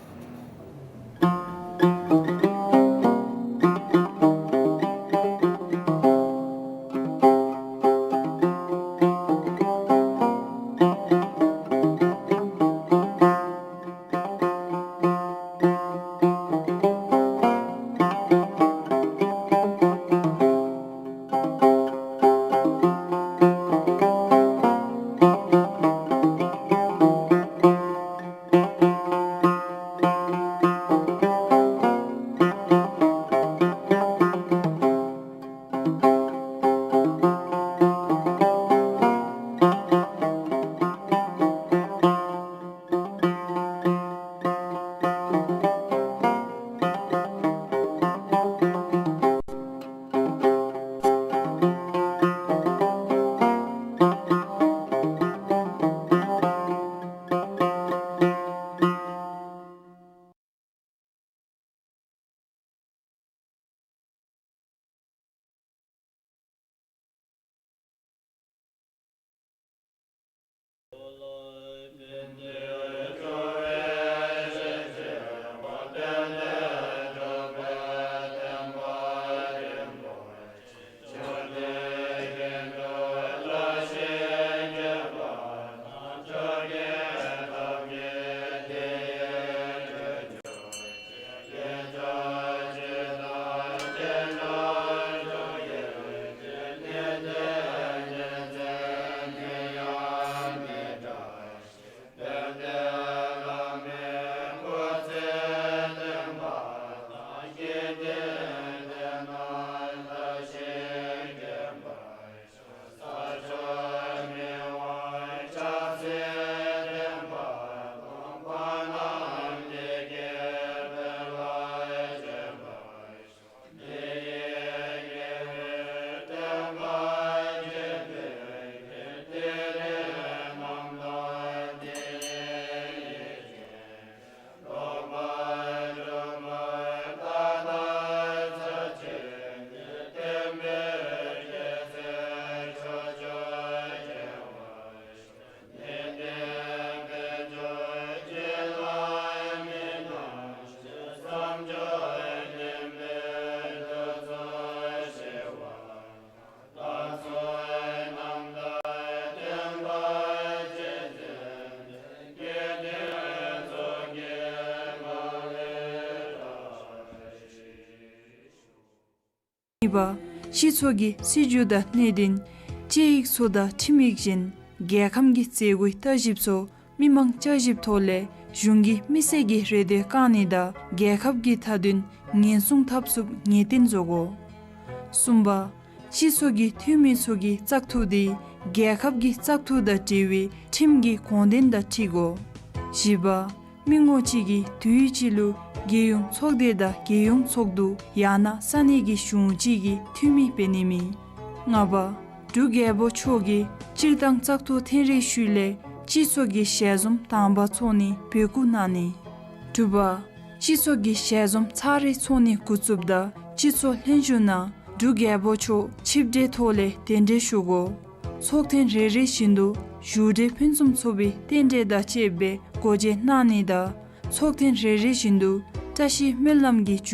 གཉིས་པ། སྤྱི་ཚོགས་ཀྱི་སྲིད་བྱུས་དང་གནད་དོན། སྤྱི་ཡིག་ཚོ་དང་ཁྲིམས་ཡིག་བཞིན་རྒྱལ་ཁམས་ཀྱི་མཛད་སྒོའི་ལྟ་ཞིབ་ཚོ་མི་མང་བསྐྱར་ཞིབ་ཐོག་ལས་གཞུང་གི་མི་སེར་གྱི་རེ་འདོད་བསྐང་ནི་དང་རྒྱལ་ཁབ་ཀྱི་མཐའ་དོན་ཉེན་སྲུང་འཐབ་ཚུགསཔ་ངེས་གཏན་བཟོ་དགོ། གསུམ་པ། སྤྱི་ཚོགས་ཀྱི་འཐུས་མི་ཚུ་གི་བཙག་འཐུ་དེ་རྒྱལ་ཁབ་ཀྱི་བཙག་འཐུ་དང་འབྲེལ་བའི་ཁྲིམས་ཀྱི་དགོངས་དོན་དང་འཁྲིལ་དགོ། བཞི་པ། མི་ངོམ་གཅིག་གིས་དུས་ཅི་ལུ་རྒྱལ་ཡོངས་ཚོགས་སྡེ་དང་རྒྱལ་ཡོངས་ཚོགས་འདུ་ཡང་ན་ས་གནས་ཀྱི་གཞུང་གཅིག་གི་འཐུས་མི་འབད་ནི་མེད། ལྔ་པ། འབྲུག་རྒྱལ་པོ་མཆོག་གིས་སྤྱིར་བཏང་བཙག་འཐུ་ཐོན་རིམ་ཤུལ་ལས་སྤྱི་ཚོགས་ཀྱི་ཞལ་འཛོམས་དང་པ་ཚོགས་ནི་འབོད་སྐུལ་གནང་ནི། དྲུག་པ། སྤྱི་ཚོགས་ཀྱི་ཞལ་འཛོམས་ཚར་རེ་ཚོགས་ནི་འགོ་བཙུགསཔ་ད་སྤྱི་ཚོགས་ལྷན་བཞུགས་ནང་འབྲུག་རྒྱལ་པོ་མཆོག་ཆིབས་གྲལ་ཐོག་ལས་གདན་འདྲེན་ཞུ་དགོ། ཚོགས་ཐེངས་རེ་རེ་བཞིན་དུ་བཞུགས་གྲལ་ཕུན་སུམ་ཚོགས་པའི་རྟེན་འབྲེལ་དང་བཅསཔ་སྦེ་སྒོ་འབྱེད་གནང་ནི་དང་ཚོགས་ཐེངས་རེ་རེ་བཞིན་དུ་བཀྲ་ཤིས་སྨོན་ལམ་གྱི་མཇུག